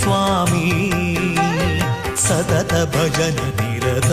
ಸ್ವಾಮಿ ಸತತ ಭಜನ ನಿರತ.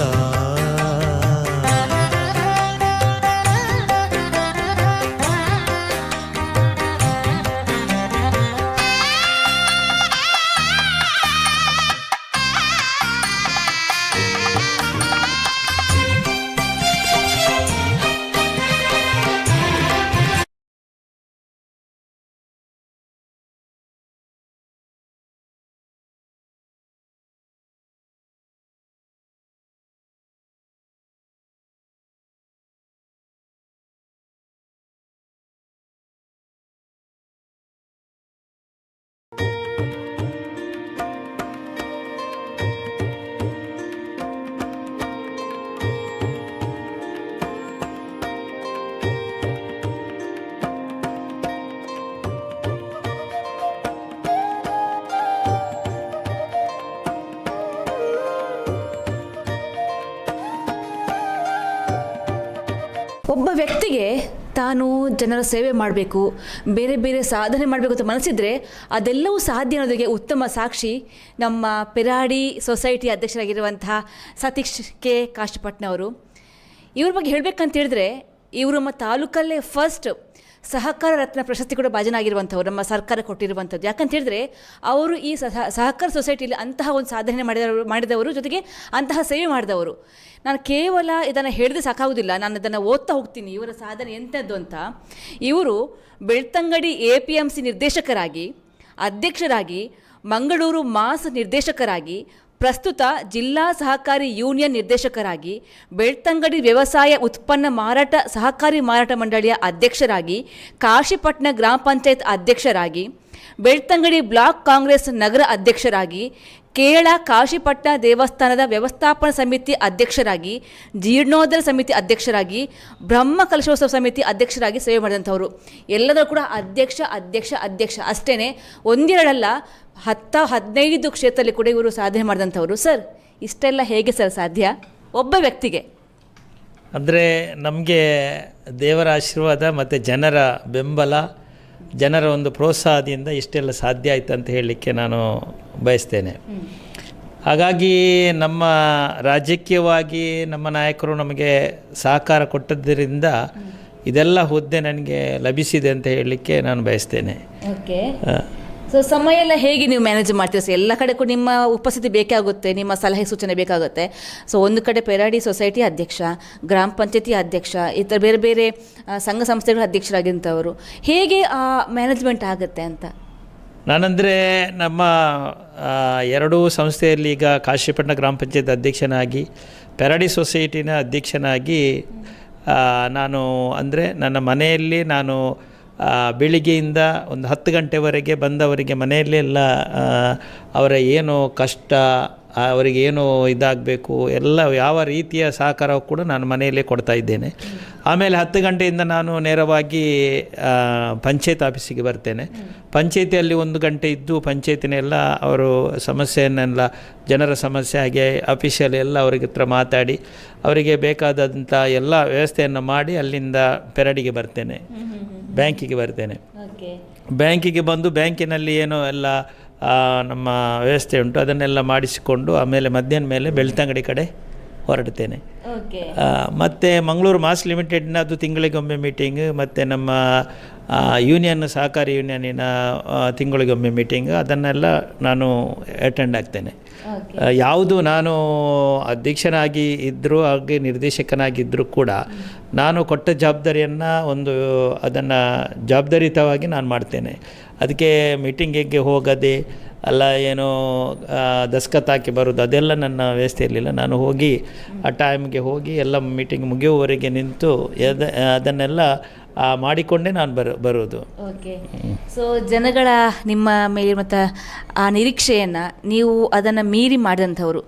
ಒಬ್ಬ ವ್ಯಕ್ತಿಗೆ ತಾನು ಜನರ ಸೇವೆ ಮಾಡಬೇಕು, ಬೇರೆ ಬೇರೆ ಸಾಧನೆ ಮಾಡಬೇಕು ಅಂತ ಮನಸ್ಸಿದ್ರೆ ಅದೆಲ್ಲವೂ ಸಾಧ್ಯ ಅನ್ನೋದಕ್ಕೆ ಉತ್ತಮ ಸಾಕ್ಷಿ ನಮ್ಮ ಪೆರಾಡಿ ಸೊಸೈಟಿ ಅಧ್ಯಕ್ಷರಾಗಿರುವಂತಹ ಸತೀಶ್ ಕೆ ಕಾಶಪಟ್ನ ಅವರು. ಇವ್ರ ಬಗ್ಗೆ ಹೇಳಬೇಕಂತ ಹೇಳಿದ್ರೆ, ಇವರು ನಮ್ಮ ತಾಲೂಕಲ್ಲೇ ಫಸ್ಟ್ ಸಹಕಾರ ರತ್ನ ಪ್ರಶಸ್ತಿ ಕೂಡ ಭಾಜನ ಆಗಿರುವಂಥವ್ರು, ನಮ್ಮ ಸರ್ಕಾರ ಕೊಟ್ಟಿರುವಂಥದ್ದು. ಯಾಕಂತ ಹೇಳಿದ್ರೆ, ಅವರು ಈ ಸಹಕಾರ ಸೊಸೈಟಿಯಲ್ಲಿ ಅಂತಹ ಒಂದು ಸಾಧನೆ ಮಾಡಿದವರು, ಜೊತೆಗೆ ಅಂತಹ ಸೇವೆ ಮಾಡಿದವರು. ನಾನು ಕೇವಲ ಇದನ್ನು ಹೇಳಿದ್ರೆ ಸಾಕಾಗೋದಿಲ್ಲ, ನಾನು ಇದನ್ನು ಓದ್ತಾ ಹೋಗ್ತೀನಿ ಇವರ ಸಾಧನೆ ಎಂಥದ್ದು ಅಂತ. ಇವರು ಬೆಳ್ತಂಗಡಿ ಎಪಿಎಂಸಿ ನಿರ್ದೇಶಕರಾಗಿ, ಅಧ್ಯಕ್ಷರಾಗಿ, ಮಂಗಳೂರು ಮಾಸ್ ನಿರ್ದೇಶಕರಾಗಿ, ಪ್ರಸ್ತುತ ಜಿಲ್ಲಾ ಸಹಕಾರಿ ಯೂನಿಯನ್ ನಿರ್ದೇಶಕರಾಗಿ, ಬೆಳ್ತಂಗಡಿ ವ್ಯವಸಾಯ ಉತ್ಪನ್ನ ಮಾರಾಟ ಸಹಕಾರಿ ಮಾರಾಟ ಮಂಡಳಿಯ ಅಧ್ಯಕ್ಷರಾಗಿ, ಕಾಶಿಪಟ್ನ ಗ್ರಾಮ ಪಂಚಾಯತ್ ಅಧ್ಯಕ್ಷರಾಗಿ, ಬೆಳ್ತಂಗಡಿ ಬ್ಲಾಕ್ ಕಾಂಗ್ರೆಸ್ ನಗರ ಅಧ್ಯಕ್ಷರಾಗಿ, ಕೇರಳ ಕಾಶಿಪಟ್ನ ದೇವಸ್ಥಾನದ ವ್ಯವಸ್ಥಾಪನಾ ಸಮಿತಿ ಅಧ್ಯಕ್ಷರಾಗಿ, ಜೀರ್ಣೋದ್ಧಾರ ಸಮಿತಿ ಅಧ್ಯಕ್ಷರಾಗಿ, ಬ್ರಹ್ಮ ಕಲಶೋತ್ಸವ ಸಮಿತಿ ಅಧ್ಯಕ್ಷರಾಗಿ ಸೇವೆ ಮಾಡಿದಂಥವರು. ಎಲ್ಲದೂ ಕೂಡ ಅಧ್ಯಕ್ಷ, ಅಧ್ಯಕ್ಷ, ಅಧ್ಯಕ್ಷ ಅಷ್ಟೇ. ಒಂದೆರಡಲ್ಲ, 10-15 ಕ್ಷೇತ್ರದಲ್ಲಿ ಕೂಡ ಇವರು ಸಾಧನೆ ಮಾಡಿದಂಥವರು. ಸರ್, ಇಷ್ಟೆಲ್ಲ ಹೇಗೆ ಸರ್ ಸಾಧ್ಯ ಒಬ್ಬ ವ್ಯಕ್ತಿಗೆ? ಅಂದರೆ ನಮಗೆ ದೇವರ ಆಶೀರ್ವಾದ ಮತ್ತು ಜನರ ಬೆಂಬಲ, ಜನರ ಒಂದು ಪ್ರೋತ್ಸಾಹದಿಂದ ಇಷ್ಟೆಲ್ಲ ಸಾಧ್ಯ ಆಯಿತು ಅಂತ ಹೇಳಲಿಕ್ಕೆ ನಾನು ಬಯಸ್ತೇನೆ. ಹಾಗಾಗಿ ನಮ್ಮ ರಾಜಕೀಯವಾಗಿ ನಮ್ಮ ನಾಯಕರು ನಮಗೆ ಸಹಕಾರ ಕೊಟ್ಟದ್ದರಿಂದ ಇದೆಲ್ಲ ಹುದ್ದೆ ನನಗೆ ಲಭಿಸಿದೆ ಅಂತ ಹೇಳಲಿಕ್ಕೆ ನಾನು ಬಯಸ್ತೇನೆ. ಓಕೆ, ಸೊ ಸಮಯ ಎಲ್ಲ ಹೇಗೆ ನೀವು ಮ್ಯಾನೇಜ್ ಮಾಡ್ತೀರಾ ಸರ್? ಎಲ್ಲ ಕಡೆ ಕೂಡ ನಿಮ್ಮ ಉಪಸ್ಥಿತಿ ಬೇಕಾಗುತ್ತೆ, ನಿಮ್ಮ ಸಲಹೆ ಸೂಚನೆ ಬೇಕಾಗುತ್ತೆ. ಸೊ ಒಂದು ಕಡೆ ಪೆರಾಡಿ ಸೊಸೈಟಿ ಅಧ್ಯಕ್ಷ, ಗ್ರಾಮ ಪಂಚಾಯತಿ ಅಧ್ಯಕ್ಷ, ಈ ಥರ ಬೇರೆ ಬೇರೆ ಸಂಘ ಸಂಸ್ಥೆಗಳ ಅಧ್ಯಕ್ಷರಾಗಿಂಥವರು, ಹೇಗೆ ಆ ಮ್ಯಾನೇಜ್ಮೆಂಟ್ ಆಗುತ್ತೆ ಅಂತ? ನಾನಂದರೆ ನಮ್ಮ ಎರಡೂ ಸಂಸ್ಥೆಯಲ್ಲಿ ಈಗ ಕಾಶಿಪಟ್ಟಣ ಗ್ರಾಮ ಪಂಚಾಯತ್ ಅಧ್ಯಕ್ಷನಾಗಿ, ಪೆರಾಡಿ ಸೊಸೈಟಿನ ಅಧ್ಯಕ್ಷನಾಗಿ, ನಾನು ಅಂದರೆ ನನ್ನ ಮನೆಯಲ್ಲಿ ನಾನು ಬೆಳಿಗ್ಗೆಯಿಂದ ಒಂದು 10 ಗಂಟೆವರೆಗೆ ಬಂದವರಿಗೆ ಮನೆಯಲ್ಲೆಲ್ಲ ಅವರ ಏನು ಕಷ್ಟ, ಅವರಿಗೆ ಏನು ಇದಾಗಬೇಕು, ಎಲ್ಲ ಯಾವ ರೀತಿಯ ಸಹಕಾರ ಕೂಡ ನಾನು ಮನೆಯಲ್ಲೇ ಕೊಡ್ತಾ ಇದ್ದೇನೆ. ಆಮೇಲೆ 10 ಗಂಟೆಯಿಂದ ನಾನು ನೇರವಾಗಿ ಪಂಚಾಯತ್ ಆಫೀಸಿಗೆ ಬರ್ತೇನೆ. ಪಂಚಾಯತಿಯಲ್ಲಿ 1 ಗಂಟೆ ಇದ್ದು ಪಂಚಾಯತಿನೆಲ್ಲ ಅವರು ಸಮಸ್ಯೆಯನ್ನೆಲ್ಲ, ಜನರ ಸಮಸ್ಯೆ ಹಾಗೆ ಅಫಿಷಿಯಲ್ ಎಲ್ಲ ಅವರಿಗೆ ಹತ್ರ ಮಾತಾಡಿ ಅವರಿಗೆ ಬೇಕಾದಂಥ ಎಲ್ಲ ವ್ಯವಸ್ಥೆಯನ್ನು ಮಾಡಿ ಅಲ್ಲಿಂದ ಪೆರಡಿಗೆ ಬರ್ತೇನೆ, ಬ್ಯಾಂಕಿಗೆ ಬರ್ತೇನೆ. ಬ್ಯಾಂಕಿಗೆ ಬಂದು ಬ್ಯಾಂಕಿನಲ್ಲಿ ಏನೋ ಎಲ್ಲ ನಮ್ಮ ವ್ಯವಸ್ಥೆ ಉಂಟು, ಅದನ್ನೆಲ್ಲ ಮಾಡಿಸಿಕೊಂಡು ಆಮೇಲೆ ಮಧ್ಯಾಹ್ನ ಮೇಲೆ ಬೆಳ್ತಂಗಡಿ ಕಡೆ ಹೊರಡ್ತೇನೆ. ಮತ್ತು ಮಂಗಳೂರು ಮಾಸ್ ಲಿಮಿಟೆಡ್ನದು ತಿಂಗಳಿಗೊಮ್ಮೆ ಮೀಟಿಂಗ್, ಮತ್ತು ನಮ್ಮ ಯೂನಿಯನ್, ಸಹಕಾರಿ ಯೂನಿಯನ್ನಿನ ತಿಂಗಳಿಗೊಮ್ಮೆ ಮೀಟಿಂಗ್, ಅದನ್ನೆಲ್ಲ ನಾನು ಅಟೆಂಡ್ ಆಗ್ತೇನೆ. ಯಾವುದು ನಾನು ಅಧ್ಯಕ್ಷನಾಗಿ ಇದ್ದರೂ ಹಾಗೆ ನಿರ್ದೇಶಕನಾಗಿದ್ದರೂ ಕೂಡ ನಾನು ಕೊಟ್ಟ ಜವಾಬ್ದಾರಿಯನ್ನು ಒಂದು ಅದನ್ನು ಜವಾಬ್ದಾರಿಯುತವಾಗಿ ನಾನು ಮಾಡ್ತೇನೆ. ಅದಕ್ಕೆ ಮೀಟಿಂಗಿಗೆ ಹೋಗದೆ ಅಲ್ಲ ಏನೋ ದಸ್ಕತ್ ಹಾಕಿ ಬರೋದು ಅದೆಲ್ಲ ನನ್ನ ವ್ಯವಸ್ಥೆ ಇರಲಿಲ್ಲ. ನಾನು ಹೋಗಿ ಆ ಟೈಮ್ಗೆ ಹೋಗಿ ಎಲ್ಲ ಮೀಟಿಂಗ್ ಮುಗಿಯುವವರೆಗೆ ನಿಂತು ಅದನ್ನೆಲ್ಲ ಮಾಡಿಕೊಂಡೇ ನಾನು ಬರೋದು. ಓಕೆ, ಸೊ ಜನಗಳ ನಿಮ್ಮ ಮೇಲಿರುವಂಥ ಆ ನಿರೀಕ್ಷೆಯನ್ನು ನೀವು ಅದನ್ನು ಮೀರಿ ಮಾಡಿದಂಥವರು,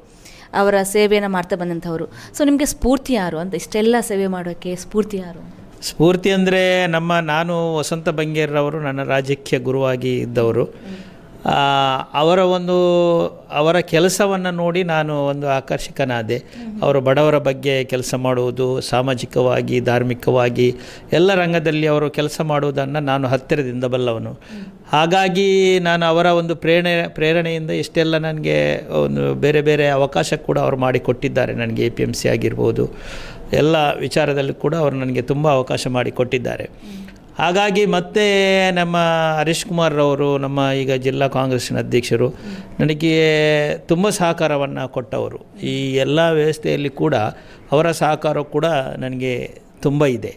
ಅವರ ಸೇವೆಯನ್ನು ಮಾಡ್ತಾ ಬಂದಂಥವರು. ಸೊ ನಿಮಗೆ ಸ್ಫೂರ್ತಿ ಯಾರು ಅಂತ, ಇಷ್ಟೆಲ್ಲ ಸೇವೆ ಮಾಡೋಕ್ಕೆ ಸ್ಫೂರ್ತಿ ಯಾರು? ಸ್ಫೂರ್ತಿ ಅಂದರೆ ನಾನು ವಸಂತ ಬಂಗೇರ್ರವರು ನನ್ನ ರಾಜಕೀಯ ಗುರುವಾಗಿ ಇದ್ದವರು. ಅವರ ಒಂದು ಅವರ ಕೆಲಸವನ್ನು ನೋಡಿ ನಾನು ಒಂದು ಆಕರ್ಷಕನಾದೆ. ಅವರು ಬಡವರ ಬಗ್ಗೆ ಕೆಲಸ ಮಾಡುವುದು, ಸಾಮಾಜಿಕವಾಗಿ, ಧಾರ್ಮಿಕವಾಗಿ ಎಲ್ಲ ರಂಗದಲ್ಲಿ ಅವರು ಕೆಲಸ ಮಾಡುವುದನ್ನು ನಾನು ಹತ್ತಿರದಿಂದ ಬಲ್ಲವನು. ಹಾಗಾಗಿ ನಾನು ಅವರ ಒಂದು ಪ್ರೇರಣೆಯಿಂದ ಇಷ್ಟೆಲ್ಲ ನನಗೆ ಒಂದು ಬೇರೆ ಬೇರೆ ಅವಕಾಶ ಕೂಡ ಅವರು ಮಾಡಿಕೊಟ್ಟಿದ್ದಾರೆ. ನನಗೆ APMC ಆಗಿರ್ಬೋದು, ಎಲ್ಲ ವಿಚಾರದಲ್ಲೂ ಕೂಡ ಅವರು ನನಗೆ ತುಂಬ ಅವಕಾಶ ಮಾಡಿಕೊಟ್ಟಿದ್ದಾರೆ. ಹಾಗಾಗಿ ಮತ್ತೆ ನಮ್ಮ ಹರೀಶ್ ಕುಮಾರ್ ಅವರು, ನಮ್ಮ ಈಗ ಜಿಲ್ಲಾ ಕಾಂಗ್ರೆಸ್ಸಿನ ಅಧ್ಯಕ್ಷರು, ನನಗೆ ತುಂಬ ಸಹಕಾರವನ್ನು ಕೊಟ್ಟವರು. ಈ ಎಲ್ಲ ವ್ಯವಸ್ಥೆಯಲ್ಲಿ ಕೂಡ ಅವರ ಸಹಕಾರ ಕೂಡ ನನಗೆ ತುಂಬ ಇದೆ.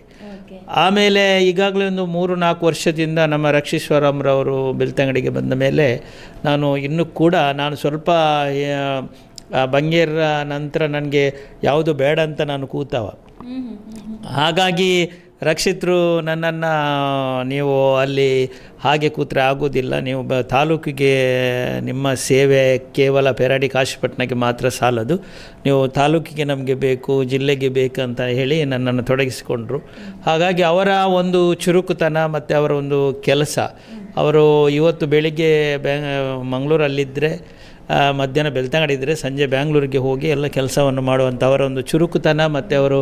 ಆಮೇಲೆ ಈಗಾಗಲೇ ಒಂದು 3-4 ವರ್ಷದಿಂದ ನಮ್ಮ ರಕ್ಷೇಶ್ವರಮ್ರವರು ಬೆಳ್ತಂಗಡಿಗೆ ಬಂದ ಮೇಲೆ ನಾನು ಇನ್ನೂ ಕೂಡ ನಾನು ಸ್ವಲ್ಪ ಬಂಗೇರ ನಂತರ ನನಗೆ ಯಾವುದು ಬೇಡ ಅಂತ ನಾನು ಕೂತವ. ಹಾಗಾಗಿ ರಕ್ಷಿತರು ನನ್ನನ್ನು, ನೀವು ಅಲ್ಲಿ ಹಾಗೆ ಕೂತ್ರೆ ಆಗೋದಿಲ್ಲ, ನೀವು ತಾಲೂಕಿಗೆ ನಿಮ್ಮ ಸೇವೆ ಕೇವಲ ಪೆರಾಡಿ ಕಾಶಿಪಟ್ಟಣಕ್ಕೆ ಮಾತ್ರ ಸಾಲದು, ನೀವು ತಾಲೂಕಿಗೆ ನಮಗೆ ಬೇಕು, ಜಿಲ್ಲೆಗೆ ಬೇಕಂತ ಹೇಳಿ ನನ್ನನ್ನು ತೊಡಗಿಸಿಕೊಂಡ್ರು. ಹಾಗಾಗಿ ಅವರ ಒಂದು ಚುರುಕುತನ ಮತ್ತು ಅವರ ಒಂದು ಕೆಲಸ, ಅವರು ಇವತ್ತು ಬೆಳಿಗ್ಗೆ ಮಂಗಳೂರಲ್ಲಿದ್ದರೆ, ಮಧ್ಯಾಹ್ನ ಬೆಳ್ತಂಗಡಿ ಇದ್ದರೆ, ಸಂಜೆ ಬ್ಯಾಂಗ್ಳೂರಿಗೆ ಹೋಗಿ ಎಲ್ಲ ಕೆಲಸವನ್ನು ಮಾಡುವಂಥ ಅವರ ಒಂದು ಚುರುಕುತನ ಮತ್ತು ಅವರು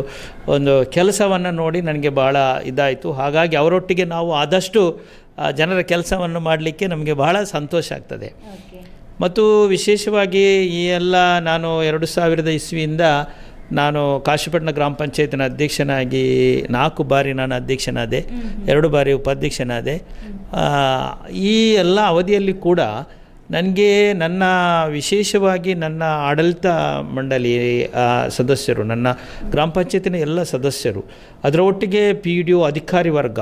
ಒಂದು ಕೆಲಸವನ್ನು ನೋಡಿ ನನಗೆ ಭಾಳ ಇದಾಯಿತು. ಹಾಗಾಗಿ ಅವರೊಟ್ಟಿಗೆ ನಾವು ಆದಷ್ಟು ಜನರ ಕೆಲಸವನ್ನು ಮಾಡಲಿಕ್ಕೆ ನಮಗೆ ಬಹಳ ಸಂತೋಷ ಆಗ್ತದೆ. ಮತ್ತು ವಿಶೇಷವಾಗಿ ಈ ಎಲ್ಲ ನಾನು 2000 ಇಸ್ವಿಯಿಂದ ನಾನು ಕಾಶಿಪಟ್ಟಣ ಗ್ರಾಮ ಪಂಚಾಯತಿನ ಅಧ್ಯಕ್ಷನಾಗಿ 4 ಬಾರಿ ನಾನು ಅಧ್ಯಕ್ಷನಾದೆ, 2 ಬಾರಿ ಉಪಾಧ್ಯಕ್ಷನಾದೆ. ಈ ಎಲ್ಲ ಅವಧಿಯಲ್ಲಿ ಕೂಡ ನನಗೆ ನನ್ನ ವಿಶೇಷವಾಗಿ ನನ್ನ ಆಡಳಿತ ಮಂಡಳಿ ಸದಸ್ಯರು, ನನ್ನ ಗ್ರಾಮ ಪಂಚಾಯತಿನ ಎಲ್ಲ ಸದಸ್ಯರು, ಅದರ ಒಟ್ಟಿಗೆ PDO ಅಧಿಕಾರಿ ವರ್ಗ,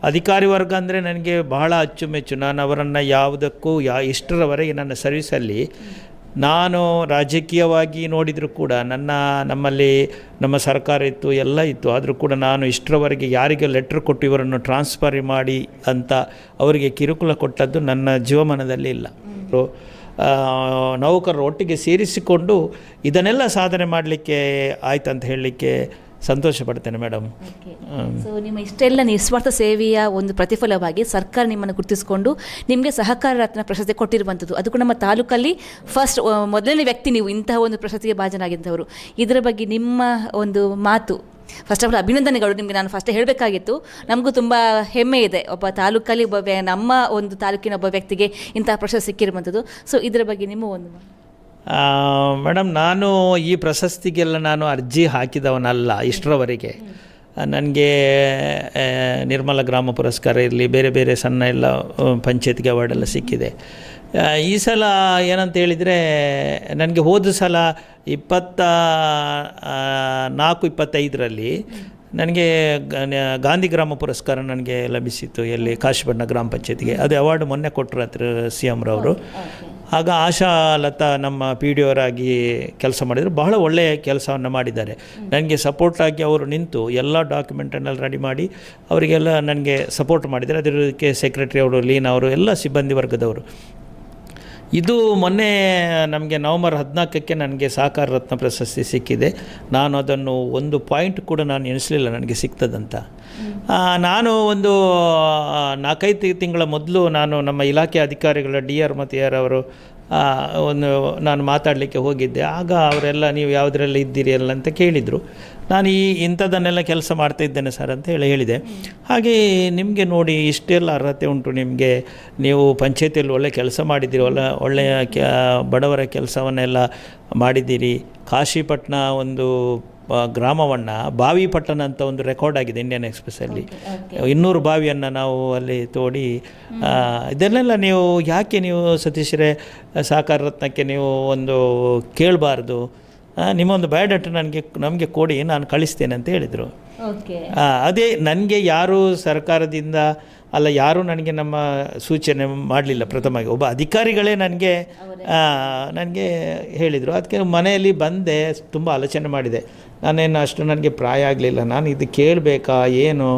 ಅಧಿಕಾರಿ ವರ್ಗ ಅಂದರೆ ನನಗೆ ಬಹಳ ಅಚ್ಚುಮೆಚ್ಚು. ನಾನು ಅವರನ್ನು ಯಾವುದಕ್ಕೂ ಇಷ್ಟರವರೆಗೆ ನನ್ನ ಸರ್ವೀಸಲ್ಲಿ ನಾನು ರಾಜಕೀಯವಾಗಿ ನೋಡಿದರೂ ಕೂಡ ನಮ್ಮಲ್ಲಿ ನಮ್ಮ ಸರ್ಕಾರ ಇತ್ತು, ಎಲ್ಲ ಇತ್ತು, ಆದರೂ ಕೂಡ ನಾನು ಇಷ್ಟರವರೆಗೆ ಯಾರಿಗೆ ಲೆಟ್ರ್ ಕೊಟ್ಟು ಇವರನ್ನು ಟ್ರಾನ್ಸ್ಫರ್ ಮಾಡಿ ಅಂತ ಅವರಿಗೆ ಕಿರುಕುಳ ಕೊಟ್ಟದ್ದು ನನ್ನ ಜೀವಮಾನದಲ್ಲಿ ಇಲ್ಲ. ನೌಕರರು ಒಟ್ಟಿಗೆ ಸೇರಿಸಿಕೊಂಡು ಇದನ್ನೆಲ್ಲ ಸಾಧನೆ ಮಾಡಲಿಕ್ಕೆ ಆಯ್ತಂತ ಹೇಳಲಿಕ್ಕೆ ಸಂತೋಷ ಪಡ್ತೇನೆ ಮೇಡಮ್. ನಿಮ್ಮ ಇಷ್ಟೆಲ್ಲ ನಿಸ್ವಾರ್ಥ ಸೇವೆಯ ಒಂದು ಪ್ರತಿಫಲವಾಗಿ ಸರ್ಕಾರ ನಿಮ್ಮನ್ನು ಗುರುತಿಸಿಕೊಂಡು ನಿಮಗೆ ಸಹಕಾರ ರತ್ನ ಪ್ರಶಸ್ತಿ ಕೊಟ್ಟಿರುವಂಥದ್ದು. ಅದಕ್ಕೂ ನಮ್ಮ ತಾಲೂಕಲ್ಲಿ ಫಸ್ಟ್ ಮೊದಲನೇ ವ್ಯಕ್ತಿ ನೀವು ಇಂತಹ ಒಂದು ಪ್ರಶಸ್ತಿಗೆ ಭಾಜನಾಗಿದ್ದವರು. ಇದರ ಬಗ್ಗೆ ನಿಮ್ಮ ಒಂದು ಮಾತು. First of all ಅಭಿನಂದನೆಗಳು ನಿಮಗೆ. ನಾನು ಫಸ್ಟೇ ಹೇಳಬೇಕಾಗಿತ್ತು, ನಮಗೂ ತುಂಬ ಹೆಮ್ಮೆ ಇದೆ ಒಬ್ಬ ತಾಲೂಕಲ್ಲಿ ಒಬ್ಬ ನಮ್ಮ ಒಂದು ತಾಲೂಕಿನ ಒಬ್ಬ ವ್ಯಕ್ತಿಗೆ ಇಂತಹ ಪ್ರಶಸ್ತಿ ಸಿಕ್ಕಿರುವಂಥದ್ದು. ಇದರ ಬಗ್ಗೆ ನಿಮ್ಮ ಒಂದು ಮಾತು. ಮೇಡಮ್, ನಾನು ಈ ಪ್ರಶಸ್ತಿಗೆಲ್ಲ ನಾನು ಅರ್ಜಿ ಹಾಕಿದವನಲ್ಲ ಇಷ್ಟರವರೆಗೆ. ನನಗೆ ನಿರ್ಮಲ ಗ್ರಾಮ ಪುರಸ್ಕಾರ ಇರಲಿ, ಬೇರೆ ಬೇರೆ ಸಣ್ಣ ಎಲ್ಲ ಪಂಚಾಯತ್ಗೆ ಅವಾರ್ಡೆಲ್ಲ ಸಿಕ್ಕಿದೆ. ಈ ಸಲ ಏನಂತ ಹೇಳಿದರೆ, ನನಗೆ ಹೋದ ಸಲ 24, 25ರಲ್ಲಿ ನನಗೆ ಗಾಂಧಿ ಗ್ರಾಮ ಪುರಸ್ಕಾರ ನನಗೆ ಲಭಿಸಿತ್ತು, ಎಲ್ಲಿ ಕಾಶಿಪಟ್ಟಣ ಗ್ರಾಮ ಪಂಚಾಯತಿಗೆ. ಅದು ಅವಾರ್ಡ್ ಮೊನ್ನೆ ಕೊಟ್ಟರು ಹತ್ರ ಸಿ ಎಮ್ರವರು. ಆಗ ಆಶಾ ಲತಾ ನಮ್ಮ ಪಿ ಡಿ ಅವರಾಗಿ ಕೆಲಸ ಮಾಡಿದರು, ಬಹಳ ಒಳ್ಳೆಯ ಕೆಲಸವನ್ನು ಮಾಡಿದ್ದಾರೆ. ನನಗೆ ಸಪೋರ್ಟಾಗಿ ಅವರು ನಿಂತು ಎಲ್ಲ ಡಾಕ್ಯುಮೆಂಟನ್ನೆಲ್ಲ ರೆಡಿ ಮಾಡಿ ಅವರಿಗೆಲ್ಲ ನನಗೆ ಸಪೋರ್ಟ್ ಮಾಡಿದ್ದಾರೆ. ಅದಕ್ಕೆ ಸೆಕ್ರೆಟ್ರಿ ಅವರು, ಲೀನಾ ಅವರು, ಎಲ್ಲ ಸಿಬ್ಬಂದಿ ವರ್ಗದವರು. ಇದು ಮೊನ್ನೆ ನಮಗೆ ನವಂಬರ್ 14ಕ್ಕೆ ನನಗೆ ಸಹಕಾರ ರತ್ನ ಪ್ರಶಸ್ತಿ ಸಿಕ್ಕಿದೆ. ನಾನು ಅದನ್ನು ಒಂದು ಪಾಯಿಂಟ್ ಕೂಡ ನಾನು ಎಣಿಸಲಿಲ್ಲ ನನಗೆ ಸಿಗ್ತದಂತ. ನಾನು ಒಂದು 4-5 ತಿಂಗಳ ಮೊದಲು ನಾನು ನಮ್ಮ ಇಲಾಖೆ ಅಧಿಕಾರಿಗಳ ಡಿ ಆರ್ ಮತ್ತು ಎ ಆರ್ ಅವರು, ಒಂದು ನಾನು ಮಾತಾಡಲಿಕ್ಕೆ ಹೋಗಿದ್ದೆ. ಆಗ ಅವರೆಲ್ಲ ನೀವು ಯಾವುದರಲ್ಲಿ ಇದ್ದೀರಿ ಎಲ್ಲ ಅಂತ ಕೇಳಿದರು. ನಾನು ಈ ಇಂಥದ್ದನ್ನೆಲ್ಲ ಕೆಲಸ ಮಾಡ್ತಾಯಿದ್ದೇನೆ ಸರ್ ಅಂತ ಹೇಳಿದೆ. ಹಾಗೆ ನಿಮಗೆ ನೋಡಿ ಇಷ್ಟೆಲ್ಲ ಅರ್ಹತೆ ಉಂಟು ನಿಮಗೆ, ನೀವು ಪಂಚಾಯತಿಯಲ್ಲಿ ಒಳ್ಳೆ ಕೆಲಸ ಮಾಡಿದ್ದೀರಿ, ಒಳ್ಳೆಯ ಬಡವರ ಕೆಲಸವನ್ನೆಲ್ಲ ಮಾಡಿದ್ದೀರಿ. ಕಾಶಿಪಟ್ಟಣ ಒಂದು ಗ್ರಾಮವನ್ನು ಬಾವಿ ಪಟ್ಟಣ ಅಂತ ಒಂದು ರೆಕಾರ್ಡ್ ಆಗಿದೆ ಇಂಡಿಯನ್ ಎಕ್ಸ್ಪ್ರೆಸ್ಸಲ್ಲಿ. 200 ಬಾವಿಯನ್ನು ನಾವು ಅಲ್ಲಿ ತೋಡಿ, ಇದನ್ನೆಲ್ಲ ನೀವು ಯಾಕೆ ನೀವು ಸತೀಶ್ರೇ ಸಹಕಾರ ರತ್ನಕ್ಕೆ ನೀವು ಒಂದು ಕೇಳಬಾರ್ದು, ನಿಮ್ಮೊಂದು ಬಯೋಡಾಟಾ ನಮಗೆ ಕೊಡಿ, ನಾನು ಕಳಿಸ್ತೇನೆ ಅಂತ ಹೇಳಿದರು. ಅದೇ ನನಗೆ ಯಾರೂ ಸರ್ಕಾರದಿಂದ ಅಲ್ಲ, ಯಾರೂ ನನಗೆ ನಮ್ಮ ಸೂಚನೆ ಮಾಡಲಿಲ್ಲ. ಪ್ರಥಮವಾಗಿ ಒಬ್ಬ ಅಧಿಕಾರಿಗಳೇ ನನಗೆ ಹೇಳಿದರು. ಅದಕ್ಕೆ ಮನೆಯಲ್ಲಿ ಬಂದೆ, ತುಂಬ ಆಲೋಚನೆ ಮಾಡಿದೆ. ನಾನೇನು ಅಷ್ಟು ನನಗೆ ಪ್ರಾಯ ಆಗಲಿಲ್ಲ, ನಾನು ಇದು ಕೇಳಬೇಕಾ ಏನು,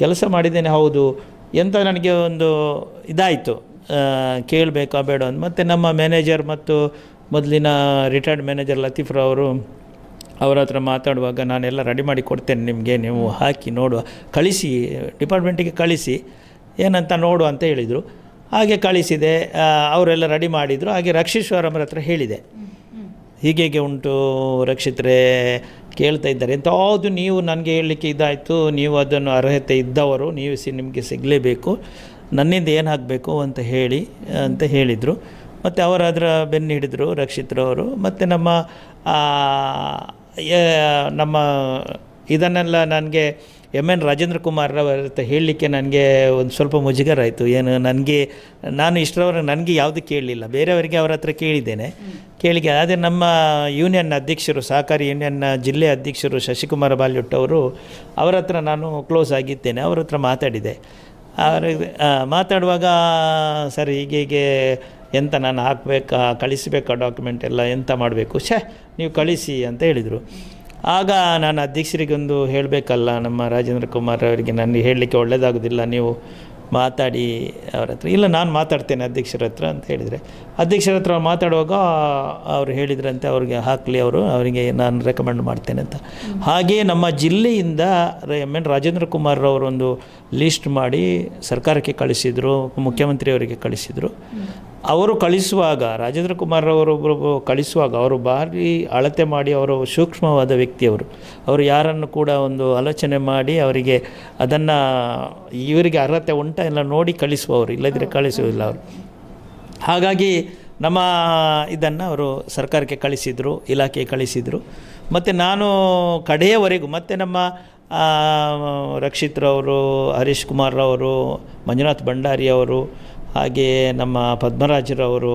ಕೆಲಸ ಮಾಡಿದ್ದೇನೆ ಹೌದು ಎಂತ ನನಗೆ ಒಂದು ಇದಾಯಿತು, ಕೇಳಬೇಕಾ ಬೇಡ ಅಂತ. ಮತ್ತು ನಮ್ಮ ಮ್ಯಾನೇಜರ್ ಮತ್ತು ಮೊದಲಿನ ರಿಟೈರ್ಡ್ ಮ್ಯಾನೇಜರ್ ಲತೀಫ್ರವರು ಅವರ ಹತ್ರ ಮಾತಾಡುವಾಗ ನಾನೆಲ್ಲ ರೆಡಿ ಮಾಡಿ ಕೊಡ್ತೇನೆ ನಿಮಗೆ, ನೀವು ಹಾಕಿ ನೋಡುವ, ಕಳಿಸಿ ಡಿಪಾರ್ಟ್ಮೆಂಟಿಗೆ ಕಳಿಸಿ ಏನಂತ ನೋಡುವ ಅಂತ ಹೇಳಿದರು. ಹಾಗೆ ಕಳಿಸಿದೆ. ಅವರೆಲ್ಲ ರೆಡಿ ಮಾಡಿದರು. ಹಾಗೆ ರಕ್ಷೇಶ್ವರಮ್ಮರ ಹತ್ರ ಹೇಳಿದೆ, ಹೀಗೆ ಹೇಗೆ ಉಂಟು ರಕ್ಷಿತ್ರೆ, ಕೇಳ್ತಾ ಇದ್ದಾರೆ ಅಂತ. ಹೌದು, ನೀವು ನನಗೆ ಹೇಳಲಿಕ್ಕೆ ಇದಾಯಿತು, ನೀವು ಅದನ್ನು ಅರ್ಹತೆ ಇದ್ದವರು, ನೀವು ನಿಮಗೆ ಸಿಗಲೇಬೇಕು, ನನ್ನಿಂದ ಏನು ಆಗಬೇಕು ಅಂತ ಹೇಳಿ ಅಂತ ಹೇಳಿದರು. ಮತ್ತು ಅವರು ಅದರ ಬೆನ್ನು ಹಿಡಿದರು ರಕ್ಷಿತ್ರವರು. ಮತ್ತು ನಮ್ಮ ನಮ್ಮ ಇದನ್ನೆಲ್ಲ ನನಗೆ ಎಮ್ ಎನ್ ರಾಜೇಂದ್ರ ಕುಮಾರ್ ಅವರ ಹತ್ರ ಹೇಳಲಿಕ್ಕೆ ನನಗೆ ಒಂದು ಸ್ವಲ್ಪ ಮುಜುಗರ ಆಯಿತು. ಏನು ನನಗೆ, ನಾನು ಇಷ್ಟರವರೆಗೆ ನನಗೆ ಯಾವುದು ಕೇಳಲಿಲ್ಲ, ಬೇರೆಯವರಿಗೆ ಅವರ ಹತ್ರ ಕೇಳಿದ್ದೇನೆ ಕೇಳಿಗೆ. ಆದರೆ ನಮ್ಮ ಯೂನಿಯನ್ ಅಧ್ಯಕ್ಷರು, ಸಹಕಾರಿ ಯೂನಿಯನ್ನ ಜಿಲ್ಲೆ ಅಧ್ಯಕ್ಷರು ಶಶಿಕುಮಾರ ಬಾಲ್ಯೊಟ್ಟವರು, ಅವರ ಹತ್ರ ನಾನು ಕ್ಲೋಸ್ ಆಗಿದ್ದೇನೆ, ಅವರ ಹತ್ರ ಮಾತಾಡಿದೆ. ಅವರಿಗೆ ಮಾತಾಡುವಾಗ ಸರ್ ಹೀಗೆ ಹೀಗೆ ಎಂತ ನಾನು ಹಾಕಬೇಕಾ, ಕಳಿಸಬೇಕಾ ಡಾಕ್ಯುಮೆಂಟ್ ಎಲ್ಲ, ಎಂತ ಮಾಡಬೇಕು, ಛೇ ನೀವು ಕಳಿಸಿ ಅಂತ ಹೇಳಿದರು. ಆಗ ನಾನು ಅಧ್ಯಕ್ಷರಿಗೊಂದು ಹೇಳಬೇಕಲ್ಲ, ನಮ್ಮ ರಾಜೇಂದ್ರ ಕುಮಾರ್ ಅವರಿಗೆ ನನಗೆ ಹೇಳಲಿಕ್ಕೆ ಒಳ್ಳೆಯದಾಗೋದಿಲ್ಲ, ನೀವು ಮಾತಾಡಿ ಅವ್ರ ಹತ್ರ. ಇಲ್ಲ ನಾನು ಮಾತಾಡ್ತೇನೆ ಅಧ್ಯಕ್ಷರ ಹತ್ರ ಅಂತ ಹೇಳಿದರೆ, ಅಧ್ಯಕ್ಷರ ಹತ್ರ ಮಾತಾಡುವಾಗ ಅವರು ಹೇಳಿದ್ರಂತೆ ಅವ್ರಿಗೆ ಹಾಕಲಿ, ಅವರಿಗೆ ನಾನು ರೆಕಮೆಂಡ್ ಮಾಡ್ತೇನೆ ಅಂತ. ಹಾಗೆಯೇ ನಮ್ಮ ಜಿಲ್ಲೆಯಿಂದ ಎಮ್ ಎನ್ ರಾಜೇಂದ್ರ ಕುಮಾರ್ ಅವರೊಂದು ಲಿಸ್ಟ್ ಮಾಡಿ ಸರ್ಕಾರಕ್ಕೆ ಕಳಿಸಿದರು, ಮುಖ್ಯಮಂತ್ರಿಯವರಿಗೆ ಕಳಿಸಿದರು. ಅವರು ಕಳಿಸುವಾಗ, ರಾಜೇಂದ್ರ ಕುಮಾರ್ ಅವರೊಬ್ಬರು ಕಳಿಸುವಾಗ ಅವರು ಭಾರಿ ಅಳತೆ ಮಾಡಿ, ಅವರು ಸೂಕ್ಷ್ಮವಾದ ವ್ಯಕ್ತಿಯವರು, ಅವರು ಯಾರನ್ನು ಕೂಡ ಒಂದು ಆಲೋಚನೆ ಮಾಡಿ ಅವರಿಗೆ ಅದನ್ನು ಇವರಿಗೆ ಅರ್ಹತೆ ಉಂಟಾ ಎಲ್ಲ ನೋಡಿ ಕಳಿಸುವವರು, ಇಲ್ಲದಿದ್ದರೆ ಕಳಿಸುವುದಿಲ್ಲ ಅವರು. ಹಾಗಾಗಿ ನಮ್ಮ ಇದನ್ನು ಅವರು ಸರ್ಕಾರಕ್ಕೆ ಕಳಿಸಿದರು, ಇಲಾಖೆಗೆ ಕಳಿಸಿದರು. ಮತ್ತು ನಾನು ಕಡೆಯವರೆಗೂ, ಮತ್ತು ನಮ್ಮ ರಕ್ಷಿತ್ರವರು, ಹರೀಶ್ ಕುಮಾರ್ ಅವರು, ಮಂಜುನಾಥ್ ಭಂಡಾರಿ ಅವರು, ಹಾಗೆಯೇ ನಮ್ಮ ಪದ್ಮರಾಜರವರು,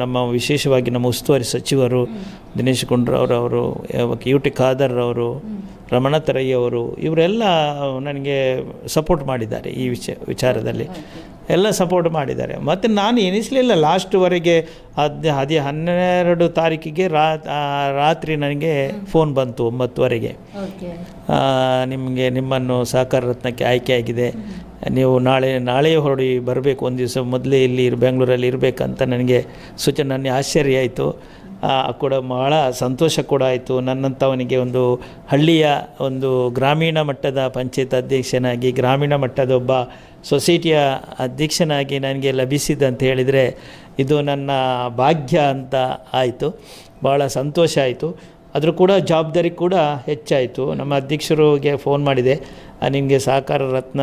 ನಮ್ಮ ವಿಶೇಷವಾಗಿ ನಮ್ಮ ಉಸ್ತುವಾರಿ ಸಚಿವರು ದಿನೇಶ್ ಗುಂಡೂರಾವ್ರವರು, ಯು ಟಿ ಖಾದರ್ ಅವರು, ರಮಣ ತರಯ್ಯವರು, ಇವರೆಲ್ಲ ನನಗೆ ಸಪೋರ್ಟ್ ಮಾಡಿದ್ದಾರೆ ಈ ವಿಚಾರದಲ್ಲಿ, ಎಲ್ಲ ಸಪೋರ್ಟ್ ಮಾಡಿದ್ದಾರೆ. ಮತ್ತು ನಾನು ಎನಿಸಲಿಲ್ಲ ಲಾಸ್ಟ್ವರೆಗೆ 12 ತಾರೀಕಿಗೆ ರಾತ್ರಿ ನನಗೆ ಫೋನ್ ಬಂತು 9:30ಗೆ, ನಿಮಗೆ ನಿಮ್ಮನ್ನು ಸಹಕಾರ ರತ್ನಕ್ಕೆ ಆಯ್ಕೆಯಾಗಿದೆ, ನೀವು ನಾಳೆಯೇ ಹೊರಡಿ ಬರಬೇಕು, ಒಂದು ದಿವಸ ಮೊದಲೇ ಇಲ್ಲಿ ಬೆಂಗಳೂರಲ್ಲಿ ಇರಬೇಕಂತ ನನಗೆ ಸೂಚನೆ. ನನಗೆ ಆಶ್ಚರ್ಯ ಆಯಿತು, ಕೂಡ ಭಾಳ ಸಂತೋಷ ಕೂಡ ಆಯಿತು. ನನ್ನಂಥವನಿಗೆ ಒಂದು ಹಳ್ಳಿಯ ಒಂದು ಗ್ರಾಮೀಣ ಮಟ್ಟದ ಪಂಚಾಯತ್ ಅಧ್ಯಕ್ಷನಾಗಿ, ಗ್ರಾಮೀಣ ಮಟ್ಟದ ಒಬ್ಬ ಸೊಸೈಟಿಯ ಅಧ್ಯಕ್ಷನಾಗಿ ನನಗೆ ಲಭಿಸಿದಂತ ಹೇಳಿದರೆ ಇದು ನನ್ನ ಭಾಗ್ಯ ಅಂತ ಆಯಿತು. ಭಾಳ ಸಂತೋಷ ಆಯಿತು. ಆದರೂ ಕೂಡ ಜವಾಬ್ದಾರಿ ಕೂಡ ಹೆಚ್ಚಾಯಿತು. ನಮ್ಮ ಅಧ್ಯಕ್ಷರಿಗೆ ಫೋನ್ ಮಾಡಿದೆ, ನಿಮಗೆ ಸಹಕಾರ ರತ್ನ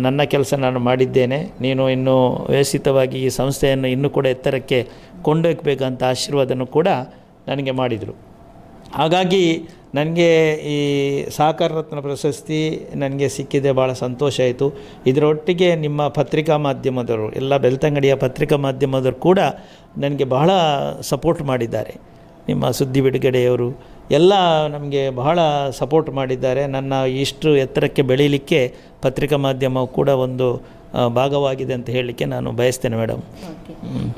ನನ್ನ ಕೆಲಸ ನಾನು ಮಾಡಿದ್ದೇನೆ, ನೀನು ಇನ್ನೂ ವ್ಯವಸ್ಥಿತವಾಗಿ ಈ ಸಂಸ್ಥೆಯನ್ನು ಇನ್ನೂ ಕೂಡ ಎತ್ತರಕ್ಕೆ ಕೊಂಡೊಯ್ಬೇಕಂತ ಆಶೀರ್ವಾದನೂ ಕೂಡ ನನಗೆ ಮಾಡಿದರು. ಹಾಗಾಗಿ ನನಗೆ ಈ ಸಹಕಾರ ರತ್ನ ಪ್ರಶಸ್ತಿ ನನಗೆ ಸಿಕ್ಕಿದೆ, ಭಾಳ ಸಂತೋಷ ಆಯಿತು. ಇದರೊಟ್ಟಿಗೆ ನಿಮ್ಮ ಪತ್ರಿಕಾ ಮಾಧ್ಯಮದವರು, ಎಲ್ಲ ಬೆಳ್ತಂಗಡಿಯ ಪತ್ರಿಕಾ ಮಾಧ್ಯಮದವರು ಕೂಡ ನನಗೆ ಬಹಳ ಸಪೋರ್ಟ್ ಮಾಡಿದ್ದಾರೆ. ನಿಮ್ಮ ಸುದ್ದಿ ಬಿಡುಗಡೆಯವರು ಎಲ್ಲ ನಮಗೆ ಬಹಳ ಸಪೋರ್ಟ್ ಮಾಡಿದ್ದಾರೆ. ನನ್ನ ಇಷ್ಟು ಎತ್ತರಕ್ಕೆ ಬೆಳೀಲಿಕ್ಕೆ ಪತ್ರಿಕಾ ಮಾಧ್ಯಮವು ಕೂಡ ಒಂದು ಭಾಗವಾಗಿದೆ ಅಂತ ಹೇಳಲಿಕ್ಕೆ ನಾನು ಬಯಸ್ತೇನೆ ಮೇಡಮ್.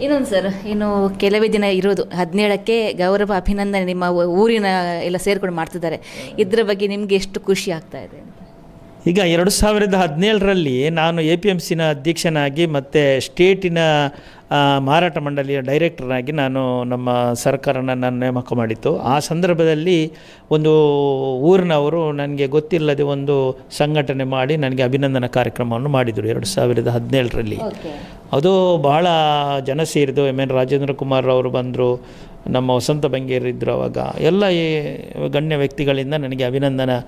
ಇನ್ನೊಂದು ಸರ್, ಇನ್ನು ಕೆಲವೇ ದಿನ ಇರೋದು 17ಕ್ಕೆ ಗೌರವ ಅಭಿನಂದನೆ ನಿಮ್ಮ ಊರಿನ ಎಲ್ಲ ಸೇರಿಕೊಂಡು ಮಾಡ್ತಿದ್ದಾರೆ, ಇದರ ಬಗ್ಗೆ ನಿಮಗೆ ಎಷ್ಟು ಖುಷಿ ಆಗ್ತಾ ಇದೆ ಅಂತ? ಈಗ 2017ರಲ್ಲಿ ನಾನು A P M ಸಿನ ಅಧ್ಯಕ್ಷನಾಗಿ ಮತ್ತು ಸ್ಟೇಟಿನ ಮಾರಾಟ ಮಂಡಳಿಯ ಡೈರೆಕ್ಟರ್ನಾಗಿ ನಾನು ನಮ್ಮ ಸರ್ಕಾರ ನನ್ನನ್ನು ನೇಮಕ ಮಾಡಿತ್ತು. ಆ ಸಂದರ್ಭದಲ್ಲಿ ಒಂದು ಊರಿನವರು ನನಗೆ ಗೊತ್ತಿಲ್ಲದೆ ಒಂದು ಸಂಘಟನೆ ಮಾಡಿ ನನಗೆ ಅಭಿನಂದನಾ ಕಾರ್ಯಕ್ರಮವನ್ನು ಮಾಡಿದರು 2017ರಲ್ಲಿ. ಅದು ಬಹಳ ಜನ ಸೇರಿದ್ದು, ಎಮ್ ಎನ್ ರಾಜೇಂದ್ರ ಕುಮಾರ್ ಅವರು ಬಂದರು, ನಮ್ಮ ವಸಂತ ಬಂಗೇರ್ ಇದ್ದರು ಅವಾಗ, ಎಲ್ಲ ಈ ಗಣ್ಯ ವ್ಯಕ್ತಿಗಳಿಂದ ನನಗೆ ಅಭಿನಂದನೆ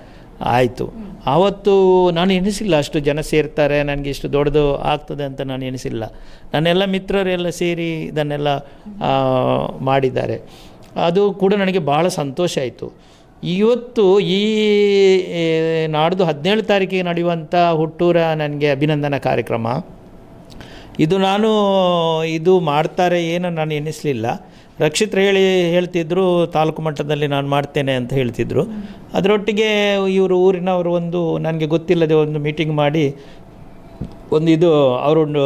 ಆಯಿತು. ಆವತ್ತು ನಾನು ಎಣಿಸಿಲ್ಲ ಅಷ್ಟು ಜನ ಸೇರ್ತಾರೆ, ನನಗೆ ಇಷ್ಟು ದೊಡ್ಡದು ಆಗ್ತದೆ ಅಂತ ನಾನು ಎಣಿಸಿಲ್ಲ. ನನ್ನೆಲ್ಲ ಮಿತ್ರರೆಲ್ಲ ಸೇರಿ ಇದನ್ನೆಲ್ಲ ಮಾಡಿದ್ದಾರೆ. ಅದು ಕೂಡ ನನಗೆ ಭಾಳ ಸಂತೋಷ ಆಯಿತು. ಇವತ್ತು ಈ ನಾಡ್ದು 17 ತಾರೀಕಿಗೆ ನಡೆಯುವಂಥ ಹುಟ್ಟೂರ ನನಗೆ ಅಭಿನಂದನಾ ಕಾರ್ಯಕ್ರಮ, ಇದು ನಾನು ಇದು ಮಾಡ್ತಾರೆ ಏನು ನಾನು ಎಣಿಸಲಿಲ್ಲ. ರಕ್ಷಿತ್ ಹೇಳ್ತಿದ್ರು ತಾಲೂಕು ಮಟ್ಟದಲ್ಲಿ ನಾನು ಮಾಡ್ತೇನೆ ಅಂತ ಹೇಳ್ತಿದ್ರು. ಅದರೊಟ್ಟಿಗೆ ಇವರು ಊರಿನವರು ಒಂದು ನನಗೆ ಗೊತ್ತಿಲ್ಲದೆ ಒಂದು ಮೀಟಿಂಗ್ ಮಾಡಿ ಒಂದು ಇದು ಅವರೊಂದು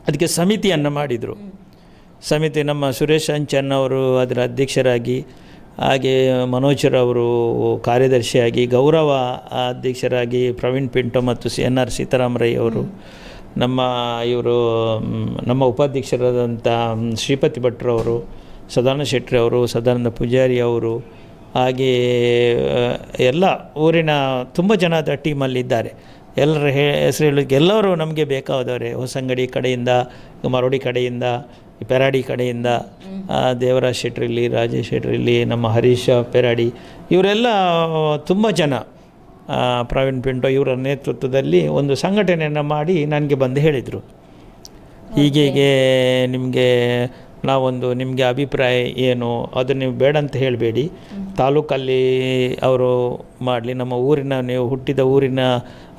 ಅದಕ್ಕೆ ಸಮಿತಿಯನ್ನು ಮಾಡಿದರು. ಸಮಿತಿ ನಮ್ಮ ಸುರೇಶ್ ಅಂಚನ್ ಅವರು ಅದರ ಅಧ್ಯಕ್ಷರಾಗಿ, ಹಾಗೆ ಮನೋಜ್ರವರು ಕಾರ್ಯದರ್ಶಿಯಾಗಿ, ಗೌರವ ಅಧ್ಯಕ್ಷರಾಗಿ ಪ್ರವೀಣ್ ಪಿಂಟೋ ಮತ್ತು C N R Sitaram Rai ಅವರು, ನಮ್ಮ ಇವರು ನಮ್ಮ ಉಪಾಧ್ಯಕ್ಷರಾದಂಥ ಶ್ರೀಪತಿ ಭಟ್ರವರು, ಸದಾನಂದ ಶೆಟ್ಟಿ ಅವರು, ಸದಾನಂದ ಪೂಜಾರಿ ಅವರು, ಹಾಗೆಯೇ ಎಲ್ಲ ಊರಿನ ತುಂಬ ಜನದ ಟೀಮಲ್ಲಿದ್ದಾರೆ. ಎಲ್ಲರ ಹೆಸರು ಹೇಳೋಕ್ಕೆ ಎಲ್ಲರೂ ನಮಗೆ ಬೇಕಾದವರೇ. ಹೊಸಂಗಡಿ ಕಡೆಯಿಂದ, ಮರೋಡಿ ಕಡೆಯಿಂದ, ಪೆರಾಡಿ ಕಡೆಯಿಂದ, ದೇವರಾಜ್ ಶೆಟ್ರಿಲಿ, ರಾಜೇಶ್ ಶೆಟ್ರಿಲಿ, ನಮ್ಮ ಹರೀಶ ಪೆರಾಡಿ, ಇವರೆಲ್ಲ ತುಂಬ ಜನ, ಪ್ರವೀಣ್ ಪಿಂಟೋ ಇವರ ನೇತೃತ್ವದಲ್ಲಿ ಒಂದು ಸಂಘಟನೆಯನ್ನು ಮಾಡಿ ನನಗೆ ಬಂದು ಹೇಳಿದರು, ಹೀಗೆ ಹೀಗೆ ನಿಮಗೆ ನಾವೊಂದು ನಿಮಗೆ ಅಭಿಪ್ರಾಯ ಏನು ಅದು ನೀವು ಬೇಡ ಅಂತ ಹೇಳಬೇಡಿ, ತಾಲೂಕಲ್ಲಿ ಅವರು ಮಾಡಲಿ, ನಮ್ಮ ಊರಿನ ನೀವು ಹುಟ್ಟಿದ ಊರಿನ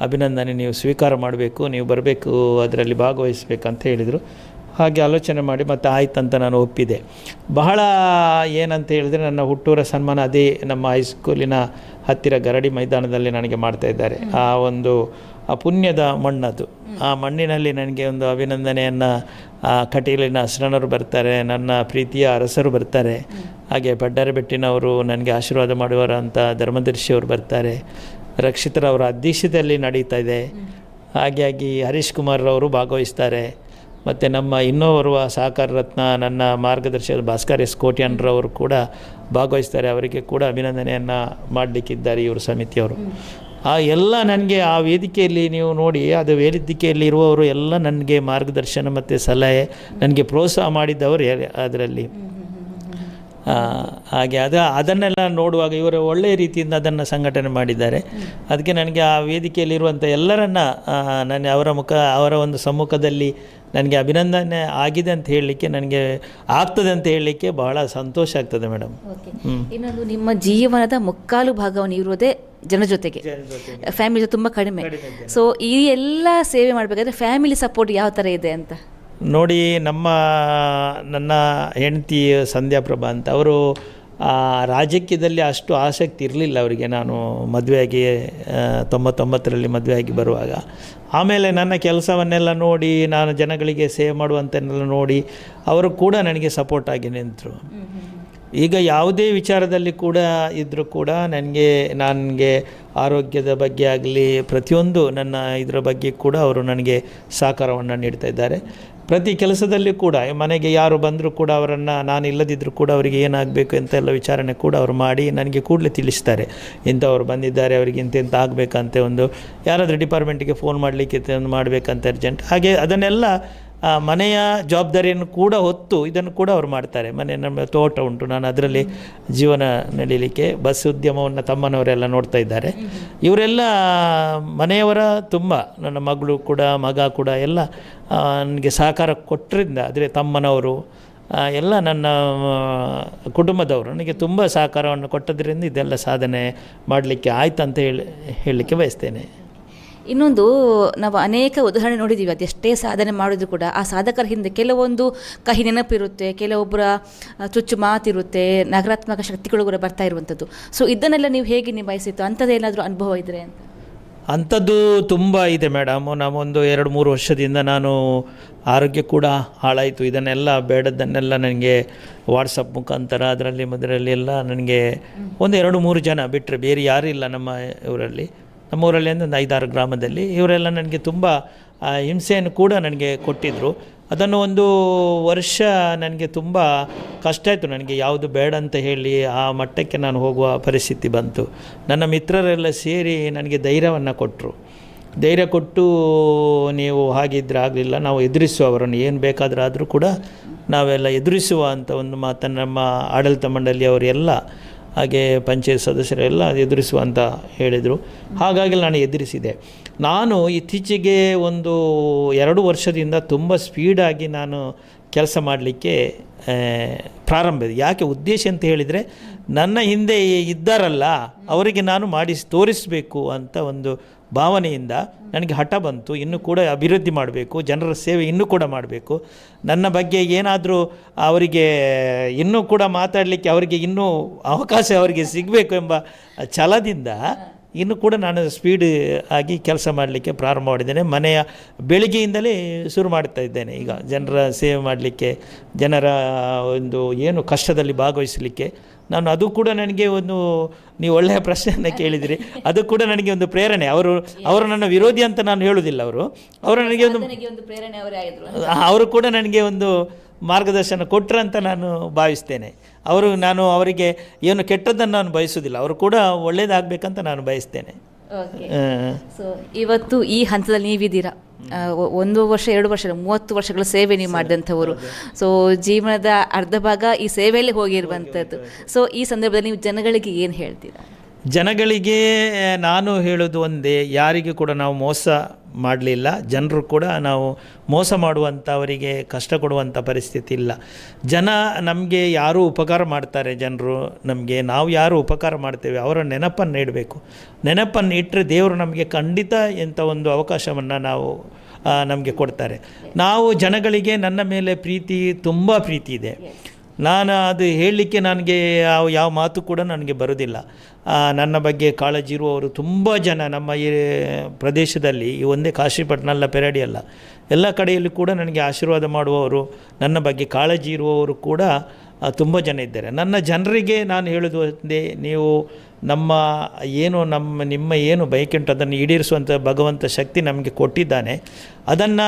ಅಭಿನಂದನೆ ನೀವು ಸ್ವೀಕಾರ ಮಾಡಬೇಕು, ನೀವು ಬರಬೇಕು, ಅದರಲ್ಲಿ ಭಾಗವಹಿಸಬೇಕಂತ ಹೇಳಿದರು. ಹಾಗೆ ಆಲೋಚನೆ ಮಾಡಿ ಮತ್ತು ಆಯ್ತಂತ ನಾನು ಒಪ್ಪಿದೆ. ಬಹಳ ಏನಂತ ಹೇಳಿದರೆ ನನ್ನ ಹುಟ್ಟೂರ ಸನ್ಮಾನ ಅದೇ ನಮ್ಮ ಹೈಸ್ಕೂಲಿನ ಹತ್ತಿರ ಗರಡಿ ಮೈದಾನದಲ್ಲಿ ನನಗೆ ಮಾಡ್ತಾಯಿದ್ದಾರೆ. ಆ ಒಂದು ಆ ಪುಣ್ಯದ ಮಣ್ಣದು, ಆ ಮಣ್ಣಿನಲ್ಲಿ ನನಗೆ ಒಂದು ಅಭಿನಂದನೆಯನ್ನು ಕಟೀಲಿನ ಶರಣರು ಬರ್ತಾರೆ, ನನ್ನ ಪ್ರೀತಿಯ ಅರಸರು ಬರ್ತಾರೆ, ಹಾಗೆ ಪಡ್ಡರಬೆಟ್ಟಿನವರು ನನಗೆ ಆಶೀರ್ವಾದ ಮಾಡುವರಂಥ ಧರ್ಮದರ್ಶಿಯವರು ಬರ್ತಾರೆ, ರಕ್ಷಿತರವರ ಅಧ್ಯಕ್ಷತೆಯಲ್ಲಿ ನಡೀತಾ ಇದೆ. ಹಾಗಾಗಿ ಹರೀಶ್ ಕುಮಾರ್ ಅವರು ಭಾಗವಹಿಸ್ತಾರೆ. ಮತ್ತು ನಮ್ಮ ಇನ್ನೋರ್ವ ಸಹಕಾರ ರತ್ನ ನನ್ನ ಮಾರ್ಗದರ್ಶಕ ಭಾಸ್ಕರ್ ಎಸ್ ಕೋಟ್ಯಾನ್ರವರು ಕೂಡ ಭಾಗವಹಿಸ್ತಾರೆ. ಅವರಿಗೆ ಕೂಡ ಅಭಿನಂದನೆಯನ್ನು ಮಾಡಲಿಕ್ಕಿದ್ದಾರೆ ಇವರು ಸಮಿತಿಯವರು. ಆ ಎಲ್ಲ ನನಗೆ ಆ ವೇದಿಕೆಯಲ್ಲಿ ನೀವು ನೋಡಿ, ಅದು ವೇದಿಕೆಯಲ್ಲಿ ಇರುವವರು ಎಲ್ಲ ನನಗೆ ಮಾರ್ಗದರ್ಶನ ಮತ್ತು ಸಲಹೆ, ನನಗೆ ಪ್ರೋತ್ಸಾಹ ಮಾಡಿದ್ದವರು ಅದರಲ್ಲಿ. ಹಾಗೆ ಅದನ್ನೆಲ್ಲ ನೋಡುವಾಗ ಇವರು ಒಳ್ಳೆಯ ರೀತಿಯಿಂದ ಅದನ್ನು ಸಂಘಟನೆ ಮಾಡಿದ್ದಾರೆ. ಅದಕ್ಕೆ ನನಗೆ ಆ ವೇದಿಕೆಯಲ್ಲಿರುವಂಥ ಎಲ್ಲರನ್ನು ನಾನು ಅವರ ಮುಖ, ಅವರ ಒಂದು ಸಮ್ಮುಖದಲ್ಲಿ ನನಗೆ ಅಭಿನಂದನೆ ಆಗಿದೆ ಅಂತ ಹೇಳಲಿಕ್ಕೆ, ನನಗೆ ಆಗ್ತದೆ ಅಂತ ಹೇಳಲಿಕ್ಕೆ ಬಹಳ ಸಂತೋಷ ಆಗ್ತದೆ ಮೇಡಮ್. ಇನ್ನೊಂದು, ನಿಮ್ಮ ಜೀವನದ ಮುಕ್ಕಾಲು ಭಾಗವನ್ನು ಇರೋದೇ ಜನ ಜೊತೆಗೆ, ಫ್ಯಾಮಿಲಿ ಜೊತೆ ತುಂಬ ಕಡಿಮೆ. ಸೊ ಈ ಎಲ್ಲ ಸೇವೆ ಮಾಡಬೇಕಾದ್ರೆ ಫ್ಯಾಮಿಲಿ ಸಪೋರ್ಟ್ ಯಾವ ಥರ ಇದೆ ಅಂತ ನೋಡಿ, ನನ್ನ ಹೆಂಡತಿ ಸಂಧ್ಯಾ ಪ್ರಭಾ ಅಂತ, ಅವರು ರಾಜಕೀಯದಲ್ಲಿ ಅಷ್ಟು ಆಸಕ್ತಿ ಇರಲಿಲ್ಲ ಅವರಿಗೆ. ನಾನು ಮದುವೆಯಾಗಿ 99ರಲ್ಲಿ ಮದುವೆಯಾಗಿ ಬರುವಾಗ, ಆಮೇಲೆ ನನ್ನ ಕೆಲಸವನ್ನೆಲ್ಲ ನೋಡಿ, ನಾನು ಜನಗಳಿಗೆ ಸೇವೆ ಮಾಡುವಂತನ್ನೆಲ್ಲ ನೋಡಿ ಅವರು ಕೂಡ ನನಗೆ ಸಪೋರ್ಟಾಗಿ ನಿಂತರು. ಈಗ ಯಾವುದೇ ವಿಚಾರದಲ್ಲಿ ಕೂಡ ಇದ್ದರೂ ಕೂಡ ನನಗೆ ಆರೋಗ್ಯದ ಬಗ್ಗೆ ಆಗಲಿ, ಪ್ರತಿಯೊಂದು ನನ್ನ ಇದರ ಬಗ್ಗೆ ಕೂಡ ಅವರು ನನಗೆ ಸಹಕಾರವನ್ನು ನೀಡ್ತಾ ಇದ್ದಾರೆ. ಪ್ರತಿ ಕೆಲಸದಲ್ಲಿ ಕೂಡ ಮನೆಗೆ ಯಾರು ಬಂದರೂ ಕೂಡ ಅವರನ್ನು, ನಾನು ಇಲ್ಲದಿದ್ದರೂ ಕೂಡ ಅವರಿಗೆ ಏನಾಗಬೇಕು ಅಂತೆಲ್ಲ ವಿಚಾರಣೆ ಕೂಡ ಅವರು ಮಾಡಿ ನನಗೆ ಕೂಡಲೇ ತಿಳಿಸ್ತಾರೆ. ಇಂಥವ್ರು ಬಂದಿದ್ದಾರೆ, ಅವರಿಗೆ ಇಂತಿಂಥ ಆಗಬೇಕಂತೆ, ಒಂದು ಯಾರಾದರೂ ಡಿಪಾರ್ಟ್ಮೆಂಟಿಗೆ ಫೋನ್ ಮಾಡಲಿಕ್ಕೆ ಒಂದು ಮಾಡಬೇಕಂತ ಅರ್ಜೆಂಟ್, ಹಾಗೆ ಅದನ್ನೆಲ್ಲ ಮನೆಯ ಜವಾಬ್ದಾರಿಯನ್ನು ಕೂಡ ಹೊತ್ತು ಇದನ್ನು ಕೂಡ ಅವರು ಮಾಡ್ತಾರೆ. ಮನೆ ನಮ್ಮ ತೋಟ ಉಂಟು, ನಾನು ಅದರಲ್ಲಿ ಜೀವನ ನಡೀಲಿಕ್ಕೆ ಬಸ್ ಉದ್ಯಮವನ್ನು ತಮ್ಮನವರೆಲ್ಲ ನೋಡ್ತಾ ಇದ್ದಾರೆ. ಇವರೆಲ್ಲ ಮನೆಯವರ ತುಂಬ, ನನ್ನ ಮಗಳು ಕೂಡ ಮಗ ಕೂಡ ಎಲ್ಲ ನನಗೆ ಸಹಕಾರ ಕೊಟ್ಟರಿಂದ, ಅಂದರೆ ತಮ್ಮನವರು ಎಲ್ಲ ನನ್ನ ಕುಟುಂಬದವರು ನನಗೆ ತುಂಬ ಸಹಕಾರವನ್ನು ಕೊಟ್ಟದ್ರಿಂದ ಇದೆಲ್ಲ ಸಾಧನೆ ಮಾಡಲಿಕ್ಕೆ ಆಯ್ತು ಅಂತ ಹೇಳಲಿಕ್ಕೆ ಬಯಸ್ತೇನೆ. ಇನ್ನೊಂದು, ನಾವು ಅನೇಕ ಉದಾಹರಣೆ ನೋಡಿದ್ದೀವಿ, ಅದೆಷ್ಟೇ ಸಾಧನೆ ಮಾಡಿದ್ರು ಕೂಡ ಆ ಸಾಧಕರ ಹಿಂದೆ ಕೆಲವೊಂದು ಕಹಿ ನೆನಪಿರುತ್ತೆ, ಕೆಲವೊಬ್ಬರ ಚುಚ್ಚು ಮಾತಿರುತ್ತೆ, ನಕಾರಾತ್ಮಕ ಶಕ್ತಿಗಳು ಕೂಡ ಬರ್ತಾ ಇರುವಂಥದ್ದು. ಸೊ ಇದನ್ನೆಲ್ಲ ನೀವು ಹೇಗೆ ನಿಭಾಯಿಸಿತ್ತು, ಅಂಥದ್ದೇನಾದರೂ ಅನುಭವ ಇದ್ದರೆ ಅಂತ? ಅಂಥದ್ದು ತುಂಬ ಇದೆ ಮೇಡಮ್. ನಾವೊಂದು 2-3 ವರ್ಷದಿಂದ ನಾನು ಆರೋಗ್ಯ ಕೂಡ ಹಾಳಾಯಿತು. ಇದನ್ನೆಲ್ಲ ಬೇಡದ್ದನ್ನೆಲ್ಲ ನನಗೆ ವಾಟ್ಸಪ್ ಮುಖಾಂತರ ಅದರಲ್ಲಿ ಅದರಲ್ಲಿ ಎಲ್ಲ ನನಗೆ ಒಂದು 2-3 ಜನ ಬಿಟ್ಟರೆ ಬೇರೆ ಯಾರೂ ಇಲ್ಲ ನಮ್ಮ ಊರಲ್ಲಿ. ನಮ್ಮೂರಲ್ಲಿ ಅಂದರೆ ಒಂದು 5-6 ಗ್ರಾಮದಲ್ಲಿ ಇವರೆಲ್ಲ ನನಗೆ ತುಂಬ ಹಿಂಸೆಯನ್ನು ಕೂಡ ನನಗೆ ಕೊಟ್ಟಿದ್ದರು. ಅದನ್ನು ಒಂದು ವರ್ಷ ನನಗೆ ತುಂಬ ಕಷ್ಟ ಆಯಿತು. ನನಗೆ ಯಾವುದು ಬೇಡ ಅಂತ ಹೇಳಿ ಆ ಮಟ್ಟಕ್ಕೆ ನಾನು ಹೋಗುವ ಪರಿಸ್ಥಿತಿ ಬಂತು. ನನ್ನ ಮಿತ್ರರೆಲ್ಲ ಸೇರಿ ನನಗೆ ಧೈರ್ಯವನ್ನು ಕೊಟ್ಟರು. ಧೈರ್ಯ ಕೊಟ್ಟು ನೀವು ಹಾಗಿದ್ದರೆ ಆಗಲಿಲ್ಲ, ನಾವು ಎದುರಿಸುವ ಅವರನ್ನು, ಏನು ಬೇಕಾದರೂ ಆದರೂ ಕೂಡ ನಾವೆಲ್ಲ ಎದುರಿಸುವ ಅಂತ ಒಂದು ಮಾತನ್ನು ನಮ್ಮ ಆಡಳಿತ ಮಂಡಳಿಯವರೆಲ್ಲ ಹಾಗೆ ಪಂಚಾಯತ್ ಸದಸ್ಯರೆಲ್ಲ ಎದುರಿಸುವ ಅಂತ ಹೇಳಿದರು. ಹಾಗಾಗಿ ನಾನು ಎದುರಿಸಿದೆ. ನಾನು ಇತ್ತೀಚೆಗೆ ಒಂದು 2 ವರ್ಷದಿಂದ ತುಂಬ ಸ್ಪೀಡಾಗಿ ನಾನು ಕೆಲಸ ಮಾಡಲಿಕ್ಕೆ ಪ್ರಾರಂಭ. ಯಾಕೆ ಉದ್ದೇಶ ಅಂತ ಹೇಳಿದರೆ, ನನ್ನ ಹಿಂದೆ ಇದ್ದಾರಲ್ಲ ಅವರಿಗೆ ನಾನು ಮಾಡಿಸಿ ತೋರಿಸಬೇಕು ಅಂತ ಒಂದು ಭಾವನೆಯಿಂದ ನನಗೆ ಹಠ ಬಂತು. ಇನ್ನೂ ಕೂಡ ಅಭಿವೃದ್ಧಿ ಮಾಡಬೇಕು, ಜನರ ಸೇವೆ ಇನ್ನೂ ಕೂಡ ಮಾಡಬೇಕು, ನನ್ನ ಬಗ್ಗೆ ಏನಾದರೂ ಅವರಿಗೆ ಇನ್ನೂ ಕೂಡ ಮಾತಾಡಲಿಕ್ಕೆ ಅವರಿಗೆ ಇನ್ನೂ ಅವಕಾಶ ಅವರಿಗೆ ಸಿಗಬೇಕು ಎಂಬ ಛಲದಿಂದ ಇನ್ನೂ ಕೂಡ ನಾನು ಸ್ಪೀಡ್ ಆಗಿ ಕೆಲಸ ಮಾಡಲಿಕ್ಕೆ ಪ್ರಾರಂಭ ಮಾಡಿದ್ದೇನೆ. ಮನೆಯ ಬೆಳಿಗ್ಗೆಯಿಂದಲೇ ಶುರು ಮಾಡ್ತಾ ಇದ್ದೇನೆ ಈಗ ಜನರ ಸೇವೆ ಮಾಡಲಿಕ್ಕೆ, ಜನರ ಒಂದು ಏನು ಕಷ್ಟದಲ್ಲಿ ಭಾಗವಹಿಸಲಿಕ್ಕೆ. ನಾನು ಅದು ಕೂಡ ನನಗೆ ಒಂದು, ನೀವು ಒಳ್ಳೆಯ ಪ್ರಶ್ನೆಯನ್ನು ಕೇಳಿದಿರಿ, ಅದು ಕೂಡ ನನಗೆ ಒಂದು ಪ್ರೇರಣೆ. ಅವರು ನನ್ನ ವಿರೋಧಿ ಅಂತ ನಾನು ಹೇಳುವುದಿಲ್ಲ, ಅವರು ನನಗೆ ಒಂದು ಪ್ರೇರಣೆ ಅವರೇ ಆಗಿದ್ರು. ಅವರು ಕೂಡ ನನಗೆ ಒಂದು ಮಾರ್ಗದರ್ಶನ ಕೊಟ್ಟರಂತ ನಾನು ಭಾವಿಸ್ತೇನೆ. ನಾನು ಅವರಿಗೆ ಏನು ಕೆಟ್ಟದ್ದನ್ನು ನಾನು ಬಯಸುವುದಿಲ್ಲ, ಅವರು ಕೂಡ ಒಳ್ಳೆಯದಾಗಬೇಕಂತ ನಾನು ಬಯಸ್ತೇನೆ. So ಇವತ್ತು ಈ ಹಂತದಲ್ಲಿ ನೀವಿದ್ದೀರಾ. 1 ವರ್ಷ, 2 ವರ್ಷ ಅಲ್ಲ, 30 ವರ್ಷಗಳ ಸೇವೆ ನೀವು ಮಾಡಿದಂಥವರು. ಸೊ ಜೀವನದ ಅರ್ಧ ಭಾಗ ಈ ಸೇವೆಯಲ್ಲಿ ಹೋಗಿರುವಂಥದ್ದು. ಸೊ ಈ ಸಂದರ್ಭದಲ್ಲಿ ನೀವು ಜನಗಳಿಗೆ ಏನು ಹೇಳ್ತೀರಾ? ಜನಗಳಿಗೆ ನಾನು ಹೇಳೋದು ಒಂದೇ, ಯಾರಿಗೂ ಕೂಡ ನಾವು ಮೋಸ ಮಾಡಲಿಲ್ಲ. ಜನರು ಕೂಡ ನಾವು ಮೋಸ ಮಾಡುವಂಥವರಿಗೆ ಕಷ್ಟ ಕೊಡುವಂಥ ಪರಿಸ್ಥಿತಿ ಇಲ್ಲ. ಜನ ನಮಗೆ ಯಾರು ಉಪಕಾರ ಮಾಡ್ತಾರೆ, ಜನರು ನಮಗೆ, ನಾವು ಯಾರು ಉಪಕಾರ ಮಾಡ್ತೇವೆ ಅವರ ನೆನಪನ್ನು ಇಡಬೇಕು. ನೆನಪನ್ನು ಇಟ್ಟರೆ ದೇವರು ನಮಗೆ ಖಂಡಿತ ಇಂಥ ಒಂದು ಅವಕಾಶವನ್ನು ನಾವು ನಮಗೆ ಕೊಡ್ತಾರೆ. ನಾವು ಜನಗಳಿಗೆ ನನ್ನ ಮೇಲೆ ಪ್ರೀತಿ, ತುಂಬ ಪ್ರೀತಿ ಇದೆ. ನಾನು ಅದು ಹೇಳಲಿಕ್ಕೆ ನನಗೆ ಯಾವ ಮಾತು ಕೂಡ ನನಗೆ ಬರೋದಿಲ್ಲ. ನನ್ನ ಬಗ್ಗೆ ಕಾಳಜಿ ಇರುವವರು ತುಂಬ ಜನ ನಮ್ಮ ಈ ಪ್ರದೇಶದಲ್ಲಿ, ಈ ಒಂದೇ ಕಾಶಿಪಟ್ಟಣ ಅಲ್ಲ, ಪೆರಾಡಿ ಅಲ್ಲ, ಎಲ್ಲ ಕಡೆಯಲ್ಲೂ ಕೂಡ ನನಗೆ ಆಶೀರ್ವಾದ ಮಾಡುವವರು, ನನ್ನ ಬಗ್ಗೆ ಕಾಳಜಿ ಇರುವವರು ಕೂಡ ತುಂಬ ಜನ ಇದ್ದಾರೆ. ನನ್ನ ಜನರಿಗೆ ನಾನು ಹೇಳೋದು ಒಂದೇ, ನೀವು ನಮ್ಮ ಏನು ನಮ್ಮ ನಿಮ್ಮ ಏನು ಬಯಕೆ ಉಂಟು ಅದನ್ನು ಈಡೇರಿಸುವಂಥ ಭಗವಂತ ಶಕ್ತಿ ನಮಗೆ ಕೊಟ್ಟಿದ್ದಾನೆ. ಅದನ್ನು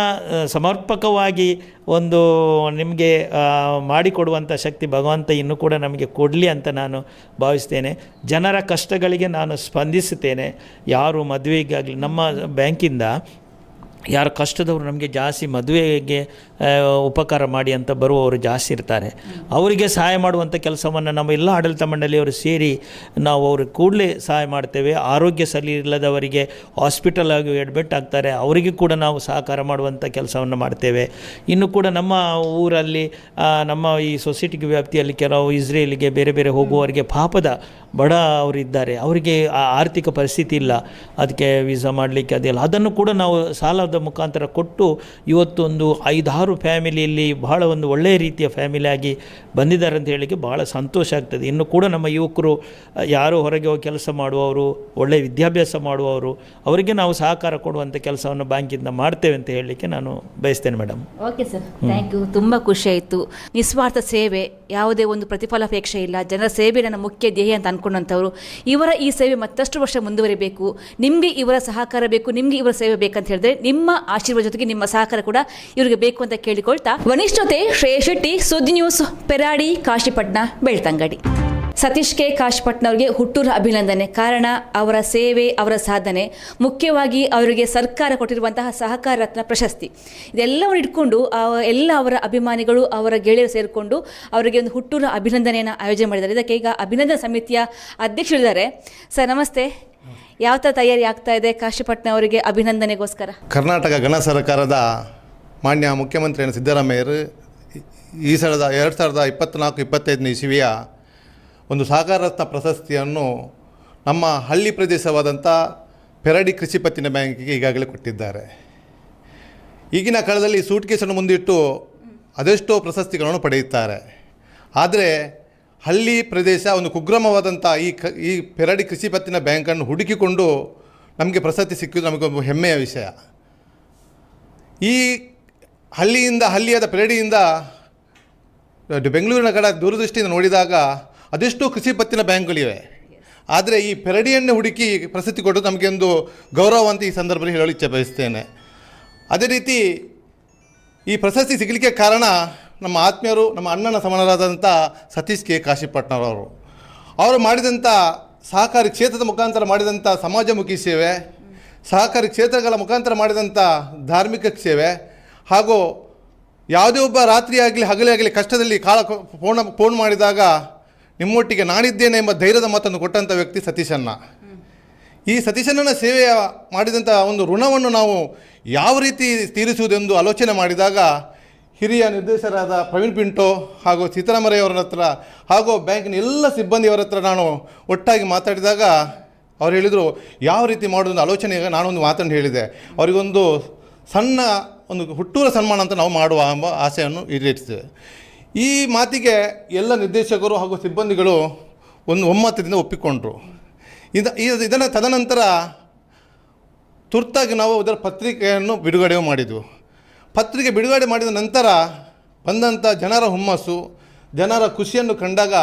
ಸಮರ್ಪಕವಾಗಿ ಒಂದು ನಿಮಗೆ ಮಾಡಿಕೊಡುವಂಥ ಶಕ್ತಿ ಭಗವಂತ ಇನ್ನೂ ಕೂಡ ನಮಗೆ ಕೊಡಲಿ ಅಂತ ನಾನು ಭಾವಿಸ್ತೇನೆ. ಜನರ ಕಷ್ಟಗಳಿಗೆ ನಾನು ಸ್ಪಂದಿಸುತ್ತೇನೆ. ಯಾರು ಮದುವೆಗಾಗಲಿ ನಮ್ಮ ಬ್ಯಾಂಕಿಂದ ಯಾರು ಕಷ್ಟದವರು ನಮಗೆ ಜಾಸ್ತಿ ಮದುವೆಗೆ ಉಪಕಾರ ಮಾಡಿ ಅಂತ ಬರುವವರು ಜಾಸ್ತಿ ಇರ್ತಾರೆ. ಅವರಿಗೆ ಸಹಾಯ ಮಾಡುವಂಥ ಕೆಲಸವನ್ನು ನಮ್ಮ ಎಲ್ಲ ಆಡಳಿತ ಮಂಡಳಿಯವರು ಸೇರಿ ನಾವು ಅವ್ರಿಗೆ ಕೂಡಲೇ ಸಹಾಯ ಮಾಡ್ತೇವೆ. ಆರೋಗ್ಯ ಸರಿ ಇಲ್ಲದವರಿಗೆ ಹಾಸ್ಪಿಟಲ್ ಆಗಿ ಅಡ್ಮಿಟ್ ಆಗ್ತಾರೆ, ಅವರಿಗೆ ಕೂಡ ನಾವು ಸಹಕಾರ ಮಾಡುವಂಥ ಕೆಲಸವನ್ನು ಮಾಡ್ತೇವೆ. ಇನ್ನು ಕೂಡ ನಮ್ಮ ಊರಲ್ಲಿ, ನಮ್ಮ ಈ ಸೊಸೈಟಿಗೆ ವ್ಯಾಪ್ತಿಯಲ್ಲಿ ಕೆಲವು ಇಸ್ರೇಲಿಗೆ ಬೇರೆ ಬೇರೆ ಹೋಗುವವರಿಗೆ ಪಾಪದ ಬಡ ಅವರಿದ್ದಾರೆ, ಅವರಿಗೆ ಆರ್ಥಿಕ ಪರಿಸ್ಥಿತಿ ಇಲ್ಲ, ಅದಕ್ಕೆ ವೀಸಾ ಮಾಡಲಿಕ್ಕೆ ಅದೆಲ್ಲ, ಅದನ್ನು ಕೂಡ ನಾವು ಸಾಲದ ಮುಖಾಂತರ ಕೊಟ್ಟು ಇವತ್ತೊಂದು 5-6 ಫ್ಯಾಮಿಲಿಯಲ್ಲಿ ಬಹಳ ಒಂದು ಒಳ್ಳೆಯ ರೀತಿಯ ಫ್ಯಾಮಿಲಿಯಾಗಿ ಬಂದಿದ್ದಾರೆ ಅಂತ ಹೇಳಲಿಕ್ಕೆ ಬಹಳ ಸಂತೋಷ ಆಗ್ತದೆ. ಇನ್ನು ಕೂಡ ನಮ್ಮ ಯುವಕರು ಯಾರು ಹೊರಗೆ ಹೋಗಿ ಕೆಲಸ ಮಾಡುವವರು, ಒಳ್ಳೆಯ ವಿದ್ಯಾಭ್ಯಾಸ ಮಾಡುವವರು, ಅವರಿಗೆ ನಾವು ಸಹಕಾರ ಕೊಡುವಂಥ ಕೆಲಸವನ್ನು ಬ್ಯಾಂಕಿಂದ ಮಾಡ್ತೇವೆ ಅಂತ ಹೇಳಲಿಕ್ಕೆ ನಾನು ಬಯಸ್ತೇನೆ madam. Okay sir, thank you. ತುಂಬ ಖುಷಿಯಾಯಿತು. ನಿಸ್ವಾರ್ಥ ಸೇವೆ, ಯಾವುದೇ ಒಂದು ಪ್ರತಿಫಲಾಪೇಕ್ಷೆ ಇಲ್ಲ, ಜನರ ಸೇವೆ ನನ್ನ ಮುಖ್ಯ ಧ್ಯೇಯ ಅಂತ ಅಂದ್ಕೊಂಡಂಥವ್ರು. ಇವರ ಈ ಸೇವೆ ಮತ್ತಷ್ಟು ವರ್ಷ ಮುಂದುವರಿಬೇಕು. ನಿಮಗೆ ಇವರ ಸಹಕಾರ ಬೇಕು, ನಿಮಗೆ ಇವರ ಸೇವೆ ಬೇಕಂತ ಹೇಳಿದ್ರೆ ನಿಮ್ಮ ಆಶೀರ್ವಾದ ಜೊತೆಗೆ ನಿಮ್ಮ ಸಹಕಾರ ಕೂಡ ಇವರಿಗೆ ಬೇಕು ಅಂತ ಕೇಳಿಕೊಳ್ತಾ, ವನೀಶ್ ಜೊತೆ ಶ್ರೇಯಾ ಶೆಟ್ಟಿ, ಸುದ್ದಿ ನ್ಯೂಸ್, ಪೆರಾಡಿ, ಕಾಶಿಪಟ್ನ, ಬೆಳ್ತಂಗಡಿ. ಸತೀಶ್ ಕೆ ಕಾಶಿಪಟ್ನ ಅವರಿಗೆ ಹುಟ್ಟೂರ ಅಭಿನಂದನೆ. ಕಾರಣ ಅವರ ಸೇವೆ, ಅವರ ಸಾಧನೆ, ಮುಖ್ಯವಾಗಿ ಅವರಿಗೆ ಸರ್ಕಾರ ಕೊಟ್ಟಿರುವಂತಹ ಸಹಕಾರ ರತ್ನ ಪ್ರಶಸ್ತಿ, ಇದೆಲ್ಲವನ್ನು ಇಟ್ಕೊಂಡು ಎಲ್ಲ ಅವರ ಅಭಿಮಾನಿಗಳು, ಅವರ ಗೆಳೆಯರು ಸೇರಿಕೊಂಡು ಅವರಿಗೆ ಒಂದು ಹುಟ್ಟೂರ ಅಭಿನಂದನೆಯನ್ನು ಆಯೋಜನೆ ಮಾಡಿದ್ದಾರೆ. ಇದಕ್ಕೆ ಈಗ ಅಭಿನಂದನಾ ಸಮಿತಿಯ ಅಧ್ಯಕ್ಷರಿದ್ದಾರೆ. ಸರ್ ನಮಸ್ತೆ. ಯಾವ ಥರ ತಯಾರಿ ಆಗ್ತಾ ಇದೆ ಕಾಶಿಪಟ್ನ ಅವರಿಗೆ ಅಭಿನಂದನೆಗೋಸ್ಕರ? ಕರ್ನಾಟಕ ಗಣ ಸರ್ಕಾರದ ಮಾನ್ಯ ಮುಖ್ಯಮಂತ್ರಿ ಸಿದ್ದರಾಮಯ್ಯರು ಈ ಸಲದ 2024-25ನೇ ಇಸವಿಯ ಒಂದು ಸಹಕಾರ ರತ್ನ ಪ್ರಶಸ್ತಿಯನ್ನು ನಮ್ಮ ಹಳ್ಳಿ ಪ್ರದೇಶವಾದಂಥ ಪೆರಡಿ ಕೃಷಿ ಪತ್ತಿನ ಬ್ಯಾಂಕಿಗೆ ಈಗಾಗಲೇ ಕೊಟ್ಟಿದ್ದಾರೆ. ಈಗಿನ ಕಾಲದಲ್ಲಿ ಸೂಟ್ ಕೇಸನ್ನು ಮುಂದಿಟ್ಟು ಅದೆಷ್ಟೋ ಪ್ರಶಸ್ತಿಗಳನ್ನು ಪಡೆಯುತ್ತಾರೆ. ಆದರೆ ಹಳ್ಳಿ ಪ್ರದೇಶ ಒಂದು ಕುಗ್ರಾಮವಾದಂಥ ಈ ಪೆರಡಿ ಕೃಷಿ ಪತ್ತಿನ ಬ್ಯಾಂಕನ್ನು ಹುಡುಕಿಕೊಂಡು ನಮಗೆ ಪ್ರಶಸ್ತಿ ಸಿಕ್ಕಿದ್ದು ನಮಗೊಂದು ಹೆಮ್ಮೆಯ ವಿಷಯ. ಈ ಹಳ್ಳಿಯಿಂದ, ಹಳ್ಳಿಯಾದ ಪೆರಡಿಯಿಂದ ಬೆಂಗಳೂರಿನ ಕಡೆ ದೂರದೃಷ್ಟಿಯಿಂದ ನೋಡಿದಾಗ ಅದೆಷ್ಟೋ ಕೃಷಿ ಪತ್ತಿನ ಬ್ಯಾಂಕ್ಗಳಿವೆ. ಆದರೆ ಈ ಪೆರಡಿಯನ್ನು ಹುಡುಕಿ ಪ್ರಶಸ್ತಿ ಕೊಟ್ಟು ನಮಗೆ ಒಂದು ಗೌರವ ಅಂತ ಈ ಸಂದರ್ಭದಲ್ಲಿ ಹೇಳಲು ಇಚ್ಛೆ ಬಯಸ್ತೇನೆ. ಅದೇ ರೀತಿ ಈ ಪ್ರಶಸ್ತಿ ಸಿಗಲಿಕ್ಕೆ ಕಾರಣ ನಮ್ಮ ಆತ್ಮೀಯರು, ನಮ್ಮ ಅಣ್ಣನ ಸಮಾನರಾದಂಥ ಸತೀಶ್ ಕೆ ಕಾಶಿಪಟ್ನರವರು. ಅವರು ಮಾಡಿದಂಥ ಸಹಕಾರಿ ಕ್ಷೇತ್ರದ ಮುಖಾಂತರ ಮಾಡಿದಂಥ ಸಮಾಜಮುಖಿ ಸೇವೆ, ಸಹಕಾರಿ ಕ್ಷೇತ್ರಗಳ ಮುಖಾಂತರ ಮಾಡಿದಂಥ ಧಾರ್ಮಿಕ ಸೇವೆ, ಹಾಗೂ ಯಾವುದೇ ಒಬ್ಬ ರಾತ್ರಿ ಆಗಲಿ ಹಗಲೇ ಆಗಲಿ ಕಷ್ಟದಲ್ಲಿ ಕಾಲ ಫೋನ್ ಮಾಡಿದಾಗ ನಿಮ್ಮೊಟ್ಟಿಗೆ ನಾನಿದ್ದೇನೆ ಎಂಬ ಧೈರ್ಯದ ಮಾತನ್ನು ಕೊಟ್ಟಂಥ ವ್ಯಕ್ತಿ ಸತೀಶಣ್ಣ. ಈ ಸತೀಶಣ್ಣನ ಸೇವೆಯ ಮಾಡಿದಂಥ ಒಂದು ಋಣವನ್ನು ನಾವು ಯಾವ ರೀತಿ ತೀರಿಸುವುದೆಂದು ಆಲೋಚನೆ ಮಾಡಿದಾಗ ಹಿರಿಯ ನಿರ್ದೇಶಕರಾದ ಪ್ರವೀಣ್ ಪಿಂಟೋ ಹಾಗೂ ಸೀತಾರಾಮಯ್ಯವರ ಹತ್ರ ಹಾಗೂ ಬ್ಯಾಂಕಿನ ಎಲ್ಲ ಸಿಬ್ಬಂದಿಯವರ ಹತ್ರ ನಾನು ಒಟ್ಟಾಗಿ ಮಾತಾಡಿದಾಗ ಅವ್ರು ಹೇಳಿದರು, ಯಾವ ರೀತಿ ಮಾಡೋದು ಆಲೋಚನೆಗೆ ನಾನೊಂದು ಮಾತನ್ನು ಹೇಳಿದೆ. ಅವರಿಗೊಂದು ಸಣ್ಣ ಒಂದು ಹುಟ್ಟೂರ ಸನ್ಮಾನ ಅಂತ ನಾವು ಮಾಡುವ ಎಂಬ ಆಸೆಯನ್ನು ಈಡೇರಿಸಿದ್ದೇವೆ. ಈ ಮಾತಿಗೆ ಎಲ್ಲ ನಿರ್ದೇಶಕರು ಹಾಗೂ ಸಿಬ್ಬಂದಿಗಳು ಒಂದು ಒಮ್ಮತದಿಂದ ಒಪ್ಪಿಕೊಂಡರು. ಇದನ್ನು ತದನಂತರ ತುರ್ತಾಗಿ ನಾವು ಇದರ ಪತ್ರಿಕೆಯನ್ನು ಬಿಡುಗಡೆ ಮಾಡಿದೆವು. ಪತ್ರಿಕೆ ಬಿಡುಗಡೆ ಮಾಡಿದ ನಂತರ ಬಂದಂಥ ಜನರ ಹುಮ್ಮಸ್ಸು, ಜನರ ಖುಷಿಯನ್ನು ಕಂಡಾಗ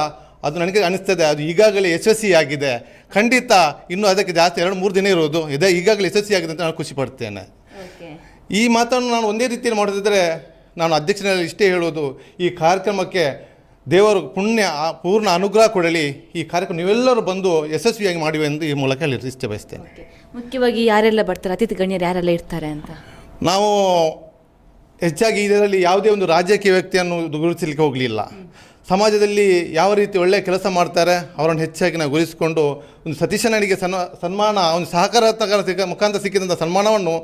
ಅದು ನನಗೆ ಅನಿಸ್ತದೆ, ಅದು ಈಗಾಗಲೇ ಯಶಸ್ವಿಯಾಗಿದೆ. ಖಂಡಿತ ಇನ್ನೂ ಅದಕ್ಕೆ ಜಾಸ್ತಿ 2-3 ದಿನ ಇರೋದು ಇದೆ, ಈಗಾಗಲೇ ಯಶಸ್ವಿಯಾಗಿದೆ ಅಂತ ನಾನು ಖುಷಿ ಪಡ್ತೇನೆ. ಈ ಮಾತನ್ನು ನಾನು ಒಂದೇ ರೀತಿಯಲ್ಲಿ ಮಾಡೋದಿದ್ದರೆ ನಾನು ಅಧ್ಯಕ್ಷನಲ್ಲಿ ಇಷ್ಟೇ ಹೇಳೋದು, ಈ ಕಾರ್ಯಕ್ರಮಕ್ಕೆ ದೇವರು ಪುಣ್ಯ ಪೂರ್ಣ ಅನುಗ್ರಹ ಕೊಡಲಿ. ಈ ಕಾರ್ಯಕ್ರಮ ನೀವೆಲ್ಲರೂ ಬಂದು ಯಶಸ್ವಿಯಾಗಿ ಮಾಡುವೆ ಎಂದು ಈ ಮೂಲಕ ಹೇಳಿ ಇಚ್ಛೆ ಬಯಸ್ತೇನೆ. ಮುಖ್ಯವಾಗಿ ಯಾರೆಲ್ಲ ಬರ್ತಾರೆ, ಅತಿಥಿ ಗಣ್ಯರು ಯಾರೆಲ್ಲ ಇರ್ತಾರೆ ಅಂತ? ನಾವು ಹೆಚ್ಚಾಗಿ ಇದರಲ್ಲಿ ಯಾವುದೇ ಒಂದು ರಾಜಕೀಯ ವ್ಯಕ್ತಿಯನ್ನು ಗುರುತಿಸಲಿಕ್ಕೆ ಹೋಗಲಿಲ್ಲ. ಸಮಾಜದಲ್ಲಿ ಯಾವ ರೀತಿ ಒಳ್ಳೆಯ ಕೆಲಸ ಮಾಡ್ತಾರೆ ಅವರನ್ನು ಹೆಚ್ಚಾಗಿ ನಾವು ಗುರುತಿಸಿಕೊಂಡು ಒಂದು ಸತೀಶನಿಗೆ ಸನ್ಮಾನ, ಒಂದು ಸಹಕಾರತ್ಮಕ ಮುಖಾಂತರ ಸಿಕ್ಕಿದಂಥ ಸನ್ಮಾನವನ್ನು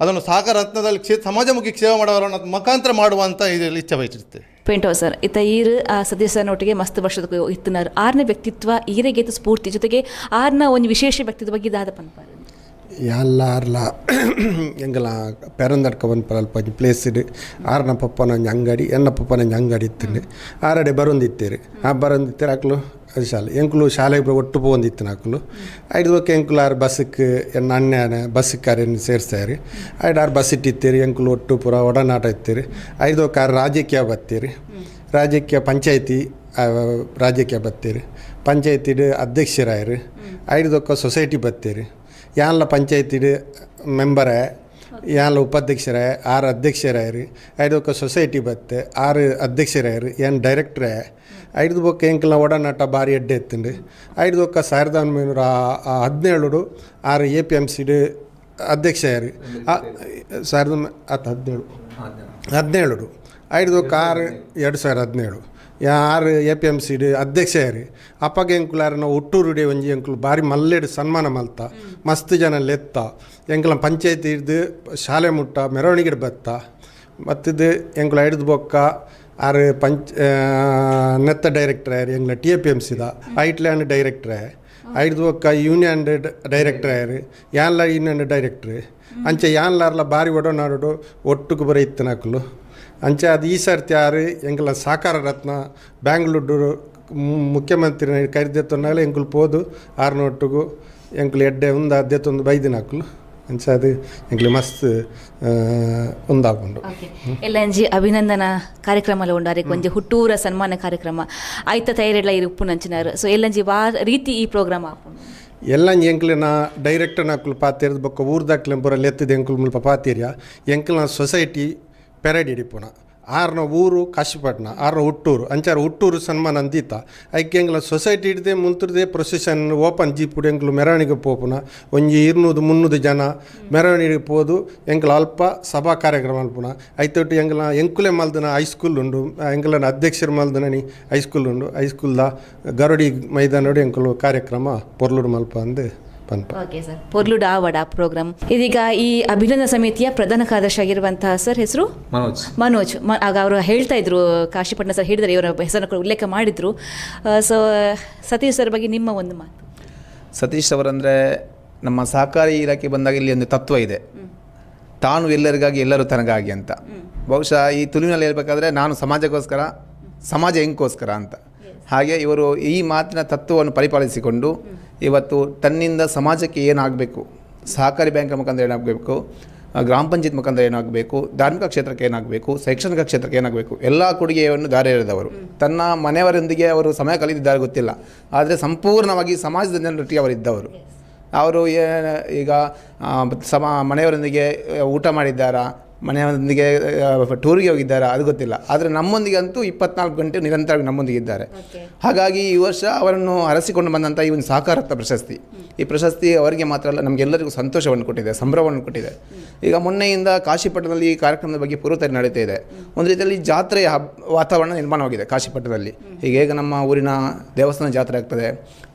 ಅದನ್ನು ಸಹಕಾರ ರತ್ನದಲ್ಲಿ ಸಮಾಜಮುಖಿ ಸೇವೆ ಮಾಡೋವರನ್ನು ಮುಖಾಂತರ ಮಾಡುವಂಥ ಇದರಲ್ಲಿ ಇಚ್ಛೆ ಬಯಸುತ್ತೆ. ಪೆಂಟೋ ಸರ್, ಇತ್ತ ಈರು ಆ ಸತೀಶ್ ಸರ್ನ ಒಟ್ಟಿಗೆ ಮಸ್ತ್ ವರ್ಷದ ಇತ್ತನಾರ್. ಆರ್ನ ವ್ಯಕ್ತಿತ್ವ ಈರೆಗೇತು ಸ್ಫೂರ್ತಿ, ಜೊತೆಗೆ ಆರ್ನ ಒಂದು ವಿಶೇಷ ವ್ಯಕ್ತಿತ್ವ ಬಗ್ಗೆ ದಾದ ಪನ್ಪಾರು. ಯಾಲ್ಲಾರ್ಲ ಎಂಗಲ ಪೆರಂದಡ್ಕ ಪನ್ಪರ ಅಲ್ಪ ಒಂಜಿ ಪ್ಲೇಸ್ಡ್ ಆರ್ನ ಪಪ್ಪನ ಒಂಜಿ ಅಂಗಡಿ, ಎನ್ನ ಪಪ್ಪನ ಒಂಜಿ ಅಂಗಡಿ ಇತ್ತುಂಡು. ಆರಡೆ ಬರೊಂದಿತ್ತೇರು, ಆ ಬರೊಂದಿತ್ತೇರು ಅಕ್ಲು. ಅದು ಶಾಲೆ ಎಂಕುಲು ಶಾಲೆಗೆ ಒಟ್ಟು ಪೋವೊಂದಿತ್ತಿನ ಅಕುಲು. ಐದು ಬೊಕ್ಕ ಎಂಕುಲು ಆರ್ ಬಸ್ಸಿಗೆ, ಎನ್ನ ಅಣ್ಣನ ಬಸ್ಸಿಗೆ ಆರೆನ್ ಸೇರ್ಸಾಯರು. ಐಡ್ ಆರ್ ಬಸ್ ಇಟ್ಟಿತ್ತೀರಿ, ಎಂಕುಲು ಒಟ್ಟು ಪೂರ ಒಡನಾಟ ಇತ್ತೀರಿ. ಐದು ಬೊಕ್ಕ ಆರ್ ರಾಜಕೀಯ ಬತ್ತೀರಿ, ರಾಜಕೀಯ ಪಂಚಾಯತಿ, ರಾಜಕೀಯ ಬತ್ತೀರಿ, ಪಂಚಾಯತಿಡ್ ಅಧ್ಯಕ್ಷರಾಯರು. ಐದು ಬೊಕ್ಕ ಸೊಸೈಟಿ ಬತ್ತೀರಿ. ಯಾನ್ಲ ಪಂಚಾಯತಿಡ್ ಮೆಂಬರೇ, ಯಾನ್ಲ ಉಪಾಧ್ಯಕ್ಷರೇ, ಆರು ಅಧ್ಯಕ್ಷರಾಯರು. ಐದು ಬೊಕ್ಕ ಸೊಸೈಟಿ ಬತ್ತೆ, ಆರು ಅಧ್ಯಕ್ಷರಾಯರು, ಏನ್ ಡೈರೆಕ್ಟ್ರೇ. ಐದು ಬೊಕ್ಕ ಎಂಕಲ್ನ ಒಡನಾಟ ಭಾರಿ ಎಡ್ಡೆ ಇತ್ತುಂಡು. ಐದು ಬೊಕ್ಕ 1917ಡು ಆರು A P M ಸಿಡ್ ಅಧ್ಯಕ್ಷರಾಯರು. ಸಾವಿರದ ಆತು ಹದಿನೇಳು ಹದಿನೇಳುಡು. ಐದು ಬೊಕ್ಕ ಆರು 2017 ಆರು A P M ಸಿಡ್ ಅಧ್ಯಕ್ಷರು. ಅಪ್ಪಗ ಎಂಕುಲಾರನ ಹುಟ್ಟೂರುಡೆ ಒಂಜಿ ಎಂಕುಲು ಬಾರಿ ಮಲ್ಲೆಡ್ ಸನ್ಮಾನ ಮಲ್ತ, ಮಸ್ತ್ ಜನ ಲೆತ್ತ, ಎಂಕಲ ಪಂಚಾಯತಿ ಹಿಡ್ದು ಶಾಲೆ ಮುಟ್ಟ ಮೆರವಣಿಗೆ ಬತ್ತ ಮತ್ತಿದು ಎಂಕುಲು. ಐಡ್ದು ಬೊಕ್ಕ ಆರು ಪಂಚ ನೆತ್ತ ಡೈರೆಕ್ಟರ್ ಆಯರು ಎಂಗ್ಲ T A P M ಸಿದ ಐಟ್ಲ್ಯಾಂಡ್ ಡೈರೆಕ್ಟ್ರೆ. ಐಡ್ದು ಬೊಕ್ಕ ಯೂನಿಯನ್ ಡೈರೆಕ್ಟರ್ ಆಯರು, ಯಾನ್ಲ ಯೂನಿಯನ್ ಡೈರೆಕ್ಟ್ರ್. ಅಂಚೆ ಯಾನ್ಲಾರ್ಲ ಬಾರಿ ಒಡನಾಡುಡು ಒಟ್ಟುಗು ಬರ ಇತ್ತಿನಕುಲು. ಅಂಚೆ ಅದು ಈ ಸರ್ತಿ ಆರು ಎಂಕಲ ಸಹಕಾರ ರತ್ನ ಬ್ಯಾಂಗ್ಳೂರು ಮುಖ್ಯಮಂತ್ರಿ ಕರಿದೆತ್ತೊನ್ನಾಲೆ ಎಂಕುಲು ಪೋದು ಆರ್ನೊಟ್ಟುಗು ಎಂಕುಲು ಎಡ್ಡೆ ಉಂದು ಅದ್ದೆತ್ತೊಂದು ಬೈದಿನಕುಲು. ಅಂಚೆ ಅದು ಎಂಕ್ಲು ಮಸ್ತ್ ಉಂದಾಪುಂಡು. ಓಕೆ, ಎಲ್ಲಂಜಿ ಅಭಿನಂದನಾ ಕಾರ್ಯಕ್ರಮ ಉಂಡು. ಅರೆಗ್ ಒಂಜಿ ಹುಟ್ಟೂರ ಸನ್ಮಾನ ಕಾರ್ಯಕ್ರಮ ಆಯ್ತ ತಯಾರಿಲ್ಲ ಇರು ಉಪ್ಪುನಂಚಿನಾರು. ಸೊ ಎಲ್ಲಂಜಿ ವಾ ರೀತಿ ಈ ಪ್ರೋಗ್ರಾಮ್ ಆಪುಂಡು? ಎಲ್ಲ ಎಂಕ್ಲೆನ ಡೈರೆಕ್ಟರ್ನಕುಲು ಪಾತೆರ್ದು ಬೊಕ್ಕ ಊರ್ದಕ್ಲೆನ ಪೂರ ಲೆತ್ತದ ಎಂಕುಲು ಮುಲ್ಪ ಪಾತೆರ್ಯ. ಎಂಕಲ್ನ ಸೊಸೈಟಿ ಪೆರಡಿ ಇಡಿಪುನ, ಆರ್ನ ಊರು ಕಾಶಿಪಟ್ನ, ಆರ್ನ ಹುಟ್ಟೂರು. ಅಂಚಾರ ಹುಟ್ಟೂರು ಸನ್ಮಾನ ಅಂದೀತ. ಐಕೆ ಎಂಕ್ಲ ಸೊಸೈಟಿ ಹಿಡ್ದೆ ಮುಂತುರ್ದೆ ಪ್ರೊಸೆಷನ್ ಓಪನ್ ಜೀಪುಡು ಎಂಕ್ಲು ಮೆರವಣಿಗೆ ಪೋಪುನ. ಒಂಜಿ 200 300 ಜನ ಮೆರವಣಿಗೆ ಪೋದು ಎಂಕ್ಲ ಅಲ್ಪ ಸಭಾ ಕಾರ್ಯಕ್ರಮ ಅಲ್ಪುನ. ಐತೊಟ್ಟು ಎಂಕ್ಲ ಎಂಕುಲೆ ಮಲ್ದನ ಹೈಸ್ಕೂಲ್ ಉಂಡು, ಎಂಕ್ಲನ ಅಧ್ಯಕ್ಷರು ಮಲ್ದನನಿ ಹೈಸ್ಕೂಲ್ ಉಂಡು. ಹೈಸ್ಕೂಲ್ದ ಗರಡಿ ಮೈದಾನಡು ಎಂಕುಲು ಕಾರ್ಯಕ್ರಮ ಪೊರ್ಲುಡು ಮಲ್ಪ ಅಂದು ಪನ್ಪ. ಓಕೆ ಸರ್, ಪೊರ್ಲುಡ್ ಆವಡ ಪ್ರೋಗ್ರಾಮ್. ಇದೀಗ ಈ ಅಭಿನಂದನಾ ಸಮಿತಿಯ ಪ್ರಧಾನ ಕಾರ್ಯದರ್ಶಿ ಆಗಿರುವಂತಹ ಸರ್ ಹೆಸರು? ಮನೋಜ್. ಮನೋಜ್. ಆಗ ಅವರು ಹೇಳ್ತಾ ಇದ್ರು, ಕಾಶಿಪಟ್ಟಣ ಸರ್ ಹೇಳಿದರೆ ಇವರ ಹೆಸರನ್ನು ಕೂಡ ಉಲ್ಲೇಖ ಮಾಡಿದರು. ಸೊ ಸತೀಶ್ ಸರ್ ಬಗ್ಗೆ ನಿಮ್ಮ ಒಂದು ಮಾತು. ಸತೀಶ್ ಅವರಂದರೆ ನಮ್ಮ ಸಹಕಾರಿ ಇಲಾಖೆ ಬಂದಾಗ ಇಲ್ಲಿ ಒಂದು ತತ್ವ ಇದೆ, ತಾನು ಎಲ್ಲರಿಗಾಗಿ, ಎಲ್ಲರೂ ತನಗಾಗಿ ಅಂತ. ಬಹುಶಃ ಈ ತುಳುವಿನಲ್ಲಿ ಹೇಳ್ಬೇಕಾದ್ರೆ ನಾನು ಸಮಾಜಕ್ಕೋಸ್ಕರ, ಸಮಾಜ ಎಂಕೋಸ್ಕರ ಅಂತ. ಹಾಗೆ ಇವರು ಈ ಮಾತಿನ ತತ್ವವನ್ನು ಪರಿಪಾಲಿಸಿಕೊಂಡು ಇವತ್ತು ತನ್ನಿಂದ ಸಮಾಜಕ್ಕೆ ಏನಾಗಬೇಕು, ಸಹಕಾರಿ ಬ್ಯಾಂಕ್ ಮುಖಾಂತರ ಏನಾಗಬೇಕು, ಗ್ರಾಮ ಪಂಚಾಯತ್ ಮುಖಾಂತರ ಏನಾಗಬೇಕು, ಧಾರ್ಮಿಕ ಕ್ಷೇತ್ರಕ್ಕೆ ಏನಾಗಬೇಕು, ಶೈಕ್ಷಣಿಕ ಕ್ಷೇತ್ರಕ್ಕೆ ಏನಾಗಬೇಕು, ಎಲ್ಲ ಕೊಡುಗೆಯನ್ನು ಧಾರೆ ಎರೆದವರು. ತನ್ನ ಮನೆಯವರೊಂದಿಗೆ ಅವರು ಸಮಯ ಕಳೆದಿದ್ದಾರೆ ಗೊತ್ತಿಲ್ಲ, ಆದರೆ ಸಂಪೂರ್ಣವಾಗಿ ಸಮಾಜದ ಜನರೊಟ್ಟಿಗೆ ಅವರಿದ್ದವರು. ಅವರು ಈಗ ಮನೆಯವರೊಂದಿಗೆ ಊಟ ಮಾಡಿದ್ದಾರಾ, ಮನೆಯವರೊಂದಿಗೆ ಟೂರಿಗೆ ಹೋಗಿದ್ದಾರಾ, ಅದು ಗೊತ್ತಿಲ್ಲ. ಆದರೆ ನಮ್ಮೊಂದಿಗೆ ಅಂತೂ 24 ಗಂಟೆ ನಿರಂತರವಾಗಿ ನಮ್ಮೊಂದಿಗೆ ಇದ್ದಾರೆ. ಹಾಗಾಗಿ ಈ ವರ್ಷ ಅವರನ್ನು ಅರಸಿಕೊಂಡು ಬಂದಂಥ ಈ ಒಂದು ಸಹಕಾರತ್ನ ಪ್ರಶಸ್ತಿ, ಈ ಪ್ರಶಸ್ತಿ ಅವರಿಗೆ ಮಾತ್ರ ಅಲ್ಲ, ನಮಗೆಲ್ಲರಿಗೂ ಸಂತೋಷವನ್ನು ಕೊಟ್ಟಿದೆ, ಸಂಭ್ರಮವನ್ನು ಕೊಟ್ಟಿದೆ. ಈಗ ಮೊನ್ನೆಯಿಂದ ಕಾಶಿಪಟ್ಟಣದಲ್ಲಿ ಈ ಕಾರ್ಯಕ್ರಮದ ಬಗ್ಗೆ ಪೂರ್ವತಯಾರಿ ನಡೀತಾ ಇದೆ. ಒಂದು ರೀತಿಯಲ್ಲಿ ಜಾತ್ರೆಯ ವಾತಾವರಣ ನಿರ್ಮಾಣವಾಗಿದೆ ಕಾಶಿಪಟ್ಟಣದಲ್ಲಿ. ಈಗ ಹೇಗೆ ನಮ್ಮ ಊರಿನ ದೇವಸ್ಥಾನ ಜಾತ್ರೆ ಆಗ್ತದೆ,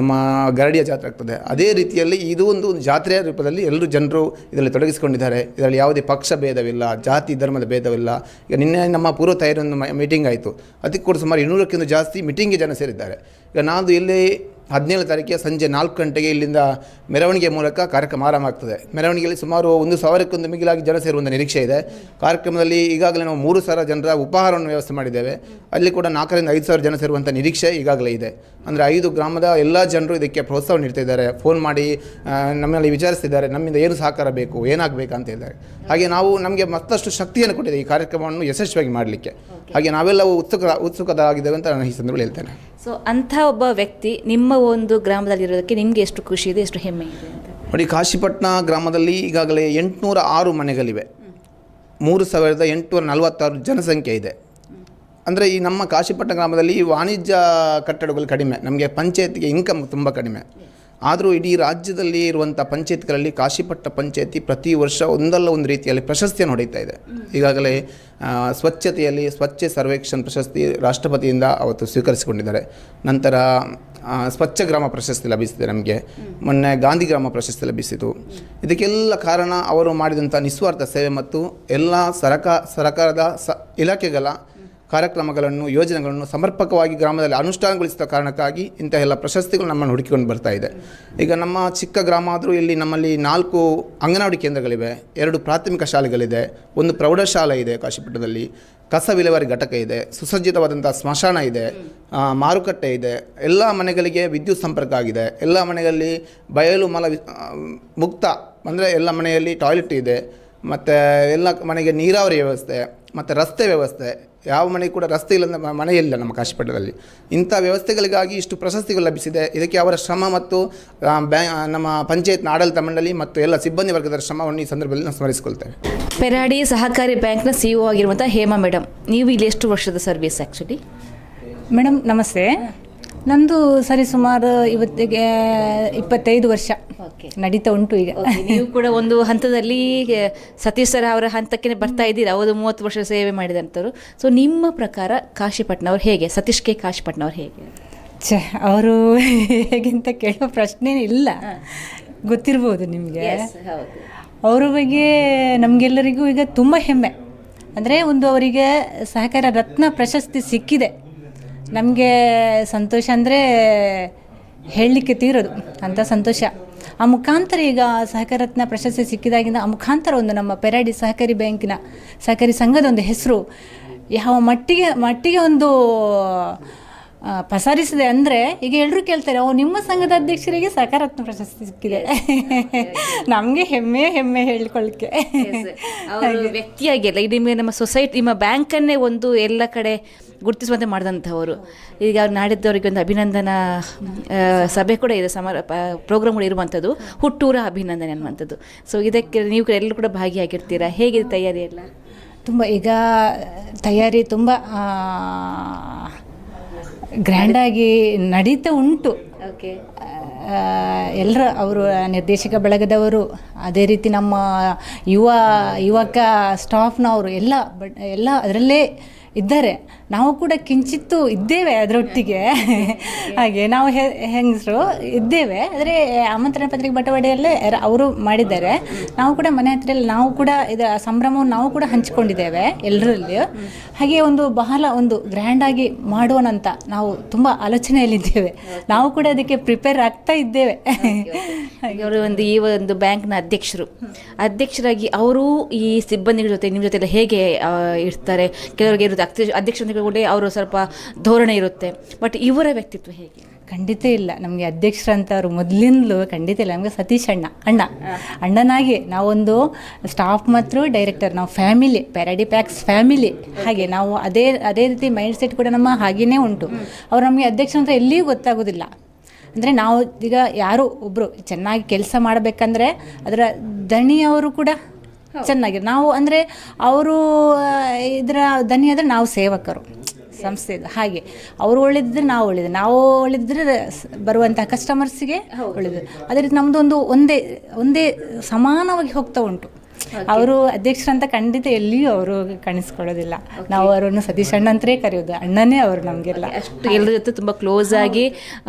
ನಮ್ಮ ಗರಡಿಯ ಜಾತ್ರೆ ಆಗ್ತದೆ, ಅದೇ ರೀತಿಯಲ್ಲಿ ಇದು ಒಂದು ಜಾತ್ರೆಯ ರೂಪದಲ್ಲಿ ಎಲ್ಲರೂ ಜನರು ಇದರಲ್ಲಿ ತೊಡಗಿಸಿಕೊಂಡಿದ್ದಾರೆ. ಇದರಲ್ಲಿ ಯಾವುದೇ ಪಕ್ಷ ಭೇದವಿಲ್ಲ, ಜಾತಿ ಧರ್ಮದ ಭೇದವಿಲ್ಲ. ಈಗ ನಿನ್ನೆ ನಮ್ಮ ಪೂರ್ವ ತಯಾರಿ ಒಂದು ಮೀಟಿಂಗ್ ಆಯಿತು. ಅದಕ್ಕೆ ಕೂಡ ಸುಮಾರು 200ಕ್ಕಿಂತ ಜಾಸ್ತಿ ಮೀಟಿಂಗ್ಗೆ ಜನ ಸೇರಿದ್ದಾರೆ. ಈಗ ನಾನು ಇಲ್ಲಿ 17 ತಾರೀಕಿಗೆ ಸಂಜೆ 4 ಗಂಟೆಗೆ ಇಲ್ಲಿಂದ ಮೆರವಣಿಗೆ ಮೂಲಕ ಕಾರ್ಯಕ್ರಮ ಆರಂಭ ಆಗ್ತದೆ. ಮೆರವಣಿಗೆಯಲ್ಲಿ ಸುಮಾರು 1000ಕ್ಕೊಂದು ಮಿಗಿಲಾಗಿ ಜನ ಸೇರುವ ನಿರೀಕ್ಷೆ ಇದೆ. ಕಾರ್ಯಕ್ರಮದಲ್ಲಿ ಈಗಾಗಲೇ ನಾವು 3000 ಜನರ ಉಪಹಾರವನ್ನು ವ್ಯವಸ್ಥೆ ಮಾಡಿದ್ದೇವೆ. ಅಲ್ಲಿ ಕೂಡ 4ರಿಂದ 5000 ಜನ ಸೇರುವಂಥ ನಿರೀಕ್ಷೆ ಈಗಾಗಲೇ ಇದೆ. ಅಂದರೆ 5 ಗ್ರಾಮದ ಎಲ್ಲ ಜನರು ಇದಕ್ಕೆ ಪ್ರೋತ್ಸಾಹ ನೀಡ್ತಿದ್ದಾರೆ. ಫೋನ್ ಮಾಡಿ ನಮ್ಮಲ್ಲಿ ವಿಚಾರಿಸ್ತಿದ್ದಾರೆ, ನಮ್ಮಿಂದ ಏನು ಸಹಕಾರ ಬೇಕು, ಏನಾಗಬೇಕು ಅಂತ ಹೇಳಿದ್ದಾರೆ. ಹಾಗೆ ನಾವು ನಮಗೆ ಮತ್ತಷ್ಟು ಶಕ್ತಿಯನ್ನು ಕೊಟ್ಟಿದೆ ಈ ಕಾರ್ಯಕ್ರಮವನ್ನು ಯಶಸ್ವಿಯಾಗಿ ಮಾಡಲಿಕ್ಕೆ. ಹಾಗೆ ನಾವೆಲ್ಲ ಉತ್ಸುಕರಾಗಿದ್ದೇವೆ ಅಂತ ನಾನು ಈ ಸಂದರ್ಭದಲ್ಲಿ ಹೇಳ್ತೇನೆ. ಸೊ ಅಂಥ ಒಬ್ಬ ವ್ಯಕ್ತಿ ನಿಮ್ಮ ಒಂದು ಗ್ರಾಮದಲ್ಲಿರೋದಕ್ಕೆ ನಿಮಗೆ ಎಷ್ಟು ಖುಷಿ ಇದೆ, ಎಷ್ಟು ಹೆಮ್ಮೆ ಇದೆ ಅಂತ? ನೋಡಿ, ಕಾಶಿಪಟ್ಟಣ ಗ್ರಾಮದಲ್ಲಿ ಈಗಾಗಲೇ 806 ಮನೆಗಳಿವೆ, 3846 ಜನಸಂಖ್ಯೆ ಇದೆ. ಅಂದರೆ ಈ ನಮ್ಮ ಕಾಶಿಪಟ್ಟಣ ಗ್ರಾಮದಲ್ಲಿ ಈ ವಾಣಿಜ್ಯ ಕಟ್ಟಡಗಳು ಕಡಿಮೆ, ನಮಗೆ ಪಂಚಾಯತ್ಗೆ ಇನ್ಕಮ್ ತುಂಬ ಕಡಿಮೆ. ಆದರೂ ಇಡೀ ರಾಜ್ಯದಲ್ಲಿ ಇರುವಂಥ ಪಂಚಾಯತ್ಗಳಲ್ಲಿ ಕಾಶಿಪಟ್ಟಣ ಪಂಚಾಯತಿ ಪ್ರತಿ ವರ್ಷ ಒಂದಲ್ಲ ಒಂದು ರೀತಿಯಲ್ಲಿ ಪ್ರಶಸ್ತಿಯನ್ನು ಹೊಡೆಯುತ್ತಾ ಇದೆ. ಈಗಾಗಲೇ ಸ್ವಚ್ಛತೆಯಲ್ಲಿ ಸ್ವಚ್ಛ ಸರ್ವೇಕ್ಷಣ್ ಪ್ರಶಸ್ತಿ ರಾಷ್ಟ್ರಪತಿಯಿಂದ ಅವತ್ತು ಸ್ವೀಕರಿಸಿಕೊಂಡಿದ್ದಾರೆ. ನಂತರ ಸ್ವಚ್ಛ ಗ್ರಾಮ ಪ್ರಶಸ್ತಿ ಲಭಿಸಿದೆ ನಮಗೆ, ಮೊನ್ನೆ ಗಾಂಧಿ ಗ್ರಾಮ ಪ್ರಶಸ್ತಿ ಲಭಿಸಿತು. ಇದಕ್ಕೆಲ್ಲ ಕಾರಣ ಅವರು ಮಾಡಿದಂಥ ನಿಸ್ವಾರ್ಥ ಸೇವೆ ಮತ್ತು ಎಲ್ಲ ಸರ್ಕಾರದ ಇಲಾಖೆಗಳ ಕಾರ್ಯಕ್ರಮಗಳನ್ನು, ಯೋಜನೆಗಳನ್ನು ಸಮರ್ಪಕವಾಗಿ ಗ್ರಾಮದಲ್ಲಿ ಅನುಷ್ಠಾನಗೊಳಿಸಿದ ಕಾರಣಕ್ಕಾಗಿ ಇಂತಹ ಎಲ್ಲ ಪ್ರಶಸ್ತಿಗಳು ನಮ್ಮನ್ನು ಹುಡುಕಿಕೊಂಡು ಬರ್ತಾ ಇದೆ. ಈಗ ನಮ್ಮ ಚಿಕ್ಕ ಗ್ರಾಮ ಆದರೂ ಇಲ್ಲಿ ನಮ್ಮಲ್ಲಿ 4 ಅಂಗನವಾಡಿ ಕೇಂದ್ರಗಳಿವೆ, 2 ಪ್ರಾಥಮಿಕ ಶಾಲೆಗಳಿದೆ, 1 ಪ್ರೌಢಶಾಲೆ ಇದೆ ಕಾಶಿಪಟ್ಟಣದಲ್ಲಿ, ಕಸ ವಿಲೇವಾರಿ ಘಟಕ ಇದೆ, ಸುಸಜ್ಜಿತವಾದಂಥ ಸ್ಮಶಾನ ಇದೆ, ಮಾರುಕಟ್ಟೆ ಇದೆ, ಎಲ್ಲ ಮನೆಗಳಿಗೆ ವಿದ್ಯುತ್ ಸಂಪರ್ಕ ಆಗಿದೆ, ಎಲ್ಲ ಮನೆಗಳಲ್ಲಿ ಬಯಲು ಮಲ ಮುಕ್ತ, ಅಂದರೆ ಎಲ್ಲ ಮನೆಯಲ್ಲಿ ಟಾಯ್ಲೆಟ್ ಇದೆ, ಮತ್ತು ಎಲ್ಲ ಮನೆಗೆ ನೀರಾವರಿ ವ್ಯವಸ್ಥೆ, ಮತ್ತು ರಸ್ತೆ ವ್ಯವಸ್ಥೆ, ಯಾವ ಮನೆಗೆ ಕೂಡ ರಸ್ತೆ ಇಲ್ಲ ಮನೆಯಿಲ್ಲ ನಮ್ಮ ಕಾಶಿಪಟ್ಟಣದಲ್ಲಿ. ಇಂಥ ವ್ಯವಸ್ಥೆಗಳಿಗಾಗಿ ಇಷ್ಟು ಪ್ರಶಸ್ತಿಗಳು ಲಭಿಸಿದೆ. ಇದಕ್ಕೆ ಅವರ ಶ್ರಮ ಮತ್ತು ನಮ್ಮ ಪಂಚಾಯತ್ನ ಆಡಳಿತ ಮಂಡಳಿ ಮತ್ತು ಎಲ್ಲ ಸಿಬ್ಬಂದಿ ವರ್ಗದ ಶ್ರಮವನ್ನು ಈ ಸಂದರ್ಭದಲ್ಲಿ ನಾವು ಸ್ಮರಿಸಿಕೊಳ್ತೇವೆ. ಪೆರಾಡಿ ಸಹಕಾರಿ ಬ್ಯಾಂಕ್ನ ಸಿಇಒ ಆಗಿರುವಂಥ ಹೇಮಾ ಮೇಡಮ್, ನೀವು ಇಲ್ಲಿ ಎಷ್ಟು ವರ್ಷದ service actually? Madam ನಮಸ್ತೆ. ನಂದು ಸರಿ ಸುಮಾರು ಇವತ್ತಿಗೆ 25 ವರ್ಷ ನಡೀತಾ ಉಂಟು ಈಗ. ನೀವು ಕೂಡ ಒಂದು ಹಂತದಲ್ಲಿ ಸತೀಶ್ ಸರ್ ಅವರ ಹಂತಕ್ಕೆ ಬರ್ತಾ ಇದ್ದೀರಾ, ಅವರು 30 ವರ್ಷ ಸೇವೆ ಮಾಡಿದಂಥವ್ರು. ಸೊ ನಿಮ್ಮ ಪ್ರಕಾರ ಕಾಶಿಪಟ್ಟಣ ಅವ್ರು ಹೇಗೆ, ಸತೀಶ್ ಕೆ ಕಾಶಿಪಟ್ಟಣ ಅವ್ರು ಹೇಗೆ? ಛೇ, ಅವರು ಹೇಗೆಂತ ಕೇಳೋ ಪ್ರಶ್ನೆ ಇಲ್ಲ, ಗೊತ್ತಿರ್ಬೋದು ನಿಮಗೆ. ಅವರ ಬಗ್ಗೆ ನಮಗೆಲ್ಲರಿಗೂ ಈಗ ತುಂಬ ಹೆಮ್ಮೆ. ಅಂದರೆ ಒಂದು ಅವರಿಗೆ ಸಹಕಾರ ರತ್ನ ಪ್ರಶಸ್ತಿ ಸಿಕ್ಕಿದೆ, ನಮಗೆ ಸಂತೋಷ ಅಂದರೆ ಹೇಳಲಿಕ್ಕೆ ತೀರೋದು ಅಂಥ ಸಂತೋಷ. ಆ ಮುಖಾಂತರ ಈಗ ಸಹಕಾರ ರತ್ನ ಪ್ರಶಸ್ತಿ ಸಿಕ್ಕಿದಾಗಿಂದ ಆ ಮುಖಾಂತರ ಒಂದು ನಮ್ಮ ಪೆರಾಡಿ ಸಹಕಾರಿ ಬ್ಯಾಂಕಿನ ಸಹಕಾರಿ ಸಂಘದ ಒಂದು ಹೆಸರು ಯಾವ ಮಟ್ಟಿಗೆ ಒಂದು ಪಸರಿಸಿದೆ ಅಂದರೆ ಈಗ ಎಲ್ಲರೂ ಕೇಳ್ತಾರೆ, ಓ ನಿಮ್ಮ ಸಂಘದ ಅಧ್ಯಕ್ಷರಿಗೆ ಸಹಕಾರ ರತ್ನ ಪ್ರಶಸ್ತಿ ಸಿಕ್ಕಿದೆ. ನಮಗೆ ಹೆಮ್ಮೆ ಹೆಮ್ಮೆ ಹೇಳ್ಕೊಳ್ಳಿಕ್ಕೆ. ಅವರು ವ್ಯಕ್ತಿಯಾಗಿ ಅಲ್ಲ, ಈಗ ನಿಮಗೆ ನಮ್ಮ ಸೊಸೈಟಿ, ನಿಮ್ಮ ಬ್ಯಾಂಕನ್ನೇ ಒಂದು ಎಲ್ಲ ಕಡೆ ಗುರುತಿಸುವಂತೆ ಮಾಡಿದಂಥವರು. ಈಗ ಅವ್ರು ನಾಡಿದ್ದವರಿಗೆ ಒಂದು ಅಭಿನಂದನಾ ಸಭೆ ಕೂಡ ಇದೆ, ಪ್ರೋಗ್ರಾಮ್ಗಳು ಇರುವಂಥದ್ದು, ಹುಟ್ಟೂರ ಅಭಿನಂದನೆ ಅನ್ನುವಂಥದ್ದು. ಸೊ ಇದಕ್ಕೆ ನೀವು ಕೂಡ ಎಲ್ಲರೂ ಕೂಡ ಭಾಗಿಯಾಗಿರ್ತೀರಾ, ಹೇಗಿದೆ ತಯಾರಿ ಎಲ್ಲ? ತುಂಬ ಈಗ ತಯಾರಿ ತುಂಬ ಗ್ರ್ಯಾಂಡಾಗಿ ನಡೀತಾ ಉಂಟು. ಎಲ್ಲರ ಅವರು ನಿರ್ದೇಶಕ ಬಳಗದವರು, ಅದೇ ರೀತಿ ನಮ್ಮ ಯುವಕ ಸ್ಟಾಫ್ನವರು ಎಲ್ಲ ಬಟ್ ಎಲ್ಲ ಅದರಲ್ಲೇ ಇದ್ದಾರೆ. ನಾವು ಕೂಡ ಕಿಂಚಿತ್ತು ಇದ್ದೇವೆ ಅದರೊಟ್ಟಿಗೆ. ಹಾಗೆ ನಾವು ಹೆಂಗಸರು ಇದ್ದೇವೆ. ಆದರೆ ಆಮಂತ್ರಣ ಪತ್ರಿಕೆ ಬಟವಾಡೆಯಲ್ಲೇ ಅವರು ಮಾಡಿದ್ದಾರೆ. ನಾವು ಕೂಡ ಮನೆ ಹತ್ರ ನಾವು ಕೂಡ ಇದರ ಸಂಭ್ರಮವನ್ನು ನಾವು ಕೂಡ ಹಂಚಿಕೊಂಡಿದ್ದೇವೆ ಎಲ್ಲರಲ್ಲಿಯೂ. ಹಾಗೆ ಒಂದು ಬಹಳ ಒಂದು ಗ್ರ್ಯಾಂಡಾಗಿ ಮಾಡೋಣಂತ ನಾವು ತುಂಬ ಆಲೋಚನೆಯಲ್ಲಿದ್ದೇವೆ. ನಾವು ಕೂಡ ಅದಕ್ಕೆ ಪ್ರಿಪೇರ್ ಆಗ್ತಾ ಇದ್ದೇವೆ. ಅವರು ಒಂದು ಈ ಒಂದು ಬ್ಯಾಂಕ್ನ ಅಧ್ಯಕ್ಷರಾಗಿ ಅವರು ಈ ಸಿಬ್ಬಂದಿಗಳ ಜೊತೆ ನಿಮ್ಮ ಜೊತೆ ಎಲ್ಲ ಹೇಗೆ ಇರ್ತಾರೆ? ಕೆಲವರಿಗೆ ಇರುತ್ತೆ ಅಧ್ಯಕ್ಷರ ಕೂಡಲೇ ಅವರು ಸ್ವಲ್ಪ ಧೋರಣೆ ಇರುತ್ತೆ, ಬಟ್ ಇವರ ವ್ಯಕ್ತಿತ್ವ ಹೇಗೆ? ಖಂಡಿತ ಇಲ್ಲ, ನಮಗೆ ಅಧ್ಯಕ್ಷರಂತ ಅವರು ಮೊದಲಿಂದಲೂ ಖಂಡಿತ ಇಲ್ಲ. ನಮಗೆ ಸತೀಶ್ ಅಣ್ಣ ಅಣ್ಣನಾಗಿ ನಾವೊಂದು ಸ್ಟಾಫ್ ಮತ್ತು ಡೈರೆಕ್ಟರ್, ನಾವು ಫ್ಯಾಮಿಲಿ, ಪೆರಾಡಿ ಪ್ಯಾಕ್ಸ್ ಫ್ಯಾಮಿಲಿ. ಹಾಗೆ ನಾವು ಅದೇ ರೀತಿ ಮೈಂಡ್ ಸೆಟ್ ಕೂಡ ನಮ್ಮ ಹಾಗೆಯೇ ಉಂಟು. ಅವ್ರು ನಮಗೆ ಅಧ್ಯಕ್ಷ ಅಂತ ಎಲ್ಲಿಯೂ ಗೊತ್ತಾಗೋದಿಲ್ಲ. ಅಂದರೆ ನಾವು ಈಗ ಯಾರೋ ಒಬ್ಬರು ಚೆನ್ನಾಗಿ ಕೆಲಸ ಮಾಡಬೇಕಂದ್ರೆ ಅದರ ದಣಿಯವರು ಕೂಡ ಚೆನ್ನಾಗಿ, ನಾವು ಅಂದರೆ ಅವರು ಇದರ ದಣಿ ಆದರೆ ನಾವು ಸೇವಕರು ಸಂಸ್ಥೆದು. ಹಾಗೆ ಅವರು ಒಳ್ಳೇದಿದ್ರೆ ನಾವು ಒಳ್ಳೇದು, ನಾವು ಒಳ್ಳೇದಿದ್ರೆ ಬರುವಂತಹ ಕಸ್ಟಮರ್ಸಿಗೆ ಒಳ್ಳೇದು. ಅದೇ ರೀತಿ ನಮ್ಮದೊಂದು ಒಂದೇ ಸಮಾನವಾಗಿ ಹೋಗ್ತಾ ಉಂಟು. ಅವರು ಅಧ್ಯಕ್ಷರಂತ ಖಂಡಿತ ಎಲ್ಲಿಯೂ ಅವರು ಕಾಣಿಸ್ಕೊಳ್ಳೋದಿಲ್ಲ. ನಾವು ಅವರನ್ನು ಸತೀಶ್ ಅಣ್ಣ ಅಂತಲೇ ಕರೆಯೋದು, ಅಣ್ಣನೇ ಅವರು ನಮಗೆಲ್ಲ. ಅಷ್ಟು ಎಲ್ಲರ ಜೊತೆ ತುಂಬ ಕ್ಲೋಸ್ ಆಗಿ,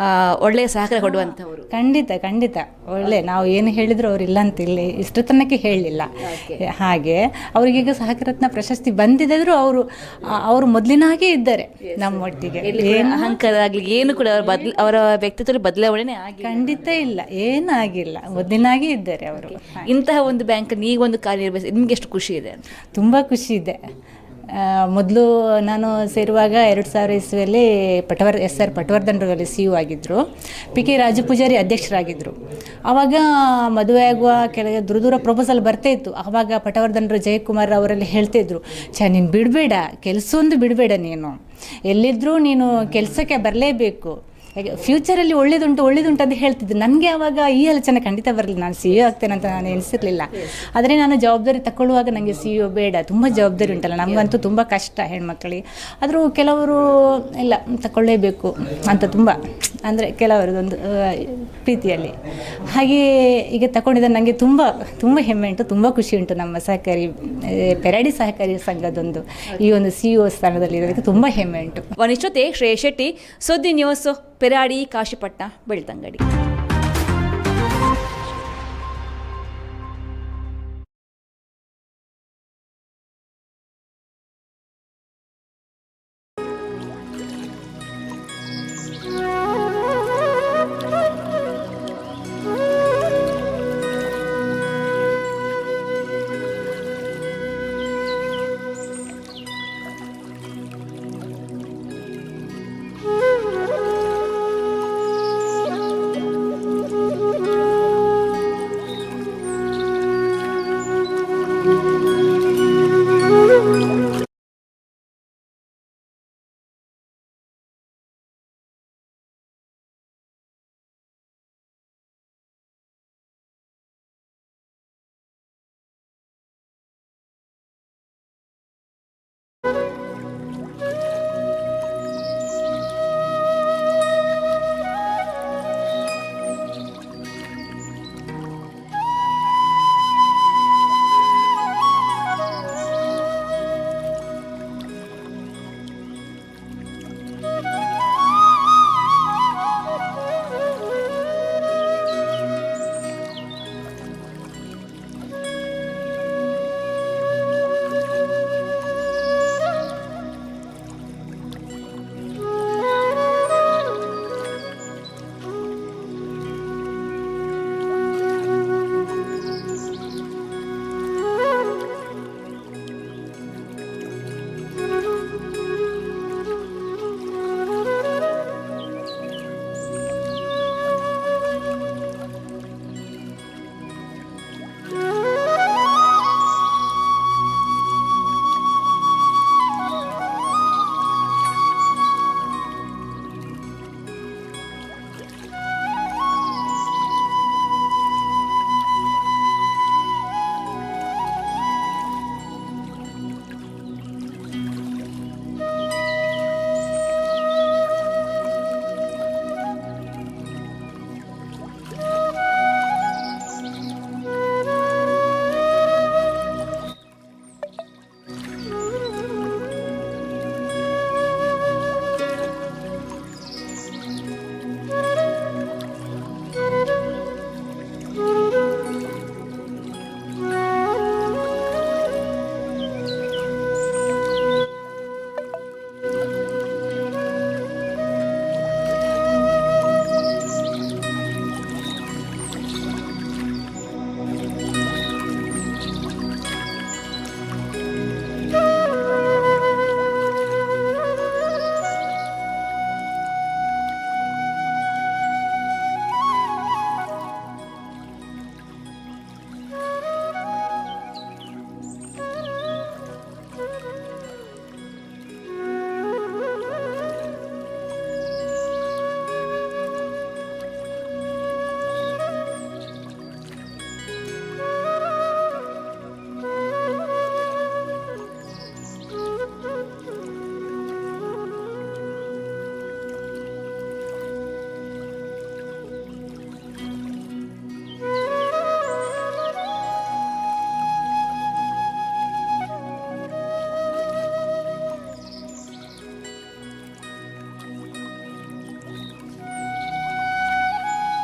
ಒಳ್ಳೆಯ ಸಹಕಾರ ಕೊಡುವಂಥವ್ರು. ಖಂಡಿತ ಖಂಡಿತ ಒಳ್ಳೆ, ನಾವು ಏನು ಹೇಳಿದ್ರು ಅವ್ರು ಇಲ್ಲ ಅಂತ ಇಲ್ಲಿ ಇಷ್ಟು ತನಕ ಹೇಳಲಿಲ್ಲ. ಹಾಗೆ ಅವರಿಗೀಗ ಸಹಕಾರತ್ನ ಪ್ರಶಸ್ತಿ ಬಂದಿದ್ದಾದರೂ ಅವರು ಮೊದಲಿನ ಹಾಗೆ ಇದ್ದಾರೆ ನಮ್ಮೊಟ್ಟಿಗೆ. ಎಲ್ಲಿ ಕೂಡ ಅಹಂಕಾರ ಆಗಲಿ ಏನು ಕೂಡ ಅವರ ವ್ಯಕ್ತಿತ್ವದಲ್ಲಿ ಬದಲಾವಣೆ ಆಗಿಲ್ಲ. ಖಂಡಿತ ಇಲ್ಲ, ಏನಾಗಿಲ್ಲ, ಮೊದಲಿನ ಹಾಗೆ ಇದ್ದಾರೆ ಅವರು. ಇಂತಹ ಒಂದು ಬ್ಯಾಂಕ್ ನೀವೊಂದು ಕಾರ್ಯನಿರ್ವಹಿಸಿ ನಿಮ್ಗೆ ಎಷ್ಟು ಖುಷಿ ಇದೆ? ತುಂಬ ಖುಷಿ ಇದೆ. ಮೊದಲು ನಾನು ಸೇರುವಾಗ 2000 ಇಸ್ವಿಯಲ್ಲಿ ಎಸ್ ಆರ್ ಪಟವರ್ಧನ್ರಲ್ಲಿ ಸಿ you ಆಗಿದ್ದರು, ಪಿ ಕೆ ರಾಜು ಪೂಜಾರಿ ಅಧ್ಯಕ್ಷರಾಗಿದ್ದರು. ಆವಾಗ ಮದುವೆ ಆಗುವ ಕೆಲವು ದೂರ ದೂರ ಪ್ರಪೋಸಲ್ ಬರ್ತಾ ಇತ್ತು. ಆವಾಗ ಪಟವರ್ಧನರು ಜಯಕುಮಾರ್ ಅವರಲ್ಲಿ ಹೇಳ್ತಾಯಿದ್ರು, ಛೇ ನೀನು ಬಿಡಬೇಡ, ಕೆಲಸೊಂದು ಬಿಡಬೇಡ, ನೀನು ಎಲ್ಲಿದ್ದರೂ ನೀನು ಕೆಲಸಕ್ಕೆ ಬರಲೇಬೇಕು. ಹಾಗೆ ಫ್ಯೂಚರಲ್ಲಿ ಒಳ್ಳೇದುಂಟು ಒಳ್ಳೇದುಂಟು ಅಂತ ಹೇಳ್ತಿದ್ದೆ. ನನಗೆ ಆವಾಗ ಈ ಆಲೋಚನೆ ಖಂಡಿತ ಬರಲಿಲ್ಲ, ನಾನು ಸಿ ಇ ಆಗ್ತೇನೆ ಅಂತ ನಾನು ಎನಿಸಿರಲಿಲ್ಲ. ಆದರೆ ನಾನು ಜವಾಬ್ದಾರಿ ತಗೊಳ್ಳುವಾಗ ನನಗೆ ಸಿ ಇ ಬೇಡ, ತುಂಬ ಜವಾಬ್ದಾರಿ ಉಂಟಲ್ಲ, ನಮಗಂತೂ ತುಂಬ ಕಷ್ಟ ಹೆಣ್ಮಕ್ಳಿಗೆ. ಆದರೂ ಕೆಲವರು ಇಲ್ಲ ತಗೊಳ್ಳೇಬೇಕು ಅಂತ ತುಂಬ, ಅಂದರೆ ಕೆಲವರದೊಂದು ಪ್ರೀತಿಯಲ್ಲಿ ಹಾಗೆಯೇ ಈಗ ತಗೊಂಡಿದ್ದ. ನನಗೆ ತುಂಬ ತುಂಬ ಹೆಮ್ಮೆ ಉಂಟು, ತುಂಬ ಖುಷಿ ಉಂಟು. ನಮ್ಮ ಸಹಕಾರಿ ಪೆರಾಡಿ ಸಹಕಾರಿ ಸಂಘದೊಂದು ಈ ಒಂದು ಸಿ ಒ ಸ್ಥಾನದಲ್ಲಿ ಇರೋದಕ್ಕೆ ತುಂಬ ಹೆಮ್ಮೆ ಉಂಟು. ವನಿಷ್ ಜೊತೆ Shreyas Shetty, Suddi news, Peradi, Kashipatna, Belthangady.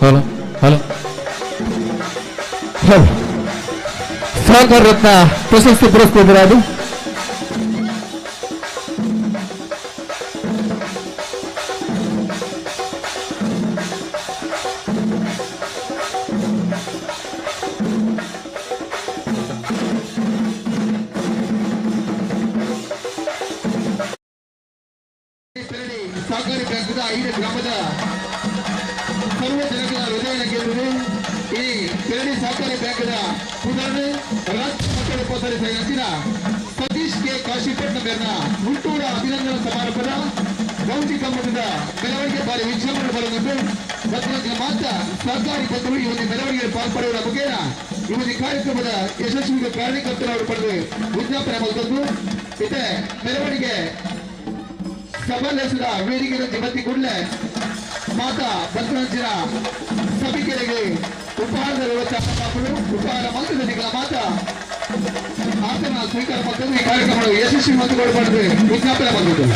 Hello hello hello. Sahakara Ratna ಪ್ರಶಸ್ತಿ ಪುರಸ್ಕೃತರಾದ ಸಹಕಾರಿ ಬ್ಯಾಂಕ್ದ ಐದು ಗ್ರಾಮದ ಸರ್ವ ಜನಗಳ ಹೃದಯ ಗೆದ್ದಿದೆ. ಈ ಪೆರಡಿ ಸಹಕಾರಿ ಬ್ಯಾಂಕ್ನ ಉದಾಹರಣೆ ರಾಜ್ಯ ಮಕ್ಕಳ ಪಸರಿಸಿದ ಸತೀಶ್ ಕೆ ಕಾಶಿಪಟ್ಟಣ ಹುಟ್ಟೂರ ಅಭಿನಂದನಾ ಸಮಾರಂಭದ ಗೌಜಿ ಕಂಬದ ಮೆರವಣಿಗೆ ಬಾರಿ ವಿಜೃಂಭಣೆ ಬರಲಿದ್ದು, ಮತ್ತು ಮಾತ್ರ ಸಹಕಾರಿ ಬಂಧುಗಳು ಈ ಒಂದು ಮೆರವಣಿಗೆ ಪಾಲ್ಪಡೆಯುವ ಮುಖೇನ ಈ ಒಂದು ಕಾರ್ಯಕ್ರಮದ ಯಶಸ್ವಿಗೆ ಕಾರಣಕರ್ತರಾಗಿ ಪಡೆದು ವಿಜ್ಞಾಪನೆ ಮಾಡಿದ್ದು ಇದೆ. ಮೆರವಣಿಗೆ ಸಭಾಲೇಶದ ವೇದಿಕೆಯ ಜಿಬತ್ತಿ ಕೂಡಲೇ ಮಾತಾ ಬಸವರಾಜನ ಸಭಿಕರಿಗೆ ಉಪಹಾರದ ವ್ಯವಸ್ಥೆ ಮಾಡಿಕೊಂಡು ಉಪಹಾರ ಮಂತ್ರಗಳ ಮಾತಾ ಆಸನ ಸ್ವೀಕಾರ ಮತ್ತು ಈ ಕಾರ್ಯಕ್ರಮವನ್ನು ಯಶಸ್ವಿ ಮತ್ತು ವಿಜ್ಞಾಪನೆ ಬಂದಿದ್ದು.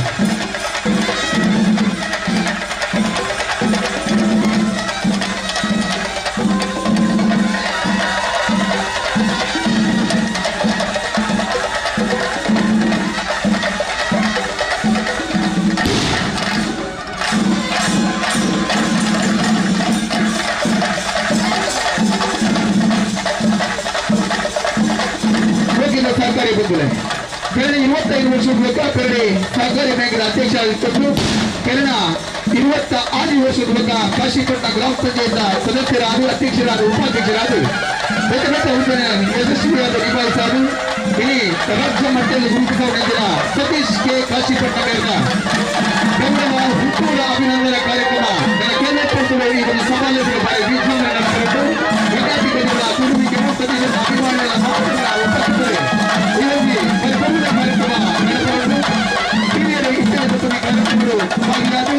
ಹೋಗಿನ ಸಹಕಾರಿ ಬಂಧುಗಳೇ, ಕಳೆದ 25 ವರ್ಷದ ಮೂಲಕ ಪೆರಡಿ ಸಹಕಾರಿ ಬ್ಯಾಂಕಿನ ಅಧ್ಯಕ್ಷರಾಗಿದ್ದರು. ಕಳೆದ 26 ವರ್ಷದ ಮೂಲಕ ಕಾಶಿಪಟ್ಟಣ ಗ್ರಾಮ ಪಂಚಾಯತ್ ಸದಸ್ಯರಾದ, ಅಧ್ಯಕ್ಷರಾದ, ಉಪಾಧ್ಯಕ್ಷರಾದ, ಬೇರೆ ಬೇರೆ ಹುದ್ದೆಯನ್ನು ಯಶಸ್ವಿಯಾದ ನಿಭಾಯಿಸಾದು ಇಲ್ಲಿ ರಾಜ್ಯ ಮಟ್ಟದಲ್ಲಿ ಗುರುತಿಸುವ ನಂತರ ಸತೀಶ್ ಕೆ ಕಾಶಿಪಟ್ಟಣ ಗೌರವ ಹುಟ್ಟೂರ ಅಭಿನಂದನಾ ಕಾರ್ಯಕ್ರಮ ನನ್ನ ಕೇಂದ್ರ ಪಂಚರು ಈ ಒಂದು ಸಮಾಜದ ಬಾರಿ ವಿಜೃಂಭಣೆ ನಡೆಸಿದ್ದು, ವಿದ್ಯಾರ್ಥಿಗಳ ತುರುವಿಕೆಯು ಸತೀಶನ ಅಭಿಮಾನಿಗಳ ಮಾತ್ರ ಉಪಸ್ಥಿತರು ಈ ಒಂದು ಪರಿಪೂರ್ಣ ಕಾರ್ಯಕ್ರಮ ನಡೆಸಲು ಹಿರಿಯರು ಇತರ ಮತ್ತು ಈ ಕಾರ್ಯಕ್ರಮಗಳು ಭಾಗಿಯಾದ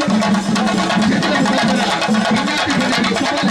ಕ್ಷೇತ್ರದ ಮುಖಾಂತರ ವಿದ್ಯಾರ್ಥಿಗಳಿಗೆ ಸಮಾಜ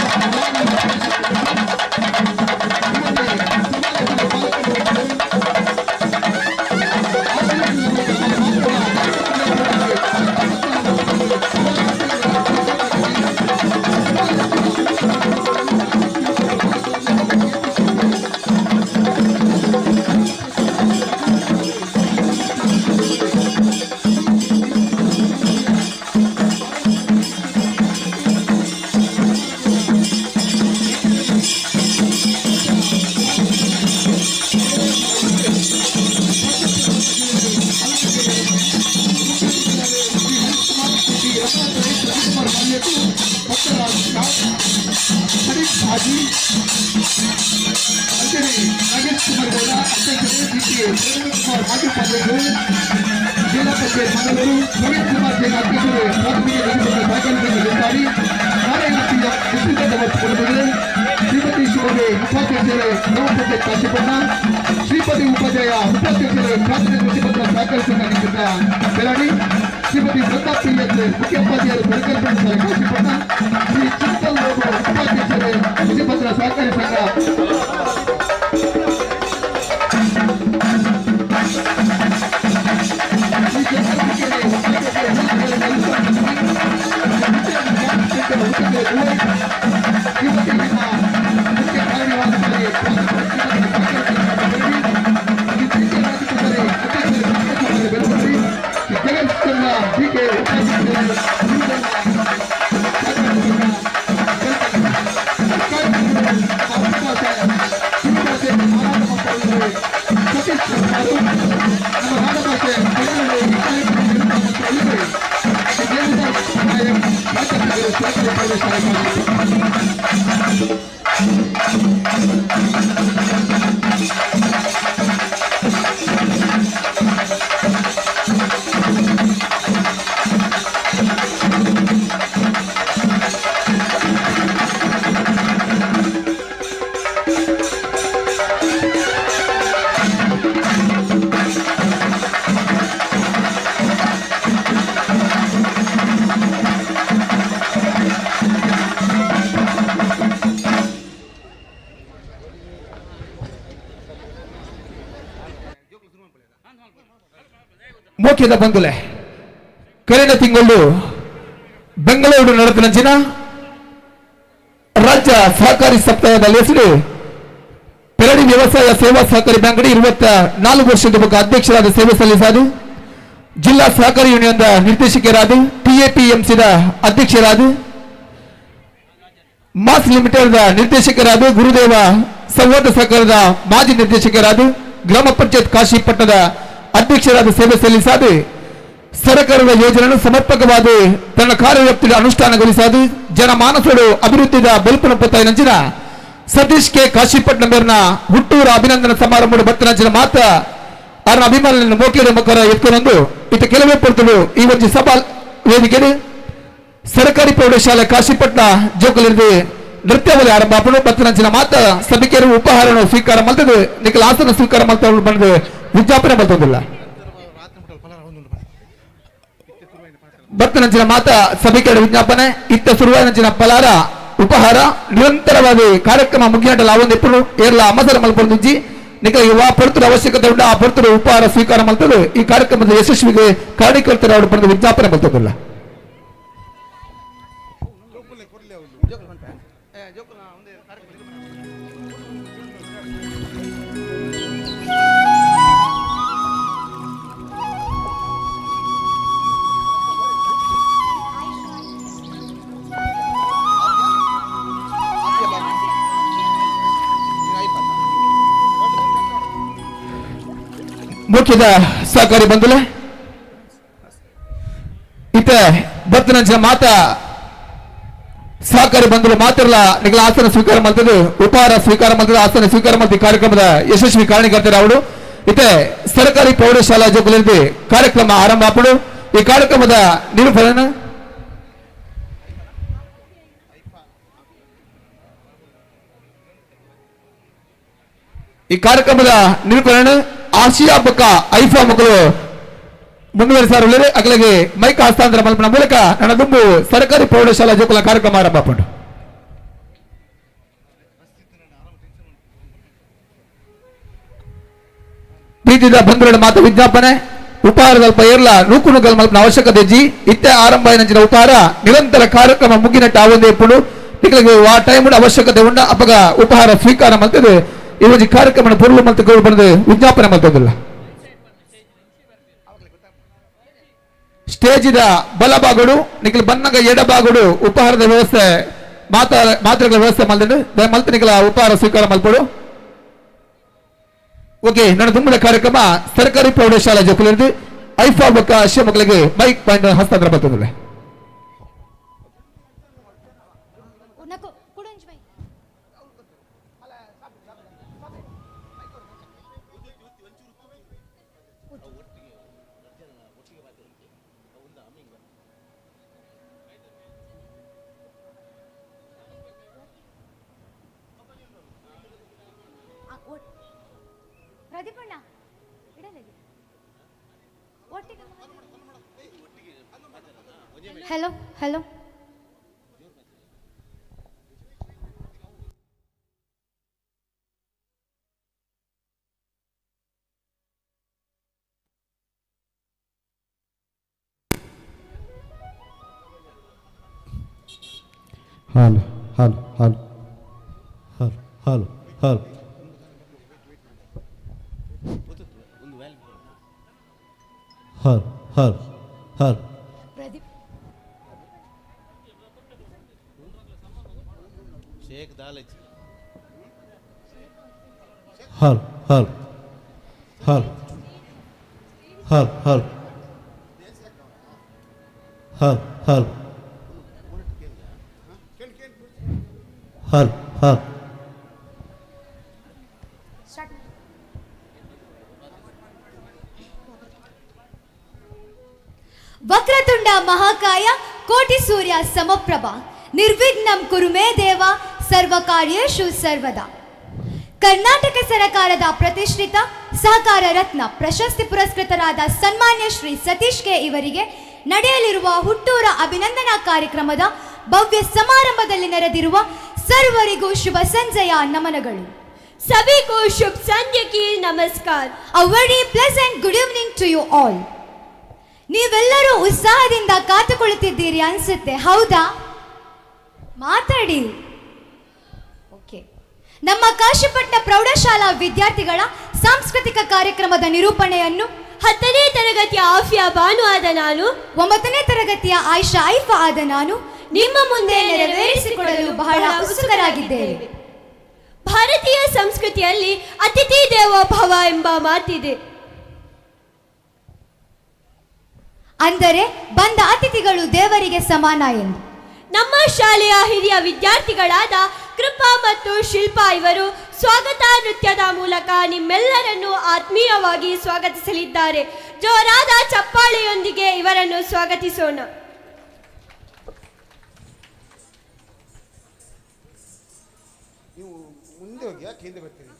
ಹರೀಶ್ ಹಾಜಿ, ಅಂಜಲಿ ನಾಗೇಶ್ ಕುಮಾರ್ ಗೌಡ ಅಧ್ಯಕ್ಷರು, ಡಿ ಕೆ ಕುಮಾರ್ ಮಾಜಿ ಉಪಾಧ್ಯಕ್ಷರು, ಜಿಲ್ಲಾ ಪಂಚಾಯತ್ ಮಂಗಳೂರು, ಪ್ರವೀಣ್ ಕುಮಾರ್ ಜೈನ್ ಅಧ್ಯಕ್ಷರು, ಪ್ರಾಥಮಿಕ ಕೃಷಿ ಸಹಕಾರಿ ಸಂಘ ಅಧಿಕಾರಿ, ನಾರಾಯಣ ಪಿ ಕುಟುಂಬಗಳು, ಶ್ರೀಮತಿ ಶಿವಗೆ ಉಪಾಧ್ಯಕ್ಷರು, ಗ್ರಾಮ ಪಂಚಾಯತ್ ಕಾಶಿಪಟ್ಟಣ, ಶ್ರೀಪತಿ ಉಪಾಧ್ಯಾಯ ಉಪಾಧ್ಯಕ್ಷರು, ಪ್ರಾಥಮಿಕ ಕೃಷಿ ಪತ್ರ ಸಹಕಾರಿ ಸಂಘ ನಿಮಿತ್ತ ಬೆಳಡಿ, ಶ್ರೀಮತಿ ವೃಂದಾ ಪಿ ಎಸ್ ಮುಖ್ಯೋಪಾಧ್ಯಾಯರು, ಸರ್ಕಾರಿ ಶಾಲೆ ಕಾಶಿಪಟ್ಟಣ, ಶ್ರೀ ಚಿಂತಲ್ ಲೋಬೋ ಉಪಾಧ್ಯಕ್ಷರು, ಕೃಷಿ ಪತ್ರ ಸಹಕಾರಿ ಸಂಘ. ಶ್ರೀ ಶಂಕರ್ ಹುಕ್ಕೇರಿ ಉಪಾಧ್ಯಕ್ಷರು, ಮುಖ್ಯ ಕಾರ್ಯನಿರ್ವಹಣಾಧಿಕಾರಿ, ಜಗನ್ಚಂದ್ರ ಡಿ ಕೆ ಉಪಾಧ್ಯಕ್ಷರು, ನಮ್ಮ ನಾಡಭಾಷೆ ಕನ್ನಡದಲ್ಲಿ ಈ ಕಾರ್ಯಕ್ರಮ. ಮೋಕ್ಯದ ಬಂಧುಲೆ, ಕರಿನ ತಿಂಗಳು ಬೆಂಗಳೂರು ನಡೆದ ನಂಚಿನ ರಾಜ್ಯ ಸಹಕಾರಿ ಸಪ್ತಾಹದ ಹೆಸರು ಪೆರಡಿ ವ್ಯವಸಾಯ ಸೇವಾ ಸಹಕಾರಿ ಬ್ಯಾಂಕ್ 24 ವರ್ಷದ ಬೊಕ್ಕ ಅಧ್ಯಕ್ಷರಾದ ಸೇವೆ ಸಲ್ಲಿಸಾದು ಜಿಲ್ಲಾ ಸಹಕಾರಿ ಯೂನಿಯನ್ ನಿರ್ದೇಶಕರಾದ ಟಿಎಪಿಎಂಸಿದ ಅಧ್ಯಕ್ಷರಾದ ಮಾಸ್ ಲಿಮಿಟೆಡ್ ನಿರ್ದೇಶಕರಾದ ಗುರುದೇವ ಸಂವಾದ ಸಹಕಾರದ ಮಾಜಿ ನಿರ್ದೇಶಕರಾದ ಗ್ರಾಮ ಪಂಚಾಯತ್ ಕಾಶಿಪಟ್ಟಣದ ಅಧ್ಯಕ್ಷರಾದ ಸೇವೆ ಸಲ್ಲಿಸಾದು ಸರ್ಕಾರದ ಯೋಜನೆಯನ್ನು ಸಮರ್ಪಕವಾದ ತನ್ನ ಕಾರ್ಯವ್ಯಾಪ್ತಿಯಲ್ಲಿ ಅನುಷ್ಠಾನಗೊಳಿಸಾದು ಜನಮಾನಸರು ಅಭಿವೃದ್ಧಿಯ ಬಲ್ಪನ ಪೊತ್ತಾಯಿನಂಚಿನ ಸತೀಶ್ ಕೆ ಕಾಶಿಪಟ್ಟಣ ಮೇರಿನ ಹುಟ್ಟೂರ ಅಭಿನಂದನಾ ಸಮಾರಂಭ ಬತ್ತನಂಚಿನ ಮಾತ್ರ ಅವರ ಅಭಿಮಾನಿಯನ್ನು ಮೋಕಿದ ಮುಖರ ಎತ್ಕೊಂಡು ಇತ ಕೆಲವೇ ಪೊರ್ತುಡು ಈ ಒಂದು ಸಭಾ ವೇದಿಕೆ ಸರ್ಕಾರಿ ಪ್ರೌಢಶಾಲೆ ಕಾಶಿಪಟ್ಟಣ ಜೋಕಲಿರಿದು ನೃತ್ಯವಲಿ ಆರಂಭ ಆಪುಂಡು. ಬತ್ತನಂಚಿನ ಮಾತ ಸಭಿಕರು ಉಪಹಾರವನ್ನು ಸ್ವೀಕಾರ ಮಲ್ತದು ನಿಕಲ ಆಸನ ಸ್ವೀಕಾರ ಮಲ್ತ ಬಂದು ವಿಜ್ಞಾಪನೆ ಮಲ್ತೊಂದಿಲ್ಲ. ಬತ್ತನಂಚಿನ ಮಾತ ಸಭಿಕರ ವಿಜ್ಞಾಪನೆ ಇತ್ತ ಸುರುವಾಯಿನಂಚಿನ ಫಲಾರ ಉಪಹಾರ ನಿರಂತರವಾಗಿ ಕಾರ್ಯಕ್ರಮ ಮುಗಿಯಂಟಲ ಆವೊಂದು ಎಪ್ಪುಡು ಏರ್ಲ ಅಮಸರ ಮಲ್ಪೊಂದುಜ್ಜಿ ನಿಕಲಿಗೆ ವಾ ಪೊರ್ತುಡು ಅವಶ್ಯಕತೆ ಉಂಡು ಆ ಪೊರ್ತುಡು ಉಪಹಾರ ಸ್ವೀಕಾರ ಮಲ್ತದು ಈ ಕಾರ್ಯಕ್ರಮದ ಯಶಸ್ವಿಗೆ ಕಾರಣೀಕರ್ತರು ಅವರು ಬಂದು ವಿಜ್ಞಾಪನೆ ಮಲ್ತೊಂದಿಲ್ಲ. ಮುಖ್ಯದ ಸಹಕಾರಿ ಬಂಧುಲೆ ಇತ ಬತ್ತನಂಚಿನ ಮಾತ ಸಹಕಾರಿ ಬಂಧುಲು ಮಾತ್ರಲ್ಲ ನಿಗಳ ಆಸನ ಸ್ವೀಕಾರ ಮಲ್ತದು ಉಪಹಾರ ಸ್ವೀಕಾರ ಮಲ್ತದು ಆಸನ ಸ್ವೀಕಾರ ಮಲ್ತ ಕಾರ್ಯಕ್ರಮದ ಯಶಸ್ವಿ ಕಾರಣೀಕರ್ತರು ಅವರು. ಇತೆ ಸರ್ಕಾರಿ ಪ್ರೌಢಶಾಲಾ ಜೋಕುಲಿಂದ ಕಾರ್ಯಕ್ರಮ ಆರಂಭ ಆಪುಂಡು. ಈ ಕಾರ್ಯಕ್ರಮದ ನಿರೂಪಣೆ ಈ ಕಾರ್ಯಕ್ರಮದ ನಿರೂಪಣೆ ಆಸಿಯಾ ಬೊಕ್ಕ ಐಫಾ ಮಕ್ಕಳು ಮುಂದುವರಿಸಾರು. ಅಗಲಿಗೆ ಮೈಕ್ ಹಸ್ತಾಂತರ ಮಲ್ಪನ ಮೂಲಕ ನನ್ನ ದುಂಬು ಸರ್ಕಾರಿ ಪ್ರೌಢಶಾಲಾ ಜೋಕುಲ ಕಾರ್ಯಕ್ರಮ ಆರಂಭ ಆಪುಂಡು. ಪ್ರೀತಿದ ಬಂಧುಗಳ ಮಾತು ವಿಜ್ಞಾಪನೆ ಉಪಹಾರದಲ್ಪ ಏರ್ಲ ನೂಕು ನುಗ್ಗಲ್ ಮಲ್ಪನ ಅವಶ್ಯಕತೆ ಜಿ ಇತ್ತೆ ಆರಂಭ ನಂಚಿನ ಉಪಹಾರ ನಿರಂತರ ಕಾರ್ಯಕ್ರಮ ಮುಗಿನಟ್ಟ ಆವೊಂದೇ ಇಪ್ಪುಂಡು. ನಿಕಲಿಗೆ ಆ ಟೈಮ್ ಅವಶ್ಯಕತೆ ಉಂಡ ಅಪಗ ಉಪಹಾರ ಸ್ವೀಕಾರ ಮಲ್ತದೆ ಈ ಒಂಜಿ ಕಾರ್ಯಕ್ರಮ ಪೊರ್ಲು ಮಲ್ತ್ ಬಂದು ವಿಜ್ಞಾಪನೆ ಮಲ್ತೊಂದುಲ್ಲ. ಸ್ಟೇಜಿದ ಬಲಭಾಗಡು ನಿಕಲ್ ಬನ್ನಗ ಎಡಭಾಗಡು ಉಪಹಾರದ ವ್ಯವಸ್ಥೆ ಮಾತ್ರೆಗಳ ವ್ಯವಸ್ಥೆ ಮಲ್ತಂಡು ಮಲ್ತ ನಿಕಲ ಉಪಹಾರ ಸ್ವೀಕಾರ ಮಲ್ಪಡು. ಓಕೆ, ನನ್ನ ತುಂಬದ ಕಾರ್ಯಕ್ರಮ ಸರ್ಕಾರಿ ಪ್ರೌಢಶಾಲಾ ಜೋಕುಲಿಂದು ಐಫಾ ಬೊಕ್ಕ ಅಶ್ಯ ಮಕ್ಕಳಿಗೆ ಮೈಕ್ ಪಾಯಿಂಟ್ ಹಸ್ತಾಂತರ ಮಲ್ತೊಂದುಲ್ಲ. Hello hello hello hello hello hello hello hello hello hello hello Pradeep hello hello hello hello hello hello hello hello hello. Vakratunda Mahakaya ಕೋಟಿ ಸೂರ್ಯ ಸಮಪ್ರಭಾ ನಿರ್ವಿಘ್ನಂ ಕುರು ಮೇ ದೇವ ಸರ್ವಕಾರ್ಯೇಷು ಸರ್ವದಾ. ಕರ್ನಾಟಕ ಸರಕಾರದ ಪ್ರತಿಷ್ಠಿತ ಸಹಕಾರ ರತ್ನ ಪ್ರಶಸ್ತಿ ಪುರಸ್ಕೃತರಾದ ಸನ್ಮಾನ್ಯ ಶ್ರೀ ಸತೀಶ್ ಕೆ ಇವರಿಗೆ ನಡೆಯಲಿರುವ ಹುಟ್ಟೂರ ಅಭಿನಂದನಾ ಕಾರ್ಯಕ್ರಮದ ಭವ್ಯ ಸಮಾರಂಭದಲ್ಲಿ ನೆರೆದಿರುವ ಸರ್ವರಿಗೂ ಶುಭ ಸಂಜೆಯ ನಮನಗಳು. सभी को शुभ संध्या की नमस्कार. A very pleasant good evening to you all. ನೀವೆಲ್ಲರೂ ಉತ್ಸಾಹದಿಂದ ಕಾತುಕೊಳ್ಳುತ್ತಿದ್ದೀರಿ ಅನ್ಸುತ್ತೆ, ಹೌದಾ? ಮಾತಾಡಿ. ನಮ್ಮ ಕಾಶಿಪಟ್ಟಣ ಪ್ರೌಢಶಾಲಾ ವಿದ್ಯಾರ್ಥಿಗಳ ಸಾಂಸ್ಕೃತಿಕ ಕಾರ್ಯಕ್ರಮದ ನಿರೂಪಣೆಯನ್ನು 10ನೇ ತರಗತಿಯ ಆಫಿಯಾ ಬಾನು ಆದ ನಾನು, 9ನೇ ತರಗತಿಯ ಆಯಿಷಾ ಐಫಾ ಆದ ನಾನು ನಿಮ್ಮ ಮುಂದೆ ನೆರವೇರಿಸಿಕೊಡಲು ಬಹಳ ಉತ್ಸುಕರಾಗಿದ್ದೇವೆ. ಭಾರತೀಯ ಸಂಸ್ಕೃತಿಯಲ್ಲಿ ಅತಿಥಿ ದೇವೋ ಭವ ಎಂಬ ಮಾತಿದೆ. ಅಂದರೆ ಬಂದ ಅತಿಥಿಗಳು ದೇವರಿಗೆ ಸಮಾನ ಎಂದು. ನಮ್ಮ ಶಾಲೆಯ ಹಿರಿಯ ವಿದ್ಯಾರ್ಥಿಗಳಾದ ಕೃಪಾ ಮತ್ತು ಶಿಲ್ಪಾ ಇವರು ಸ್ವಾಗತ ನೃತ್ಯದ ಮೂಲಕ ನಿಮ್ಮೆಲ್ಲರನ್ನು ಆತ್ಮೀಯವಾಗಿ ಸ್ವಾಗತಿಸಲಿದ್ದಾರೆ. ಜೋರಾದ ಚಪ್ಪಾಳೆಯೊಂದಿಗೆ ಇವರನ್ನು ಸ್ವಾಗತಿಸೋಣ. ನೀವು ಮುಂದೆ ಹೋಗಿ, ಯಾಕೆ ಹಿಂದೆ ಬರ್ತೀರಿ?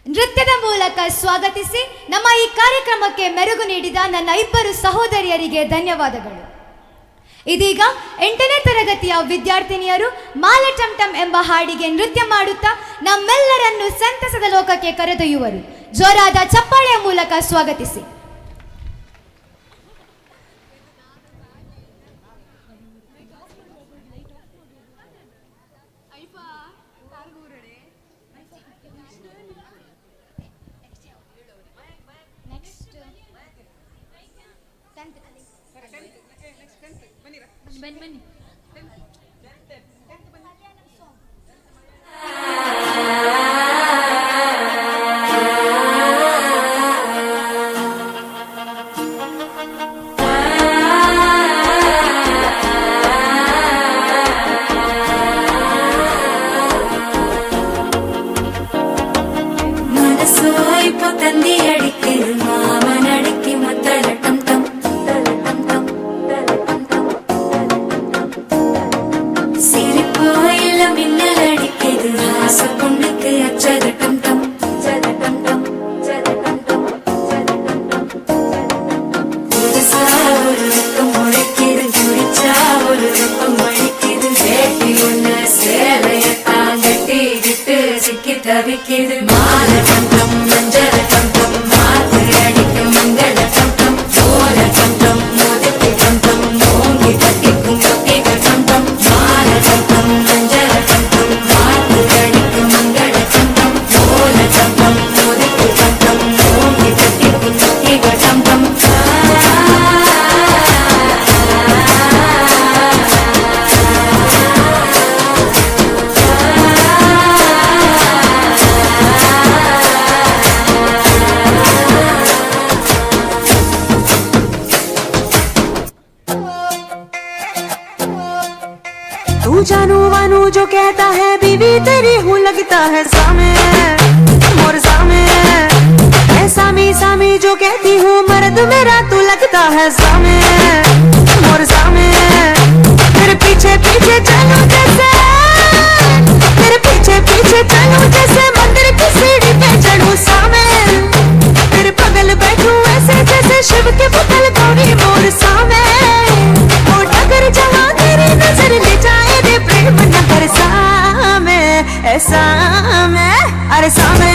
ನೃತ್ಯದ ಮೂಲಕ ಸ್ವಾಗತಿಸಿ ನಮ್ಮ ಈ ಕಾರ್ಯಕ್ರಮಕ್ಕೆ ಮೆರುಗು ನೀಡಿದ ನನ್ನ ಇಬ್ಬರು ಸಹೋದರಿಯರಿಗೆ ಧನ್ಯವಾದಗಳು. ಇದೀಗ 8ನೇ ತರಗತಿಯ ವಿದ್ಯಾರ್ಥಿನಿಯರು ಮಾಲೆ ಟಂ ಟಂ ಎಂಬ ಹಾಡಿಗೆ ನೃತ್ಯ ಮಾಡುತ್ತಾ ನಮ್ಮೆಲ್ಲರನ್ನು ಸಂತಸದ ಲೋಕಕ್ಕೆ ಕರೆದೊಯ್ಯುವರು. ಜೋರಾದ ಚಪ್ಪಾಳೆಯ ಮೂಲಕ ಸ್ವಾಗತಿಸಿ. ಬನ್ನಿ. ಆ तू जानू वानू जो कहता है बीवी तेरी हूँ लगता है सामे मोर सामे। मैं सामी सामी जो कहती हूँ मर्द मेरा तू लगता है सामे मोर सामे। तेरे पीछे पीछे चलूं जैसे, तेरे पीछे पीछे चलूं जैसे मंदिर की सीढ़ी पे चढ़ूं सामे। तेरे बगल बैठूं ऐसे जैसे शिव के बगल गौरी मोर सामे। ओ डगर जहाँ तेरी नजर ले जाए रे प्रेम नगर सामे। ऐ सामे अरे सामे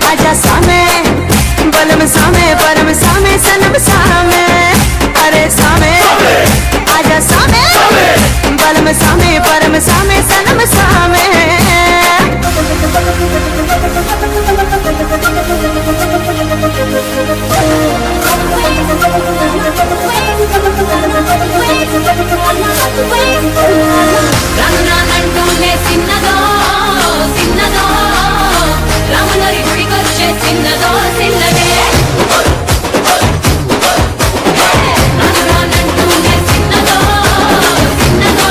आजा सामे, बलम सामे परम सामे सनम सामे। अरे सामे आजा सामे, बलम सामे परम सामे सनम सामे। రన్నానంటూనే సిన్నదో సిన్నదో, రాములరి గుడికొచ్చే సిన్నదో సిన్నదే. రన్నానంటూనే సిన్నదో సిన్నదో,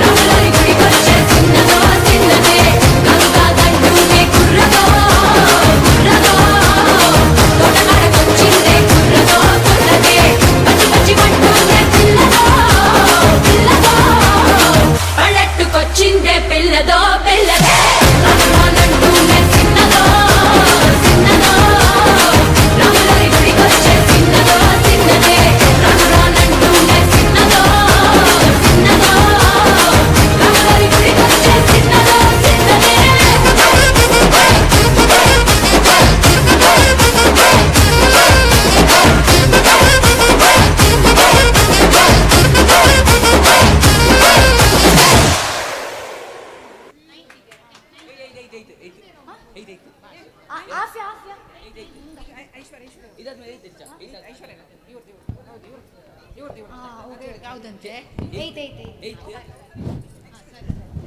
రాములరి గుడికొచ్చే సిన్నదో సిన్నదే. గంగాదంటూనే కుర్రదో కుర్రదో, తోటకాడకొచ్చిందే కుర్రదో కుర్రదే. పచ్చి పచ్చి మంటూనే పిల్లదో పిల్లదో, పళ్ళెట్టుకొచ్చిందే పిల్లదో పిల్లదే. రన్నానంటూనే సిన్నదో సిన్నదో, రాములరి గుడికొచ్చే సిన్నదో సిన్నదే. రన్నానంటూనే సిన్నదో సిన్నదో, రాములరి గుడికొచ్చే సిన్నదో సిన్నదే.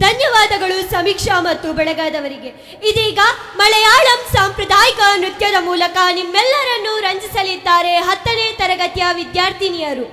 ಧನ್ಯವಾದಗಳು ಸಮೀಕ್ಷಾ ಮತ್ತು ಬೆಳಗಾದವರಿಗೆ. ಇದೀಗ ಮಲಯಾಳಂ ಸಾಂಪ್ರದಾಯಿಕ ನೃತ್ಯದ ಮೂಲಕ ನಿಮ್ಮೆಲ್ಲರನ್ನೂ ರಂಜಿಸಲಿದ್ದಾರೆ 10ನೇ ತರಗತಿಯ ವಿದ್ಯಾರ್ಥಿನಿಯರು.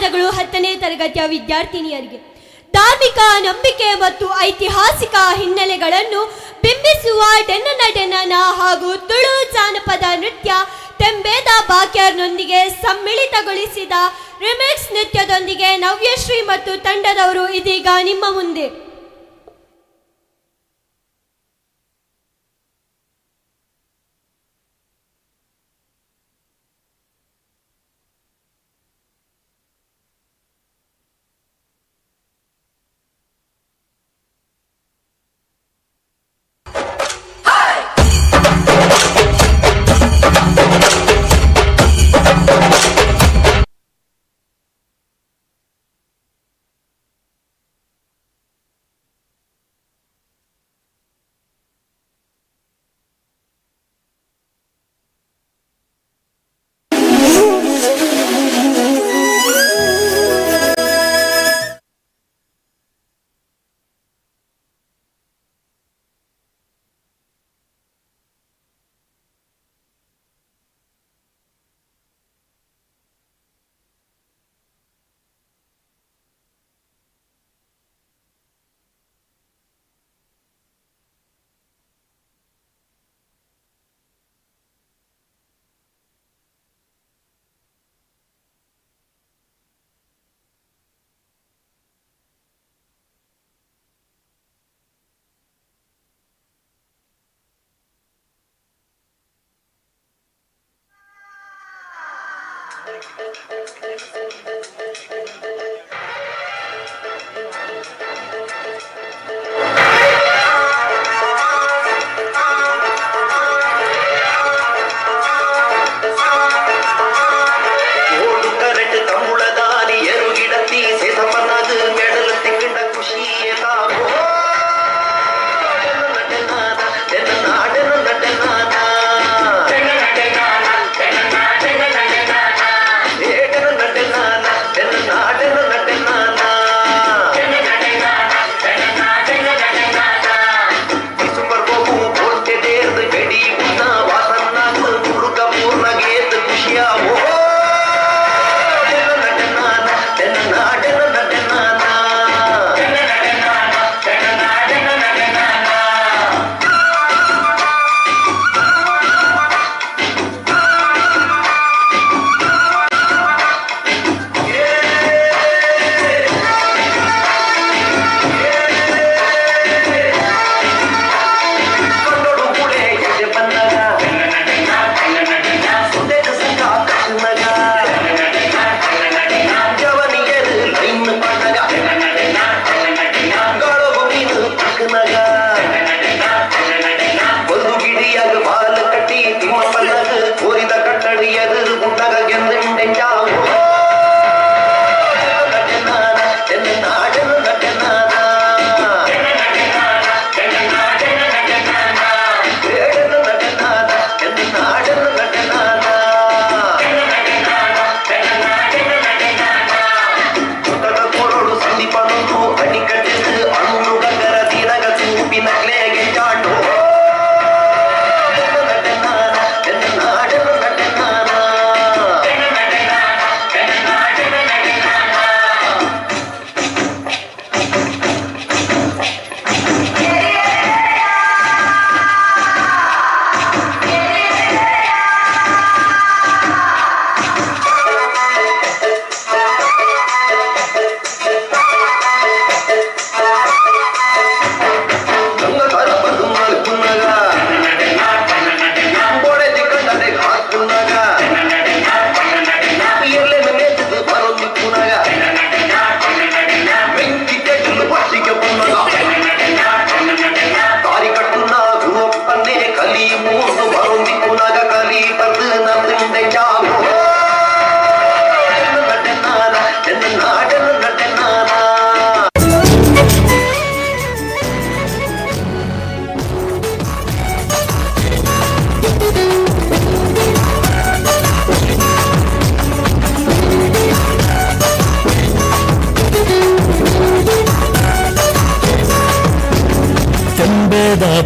ಧನ್ಯವಾದಗಳು 10ನೇ ತರಗತಿಯ ವಿದ್ಯಾರ್ಥಿನಿಯರಿಗೆ. ಧಾರ್ಮಿಕ ನಂಬಿಕೆ ಮತ್ತು ಐತಿಹಾಸಿಕ ಹಿನ್ನೆಲೆಗಳನ್ನು ಬಿಂಬಿಸುವ ಡೆನ್ನನ ಡೆನ್ನನ ಹಾಗೂ ತುಳು ಜಾನಪದ ನೃತ್ಯ ತೆಂಬೇದ ಬಾಕ್ಯಾರ್ನೊಂದಿಗೆ ಸಮ್ಮಿಳಿತಗೊಳಿಸಿದ ರಿಮಿಕ್ಸ್ ನೃತ್ಯದೊಂದಿಗೆ ನವ್ಯಶ್ರೀ ಮತ್ತು ತಂಡದವರು ಇದೀಗ ನಿಮ್ಮ ಮುಂದೆ.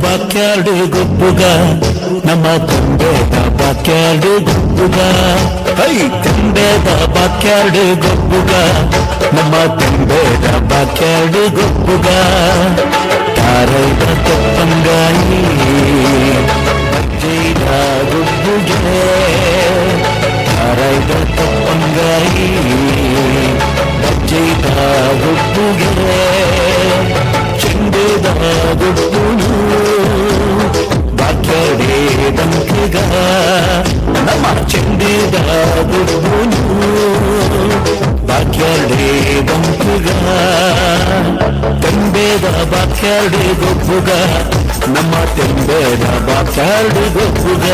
ಬಾಕ್ಯಾರ್ಡ್ ಗೊಬ್ಬುಗ ನಮ್ಮ ತಂಬೆದ. ಬಾಕ್ಯಾರ್ಡ್ ಗೊಬ್ಬುಗ, ಹೈ ತೆಂಬೇದ ಬಾಕ್ಯಾರ್ಡ್ ಗೊಬ್ಬುಗ, ನಮ್ಮ ತೆಂಬೇದ ಬಾಕ್ಯಾರ್ಡ್ ಗೊಬ್ಬುಗ. ತಾರೈದ ತೆಪ್ಪಂಗಾಯಿ ಬಜ್ಜೈದ ಗೊಬ್ಬುಗೆ, ತಾರೈದ ತೆಪ್ಪಂಗಾಯಿ ಬಜ್ಜೈದ ಗೊಬ್ಬುಗೆ, ಚೆಂಡೆದ ಗೊಬ್ಬುನು ಬಾಕ್ಯಾರ್ಡೇ ದಂಕುಗ, ನಮ್ಮ ಚೆಂಡೆದ ಗೊಬ್ಬುನು ಬಾಕ್ಯಾರ್ಡೇ ದಂಕುಗ. ತೆಂಬೇದ ಬಾಕ್ಯಾರ್ಡ್ ಗೊಬ್ಬುಗ, ನಮ್ಮ ತೆಂಬೇದ ಬಾಕ್ಯಾರ್ಡ್ ಗೊಬ್ಬುಗ.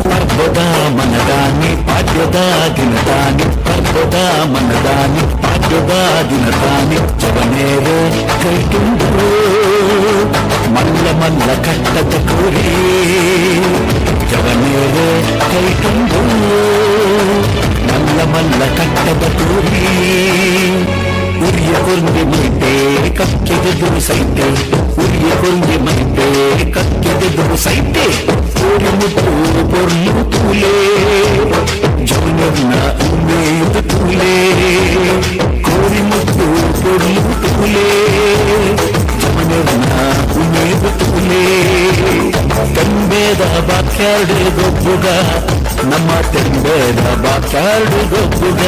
ಪರ್ವದ ಮನದಾನಿ ಪಾಡ್ಯದ ದಿನದಾನಿ, ಪರ್ವದ ಮನದಾನಿ ಪಾಡ್ಯದ ದಿನದಾನಿ, ಜವನೇರು ಕೈಟುಂಡು ಮಲ್ಲ ಮಲ್ಲ ಕಟ್ಟದ ಕೂರಿ, ಜವನೇರು ಕೈಟುಂಡು ಮಲ್ಲ ಮಲ್ಲ ಕಟ್ಟದ ಕೂರಿ. ಉರಿಯ ಕುರ್ಂದಿ ಮೈತೆ ಕಕ್ಕೆದೆದುರು ಸೈತೆ, ಉರಿಯ ಕುರ್ಂದಿ ಮೈತೆ ಕಕ್ಕೆದೆದುರು ಸೈತೆ, ಕೋರಿ ಮುಟ್ಟು ಪೊರ್ಲು ತೂಲೆ ಜವನರ್ನ ಉಮೇದು ತೂಲೆ, ಕೋರಿ ಮುಟ್ಟು ಪೊರ್ಲು ತೂಲೆ ಜವನರ್ನ ಉಮೇದು ತೂಲೆ. ತೆಂಬೇದ ಬಾಕ್ಯಾರ್ಡ್ ಗೊಬ್ಬುಗ, ನಮ್ಮ ತೆಂಬೇದ ಬಾಕ್ಯಾರ್ಡ್ ಗೊಬ್ಬುಗ.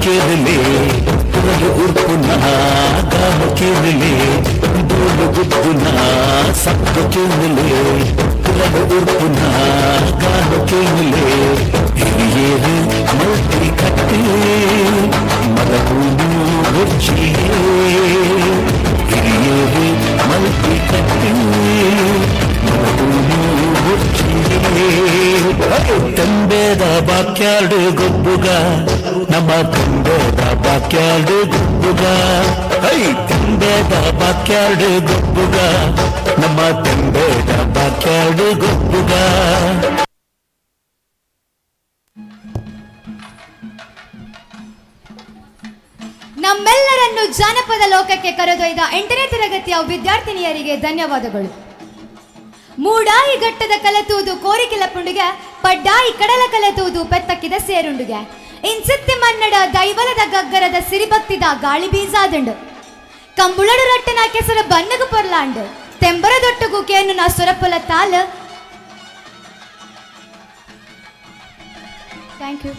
ಕೇರಲೆ ತುರಲು ಉರ್ಪುನ ಗಾನ ಕೇರಲೆ, ಡೋಲು ಗುದ್ದುನ ಸಪ್ತ ಕೇರಲೆ, ತುರಲು ಉರ್ಪುನ ಗಾನ ಕೇರಲೆ. ಹಿರಿಯರು ಮಲ್ತಿ ಕಟ್ಟೆ ಮಲಗೂನು ಬುರ್ಚಿಯೇ, ಹಿರಿಯರು ಮಲ್ತಿ ಕಟ್ಟೆ ಮಲಗೂನು ಬುರ್ಚಿಯೇ. ತೆಂಬೇದ ಬಾಕ್ಯಾರ್ಡ್ ಗೊಬ್ಬುಗ, ನಮ್ಮ ತೆಂಬೇದ ಬಾಕ್ಯಾರ್ಡ್ ಗೊಬ್ಬುಗ, ಹೈ ತೆಂಬೇದ ಬಾಕ್ಯಾರ್ಡ್ ಗೊಬ್ಬುಗ, ನಮ್ಮ ತೆಂಬೇದ ಬಾಕ್ಯಾರ್ಡ್ ಗೊಬ್ಬುಗ. ನಮ್ಮೆಲ್ಲರನ್ನು ಜಾನಪದ ಲೋಕಕ್ಕೆ ಕರೆದೊಯ್ದ 8ನೇ ತರಗತಿಯ ವಿದ್ಯಾರ್ಥಿನಿಯರಿಗೆ ಧನ್ಯವಾದಗಳು. ಮೂಡಾಯಿ ಘಟ್ಟದ ಕಲತೂದು ಕೋರಿಕೆಲ ಪುಂಡುಗೆ, ಪಡ್ಡಾಯಿ ಕಡಲ ಕಲತೂದು ಪೆತ್ತಕ್ಕಿದ ಸೇರುಂಡುಗೆ, ಇನ್ಸತ್ತಿ ಮನ್ನಡ ದೈವಲದ ಗಗ್ಗರದ ಸಿರಿಭಕ್ತಿದ ಗಾಳಿ ಬೀಸಾದಂಡು, ಕಂಬುಳಡು ರಟ್ಟನ ಕೆಸರ ಬನ್ನಗು ಪೊರ್ಲಾಂಡು, ತೆಂಬರ ದೊಟ್ಟಗು ಕೇನು ನಾ ಸೊರಪುಲ ತಾಲ. Thank you.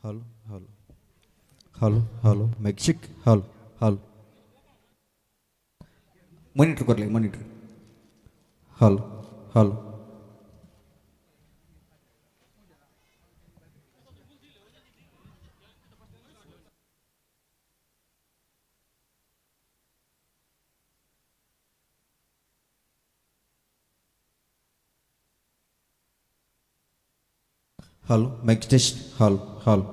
Hello hello hello hello mic check hello hello monitor ಕೊರಲಿ monitor hello hello Hello mic test hello hello.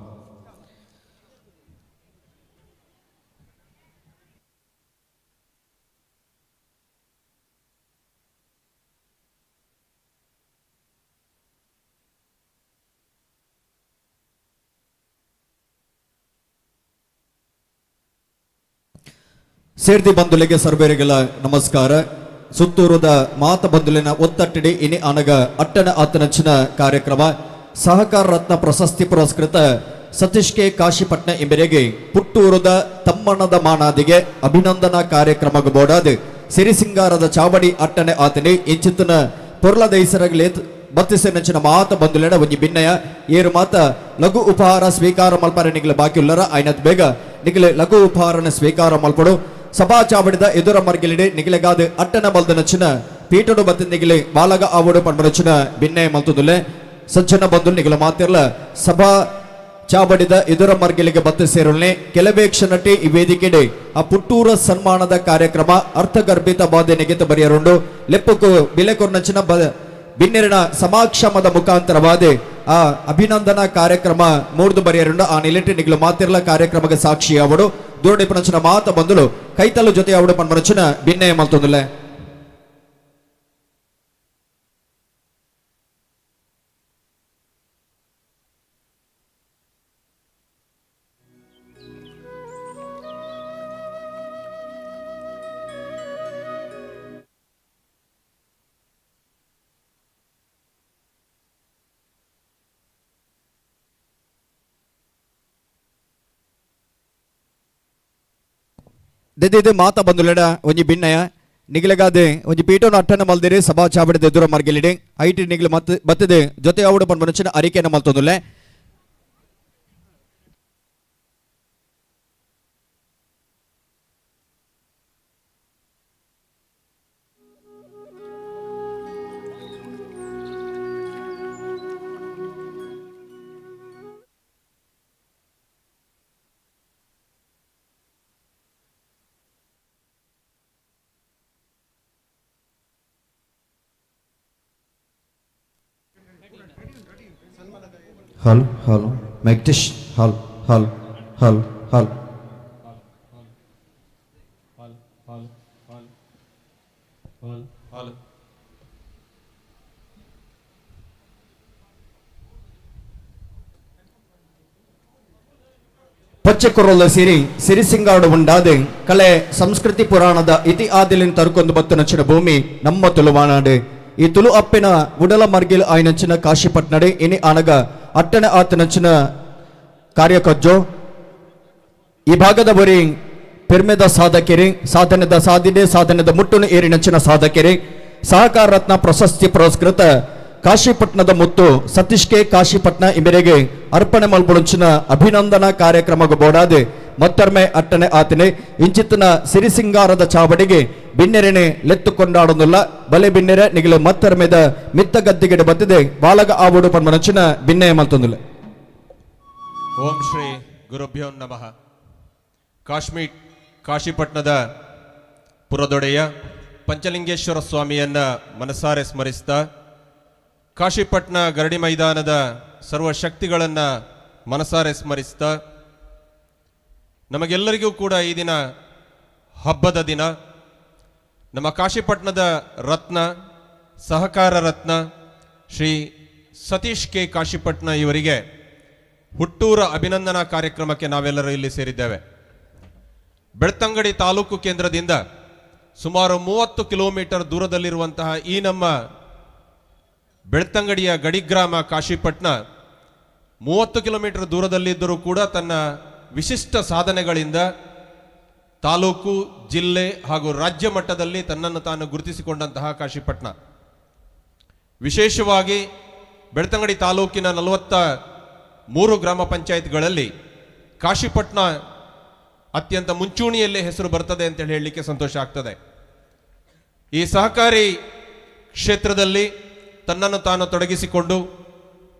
ಸೇರ್ದಿ ಬಂಧುಲಿಗೆ ಸರ್ವೇರಿಗೆಲ್ಲ ನಮಸ್ಕಾರ. ಸುತ್ತೂರದ ಮಾತ ಬಂಧುಲಿನ ಒತ್ತಟ್ಟಿಡಿ ಇನಿ ಅನಗ ಅಟ್ಟಣ ಆತನಂಚಿನ ಕಾರ್ಯಕ್ರಮ ಸಹಕಾರ ರತ್ನ ಪ್ರಶಸ್ತಿ ಪುರಸ್ಕೃತ ಸತೀಶ್ ಕೆ ಕಾಶಿಪಟ್ನ ಎಂಬರಿಗೆ ಪುಟ್ಟೂರದ ತಮ್ಮಣ್ಣದ ಮಾನಾದಿಗೆ ಅಭಿನಂದನಾ ಕಾರ್ಯಕ್ರಮ ಬೋಡಾದ ಸಿರಿಸಿಂಗಾರದ ಚಾವಡಿ ಅಟ್ಟಣೆ ಆತನಿ ಇಂಚಿತ್ತನ ಪೊರ್ಲದೈಸರಗಲೇ ಬತ್ತಿಸೆನಂಚಿನ ಮಾತ ಬಂಧುಲೆಡ ಒಂಜಿ ಭಿನ್ನಯ ಏರು ಮಾತ ಲಘು ಉಪಹಾರ ಸ್ವೀಕಾರ ಮಲ್ಪರೆ ನಿಗಲ ಬಾಕಿ ಉಲ್ಲರ ಐನತ್ ಬೇಗ ನಿಗಲೆ ಲಘು ಉಪಹಾರನ ಸ್ವೀಕಾರ ಮಲ್ಪಡು. ಸಭಾ ಚಾವಡಿದ ಎದುರ ಮರ್ಗಿಲಿಡೆ ನಿಗಲೆಗಾದ ಅಟ್ಟಣ ಬಲ್ದನಚ್ಚಿನ ಪೀಟಡು ಬತ್ತಿ ನಿಗಲೆ ಬಾಲಗ ಆವಡು ಪಂಬನಚ್ಚಿನ ಭಿನ್ನಯ ಮಲ್ತುದುಲ್ಲೆ ಸಜ್ಜನ ಬಂಧು ನಿಗಲ ಮಾತಿರ್ಲ ಸಭಾ ಚಾವಡಿದ ಎದುರ ಮರ್ಗಿಲಿಗೆ ಬತ್ತು ಸೇರುಲ್ನೆ ಕೆಲವೇ ಕ್ಷಣಟಿ ಈ ವೇದಿಕೆಡೆ ಆ ಪುಟ್ಟೂರ ಸನ್ಮಾನದ ಕಾರ್ಯಕ್ರಮ ಅರ್ಥಗರ್ಭಿತ ಬಾಧೆ ನಿಗಿತ ಬರೆಯರುಂಡು. ಲೆಪ್ಪಕ್ಕೂ ಬಿಲೆ ಕೊರ್ನಚ್ಚಿನ ಬಿನ್ನೆರನ ಸಮಾಕ್ಷಮದ ಮುಖಾಂತರವಾದ ಆ ಅಭಿನಂದನಾ ಕಾರ್ಯಕ್ರಮ ಮೂರ್ದು ಬರೆಯರುಂಡು. ಆ ನಿಲೆಟಿ ನಿಗಲು ಮಾತಿರ್ಲ ಕಾರ್ಯಕ್ರಮಕ್ಕೆ ಸಾಕ್ಷಿ ಅವಡು ದೂರಡಿಪನಚಿನ ಮಾತ ಬಂಧುಲು ಕೈತಲು ಜೊತೆ ಅವಡು ಪನ್ಮನಚಿನ ಭಿನ್ನಯ ಮಲ್ತೊಂದುಲ್ಲೆ. ದೆದಿದೆ ಮಾತ ಬಂದುಲೆಡ ಒಂಜಿ ಭಿನ್ನಯ ನಿಗಲೆಗಾದೆ ಒಂಜಿ ಪೀಠನ ಅಟ್ಟನ ಮಲ್ದಿರಿ ಸಭಾ ಚಾವಡಿದ ಎದುರ ಮರ್ಗಿಲಿಡೆ IT ನಿಗಲು ಮತ್ ಬತ್ತದೆ ಜೊತೆ ಆವಡು ಪನ್ಪನಚಿನ ಅರಿಕೆನ ಮಲ್ತೊಂದುಲ್ಲೆ. Hello hello mic test hello hello hello hello ಪಚ್ಚೆಕೊರೊಲ್ಲ ಸಿರಿ ಸಿರಿಸಿಂಗಾಡು ಉಂಡಾದೆ ಕಲೆ ಸಂಸ್ಕೃತಿ ಪುರಾಣದ ಇತಿಹಾದಿಲಿನ ತರುಕೊಂದು ಬತ್ತು ನಚ್ಚಿನ ಭೂಮಿ ನಮ್ಮ ತುಳುವಾನಾಡು. ಈ ತುಳು ಅಪ್ಪಿನ ಉಡಲ ಮರ್ಗಿಲ್ ಆಯ್ನಂಚಿನ ಕಾಶಿಪಟ್ನಡೆ ಇನಿ ಆನಗ ಅಟ್ಟಣ ಆತನಂಚಿನ ಕಾರ್ಯಕಜ್ಜೋ ಈ ಭಾಗದ ಬರಿ ಪೆರ್ಮೆದ ಸಾಧಕೆರೆ ಸಾಧನದ ಸಾಧಿನೆ ಸಾಧನದ ಮುಟ್ಟುನು ಏರಿನಂಚಿನ ಸಾಧಕೆರೆ ಸಹಕಾರ ರತ್ನ ಪ್ರಶಸ್ತಿ ಪುರಸ್ಕೃತ ಕಾಶಿಪಟ್ನದ ಮುತ್ತು ಸತೀಶ್ ಕೆ ಕಾಶಿಪಟ್ನ ಇಮೆರೆಗೆ ಅರ್ಪಣೆ ಮಲ್ಪುಡಂಚಿನ ಅಭಿನಂದನಾ ಕಾರ್ಯಕ್ರಮಕ್ಕೆ ಬೋಡಾದೆ ಮತ್ತರ್ಮೆ ಅಟ್ಟಣೆ ಆತನೆ ಇಂಚಿತ್ತನ ಸಿರಿಸಿಂಗಾರದ ಚಾವಡಿಗೆ ಬಿನ್ನೆರೆನೆ ಲೆತ್ತುಕೊಂಡಾಡೊಂದುಲ್ಲ ಬಲೆ ಬಿನ್ನೆರೆ ನಿಗಲು ಮತ್ತರ್ಮೆದ ಮಿತ್ತ ಗದ್ದಿಗೆಡೆ ಬತ್ತಿದೆ ಬಾಲಗ ಆವಡು ಪನ್ಮನಂಚಿನ ಬಿನ್ನೆಯ ಮಲ್ತೊಂದುಲ್ಲ. ಓಂ ಶ್ರೀ ಗುರುಭ್ಯೋ ನಮಃ. ಕಾಶಿಪಟ್ನದ ಪುರದೊಡೆಯ ಪಂಚಲಿಂಗೇಶ್ವರ ಸ್ವಾಮಿಯನ್ನ ಮನಸಾರೆ ಸ್ಮರಿಸ್ತಾ ಕಾಶಿಪಟ್ನ ಗರಡಿ ಮೈದಾನದ ಸರ್ವಶಕ್ತಿಗಳನ್ನು ಮನಸಾರೆ ಸ್ಮರಿಸ್ತಾ ನಮಗೆಲ್ಲರಿಗೂ ಕೂಡ ಈ ದಿನ ಹಬ್ಬದ ದಿನ. ನಮ್ಮ ಕಾಶಿಪಟ್ನದ ರತ್ನ, ಸಹಕಾರ ರತ್ನ ಶ್ರೀ ಸತೀಶ್ ಕೆ ಕಾಶಿಪಟ್ನ ಇವರಿಗೆ ಹುಟ್ಟೂರ ಅಭಿನಂದನಾ ಕಾರ್ಯಕ್ರಮಕ್ಕೆ ನಾವೆಲ್ಲರೂ ಇಲ್ಲಿ ಸೇರಿದ್ದೇವೆ. ಬೆಳ್ತಂಗಡಿ ತಾಲೂಕು ಕೇಂದ್ರದಿಂದ ಸುಮಾರು 30 ಕಿಲೋಮೀಟರ್ ದೂರದಲ್ಲಿರುವಂತಹ ಈ ನಮ್ಮ ಬೆಳ್ತಂಗಡಿಯ ಗಡಿಗ್ರಾಮ ಕಾಶಿಪಟ್ನ 30 ಕಿಲೋಮೀಟರ್ ದೂರದಲ್ಲಿದ್ದರೂ ಕೂಡ ತನ್ನ ವಿಶಿಷ್ಟ ಸಾಧನೆಗಳಿಂದ ತಾಲೂಕು, ಜಿಲ್ಲೆ ಹಾಗೂ ರಾಜ್ಯ ಮಟ್ಟದಲ್ಲಿ ತನ್ನನ್ನು ತಾನು ಗುರುತಿಸಿಕೊಂಡಂತಹ 3 ಗ್ರಾಮ ಪಂಚಾಯತ್ಗಳಲ್ಲಿ ಕಾಶಿಪಟ್ನ ಅತ್ಯಂತ ಮುಂಚೂಣಿಯಲ್ಲೇ ಹೆಸರು ಬರ್ತದೆ ಅಂತೇಳಿ ಹೇಳಲಿಕ್ಕೆ ಸಂತೋಷ ಆಗ್ತದೆ. ಈ ಸಹಕಾರಿ ಕ್ಷೇತ್ರದಲ್ಲಿ ತನ್ನನ್ನು ತಾನು ತೊಡಗಿಸಿಕೊಂಡು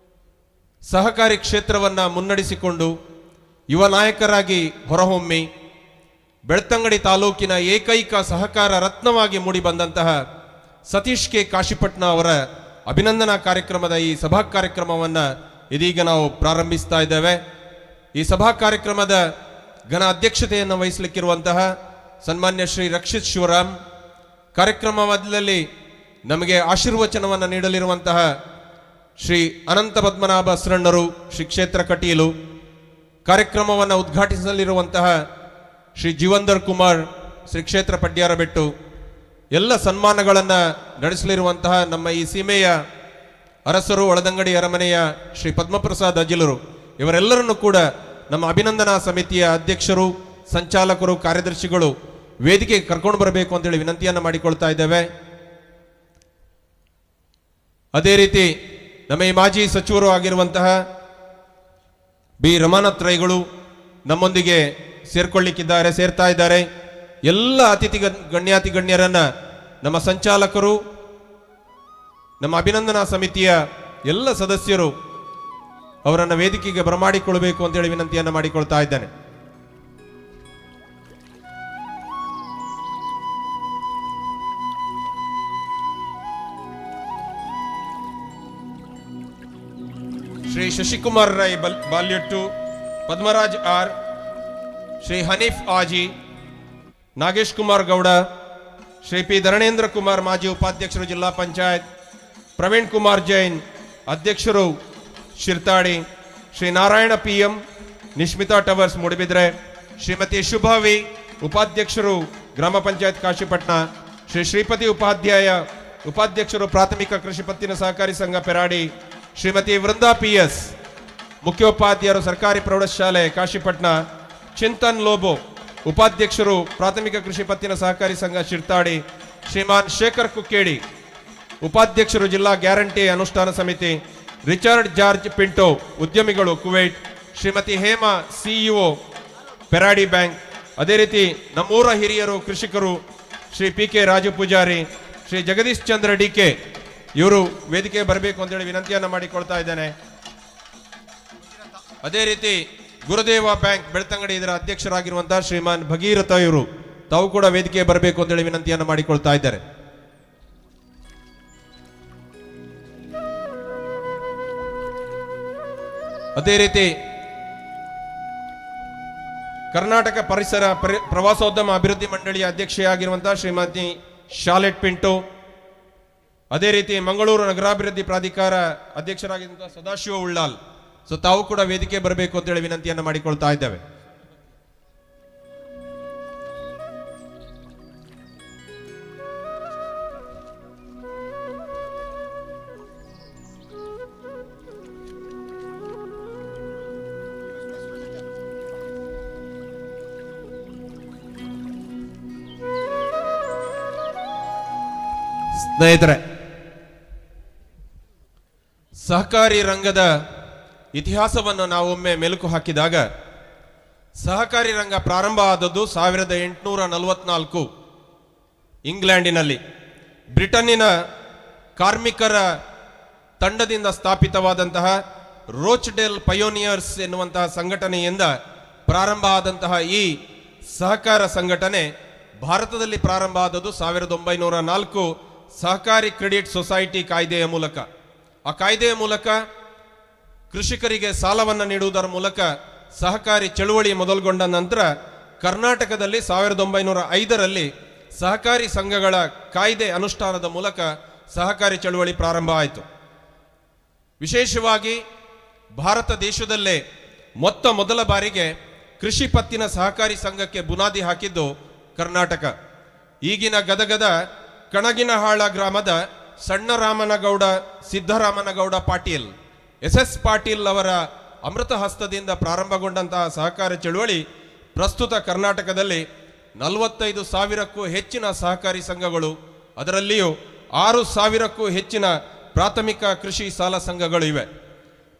ಸಹಕಾರಿ ಕ್ಷೇತ್ರವನ್ನು ಮುನ್ನಡೆಸಿಕೊಂಡು ಯುವ ನಾಯಕರಾಗಿ ಹೊರಹೊಮ್ಮಿ ಬೆಳ್ತಂಗಡಿ ತಾಲೂಕಿನ ಏಕೈಕ ಸಹಕಾರ ರತ್ನವಾಗಿ ಮೂಡಿಬಂದಂತಹ ಸತೀಶ್ ಕೆ ಕಾಶಿಪಟ್ನ ಅವರ ಅಭಿನಂದನಾ ಕಾರ್ಯಕ್ರಮದ ಈ ಸಭಾ ಕಾರ್ಯಕ್ರಮವನ್ನು ಇದೀಗ ನಾವು ಪ್ರಾರಂಭಿಸ್ತಾ ಇದ್ದೇವೆ. ಈ ಸಭಾ ಕಾರ್ಯಕ್ರಮದ ಘನ ಅಧ್ಯಕ್ಷತೆಯನ್ನು ವಹಿಸಲಿಕ್ಕಿರುವಂತಹ ಸನ್ಮಾನ್ಯ ಶ್ರೀ ರಕ್ಷಿತ್ ಶಿವರಾಮ್, ಕಾರ್ಯಕ್ರಮದಲ್ಲಿ ನಮಗೆ ಆಶೀರ್ವಚನವನ್ನು ನೀಡಲಿರುವಂತಹ ಶ್ರೀ ಅನಂತ ಪದ್ಮನಾಭ ಸರಣ್ಣರು, ಶ್ರೀ ಕ್ಷೇತ್ರ ಕಟೀಲು, ಕಾರ್ಯಕ್ರಮವನ್ನು ಉದ್ಘಾಟಿಸಲಿರುವಂತಹ ಶ್ರೀ ಜೀವಂದರ್ ಕುಮಾರ್, ಶ್ರೀ ಕ್ಷೇತ್ರ ಪಡ್ಯಾರಬೆಟ್ಟು, ಎಲ್ಲ ಸನ್ಮಾನಗಳನ್ನು ನಡೆಸಲಿರುವಂತಹ ನಮ್ಮ ಈ ಸೀಮೆಯ ಅರಸರು, ಒಳದಂಗಡಿ ಅರಮನೆಯ ಶ್ರೀ ಪದ್ಮಪ್ರಸಾದ್ ಅಜಿಲರು, ಇವರೆಲ್ಲರನ್ನು ಕೂಡ ನಮ್ಮ ಅಭಿನಂದನಾ ಸಮಿತಿಯ ಅಧ್ಯಕ್ಷರು, ಸಂಚಾಲಕರು, ಕಾರ್ಯದರ್ಶಿಗಳು ವೇದಿಕೆಗೆ ಕರ್ಕೊಂಡು ಬರಬೇಕು ಅಂತೇಳಿ ವಿನಂತಿಯನ್ನು ಮಾಡಿಕೊಳ್ತಾ ಇದ್ದೇವೆ. ಅದೇ ರೀತಿ ನಮ್ಮ ಈ ಮಾಜಿ ಸಚಿವರು ಆಗಿರುವಂತಹ ಬಿ ರಮಾನಾಥ್ ರೈಗಳು ನಮ್ಮೊಂದಿಗೆ ಸೇರ್ಕೊಳ್ಳಿಕ್ಕಿದ್ದಾರೆ, ಸೇರ್ತಾ ಇದ್ದಾರೆ. ಎಲ್ಲ ಅತಿಥಿ ಗಣ್ಯಾತಿ ಗಣ್ಯರನ್ನ ನಮ್ಮ ಸಂಚಾಲಕರು, ನಮ್ಮ ಅಭಿನಂದನಾ ಸಮಿತಿಯ ಎಲ್ಲ ಸದಸ್ಯರು ಅವರನ್ನು ವೇದಿಕೆಗೆ ಬರಮಾಡಿಕೊಳ್ಳಬೇಕು ಅಂತೇಳಿ ವಿನಂತಿಯನ್ನು ಮಾಡಿಕೊಳ್ತಾ ಇದ್ದೇನೆ. ಶ್ರೀ ಶಶಿಕುಮಾರ್ ರೈ ಬಾಲ್ಯಟ್ಟು, ಪದ್ಮರಾಜ್ ಆರ್, ಶ್ರೀ ಹನೀಫ್ ಆಜಿ, ನಾಗೇಶ್ ಕುಮಾರ್ ಗೌಡ, ಶ್ರೀ ಪಿ ಧರಣೇಂದ್ರ ಕುಮಾರ್ ಮಾಜಿ ಉಪಾಧ್ಯಕ್ಷರು ಜಿಲ್ಲಾ ಪಂಚಾಯತ್, ಪ್ರವೀಣ್ ಕುಮಾರ್ ಜೈನ್ ಅಧ್ಯಕ್ಷರು Shirtadi, Shri Narayana P M Nishmita towers Moodbidri, Shrimati Shubhavi ಉಪಾಧ್ಯಕ್ಷರು ಗ್ರಾಮ ಪಂಚಾಯತ್ ಕಾಶಿಪಟ್ನ, ಶ್ರೀ ಶ್ರೀಪತಿ ಉಪಾಧ್ಯಾಯ ಉಪಾಧ್ಯಕ್ಷರು ಪ್ರಾಥಮಿಕ ಕೃಷಿ ಪತ್ತಿನ ಸಹಕಾರಿ ಸಂಘ ಪೆರಾಡಿ, ಶ್ರೀಮತಿ ವೃಂದಾ ಪಿ ಎಸ್ ಮುಖ್ಯೋಪಾಧ್ಯಾಯರು ಸರ್ಕಾರಿ ಪ್ರೌಢಶಾಲೆ ಕಾಶಿಪಟ್ನ, ಚಿಂತನ್ ಲೋಬೋ ಉಪಾಧ್ಯಕ್ಷರು ಪ್ರಾಥಮಿಕ ಕೃಷಿ ಪತ್ತಿನ ಸಹಕಾರಿ ಸಂಘ ಶಿರ್ತಾಡಿ, ಶ್ರೀಮಾನ್ ಶೇಖರ್ ಕುಕ್ಕೇಡಿ ಉಪಾಧ್ಯಕ್ಷರು ಜಿಲ್ಲಾ ಗ್ಯಾರಂಟಿ ಅನುಷ್ಠಾನ ಸಮಿತಿ, Richard George Pinto ಉದ್ಯಮಿಗಳು Kuwait, Shrimati Hema CEO Peradi bank, ಅದೇ ರೀತಿ ನಮ್ಮೂರ ಹಿರಿಯರು ಕೃಷಿಕರು Shri P K Raju Pujari, Shri Jagadish Chandra D K ಇವರು ವೇದಿಕೆ ಬರಬೇಕು ಅಂತೇಳಿ ವಿನಂತಿಯನ್ನು ಮಾಡಿಕೊಳ್ತಾ ಇದ್ದೇನೆ. ಅದೇ ರೀತಿ ಗುರುದೇವ ಬ್ಯಾಂಕ್ ಬೆಳ್ತಂಗಡಿ ಇದರ ಅಧ್ಯಕ್ಷರಾಗಿರುವಂತಹ ಶ್ರೀಮಾನ್ ಭಗೀರಥ ಇವರು ತಾವು ಕೂಡ ವೇದಿಕೆ ಬರಬೇಕು ಅಂತೇಳಿ ವಿನಂತಿಯನ್ನು ಮಾಡಿಕೊಳ್ತಾ ಇದ್ದಾರೆ. ಅದೇ ರೀತಿ ಕರ್ನಾಟಕ ಪರಿಸರ ಪ್ರವಾಸೋದ್ಯಮ ಅಭಿವೃದ್ಧಿ ಮಂಡಳಿಯ ಅಧ್ಯಕ್ಷೆಯಾಗಿರುವಂತಹ ಶ್ರೀಮತಿ ಶಾಲೆಟ್ ಪಿಂಟೋ, ಅದೇ ರೀತಿ ಮಂಗಳೂರು ನಗರಾಭಿವೃದ್ಧಿ ಪ್ರಾಧಿಕಾರ ಅಧ್ಯಕ್ಷರಾಗಿರುವಂತಹ ಸದಾಶಿವ ಉಳ್ಳಾಲ್, ಸೊ ತಾವು ಕೂಡ ವೇದಿಕೆ ಬರಬೇಕು ಅಂತೇಳಿ ವಿನಂತಿಯನ್ನು ಮಾಡಿಕೊಳ್ತಾ ಇದ್ದೇವೆ. ಸ್ನೇಹಿತರೆ, ಸಹಕಾರಿ ರಂಗದ ಇತಿಹಾಸವನ್ನು ನಾವೊಮ್ಮೆ ಮೆಲುಕು ಹಾಕಿದಾಗ ಸಹಕಾರಿ ರಂಗ ಪ್ರಾರಂಭ ಆದದ್ದು 1844 ಇಂಗ್ಲೆಂಡಿನಲ್ಲಿ ಬ್ರಿಟನ್ನಿನ ಕಾರ್ಮಿಕರ ತಂಡದಿಂದ ಸ್ಥಾಪಿತವಾದಂತಹ ರೋಚ್ಡೆಲ್ ಪಯೋನಿಯರ್ಸ್ ಎನ್ನುವಂತಹ ಸಂಘಟನೆಯಿಂದ ಪ್ರಾರಂಭ ಆದಂತಹ ಈ ಸಹಕಾರ ಸಂಘಟನೆ ಭಾರತದಲ್ಲಿ ಪ್ರಾರಂಭ ಆದದ್ದು 1904 ಸಹಕಾರಿ ಕ್ರೆಡಿಟ್ ಸೊಸೈಟಿ ಕಾಯ್ದೆಯ ಮೂಲಕ. ಆ ಕಾಯ್ದೆಯ ಮೂಲಕ ಕೃಷಿಕರಿಗೆ ಸಾಲವನ್ನು ನೀಡುವುದರ ಮೂಲಕ ಸಹಕಾರಿ ಚಳುವಳಿ ಮೊದಲುಗೊಂಡ ನಂತರ ಕರ್ನಾಟಕದಲ್ಲಿ 1905ರಲ್ಲಿ ಸಹಕಾರಿ ಸಂಘಗಳ ಕಾಯ್ದೆ ಅನುಷ್ಠಾನದ ಮೂಲಕ ಸಹಕಾರಿ ಚಳುವಳಿ ಪ್ರಾರಂಭ ಆಯಿತು. ವಿಶೇಷವಾಗಿ ಭಾರತ ದೇಶದಲ್ಲೇ ಮೊತ್ತ ಮೊದಲ ಬಾರಿಗೆ ಕೃಷಿ ಪತ್ತಿನ ಸಹಕಾರಿ ಸಂಘಕ್ಕೆ ಬುನಾದಿ ಹಾಕಿದ್ದು ಕರ್ನಾಟಕ. ಈಗಿನ ಗದಗದ ಕಣಗಿನಹಾಳ ಗ್ರಾಮದ ಸಣ್ಣರಾಮನಗೌಡ ಸಿದ್ದರಾಮನಗೌಡ ಪಾಟೀಲ್, ಎಸ್ ಎಸ್ ಪಾಟೀಲ್ ಅವರ ಅಮೃತ ಹಸ್ತದಿಂದ ಪ್ರಾರಂಭಗೊಂಡಂತಹ ಸಹಕಾರ ಚಳುವಳಿ ಪ್ರಸ್ತುತ ಕರ್ನಾಟಕದಲ್ಲಿ 45,000ಕ್ಕೂ ಹೆಚ್ಚಿನ ಸಹಕಾರಿ ಸಂಘಗಳು, ಅದರಲ್ಲಿಯೂ 6,000ಕ್ಕೂ ಹೆಚ್ಚಿನ ಪ್ರಾಥಮಿಕ ಕೃಷಿ ಸಾಲ ಸಂಘಗಳು ಇವೆ.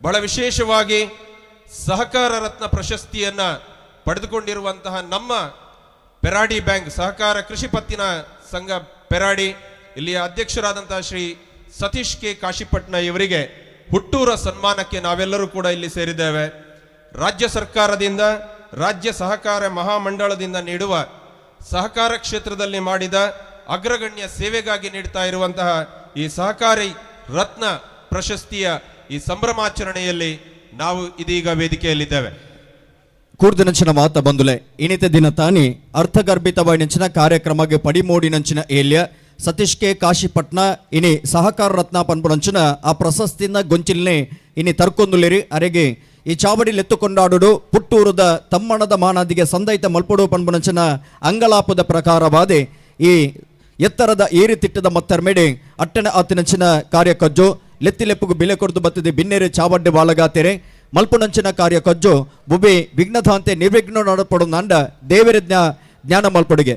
ಬಹಳ ವಿಶೇಷವಾಗಿ ಸಹಕಾರ ರತ್ನ ಪ್ರಶಸ್ತಿಯನ್ನ ಪಡೆದುಕೊಂಡಿರುವಂತಹ ನಮ್ಮ ಪೆರಾಡಿ ಬ್ಯಾಂಕ್ ಸಹಕಾರ ಕೃಷಿ ಪತ್ತಿನ ಸಂಘ ಪೆರಾಡಿ ಇಲ್ಲಿಯ ಅಧ್ಯಕ್ಷರಾದಂತಹ ಶ್ರೀ ಸತೀಶ್ ಕೆ ಕಾಶಿಪಟ್ನ ಇವರಿಗೆ ಹುಟ್ಟೂರ ಸನ್ಮಾನಕ್ಕೆ ನಾವೆಲ್ಲರೂ ಕೂಡ ಇಲ್ಲಿ ಸೇರಿದ್ದೇವೆ. ರಾಜ್ಯ ಸರ್ಕಾರದಿಂದ, ರಾಜ್ಯ ಸಹಕಾರ ಮಹಾಮಂಡಳದಿಂದ ನೀಡುವ ಸಹಕಾರ ಕ್ಷೇತ್ರದಲ್ಲಿ ಮಾಡಿದ ಅಗ್ರಗಣ್ಯ ಸೇವೆಗಾಗಿ ನೀಡ್ತಾ ಇರುವಂತಹ ಈ ಸಹಕಾರಿ ರತ್ನ ಪ್ರಶಸ್ತಿಯ ಈ ಸಂಭ್ರಮಾಚರಣೆಯಲ್ಲಿ ನಾವು ಇದೀಗ ವೇದಿಕೆಯಲ್ಲಿದ್ದೇವೆ. ಕೂರ್ದಿನಂಚಿನ ಮಾತ ಬಂದುಲೆ ಇನಿತ ದಿನ ತಾನಿ ಅರ್ಥಗರ್ಭಿತವಾಯಿನಂಚಿನ ಕಾರ್ಯಕ್ರಮಕ್ಕೆ ಪಡಿಮೋಡಿನಂಚಿನ ಏಲ್ಯ ಸತೀಶ್ ಕೆ ಕಾಶಿಪಟ್ನ ಇನಿ ಸಹಕಾರ ರತ್ನ ಪನ್ಪುನಂಚಿನ ಆ ಪ್ರಶಸ್ತಿನ ಗೊಂಚಿಲ್ನೆ ಇನಿ ತರ್ಕೊಂದುಲಿರಿ. ಅರೆಗೆ ಈ ಚಾವಡಿ ಲೆತ್ತುಕೊಂಡಾಡುಡು ಪುಟ್ಟೂರದ ತಮ್ಮಣದ ಮಾನಾದಿಗೆ ಸಂದೈತ ಮಲ್ಪಡು ಪನ್ಪುನಂಚಿನ ಅಂಗಲಾಪದ ಪ್ರಕಾರವಾದೆ ಈ ಎತ್ತರದ ಏರಿ ತಿಟ್ಟದ ಮತ್ತರ್ಮೆಡೆ ಅಟ್ಟಣ ಆತಿನಂಚಿನ ಕಾರ್ಯಕಜ್ಜು ಲೆತ್ತಿಲೆಪ್ಪುಗು ಬಿಲೆ ಕೊಡ್ದು ಬತ್ತದೆ ಬಿನ್ನೇರು ಚಾವಡ್ಡೆ ಬಾಲಗಾತೆರೆ ಮಲ್ಪುನಂಚಿನ ಕಾರ್ಯಕಜ್ಜು ಬುಬೆ ವಿಘ್ನಧಾಂತೆ ನಿರ್ವಿಘ್ನ ನಡಪಡು ನಂಡ ದೇವರ ಜ್ಞಾನ ಮಲ್ಪಡುಗೆ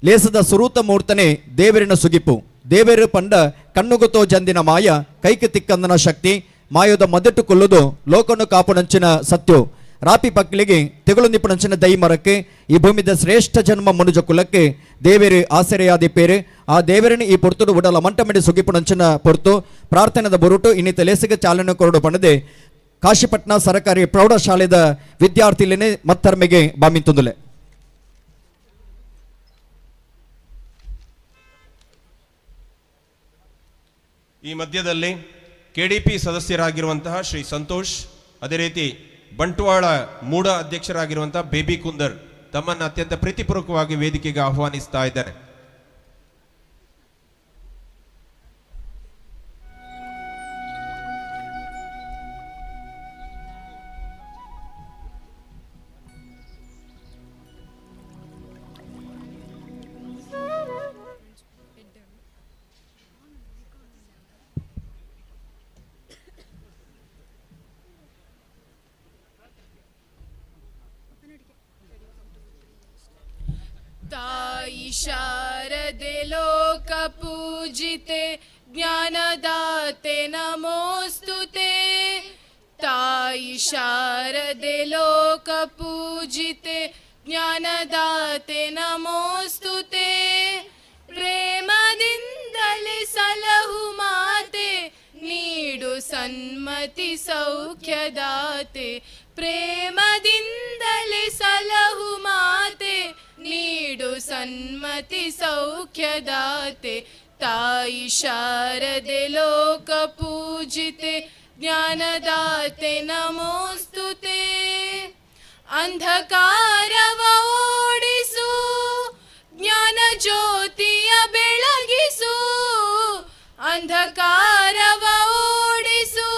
ಲೇಸದ ಸುರೂತ ಮೂರ್ತನೆ ದೇವರಿನ ಸುಗಿಪು ದೇವರು ಪಂಡ ಕಣ್ಣುಗುತೋ ಜಂದಿನ ಮಾಯ ಕೈಗೆ ತಿಕ್ಕಂದನ ಶಕ್ತಿ ಮಾಯೋದ ಮದಟ್ಟು ಕೊಲ್ಲುದು ಲೋಕನು ಕಾಪುನಂಚಿನ ಸತ್ಯು ರಾಪಿ ಪಕ್ಲಿಗೆ ತೆಗಳು ನಿಪುಣಂಚಿನ ದೈ ಮರಕ್ಕೆ ಈ ಭೂಮಿದ ಶ್ರೇಷ್ಠ ಜನ್ಮ ಮನುಜ ಕುಲಕ್ಕೆ ದೇವೇರು ಆಸರೆಯಾದಿ ಪೇರು ಆ ದೇವರನ್ನು ಈ ಪೊರ್ತುಡು ಉಡಲ ಮಂಟಮಡಿ ಸುಗಿಪುಣಂಚಿನ ಪೊರ್ತು ಪ್ರಾರ್ಥನೆದ ಬೊರುಟು ಇನ್ನಿತ ಲೇಸಿಗೆ ಚಾಲನೆ ಕೊರಡು ಪಣದೆ ಕಾಶಿಪಟ್ನ ಸರಕಾರಿ ಪ್ರೌಢಶಾಲೆದ ವಿದ್ಯಾರ್ಥಿಲೇನೆ ಮತ್ತರ್ಮೆಗೆ ಬಾಮಿಂತುಂದುಲೆ. ಈ ಮಧ್ಯದಲ್ಲಿ ಕೆಡಿಪಿ ಸದಸ್ಯರಾಗಿರುವಂತಹ ಶ್ರೀ ಸಂತೋಷ್, ಅದೇ ರೀತಿ ಬಂಟ್ವಾಳ ಮೂಡ ಅಧ್ಯಕ್ಷರಾಗಿರುವಂತಹ ಬೇಬಿ ಕುಂದರ್ ತಮ್ಮನ್ನು ಅತ್ಯಂತ ಪ್ರೀತಿಪೂರ್ವಕವಾಗಿ ವೇದಿಕೆಗೆ ಆಹ್ವಾನಿಸ್ತಾ ಇದ್ದಾರೆ. ತಾಯಿ ಶಾರದೆ ಲೋಕ ಪೂಜಿತೆ ಜ್ಞಾನದಾತೆ ನಮೋಸ್ತುತೆ. ತಾಯಿ ಶಾರದೆ ಲೋಕ ಪೂಜಿತೆ ಜ್ಞಾನದಾತೆ ನಮೋಸ್ತುತೆ. ಪ್ರೇಮದಿಂದಲೇ ಸಲಹು ಮಾತೆ ನೀಡು ಸನ್ಮತಿ ಸೌಖ್ಯದಾತೆ. ಪ್ರೇಮದಿಂದಲೇ ಸಲಹು ಮಾತೆ ನೀಡು ಸನ್ಮತಿ ಸೌಖ್ಯದಾತೆ. ತಾಯಿ ಶಾರದೆ ಲೋಕ ಪೂಜಿತೆ ಜ್ಞಾನದಾತೆ ನಮೋಸ್ತುತೆ. ಅಂಧಕಾರವ ಓಡಿಸು ಜ್ಞಾನ ಜ್ಯೋತಿಯ ಬೆಳಗಿಸು. ಅಂಧಕಾರವ ಓಡಿಸು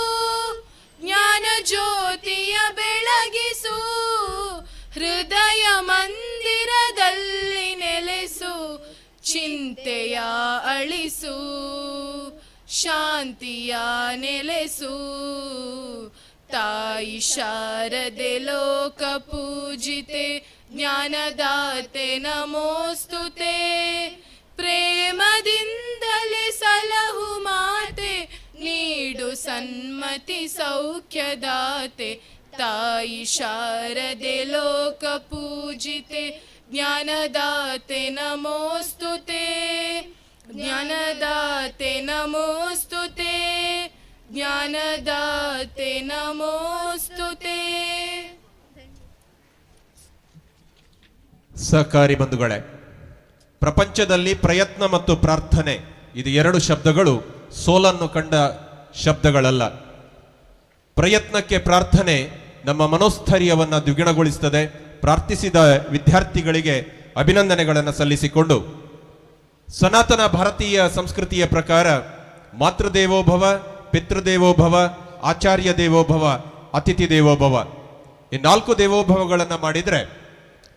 ಜ್ಞಾನ ಜ್ಯೋತಿಯ ಬೆಳಗಿಸು. ಹೃದಯ ಮಂದಿರದಲ್ಲಿ ನೆಲೆಸು ಚಿಂತೆಯ ಅಳಿಸು ಶಾಂತಿಯ ನೆಲೆಸು. ತಾಯಿ ಶಾರದೆ ಲೋಕ ಪೂಜಿತೆ ಜ್ಞಾನದಾತೆ ನಮೋಸ್ತುತೆ. ಪ್ರೇಮದಿಂದಲೇ ಸಲಹು ಮಾತೆ ನೀಡು ಸನ್ಮತಿ ಸೌಖ್ಯದಾತೆ. ತಾಯಿ ಶಾರದೆ ಲೋಕ ಪೂಜಿತೆ ಜ್ಞಾನದಾತೆ ನಮೋಸ್ತುತೆ. ಜ್ಞಾನದಾತೆ ನಮೋಸ್ತುತೆ. ಜ್ಞಾನದಾತೆ ನಮೋಸ್ತುತೆ. ಸಹಕಾರಿ ಬಂಧುಗಳೇ, ಪ್ರಪಂಚದಲ್ಲಿ ಪ್ರಯತ್ನ ಮತ್ತು ಪ್ರಾರ್ಥನೆ ಇದು ಎರಡು ಶಬ್ದಗಳು ಸೋಲನ್ನು ಕಂಡ ಶಬ್ದಗಳಲ್ಲ. ಪ್ರಯತ್ನಕ್ಕೆ ಪ್ರಾರ್ಥನೆ ನಮ್ಮ ಮನೋಸ್ಥೈರ್ಯವನ್ನು ದ್ವಿಗುಣಗೊಳಿಸುತ್ತದೆ. ಪ್ರಾರ್ಥಿಸಿದ ವಿದ್ಯಾರ್ಥಿಗಳಿಗೆ ಅಭಿನಂದನೆಗಳನ್ನು ಸಲ್ಲಿಸಿಕೊಂಡು, ಸನಾತನ ಭಾರತೀಯ ಸಂಸ್ಕೃತಿಯ ಪ್ರಕಾರ ಮಾತೃದೇವೋಭವ, ಪಿತೃದೇವೋಭವ, ಆಚಾರ್ಯ ದೇವೋಭವ, ಅತಿಥಿ ದೇವೋಭವ, ಈ 4 ದೇವೋಭವಗಳನ್ನು ಮಾಡಿದರೆ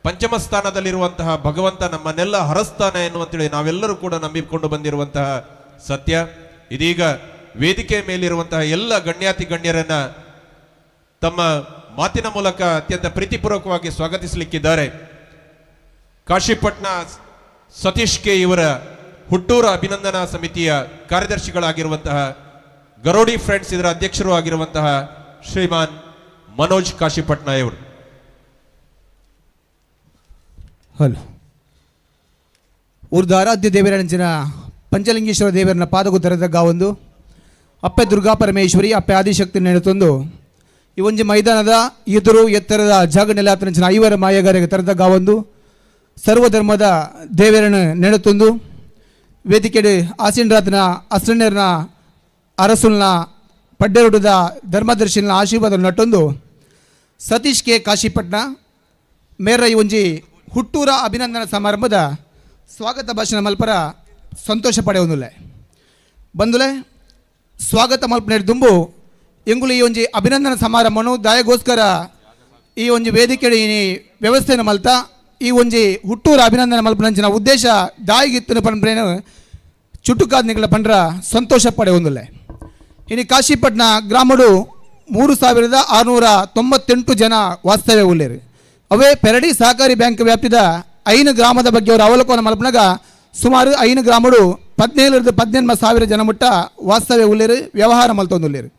ಪಂಚಮ ಸ್ಥಾನದಲ್ಲಿರುವಂತಹ ಭಗವಂತ ನಮ್ಮನ್ನೆಲ್ಲ ಹರಸ್ತಾನೆ ಎನ್ನುವಂತೇಳಿ ನಾವೆಲ್ಲರೂ ಕೂಡ ನಂಬಿಕೊಂಡು ಬಂದಿರುವಂತಹ ಸತ್ಯ. ಇದೀಗ ವೇದಿಕೆ ಮೇಲಿರುವಂತಹ ಎಲ್ಲ ಗಣ್ಯಾತಿ ಗಣ್ಯರನ್ನ ತಮ್ಮ ಮಾತಿನ ಮೂಲಕ ಅತ್ಯಂತ ಪ್ರೀತಿಪೂರ್ವಕವಾಗಿ ಸ್ವಾಗತಿಸಲಿಕ್ಕಿದ್ದಾರೆ. ಕಾಶಿಪಟ್ನ ಸತೀಶ್ ಕೆ ಇವರ ಹುಟ್ಟೂರ ಅಭಿನಂದನಾ ಸಮಿತಿಯ ಕಾರ್ಯದರ್ಶಿಗಳಾಗಿರುವಂತಹ, ಗರೋಡಿ ಫ್ರೆಂಡ್ಸ್ ಇದರ ಅಧ್ಯಕ್ಷರು ಆಗಿರುವಂತಹ ಶ್ರೀಮಾನ್ Manoj ಕಾಶಿಪಟ್ನಾಯವರು. Hello. ಊರ್ದ ಆರಾಧ್ಯ ದೇವರ ಪಂಚಲಿಂಗೇಶ್ವರ ದೇವರನ್ನ ಪಾದಗು ತೆರೆದ ಗಾವೊಂದು ಅಪ್ಪೆ ದುರ್ಗಾ ಪರಮೇಶ್ವರಿ ಅಪ್ಪೆ ಆದಿಶಕ್ತಿ ನೆನೆತೊಂದು ಈ ಒಂಜಿ ಮೈದಾನದ ಎದುರು ಎತ್ತರದ ಜಾಗ ನೆಲಾತನಂಚಿನ ಐವರ ಮಾಯಗಾರಿಗೆ ತೆರೆದ ಗಾವೊಂದು ಸರ್ವಧರ್ಮದ ದೇವರನ್ನು ನೆನೆತೊಂದು ವೇದಿಕೆಡು ಆಸಿಂಡ್ರಾತನ ಅಸಣ್ಯರನ ಅರಸುಲ್ನ ಪಡ್ಡೆರೊಡದ ಧರ್ಮದರ್ಶಿನ ಆಶೀರ್ವಾದ ನಟ್ಟೊಂದು ಸತೀಶ್ ಕೆ ಕಾಶಿಪಟ್ನ ಮೇರ ಈ ಒಂಜಿ ಹುಟ್ಟೂರ ಅಭಿನಂದನಾ ಸಮಾರಂಭದ ಸ್ವಾಗತ ಭಾಷಣ ಮಲ್ಪರ ಸಂತೋಷ ಪಡೆಯೊಂದುಲ್ಲೆ ಬಂದುಲೆ ಸ್ವಾಗತ ಮಲ್ಪನೆ ದುಂಬು ಎಂಗುಲು ಈ ಒಂಜಿ ಅಭಿನಂದನಾ ಸಮಾರಂಭನು ದಾಯಗೋಸ್ಕರ ಈ ಒಂಜಿ ವೇದಿಕೆ ಈ ವ್ಯವಸ್ಥೆಯನ್ನು ಮಲ್ತ ಈ ಒಂಜಿ ಹುಟ್ಟೂರ ಅಭಿನಂದನೆ ಮಲ್ಪನಂಚಿನ ಉದ್ದೇಶ ದಾಯಿಗಿತ್ತನ ಪಂಡ್ರೇನು ಚುಟುಕಾದ್ನಿಗಳ ಪಂಡ್ರ ಸಂತೋಷ ಪಡೆಯೊಂದುಲ್ಲೆ. ಇನ್ನು ಕಾಶಿಪಟ್ನ ಗ್ರಾಮಡು 3698 ಜನ ವಾಸ್ತವ್ಯ ಉಳ್ಳೇರು. ಅವೇ ಪೆರಡಿ ಸಹಕಾರಿ ಬ್ಯಾಂಕ್ ವ್ಯಾಪ್ತಿದ 5 ಗ್ರಾಮದ ಬಗ್ಗೆ ಅವರು ಅವಲೋಕನ ಮಲ್ಪನಾಗ ಸುಮಾರು 5 ಗ್ರಾಮಡು 17-18 ಸಾವಿರ ಜನ ಮುಟ್ಟ ವಾಸ್ತವ್ಯ ಉಳ್ಳೇರು, ವ್ಯವಹಾರ ಮಲ್ತೊಂದುಲ್ಲೇರು.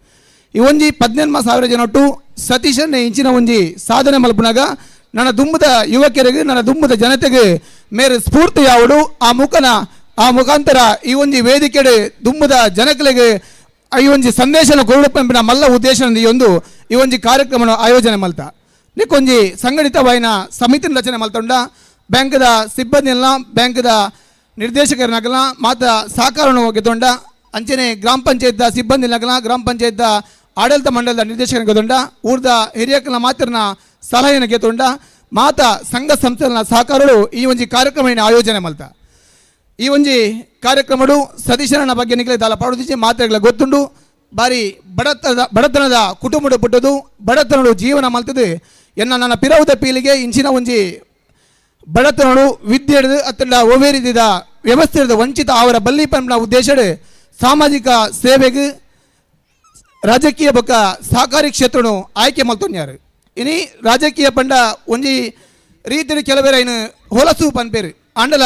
ಈ ಒಂಜಿ 18,000 ಜನೊಟ್ಟು ಸತೀಶನ್ನೇ ಇಂಚಿನ ಒಂಜಿ ಸಾಧನೆ ಮಲ್ಪನಾಗ ನನ್ನ ದುಂಬದ ಯುವಕರಿಗೆ ನನ್ನ ದುಂಬದ ಜನತೆಗೆ ಮೇರೆ ಸ್ಫೂರ್ತಿ ಯಾವಡು ಆ ಮುಖಾಂತರ ಈ ಒಂಜಿ ವೇದಿಕೆಡೆ ದುಂಬದ ಜನಕಲಿಗೆ ಈ ಒಂಜಿ ಸಂದೇಶನ ಕೊರಡುಪಂಪಿನ ಮಲ್ಲ ಉದ್ದೇಶ ಈ ಒಂಜಿ ಕಾರ್ಯಕ್ರಮ ಆಯೋಜನೆ ಮಲ್ತ ನಿಕ್ಕೊಂಜಿ ಸಂಘಟಿತವಾಯಿನ ಸಮಿತಿನ ರಚನೆ ಮಲ್ತೊಂಡ ಬ್ಯಾಂಕ್ದ ಸಿಬ್ಬಂದಿಯಲ್ಲ ಬ್ಯಾಂಕ್ದ ನಿರ್ದೇಶಕರನಾಗಲ ಮಾತ ಸಹಕಾರವನ್ನು ಗೆದ್ದೊಂಡ ಅಂಚನೆ ಗ್ರಾಮ ಪಂಚಾಯತ್ ಸಿಬ್ಬಂದಿನಾಗಲ ಗ್ರಾಮ ಪಂಚಾಯತ್ ಆಡಳಿತ ಮಂಡಲದ ನಿರ್ದೇಶಕನ ಗೆದ್ದೊಂಡ ಊರ್ದ ಹಿರಿಯಕನ ಮಾತ್ರನ ಸಲಹೆಯನ್ನು ಗೆದ್ದೊಂಡ ಮಾತ ಸಂಘ ಸಂಸ್ಥೆಗಳ ಸಹಕಾರಗಳು ಈ ಒಂಜಿ ಕಾರ್ಯಕ್ರಮ ಆಯೋಜನೆ ಮಲ್ತ. ಈ ಒಂಜಿ ಕಾರ್ಯಕ್ರಮಡು ಸತೀಶನ ಬಗ್ಗೆ ನಿಖಿಲ ದಾಲ ಪಾಡುದಿಚ್ಚಿ ಮಾತ್ರೆಗಳ ಗೊತ್ತುಂಡು. ಬಾರಿ ಬಡತನದ ಕುಟುಂಬದ ಪುಟ್ಟದು ಬಡತನಡು ಜೀವನ ಮಲ್ತದೆ ಎನ್ನ ನನ್ನ ಪಿರವುದ ಪೀಳಿಗೆ ಇಂಚಿನ ಒಂಜಿ ಬಡತನಡು ವಿದ್ಯೆ ಹಿಡಿದು ಅತ್ತಂಡ ಒವೇರಿದ ವ್ಯವಸ್ಥೆ ಹಿಡಿದು ವಂಚಿತ ಅವರ ಬಲ್ಲಿ ಪಂಪಿನ ಉದ್ದೇಶಡು ಸಾಮಾಜಿಕ ಸೇವೆಗೆ ರಾಜಕೀಯ ಬೊಕ್ಕ ಸಹಕಾರಿ ಕ್ಷೇತ್ರನು ಆಯ್ಕೆ ಮಲ್ತೊನ್ಯಾರು. ಇನಿ ರಾಜಕೀಯ ಪಂಡ ಒಂಜಿ ರೀತಿಯ ಕೆಲವೇರ ಇನ್ನು ಹೊಲಸು ಪನ್ಪೇರು ಆಂಡಲ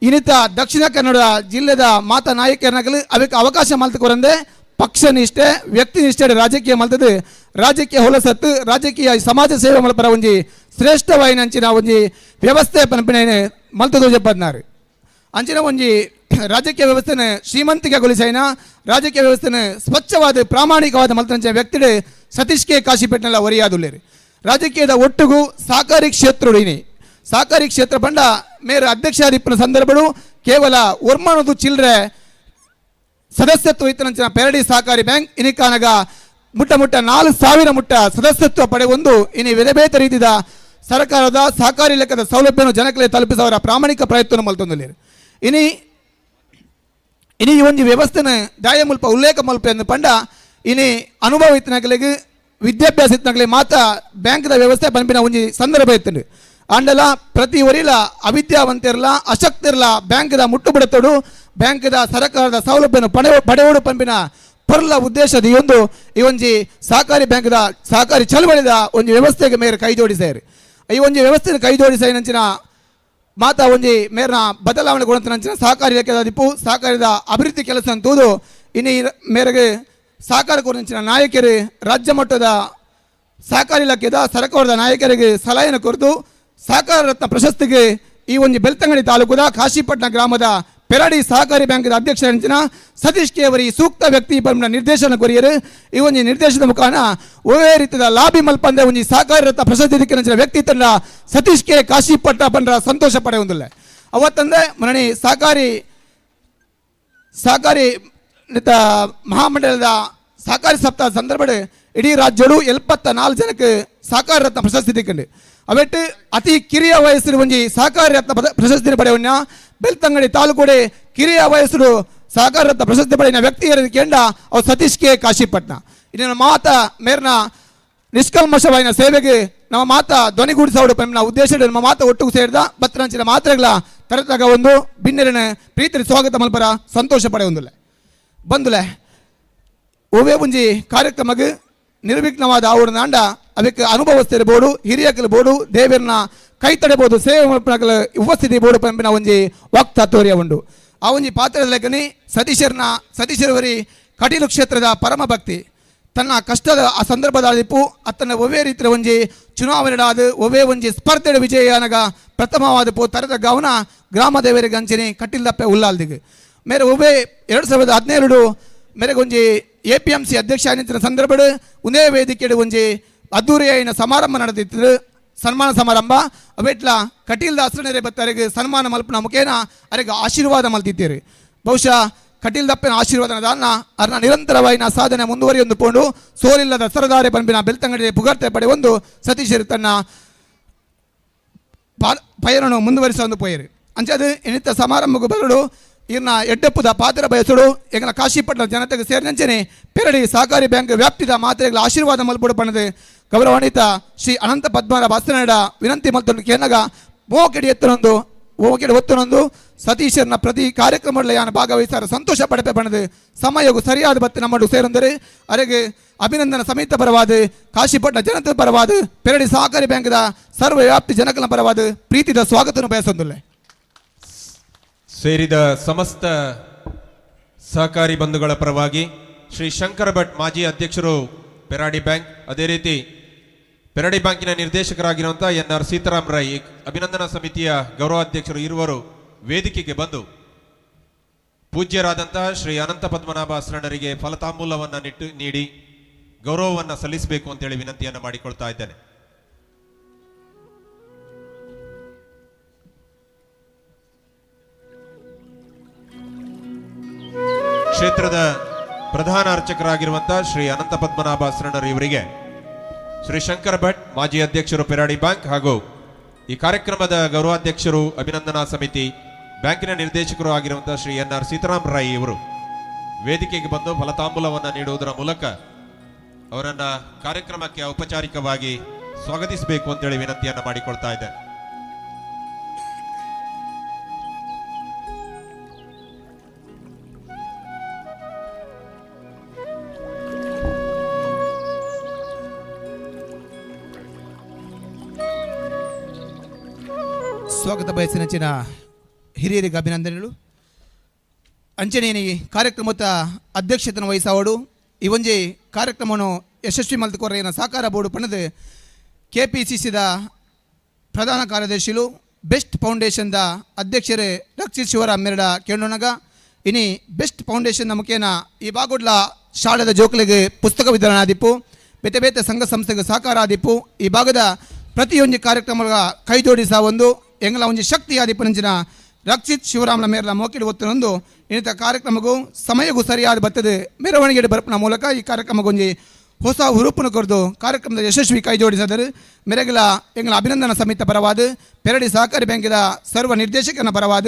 ಇನ್ನಿತ ದಕ್ಷಿಣ ಕನ್ನಡ ಜಿಲ್ಲೆದ ಮಾತಾ ನಾಯಕರನಗಲು ಅವಕ್ಕೆ ಅವಕಾಶ ಮಲ್ತುಕೊರಂದೆ ಪಕ್ಷ ನಿಷ್ಠೆ ವ್ಯಕ್ತಿ ನಿಷ್ಠೆ ರಾಜಕೀಯ ಮಲ್ತದು ರಾಜಕೀಯ ಹೊಲಸತ್ತು ರಾಜಕೀಯ ಸಮಾಜ ಸೇವೆ ಮಲ್ಪರ ಒಂಜಿ ಶ್ರೇಷ್ಠವಾಯಿನ ಅಂಚಿನ ಒಂಜಿ ವ್ಯವಸ್ಥೆ ಪನ್ಪಿನ ಮಲ್ತದು ಜಪ್ಪದ್ನಾರು. ಅಂಚಿನ ಒಂಜಿ ರಾಜಕೀಯ ವ್ಯವಸ್ಥೆನ ಶ್ರೀಮಂತಿಕೆಗೊಳಿಸೈನ ರಾಜಕೀಯ ವ್ಯವಸ್ಥೆನ ಸ್ವಚ್ಛವಾದ ಪ್ರಾಮಾಣಿಕವಾದ ಮಲ್ತನಂಚಿನ ವ್ಯಕ್ತಿಡೆ ಸತೀಶ್ ಕೆ ಕಾಶಿಪೇಟ್ನೆಲ್ಲ ಒರಿಯಾದುಲ್ಲೇರು. ರಾಜಕೀಯದ ಒಟ್ಟುಗು ಸಹಕಾರಿ ಕ್ಷೇತ್ರ ಇನಿ ಸಹಕಾರಿ ಕ್ಷೇತ್ರ ಬಂಡ ಮೇರ ಅಧ್ಯಕ್ಷಾಧಿಪನ ಸಂದರ್ಭಡು ಕೇವಲ ಒರ್ಮನದು ಚಿಲ್ಲರೆ ಸದಸ್ಯತ್ವ ಇತ್ತನಂಚಿನ ಪೆರಡಿ ಸಹಕಾರಿ ಬ್ಯಾಂಕ್ ಇನಿಕಾನಗ ಮುಟ್ಟ ಮುಟ್ಟ 4000 ಮುಟ್ಟ ಸದಸ್ಯತ್ವ ಪಡೆಯೊಂದು ಇನಿ ಬೇರೆ ರೀತಿಯ ಸರ್ಕಾರದ ಸಹಕಾರಿ ಲೆಕ್ಕದ ಸೌಲಭ್ಯವನ್ನು ಜನಕ್ಕೆ ತಲುಪಿಸುವವರ ಪ್ರಾಮಾಣಿಕ ಪ್ರಯತ್ನ ಮಲ್ತೊಂದುಲ್ಲೇರು. ಇನಿ ಇನಿ ಈ ಒಂದು ವ್ಯವಸ್ಥೆನ ದಾಯ ಮುಲ್ಪ ಉಲ್ಲೇಖ ಮಲ್ಪ ಎಂದು ಪಂಡ ಇನಿ ಅನುಭವ ಇತ್ತನಗಲಿಗೆ ವಿದ್ಯಾಭ್ಯಾಸ ಇತ್ತನಗಲಿ ಮಾತ್ರ ಬ್ಯಾಂಕ್ದ ವ್ಯವಸ್ಥೆ ಪಂಪಿನ ಒಂಜಿ ಸಂದರ್ಭ ಇತ್ತು. ಆಂಡಲ ಪ್ರತಿ ಒರಿಲ ಅವಿದ್ಯಾವಂತಿರಲ ಅಶಕ್ತಿರಲ ಬ್ಯಾಂಕ್ದ ಮುಟ್ಟುಬಿಡತೋಡು ಬ್ಯಾಂಕ್ದ ಸರ್ಕಾರದ ಸೌಲಭ್ಯವನ್ನು ಪಡೆಯೋಡು ಪಂಪಿನ ಪರ್ಲ ಉದ್ದೇಶದ ಈ ಒಂದು ಈ ಒಂಜಿ ಸಹಕಾರಿ ಬ್ಯಾಂಕ್ದ ಸಹಕಾರಿ ಚಳವಳಿದ ಒಂದು ವ್ಯವಸ್ಥೆಗೆ ಮೇರೆ ಕೈ ಜೋಡಿಸಾರು. ಈ ಒಂಜಿ ವ್ಯವಸ್ಥೆಗೆ ಕೈ ಜೋಡಿಸ ಮಾತಾ ಒಂಜಿ ಮೇರ್ನ ಬದಲಾವಣೆ ಗುಣತನಂಚಿನ ಸಹಕಾರಿ ಇಲಾಖೆದ ದಿಪ್ಪು ಸಹಕಾರಿದ ಅಭಿವೃದ್ಧಿ ಕೆಲಸ ಅಂತೂದು ಇನ್ನು ಮೇರೆಗೆ ಸಹಕಾರ ಕೊರಂಚಿನ ನಾಯಕರು ರಾಜ್ಯ ಮಟ್ಟದ ಸಹಕಾರಿ ಇಲಾಖೆದ ಸರ್ಕಾರದ ನಾಯಕರಿಗೆ ಸಲಹೆಯನ್ನು ಕೊರೆದು ಸಹಕಾರ ರತ್ನ ಪ್ರಶಸ್ತಿಗೆ ಈ ಒಂದು ಬೆಳ್ತಂಗಡಿ ತಾಲೂಕುದ ಕಾಶಿಪಟ್ಟಣ ಗ್ರಾಮದ ಪೆರಡಿ ಸಹಕಾರಿ ಬ್ಯಾಂಕ್ದ ಅಧ್ಯಕ್ಷರಂಚಿನ ಸತೀಶ್ ಕೆ ಅವರಿ ಸೂಕ್ತ ವ್ಯಕ್ತಿ ಪಂಪಿನ ನಿರ್ದೇಶನ ಕೊರಿಯರು. ಈ ಒಂದು ನಿರ್ದೇಶನದ ಮುಖಾನ ಒಳ್ಳೆ ರೀತಿಯ ಲಾಬಿ ಮಲ್ಪಂದೆ ಒಂದು ಸಹಕಾರಿ ರತ್ನ ಪ್ರಶಸ್ತಿ ದಿಕ್ಕಿನ ವ್ಯಕ್ತಿ ತಂಡ ಸತೀಶ್ ಕೆ ಕಾಶಿಪಟ್ಟ ಪಂಡ್ರ ಸಂತೋಷ ಪಡೆಯುವುದಿಲ್ಲ. ಅವತ್ತಂದ್ರೆ ಮರಣಿ ಸಹಕಾರಿ ಸಹಕಾರಿ ಮಹಾಮಂಡಲದ ಸಹಕಾರಿ ಸಪ್ತಾಹ ಸಂದರ್ಭ ಇಡೀ ರಾಜ್ಯಡು 74 ಜನಕ್ಕೆ ಸಹಕಾರ ರತ್ನ ಪ್ರಶಸ್ತಿ ದಿಕ್ಕಂಡು ಅವೆಟ್ಟು ಅತಿ ಕಿರಿಯ ವಯಸ್ಸು ಒಂಜಿ ಸಹಕಾರಿ ರತ್ನ ಪ್ರಶಸ್ತಿ ಪಡೆಯವನ್ನ ಬೆಳ್ತಂಗಡಿ ತಾಲೂಕುಡೆ ಕಿರಿಯ ವಯಸ್ಸು ಸಹಕಾರ ರತ್ನ ಪ್ರಶಸ್ತಿ ಪಡೆಯ ವ್ಯಕ್ತಿ ಕೇಂದ್ರ ಅವು ಸತೀಶ್ ಕೆ ಕಾಶಿಪಟ್ನ. ಇನ್ನು ಮಾತ ಮೇರ್ನ ನಿಷ್ಕಲ್ಮಶವಾಯಿನ ಸೇವೆಗೆ ನಮ್ಮ ಮಾತ ಧ್ವನಿಗೂಡಿಸೋಡು ಪಂಪಿನ ಉದ್ದೇಶ ನಮ್ಮ ಮಾತ ಒಟ್ಟಿಗೆ ಸೇರಿದ ಬತ್ತರಂಚಿನ ಮಾತ್ರೆಗಳ ತರತಾಗ ಒಂದು ಬಿನ್ನೆರನ ಪ್ರೀತಿ ಸ್ವಾಗತ ಮಲ್ಪರ ಸಂತೋಷ ಪಡೆಯೊಂದುಲ್ಲೆ. ಬಂದುಲೆ ಒವೇ ಒಂಜಿ ಕಾರ್ಯಕ್ರಮಕ್ಕೆ ನಿರ್ವಿಘ್ನವಾದ ಆವಡ ನಾಂಡ ಅದಕ್ಕೆ ಅನುಭವಸ್ಥಿರಬಹುದು, ಹಿರಿಯಕಲು ಬೋಡು, ದೇವರನ್ನ ಕೈ ತಡೆಬಹುದು, ಸೇವೆ ಮಲ್ಪನಕಲ ಉಪಸ್ಥಿತಿ ಬೋಡು ಪಂಪಿನ ಒಂಜಿ ವಾಕ್ತಾತೋರ್ಯ ಉಂಡು. ಆ ಒಂಜಿ ಪಾತ್ರದ ಲೆಕ್ಕನಿ ಸತೀಶರವರಿ ಕಟೀಲು ಕ್ಷೇತ್ರದ ಪರಮ ಭಕ್ತಿ. ತನ್ನ ಕಷ್ಟದ ಆ ಸಂದರ್ಭದಾದಿಪ್ಪು ಅತ್ತನ ಒವ್ವೇ ರೀತಿಯ ಒಂಜಿ ಚುನಾವಣೆಡಾದ ಒವ್ವೇ ಒಂಜಿ ಸ್ಪರ್ಧೆಡ ವಿಜಯನಗ ಪ್ರಥಮವಾದ ಪೋ ತರದ ಗವನ ಗ್ರಾಮ ದೇವರಿಗೆ ಅಂಚನೆ ಕಟ್ಟಿಲ್ದಪ್ಪೆ ಉಲ್ಲಾಲ್ದಿಗೆ ಮೇರೆ ಒವ್ವೇ 2017 ಮೇರೆಗೆ ಒಂಜಿ APMC ಅಧ್ಯಕ್ಷ ನಿಂತಿನ ಸಂದರ್ಭಡ್ ಒಂದೇ ವೇದಿಕೆಡು ಒಂಜಿ ಅದ್ದೂರಿಯಾಯಿನ ಸಮಾರಂಭ ನಡೆದಿತ್ತು ಸನ್ಮಾನ ಸಮಾರಂಭ ಅವೆಟ್ಲ ಕಟೀಲ್ ದಾಸರನರೇ ಬತ್ತರಿಗೆ ಸನ್ಮಾನ ಮಲ್ಪನ ಮುಖೇನ ಅರೆಗೆ ಆಶೀರ್ವಾದ ಮಲ್ತಿದ್ದೀರಿ. ಬಹುಶಃ ಕಟೀಲ್ ದಪ್ಪನ ಆಶೀರ್ವಾದನ ದಾನ ಅರ್ನ ನಿರಂತರವಾಯಿನ ಸಾಧನೆ ಮುಂದುವರಿಯೊಂದು ಪೋಂಡು ಸೋಲಿಲ್ಲದ ಸರದಾರೆ ಬಂಬಿನ ಬೆಳ್ತಂಗಡಿ ಪುಗರ್ತೆ ಪಡೆಯೊಂದು ಸತೀಶರು ತನ್ನ ಪಯಣವನ್ನು ಮುಂದುವರಿಸೊಂದು ಪೋಯರು. ಅಂಚಾದ ಎನಿತ ಸಮಾರಂಭಕ್ಕೂ ಬರಡು ಇರ್ನ ಎಡ್ಡಪ್ಪುದ ಪಾತ್ರ ಬಯಸುಡು ಎಂಗಲ ಕಾಶಿಪಟ್ಟಣ ಜನತೆಗೆ ಸೇರಿನಂಚನೆ ಪೆರಡಿ ಸಹಕಾರಿ ಬ್ಯಾಂಕ್ ವ್ಯಾಪ್ತಿದ ಮಾತ್ರೆಗಳ ಆಶೀರ್ವಾದ ಮಲ್ಪಡು ಪಣದು ಗೌರವಾನ್ವಿತ ಶ್ರೀ ಅನಂತ ಪದ್ಮನಾಭ ಅಸ್ರನಡ ವಿನಂತಿ ಮಲ್ತೊಂದು ಕೇನಗ ಮೋಕೆಡಿ ಎತ್ತನೊಂದು ಓಕೆಡೆ ಒತ್ತನೊಂದು ಸತೀಶರ್ನ ಪ್ರತಿ ಕಾರ್ಯಕ್ರಮದಲ್ಲಿ ಯಾನು ಭಾಗವಹಿಸಾರ ಸಂತೋಷ ಪಡೆಪೆ ಪಣದು ಸಮಯವು ಸರಿಯಾದ ಬತ್ತು ನಮ್ಮಡು ಸೇರಂದರೆ ಅರೆಗೆ ಅಭಿನಂದನ ಸಮೇತ ಪರವಾದ ಕಾಶಿಪಟ್ಟಣ ಜನತೆ ಪರವಾದ ಪೆರಡಿ ಸಹಕಾರಿ ಬ್ಯಾಂಕ್ದ ಸರ್ವ ವ್ಯಾಪ್ತಿ ಜನಕಲ ಪರವಾದ ಪ್ರೀತಿದ ಸ್ವಾಗತವನ್ನು ಬಯಸೊಂದುಲ್ಲೆ. ಸೇರಿದ ಸಮಸ್ತ ಸಹಕಾರಿ ಬಂಧುಗಳ ಪರವಾಗಿ ಶ್ರೀ ಶಂಕರ ಭಟ್ ಮಾಜಿ ಅಧ್ಯಕ್ಷರು ಪೆರಾಡಿ ಬ್ಯಾಂಕ್, ಅದೇ ರೀತಿ ಪೆರಾಡಿ ಬ್ಯಾಂಕಿನ ನಿರ್ದೇಶಕರಾಗಿರುವಂಥ ಎನ್ ಆರ್ ಸೀತಾರಾಮ್ ರೈ ಅಭಿನಂದನಾ ಸಮಿತಿಯ ಗೌರವಾಧ್ಯಕ್ಷರು ಇರುವರು ವೇದಿಕೆಗೆ ಬಂದು ಪೂಜ್ಯರಾದಂತಹ ಶ್ರೀ ಅನಂತ ಪದ್ಮನಾಭ ಅಸ್ರಣ್ಣರಿಗೆ ಫಲತಾಂಬೂಲವನ್ನು ನೀಡಿ ಗೌರವವನ್ನು ಸಲ್ಲಿಸಬೇಕು ಅಂತೇಳಿ ವಿನಂತಿಯನ್ನು ಮಾಡಿಕೊಳ್ತಾ ಇದ್ದೇನೆ. ಕ್ಷೇತ್ರದ ಪ್ರಧಾನ ಅರ್ಚಕರಾಗಿರುವಂತಹ ಶ್ರೀ ಅನಂತ ಪದ್ಮನಾಭ ಅಸ್ರಣ್ಣರು ಇವರಿಗೆ ಶ್ರೀ ಶಂಕರ ಭಟ್ ಮಾಜಿ ಅಧ್ಯಕ್ಷರು ಪೆರಾಡಿ ಬ್ಯಾಂಕ್ ಹಾಗೂ ಈ ಕಾರ್ಯಕ್ರಮದ ಗೌರವಾಧ್ಯಕ್ಷರು ಅಭಿನಂದನಾ ಸಮಿತಿ ಬ್ಯಾಂಕಿನ ನಿರ್ದೇಶಕರು ಆಗಿರುವಂತಹ ಶ್ರೀ ಎನ್ ಆರ್ ಸೀತಾರಾಮ್ ರೈ ಇವರು ವೇದಿಕೆಗೆ ಬಂದು ಫಲತಾಂಬೂಲವನ್ನು ನೀಡುವುದರ ಮೂಲಕ ಅವರನ್ನ ಕಾರ್ಯಕ್ರಮಕ್ಕೆ ಔಪಚಾರಿಕವಾಗಿ ಸ್ವಾಗತಿಸಬೇಕು ಅಂತೇಳಿ ವಿನಂತಿಯನ್ನು ಮಾಡಿಕೊಳ್ತಾ ಇದ್ದೇನೆ. ಸ್ವಾಗತ ಬಯಸಿನಂಚಿನ ಹಿರಿಯರಿಗೆ ಅಭಿನಂದನೆಗಳು. ಅಂಚನೇನಿ ಕಾರ್ಯಕ್ರಮದ ಅಧ್ಯಕ್ಷತೆಯನ್ನು ವಹಿಸಾವಡು ಈ ಒಂಜಿ ಕಾರ್ಯಕ್ರಮವನ್ನು ಯಶಸ್ವಿ ಮಲ್ತುಕೊರೆಯನ ಸಹಕಾರ ಬೋರ್ಡು ಪಣದು ಕೆಪಿಸಿಸಿದ ಪ್ರಧಾನ ಕಾರ್ಯದರ್ಶಿಲು ಬೆಸ್ಟ್ ಫೌಂಡೇಶನ್ದ ಅಧ್ಯಕ್ಷರೇ ರಕ್ಷಿತ್ ಶಿವರಾಮ್ ಮೆರಡ ಕೇಳೋಣಗ ಇನಿ ಬೆಸ್ಟ್ ಫೌಂಡೇಶನ್ನ ಮುಖೇನ ಈ ಬಾಗುಡ್ಲ ಶಾಲೆದ ಜೋಕುಲೆಗ್ ಪುಸ್ತಕ ವಿತರಣಾ ಆದಿಪ್ಪು, ಬೇತೆ ಬೇತೆ ಸಂಘ ಸಂಸ್ಥೆಗೆ ಸಹಕಾರ ಆದಿಪ್ಪು. ಈ ಭಾಗದ ಪ್ರತಿಯೊಂದು ಕಾರ್ಯಕ್ರಮಗಳ ಕೈ ಜೋಡಿಸ ಒಂದು ಎಂಗಲ ಒಂಜಿ ಶಕ್ತಿ ಆದಿಪ್ಪನಂಚಿನ ರಕ್ಷಿತ್ ಶಿವರಾಮನ ಮೇರಲ ಮೋಕಿಡು ಒತ್ತನೊಂದು ಇನ್ನಿತ ಕಾರ್ಯಕ್ರಮಕ್ಕೂ ಸಮಯಕ್ಕೂ ಸರಿಯಾದ ಬರ್ತದೆ ಮೆರವಣಿಗೆ ಬರಪನ ಮೂಲಕ ಈ ಕಾರ್ಯಕ್ರಮಕ್ಕೊಂಜಿ ಹೊಸ ಹುರುಪನ್ನು ಕೊರೆದು ಕಾರ್ಯಕ್ರಮದ ಯಶಸ್ವಿ ಕೈ ಜೋಡಿಸಿದರು. ಮೆರೆಗಲ ಎಂಗಳ ಅಭಿನಂದನಾ ಸಮಿತಿ ಪರವಾದ, ಪೆರಡಿ ಸಹಕಾರಿ ಬ್ಯಾಂಕಿನ ಸರ್ವ ನಿರ್ದೇಶಕನ ಪರವಾದ,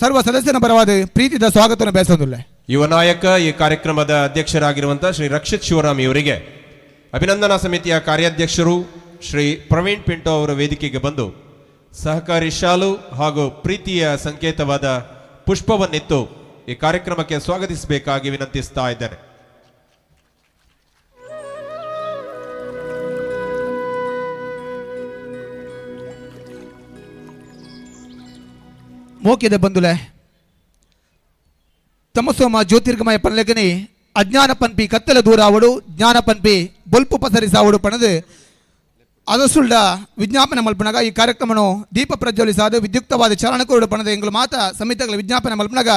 ಸರ್ವ ಸದಸ್ಯನ ಪರವಾದ ಪ್ರೀತಿದ ಸ್ವಾಗತವನ್ನು ಬಯಸೋದಿಲ್ಲ. ಯುವ ನಾಯಕ ಈ ಕಾರ್ಯಕ್ರಮದ ಅಧ್ಯಕ್ಷರಾಗಿರುವಂತಹ ಶ್ರೀ ರಕ್ಷಿತ್ ಶಿವರಾಮ್ ಇವರಿಗೆ ಅಭಿನಂದನಾ ಸಮಿತಿಯ ಕಾರ್ಯಾಧ್ಯಕ್ಷರು ಶ್ರೀ ಪ್ರವೀಣ್ ಪಿಂಟೋ ಅವರ ವೇದಿಕೆಗೆ ಬಂದು ಸಹಕಾರಿ ಶಾಲು ಹಾಗೂ ಪ್ರೀತಿಯ ಸಂಕೇತವಾದ ಪುಷ್ಪವನ್ನಿತ್ತು ಈ ಕಾರ್ಯಕ್ರಮಕ್ಕೆ ಸ್ವಾಗತಿಸಬೇಕಾಗಿ ವಿನಂತಿಸ್ತಾ ಇದ್ದೇನೆ. ಮೋಕಿದ ಬಂಧುಲೆ ತಮಸೋಮ ಜ್ಯೋತಿರ್ಗಮಯ ಪನ್ಲೆಗನಿ ಅಜ್ಞಾನ ಪನ್ಪಿ ಕತ್ತಲ ದೂರಾವಡು ಜ್ಞಾನ ಪನ್ಪಿ ಬೊಲ್ಪು ಪಸರಿಸಾವಡು ಪಣದು ಅದಸುಳ್ಳ ವಿಜ್ಞಾಪನೆ ಮಲ್ಪನಾಗ ಈ ಕಾರ್ಯಕ್ರಮನು ದೀಪ ಪ್ರಜ್ವಲಿಸಾದ ವಿದ್ಯುಕ್ತವಾದ ಚಾಲನಕೋಡು ಪಣದ ಎಂಗಳು ಮಾತ ಸಮಿತಿಗಳ ವಿಜ್ಞಾಪನೆ ಮಲ್ಪನಾಗ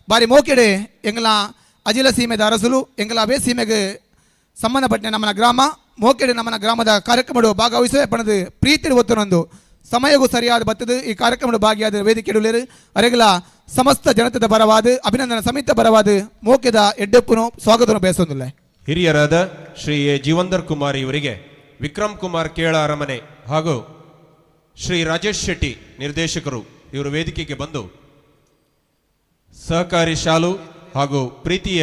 ಬಾರಿ ಮೋಕೆಡೆ ಎಂಗಳ ಅಜಿಲ ಸೀಮೆದ ಅರಸುಲು ಎಂಗಳ ಅವೇ ಸೀಮೆಗೆ ಸಂಬಂಧಪಟ್ಟ ನಮ್ಮನ ಗ್ರಾಮ ಮೋಕೆಡೆ ನಮ್ಮನ ಗ್ರಾಮದ ಕಾರ್ಯಕ್ರಮಡು ಭಾಗವಹಿಸುವ ಪಣದು ಪ್ರೀತಿ ಒತ್ತನೊಂದು ಸಮಯಗೂ ಸರಿಯಾದ ಬತ್ತದು ಈ ಕಾರ್ಯಕ್ರಮದ ಭಾಗಿಯಾದ ವೇದಿಕೆ ಅರೆಗಲ ಸಮಸ್ತ ಜನತೆದ ಪರವಾದ ಅಭಿನಂದನ ಸಮಿತಿ ಪರವಾದ ಮೋಕೆದ ಎಡ್ಡೆಪ್ಪುನು ಸ್ವಾಗತವನ್ನು ಬಯಸೋದಿಲ್ಲ. ಹಿರಿಯರಾದ ಶ್ರೀ ಎ ಜೀವಂದರ್ ಕುಮಾರ್ ಇವರಿಗೆ ವಿಕ್ರಮ್ ಕುಮಾರ್ ಕೇಳ ಅರಮನೆ ಹಾಗೂ ಶ್ರೀ ರಾಜೇಶ್ ಶೆಟ್ಟಿ ನಿರ್ದೇಶಕರು ಇವರು ವೇದಿಕೆಗೆ ಬಂದು ಸಹಕಾರಿ ಶಾಲು ಹಾಗೂ ಪ್ರೀತಿಯ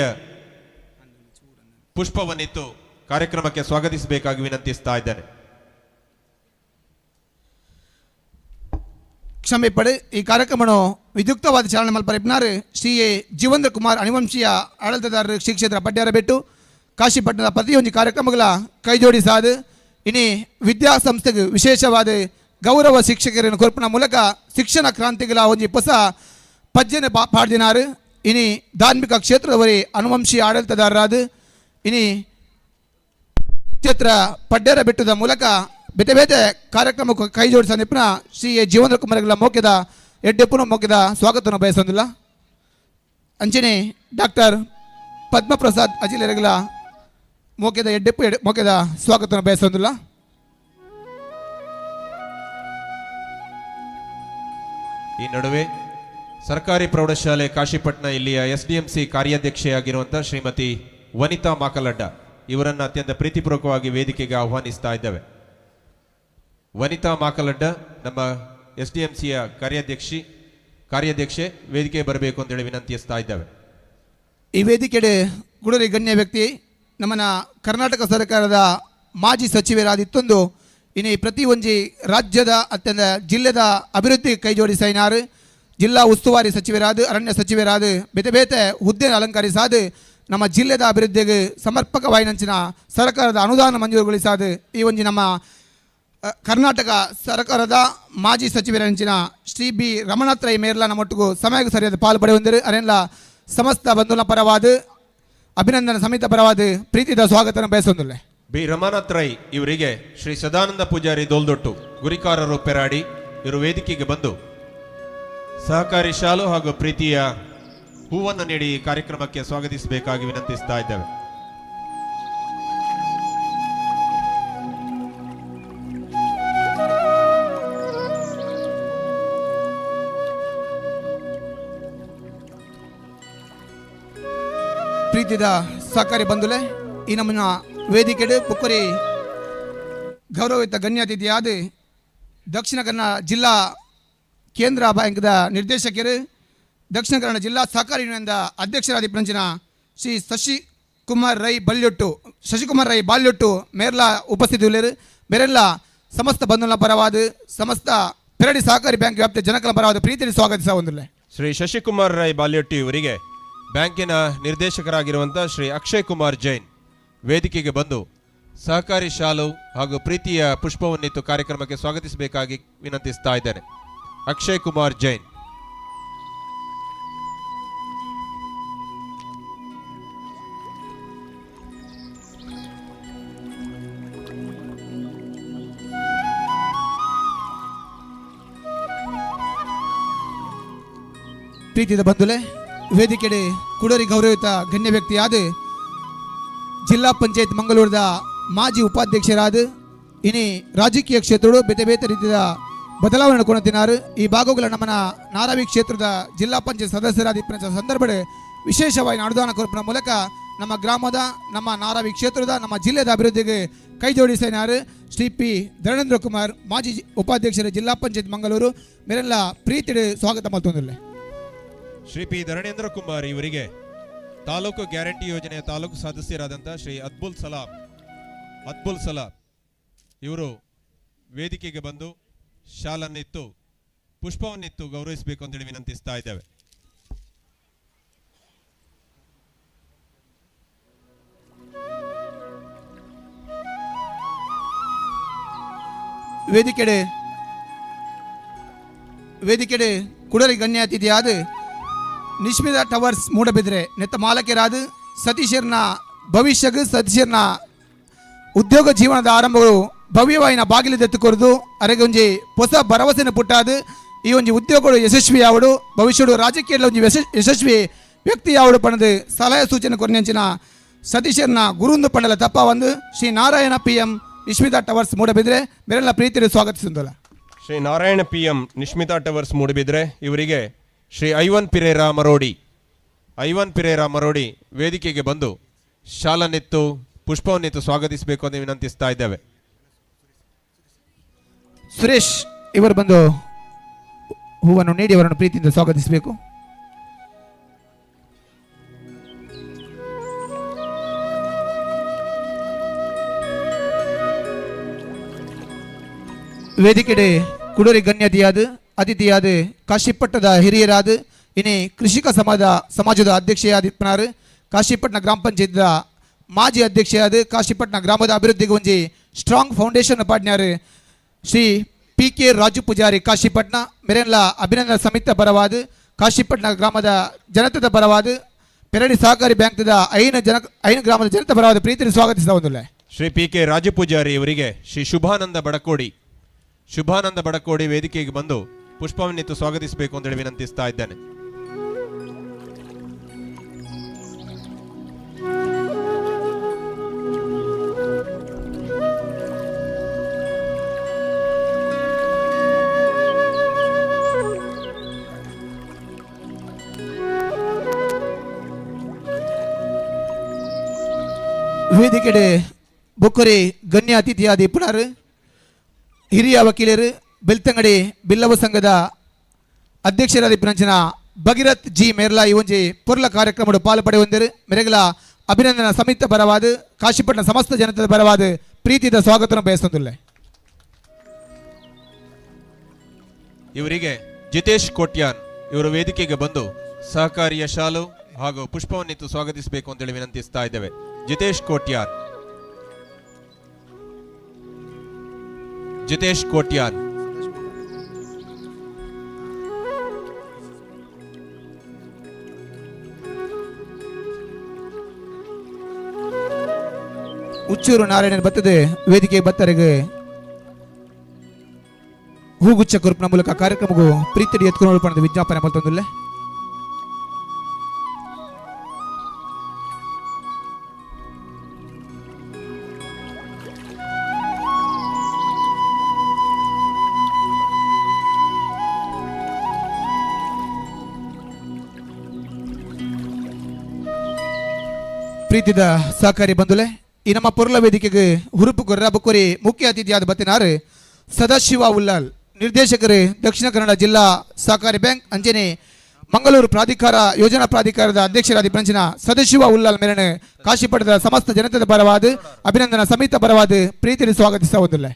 ಪುಷ್ಪವನ್ನಿತ್ತು ಕಾರ್ಯಕ್ರಮಕ್ಕೆ ಸ್ವಾಗತಿಸಬೇಕಾಗಿ ವಿನಂತಿಸ್ತಾ ಇದ್ದೇನೆ. ಕ್ಷಮೆ ಪಡೆ ಈ ಕಾರ್ಯಕ್ರಮವನ್ನು ವಿದ್ಯುಕ್ತವಾದ ಚಾಲನೆ ಮಲ್ಪರಿಪ್ನಾರು ಶ್ರೀ ಎ ಜೀವಂದ್ರ ಕುಮಾರ್ ಅಣಿವಂಶೀಯ ಆಡಳಿತದಾರರು ಶ್ರೀ ಕ್ಷೇತ್ರ ಪಡ್ಯಾರಬೆಟ್ಟು ಕಾಶಿಪಟ್ಟಣದ ಪ್ರತಿಯೊಂದು ಕಾರ್ಯಕ್ರಮಗಳ ಕೈಜೋಡಿಸಾದು ಇನಿ ವಿದ್ಯಾಸಂಸ್ಥೆಗೆ ವಿಶೇಷವಾದ ಗೌರವ ಶಿಕ್ಷಕರನ್ನು ಕೊರ್ಪನ ಮೂಲಕ ಶಿಕ್ಷಣ ಕ್ರಾಂತಿಗಳ ಒಂಜಿ ಹೊಸ ಪಜ್ಜೆನ ಪಾಡ್ದಿನಾರು. ಇನಿ ಧಾರ್ಮಿಕ ಕ್ಷೇತ್ರದವರೇ ಅನುವಂಶೀಯ ಆಡಳಿತದಾರರಾದ ಇನಿ ಕ್ಷೇತ್ರ ಪಡ್ಡೇರ ಬೆಟ್ಟದ ಮೂಲಕ ಬೇತೆ ಬೇತೆ ಕಾರ್ಯಕ್ರಮಕ್ಕೆ ಕೈ ಜೋಡಿಸ ನಿಪುಣ ಶ್ರೀ ಎ ಜೀವೇಂದ್ರ ಕುಮಾರ್ಗಳ ಮೌಖ್ಯದ ಎಡ್ಡೆಪ್ಪುನ ಮೌಖ್ಯದ ಸ್ವಾಗತವನ್ನು ಬಯಸೊಂದಿಲ್ಲ. ಅಂಚನೆ ಡಾಕ್ಟರ್ ಪದ್ಮಪ್ರಸಾದ್ ಅಜಿಲೆರಗಲ ಮೌಖ್ಯದ ಎಡ್ಡೆಪ್ಪು ಮೌಖ್ಯದ ಸ್ವಾಗತವನ್ನು ಬಯಸೊಂದಿಲ್ಲ. ಈ ನಡುವೆ ಸರ್ಕಾರಿ ಪ್ರೌಢಶಾಲೆ ಕಾಶಿಪಟ್ನ ಇಲ್ಲಿಯ ಎಸ್ಡಿಎಂಸಿ ಕಾರ್ಯಾಧ್ಯಕ್ಷೆಯಾಗಿರುವಂತಹ ಶ್ರೀಮತಿ ವನಿತಾ ಮಾಕಲಡ್ಡ ಇವರನ್ನು ಅತ್ಯಂತ ಪ್ರೀತಿಪೂರ್ವಕವಾಗಿ ವೇದಿಕೆಗೆ ಆಹ್ವಾನಿಸ್ತಾ ಇದ್ದೇವೆ. ವನಿತಾ ಮಾಕಲಡ್ಡ ನಮ್ಮ ಎಸ್ಡಿಎಂಸಿಯ ಕಾರ್ಯಾಧ್ಯಕ್ಷೆ ವೇದಿಕೆಗೆ ಬರಬೇಕು ಅಂತೇಳಿ ವಿನಂತಿಸ್ತಾ ಇದ್ದೇವೆ. ಈ ವೇದಿಕೆಡೆ ಗುಡರಿ ಗಣ್ಯ ವ್ಯಕ್ತಿ ನಮ್ಮನ ಕರ್ನಾಟಕ ಸರ್ಕಾರದ ಮಾಜಿ ಸಚಿವರಾದಿತ್ತೊಂದು ಇನ್ನು ಪ್ರತಿ ಒಂಜಿ ರಾಜ್ಯದ ಅತ್ಯಂತ ಜಿಲ್ಲೆದ ಅಭಿವೃದ್ಧಿ ಕೈ ಜೋಡಿಸೈನಾರು ಜಿಲ್ಲಾ ಉಸ್ತುವಾರಿ ಸಚಿವರಾದ ಅರಣ್ಯ ಸಚಿವರಾದ ಬೇತೆ ಬೇತೆ ಹುದ್ದೆನ ಅಲಂಕರಿಸಾದ ನಮ್ಮ ಜಿಲ್ಲೆದ ಅಭಿವೃದ್ಧಿಗೆ ಸಮರ್ಪಕವಾಯಿನಂಚಿನ ಸರ್ಕಾರದ ಅನುದಾನ ಮಂಜೂರುಗೊಳಿಸಾದ ಈ ಒಂಜಿ ನಮ್ಮ ಕರ್ನಾಟಕ ಸರ್ಕಾರದ ಮಾಜಿ ಸಚಿವರಂಚಿನ ಶ್ರೀ ಬಿ ರಮಣಾತ್ರೈ ಮೇರ್ಲ ನಮ್ಮೊಟ್ಟಿಗೂ ಸಮಯಕ್ಕೆ ಸರಿಯಾದ ಪಾಲು ಪಡೆಯುವಂದರು. ಅರೆಲ್ಲ ಸಮಸ್ತ ಬಂಧುನ ಪರವಾದ ಅಭಿನಂದನ ಸಮಿತ ಪರವಾದ ಪ್ರೀತಿದ ಸ್ವಾಗತನ ಬಯಸೊಂದಿಲ್ಲ. ಬಿ ರಮನಾಥ್ ರೈ ಇವರಿಗೆ ಶ್ರೀ ಸದಾನಂದ ಪೂಜಾರಿ ದೋಲ್ದೊಟ್ಟು ಗುರಿಕಾರರು ಪೆರಾಡಿ ಇವರು ವೇದಿಕೆಗೆ ಬಂದು ಸಹಕಾರಿ ಶಾಲು ಹಾಗೂ ಪ್ರೀತಿಯ ಹೂವನ್ನು ನೀಡಿ ಈ ಕಾರ್ಯಕ್ರಮಕ್ಕೆ ಸ್ವಾಗತಿಸಬೇಕಾಗಿ ವಿನಂತಿಸ್ತಾ ಇದ್ದೇವೆ. ಪ್ರೀತಿದ ಸಹಕಾರಿ ಬಂಧುಲೆ, ಈ ನಮ್ಮ ವೇದಿಕೆಡು ಪುಕ್ಕರಿ ಗೌರವಯುತ ಗಣ್ಯಾತಿಥಿಯಾದ ದಕ್ಷಿಣ ಕನ್ನಡ ಜಿಲ್ಲಾ ಕೇಂದ್ರ ಬ್ಯಾಂಕ್ದ ನಿರ್ದೇಶಕರು, ದಕ್ಷಿಣ ಕನ್ನಡ ಜಿಲ್ಲಾ ಸಹಕಾರಿ ಯೂನಿಯನ್ದ ಅಧ್ಯಕ್ಷರಾದ ಪ್ರಂಚಿನ ಶ್ರೀ ಶಶಿಕುಮಾರ್ ರೈ ಬಲ್ಯೊಟ್ಟು ಶಶಿಕುಮಾರ್ ರೈ ಬಾಲ್ಯೊಟ್ಟು ಮೇರ್ಲಾ ಉಪಸ್ಥಿತಿ ಉಳ್ಳೇರು. ಮೇರೆಲ್ಲ ಸಮಸ್ತ ಬಂಧುಗಳ ಪರವಾದ ಸಮಸ್ತ ಪೆರಡಿ ಸಹಕಾರಿ ಬ್ಯಾಂಕ್ ವ್ಯಾಪ್ತಿಯ ಜನಕಲ ಪರವಾದ ಪ್ರೀತಿಯಲ್ಲಿ ಸ್ವಾಗತಿಸ ಹೊಂದಿಲ್ಲ. ಶ್ರೀ ಶಶಿಕುಮಾರ್ ರೈ ಬಾಲ್ಯೊಟ್ಟಿ ಇವರಿಗೆ ಬ್ಯಾಂಕಿನ ನಿರ್ದೇಶಕರಾಗಿರುವಂಥ ಶ್ರೀ ಅಕ್ಷಯ್ ಕುಮಾರ್ ಜೈನ್ ವೇದಿಕೆಗೆ ಬಂದು ಸಹಕಾರಿ ಶಾಲು ಹಾಗೂ ಪ್ರೀತಿಯ ಪುಷ್ಪವನ್ನಿತ್ತು ಕಾರ್ಯಕ್ರಮಕ್ಕೆ ಸ್ವಾಗತಿಸಬೇಕಾಗಿ ವಿನಂತಿಸ್ತಾ ಇದ್ದೇನೆ. ಅಕ್ಷಯ್ ಕುಮಾರ್ ಜೈನ್. ಪ್ರೀತಿದ ಬಂಧುಲೆ, ವೇದಿಕೆಡೆ ಕುಡರಿ ಗೌರವಯುತ ಗಣ್ಯ ವ್ಯಕ್ತಿಯಾದ ಜಿಲ್ಲಾ ಪಂಚಾಯತ್ ಮಂಗಳೂರದ ಮಾಜಿ ಉಪಾಧ್ಯಕ್ಷರಾದ ಇನಿ ರಾಜಕೀಯ ಕ್ಷೇತ್ರಗಳು ಬೇತೆ ಬೇತೆ ರೀತಿಯ ಬದಲಾವಣೆ ಕೊಣತಿನಾರು. ಈ ಭಾಗಗಳ ನಮ್ಮನ ನಾರಾವಿ ಕ್ಷೇತ್ರದ ಜಿಲ್ಲಾ ಪಂಚಾಯತ್ ಸದಸ್ಯರಾದ ಸಂದರ್ಭ ವಿಶೇಷವಾಗಿ ಅನುದಾನ ಕೊರಪಿನ ಮೂಲಕ ನಮ್ಮ ಗ್ರಾಮದ ನಮ್ಮ ನಾರಾವಿ ಕ್ಷೇತ್ರದ ನಮ್ಮ ಜಿಲ್ಲೆದ ಅಭಿವೃದ್ಧಿಗೆ ಕೈ ಜೋಡಿಸಿನಾರು ಶ್ರೀ ಪಿ ಧರಣೇಂದ್ರ ಕುಮಾರ್ ಮಾಜಿ ಉಪಾಧ್ಯಕ್ಷರ ಜಿಲ್ಲಾ ಪಂಚಾಯತ್ ಮಂಗಳೂರು ಮೇರೆಲ್ಲ ಪ್ರೀತಿ ಸ್ವಾಗತ ಮಾಡ್ತೊಂದಿಲ್ಲ. ಶ್ರೀ ಪಿ ಧರಣೇಂದ್ರ ಕುಮಾರ್ ಇವರಿಗೆ ತಾಲೂಕು ಗ್ಯಾರಂಟಿ ಯೋಜನೆಯ ತಾಲೂಕು ಸದಸ್ಯರಾದಂಥ ಶ್ರೀ ಅದ್ಬುಲ್ ಸಲಾಂ ಇವರು ವೇದಿಕೆಗೆ ಬಂದು ಶಾಲನ್ನಿತ್ತು ಪುಷ್ಪವನ್ನಿತ್ತು ಗೌರವಿಸಬೇಕು ಅಂತೇಳಿ ವಿನಂತಿಸ್ತಾ ಇದ್ದೇವೆ. ವೇದಿಕೆಡೆ ಕುಡಲಿ ಗಣ್ಯ ಅತಿಥಿಯಾದ ನಿಶ್ಮಿತ ಟವರ್ಸ್ ಮೂಡಬಿದ್ರೆ ನೆತ್ತ ಮಾಲಕರಾದ ಸತೀಶರ್ನ ಭವಿಷ್ಯಕ್ಕೆ ಸತೀಶರ್ನ ಉದ್ಯೋಗ ಜೀವನದ ಆರಂಭಗಳು ಭವ್ಯವಾಯಿನ ಬಾಗಿಲು ದೆತ್ತುಕೊರದು ಅರೆಗೆ ಒಂಜಿ ಹೊಸ ಭರವಸೆನ ಪುಟ್ಟಾದು ಈ ಒಂಜಿ ಉದ್ಯೋಗಗಳು ಯಶಸ್ವಿ ಯಾವಡು ಭವಿಷ್ಯಡು ರಾಜಕೀಯ ಒಂಜಿ ಯಶಸ್ವಿ ವ್ಯಕ್ತಿ ಯಾವಡು ಪಣದು ಸಲಹೆ ಸೂಚನೆ ಕೊರ್ನೆಂಚಿನ ಸತೀಶರ್ನ ಗುರುಂದು ಪಂಡಲ ತಪ್ಪ ಒಂದು Shri Narayana PM Nishmita towers Moodbidri ಮೇರೆಲ್ಲ ಪ್ರೀತಿಯಲ್ಲಿ ಸ್ವಾಗತಿಸುತ್ತಲ್ಲ. Shri Narayana PM Nishmita towers Moodbidri ಇವರಿಗೆ ಶ್ರೀ ಐವನ್ ಪಿರೇರಾ ಮರೋಡಿ ವೇದಿಕೆಗೆ ಬಂದು ಶಾಲನ್ನಿತ್ತು ಪುಷ್ಪವನ್ನಿತ್ತು ಸ್ವಾಗತಿಸಬೇಕು ಅಂತ ವಿನಂತಿಸ್ತಾ ಇದ್ದೇವೆ. ಸುರೇಶ್ ಇವರು ಬಂದು ಹೂವನ್ನು ನೀಡಿ ಅವರನ್ನು ಪ್ರೀತಿಯಿಂದ ಸ್ವಾಗತಿಸಬೇಕು. ವೇದಿಕೆಡೆ ಕುಡರಿ ಗಣ್ಯತಿಯಾದ ಅತಿಥಿಯಾದ ಕಾಶಿಪಟ್ಟದ ಹಿರಿಯರಾದ ಇನಿ ಕೃಷಿಕ ಸಮಾಜದ ಅಧ್ಯಕ್ಷೆಯಾದ ಇಪ್ಪನಾರು ಕಾಶಿಪಟ್ಟಣ ಗ್ರಾಮ ಪಂಚಾಯತ್ ಮಾಜಿ ಅಧ್ಯಕ್ಷೆಯಾದ ಕಾಶಿಪಟ್ಟಣ ಗ್ರಾಮದ ಅಭಿವೃದ್ಧಿಗೆ ಒಂಜಿ ಸ್ಟ್ರಾಂಗ್ ಫೌಂಡೇಶನ್ ಪಾಡ್ನ್ಯಾರು ಶ್ರೀ ಪಿ ಕೆ ರಾಜು ಪೂಜಾರಿ ಕಾಶಿಪಟ್ಟಣ ಮೆರೆನ್ಲ ಅಭಿನಂದನ ಸಮಿತಿ ಪರವಾದ ಕಾಶಿಪಟ್ಟಣ ಗ್ರಾಮದ ಜನತೆದ ಪರವಾದ ಪೆರಡಿ ಸಹಕಾರಿ ಬ್ಯಾಂಕ್ದ ಐನು ಗ್ರಾಮದ ಜನತೆ ಪರವಾದ ಪ್ರೀತಿಯನ್ನು ಸ್ವಾಗತಿಸ್ತಾ ಒಂದಿಲ್ಲ. ಶ್ರೀ ಪಿ ಕೆ ರಾಜಪೂಜಾರಿ ಇವರಿಗೆ ಶ್ರೀ ಶುಭಾನಂದ ಬಡಕೋಡಿ, ಶುಭಾನಂದ ಬಡಕೋಡಿ ವೇದಿಕೆಗೆ ಬಂದು ಪುಷ್ಪವನ್ನಿತ್ತು ಸ್ವಾಗತಿಸಬೇಕು ಅಂತೇಳಿ ವಿನಂತಿಸ್ತಾ ಇದ್ದೇನೆ. ವೇದಿಕೆಡೆ ಬೊಕ್ಕರಿ ಗಣ್ಯ ಅತಿಥಿಯಾದ ಇಪ್ಪುನಾರು ಹಿರಿಯ ವಕೀಲರು ಬೆಳ್ತಂಗಡಿ ಬಿಲ್ಲವ ಸಂಘದ ಅಧ್ಯಕ್ಷರಾದ ಇಪ್ಪುನಂಚಿನ ಭಗೀರಥ್ ಜಿ ಮೇರ್ಲಾ ಈ ಒಂಜಿ ಪೊರ್ಲ ಕಾರ್ಯಕ್ರಮಡು ಪಾಲು ಪಡೆಯುವಂದರು. ಮೆರೆಗಲ ಅಭಿನಂದನ ಸಮಿತ ಪರವಾದ ಕಾಶಿಪಟ್ಟಣ ಸಮಸ್ತ ಜನತೆದ ಪರವಾದ ಪ್ರೀತಿದ ಸ್ವಾಗತವನ್ನು ಬಯಸುತ್ತಿಲ್ಲ. ಇವರಿಗೆ ಜಿತೇಶ್ ಕೋಟ್ಯಾನ್ ಇವರು ವೇದಿಕೆಗೆ ಬಂದು ಸಹಕಾರಿಯ ಶಾಲು ಹಾಗೂ ಪುಷ್ಪವನ್ನಿತ್ತು ಸ್ವಾಗತಿಸಬೇಕು ಅಂತೇಳಿ ವಿನಂತಿಸ್ತಾ ಇದ್ದೇವೆ. ಜಿತೇಶ್ ಕೋಟ್ಯಾನ್, ಜಿತೇಶ್ ಕೋಟ್ಯಾನ್. ಉಚ್ಚೂರು ನಾರಾಯಣನ್ ಬತ್ತದೆ ವೇದಿಕೆ ಬತ್ತರಿಗೆ ಹೂಗುಚ್ಚ ಕುರುಪಿನ ಮೂಲಕ ಕಾರ್ಯಕ್ರಮಕ್ಕೂ ಪ್ರೀತಿಡಿ ಎತ್ಕೊಂಡು ವಿಜ್ಞಾಪನೆ ಮಲ್ತೊಂದುಲ್ಲೆ. ಪ್ರೀತಿದ ಸಹಕಾರಿ ಬಂಧುಲೆ, ಈ ನಮ್ಮ ಪೊರ್ಲ ವೇದಿಕೆಗೆ ಹುರುಪು ಕೊರ್ರ ಬೊಕ್ಕೊರಿ ಮುಖ್ಯ ಅತಿಥಿಯಾದ ಬತ್ತಿನಾರು ಸದಾಶಿವ ಉಲ್ಲಾಲ್, ನಿರ್ದೇಶಕರು ದಕ್ಷಿಣ ಕನ್ನಡ ಜಿಲ್ಲಾ ಸಹಕಾರಿ ಬ್ಯಾಂಕ್, ಅಂಜನೆ ಮಂಗಳೂರು ಪ್ರಾಧಿಕಾರ ಯೋಜನಾ ಪ್ರಾಧಿಕಾರದ ಅಧ್ಯಕ್ಷರಾದ ಪ್ರಂಚಿನ ಸದಾಶಿವ ಉಲ್ಲಾಲ್ ಮೇರನೆ ಕಾಶಿಪಟ್ಟದ ಸಮಸ್ತ ಜನತೆದ ಪರವಾದ ಅಭಿನಂದನಾ ಸಮಿತ ಪರವಾದ ಪ್ರೀತಿಯಲ್ಲಿ ಸ್ವಾಗತಿಸುವುದಿಲ್ಲ.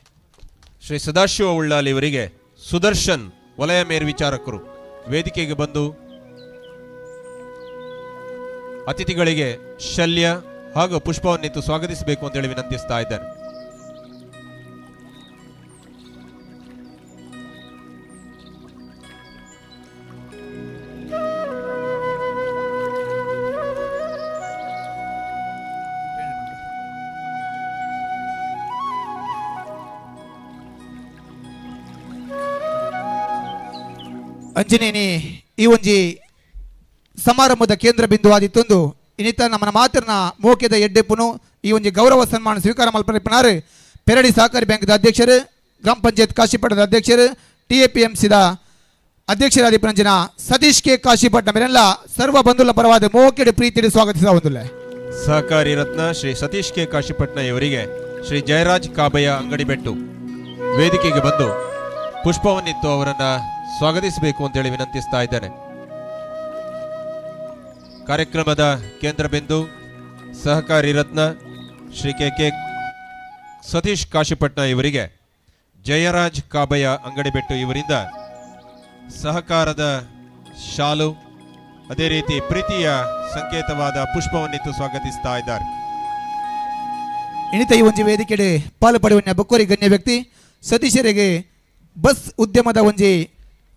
ಶ್ರೀ ಸದಾಶಿವ ಉಳ್ಳಾಲ್ ಇವರಿಗೆ ಸುದರ್ಶನ್ ವಲಯ ಮೇಲ್ವಿಚಾರಕರು ವೇದಿಕೆಗೆ ಬಂದು ಅತಿಥಿಗಳಿಗೆ ಶಲ್ಯ ಹಾಗೂ ಪುಷ್ಪವನ್ನಿತ್ತು ಸ್ವಾಗತಿಸಬೇಕು ಅಂತೇಳಿ ವಿನಂತಿಸ್ತಾ ಇದ್ದೇನೆ. ಅಂಜನೇನಿ ಈ ಒಂಜಿ ಸಮಾರಂಭದ ಕೇಂದ್ರ ಬಿಂದು ಆದಿತ್ತೊಂದು ಇನ್ನಿತ ನಮ್ಮನ ಮಾತಿನ ಮೋಕೆದ ಎಡ್ಡೆಪ್ಪುನು ಈ ಒಂಜಿ ಗೌರವ ಸನ್ಮಾನ ಸ್ವೀಕಾರ ಮಲ್ಪನಾರು ಪೆರಡಿ ಸಹಕಾರಿ ಬ್ಯಾಂಕ್ದ ಅಧ್ಯಕ್ಷರು, ಗ್ರಾಮ ಪಂಚಾಯತ್ ಕಾಶಿಪಟ್ಟಣದ ಅಧ್ಯಕ್ಷರು, ಟಿ ಎ ಪಿ ಎಂ ಸಿದ ಅಧ್ಯಕ್ಷರಾದ ಪಂಚಿನ ಸತೀಶ್ ಕೆ ಕಾಶಿಪಟ್ಟಣ ಮೇರೆಲ್ಲ ಸರ್ವ ಬಂಧುಲ ಪರವಾದ ಮೋಕೆಡೆ ಪ್ರೀತಿಯಲ್ಲಿ ಸ್ವಾಗತಿಸ ಹೊಂದಿಲ್ಲ. ಸಹಕಾರಿ ರತ್ನ ಶ್ರೀ ಸತೀಶ್ ಕೆ ಕಾಶಿಪಟ್ಟಣ ಇವರಿಗೆ ಶ್ರೀ ಜಯರಾಜ್ ಕಾಬಯ್ಯ ಅಂಗಡಿಬೆಟ್ಟು ವೇದಿಕೆಗೆ ಬಂದು ಪುಷ್ಪವನ್ನಿತ್ತು ಅವರನ್ನ ಸ್ವಾಗತಿಸಬೇಕು ಅಂತೇಳಿ ವಿನಂತಿಸ್ತಾ ಇದ್ದೇನೆ. ಕಾರ್ಯಕ್ರಮದ ಕೇಂದ್ರ ಬಿಂದು ಸಹಕಾರಿ ರತ್ನ ಶ್ರೀ ಕೆ ಕೆ ಸತೀಶ್ ಕಾಶಿಪಟ್ನ ಇವರಿಗೆ ಜಯರಾಜ್ ಕಾಬಯ್ಯ ಅಂಗಡಿಬೆಟ್ಟು ಇವರಿಂದ ಸಹಕಾರದ ಶಾಲು, ಅದೇ ರೀತಿ ಪ್ರೀತಿಯ ಸಂಕೇತವಾದ ಪುಷ್ಪವನ್ನಿತ್ತು ಸ್ವಾಗತಿಸ್ತಾ ಇದ್ದಾರೆ. ಇನ್ನಿತ ಈ ಒಂಜಿ ವೇದಿಕೆಡೆ ಪಾಲು ಪಡೆಯುವ ಬೊಕ್ಕೋರಿ ಗಣ್ಯ ವ್ಯಕ್ತಿ ಸತೀಶರಿಗೆ ಬಸ್ ಉದ್ಯಮದ ಒಂಜಿ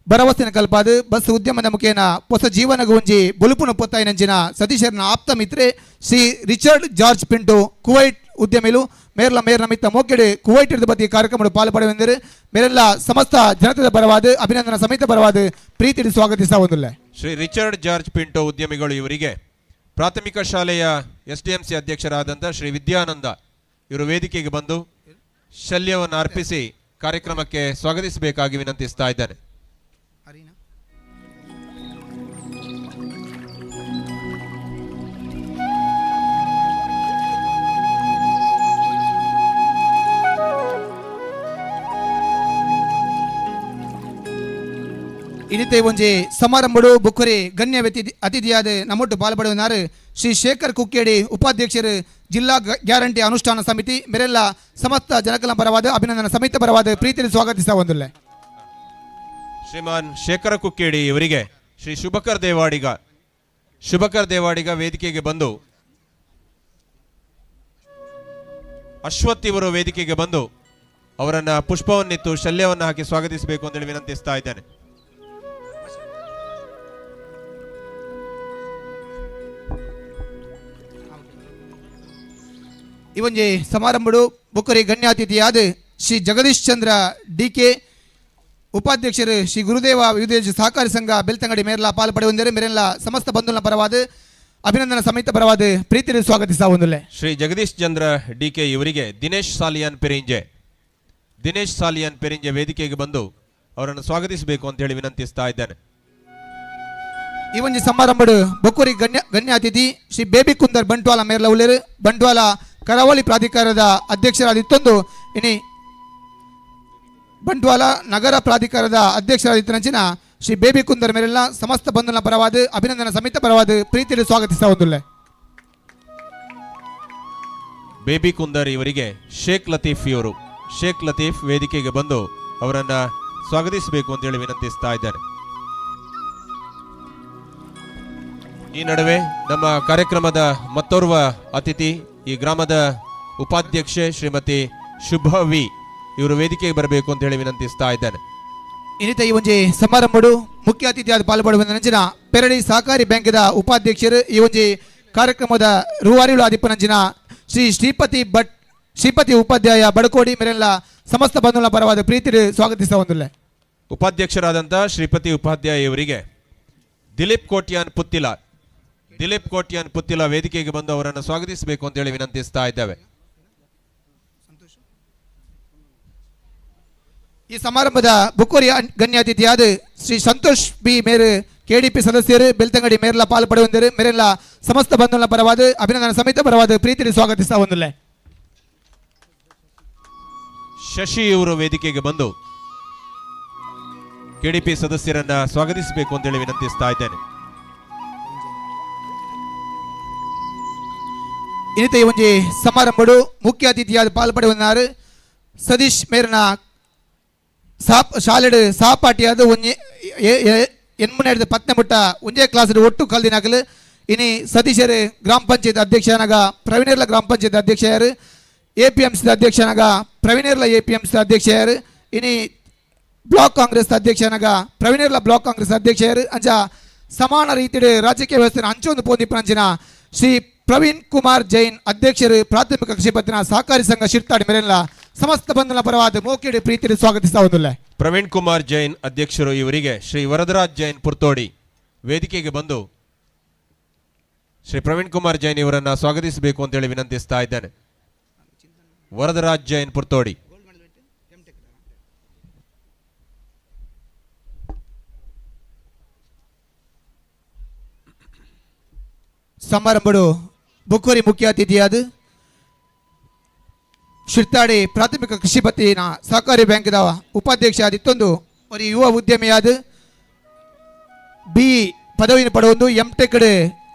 ಭರವಸೆನ ಕಲ್ಪಾದ ಬಸ್ ಉದ್ಯಮದ ಮುಖೇನ ಹೊಸ ಜೀವನಗ ಒಂಜಿ ಬೊಲುಪುನ ಪೊತ್ತಾಯಿನಂಚಿನ ಸತೀಶರನ ಆಪ್ತ ಮಿತ್ರೆ Shri Richard George Pinto Kuwait ಉದ್ಯಮಿಲು ಮೇರ್ಲ ಮೇರ್ನ ಮಿತ್ತ ಮೋಕೆಡೆ ಕುವೈಟ್ ಇರದ ಬತ್ತಿ ಕಾರ್ಯಕ್ರಮ ಪಾಲು ಪಡೆಯುವಂದರು. ಮೇರೆಲ್ಲ ಸಮಸ್ತ ಜನತೆದ ಪರವಾದ ಅಭಿನಂದನಾ ಸಮೇತ ಪರವಾದ ಪ್ರೀತಿಯಲ್ಲಿ ಸ್ವಾಗತಿಸ್ತಾ ಹೊಂದಿಲ್ಲ. ಶ್ರೀ ರಿಚರ್ಡ್ ಜಾರ್ಜ್ ಪಿಂಟೋ ಉದ್ಯಮಿಗಳು ಇವರಿಗೆ ಪ್ರಾಥಮಿಕ ಶಾಲೆಯ ಎಸ್ ಡಿ ಎಂ ಸಿ ಅಧ್ಯಕ್ಷರಾದಂಥ ಶ್ರೀ ವಿದ್ಯಾನಂದ ಇವರು ವೇದಿಕೆಗೆ ಬಂದು ಶಲ್ಯವನ್ನು ಅರ್ಪಿಸಿ ಕಾರ್ಯಕ್ರಮಕ್ಕೆ ಸ್ವಾಗತಿಸಬೇಕಾಗಿ ವಿನಂತಿಸ್ತಾ ಇದ್ದೇನೆ. ಇನ್ನಿತೆ ಒಂಜಿ ಸಮಾರಂಭಡು ಬುಕ್ಕರಿ ಗಣ್ಯ ವ್ಯಕ್ತಿ ಅತಿಥಿಯಾದ ನಮ್ಮೊಟ್ಟು ಪಾಲ್ಪಡೆಯುವನಾರು ಶ್ರೀ ಶೇಖರ್ ಕುಕ್ಕೇಡಿ ಉಪಾಧ್ಯಕ್ಷರು ಜಿಲ್ಲಾ ಗ್ಯಾರಂಟಿ ಅನುಷ್ಠಾನ ಸಮಿತಿ ಮೇರೆಲ್ಲ ಸಮಸ್ತ ಜನಕಲ ಪರವಾದ ಅಭಿನಂದನಾ ಸಮಿತಿ ಪರವಾದ ಪ್ರೀತಿಯಲ್ಲಿ ಸ್ವಾಗತಿಸ್ತಾ ಹೊಂದಿಲ್ಲ. ಶ್ರೀಮಾನ್ ಶೇಖರ ಕುಕ್ಕೇಡಿ ಇವರಿಗೆ ಶ್ರೀ ಶುಭಕರ್ ದೇವಾಡಿಗ, ಶುಭಕರ್ ದೇವಾಡಿಗ ವೇದಿಕೆಗೆ ಬಂದು, ಅಶ್ವಥ್ ಇವರು ವೇದಿಕೆಗೆ ಬಂದು ಅವರನ್ನ ಪುಷ್ಪವನ್ನಿತ್ತು ಶಲ್ಯವನ್ನು ಹಾಕಿ ಸ್ವಾಗತಿಸಬೇಕು ಅಂತೇಳಿ ವಿನಂತಿಸ್ತಾ ಇದ್ದೇನೆ. ಈ ಒಂಜಿ ಸಮಾರಂಭಡು ಬೊಕ್ಕರಿ ಗಣ್ಯಾತಿಥಿಯಾದ ಶ್ರೀ ಜಗದೀಶ್ ಚಂದ್ರ ಡಿ ಕೆ ಉಪಾಧ್ಯಕ್ಷರು ಶ್ರೀ ಗುರುದೇವ ವಿವಿಧ ಸಹಕಾರಿ ಸಂಘ ಬೆಳ್ತಂಗಡಿ ಮೇರ್ಲ ಪಾಲು ಪಡೆಯುವಂದರೆ ಮೇರೆಲ್ಲ ಸಮಸ್ತ ಬಂಧುಗಳ ಪರವಾದ ಅಭಿನಂದನ ಸಮೇತ ಪರವಾದ ಪ್ರೀತಿಯಲ್ಲಿ ಸ್ವಾಗತಿಸ ಒಂದುಲ್ಲೆ. ಶ್ರೀ ಜಗದೀಶ್ ಚಂದ್ರ ಡಿ ಕೆ ಇವರಿಗೆ ದಿನೇಶ್ ಸಾಲಿಯಾನ್ ಪೆರಿಂಜೆ, ದಿನೇಶ್ ಸಾಲಿಯಾನ್ ಪೆರಿಂಜೆ ವೇದಿಕೆಗೆ ಬಂದು ಅವರನ್ನು ಸ್ವಾಗತಿಸಬೇಕು ಅಂತ ಹೇಳಿ ವಿನಂತಿಸ್ತಾ ಇದ್ದೇನೆ. ಈ ಒಂಜಿ ಸಮಾರಂಭಡು ಬೊಕ್ಕೂರಿ ಗಣ್ಯ ಅತಿಥಿ ಶ್ರೀ ಬೇಬಿ ಕುಂದರ್ ಬಂಟ್ವಾಲ ಮೇರ್ಲ ಉಲ್ಲೇರು ಬಂಟ್ವಾಲ ಕರಾವಳಿ ಪ್ರಾಧಿಕಾರದ ಅಧ್ಯಕ್ಷರಾದ ಇತ್ತೊಂದು ಇನಿ ಬಂಟ್ವಾಲ ನಗರ ಪ್ರಾಧಿಕಾರದ ಅಧ್ಯಕ್ಷರಾದ ಇತ್ತನಂಚಿನ ಶ್ರೀ ಬೇಬಿ ಕುಂದರ್ ಮೇರೆಲ್ಲ ಸಮಸ್ತ ಬಂಧುನ ಪರವಾದ ಅಭಿನಂದನ ಸಮೇತ ಪರವಾದ ಪ್ರೀತಿಯಲ್ಲಿ ಸ್ವಾಗತಿಸ್ತಾ ಒಂದುಲ್ಲೆ. ಬೇಬಿ ಕುಂದರ್ ಇವರಿಗೆ ಶೇಖ್ ಲತೀಫ್ ಇವರು, ಶೇಖ್ ಲತೀಫ್ ವೇದಿಕೆಗೆ ಬಂದು ಅವರನ್ನ ಸ್ವಾಗತಿಸಬೇಕು ಅಂತ ಹೇಳಿ ವಿನಂತಿಸ್ತಾ ಇದ್ದಾರೆ. ಈ ನಡುವೆ ನಮ್ಮ ಕಾರ್ಯಕ್ರಮದ ಮತ್ತೋರ್ವ ಅತಿಥಿ ಈ ಗ್ರಾಮದ ಉಪಾಧ್ಯಕ್ಷೆ ಶ್ರೀಮತಿ ಶುಭ ವಿ ಇವರು ವೇದಿಕೆಗೆ ಬರಬೇಕು ಅಂತ ಹೇಳಿ ವಿನಂತಿಸ್ತಾ ಇದ್ದಾನೆ. ಇನ್ನಿತ ಈ ಒಂಜಿ ಸಮಾರಂಭಡು ಮುಖ್ಯ ಅತಿಥಿಯಾದ ಪಾಲ್ಪಡುವ ನಂಚಿನ ಪೆರಡಿ ಸಹಕಾರಿ ಬ್ಯಾಂಕ್ದ ಉಪಾಧ್ಯಕ್ಷರು ಈ ಒಂಜಿ ಕಾರ್ಯಕ್ರಮದ ರೂವಾರಿಗಳು ಆದಿಪ್ಪನಂಚಿನ ಶ್ರೀ ಶ್ರೀಪತಿ ಭಟ್ ಶ್ರೀಪತಿ ಉಪಾಧ್ಯಾಯ ಬಡಕೋಡಿ ಮೇರೆಲ್ಲ ಸಮಸ್ತ ಬಂಧುಗಳ ಪರವಾದ ಪ್ರೀತಿ ಸ್ವಾಗತಿಸ್ತಾ ಒಂದುಲ್ಲೆ. ಉಪಾಧ್ಯಕ್ಷರಾದಂತಹ ಶ್ರೀಪತಿ ಉಪಾಧ್ಯಾಯ ಇವರಿಗೆ ದಿಲೀಪ್ ಕೋಟ್ಯಾನ್ ಪುತ್ತಿಲ, ದಿಲೀಪ್ ಕೋಟ್ಯಾನ್ ಪುತ್ತಿಲ ವೇದಿಕೆಗೆ ಬಂದು ಅವರನ್ನು ಸ್ವಾಗತಿಸಬೇಕು ಅಂತ ಹೇಳಿ ವಿನಂತಿಸ್ತಾ ಇದ್ದೇವೆ. ಈ ಸಮಾರಂಭದ ಬುಕ್ಕೂರಿ ಗಣ್ಯ ಅತಿಥಿಯಾದ ಶ್ರೀ ಸಂತೋಷ್ ಬಿ ಮೇರು ಕೆಡಿಪಿ ಸದಸ್ಯರು ಬೆಳ್ತಂಗಡಿ ಮೇರ್ಲ ಪಾಲು ಪಡೆಯುವಂದರು ಮೇರೆಲ್ಲ ಸಮಸ್ತ ಬಂಧುಗಳ ಪರವಾದ ಅಭಿನಂದನ ಸಮೇತ ಪರವಾದ ಪ್ರೀತಿಯಲ್ಲಿ ಸ್ವಾಗತಿಸ್ತಾ ಒಂದುಲ್ಲೆ. ಶಶಿ ಇವರು ವೇದಿಕೆಗೆ ಬಂದು ಕೆಡಿಪಿ ಸದಸ್ಯರನ್ನ ಸ್ವಾಗತಿಸಬೇಕು ಅಂತ ಹೇಳಿ ವಿನಂತಿಸ್ತಾ ಇದ್ದೇನೆ. ಇನ್ನಿತ ಈ ಒಂಜಿ ಸಮಾರಂಭಡು ಮುಖ್ಯ ಅತಿಥಿಯಾದ ಪಾಲು ಪಡೆಯುವನಾರು ಸತೀಶ್ ಮೇರ್ನ ಶಾಲೆಡು ಸಹಪಾಠಿಯಾದ ಒಂಜಿ ಎನ್ಮುನೇಡ್ದ ಪತ್ನೆ ಮುಟ್ಟ ಒಂಜೇ ಕ್ಲಾಸ್ ಒಟ್ಟು ಕಲ್ದಿನಾಕಲು ಇನಿ ಸತೀಶರು ಗ್ರಾಮ ಪಂಚಾಯತ್ ಅಧ್ಯಕ್ಷನಾಗ ಪ್ರವೀಣರ್ಲ ಗ್ರಾಮ ಪಂಚಾಯತ್ ಅಧ್ಯಕ್ಷರು A P M C ಅಧ್ಯಕ್ಷನಾಗ ಪ್ರವೀಣರ್ಲ A P M C ಅಧ್ಯಕ್ಷರು ಇನಿ ಬ್ಲಾಕ್ ಕಾಂಗ್ರೆಸ್ ಅಧ್ಯಕ್ಷನಾಗ ಪ್ರವೀಣರ್ಲ ಬ್ಲಾಕ್ ಕಾಂಗ್ರೆಸ್ ಅಧ್ಯಕ್ಷರು ಅಂಚ ಸಮಾನ ರೀತಿಯ ರಾಜಕೀಯ ವ್ಯವಸ್ಥೆ ಅಂಚೊಂದು ಪೋಂದಿಪ್ಪನಂಚಿನ ಶ್ರೀ ಪ್ರವೀಣ್ ಕುಮಾರ್ ಜೈನ್ ಅಧ್ಯಕ್ಷರು ಪ್ರಾಥಮಿಕ ಕೃಷಿ ಪತ್ತಿನ ಸಹಕಾರಿ ಸಂಘ ಶಿರ್ತಾಡಿ ಮೇರೆಲ್ಲ ಸಮಸ್ತ ಬಂಧನ ಪರವಾದ ಮೋಕಿಡಿ ಪ್ರೀತಿಯಲ್ಲಿ ಸ್ವಾಗತಿಸ್ತಾ ಒಂದುಲ್ಲೆ. ಪ್ರವೀಣ್ ಕುಮಾರ್ ಜೈನ್ ಅಧ್ಯಕ್ಷರು ಇವರಿಗೆ ಶ್ರೀ ವರದರಾಜ್ ಜೈನ್ ಪುರ್ತೋಡಿ ವೇದಿಕೆಗೆ ಬಂದು ಶ್ರೀ ಪ್ರವೀಣ್ ಕುಮಾರ್ ಜೈನ್ ಇವರನ್ನ ಸ್ವಾಗತಿಸಬೇಕು ಅಂತೇಳಿ ವಿನಂತಿಸ್ತಾ ಇದ್ದೇನೆ. ವರದರಾಜ್ ಜೈನ್ ಪುರ್ತೋಡಿ. ಸಮಾರಂಭಡು ಬುಕ್ಕೂರಿ ಮುಖ್ಯ ಅತಿಥಿಯಾದ ಶಿರ್ತಾಡಿ ಪ್ರಾಥಮಿಕ ಕೃಷಿ ಪತ್ತಿನ ಸಹಕಾರಿ ಬ್ಯಾಂಕ್ದ ಉಪಾಧ್ಯಕ್ಷ ಆದಿತ್ತೊಂದು ಒಂದು ಯುವ ಉದ್ಯಮಿಯಾದ ಬಿ ಪದವಿಯನ್ನು ಪಡೆಯೊಂದು M tech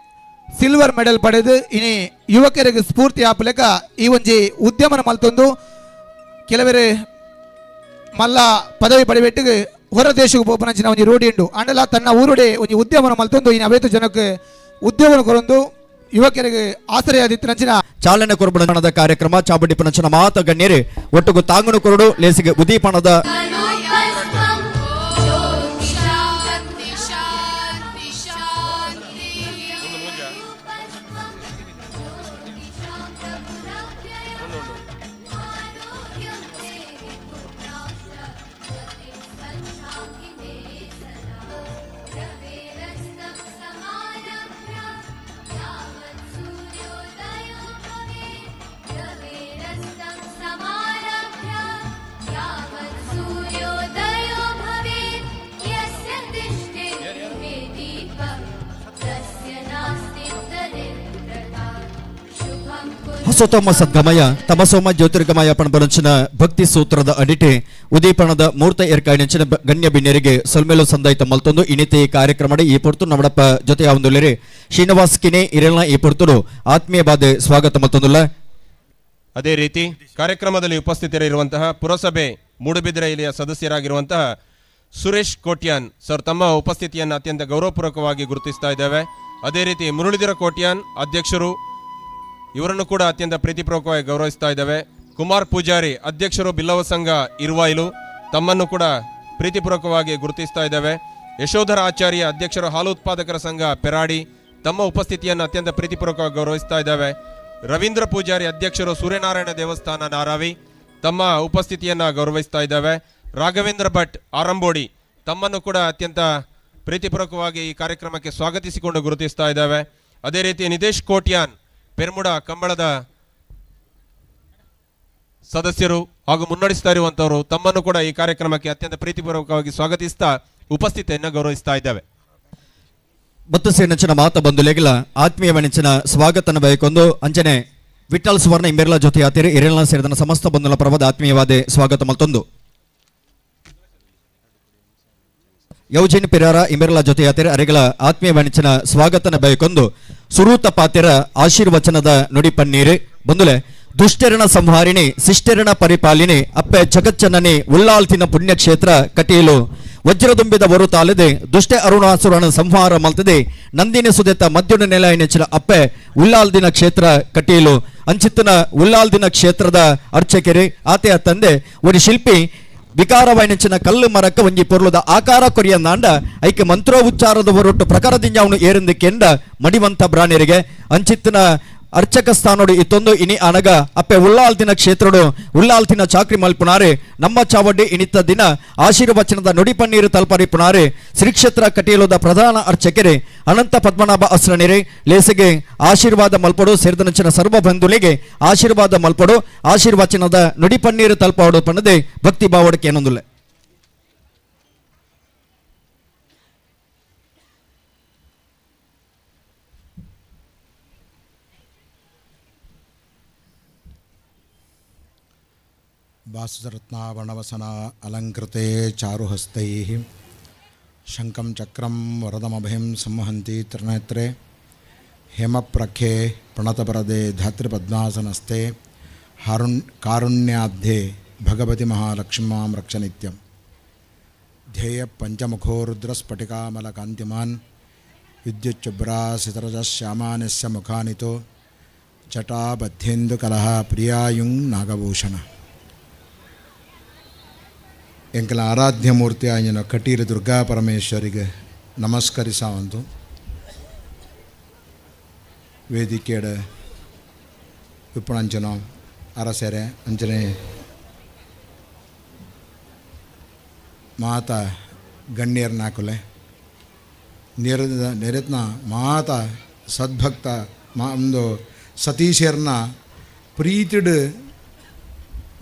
silver medal ಪಡೆದು ಇನಿ ಯುವಕರಿಗೆ ಸ್ಫೂರ್ತಿ ಆಪಲೆಕ ಈ ಒಂಜಿ ಉದ್ಯಮನ ಮಲ್ತೊಂದು ಕೆಲವರು ಮಲ್ಲ ಪದವಿ ಪಡೆಬಿಟ್ಟು ಹೊರ ದೇಶಕ್ಕೆ ಪೋಪನಂಚಿನ ಒಂಜಿ ರೂಢಿ ಉಂಡು ಅಂಡಲ ತನ್ನ ಊರುಡೆ ಒಂಜಿ ಉದ್ಯಮನ ಮಲ್ತೊಂದು ಇನ್ನು ಅವೇತು ಜನಕ್ಕೆ ಉದ್ಯೋಗನ ಕೊರೊಂದು ಯುವಕರಿಗೆ ಆಸರೆಯಾದಿತ್ತು ನಂಚಿನ ಚಾಲನೆ ಕೊರಬಣದ ಕಾರ್ಯಕ್ರಮ ಚಾಬಡಿ ಪನಂಚಿನ ಮಾತ ಗಣ್ಯರೇ ಒಟ್ಟುಗು ತಾಂಗುನು ಕೊರಡು ಲೇಸಿಗೆ ಉದೀಪಣದ ಹಸೋತಮ ಸದ್ಗಮಯ ತಮಸೋಮ ಜ್ಯೋತಿರ್ಗಮಯ ಪಣಬರಂಚಿನ ಭಕ್ತಿ ಸೂತ್ರದ ಅಡಿಟೆ ಉದೀಪಣದ ಮೂರ್ತ ಏರ್ಕಾಯಿನಂಚಿನ ಗಣ್ಯ ಬಿನ್ಯರಿಗೆ ಸೊಲ್ಮೇಲು ಸಂದಾಯಿತ ಮಲ್ತೊಂದು ಇನಿತೆ ಈ ಕಾರ್ಯಕ್ರಮದ ಈ ಪೊರ್ತು ನಮ್ಮಡಪ್ಪ ಜೊತೆ ಒಂದುಲೆರೆ ಶ್ರೀನಿವಾಸ್ ಕಿನೆ ಇರೆಲ್ನ ಈ ಪೊರ್ತುಡು ಆತ್ಮೀಯ ಬಾಧೆ ಸ್ವಾಗತ ಮಲ್ತೊಂದುಲ್ಲ. ಅದೇ ರೀತಿ ಕಾರ್ಯಕ್ರಮದಲ್ಲಿ ಉಪಸ್ಥಿತರಿರುವಂತಹ ಪುರಸಭೆ ಮೂಡುಬಿದಿರೆ ಇಲೆಯ ಸದಸ್ಯರಾಗಿರುವಂತಹ ಸುರೇಶ್ ಕೋಟ್ಯಾನ್ ಸರ್ ತಮ್ಮ ಉಪಸ್ಥಿತಿಯನ್ನು ಅತ್ಯಂತ ಗೌರವಪೂರ್ವಕವಾಗಿ ಗುರುತಿಸ್ತಾ ಇದ್ದೇವೆ. ಅದೇ ರೀತಿ ಮುರಳೀಧರ ಕೋಟ್ಯಾನ್ ಅಧ್ಯಕ್ಷರು ಇವರನ್ನು ಕೂಡ ಅತ್ಯಂತ ಪ್ರೀತಿಪೂರ್ವಕವಾಗಿ ಗೌರವಿಸ್ತಾ ಇದ್ದೇವೆ. ಕುಮಾರ್ ಪೂಜಾರಿ ಅಧ್ಯಕ್ಷರು ಬಿಲ್ಲವ ಸಂಘ ಇರುವಾಯಿಲು ತಮ್ಮನ್ನು ಕೂಡ ಪ್ರೀತಿಪೂರ್ವಕವಾಗಿ ಗುರುತಿಸ್ತಾ ಇದ್ದೇವೆ. ಯಶೋಧರ ಆಚಾರ್ಯ ಅಧ್ಯಕ್ಷರು ಹಾಲು ಉತ್ಪಾದಕರ ಸಂಘ ಪೆರಾಡಿ ತಮ್ಮ ಉಪಸ್ಥಿತಿಯನ್ನು ಅತ್ಯಂತ ಪ್ರೀತಿಪೂರ್ವಕವಾಗಿ ಗೌರವಿಸ್ತಾ ಇದ್ದೇವೆ. Ravindra Poojary ಅಧ್ಯಕ್ಷರು ಸೂರ್ಯನಾರಾಯಣ ದೇವಸ್ಥಾನ ನಾರಾವಿ ತಮ್ಮ ಉಪಸ್ಥಿತಿಯನ್ನು ಗೌರವಿಸ್ತಾ ಇದ್ದೇವೆ. ರಾಘವೇಂದ್ರ ಭಟ್ ಆರಂಬೋಡಿ ತಮ್ಮನ್ನು ಕೂಡ ಅತ್ಯಂತ ಪ್ರೀತಿಪೂರ್ವಕವಾಗಿ ಈ ಕಾರ್ಯಕ್ರಮಕ್ಕೆ ಸ್ವಾಗತಿಸಿಕೊಂಡು ಗುರುತಿಸ್ತಾ ಇದ್ದೇವೆ. ಅದೇ ರೀತಿ ನಿತೇಶ್ ಕೋಟ್ಯಾನ್ ಪೆರ್ಮುಡ ಕಂಬಳದ ಸದಸ್ಯರು ಹಾಗೂ ಮುನ್ನಡೆಸ್ತಾ ಇರುವಂತವರು ತಮ್ಮನ್ನು ಕೂಡ ಈ ಕಾರ್ಯಕ್ರಮಕ್ಕೆ ಅತ್ಯಂತ ಪ್ರೀತಿಪೂರ್ವಕವಾಗಿ ಸ್ವಾಗತಿಸ್ತಾ ಉಪಸ್ಥಿತಿಯನ್ನು ಗೌರವಿಸ್ತಾ ಇದ್ದೇವೆ. ಬತ್ತಸೇನಂಚಿನ ಮಾತ ಬಂಧುಲೆಗಲ ಆತ್ಮೀಯ ವೆಣಚಿನ ಸ್ವಾಗತನ ಬಯಕೊಂದು ಅಂಚನೆ ವಿಠಲ್ ಸುವರ್ಣ ಇಂಬೆರ್ಲ ಜೊತೆ ಆತಿರಿ ಇರೆಲ್ಲ ಸೇರಿದ ಸಮಸ್ತ ಬಂಧುಲ ಪರ್ವದ ಆತ್ಮೀಯವಾದ ಸ್ವಾಗತ ಮಲ್ತೊಂದು. ಯೌಜಿನ್ ಪಿರಾರ ಇಂಬೆರ್ಲ ಜೊತೆ ಆತಿರಿ ಅರೆಗಳ ಆತ್ಮೀಯ ವೆಣಚಿನ ಸ್ವಾಗತನ ಬಯಕೊಂದು ಸುರೂತ ಪಾತಿರ ಆಶೀರ್ವಚನದ ನುಡಿ ಪನ್ನೀರು ಬಂಧುಲೆ. ದುಷ್ಟರಣ ಸಂಹಾರಿಣಿ ಶಿಷ್ಟರಣ ಪರಿಪಾಲಿನಿ ಅಪ್ಪೆ ಜಗಚ್ಚನನಿ ಉಲ್ಲಾಲ್ತಿನ ಪುಣ್ಯಕ್ಷೇತ್ರ ಕಟೀಲು ವಜ್ರದುಂಬಿದ ಒರು ತಾಲದೆ ದುಷ್ಟ ಅರುಣಾಸುರನ ಸಂಹಾರ ಮಲ್ತದೆ ನಂದಿನಿ ಸುದೆತ ಮದ್ಯುನ ನೆಲ ನೆಚ್ಚಿನ ಅಪ್ಪೆ ಉಲ್ಲಾಲ್ದಿನ ಕ್ಷೇತ್ರ ಕಟೀಲು ಅಂಚಿತ್ತನ ಉಲ್ಲಾಲ್ದಿನ ಕ್ಷೇತ್ರದ ಅರ್ಚಕೆರೆ ಆತೆಯ ತಂದೆ ಒಂದು ಶಿಲ್ಪಿ ವಿಕಾರವಾಯಿನಂಚಿನ ಕಲ್ಲು ಮರಕ್ಕ ಒಂಜಿ ಪೊರ್ಲುದ ಆಕಾರ ಕೊರಿಯ ನಾಂಡ ಐಕೆ ಮಂತ್ರೋ ಉಚ್ಚಾರದ ಹೊರಟು ಪ್ರಕಾರದಿಂದ ಅವನು ಏರಿಂದು ಕೆಂಡ ಮಡಿವಂತ ಬ್ರಾಣ್ಯರಿಗೆ ಅಂಚಿತ್ತನ ಅರ್ಚಕ ಸ್ಥಾನೋಡು ಇತ್ತೊಂದು ಇನಿ ಅನಗ ಅಪ್ಪೆ ಉಲ್ಲಾಲ್ತಿನ ಕ್ಷೇತ್ರಡು ಉಲ್ಲಾಲ್ತಿನ ಚಾಕ್ರಿ ಮಲ್ಪುನಾರೆ ನಮ್ಮ ಚಾವಡ್ಡಿ ಇನಿತ ದಿನ ಆಶೀರ್ವಚನದ ನುಡಿ ಪನ್ನೀರು ತಲ್ಪರಿ ಪುನಾರೆ ಶ್ರೀ ಕ್ಷೇತ್ರ ಕಟೀಲುದ ಪ್ರಧಾನ ಅರ್ಚಕರೆ ಅನಂತ ಪದ್ಮನಾಭ ಅಸ್ರಣಿರೆ ಲೇಸಿಗೆ ಆಶೀರ್ವಾದ ಮಲ್ಪಡು ಸೇರಿದನಂಚಿನ ಸರ್ವ ಬಂಧುಲಿಗೆ ಆಶೀರ್ವಾದ ಮಲ್ಪಡು ಆಶೀರ್ವಚನದ ನುಡಿ ಪನ್ನೀರು ತಲ್ಪಾಡು ಪಣ್ಣದೆ ಭಕ್ತಿ ಭಾವಡಕ್ಕೆ ಏನೊಂದುಲ್ಲೆ. ಭಾಸುರತ್ನಾವಣವಸನ ಅಲಂಕೃತೆ ಚಾರುಹಸ್ತೈಃ ಶಂಖಂ ಚಕ್ರಂ ವರದಮಭಯಂ ಸಂವಹಂತಿ ತ್ರಿನೇತ್ರೆ ಹೇಮಪ್ರಖ್ಯೆ ಪ್ರಣತಪರದೆ ಧಾತೃಪದ್ಮಾಸನಸ್ಥೆ ಕಾರುಣ್ಯಾಬ್ಧೆ ಭಗವತಿ ಮಹಾಲಕ್ಷ್ಮೀ ರಕ್ಷ ನಿತ್ಯಂ. ಧ್ಯೇಯ ಪಂಚಮುಖೋ ರುದ್ರಸ್ಫಟಿಕಾಮಲಕಾಂತಿಮಾನ್ ವಿದ್ಯುಚ್ಛುಭ್ರಾಸಿತರಜಶ್ಯಾಮಾನಸ್ಯ ಮುಖಾನಿತೋ ಜಟಾಬದ್ಧೇಂದುಕಲಹ ಪ್ರಿಯಾಯುಂಗ್ ನಾಗಭೂಷಣ. ಎಂಕಲ ಆರಾಧ್ಯ ಮೂರ್ತಿ ಆಂಜನ ಕಟೀಲು ದುರ್ಗಾ ಪರಮೇಶ್ವರಿಗೆ ನಮಸ್ಕರಿಸಾವಂತು ವೇದಿಕೆಯಡ ವಿಪಣಂಚನ ಅರಸೆರೆ ಅಂಚನೆ ಮಾತ ಗಣ್ಯರ್ನಾಕುಲೆ ನೆರೆತ್ನ ಮಾತ ಸದ್ಭಕ್ತ ಮಾ ಒಂದು ಸತೀಶರ್ನ ಪ್ರೀತಿಡು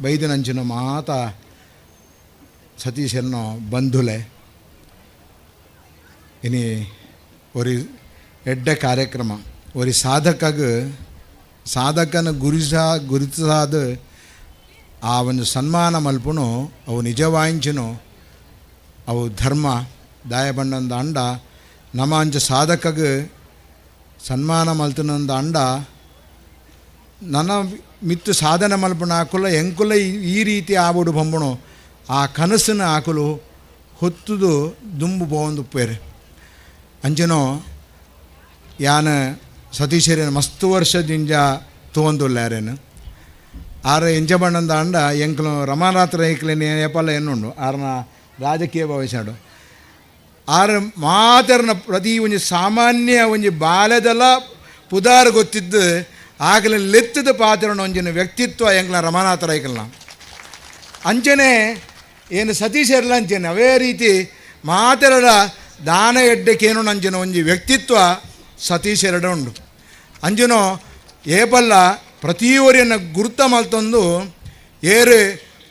ಬೈದನಂಚಿನ ಮಾತ ಸತೀಶರ್ನ ಬಂಧುಲೆ ಇನಿ ಒರಿ ಎಡ್ಡೆ ಕಾರ್ಯಕ್ರಮ ಒರಿ ಸಾಧಕಗ ಸಾಧಕನ ಗುರುತಿಸಾದ ಆ ಒಂದು ಸನ್ಮಾನ ಮಲ್ಪುನು ಅವು ನಿಜವಾಂಚಿನು ಅವು ಧರ್ಮ ದಾಯಬಣ್ಣಂದ ಅಂಡ ನಮಾಂಚ ಸಾಧಕಗ ಸನ್ಮಾನ ಮಲ್ತನಂದ ಅಂಡ ನನ್ನ ಮಿತ್ತು ಸಾಧನೆ ಮಲ್ಪುಣ ಆಕುಲ ಎಂಕುಲ ಈ ರೀತಿ ಆಬುಡು ಬೊಂಬುಣು ಆ ಕನಸನ್ನು ಹಾಕಲು ಹೊತ್ತುದು ದುಂಬು ಪೋವೊಂದು ಉಪ್ಪೇರು ಅಂಚನೋ ಯಾನ ಸತೀಶರೇನು ಮಸ್ತ್ ವರ್ಷದಿಂಜ ತೂವೊಂದುಲ್ಲಾರೇನು ಆರ ಎಂಚ ಬಣ್ಣಂದ ಅಂಡ ಎಂಕಲು ರಮಾನಾಥ ರೈಕ್ಲೇನೆ ಏಪಲ್ಲ ಎನ್ನುಂಡು ಆರನ ರಾಜಕೀಯ ಭವಿಷ್ಯಡು ಆರ ಮಾತರ್ನ ಪ್ರತಿ ಒಂಜಿ ಸಾಮಾನ್ಯ ಒಂಜಿ ಬಾಲ್ಯದಲ ಪುದಾರ್ ಗೊತ್ತಿದ್ದು ಆಗಲೇ ಲೆತ್ತದ ಪಾತ್ರನ ಒಂಜಿನ ವ್ಯಕ್ತಿತ್ವ ಎಂಕ್ಲ ರಮಾನಾಥ ರೈಕಲ್ನ ಅಂಚನೆ ಏನು ಸತೀಶರ್ಲ ಅಂಚನೆ ಅವೇ ರೀತಿ ಮಾತೆರಡ ದಾನ ಎಡ್ಡಕ್ಕೇನು ನಂಜಿನ ಒಂಜಿ ವ್ಯಕ್ತಿತ್ವ ಸತೀಶೆರಡ ಉಂಡು ಅಂಜನೋ ಏಪಲ್ಲ ಪ್ರತಿಯೊರಿಯನ್ನು ಗುರುತ ಮಲ್ತೊಂದು ಏರು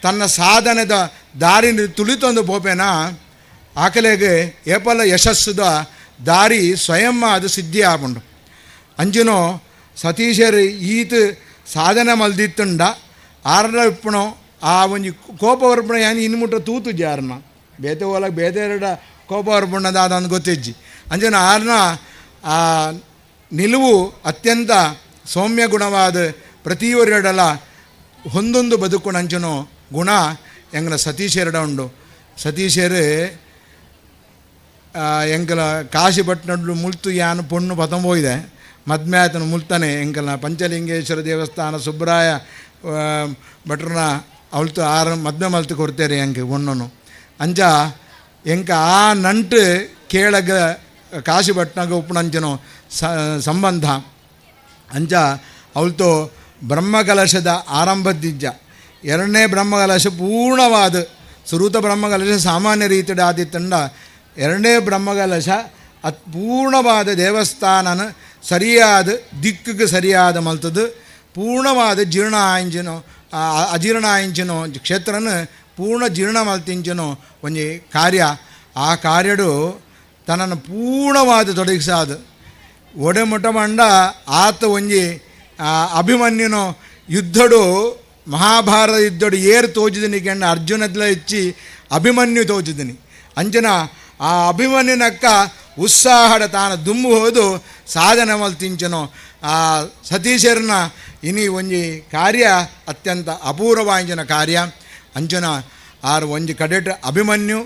ತನ್ನ ಸಾಧನೆದ ದಾರಿನ ತುಳಿತೊಂದು ಪೋಪೇನ ಆಕಲೆಗೆ ಏಪಲ್ಲ ಯಶಸ್ಸುದ ದಾರಿ ಸ್ವಯಂ ಅದು ಸಿದ್ಧಿ ಆಪುಂಡು ಅಂಜನೋ ಸತೀಶರು ಈತ ಸಾಧನೆ ಮಲ್ದಿತ್ತುಂಡ ಆರಡ ಇಪ್ಪಣೋ ಆ ಒಂಜಿ ಕೋಪ ಬರ್ಪಣ ಯಾನ್ ಇನ್ನು ಮುಟ್ಟ ತೂತು ಜಾರನ ಬೇತೆ ಓಲಾಗ ಬೇತೆ ಎರಡ ಕೋಪ ಬರ್ಪಣ್ಣದ ಅದಂದು ಗೊತ್ತಿಜ್ಜಿ ಅಂಜನ ಆರ್ನ ಆ ನಿಲುವು ಅತ್ಯಂತ ಸೌಮ್ಯ ಗುಣವಾದ ಪ್ರತಿಯೊರೆಡಲ ಹೊಂದೊಂದು ಬದುಕು ನಂಚನೋ ಗುಣ ಎಂಗಲ ಸತೀಶೆರಡ ಉಂಡು. ಸತೀಶರು ಎಂಕಲ ಕಾಶಿಪಟ್ಟಣಡ್ಲು ಮುಲ್ತು ಯಾನು ಪೊಣ್ಣು ಪತಂಬೋಯ್ದೆ ಮದ್ಮೆ ಆತನು ಮುಲ್ತಾನೆ ಎಂಕಲ್ನ ಪಂಚಲಿಂಗೇಶ್ವರ ದೇವಸ್ಥಾನ ಸುಬ್ರಾಯ ಭಟ್ರನ ಅವಳ್ತು ಆರು ಮದ್ಮೆ ಮಲ್ತು ಕೊಡ್ತೇರೆ ಎಂಕ್ ಒಣ್ಣನು ಅಂಚ ಎಂಕ ಆ ನಂಟು ಕೇಳಗ ಕಾಶಿಪಟ್ಟಣಗ ಉಪ್ಪುನಂಚನೋ ಸಂಬಂಧ ಅಂಚ ಅವಳ್ತು ಬ್ರಹ್ಮಕಲಶದ ಆರಂಭದಿಜ್ಜ ಎರಡನೇ ಬ್ರಹ್ಮಕಲಶ ಪೂರ್ಣವಾದ ಸುರೂತ ಬ್ರಹ್ಮಕಲಶ ಸಾಮಾನ್ಯ ರೀತಿಯ ಆದಿತ್ತಂಡ ಎರಡನೇ ಬ್ರಹ್ಮಕಲಶ ಅತ್ ಪೂರ್ಣವಾದ ದೇವಸ್ಥಾನನ ಸರಿಯಾದ ದಿಕ್ಕಿಗೆ ಸರಿಯಾದ ಮಲ್ತದ್ದು ಪೂರ್ಣವಾದ ಜೀರ್ಣ ಆಂಜನೋ ಅಜೀರ್ಣ ಆಂಜನೋ ಕ್ಷೇತ್ರನ ಪೂರ್ಣ ಜೀರ್ಣ ಮಲ್ತಿಂಚನೋ ಒಂಜಿ ಕಾರ್ಯ. ಆ ಕಾರ್ಯಡು ತನ್ನನ್ನು ಪೂರ್ಣವಾದ ತೊಡಗಿಸಾದ ಒಡೆಮುಟ ಮಂಡ ಆತ ಒಂಜಿ ಅಭಿಮನ್ಯುನೋ ಯುದ್ಧಡು ಮಹಾಭಾರತ ಯುದ್ಧಡು ಏರು ತೋಜಿದಿನಿ ಕೆಂಡ ಅರ್ಜುನದ್ಲ ಹೆಚ್ಚಿ ಅಭಿಮನ್ಯು ತೋಜಿದಿನಿ ಅಂಜನ ಆ ಅಭಿಮನ್ಯುನಕ್ಕ ಉತ್ಸಾಹಡ ತಾನು ದುಮ್ಮು ಹೋದು ಸಾಧನೆ ಮಲ್ತಿಂಚನೋ ಆ ಸತೀಶರನ ಇನಿ ಒಂಜಿ ಕಾರ್ಯ ಅತ್ಯಂತ ಅಪೂರ್ವಾಂಜನ ಕಾರ್ಯ. ಅಂಜನ ಆರು ಒಂಜಿ ಕಡೆಟ್ ಅಭಿಮನ್ಯು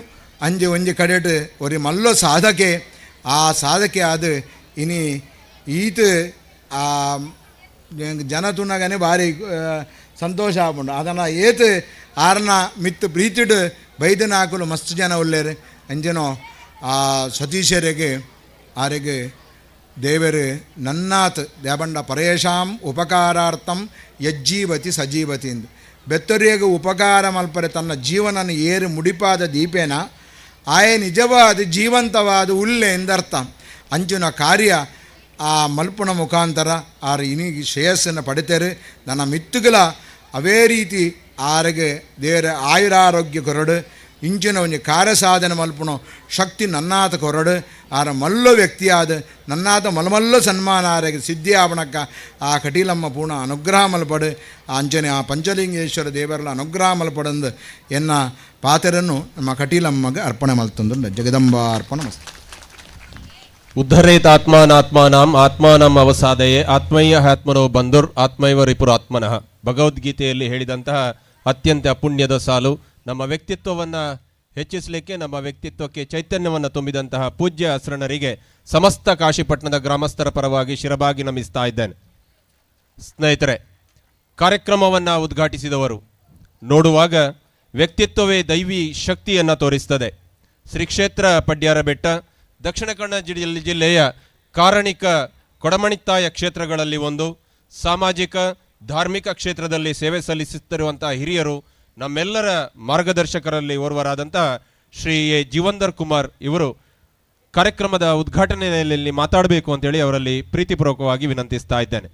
ಅಂಜಿ ಒಂಜಿ ಕಡೆಟ್ ಒರಿ ಮಲ್ಲೋ ಸಾಧಕೆ. ಆ ಸಾಧಕೆ ಆದ ಇನಿ ಈತ ಆ ಜನ ತುಣಗನೆ ಭಾರಿ ಸಂತೋಷ ಆಪುಂಡು. ಅದನ್ನು ಏತ್ ಆರ್ನ ಮಿತ್ತು ಪ್ರೀತಿಡು ಬೈದನ ಹಾಕಲು ಮಸ್ತ್ ಜನ ಉಳ್ಳೇರು. ಅಂಜನೋ ಆ ಸತೀಶರಿಗೆ ಆರಿಗೆ ದೇವರು ನನ್ನಾತ್ ದೇಬಂಡ ಪರೇಶಾಂ ಉಪಕಾರಾರ್ಥಂ ಯಜ್ಜೀವತಿ ಸಜೀವತಿ ಎಂದು ಬೆತ್ತರಿಯಾಗ ಉಪಕಾರ ಮಲ್ಪರೆ ತನ್ನ ಜೀವನನ ಏರು ಮುಡಿಪಾದ ದೀಪೇನ ಆಯೆ ನಿಜವಾದ ಜೀವಂತವಾದ ಉಲ್ಲೆ ಎಂದರ್ಥ. ಅಂಚಿನ ಕಾರ್ಯ ಆ ಮಲ್ಪುಣ ಮುಖಾಂತರ ಆರು ಇನಿ ಶ್ರೇಯಸ್ಸನ್ನು ಪಡಿತಾರೆ. ನನ್ನ ಮಿತ್ತುಗಳ ಅವೇ ರೀತಿ ಆರಿಗೆ ದೇವರ ಆಯುರಾರೋಗ್ಯ ಕೊರಡು ಇಂಚಿನ ಒಂಜಿ ಕಾರ್ಯಸಾಧನೆ ಮಲ್ಪುಣ ಶಕ್ತಿ ನನ್ನಾತ ಕೊರಡು ಆರ ಮಲ್ಲೋ ವ್ಯಕ್ತಿಯಾದ ನನ್ನಾತ ಮಲಮಲ್ಲೋ ಸನ್ಮಾನ ಆರಿಗೆ ಸಿದ್ಧಿ ಆವಣಕ್ಕ ಆ ಕಟೀಲಮ್ಮ ಪೂರ್ಣ ಅನುಗ್ರಹ ಮಲ್ಪಡು ಆ ಅಂಚನೆ ಆ ಪಂಚಲಿಂಗೇಶ್ವರ ದೇವರಲ್ಲ ಅನುಗ್ರಹ ಮಲ್ಪಡಂದು ಎನ್ನ ಪಾತ್ರರನ್ನು ನಮ್ಮ ಕಟೀಲಮ್ಮಗೆ ಅರ್ಪಣೆ ಮಲ್ತಂದು ಜಗದಂಬ ಅರ್ಪಣ ಮಸ್ತು. ಉದ್ಧರೇತ್ ಆತ್ಮಾನಾತ್ಮಾನಾಂ ಆತ್ಮಾನಂ ಅವಸಾದಯೇ ಆತ್ಮಯ್ಯ ಆತ್ಮನೋ ಬಂಧುರ್ ಆತ್ಮೈವ ರಿಪುರಾತ್ಮನಃ. ಭಗವದ್ಗೀತೆಯಲ್ಲಿ ಹೇಳಿದಂತಹ ಅತ್ಯಂತ ಪುಣ್ಯದ ಸಾಲು. ನಮ್ಮ ವ್ಯಕ್ತಿತ್ವವನ್ನು ಹೆಚ್ಚಿಸಲಿಕ್ಕೆ, ನಮ್ಮ ವ್ಯಕ್ತಿತ್ವಕ್ಕೆ ಚೈತನ್ಯವನ್ನು ತುಂಬಿದಂತಹ ಪೂಜ್ಯ ಅಸ್ರಣರಿಗೆ ಸಮಸ್ತ ಕಾಶಿಪಟ್ಟಣದ ಗ್ರಾಮಸ್ಥರ ಪರವಾಗಿ ಶಿರಬಾಗಿ ನಮಿಸ್ತಾ ಇದ್ದೇನೆ. ಸ್ನೇಹಿತರೆ, ಕಾರ್ಯಕ್ರಮವನ್ನು ಉದ್ಘಾಟಿಸಿದವರು ನೋಡುವಾಗ ವ್ಯಕ್ತಿತ್ವವೇ ದೈವಿ ಶಕ್ತಿಯನ್ನು ತೋರಿಸ್ತದೆ. ಶ್ರೀ ಕ್ಷೇತ್ರ ಪಡ್ಯಾರ ಬೆಟ್ಟ ದಕ್ಷಿಣ ಕನ್ನಡ ಜಿಲ್ಲೆಯ ಕಾರಣಿಕ ಕೊಡಮಣಿತ್ತಾಯ ಕ್ಷೇತ್ರಗಳಲ್ಲಿ ಒಂದು. ಸಾಮಾಜಿಕ ಧಾರ್ಮಿಕ ಕ್ಷೇತ್ರದಲ್ಲಿ ಸೇವೆ ಸಲ್ಲಿಸುತ್ತಿರುವಂತಹ ಹಿರಿಯರು, ನಮ್ಮೆಲ್ಲರ ಮಾರ್ಗದರ್ಶಕರಲ್ಲಿ ಓರ್ವರಾದಂಥ ಶ್ರೀ ಎ ಜೀವಂದರ್ ಕುಮಾರ್ ಇವರು ಕಾರ್ಯಕ್ರಮದ ಉದ್ಘಾಟನೆಯಲ್ಲಿ ಮಾತಾಡಬೇಕು ಅಂತೇಳಿ ಅವರಲ್ಲಿ ಪ್ರೀತಿಪೂರ್ವಕವಾಗಿ ವಿನಂತಿಸ್ತಾ ಇದ್ದೇನೆ.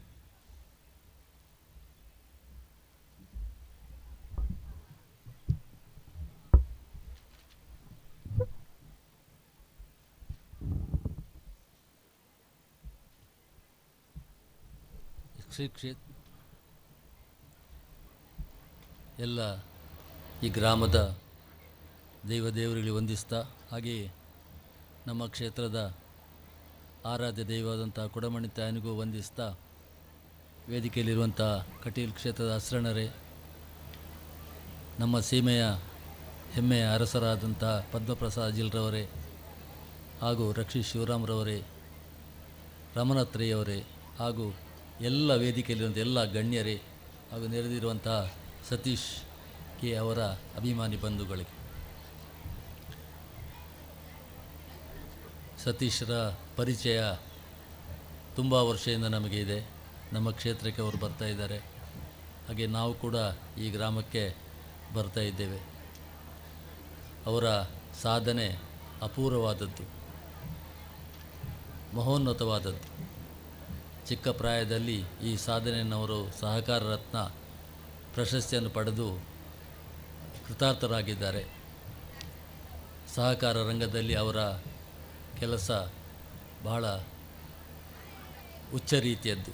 ಶ್ರೀ ಕ್ಷೇತ್ರ ಎಲ್ಲ ಈ ಗ್ರಾಮದ ದೈವ ದೇವರಿಗೆ ವಂದಿಸ್ತಾ, ಹಾಗೆಯೇ ನಮ್ಮ ಕ್ಷೇತ್ರದ ಆರಾಧ್ಯ ದೈವವಾದಂಥ ಕೊಡಮಣಿ ತಾಯನಿಗೂ ವಂದಿಸ್ತಾ, ವೇದಿಕೆಯಲ್ಲಿರುವಂಥ ಕಟೀಲ್ ಕ್ಷೇತ್ರದ ಅಸ್ರಣರೇ, ನಮ್ಮ ಸೀಮೆಯ ಹೆಮ್ಮೆಯ ಅರಸರಾದಂಥ ಪದ್ಮಪ್ರಸಾದ್ ಜಿಲ್ರವರೇ ಹಾಗೂ ರಕ್ಷಿ ಶಿವರಾಮ್ರವರೇ, ರಮಣತ್ರೇಯವರೇ ಹಾಗೂ ಎಲ್ಲ ವೇದಿಕೆಯಲ್ಲಿರುವಂಥ ಎಲ್ಲ ಗಣ್ಯರೇ ಹಾಗೂ ನೆರೆದಿರುವಂಥ ಸತೀಶ್ ಕೆ ಅವರ ಅಭಿಮಾನಿ ಬಂಧುಗಳಿಗೆ, ಸತೀಶ್ರ ಪರಿಚಯ ತುಂಬ ವರ್ಷದಿಂದ ನಮಗೆ ಇದೆ. ನಮ್ಮ ಕ್ಷೇತ್ರಕ್ಕೆ ಅವರು ಬರ್ತಾ ಇದ್ದಾರೆ, ಹಾಗೆ ನಾವು ಕೂಡ ಈ ಗ್ರಾಮಕ್ಕೆ ಬರ್ತಾ ಇದ್ದೇವೆ. ಅವರ ಸಾಧನೆ ಅಪೂರ್ವವಾದದ್ದು, ಮಹೋನ್ನತವಾದದ್ದು. ಚಿಕ್ಕ ಪ್ರಾಯದಲ್ಲಿ ಈ ಸಾಧನೆಯನ್ನು ಅವರು ಸಹಕಾರ ರತ್ನ ಪ್ರಶಸ್ತಿಯನ್ನು ಪಡೆದು ಕೃತಾರ್ಥರಾಗಿದ್ದಾರೆ. ಸಹಕಾರ ರಂಗದಲ್ಲಿ ಅವರ ಕೆಲಸ ಬಹಳ ಉಚ್ಚ ರೀತಿಯದ್ದು,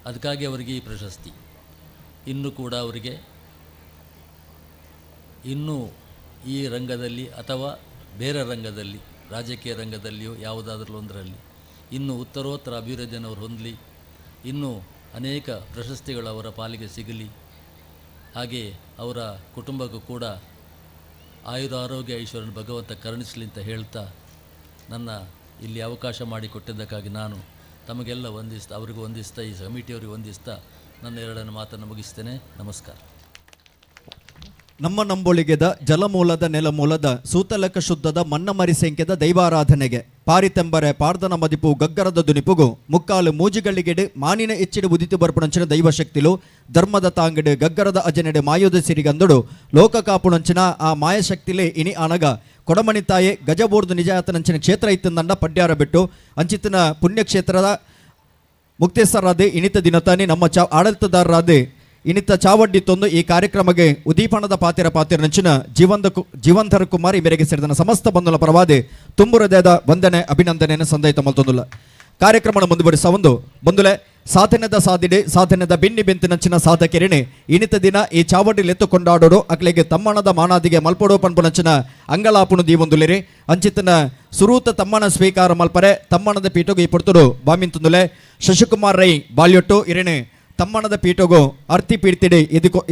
ಅದಕ್ಕಾಗಿ ಅವರಿಗೆ ಈ ಪ್ರಶಸ್ತಿ. ಇನ್ನೂ ಕೂಡ ಅವರಿಗೆ ಇನ್ನೂ ಈ ರಂಗದಲ್ಲಿ ಅಥವಾ ಬೇರೆ ರಂಗದಲ್ಲಿ, ರಾಜಕೀಯ ರಂಗದಲ್ಲಿಯೋ ಯಾವುದಾದ್ರೂ ಒಂದರಲ್ಲಿ ಇನ್ನೂ ಉತ್ತರೋತ್ತರ ಅಭಿವೃದ್ಧಿಯನ್ನು ಅವರು ಹೊಂದಲಿ, ಇನ್ನೂ ಅನೇಕ ಪ್ರಶಸ್ತಿಗಳು ಅವರ ಪಾಲಿಗೆ ಸಿಗಲಿ. ಹಾಗೆಯೇ ಅವರ ಕುಟುಂಬಕ್ಕೂ ಕೂಡ ಆಯುರ ಆರೋಗ್ಯ ಐಶ್ವರ್ಯನ ಭಗವಂತ ಕರುಣಿಸಲಿ ಅಂತ ಹೇಳ್ತಾ, ನನ್ನ ಇಲ್ಲಿ ಅವಕಾಶ ಮಾಡಿಕೊಟ್ಟಿದ್ದಕ್ಕಾಗಿ ನಾನು ತಮಗೆಲ್ಲ ವಂದಿಸ್ತಾ, ಅವರಿಗೂ ವಂದಿಸ್ತಾ, ಈ ಕಮಿಟಿಯವರಿಗೆ ವಂದಿಸ್ತಾ ನನ್ನ ಎರಡನೇ ಮಾತನ್ನು ಮುಗಿಸ್ತೇನೆ. ನಮಸ್ಕಾರ. ನಮ್ಮ ನಂಬೊಳಿಗೆದ ಜಲಮೂಲದ ನೆಲಮೂಲದ ಸೂತಲಕ ಶುದ್ಧದ ಮನ್ನಮರಿ ಸೆಂಕೆದ ದೈವಾರಾಧನೆಗೆ ಪಾರಿತೆಂಬರೆ ಪಾರ್ದನ ಮದಿಪು ಗಗ್ಗರದ ದುನಿಪುಗು ಮುಕ್ಕಾಲು ಮೂಜಿಗಳಿಗೆಡು ಮಾನಿನ ಎಚ್ಚಿಡು ಉದಿತು ಬರ್ಪುಣಂಚಿನ ದೈವಶಕ್ತಿಲು ಧರ್ಮದ ತಾಂಗಡು ಗಗ್ಗರದ ಅಜನೆಡು ಮಾಯೋದ ಸಿರಿಗಂದುಡು ಲೋಕ ಕಾಪುಣಂಚಿನ ಆ ಮಾಯಶಕ್ತಿಲೇ ಇನಿ ಆನಗ ಕೊಡಮಣಿ ತಾಯೆ ಗಜಬೋರ್ದು ನಿಜಾತನಂಚಿನ ಕ್ಷೇತ್ರ ಇತ್ತಂದಂಡ ಪಡ್ಯಾರ ಬಿಟ್ಟು ಅಂಚಿತನ ಪುಣ್ಯಕ್ಷೇತ್ರದ ಮುಕ್ತೇಶ್ವರರಾದೆ ಇನಿತ ದಿನತಾನೆ ನಮ್ಮ ಆಡಳಿತದಾರರಾದೆ ಇನಿತ ಚಾವಡ್ಡಿ ತೊಂದು ಈ ಕಾರ್ಯಕ್ರಮಕ್ಕೆ ಉದೀಪಣದ ಪಾತಿರ ಪಾತಿರ ನಂಚಿನ ಜೀವಂಧರ ಕುಮಾರ್ ಈ ಮೇರೆಗೆ ಸೇರಿದ ಸಮಸ್ತ ಬಂಧುಲ ಪರವಾದೆ ತುಂಬು ಹೃದಯದ ವಂದನೆ ಅಭಿನಂದನೆಯನ್ನು ಸಂದಯಿತ ಮಲ್ತೊಂದುಲ್ಲ. ಕಾರ್ಯಕ್ರಮವನ್ನು ಮುಂದುವರಿಸ ಒಂದು ಬಂಧುಲೆ ಸಾಧನೆದ ಸಾಧಿಡೆ ಸಾಧನೆದ ಬೆನ್ನಿ ಬೆಂತಿನಂಚಿನ ಸಾಧಕೆರಣೆ ಇನಿತ ದಿನ ಈ ಚಾವಡಿಲಿ ಎತ್ತು ಕೊಂಡಾಡೋಡು ಅಕ್ಲೆಗೆ ತಮ್ಮಣದ ಮಾನಾದಿಗೆ ಮಲ್ಪಡೋ ಪನ್ಪುನಂಚಿನ ಅಂಗಳಾಪುಣು ದೀವೊಂದುಲೆರೆ ಅಂಚಿತನ ಸುರೂತ ತಮ್ಮನ ಸ್ವೀಕಾರ ಮಲ್ಪರೆ ತಮ್ಮಣದ ಪೀಠಗು ಈ ಪೊರ್ತುಡು ಬಾಮಿಂತುಂದುಲೆ ಶಶಿಕುಮಾರ್ ರೈ ಬಾಲ್ಯೊಟ್ಟು ಇರಣೆ ತಮ್ಮಣದ ಪೀಠಗು ಅರ್ತಿ ಪೀಡ್ತಿಡೆ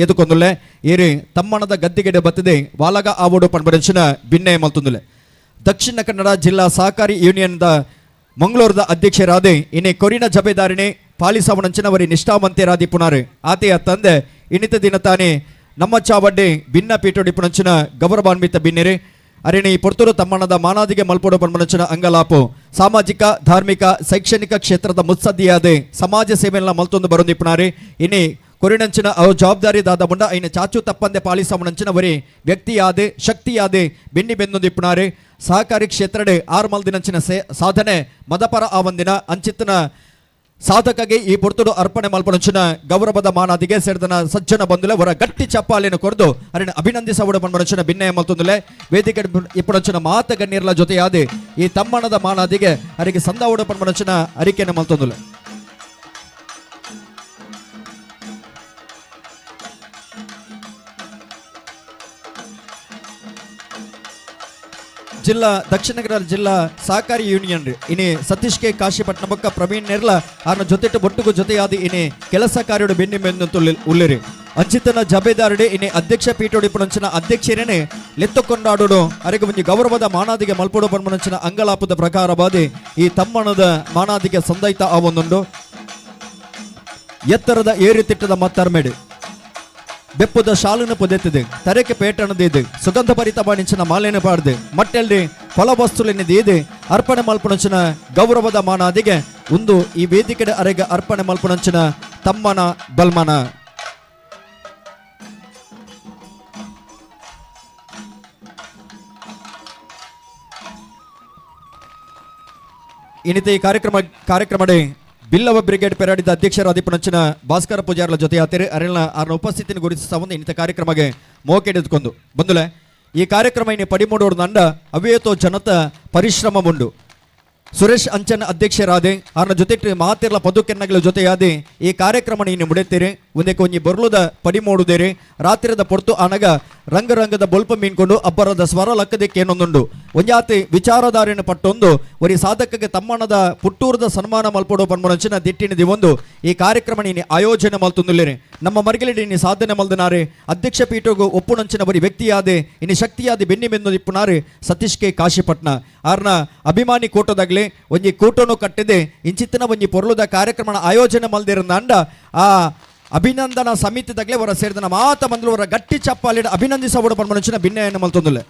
ಎದುಕೊಂದುಲೆ ಏರಿ ತಮ್ಮಣದ ಗದ್ದಿಗೆಡೆ ಬತ್ತದೆ ವಾಲಗ ಆವೋಡು ಪನ್ಪುನಂಚಿನ ಬಿನ್ನೆ ಮಲ್ತುಂದುಲೆ. ದಕ್ಷಿಣ ಕನ್ನಡ ಜಿಲ್ಲಾ ಸಹಕಾರಿ ಯೂನಿಯನ್ದ ಮಂಗಳೂರದ ಅಧ್ಯಕ್ಷರಾದೆ ಇನಿ ಕೊರಿನ ಜಬೇದಾರಿಣಿ ಪಾಲಿಸವನಂಚಿನವರಿ ನಿಷ್ಠಾವಂತೆರಾದಿ ಪುನಾರು ಆತೆಯ ತಂದೆ ಇನಿತ ದಿನ ತಾನೇ ನಮ್ಮ ಚಾವಡ್ಡೆ ಭಿನ್ನ ಪೀಠೊಡಿಪುನಂಚಿನ ಗೌರವಾನ್ವಿತ ಬಿನ್ನೆರೆ ಅರಿಣಿ ಪೊರ್ತೂರು ತಮ್ಮಣ್ಣದ ಮಾನಾದಿಗೆ ಮಲ್ಪೊಡು ಪನ್ಮನಂಚಿನ ಅಂಗಲಾಪು ಸಾಮಾಜಿಕ ಧಾರ್ಮಿಕ ಶೈಕ್ಷಣಿಕ ಕ್ಷೇತ್ರದ ಮುತ್ಸದ್ದಿಯಾದೆ ಸಮಾಜ ಸೇವೆಲ್ಲ ಮಲ್ತೊಂದು ಬರೊಂದಿಪ್ಪುನಾರಿ ಇನಿ ಕೊರಿನಂಚಿನ ಅವು ಜವಾಬ್ದಾರಿ ದಾದ ಮುಂಡ ಐನ ಚಾಚು ತಪ್ಪಂದೆ ಪಾಲಿಸವನಂಚಿನವರಿ ವ್ಯಕ್ತಿಯಾದೆ ಶಕ್ತಿಯಾದೆ ಬೆನ್ನಿ ಬೆನ್ನೊಂದಿಪ್ಪುನಾರಿ ಸಹಕಾರಿ ಕ್ಷೇತ್ರಡೆ ಆರು ಮಲ್ದಿನಂಚಿನ ಸಾಧನೆ ಮದಪರ ಆವಂದಿನ ಅಂಚಿತನ ಸಾಧಕಗೆ ಈ ಪೊರ್ತುಡು ಅರ್ಪಣೆ ಮಲ್ಪನಂಚಿನ ಗೌರವದ ಮಾನಾದಿಗೆ ಸೇರಿದನ ಸಜ್ಜನ ಬಂದುಲೆ ಅವರ ಗಟ್ಟಿ ಚಪ್ಪಾಲೆಯನ್ನು ಕೊರದು ಅರಿನ ಅಭಿನಂದಿಸವಡ ಮನ್ಮನಂಚಿನ ಭಿನ್ನಯ ಮಲ್ತೊಂದುಲೆ ವೇದಿಕೆ ಇಪ್ಪಡಂಚಿನ ಮಾತ ಗಣ್ಯರ್ಲ ಜೊತೆಯಾದೆ ಈ ತಮ್ಮಣದ ಮಾನಾದಿಗೆ ಅರಿಗೆ ಸಂದಾವಡ ಪನ್ಮನಂಚಿನ ಅರಿಕೆಯನ್ನು ಮಲ್ತೊಂದುಲೆ. ಜಿಲ್ಲಾ ದಕ್ಷಿಣ ಕನ್ನಡ ಜಿಲ್ಲಾ ಸಹಕಾರಿ ಯೂನಿಯನ್ ಇನಿ ಸತೀಶ್ ಕೆ ಕಾಶಿಪಟ್ನ ಬೊಕ್ಕ ಪ್ರವೀಣ್ ನೆರ್ಲ ಆರ್ನ ಜೊತೆಟ್ಟು ಬೊಟ್ಟುಗು ಜೊತೆಯಾದ ಇನಿ ಕೆಲಸ ಕಾರ್ಯಡು ಬೆನ್ನಿ ಬೆನ್ನು ಉಲ್ಲಿರಿ ಅಂಚಿತನ ಜಬೇದಾರುಡೆ ಇನಿ ಅಧ್ಯಕ್ಷ ಪೀಠೊಡಿಪುನಂಚಿನ ಅಧ್ಯಕ್ಷರೇನೆ ಲೆತ್ತುಕೊಂಡಾಡೋಡು ಅರೆಗೆ ಒಂಜಿ ಗೌರವದ ಮಾನಾದಿಗೆ ಮಲ್ಪೊಡು ಪನ್ಪುನಂಚಿನ ಅಂಗಲಾಪದ ಪ್ರಕಾರವಾದಿ ಈ ತಮ್ಮಣದ ಮಾನಾದಿಗೆ ಸಂದೈತ ಆ ಒಂದುಂಡು ಎತ್ತರದ ಏರಿತಿಟ್ಟದ ಮತ್ತರ್ಮೆಡು ಬೆಪ್ಪುದ ಶಾಲನ್ನು ಪೊದೆತ್ತದೆ ತರೆಕೆ ಪೇಟಣದಿದೆ ಸುಗಂಧ ಭರಿತ ಬಾಣಿಂಚಿನ ಮಾಲೆಯನ್ನು ಪಾಡ್ದೆ ಮಟ್ಟೆಲ್ಲಿ ಫಲವಸ್ತುಲೆನ್ನಿದೆ ಅರ್ಪಣೆ ಮಲ್ಪುಣಂಚಿನ ಗೌರವದ ಮಾನಾದಿಗೆ ಒಂದು ಈ ವೇದಿಕೆಡೆ ಅರೆಗೆ ಅರ್ಪಣೆ ಮಲ್ಪುಣಂಚಿನ ತಮ್ಮನ ಬಲ್ಮನ. ಇನ್ನಿತ ಈ ಕಾರ್ಯಕ್ರಮಡೆ ಬಿಲ್ಲವ ಬ್ರಿಗೇಡ್ ಪೆರಾಡಿದ ಅಧ್ಯಕ್ಷರ ಅಧಿಪನಂಚಿನ ಭಾಸ್ಕರ ಪೂಜಾರ್ಲ ಜೊತೆ ಆತೇರಿ ಅರಿಲ್ನ ಆರ್ನ ಉಪಸ್ಥಿತಿಯನ್ನು ಗುರುತಿಸ ಒಂದು ಇನ್ನಿತ ಕಾರ್ಯಕ್ರಮಕ್ಕೆ ಮೋಕೆಡೆದುಕೊಂಡು ಬಂದುಲೆ ಈ ಕಾರ್ಯಕ್ರಮ ಇನ್ನು ಪಡಿಮೂಡೋರು ನಂಡ ಅವ್ಯೇತೋ ಜನತ ಪರಿಶ್ರಮ ಉಂಡು. ಸುರೇಶ್ ಅಂಚನ್ ಅಧ್ಯಕ್ಷರಾದೆ ಆರ್ನ ಜೊತೆ ಮಾತಿರ್ಲ ಪದುಕೆನ್ನಗಳ ಜೊತೆಯಾದೆ ಈ ಕಾರ್ಯಕ್ರಮ ಇನ್ನು ಮುಡೆತ್ತೀರಿ ಒಂದೇ ಕೊಂಜಿ ಬೊರ್ಲುದ ಪಡಿಮೂಡುದೇರಿ ರಾತ್ರಿದ ಪೊರ್ತು ಆನಗ ರಂಗರಂಗದ ಬೊಲ್ಪ ಮೀನ್ಕೊಂಡು ಅಬ್ಬರದ ಸ್ವರ ಲಕ್ಕದಕ್ಕೆ ಏನೊಂದುಂಡು ಒಂಜಾತಿ ವಿಚಾರಧಾರೆಯನ್ನು ಪಟ್ಟೊಂದು ಒರಿ ಸಾಧಕಕ್ಕೆ ತಮ್ಮಣದ ಪುಟ್ಟೂರದ ಸನ್ಮಾನ ಮಲ್ಪೊಡು ಪನ್ಮುನಂಚಿನ ದಿಟ್ಟಿನ ದಿವೊಂದು ಈ ಕಾರ್ಯಕ್ರಮ ನೀನು ಆಯೋಜನೆ ಮಲ್ತೊಂದುಲ್ಲೇರಿ ನಮ್ಮ ಮರ್ಗಿಲಿಡಿ ನೀ ಸಾಧನೆ ಮಲ್ದನಾರೆ ಅಧ್ಯಕ್ಷ ಪೀಠಗೂ ಒಪ್ಪುನಂಚಿನ ಬರಿ ವ್ಯಕ್ತಿಯಾದೆ ಇನ್ನು ಶಕ್ತಿಯಾದ ಬೆನ್ನಿ ಬೆನ್ನು ಇಪ್ಪುನಾರೆ ಸತೀಶ್ ಕೆ ಕಾಶಿಪಟ್ನ ಆರ್ನ ಅಭಿಮಾನಿ ಕೂಟದಾಗ್ಲಿ ಒಂಜಿ ಕೂಟನು ಕಟ್ಟಿದೆ ಇಂಚಿತ್ತಿನ ಒಂಜಿ ಪೊರ್ಲುದ ಕಾರ್ಯಕ್ರಮ ಆಯೋಜನೆ ಮಲ್ದಿರಂದ ಆ ಅಭಿನಂದನಾ ಸಮಿತಿದಾಗಲೇ ಅವರ ಸೇರಿದ ಮಾತ ಬಂದಲು ಅವರ ಗಟ್ಟಿ ಚಪ್ಪಾಲಿಡ ಅಭಿನಂದಿಸಬಡು ಪನ್ಮನಂಚಿನ ಭಿನ್ನೆಯನ್ನು ಮಲ್ತೊಂದುಲ್ಲೆ.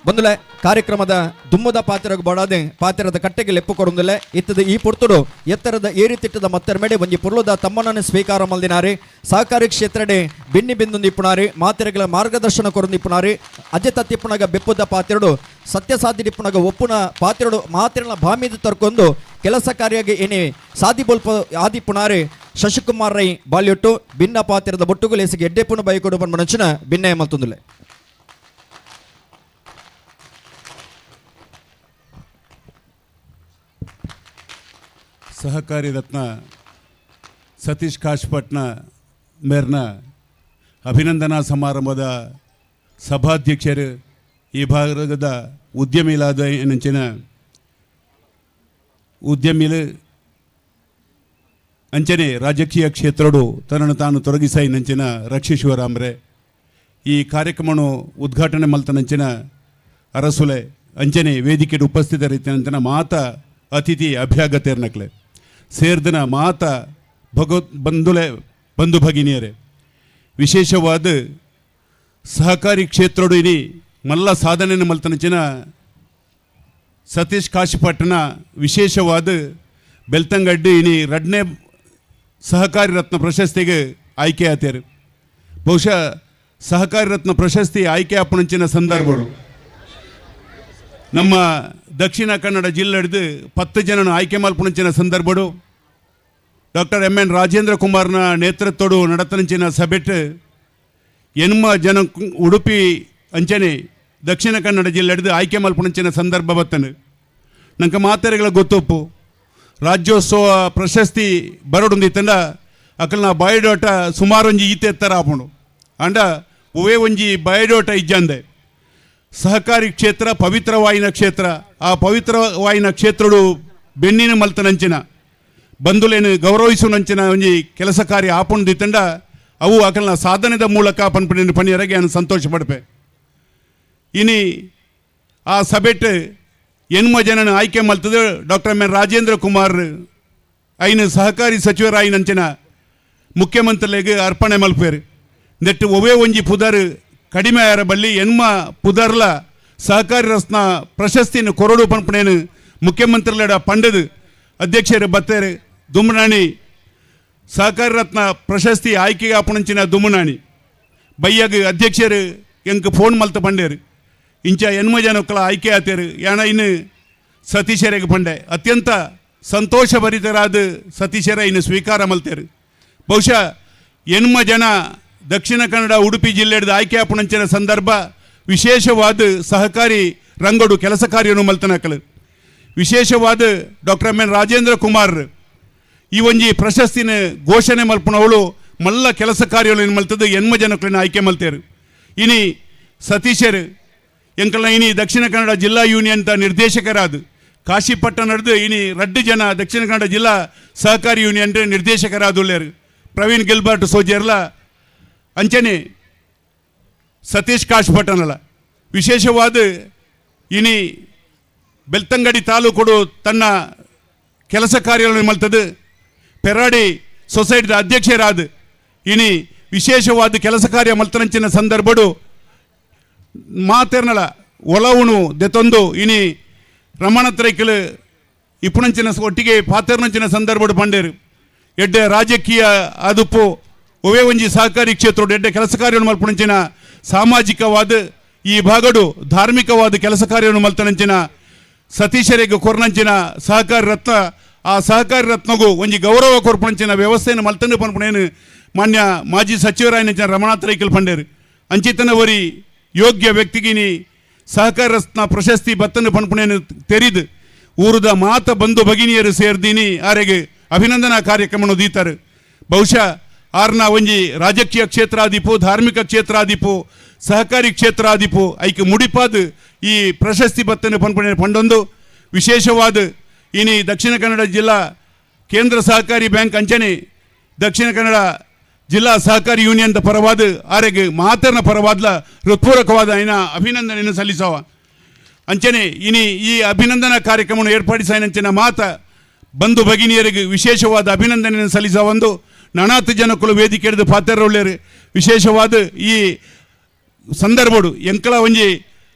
ಬಂದುಲೆ ಕಾರ್ಯಕ್ರಮದ ದುಮ್ಮದ ಪಾತ್ರಕ್ಕೆ ಬಡಾದೆ ಪಾತ್ರದ ಕಟ್ಟೆಗೆ ಲೆಪ್ಪು ಕೊಡೊಂದುಲ್ಲೆ ಇತ್ತದ ಈ ಪೊರ್ತುಡು ಎತ್ತರದ ಏರಿತಿಟ್ಟದ ಮತ್ತರ ಮೇಡೆ ಒಂಜಿ ಪೊರ್ಲುದ ತಮ್ಮನನ್ನು ಸ್ವೀಕಾರ ಮಲ್ದಿನಾರಿ ಸಹಕಾರಿ ಕ್ಷೇತ್ರಡೆ ಬೆನ್ನಿ ಬೆಂದು ನಿಪ್ಪುಣಾರಿ ಮಾತೆರೆಗಳ ಮಾರ್ಗದರ್ಶನ ಕೊರೊಂದು ನಿಪ್ಪುಣಾರಿ ಅಜೆ ತತ್ತಿಪ್ಪುಣಗ ಬೆಪ್ಪುದ ಪಾತ್ರಡು ಸತ್ಯ ಸಾಧಿ ನಿಪ್ಪುಣಗ ಒಪ್ಪುನ ಪಾತ್ರಡು ಮಾತೆರಳ ಭಾಮಿದ ತರ್ಕೊಂಡು ಕೆಲಸ ಕಾರ್ಯಗೆ ಏನೇ ಸಾದಿ ಬೊಲ್ಪ ಆದಿಪ್ಪುಣಾರಿ ಶಶಿಕುಮಾರ್ ರೈ ಬಾಲ್ಯೊಟ್ಟು ಭಿನ್ನ ಪಾತ್ರದ ಬೊಟ್ಟುಗುಲೇಸಿಗೆ ಎಡ್ಡೆಪುಣ ಬೈಕೊಡು ಪನ್ಮನಂಚಿನ ಭಿನ್ನಯ ಮಲ್ತೊಂದುಲ್ಲೆ. ಸಹಕಾರಿ ರತ್ನ ಸತೀಶ್ ಕಾಶ್ಪಟ್ನ ಮೇರ್ನ ಅಭಿನಂದನಾ ಸಮಾರಂಭದ ಸಭಾಧ್ಯಕ್ಷರು ಈ ಭಾಗದ ಉದ್ಯಮಿಲಾದ ನಂಚಿನ ಉದ್ಯಮಿಲು ಅಂಚನೆ ರಾಜಕೀಯ ಕ್ಷೇತ್ರಡು ತನ್ನನ್ನು ತಾನು ತೊಡಗಿಸಾಯಿ ನಂಚಿನ ರಕ್ಷೇಶ್ವರಾಮ್ರೆ ಈ ಕಾರ್ಯಕ್ರಮವನ್ನು ಉದ್ಘಾಟನೆ ಮಲ್ತನಂಚಿನ ಅರಸುಲೆ ಅಂಚನೆ ವೇದಿಕೆಗೆ ಉಪಸ್ಥಿತರಿದ್ದ ಮಾತ ಅತಿಥಿ ಅಭ್ಯಾಗತೇರ್ನಕ್ಲೆ ಸೇರ್ದನ ಮಾತ ಭಗವತ್ ಬಂಧುಲೆ ಬಂಧು ಭಗಿನಿಯರೇ ವಿಶೇಷವಾದ ಸಹಕಾರಿ ಕ್ಷೇತ್ರಡು ಇನಿ ಮಲ್ಲ ಸಾಧನೆಯನ್ನು ಮಲ್ತನಂಚಿನ Satish Kashipatna ವಿಶೇಷವಾದ ಬೆಳ್ತಂಗಡ್ಡಿ ಇನಿ ರಡ್ನೇ ಸಹಕಾರಿ ರತ್ನ ಪ್ರಶಸ್ತಿಗೆ ಆಯ್ಕೆ ಆತೇರು. ಬಹುಶಃ ಸಹಕಾರಿ ರತ್ನ ಪ್ರಶಸ್ತಿ ಆಯ್ಕೆ ಆಪಣಂಚಿನ ಸಂದರ್ಭಗಳು ನಮ್ಮ ದಕ್ಷಿಣ ಕನ್ನಡ ಜಿಲ್ಲೆ ಹಿಡಿದು 10 ಜನನ ಆಯ್ಕೆ ಮಲ್ಪುಣಂಚಿನ ಸಂದರ್ಭಡು doctor M N Rajendra ಕುಮಾರ್ನ ನೇತೃತ್ವಡು ನಡತನಂಚಿನ ಸಭೆಟ್ ಎನ್ಮ ಜನ ಉಡುಪಿ ಅಂಚನೆ ದಕ್ಷಿಣ ಕನ್ನಡ ಜಿಲ್ಲೆ ಹಿಡಿದು ಆಯ್ಕೆ ಮಲ್ಪುಣಂಚಿನ ಸಂದರ್ಭ ಬತ್ತನು. ನಂಗೆ ಮಾತೆರೆಗಳ ಗೊತ್ತೊಪ್ಪು ರಾಜ್ಯೋತ್ಸವ ಪ್ರಶಸ್ತಿ ಬರೋಡುಂದಿತ್ತಂಡ ಅಕಲ್ನ ಬಯೋಡಾಟ ಸುಮಾರು ಒಂಜಿ ಈತೆತ್ತರ ಆಪುಂಡು. ಅಂಡ ಒವೇ ಒಂಜಿ ಬಯೋಡಾಟ ಇಜ್ಜಂದೆ ಸಹಕಾರಿ ಕ್ಷೇತ್ರ ಪವಿತ್ರವಾಯಿನ ಕ್ಷೇತ್ರ, ಆ ಪವಿತ್ರವಾಯಿನ ಕ್ಷೇತ್ರಡು ಬೆನ್ನಿನ ಮಲ್ತನಂಚಿನ ಬಂಧುಲೇನು ಗೌರವಿಸುವಂಚಿನ ಒಂಜಿ ಕೆಲಸ ಕಾರ್ಯ ಆಪುಂಡಿತ್ತಂಡ ಅವು ಅಕಲ್ನ ಸಾಧನೆದ ಮೂಲಕ ಪನ್ಪುಣಿನ ಪಣಿಯರಗೆ ನಾನು ಸಂತೋಷ ಪಡ್ಪೆ. ಇನಿ ಆ ಸಭೆಟ್ ಎನ್ಮ ಜನನ ಆಯ್ಕೆ ಮಲ್ತದ doctor M N Rajendra Kumar ಐನು ಸಹಕಾರಿ ಸಚಿವರಾಯಿನಂಚಿನ ಮುಖ್ಯಮಂತ್ರಿಗಳಿಗೆ ಅರ್ಪಣೆ ಮಲ್ಪೇರು. ನೆಟ್ಟು ಒವೇ ಒಂಜಿ ಪುದರ್ ಕಡಿಮೆ ಆರ ಬಲ್ಲಿ ಎನ್ಮ ಪುದರ್ಲ ಸಹಕಾರಿ ರತ್ನ ಪ್ರಶಸ್ತಿಯನ್ನು ಕೊರಡು ಪನ್ಪುಣೇನು ಮುಖ್ಯಮಂತ್ರಿಗಳ ಪಂಡದು ಅಧ್ಯಕ್ಷರು ಬತ್ತೇರು. ದುಮ್ಮನಾಣಿ ಸಹಕಾರಿ ರತ್ನ ಪ್ರಶಸ್ತಿ ಆಯ್ಕೆಗೆ ಆಪುಣಂಚಿನ ದುಮ್ಮನಾಣಿ ಬಯ್ಯಾಗ ಅಧ್ಯಕ್ಷರು ಎಂಕ್ ಫೋನ್ ಮಲ್ತ ಪಂಡೇರು ಇಂಚ ಎನ್ಮ ಜನಕ್ಕಲ ಆಯ್ಕೆ ಆತೇರು. ಯಾಣ ಇನ್ನು ಸತೀಶರಿಗೆ ಪಂಡೆ ಅತ್ಯಂತ ಸಂತೋಷಭರಿತರಾದ ಸತೀಶರ ಇನ್ನು ಸ್ವೀಕಾರ ಮಲ್ತೇರು. ಬಹುಶಃ ಎನ್ಮ ಜನ ದಕ್ಷಿಣ ಕನ್ನಡ ಉಡುಪಿ ಜಿಲ್ಲೆದ ಆಯ್ಕೆ ಆಪುಣಂಚಿನ ಸಂದರ್ಭ ವಿಶೇಷವಾದ ಸಹಕಾರಿ ರಂಗಡು ಕೆಲಸ ಕಾರ್ಯನು ಮಲ್ತನಕಲು ವಿಶೇಷವಾದ doctor M N Rajendra Kumar ಈ ಒಂಜಿ ಪ್ರಶಸ್ತಿನ ಘೋಷಣೆ ಮಲ್ಪುನವಳು ಮಲ್ಲ ಕೆಲಸ ಕಾರ್ಯಗಳನ್ನು ಮಲ್ತದ್ದು ಎನ್ಮ ಜನಕ್ಕಳನ್ನ ಆಯ್ಕೆ ಮಲ್ತೇರು. ಇನಿ ಸತೀಶರು ಎಂಕಲ್ನ ಇನಿ ದಕ್ಷಿಣ ಕನ್ನಡ ಜಿಲ್ಲಾ ಯೂನಿಯನ್ ನಿರ್ದೇಶಕರಾದ ಕಾಶಿಪಟ್ಟಣದ ಇನಿ ರಡ್ಡು ಜನ ದಕ್ಷಿಣ ಕನ್ನಡ ಜಿಲ್ಲಾ ಸಹಕಾರಿ ಯೂನಿಯನ್ ನಿರ್ದೇಶಕರಾದುಳ್ಳೇರು ಪ್ರವೀಣ್ ಗಿಲ್ಬರ್ಟ್ ಸೋಜೇರ್ಲ ಅಂಚನೆ ಸತೀಶ್ ಕಾಶಿಪಟ್ಟಣಲ. ವಿಶೇಷವಾದ ಇನಿ ಬೆಳ್ತಂಗಡಿ ತಾಲೂಕುಡು ತನ್ನ ಕೆಲಸ ಕಾರ್ಯಗಳನ್ನು ಮಲ್ತದು ಪೆರಾಡಿ ಸೊಸೈಟಿದ ಅಧ್ಯಕ್ಷರಾದ ಇನಿ ವಿಶೇಷವಾದ ಕೆಲಸ ಕಾರ್ಯ ಮಲ್ತನಂಚಿನ ಸಂದರ್ಭಡು ಮಾತೆರ್ನಲ ಒಲವುನು ದೆತೊಂದು ಇನಿ ರಮಣತ್ರೈಕಲು ಇಪ್ಪುಣಂಚಿನ ಒಟ್ಟಿಗೆ ಪಾತೆರ್ನಂಚಿನ ಸಂದರ್ಭಡು ಪಂಡೇರು. ಎಡ್ಡೆ ರಾಜಕೀಯ ಅದುಪ್ಪು ಒವೇ ಒಂಜಿ ಸಹಕಾರಿ ಕ್ಷೇತ್ರಡು ಎಡ್ಡೆ ಕೆಲಸ ಕಾರ್ಯವನ್ನು ಮಲ್ಪುಣಂಚಿನ ಸಾಮಾಜಿಕವಾದ ಈ ಭಾಗಡು ಧಾರ್ಮಿಕವಾದ ಕೆಲಸ ಕಾರ್ಯವನ್ನು ಮಲ್ತನಂಚಿನ ಸತೀಶರಿಗೆ ಕೊರ್ನಂಚಿನ ಸಹಕಾರಿ ರತ್ನ ಆ ಸಹಕಾರಿ ರತ್ನಗೂ ಒಂಜಿ ಗೌರವ ಕೊರ್ಪುಣಂಚಿನ ವ್ಯವಸ್ಥೆಯನ್ನು ಮಲ್ತಂಡು ಪನ್ಪುಣೇನು ಮಾನ್ಯ ಮಾಜಿ ಸಚಿವರಾಯನಂಚಿನ ರಮಣಾತ್ರೈಕಲ್ ಪಂಡೇರು. ಅಂಚಿತನ ಒರಿ ಯೋಗ್ಯ ವ್ಯಕ್ತಿಗಿನಿ ಸಹಕಾರ ರತ್ನ ಪ್ರಶಸ್ತಿ ಬತ್ತನ್ನು ಪನ್ಪುಣೇನು ತೆರಿದು ಊರದ ಮಾತ ಬಂಧು ಭಗಿನಿಯರು ಸೇರ್ದೀನಿ ಆರೆಗೆ ಅಭಿನಂದನಾ ಕಾರ್ಯಕ್ರಮವನ್ನು ದೀತಾರೆ. ಬಹುಶಃ ಆರ್ನ ಒಂಜಿ ರಾಜಕೀಯ ಕ್ಷೇತ್ರಾದಿಪು ಧಾರ್ಮಿಕ ಕ್ಷೇತ್ರಾದಿಪು ಸಹಕಾರಿ ಕ್ಷೇತ್ರಾದಿಪು ಐಕ್ ಮುಡಿಪಾದ ಈ ಪ್ರಶಸ್ತಿ ಬತ್ತನ್ನು ಪನ್ಪುಣೆ ಪಂಡೊಂದು ವಿಶೇಷವಾದ ಇನಿ ದಕ್ಷಿಣ ಕನ್ನಡ ಜಿಲ್ಲಾ ಕೇಂದ್ರ ಸಹಕಾರಿ ಬ್ಯಾಂಕ್ ಅಂಚನೆ ದಕ್ಷಿಣ ಕನ್ನಡ ಜಿಲ್ಲಾ ಸಹಕಾರಿ ಯೂನಿಯನ್ ಪರವಾದ ಆರೆಗೆ ಮಾತರ್ನ ಪರವಾದ್ಲ ಹೃತ್ಪೂರ್ವಕವಾದ ಐನ ಅಭಿನಂದನೆಯನ್ನು ಸಲ್ಲಿಸವ. ಅಂಚನೆ ಇನಿ ಈ ಅಭಿನಂದನಾ ಕಾರ್ಯಕ್ರಮವನ್ನು ಏರ್ಪಡಿಸಾಯನಂಚಿನ ಮಾತ ಬಂಧು ಭಗಿನಿಯರಿಗೆ ವಿಶೇಷವಾದ ಅಭಿನಂದನೆಯನ್ನು ಸಲ್ಲಿಸುವ ಒಂದು ನಾನಾತು ಜನಕ್ಕಳು ವೇದಿಕೆ ಹಿಡಿದು ಪಾತ್ರರುಳ್ಳೇರು. ವಿಶೇಷವಾದ ಈ ಸಂದರ್ಭಡು ಎಂಕಲ ಒಂಜಿ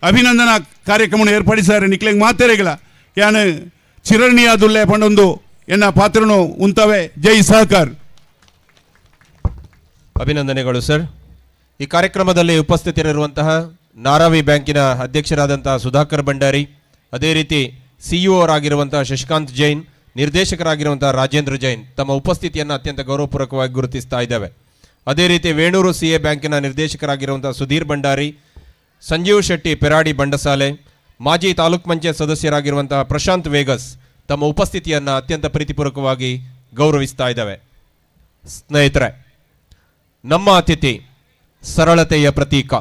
ಅಭಿನಂದನಾ ಕಾರ್ಯಕ್ರಮವನ್ನು ಏರ್ಪಡಿಸಾರೆ ನಿಕ್ಲೆಂಗ್ ಮಾತೆರೆಗಳ ಯಾನು ಚಿರಣಿಯಾದುಲ್ಲೆ ಪಂಡೊಂದು ಎನ್ನ ಪಾತ್ರನು ಉಂತವೆ. ಜೈ ಸಹಕಾರ್. ಅಭಿನಂದನೆಗಳು ಸರ್. ಈ ಕಾರ್ಯಕ್ರಮದಲ್ಲಿ ಉಪಸ್ಥಿತರಿರುವಂತಹ ನಾರಾವಿ ಬ್ಯಾಂಕಿನ ಅಧ್ಯಕ್ಷರಾದಂತಹ ಸುಧಾಕರ್ ಭಂಡಾರಿ, ಅದೇ ರೀತಿ ಸಿಇಒ ಆಗಿರುವಂತಹ ಶಶಿಕಾಂತ್ ಜೈನ್, ನಿರ್ದೇಶಕರಾಗಿರುವಂತಹ ರಾಜೇಂದ್ರ ಜೈನ್ ತಮ್ಮ ಉಪಸ್ಥಿತಿಯನ್ನು ಅತ್ಯಂತ ಗೌರವಪೂರ್ವಕವಾಗಿ ಗುರುತಿಸ್ತಾ ಇದ್ದೇವೆ. ಅದೇ ರೀತಿ ವೇಣೂರು ಸಿಎ ಬ್ಯಾಂಕಿನ ನಿರ್ದೇಶಕರಾಗಿರುವಂತಹ ಸುಧೀರ್ ಭಂಡಾರಿ, ಸಂಜೀವ್ ಶೆಟ್ಟಿ ಪೆರಾಡಿ ಬಂಡಸಾಲೆ, ಮಾಜಿ ತಾಲೂಕ್ ಪಂಚಾಯತ್ ಸದಸ್ಯರಾಗಿರುವಂತಹ ಪ್ರಶಾಂತ್ ವೇಗಸ್ ತಮ್ಮ ಉಪಸ್ಥಿತಿಯನ್ನು ಅತ್ಯಂತ ಪ್ರೀತಿಪೂರ್ವಕವಾಗಿ ಗೌರವಿಸ್ತಾ ಇದ್ದಾವೆ. ಸ್ನೇಹಿತರೆ, ನಮ್ಮ ಅತಿಥಿ ಸರಳತೆಯ ಪ್ರತೀಕ,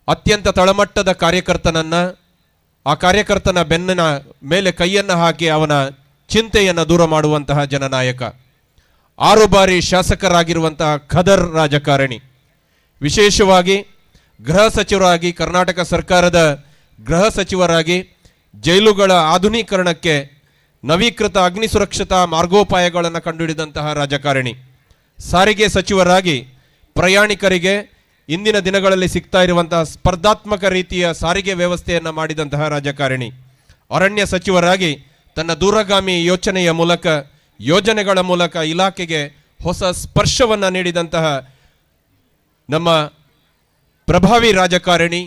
ಅತ್ಯಂತ ತಳಮಟ್ಟದ ಕಾರ್ಯಕರ್ತನನ್ನ, ಆ ಕಾರ್ಯಕರ್ತನ ಬೆನ್ನಿನ ಮೇಲೆ ಕೈಯನ್ನು ಹಾಕಿ ಅವನ ಚಿಂತೆಯನ್ನು ದೂರ ಮಾಡುವಂತಹ ಜನನಾಯಕ, 6 ಬಾರಿ ಶಾಸಕರಾಗಿರುವಂತಹ ಖದರ್ ರಾಜಕಾರಣಿ, ವಿಶೇಷವಾಗಿ ಗೃಹ ಸಚಿವರಾಗಿ, ಕರ್ನಾಟಕ ಸರ್ಕಾರದ ಗೃಹ ಸಚಿವರಾಗಿ ಜೈಲುಗಳ ಆಧುನೀಕರಣಕ್ಕೆ ನವೀಕೃತ ಅಗ್ನಿ ಸುರಕ್ಷತಾ ಮಾರ್ಗೋಪಾಯಗಳನ್ನು ಕಂಡುಹಿಡಿದಂತಹ ರಾಜಕಾರಣಿ, ಸಾರಿಗೆ ಸಚಿವರಾಗಿ ಪ್ರಯಾಣಿಕರಿಗೆ ಇಂದಿನ ದಿನಗಳಲ್ಲಿ ಸಿಗ್ತಾ ಇರುವಂತಹ ಸ್ಪರ್ಧಾತ್ಮಕ ರೀತಿಯ ಸಾರಿಗೆ ವ್ಯವಸ್ಥೆಯನ್ನು ಮಾಡಿದಂತಹ ರಾಜಕಾರಣಿ, ಅರಣ್ಯ ಸಚಿವರಾಗಿ ತನ್ನ ದೂರಗಾಮಿ ಯೋಚನೆಯ ಮೂಲಕ, ಯೋಜನೆಗಳ ಮೂಲಕ ಇಲಾಖೆಗೆ ಹೊಸ ಸ್ಪರ್ಶವನ್ನು ನೀಡಿದಂತಹ ನಮ್ಮ ಪ್ರಭಾವಿ ರಾಜಕಾರಣಿ,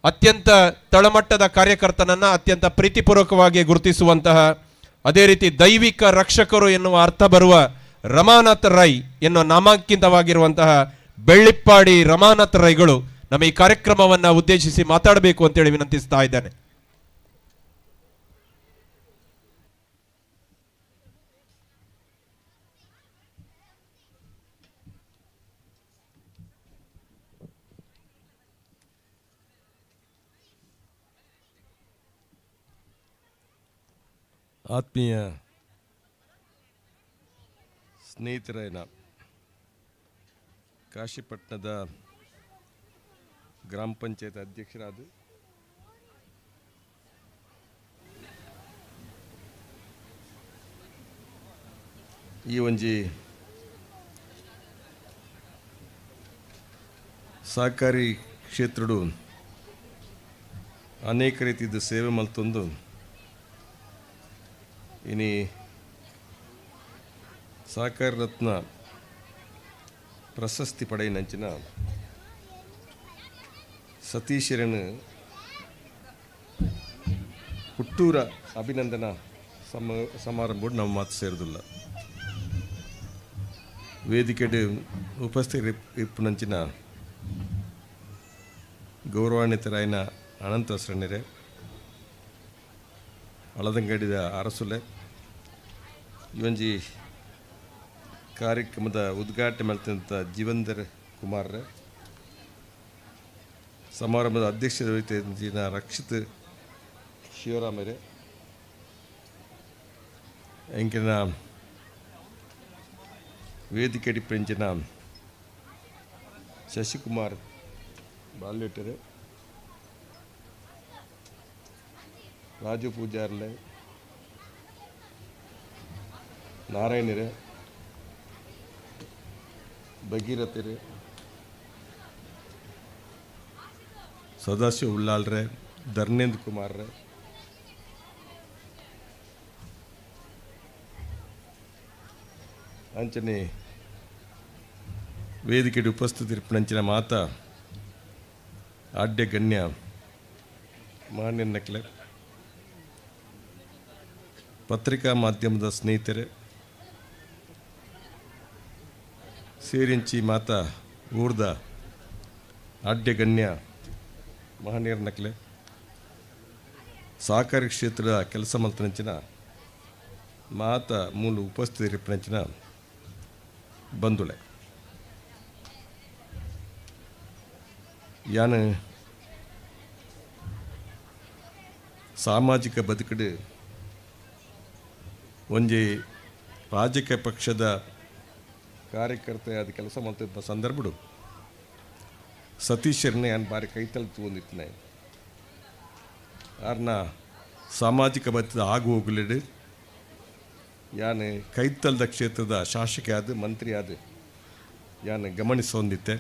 ಅತ್ಯಂತ ತಳಮಟ್ಟದ ಕಾರ್ಯಕರ್ತನನ್ನು ಅತ್ಯಂತ ಪ್ರೀತಿಪೂರ್ವಕವಾಗಿ ಗುರುತಿಸುವಂತಹ, ಅದೇ ರೀತಿ ದೈವಿಕ ರಕ್ಷಕರು ಎನ್ನುವ ಅರ್ಥ ಬರುವ ರಮಾನಾಥ ರೈ ಎನ್ನುವ ನಾಮಾಂಕಿತವಾಗಿರುವಂತಹ ಬೆಳ್ಳಿಪ್ಪಾಡಿ ರಮಾನಾಥ ರೈಗಳು ನಮ್ಮ ಈ ಕಾರ್ಯಕ್ರಮವನ್ನು ಉದ್ದೇಶಿಸಿ ಮಾತಾಡಬೇಕು ಅಂತೇಳಿ ವಿನಂತಿಸ್ತಾ ಇದ್ದೇನೆ. ಆತ್ಮೀಯ ಸ್ನೇಹಿತರೇನ, ಕಾಶಿಪಟ್ಟಣದ ಗ್ರಾಮ ಪಂಚಾಯತ್ ಅಧ್ಯಕ್ಷರಾದ ಈ ಒಂಜಿ ಸಹಕಾರಿ ಕ್ಷೇತ್ರಡು ಅನೇಕ ರೀತಿಯ ಸೇವೆ ಮಲ್ತೊಂದು ಇನಿ ಸಹಕಾರ ರತ್ನ ಪ್ರಶಸ್ತಿ ಪಡೆಯಿನಂಚಿನ ಸತೀಶರನ್ನು ಹುಟ್ಟೂರ ಅಭಿನಂದನಾ ಸಮಾರಂಭ ನಮ್ಮ ಮಾತು ಸೇರಿದಿಲ್ಲ. ವೇದಿಕೆಡು ಉಪಸ್ಥಿತ ಇಪ್ಪುನಂಚಿನ ಗೌರವಾನ್ವಿತರಾಯಿನ ಅನಂತ ಶರಣರೇ, ಅಳದಂಗಡಿದ ಅರಸುಲೆ, ಇವೊಂಜಿ ಕಾರ್ಯಕ್ರಮದ ಉದ್ಘಾಟನೆ ಮಾಡ್ತಂಥ ಜೀವಂದರ್ ಕುಮಾರ್, ಸಮಾರಂಭದ ಅಧ್ಯಕ್ಷರ ವಹಿಸಿದ ರಕ್ಷಿತ್ ಶಿವರಾಮರೇ, ಎಂಕಿನ ವೇದಿಕೆ ಡಿಪ್ಪಂಚಿನ ಶಶಿಕುಮಾರ್ ಬಾಲ್ಯಟರೆ, ರಾಜು ಪೂಜಾರ್ಲೆ, ನಾರಾಯಣರೇ, ಭಗೀರಥರೇ, ಸದಾಶಿವ ಉಳ್ಳಾಲ್ರೆ, ಧರ್ಮೇಂದ್ರ ಕುಮಾರ್ರೆ, ಅಂಚನೆ ವೇದಿಕೆಗೆ ಉಪಸ್ಥಿತಿರಿಪ್ಪುನಂಚಿನ ಮಾತಾ ಆಡ್ಯ ಗಣ್ಯ ಮಾನ್ಯ ನಕ್ಲೆ, ಪತ್ರಿಕಾ ಮಾಧ್ಯಮದ ಸ್ನೇಹಿತರೆ ಸೇರಿಂಚಿ ಮಾತಾ ಊರ್ದ ಆಡ್ಯ ಗಣ್ಯ ಮಹನೀಯರ ನಕ್ಲೆ, ಸಹಕಾರಿ ಕ್ಷೇತ್ರದ ಕೆಲಸ ಮಲ್ತನಂಚಿನ ಮಾತಾ ಮೂಲ ಉಪಸ್ಥಿತಿರಿಪ್ಪುನಂಚಿನ ಬಂಧುಳೆ, ಯಾನು ಸಾಮಾಜಿಕ ಬದುಕಡು ಒಂಜಿ ರಾಜಕೀಯ ಪಕ್ಷದ ಕಾರ್ಯಕರ್ತ ಅದು ಕೆಲಸ ಮಾಡ್ತಿದ್ದ ಸಂದರ್ಭಡು ಸತೀಶರನ್ನೇ ನಾನು ಬಾರಿ ಕೈತಲ್ ತಗೊಂಡಿತ್ತನೆ. ಆರ್ನ ಸಾಮಾಜಿಕ ಬದುಕದ ಆಗು ಹೋಗಲಿಡು ಯಾನು ಕೈತಲ್ದ ಕ್ಷೇತ್ರದ ಶಾಸಕ ಆದ ಮಂತ್ರಿ ಆದ ಯಾನು ಗಮನಿಸೊಂದಿತ್ತೆ.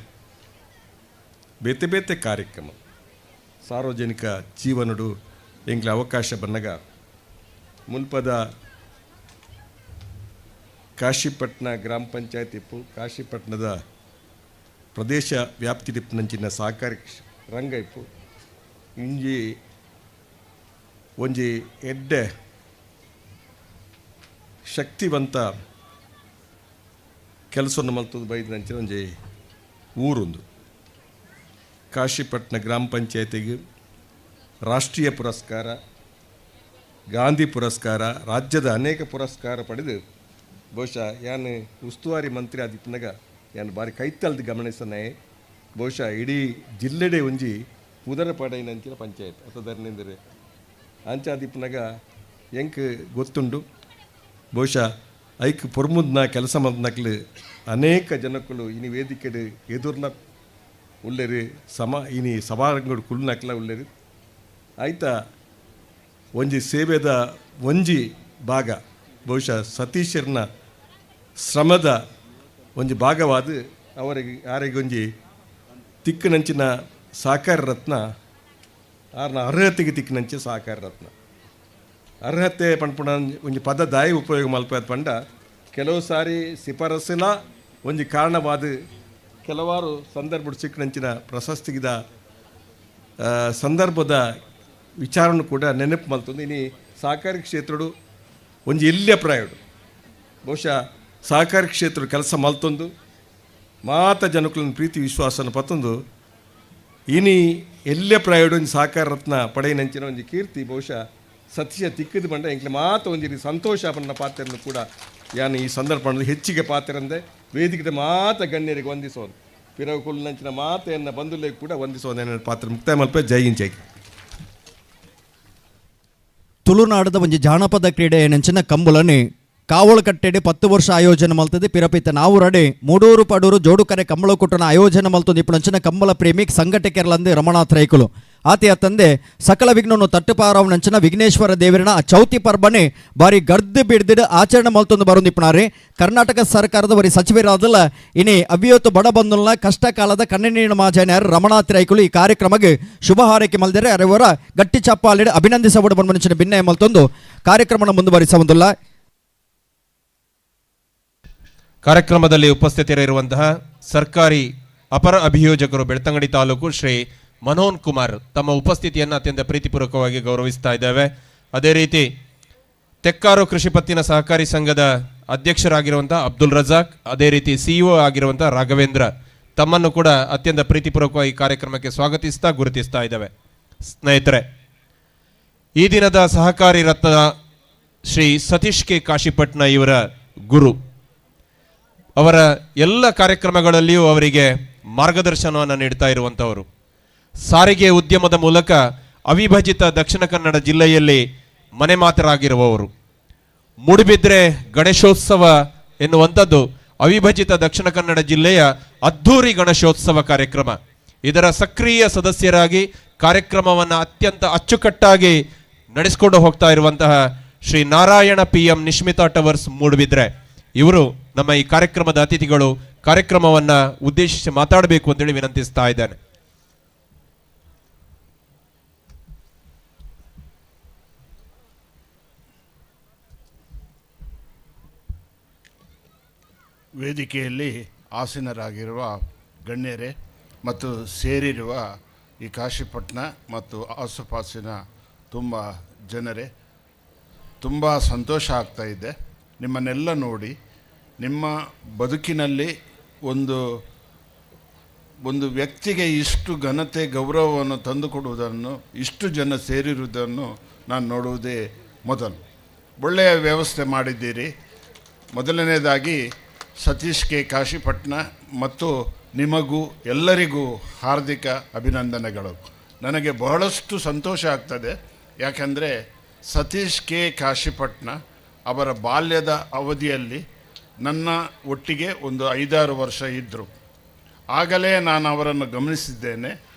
ಬೇತೆ ಬೇತೆ ಕಾರ್ಯಕ್ರಮ ಸಾರ್ವಜನಿಕ ಜೀವನಡು ಎಂಗ್ಲ ಅವಕಾಶ ಬಂದಾಗ ಮುಲ್ಪದ ಕಾಶಿಪಟ್ಟಣ ಗ್ರಾಮ ಪಂಚಾಯತ್ ಇಪ್ಪು ಕಾಶಿಪಟ್ಟಣದ ಪ್ರದೇಶ ವ್ಯಾಪ್ತಿ ದಿಪ್ಪುನಂಚಿನ ಸಹಕಾರಿ ರಂಗ ಇಪ್ಪು ಇಂಜಿ ಒಂಜಿ ಎಡ್ಡೆ ಶಕ್ತಿವಂತ ಕೆಲಸವನ್ನು ಮಲ್ತದ್ದು ಬೈದಿನಂಚಿನ ಒಂಜಿ ಊರೊಂದು ಕಾಶಿಪಟ್ಟಣ ಗ್ರಾಮ ಪಂಚಾಯತಿಗೆ ರಾಷ್ಟ್ರೀಯ ಪುರಸ್ಕಾರ, ಗಾಂಧಿ ಪುರಸ್ಕಾರ, ರಾಜ್ಯದ ಅನೇಕ ಪುರಸ್ಕಾರ ಪಡೆದು ಬಹುಶಃ ಯಾನು ಉಸ್ತುವಾರಿ ಮಂತ್ರಿ ಆದಿಪ್ಪನಾಗ ಯಾನು ಬಾರಿ ಕೈತಲ್ದು ಗಮನಿಸನೆ. ಬಹುಶಃ ಇಡೀ ಜಿಲ್ಲೆಡೆ ಒಂಜಿ ಪುದರ ಪಡೆಯಿನಂಚಿನ ಪಂಚಾಯತ್ ಅಥವಾ ಧರ್ನೇಂದರೆ ಅಂಚಾದಿಪ್ಪನಾಗ ಎಂಕ್ ಗೊತ್ತುಂಡು. ಬಹುಶಃ ಐಕ್ ಪೊರ್ಮುದ್ನ ಕೆಲಸ ಮಲ್ತನಕ್ಲು ಅನೇಕ ಜನಕ್ಕಳು ಇನಿ ವೇದಿಕೆಡು ಎದುರ್ಲ ಉಲ್ಲೇರು ಸಮ ಇನಿ ಸಭಾರಂಗಡು ಕುಲ್ನಕ್ಲ ಉಲ್ಲೇರು ಆಯ್ತಾ ಒಂಜಿ ಸೇವೆದ ಒಂಜಿ ಭಾಗ ಬಹುಶಃ ಸತೀಶರ್ನ ಶ್ರಮದ ಒಂಜಿ ಭಾಗವಾದ ಅವರಿಗೆ ಯಾರಿಗೊಂಜಿ ತಿಕ್ಕನಂಚಿನ ಸಹಕಾರ ರತ್ನ ಆರ್ನ ಅರ್ಹತೆಗೆ ತಿಕ್ಕನಂಚೆ ಸಹಕಾರ ರತ್ನ. ಅರ್ಹತೆ ಪನ್ಪುಣ ಒಂಜಿ ಪದ ದಾಯಿ ಉಪಯೋಗ ಮಲ್ಪದ ಪಂಡ ಕೆಲವು ಸಾರಿ ಶಿಫಾರಸ್ಸಿನ ಒಂಜಿ ಕಾರಣವಾದ ಕೆಲವಾರು ಸಂದರ್ಭ ಸಿಕ್ಕನಂಚಿನ ಪ್ರಶಸ್ತಿಗಿದ ಸಂದರ್ಭದ ವಿಚಾರನು ಕೂಡ ನೆನಪು ಮಲ್ತೊಂದು ಇನಿ ಸಹಕಾರಿ ಕ್ಷೇತ್ರಡು ಒಂಜಿ ಎಲ್ಯ ಪ್ರಾಯಡು ಬಹುಶಃ ಸಹಕಾರಿ ಕ್ಷೇತ್ರ ಕೆಲಸ ಮಲ್ತೊಂದು ಮಾತ ಜನಕುಲನ ಪ್ರೀತಿ ವಿಶ್ವಾಸನ ಪತ್ತೊಂದು ಇನಿ ಎಲ್ಯ ಪ್ರಾಯಡು ಒಂಜಿ ಸಹಕಾರ ರತ್ನ ಪಡೆಯಿನಂಚಿನ ಒಂಜಿ ಕೀರ್ತಿ ಬಹುಶಃ ಸತೀಶ ತಿಕ್ಕದ ಬಂಡ ಎಂಕ್ಲೆ ಮಾತ ಒಂಜಿ ಸಂತೋಷ ಪನ್ನ ಪಾತ್ರನ್ನು ಕೂಡ ಯಾನು ಈ ಸಂದರ್ಭದಲ್ಲಿ ಹೆಚ್ಚಿಗೆ ಪಾತ್ರಂದೆ ವೇದಿಕೆ ಮಾತ ಗಣ್ಯರಿಗೆ ವಂದಿಸೋದು ಪಿರವು ಕುಲ್ಲಂಚಿನ ಮಾತೆಯನ್ನು ಬಂಧುಲೆ ಕೂಡ ವಂದಿಸೋದು ಪಾತ್ರ ಮುಕ್ತಾಯ ಮಲ್ಪ. ಜೈ ಹಿಂದ್, ಜೈ. ತುಳುನಾಡದ ಒಂಜಿ ಜಾನಪದ ಕ್ರೀಡೆ ನೆಂಚಿನ ಕಂಬುಲನೆ ಕಾವಳಕಟ್ಟೆಡೆ 10 ವರ್ಷ ಆಯೋಜನೆ ಮಲ್ತದೆ. ಪಿರಪಿತ ನಾವು ರಡೆ ಮೂಡೂರು ಪಡೂರು ಜೋಡುಕರೆ ಕಂಬಳ ಕೂಟನ ಆಯೋಜನೆ ಮಲ್ತೊಂದು ಇಪ್ಪುನಂಚಿನ ಕಂಬಳ ಪ್ರೇಮಿ ಸಂಘಟಕರಲಂದೆ ರಮಣಾಥ್ ರೈಕುಲು. ಆತೆಯ ತಂದೆ ಸಕಲ ವಿಘ್ನನು ತಟ್ಟುಪಾರವನಂಚಿನ ವಿಘ್ನೇಶ್ವರ ದೇವರನ ಆ ಚೌತಿ ಪರ್ಬನೆ ಬಾರಿ ಗರ್ದು ಬಿಡ್ದಿಡು ಆಚರಣೆ ಮಲ್ತೊಂದು ಬರೋದು ಇಪ್ಪನಾರೆ. ಕರ್ನಾಟಕ ಸರ್ಕಾರದ ಬರಿ ಸಚಿವರಾದಲ್ಲ ಇನಿ ಅವ್ಯೋತು ಬಡ ಬಂಧುಲ್ನ ಕಷ್ಟ ಕಾಲದ ಕಣ್ಣೀರಿನ ಮಾಜಾನ್ಯಾರು ರಮಣಾಥ್ ರೈಕುಲು ಈ ಕಾರ್ಯಕ್ರಮಕ್ಕೆ ಶುಭ ಹಾರೈಕೆ ಮಲ್ದರೆ ಅರೆವರ ಗಟ್ಟಿ ಚಪ್ಪಾಲಿಡು ಅಭಿನಂದಿಸಬಡು ಬಂದ ಭಿನ್ನ ಮಲ್ತೊಂದು ಕಾರ್ಯಕ್ರಮನ ಮುಂದುವರಿಸುವುದಿಲ್ಲ. ಕಾರ್ಯಕ್ರಮದಲ್ಲಿ ಉಪಸ್ಥಿತರಿರುವಂತಹ ಸರ್ಕಾರಿ ಅಪರ ಅಭಿಯೋಜಕರು ಬೆಳ್ತಂಗಡಿ ತಾಲೂಕು ಶ್ರೀ ಮನೋಹನ್ ಕುಮಾರ್ ತಮ್ಮ ಉಪಸ್ಥಿತಿಯನ್ನು ಅತ್ಯಂತ ಪ್ರೀತಿಪೂರ್ವಕವಾಗಿ ಗೌರವಿಸ್ತಾ ಇದ್ದೇವೆ. ಅದೇ ರೀತಿ ತೆಕ್ಕಾರು ಕೃಷಿ ಪತ್ತಿನ ಸಹಕಾರಿ ಸಂಘದ ಅಧ್ಯಕ್ಷರಾಗಿರುವಂತಹ ಅಬ್ದುಲ್ ರಜಾಕ್, ಅದೇ ರೀತಿ ಸಿಇಒ ಆಗಿರುವಂತಹ ರಾಘವೇಂದ್ರ ತಮ್ಮನ್ನು ಕೂಡ ಅತ್ಯಂತ ಪ್ರೀತಿಪೂರ್ವಕವಾಗಿ ಕಾರ್ಯಕ್ರಮಕ್ಕೆ ಸ್ವಾಗತಿಸ್ತಾ ಗುರುತಿಸ್ತಾ ಇದ್ದೇವೆ. ಸ್ನೇಹಿತರೆ, ಈ ದಿನದ ಸಹಕಾರಿ ರತ್ನ ಶ್ರೀ ಸತೀಶ್ ಕೆ ಕಾಶಿಪಟ್ನ ಇವರ ಗುರು ಅವರ ಎಲ್ಲ ಕಾರ್ಯಕ್ರಮಗಳಲ್ಲಿಯೂ ಅವರಿಗೆ ಮಾರ್ಗದರ್ಶನವನ್ನು ನೀಡ್ತಾ ಇರುವಂಥವರು. ಸಾರಿಗೆ ಉದ್ಯಮದ ಮೂಲಕ ಅವಿಭಜಿತ ದಕ್ಷಿಣ ಕನ್ನಡ ಜಿಲ್ಲೆಯಲ್ಲಿ ಮನೆ ಮಾತರಾಗಿರುವವರು. ಮೂಡುಬಿದ್ರೆ ಗಣೇಶೋತ್ಸವ ಎನ್ನುವಂಥದ್ದು ಅವಿಭಜಿತ ದಕ್ಷಿಣ ಕನ್ನಡ ಜಿಲ್ಲೆಯ ಅದ್ಧೂರಿ ಗಣೇಶೋತ್ಸವ ಕಾರ್ಯಕ್ರಮ. ಇದರ ಸಕ್ರಿಯ ಸದಸ್ಯರಾಗಿ ಕಾರ್ಯಕ್ರಮವನ್ನು ಅತ್ಯಂತ ಅಚ್ಚುಕಟ್ಟಾಗಿ ನಡೆಸಿಕೊಂಡು ಹೋಗ್ತಾ ಇರುವಂತಹ Shri Narayana PM Nishmita towers Moodbidri ಇವರು ನಮ್ಮ ಈ ಕಾರ್ಯಕ್ರಮದ ಅತಿಥಿಗಳು. ಕಾರ್ಯಕ್ರಮವನ್ನು ಉದ್ದೇಶಿಸಿ ಮಾತಾಡಬೇಕು ಅಂತೇಳಿ ವಿನಂತಿಸ್ತಾ ಇದ್ದೇನೆ. ವೇದಿಕೆಯಲ್ಲಿ ಆಸೀನರಾಗಿರುವ ಗಣ್ಯರೇ ಮತ್ತು ಸೇರಿರುವ ಈ ಕಾಶಿಪಟ್ಟಣ ಮತ್ತು ಆಸುಪಾಸಿನ ತುಂಬ ಜನರೇ, ತುಂಬ ಸಂತೋಷ ಆಗ್ತಾ ಇದೆ ನಿಮ್ಮನ್ನೆಲ್ಲ ನೋಡಿ. ನಿಮ್ಮ ಬದುಕಿನಲ್ಲಿ ಒಂದು ಒಂದು ವ್ಯಕ್ತಿಗೆ ಇಷ್ಟು ಘನತೆ ಗೌರವವನ್ನು ತಂದುಕೊಡುವುದನ್ನು, ಇಷ್ಟು ಜನ ಸೇರಿರುವುದನ್ನು ನಾನು ನೋಡುವುದೇ ಮೊದಲು. ಒಳ್ಳೆಯ ವ್ಯವಸ್ಥೆ ಮಾಡಿದ್ದೀರಿ. ಮೊದಲನೇದಾಗಿ ಸತೀಶ್ ಕೆ ಕಾಶಿಪಟ್ಟಣ ಮತ್ತು ನಿಮಗೂ ಎಲ್ಲರಿಗೂ ಹಾರ್ದಿಕ ಅಭಿನಂದನೆಗಳು. ನನಗೆ ಬಹಳಷ್ಟು ಸಂತೋಷ ಆಗ್ತದೆ, ಯಾಕೆಂದರೆ ಸತೀಶ್ ಕೆ ಕಾಶಿಪಟ್ಟಣ ಅವರ ಬಾಲ್ಯದ ಅವಧಿಯಲ್ಲಿ ನನ್ನ ಒಟ್ಟಿಗೆ ಒಂದು 5-6 ವರ್ಷ ಇದ್ದರು. ಆಗಲೇ ನಾನು ಅವರನ್ನು ಗಮನಿಸಿದ್ದೇನೆ.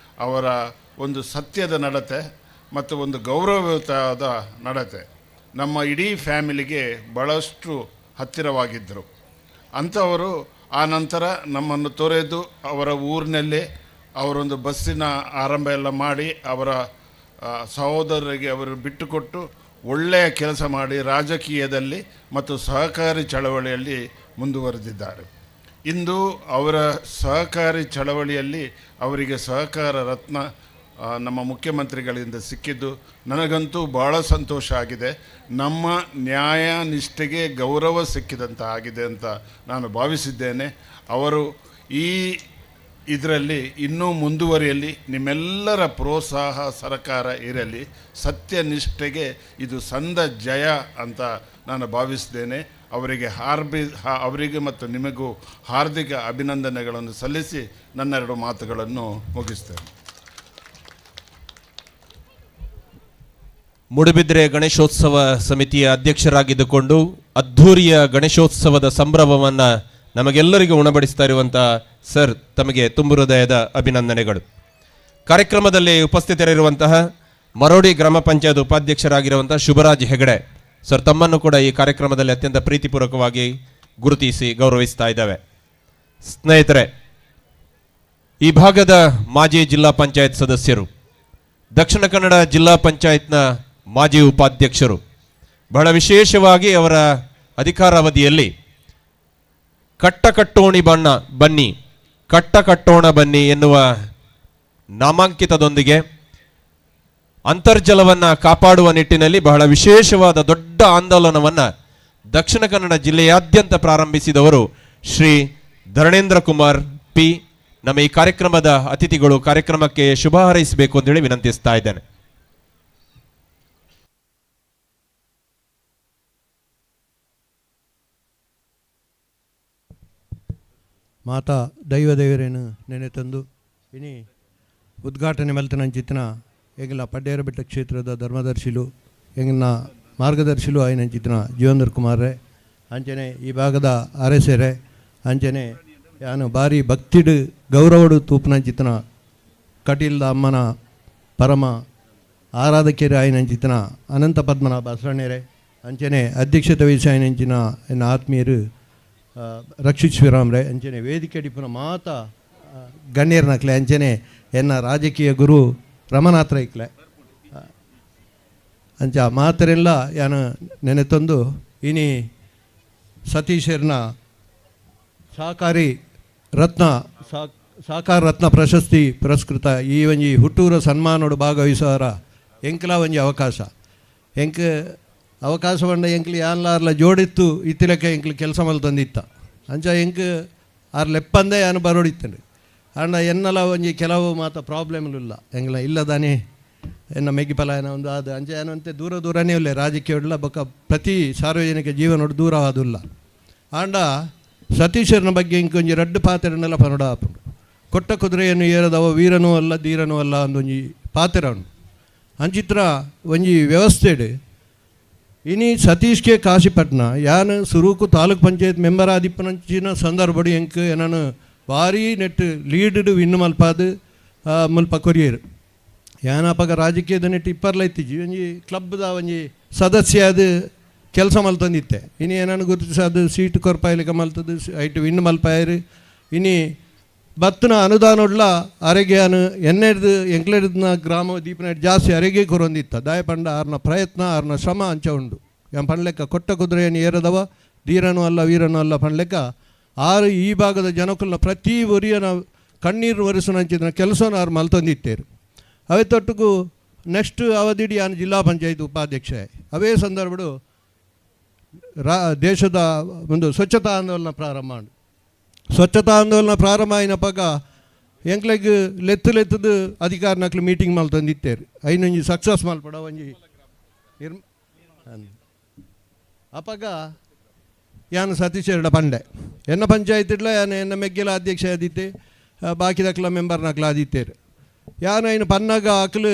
ಅವರ ಒಂದು ಸತ್ಯದ ನಡತೆ ಮತ್ತು ಒಂದು ಗೌರವಯುತವಾದ ನಡತೆ ನಮ್ಮ ಇಡೀ ಫ್ಯಾಮಿಲಿಗೆ ಭಾಳಷ್ಟು ಹತ್ತಿರವಾಗಿದ್ದರು. ಅಂಥವರು ಆ ನಂತರ ನಮ್ಮನ್ನು ತೊರೆದು ಅವರ ಊರಿನಲ್ಲೇ ಅವರೊಂದು ಬಸ್ಸಿನ ಆರಂಭ ಎಲ್ಲ ಮಾಡಿ ಅವರ ಸಹೋದರರಿಗೆ ಅವರು ಬಿಟ್ಟುಕೊಟ್ಟು ಒಳ್ಳೆಯ ಕೆಲಸ ಮಾಡಿ ರಾಜಕೀಯದಲ್ಲಿ ಮತ್ತು ಸಹಕಾರಿ ಚಳವಳಿಯಲ್ಲಿ ಮುಂದುವರೆದಿದ್ದಾರೆ. ಇಂದು ಅವರ ಸಹಕಾರಿ ಚಳವಳಿಯಲ್ಲಿ ಅವರಿಗೆ ಸಹಕಾರ ರತ್ನ ನಮ್ಮ ಮುಖ್ಯಮಂತ್ರಿಗಳಿಂದ ಸಿಕ್ಕಿದ್ದು ನನಗಂತೂ ಭಾಳ ಸಂತೋಷ ಆಗಿದೆ. ನಮ್ಮ ನ್ಯಾಯ ನಿಷ್ಠೆಗೆ ಗೌರವ ಸಿಕ್ಕಿದಂಥ ಆಗಿದೆ ಅಂತ ನಾನು ಭಾವಿಸಿದ್ದೇನೆ. ಅವರು ಈ ಇದರಲ್ಲಿ ಇನ್ನೂ ಮುಂದುವರಿಯಲಿ, ನಿಮ್ಮೆಲ್ಲರ ಪ್ರೋತ್ಸಾಹ ಸರಕಾರ ಇರಲಿ. ಸತ್ಯನಿಷ್ಠೆಗೆ ಇದು ಸಂದ ಜಯ ಅಂತ ನಾನು ಭಾವಿಸಿದ್ದೇನೆ. ಅವರಿಗೆ ಅವರಿಗೆ ಮತ್ತು ನಿಮಗೂ ಹಾರ್ದಿಕ ಅಭಿನಂದನೆಗಳನ್ನು ಸಲ್ಲಿಸಿ ನನ್ನೆರಡು ಮಾತುಗಳನ್ನು ಮುಗಿಸ್ತೇನೆ. ಮೂಡುಬಿದ್ರೆ ಗಣೇಶೋತ್ಸವ ಸಮಿತಿಯ ಅಧ್ಯಕ್ಷರಾಗಿದ್ದುಕೊಂಡು ಅದ್ಧೂರಿಯ ಗಣೇಶೋತ್ಸವದ ಸಂಭ್ರಮವನ್ನು ನಮಗೆಲ್ಲರಿಗೂ ಉಣಬಡಿಸ್ತಾ ಇರುವಂಥ ಸರ್, ತಮಗೆ ತುಂಬು ಹೃದಯದ ಅಭಿನಂದನೆಗಳು. ಕಾರ್ಯಕ್ರಮದಲ್ಲಿ ಉಪಸ್ಥಿತರಿರುವಂತಹ ಮರೋಡಿ ಗ್ರಾಮ ಪಂಚಾಯತ್ ಉಪಾಧ್ಯಕ್ಷರಾಗಿರುವಂತಹ ಶುಭರಾಜ್ ಹೆಗಡೆ ಸರ್, ತಮ್ಮನ್ನು ಕೂಡ ಈ ಕಾರ್ಯಕ್ರಮದಲ್ಲಿ ಅತ್ಯಂತ ಪ್ರೀತಿಪೂರ್ವಕವಾಗಿ ಗುರುತಿಸಿ ಗೌರವಿಸ್ತಾ ಇದ್ದಾವೆ. ಸ್ನೇಹಿತರೆ, ಈ ಭಾಗದ ಮಾಜಿ ಜಿಲ್ಲಾ ಪಂಚಾಯತ್ ಸದಸ್ಯರು, ದಕ್ಷಿಣ ಕನ್ನಡ ಜಿಲ್ಲಾ ಪಂಚಾಯತ್ನ ಮಾಜಿ ಉಪಾಧ್ಯಕ್ಷರು, ಬಹಳ ವಿಶೇಷವಾಗಿ ಅವರ ಅಧಿಕಾರಾವಧಿಯಲ್ಲಿ ಕಟ್ಟಕಟ್ಟೋಣಿ ಬಣ್ಣ ಬನ್ನಿ, ಕಟ್ಟ ಕಟ್ಟೋಣ ಬನ್ನಿ ಎನ್ನುವ ನಾಮಾಂಕಿತದೊಂದಿಗೆ ಅಂತರ್ಜಲವನ್ನು ಕಾಪಾಡುವ ನಿಟ್ಟಿನಲ್ಲಿ ಬಹಳ ವಿಶೇಷವಾದ ದೊಡ್ಡ ಆಂದೋಲನವನ್ನು ದಕ್ಷಿಣ ಕನ್ನಡ ಜಿಲ್ಲೆಯಾದ್ಯಂತ ಪ್ರಾರಂಭಿಸಿದವರು ಶ್ರೀ ಧರಣೇಂದ್ರ ಕುಮಾರ್ ಪಿ. ನಮ್ಮ ಈ ಕಾರ್ಯಕ್ರಮದ ಅತಿಥಿಗಳು ಕಾರ್ಯಕ್ರಮಕ್ಕೆ ಶುಭ ಹಾರೈಸಬೇಕು ಅಂತೇಳಿ ವಿನಂತಿಸ್ತಾ ಇದ್ದೇನೆ. ಮಾತಾ ದೈವ ದೇವರೇನು ನೆನೆ ತಂದು ಇನಿ ಉದ್ಘಾಟನೆ ಮಲ್ತನಂಚಿತ್ತಿನ ಎಂಗಲ ಪಡ್ಡೇರಬೆಟ್ಟ ಕ್ಷೇತ್ರದ ಧರ್ಮದರ್ಶಿಲು ಎಂಗಿನ ಮಾರ್ಗದರ್ಶಿಲು ಆಯ್ನಂಚಿತ್ತಿನ ಜೀವೇಂದ್ರ ಕುಮಾರ್ರೆ, ಅಂಚನೆ ಈ ಭಾಗದ ಅರಸೆರೆ, ಅಂಚನೆ ಯಾನು ಭಾರಿ ಭಕ್ತಿಡು ಗೌರವಡು ತೂಪನಂಚಿತ್ತಿನ ಕಟೀಲ್ದ ಅಮ್ಮನ ಪರಮ ಆರಾಧಕೆರೆ ಆಯ್ನಂಚಿತ್ತಿನ ಅನಂತ ಪದ್ಮನಾಭ ಅಸರಣೆರೆ, ಅಂಚನೆ ಅಧ್ಯಕ್ಷತೆ ವಹಿಸಿ ಆಯ್ನಂಚಿನ ಎನ್ನ ಆತ್ಮೀಯರು ರಕ್ಷಿತ್ ಶ್ರೀರಾಮ್ರೆ, ಅಂಚನೆ ವೇದಿಕೆ ಅಡಿಪುನ ಮಾತ ಗಣ್ಯರ್ನಕ್ಲೆ, ಅಂಚನೆ ಎನ್ನ ರಾಜಕೀಯ ಗುರು ರಮನಾಥ ರೈಕ್ಲೆ, ಅಂಚ ಮಾತರೆಲ್ಲ ಯಾನು ನೆನೆತಂದು ಇನಿ ಸತೀಶರ್ನ ಸಹಕಾರಿ ರತ್ನ ಸಹಕಾರ ರತ್ನ ಪ್ರಶಸ್ತಿ ಪುರಸ್ಕೃತ ಈ ಒಂಜಿ ಹುಟ್ಟೂರ ಸನ್ಮಾನೋಡು ಭಾಗವಹಿಸುವರ ಎಂಕ್ಲ ಒಂಜಿ ಅವಕಾಶ, ಎಂಕ್ ಅವಕಾಶ ಬಂಡ ಎಂಕ್ಲು ಯಾನ್ಲಾರ್ಲ ಜೋಡಿತ್ತು ಇತ್ತಿಲೆಕ್ಕ ಎಂಕ್ಲು ಕೆಲಸ ಮಲ್ತೊಂದಿತ್ತ, ಅಂಚ ಎಂಕ್ ಆರ್ ಲೆಪ್ಪಂದೇ ಯಾನು ಬರೋಡಿತ್ತಂಡು. ಆಂಡ ಎನ್ನಲ ಒಂಜಿ ಕೆಲವು ಮಾತ ಪ್ರಾಬ್ಲಮ್ಲಿಲ್ಲ ಎಂಗ್ಲ ಇಲ್ಲದಾನೆ ಎನ್ನ ಮೆಗ್ಗಿ ಪಲಾಯನ ಒಂದು ಅದು ಅಂಚ ಏನಂತೆ ದೂರ ದೂರನೇ ಇಲ್ಲ ರಾಜಕೀಯ ಬೊಕ್ಕ ಪ್ರತಿ ಸಾರ್ವಜನಿಕ ಜೀವನೋಡು ದೂರವಾದುಲ್ಲ. ಆಂಡ ಸತೀಶರನ ಬಗ್ಗೆ ಇಂಕೊಂಜಿ ರಡ್ಡು ಪಾತೆರನ್ನೆಲ್ಲ ಪನೋಡ ಆಪುಂಡು. ಕೊಟ್ಟ ಕುದುರೆಯನ್ನು ಏರದವ ವೀರನೂ ಅಲ್ಲ ಧೀರನೂ ಅಲ್ಲ ಅಂದೊಂಜಿ ಪಾತೆರ ಉಂಡು. ಅಂಚಿತ್ರ ಒಂಜಿ ವ್ಯವಸ್ಥೆಡ್ ಇನಿ ಸತೀಶ್ ಕೆ ಕಾಶಿಪಟ್ನ ಯಾನ್ ಸುರೂಕು ತಾಲೂಕ್ ಪಂಚಾಯತ್ ಮೆಂಬರ್ ಆದಿಪ್ಪನಂಚಿನ ಸಂದರ್ಭಡು ಎಂಕ್ ಎನನು ಭಾರಿ ನೆಟ್ ಲೀಡ್ ವಿನ್ ಮಲ್ಪಾದು ಮುಲ್ಪ ಕೊರಿಯರ್. ಯಾನಪಗ ರಾಜಕೀಯದ ನೆಟ್ ಇಪ್ಪರ್ಲ ಇತ್ತಿಜಿ ಒಂಜಿ ಕ್ಲಬ್ದ ಒಂಜಿ ಸದಸ್ಯ ಅದು ಕೆಲಸ ಮಲ್ತೊಂದಿತ್ತೆ. ಇನಿ ಏನನ್ನು ಗುರುತಿಸದು ಸೀಟ್ ಕೊರ್ಪಾಯ್ಲಿಕ್ಕೆ ಮಲ್ತದ್ದು ಐಟ್ ವಿನ್ ಮಲ್ಪಾಯರು. ಇನಿ ಬತ್ತನ ಅನುದಾನೊಡ್ಲ ಅರೆಗೆಯಾನು ಎನ್ನೆಡ್ದು ಎಂಕ್ಲೆಡ್ನ ಗ್ರಾಮ ದೀಪನ ಜಾಸ್ತಿ ಅರೆಗೆ ಕೊರೊಂದಿತ್ತ. ದಾಯ ಪಂಡ ಆರ್ನ ಪ್ರಯತ್ನ ಆರ್ನ ಶ್ರಮ ಅಂಚ ಉಂಡು. ಎಂ ಪಂಡ್ಲೆಕ್ಕ ಕೊಟ್ಟ ಕುದುರೆಯನ್ನು ಏರದವ ಧೀರನೂ ಅಲ್ಲ ವೀರನೂ ಅಲ್ಲ ಪಂಡ್ಲೆಕ್ಕ ಆರು ಈ ಭಾಗದ ಜನಕುಲ್ನ ಪ್ರತಿ ಒರಿಯನ ಕಣ್ಣೀರು ಒರೆಸುನಂಚಿನ ಕೆಲಸನ ಆರು ಮಲ್ತೊಂದಿತ್ತೇರು. ಅವೇ ತೊಟ್ಟುಕು ನೆಕ್ಸ್ಟ್ ಅವಧಿಡಿ ಯಾನು ಜಿಲ್ಲಾ ಪಂಚಾಯತ್ ಉಪಾಧ್ಯಕ್ಷ. ಅವೇ ಸಂದರ್ಭಡು ದೇಶದ ಒಂದು ಸ್ವಚ್ಛತಾ ಆಂದೋಲನ ಪ್ರಾರಂಭ ಉಂಡು. ಸ್ವಚ್ಛತಾ ಆಂದೋಲನ ಪ್ರಾರಂಭ ಆಯಿನಪಗ ಎಂಕ್ಲೆಗ್ ಲೆತ್ತು ಲೆತ್ತದು ಅಧಿಕಾರನಕ್ಲು ಮೀಟಿಂಗ್ ಮಲ್ತೊಂದಿತ್ತೇರು. ಐನೊಂಜಿ ಸಕ್ಸಸ್ ಮಲ್ಪಡ ಒಂಜಿ ಅಪಗ ಯಾನು ಸತೀಶ್ ಪಂಡೆ ಎನ್ನ ಪಂಚಾಯತ್ ಇಡ್ಲ ಯಾನು ಎನ್ನ ಮೆಗ್ಗೆಲ ಅಧ್ಯಕ್ಷ ಆದಿತ್ತೆ, ಬಾಕಿದಕ್ಲ ಮೆಂಬರ್ನಕ್ಲ ಆದಿತ್ತೇರು. ಯಾನು ಐನು ಪನ್ನಾಗ ಆಕಲು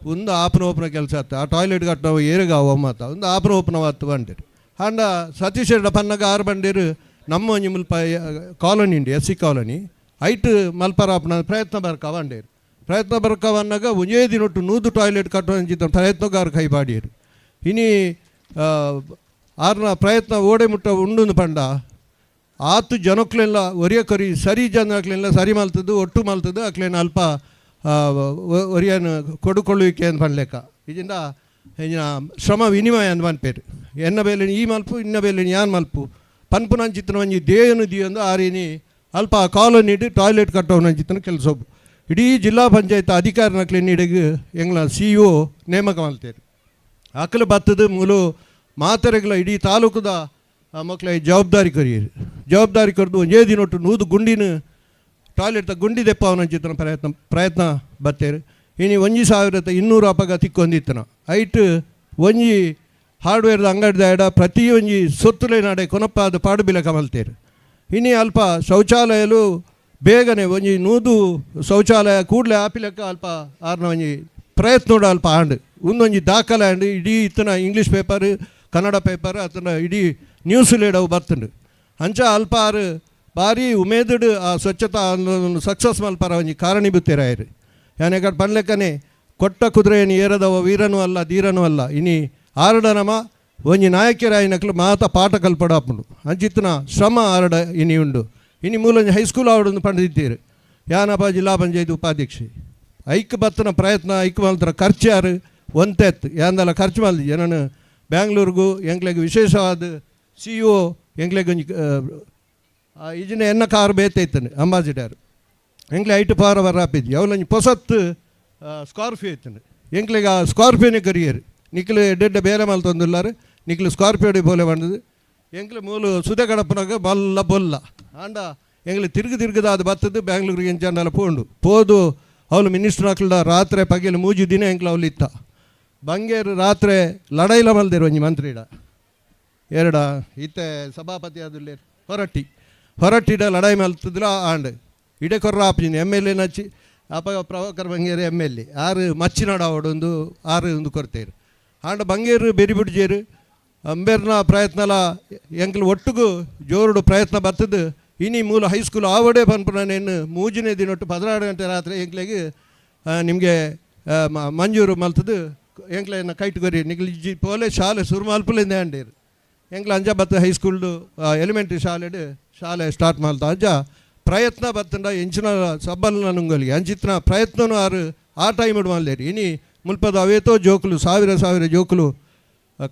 ಒಂದು ಆಪನ ಓಪನ ಕೆಲಸ ಆತ, ಆ ಟಾಯ್ಲೆಟ್ ಕಟ್ಟವು ಏರುಗಾವ ಮಾತ ಒಂದು ಆಪನ ಓಪನ ಆತು ಬಂಡೇರು. ಆಂಡ ಸತೀಶ್ ಪನ್ನಾಗ ಆರು ಬಂಡೇರು ನಮ್ಮ ಒಂಜಿ ಮುಲ್ಪ ಕಾಲೋನಿ ಉಂಡು ಎಸ್ ಸಿ ಕಾಲೋನಿ ಐಟ್ ಮಲ್ಪರಾಪನ ಪ್ರಯತ್ನ ಬರ್ಕವ ಅಂಡೇರು. ಪ್ರಯತ್ನ ಬರ್ಕವ ಅನ್ನಾಗ ಒಂಜೇ ದಿನೊಟ್ಟು 100 ಟಾಯ್ಲೆಟ್ ಕಟ್ಟುವ ಪ್ರಯತ್ನಗಾರ ಕೈ ಪಾಡಿಯರು. ಇನಿ ಆರ್ನ ಪ್ರಯತ್ನ ಓಡೆ ಮುಟ್ಟ ಉಂಡು ಪಂಡ ಆತು ಜನಕ್ಲೆಲ್ಲ ಒರಿಯ ಕೊರಿ ಸರಿ ಜನಕ್ಲೆಲ್ಲ ಸರಿ ಮಲ್ತದ್ದು ಒಟ್ಟು ಮಲ್ತದ್ದು ಅಕ್ಲೇನ ಅಲ್ಪ ಒರಿಯನ ಕೊಡುಕೊಳ್ಳುವಿಕೆ ಅಂತ ಪನ್ಲೆಕ್ಕ ಇದರಿಂದ ಇಂಜಿನ ಶ್ರಮ ವಿನಿಮಯ ಅಂತ ಪನ್ಪೇರು. ಎನ್ನ ಬೇಲೆ ಈ ಮಲ್ಪು ಇನ್ನ ಬೇಲೆ ಯಾನ್ ಮಲ್ಪು ಪನ್ಪುನಂಚಿತ್ತನ ಒಂಜಿ ದೇಯನು ದಿಯೊಂದು ಆರಿನಿ ಅಲ್ಪ ಕಾಲೋನಿ ಟಾಯ್ಲೆಟ್ ಕಟ್ಟೋನಂಚಿತ್ತನ ಕೆಲಸ ಇಡೀ ಜಿಲ್ಲಾ ಪಂಚಾಯತ್ ಅಧಿಕಾರಿನಕ್ಲೆ ಇಡಗ್ ಎಂಗ್ಲ ಸಿ ಒ ನೇಮಕ ಮಲ್ತೇರು. ಅಕಲು ಬತ್ತದ ಮೂಲು ಮಾತರೆಗಳ ಇಡೀ ತಾಲೂಕುದ ಮಕ್ಕಳ ಜವಾಬ್ದಾರಿ ಕೊರಿಯರು. ಜವಾಬ್ದಾರಿ ಕೊರದು ಒಂಜೇ ದಿನೊಟ್ಟು 100 ಗುಂಡಿನ ಟಾಯ್ಲೆಟ್ ಗುಂಡಿ ದೆಪ್ಪವನಂಚಿತ್ತನ ಪ್ರಯತ್ನ ಬತ್ತೇರು. ಇನಿ 1200 ಅಪಗ ತಿಕ್ಕೊಂದಿತ್ತನ ಐಟ್ ಒಂಜಿ ಹಾರ್ಡ್ವೇರ್ದ ಅಂಗಡಿದ ಎಡ ಪ್ರತಿ ಒಂಜಿ ಸೊತ್ತುಲೆ ನಾಡೆ ಕೊನಪ್ಪಾದ ಪಾಡು ಬಿಲಕ ಮಲ್ತೇರು. ಇನಿ ಅಲ್ಪ ಶೌಚಾಲಯಲು ಬೇಗನೆ ಒಂಜಿ 100 ಶೌಚಾಲಯ ಕೂಡಲೇ ಆಪಿಲಕ್ಕ ಅಲ್ಪ ಆರ್ನ ಒಂಜಿ ಪ್ರಯತ್ನ ಅಲ್ಪ ಆಂಡ್ ಒಂದೊಂಜಿ ದಾಖಲೆ ಆಂಡ್ ಇಡೀ ಇತ್ತನ ಇಂಗ್ಲೀಷ್ ಪೇಪರ್ ಕನ್ನಡ ಪೇಪರ್ ಅತನ ಇಡೀ ನ್ಯೂಸ್ ಲೇಡವು ಬರ್ತುಂಡು. ಅಂಚ ಅಲ್ಪ ಆರು ಭಾರಿ ಉಮೇದುಡು ಆ ಸ್ವಚ್ಛತಾ ಆಂದೋಲನ ಸಕ್ಸಸ್ ಮಲ್ಪರ ಒಂಜಿ ಕಾರಣೀಭೂತರಾಯರು. ಯಾನೆ ಪನ್ಲೆಕ್ಕನೆ ಕೊಟ್ಟ ಕುದುರೆಯನ್ನು ಏರದವ ವೀರನೂ ಅಲ್ಲ ಧೀರನೂ ಅಲ್ಲ ಇನಿ ಆರಡನಮ ಒಂಜಿ ನಾಯಕರಾಯಿನಕ್ಲು ಮಾತ ಪಾಠ ಕಲ್ಪಡಾಪುಂಡು. ಅಂಚಿತ್ತನ ಶ್ರಮ ಆರಡ ಇನಿ ಉಂಡು. ಇನಿ ಮೂಲೊಂಜಿ ಹೈಸ್ಕೂಲ್ ಆವಡೊಂದು ಪಂಡಿದ್ದೀರು. ಯಾನಪ್ಪ ಜಿಲ್ಲಾ ಪಂಚಾಯತ್ ಉಪಾಧ್ಯಕ್ಷೆ ಐಕ್ ಬತ್ತನ ಪ್ರಯತ್ನ ಐಕ್ ಮಲ್ತರ ಖರ್ಚು ಯಾರು ಒಂತೆತ್ ಯಾಂದಲ ಖರ್ಚು ಮಲ್ದಿ ಏನನು ಬ್ಯಾಂಗ್ಳೂರ್ಗು ಎಂಕ್ಲೆಗ್ ವಿಶೇಷವಾದ ಸಿಇಒ ಎಂಕ್ಲೆಗ್ ಒಂಜಿ ಇಜಿನ ಎನ್ನ ಕಾರ್ ಬೇತೈತನೆ ಅಂಬಾಸಿಡರ್ ಎಂಕ್ಲೆ ಐಟು ಪಾರ ಬರಾಪಿದ್ದು ಅವಲೊಂಜಿ ಪೊಸತ್ತು ಸ್ಕಾರ್ಪಿಯೋ ಇತ್ತನೆ ಎಂಕ್ಲೆಗ್ ಆ ಸ್ಕಾರ್ಪಿಯೋನೇ ಕರಿಯರು ನಿಕ್ಲು ಎಡ್ಡೆಡ್ಡೆ ಬೇರೆ ಮಲ್ತೊಂದುಲ್ಲಾರು ನಿಕ್ಲು ಸ್ಕಾರ್ಪಿಯೋಡಿ ಬೋಲೆ ಬಂದದು ಎಂಕ್ಲೆ ಮೂಲು ಸುದೆ ಕಡಪನಾಗ ಬಲ್ಲ ಬೊಲ್ಲ ಆಂಡ ಎಂಗ್ಲೆ ತಿರುಗು ತಿರುಗದ ಅದು ಬತ್ತದು ಬ್ಯಾಂಗ್ಳೂರಿಗೆ ಎಂಚಾಂಡಲ ಪೋಂಡು ಪೋದು ಅವಳು ಮಿನಿಸ್ಟರ್ ಹಾಕ್ಲ ರಾತ್ರಿ ಪಗೆಲು ಮೂಜಿ ದಿನ ಎಂಕ್ಲ ಅವಳು ಇತ್ತ ಬಂಗೇರು ರಾತ್ರಿ ಲಡೈಲ ಮಲ್ದಿರು ಒಂಜಿ ಮಂತ್ರಿಡ ಎರಡ ಇತ್ತೆ ಸಭಾಪತಿ ಅದುಲ್ಲೇರು ಹೊರಟ್ಟಿ ಹೊರಟ್ಟಿಡ ಲಡಾಯಿ ಮಲ್ತದ್ರ ಆಂಡ್ ಇಡೆ ಕೊರ್ರ ಆಪಿನ M L A ನಚ್ಚಿ ಅಪಗ ಪ್ರಭಾಕರ್ ಬಂಗೇರು M L A ಆರು ಮಚ್ಚಿನಾಡ ಅವಡೊಂದು ಆರು ಒಂದು ಕೊರ್ತೇರು ಆಂಡ ಬಂಗೇರು ಬೆರಿ ಬಿಡ್ಜೇರು ಅಂಬೇರ್ನ ಪ್ರಯತ್ನಲ ಎಂಕ್ಲು ಒಟ್ಟುಗು ಜೋರುಡು ಪ್ರಯತ್ನ ಬರ್ತದೆ ಇನಿ ಮೂಲ ಹೈಸ್ಕೂಲ್ ಆವಡೆ ಪನ್ಪುನ ಮೂಜಿನೇ ದಿನೊಟ್ಟು 16 ಗಂಟೆ ರಾತ್ರಿ ಎಂಕ್ಲೆಗ್ ನಿಮಗೆ ಮಂಜೂರು ಮಲ್ತದು ಎಂಕ್ಲೆನ ಕೈಟ್ ಕೊರಿ ನಿಕ್ಲು ಇಜ್ಜಿ ಪೋಲೆ ಶಾಲೆ ಸುರು ಮಲ್ಪುಲಿಂದ ಅಂಡೇರು ಎಂಕ್ಲ ಅಂಜ ಬತ್ತ ಹೈಸ್ಕೂಲ್ಡು ಎಲಿಮೆಂಟ್ರಿ ಶಾಲೆಡು ಶಾಲೆ ಸ್ಟಾರ್ಟ್ ಮಲ್ತ ಅಂಜ ಪ್ರಯತ್ನ ಬತ್ತಂಡ ಎಂಚಿನ ಸಬ್ಬಲ್ನ ನುಂಗಲಿಗೆ ಅಂಚಿತ್ನ ಪ್ರಯತ್ನನೂ ಆರು ಆ ಟೈಮ್ ಮಲ್ಲೇರಿ ಇನಿ ಮುಲ್ಪದ ಅವೇತೋ ಜೋಕುಲು ಸಾವಿರ ಸಾವಿರ ಜೋಕುಲು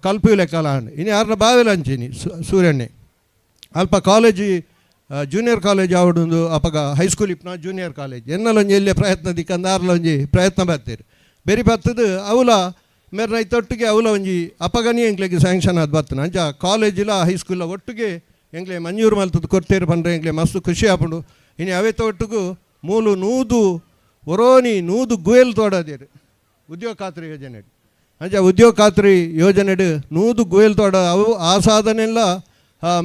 ಕಲ್ಪು ಲೆಕ್ಕಲ ಅಂಡ್ ಇನಿ ಆರ್ನ ಬಾವೆಲ ಅಂಚಿನಿ ಸೂರ್ಯಣ್ಣೆ ಅಲ್ಪ college junior college ಆವಡೊಂದು ಅಪಗ ಹೈಸ್ಕೂಲ್ ಇಪ್ನ ಜೂನಿಯರ್ ಕಾಲೇಜ್ ಎನ್ನಲೊಂಜಿ ಎಲ್ಲೇ ಪ್ರಯತ್ನ ದಿಕ್ಕಂದ ಆರ್ಲೊಂಜಿ ಪ್ರಯತ್ನ ಬತ್ತೀರಿ ಬೆರಿ ಬತ್ತದು ಅವಲ ಮೇರ್ನ ಐತೊಟ್ಟಿಗೆ ಅವಲ ಒಂಜಿ ಅಪಗನಿ ಎಂಕ್ಲೆಗ್ ಸ್ಯಾಂಕ್ಷನ್ ಆದ್ ಬತ್ತನ ಅಂಚ ಕಾಲೇಜಿಲ ಹೈಸ್ಕೂಲ ಒಟ್ಟಿಗೆ ಎಂಕ್ಲೆ ಮಂಜೂರು ಮಲ್ತದ್ದು ಕೊರ್ತೇರು ಪಂಡ್ರೆ ಎಂಕ್ಲೆ ಮಸ್ತ್ ಖುಷಿ ಆಪುಂಡು. ಇನಿ ಅವೆತ ಒಟ್ಟುಗು ಮೂಲು ನೂದು ಒರೋನಿ ನೂದು ಗುಯಲ್ ತೋಡದೇರು ಉದ್ಯೋಗ ಖಾತ್ರಿ ಯೋಜನೆ ಅಂಚ ಉದ್ಯೋಗ ಖಾತ್ರಿ ಯೋಜನೆಡು ನೂದು ಗುಯಲ್ ತೋಡ ಅವು ಆ ಸಾಧನೆಲ್ಲ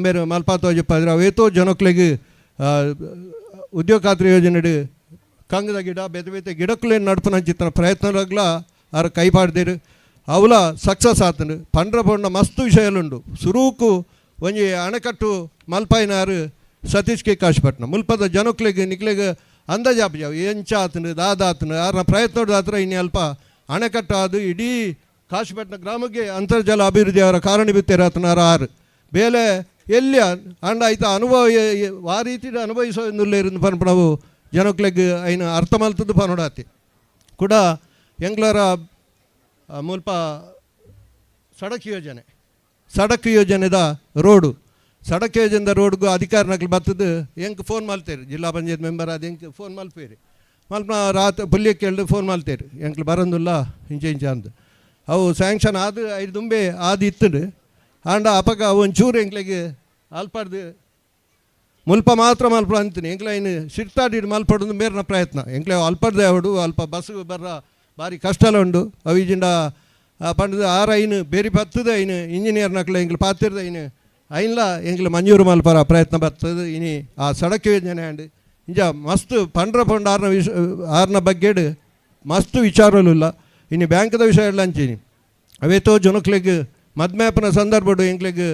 ಮೇರು ಮಲ್ಪಾತೋಜಪ್ಪ ಅವೇತೋ ಜನಕ್ಲೆಗ್ ಉದ್ಯೋಗ ಖಾತ್ರಿ ಯೋಜನೆಡು ಕಂಗದ ಗಿಡ ಬೇತೆ ಬೇತೆ ಗಿಡಕ್ಕುಲೇನು ನಡ್ಪುನಂಚಿತ್ತಿನ ಪ್ರಯತ್ನಲಾಗ್ಲ ಆರು ಕೈ ಪಾಡ್ದೇರು ಅವಲ ಸಕ್ಸಸ್ ಆತನು ಪಂಡ್ರ ಪೊಂಡ ಮಸ್ತ್ ವಿಷಯಲುಂಡು ಸುರೂಕು ಒಂಜಿ ಅಣೆಕಟ್ಟು ಮಲ್ಪಾಯಿನಾರು ಸತೀಶ್ ಕೆ ಕಾಶಿಪಟ್ನ ಮುಲ್ಪದ ಜನಕ್ಲೆಗ್ ನಿಕ್ಲೆಗ್ ಅಂದಾಜಾಪು ಎಂಚ ಆತನು ದಾದಾತನು ಆರ್ನ ಪ್ರಯತ್ನ ಆತ್ರ ಇನ್ನು ಅಲ್ಪ ಅಣೆಕಟ್ಟು ಅದು ಇಡೀ ಕಾಶಿಪಟ್ನ ಗ್ರಾಮಕ್ಕೆ ಅಂತರ್ಜಲ ಅಭಿವೃದ್ಧಿ ಅವರ ಕಾರಣೀಭೂತರಾತನಾರ ಆರು ಬೇಲೆ ಎಲ್ಲಿ ಅಂಡ ಐತ ಅನುಭವ ಆ ರೀತಿ ಅನುಭವಿಸೋ ಪನ್ಪಣವು ಜನಕ್ಲೆಗ್ ಐನ ಅರ್ಥ ಮಲ್ತದ್ದು ಪನೋಡಾತಿ ಕೂಡ ಎಂಗ್ಲರ ಮುಲ್ಪ ಸಡಕ್ ಯೋಜನೆ ಸಡಕ್ ಯೋಜನೆದ ರೋಡು ಸಡಕ್ ಯೋಜನೆದ ರೋಡ್ಗೂ ಅಧಿಕಾರಿನಕ್ಲು ಬರ್ತದೆ ಎಂಕ್ ಫೋನ್ ಮಲ್ತೇರಿ ಜಿಲ್ಲಾ ಪಂಚಾಯತ್ ಮೆಂಬರ್ ಅದು ಎಂಕ್ ಫೋನ್ ಮಲ್ಪೇರಿ ಮಲ್ಪ ರಾತ್ರಿ ಪುಲ್ಯಕ್ಕೆ ಕೇಳ್ದು ಫೋನ್ ಮಲ್ತೇರಿ ಎಂಕ್ಲು ಬರಂದುಲ್ಲ ಇಂಚೆ ಇಂಚೆ ಅಂದು ಅವು ಸ್ಯಾಂಕ್ಷನ್ ಆದು ಐದು ದುಂಬೆ ಆದು ಇತ್ತುಂಡು ಆಂಡ ಅಪಗ ಅವು ಒಂಚೂರು ಎಂಕ್ಲೆಗ್ ಅಲ್ಪಾಡ್ದು ಮುಲ್ಪ ಮಾತ್ರ ಮಲ್ಪ ಅಂತೀನಿ ಎಂಕ್ಲೆ ಐನು ಸಿರ್ತಾಡಿ ಮಲ್ಪಡೋದು ಮೇರ್ನ ಪ್ರಯತ್ನ ಎಂಕ್ಲೆ ಅಲ್ಪಡ್ದೆ ಅವಡು ಅಲ್ಪ ಬಸ್ ಬರ್ರ ಭಾರಿ ಕಷ್ಟಲ ಉಂಡು ಅವಿಜಿಂಡ ಪಂಡದು ಆರು ಐನು ಬೇರಿ ಬತ್ತದ ಐನು ಇಂಜಿನಿಯರ್ ನಕ್ಲೆ ಎಂಕ್ಲೆ ಪಾತಿರ್ದ ಐನು ಐನ್ಲ ಎಂಕ್ಲೆ ಮಂಜೂರು ಮಲ್ಪರ ಪ್ರಯತ್ನ ಬರ್ತದೆ ಇನಿ ಆ ಸಡಕ್ ಯೋಜನೆ ಅಂಡ್ ಇಂಜ ಮಸ್ತ್ ಪಂಡ್ರ ಪಂಡ ಆರ್ನ ವಿಷ ಆರ್ನ ಬಗ್ಗೆಡ್ ಮಸ್ತ್ ವಿಚಾರಲಿಲ್ಲ ಇನ್ನು ಬ್ಯಾಂಕ್ದ ವಿಷಯ ಎಲ್ಲ ಅಂಚಿನಿ ಅವೇತೋ ಜನಕ್ಲೆಗ್ ಮದ್ಮ್ಯಾಪನ ಸಂದರ್ಭಡು ಎಂಕ್ಲೆಗ್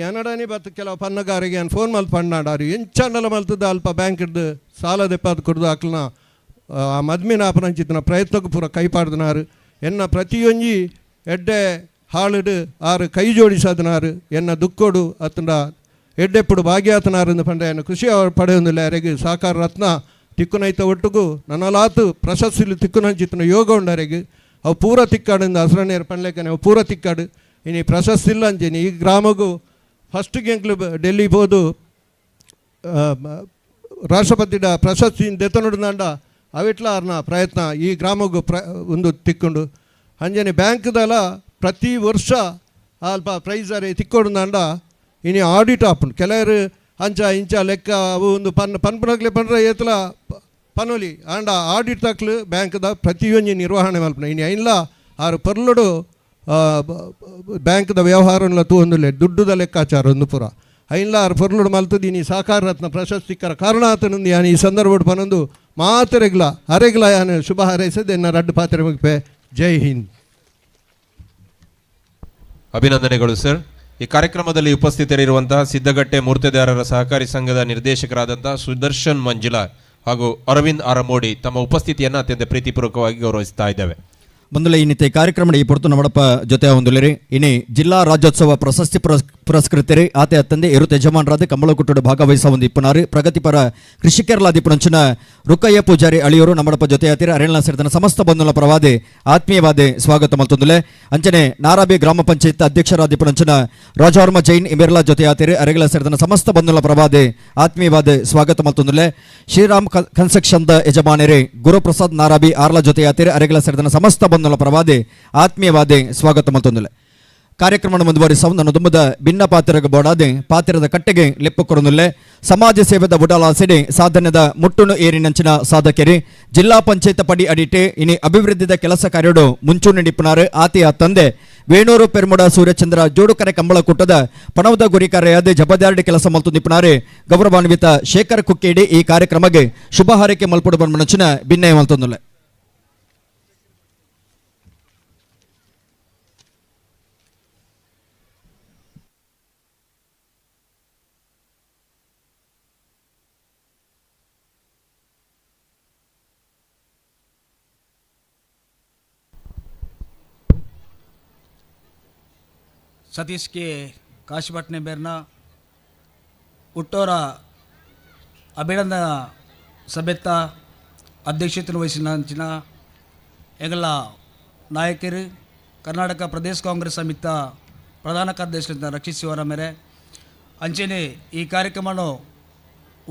ಎನಡನಿ ಬತ್ತು ಕೆಲವು ಪನ್ನಗಾರಿಗೆ ಏನು ಫೋನ್ ಮಲ್ತ್ ಪಣ್ಣಾಡಾರು ಎಂಚಂಡಲ ಮಲ್ತದ ಅಲ್ಪ ಬ್ಯಾಂಕ್ ಹಿಡ್ದು ಸಾಲ ದೆಪ್ಪಾದ ಕೊಡ್ದು ಅಕ್ಲನ ಆ ಮದ್ಮಿನ ಆಪನಂಚಿತ್ತಿನ ಪ್ರಯತ್ನಕ್ಕೂ ಪೂರ ಕೈ ಪಾಡ್ದನಾರು ಎನ್ನ ಪ್ರತಿಯೊಂಜಿ ಎಡ್ಡೆ ಹಾಳುಡು ಆರು ಕೈ ಜೋಡಿಸದನಾರು ಎನ್ನ ದುಕ್ಕೋಡು ಅತ್ತಂಡ ಎಡ್ಡೆಪ್ಪುಡು ಭಾಗ್ಯಾತನಾರು ಎಂದು ಪಂಡ ಎನ್ನ ಖುಷಿ ಪಡೆಯೊಂದಿಲ್ಲ ಯಾರಿಗೆ ಸಹಕಾರ ರತ್ನ ತಿಕ್ಕುನೈತ ಒಟ್ಟುಗು ನನ್ನಲಾತು ಪ್ರಶಸ್ತಿಲು ತಿಕ್ಕುನಂಚಿತ್ತಿನ ಯೋಗ ಉಂಡಾರಿಗೆ ಅವು ಪೂರ ತಿಕ್ಕಾಡಿಂದ ಹಸ್ರನೇರು ಪಣ್ಲೇಕನೆ ಅವು ಪೂರ ತಿಕ್ಕಾಡು ಇನಿ ಪ್ರಶಸ್ತಿ ಇಲ್ಲ ಅಂಚೇನಿ ಈ ಗ್ರಾಮಗೂ ಫಸ್ಟ್ಗೆ ಎಂಕ್ಲು ಡೆಲ್ಲಿ ಪೋದು ರಾಷ್ಟ್ರಪತಿಡ ಪ್ರಶಸ್ತಿ ದೆತ್ತನುಡ್ದಾಂಡ ಅವಿಟ್ಲ ಅರ್ನ ಪ್ರಯತ್ನ ಈ ಗ್ರಾಮಗೂ ಒಂದು ತಿಕ್ಕೊಂಡು ಅಂಜನೆ ಬ್ಯಾಂಕ್ದಲ ಪ್ರತಿ ವರ್ಷ ಅಲ್ಪ ಪ್ರೈಸ್ ಅರೆ ತಿಕ್ಕೊಡುದಾಂಡ ಇನಿ ಆಡಿಟ್ ಆಪುಂಡು ಕೆಲವರು ಅಂಚ ಇಂಚ ಲೆಕ್ಕ ಅವು ಒಂದು ಪನ್ಪುನಕ್ಲೆ ಪಂಡ್ರೆ ಏತಲ ಪನೊಲಿ ಆಂಡ ಆಡಿಟ್ ತಕ್ಲು ಬ್ಯಾಂಕ್ದ ಪ್ರತಿಯೊಂಜಿ ನಿರ್ವಹಣೆ ಮಲ್ಪುನ ಇನಿ ಐನ್ಲ ಆರು ಪರ್ಲುಡು ಬ್ಯಾಂಕ್ದ ವ್ಯವಹಾರನ್ಲ ತೂವೊಂದುಲ್ಲೆ ದುಡ್ಡುದ ಲೆಕ್ಕಾಚಾರ ಒಂದು ಪೂರ ಐನ್ಲ ಆರು ಪೊರ್ಲುಡು ಮಲ್ತದು ಇನಿ ಸಹಕಾರ ರತ್ನ ಪ್ರಶಸ್ತಿಕರ ಕಾರಣ ಆತನಂದು ಯಾನ್ ಈ ಸಂದರ್ಭಡ್ ಪನೊಂದು ಮಾತೆರೆಗ್ಲ ಅರೆಗ್ಲ ಯಾನ್ ಶುಭ ಹಾರೈಸದ್ ಎನ್ನ ರಡ್ಡು ಪಾತ್ರೆ ಮುಗಿಪೆ. ಜೈ ಹಿಂದ್. ಅಭಿನಂದನೆಗಳು ಸರ್. ಈ ಕಾರ್ಯಕ್ರಮದಲ್ಲಿ ಉಪಸ್ಥಿತರಿರುವಂತಹ ಸಿದ್ದಗಟ್ಟೆ ಮೂರ್ತೆದಾರರ ಸಹಕಾರಿ ಸಂಘದ ನಿರ್ದೇಶಕರಾದಂತಹ ಸುದರ್ಶನ್ ಮಂಜುಳಾ ಹಾಗೂ ಅರವಿಂದ್ ಆರಮೋಡಿ ತಮ್ಮ ಉಪಸ್ಥಿತಿಯನ್ನು ಅತ್ಯಂತ ಪ್ರೀತಿಪೂರ್ವಕವಾಗಿ ಗೌರವಿಸ್ತಾ ಇದ್ದೇವೆ. ಬಂದುಲೆ ಇನ್ನಿತ ಕಾರ್ಯಕ್ರಮ ಈ ಪೊರ್ತು ನಮ್ಮಡಪ್ಪ ಜೊತೆ ಹೊಂದುಲಿರಿ. ಇನಿ ಜಿಲ್ಲಾ ರಾಜ್ಯೋತ್ಸವ ಪ್ರಶಸ್ತಿ ಪುರಸ್ಕೃತರು ಆತೆ ಅತ್ತಂದೆ ಎರು ಯಜಮಾನರಾದ ಕಂಬಳಕುಟ್ಟಡು ಭಾಗವಹಿಸ ಒಂದು ಇಪ್ಪನಾರು ಪ್ರಗತಿಪರ ಕೃಷಿಕರಲಾದಿಪ್ಪುನಂಚಿನ ರುಕ್ಕಯ್ಯ ಪೂಜಾರಿ ಅಳಿಯವರು ನಮ್ಮಡಪ್ಪ ಜೊತೆಯಾತಿರ ಅರೇಳ್ನ ಸೇರಿದ ಸಮಸ್ತ ಬಂಧುల ಪರವಾದೆ ಆತ್ಮೀಯವಾದೆ ಸ್ವಾಗತ ಮಲ್ತೊಂದುಲೆ. ಅಂಚನೆ ನಾರಾಬಿ ಗ್ರಾಮ ಪಂಚಾಯತ್ ಅಧ್ಯಕ್ಷರಾದಿಪ್ಪುನಂಚಿನ ರಾಜವರ್ಮ ಜೈನ್ ಇಮೆರ್ಲಾ ಜೊತೆಯಾತಿರು ಅರೆಗಳ ಸೇರಿದ ಸಮಸ್ತ ಬಂಧುಲ ಪರವಾದೆ ಆತ್ಮೀಯವಾದ ಸ್ವಾಗತ ಮಲ್ತೊಂದುಲೆ. ಶ್ರೀರಾಮ್ ಕನ್ಸ್ಟ್ರಕ್ಷನ್ ಯಜಮಾನರೇ ಗುರುಪ್ರಸಾದ್ ನಾರಾಬಿ ಆರ್ಲ ಜೊತೆಯಾತಿರು ಅರೆಗಳ ಸೇರಿದ ಸಮಸ್ತ ಬಂಧುಲ ಪರವಾದೆ ಆತ್ಮೀಯವಾದೆ ಸ್ವಾಗತ ಮಲ್ತೊಂದುಲೆ. ಕಾರ್ಯಕ್ರಮ ಮುಂದುವರಿಸ ನನ್ನ ದುಂಬದ ಭಿನ್ನ ಪಾತ್ರಗ ಬೋಡಾದೆ ಪಾತ್ರದ ಕಟ್ಟೆಗೆ ಲೆಪ್ಪು ಕೊರನುಲ್ಲೆ. ಸಮಾಜ ಸೇವೆದ ಬುಡಲಾಸೆಡೆ ಸಾಧನದ ಮುಟ್ಟುನು ಏರಿನಂಚಿನ ಸಾಧಕೆರೆ ಜಿಲ್ಲಾ ಪಂಚಾಯತ್ ಪಡಿ ಅಡಿಟೆ ಇನಿ ಅಭಿವೃದ್ಧಿದ ಕೆಲಸ ಕಾರ್ಯಡು ಮುಂಚೂಣಿ ನಿಪುಣರು ಆತೆಯ ತಂದೆ ವೇಣೂರು ಪೆರ್ಮುಡ ಸೂರ್ಯಚಂದ್ರ ಜೋಡುಕರೆ ಕಂಬಳಕೂಟದ ಪಣವದ ಗುರಿಕಾರೆಯಾದ ಜಬದಾರಡಿ ಕೆಲಸ ಮಲ್ತು ನಿಪುಣಾರೆ ಗೌರವಾನ್ವಿತ ಶೇಖರ್ ಕುಕ್ಕೇಡಿ ಈ ಕಾರ್ಯಕ್ರಮಕ್ಕೆ ಶುಭ ಹಾರೈಕೆ ಮಲ್ಪುಡು ಬನ್ಮನಂಚಿನ ಭಿನ್ನಯ ಮಲ್ತೊಂದುಲ್ಲೆ. ಸತೀಶ್ ಕೆ ಕಾಶಿಪಟ್ನೆ ಬೇರ್ನ ಹುಟ್ಟೋರ ಅಭಿನಂದನ ಸಭೆತ್ತ ಅಧ್ಯಕ್ಷತೆಯನ್ನು ವಹಿಸಿನ ಎಂಗಲ ನಾಯಕರು ಕರ್ನಾಟಕ ಪ್ರದೇಶ ಕಾಂಗ್ರೆಸ್ ಸಮಿತ ಪ್ರಧಾನ ಕಾರ್ಯದರ್ಶಿ ರಕ್ಷಿಸುವರ ಮೇರೆ ಅಂಚೆನೆ ಈ ಕಾರ್ಯಕ್ರಮವನ್ನು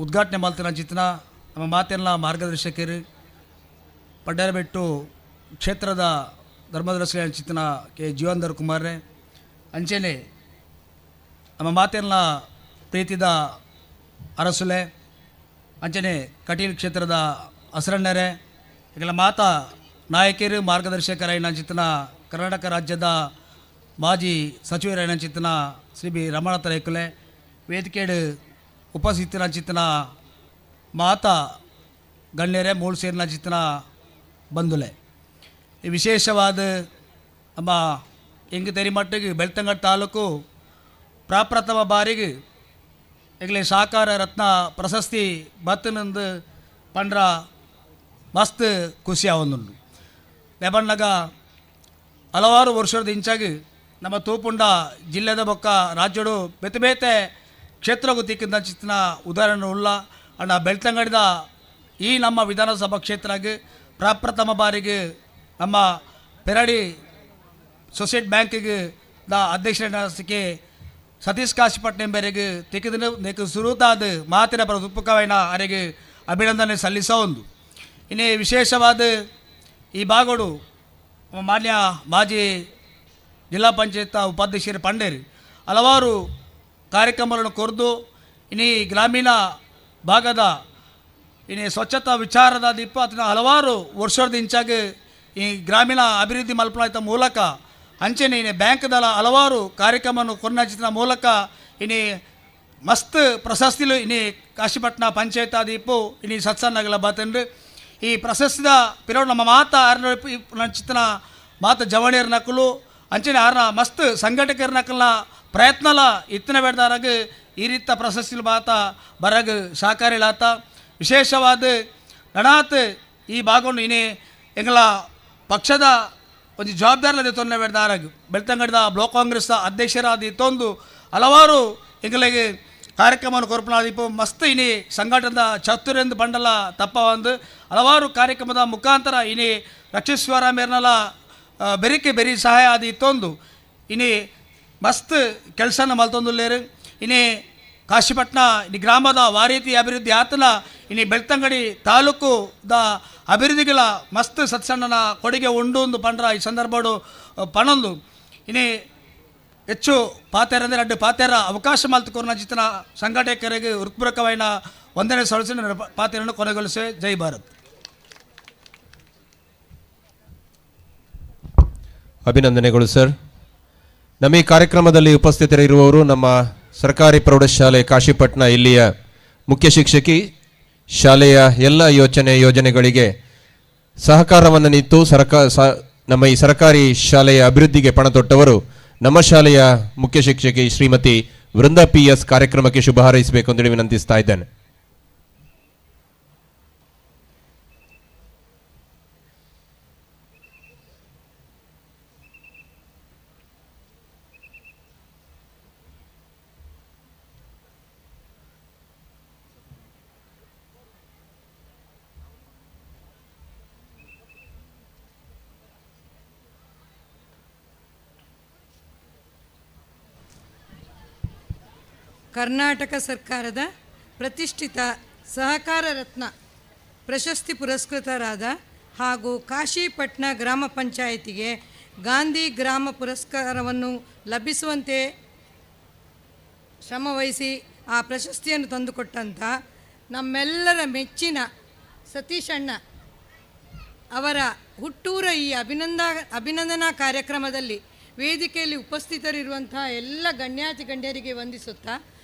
ಉದ್ಘಾಟನೆ ಮಾಡ್ತಿನ ಚಿತ್ನ ನಮ್ಮ ಮಾತೆಲ್ಲ ಮಾರ್ಗದರ್ಶಕರು ಪಡ್ಡರಬೆಟ್ಟು ಕ್ಷೇತ್ರದ ಧರ್ಮದರ್ಶಿ ಚಿತ್ನ ಕೆ ಜೀವಂಧರ್ ಕುಮಾರ್ರೆ ಅಂಚೆನೆ ನಮ್ಮ ಮಾತೆಲ್ಲ ಪ್ರೀತಿದ ಅರಸುಲೆ ಅಂಚನೆ ಕಟೀಲ್ ಕ್ಷೇತ್ರದ ಹಸರಣ್ಣರೇ ಈಗೆಲ್ಲ ಮಾತಾ ನಾಯಕರು ಮಾರ್ಗದರ್ಶಕರಾಯಿನ ಚಿತ್ನ ಕರ್ನಾಟಕ ರಾಜ್ಯದ ಮಾಜಿ ಸಚಿವರಾಯಿನ ಚಿತ್ನ ಶ್ರೀ ಬಿ ರಮಣಾಥ ರೈಕುಲೆ ವೇದಿಕೆಡು ಉಪಸ್ಥಿತರ ಚಿತ್ನ ಮಾತಾ ಗಣ್ಯರೇ ಮೂಳು ಸೇರಿನ ಚಿತ್ನ ಬಂಧುಲೆ. ಈ ವಿಶೇಷವಾದ ನಮ್ಮ ಎಂಗೆ ತೆರಿಮಟ್ಟಿಗೆ ಬೆಳ್ತಂಗಡಿ ತಾಲೂಕು ಪ್ರಾಪ್ರಥಮ ಬಾರಿಗೆ ಎಗ್ಲೆ ಸಹಕಾರ ರತ್ನ ಪ್ರಶಸ್ತಿ ಬತ್ತನಂದು ಪಂಡ್ರ ಮಸ್ತ್ ಖುಷಿ ಆವೊಂದುಂಡು. ಲೆಬಣ್ಣಗ ಹಲವಾರು ವರ್ಷದ ಇಂಚಾಗಿ ನಮ್ಮ ತೂಪುಂಡ ಜಿಲ್ಲೆದ ಬೊಕ್ಕ ರಾಜ್ಯಡು ಬೇತೆ ಬೇತೆ ಕ್ಷೇತ್ರಗೂ ತಿಕ್ಕಿದ ಚಿತ್ನ ಉದಾಹರಣೆ ಉಳ್ಳ ಅಣ್ಣ ಬೆಳ್ತಂಗಡಿದ ಈ ನಮ್ಮ ವಿಧಾನಸಭಾ ಕ್ಷೇತ್ರಗೆ ಪ್ರಾಪ್ರಥಮ ಬಾರಿಗೆ ನಮ್ಮ ಪೆರಡಿ ಸೊಸೈಟಿ ಬ್ಯಾಂಕಿಗೆ the ಅಧ್ಯಕ್ಷರ ಸತೀಶ್ ಕಾಶಿಪಟ್ನೆ ಬೇರೆಗೆ ತಿಕ್ಕಿದ ನೆಕ್ ಸುರುತಾದ ಮಾತಿನ ಪರ ಉಪಕವೈನ ಅರೆಗೆ ಅಭಿನಂದನೆ ಸಲ್ಲಿಸ ಒಂದು. ಇನ್ನೇ ವಿಶೇಷವಾದ ಈ ಭಾಗಡು ಮಾನ್ಯ ಮಾಜಿ ಜಿಲ್ಲಾ ಪಂಚಾಯತ್ ಉಪಾಧ್ಯಕ್ಷರು ಪಂಡೇರಿ ಹಲವಾರು ಕಾರ್ಯಕ್ರಮಗಳನ್ನು ಕೊರೆದು ಇನ್ನೀ ಗ್ರಾಮೀಣ ಭಾಗದ ಇನ್ನೇ ಸ್ವಚ್ಛತಾ ವಿಚಾರದ ದಿಪ್ಪ ಅಥವಾ ಹಲವಾರು ವರ್ಷದ ಇಂಚಾಗಿ ಈ ಗ್ರಾಮೀಣ ಅಭಿವೃದ್ಧಿ ಮಲ್ಪನಾಯ್ತ ಮೂಲಕ ಅಂಚೆನೆ ಇನ್ನೇ ಬ್ಯಾಂಕ್ದಲ ಹಲವಾರು ಕಾರ್ಯಕ್ರಮವನ್ನು ಕೊನ್ನಚಿನ ಮೂಲಕ ಇನ್ನೇ ಮಸ್ತ್ ಪ್ರಶಸ್ತಿಲು ಇನ್ನೇ ಕಾಶಿಪಟ್ನ ಪಂಚಾಯತ್ ದೀಪು ಇನ್ನೀ ಸತ್ಸನ್ನಗಲ ಬಾತಂಡು ಈ ಪ್ರಶಸ್ತಿದ ಪಿರೋಡು ನಮ್ಮ ಮಾತ ಆರ್ನ ಚಿತ್ತನ ಮಾತ ಜವಣಿಯರ ನಕಲು ಅಂಚನೆ ಆರ್ನ ಮಸ್ತ್ ಸಂಘಟಕರ ನಕಲ್ನ ಪ್ರಯತ್ನಲ ಇತ್ತನ ಬೇಡ್ದಾರಾಗ ಈ ರೀತ ಪ್ರಶಸ್ತಿಲು ಬಾತ ಬರಗ ಸಹಕಾರಿಲಾತ. ವಿಶೇಷವಾದ ನಡಾತ್ ಈ ಭಾಗವನ್ನು ಇನ್ನೇ ಎಂಗಳ ಪಕ್ಷದ ಒಂದು ಜವಾಬ್ದಾರಿ ತೊಂದರೆ ಬೇಡ್ದಾರಾಗ ಬೆಳ್ತಂಗಡಿದ ಬ್ಲಾಕ್ ಕಾಂಗ್ರೆಸ್ ಅಧ್ಯಕ್ಷರಾದ ತೊಂದು ಹಲವಾರು ಎಂಗಳಿಗೆ ಕಾರ್ಯಕ್ರಮವನ್ನು ಕೊರಪನಾದೀಪ ಮಸ್ತ್ ಇನಿ ಸಂಘಟನದ ಚತುರೆಂದು ಬಂಡಲ ತಪ್ಪ ಒಂದು ಹಲವಾರು ಕಾರ್ಯಕ್ರಮದ ಮುಖಾಂತರ ಇನಿ ರಕ್ಷೇಶ್ವರ ಮೇರ್ನಲ ಬೆರಿಕೆ ಬೆರಿ ಸಹಾಯ ಆದಿ ತೊಂದು ಇನಿ ಮಸ್ತ್ ಕೆಲಸನ ಮಲ್ತೊಂದುಲ್ಲೇರು. ಇನಿ ಕಾಶಿಪಟ್ನ ಇನಿ ಗ್ರಾಮದ ವಾರೀತಿ ಅಭಿವೃದ್ಧಿ ಆತನ ಇನಿ ಬೆಳ್ತಂಗಡಿ ತಾಲೂಕು the ಅಭಿವೃದ್ಧಿಗಳ ಮಸ್ತ್ ಸತ್ಸಣ್ಣನ ಕೊಡುಗೆ ಉಂಡು ಒಂದು ಪಂಡ್ರ ಈ ಸಂದರ್ಭಡು ಪಣೊಂದು ಇನಿ ಹೆಚ್ಚು ಪಾತೇರ ಅಂದರೆ ಅಡ್ಡು ಪಾತೇರ ಅವಕಾಶ ಮಲ್ತುಕೊರ್ನ ಚಿತ್ತನ ಸಂಘಟಕರಿಗೆ ಹೃತ್ಪೂರ್ವಕವಾದ ವಂದನೆ ಸಲ್ಲಿಸಿ ಪಾತೇರನ್ನು ಕೊನೆಗೊಳಿಸಿ. ಜೈ ಭಾರತ್. ಅಭಿನಂದನೆಗಳು ಸರ್. ನಮ್ಮ ಈ ಕಾರ್ಯಕ್ರಮದಲ್ಲಿ ಉಪಸ್ಥಿತರಿರುವವರು ನಮ್ಮ ಸರ್ಕಾರಿ ಪ್ರೌಢಶಾಲೆ ಕಾಶಿಪಟ್ನ ಇಲ್ಲಿಯ ಮುಖ್ಯ ಶಿಕ್ಷಕಿ, ಶಾಲೆಯ ಎಲ್ಲ ಯೋಜನೆಗಳಿಗೆ ಸಹಕಾರವನ್ನು ನಿಂತು ನಮ್ಮ ಈ ಸರ್ಕಾರಿ ಶಾಲೆಯ ಅಭಿವೃದ್ಧಿಗೆ ಪಣ ತೊಟ್ಟವರು ನಮ್ಮ ಶಾಲೆಯ ಮುಖ್ಯ ಶಿಕ್ಷಕಿ ಶ್ರೀಮತಿ ವೃಂದಾ ಪಿ ಎಸ್ ಕಾರ್ಯಕ್ರಮಕ್ಕೆ ಶುಭ ಹಾರೈಸಬೇಕು ಅಂತೇಳಿ ವಿನಂತಿಸ್ತಾ ಇದ್ದೇನೆ. ಕರ್ನಾಟಕ ಸರ್ಕಾರದ ಪ್ರತಿಷ್ಠಿತ ಸಹಕಾರ ರತ್ನ ಪ್ರಶಸ್ತಿ ಪುರಸ್ಕೃತರಾದ ಹಾಗೂ ಕಾಶಿಪಟ್ನ ಗ್ರಾಮ ಪಂಚಾಯಿತಿಗೆ ಗಾಂಧಿ ಗ್ರಾಮ ಪುರಸ್ಕಾರವನ್ನು ಲಭಿಸುವಂತೆ ಶ್ರಮವಹಿಸಿ ಆ ಪ್ರಶಸ್ತಿಯನ್ನು ತಂದುಕೊಟ್ಟಂಥ ನಮ್ಮೆಲ್ಲರ ಮೆಚ್ಚಿನ ಸತೀಶಣ್ಣ ಅವರ ಹುಟ್ಟೂರ ಈ ಅಭಿನಂದನಾ ಕಾರ್ಯಕ್ರಮದಲ್ಲಿ ವೇದಿಕೆಯಲ್ಲಿ ಉಪಸ್ಥಿತರಿರುವಂಥ ಎಲ್ಲ ಗಣ್ಯಾತಿ ಗಣ್ಯರಿಗೆ ವಂದಿಸುತ್ತಾ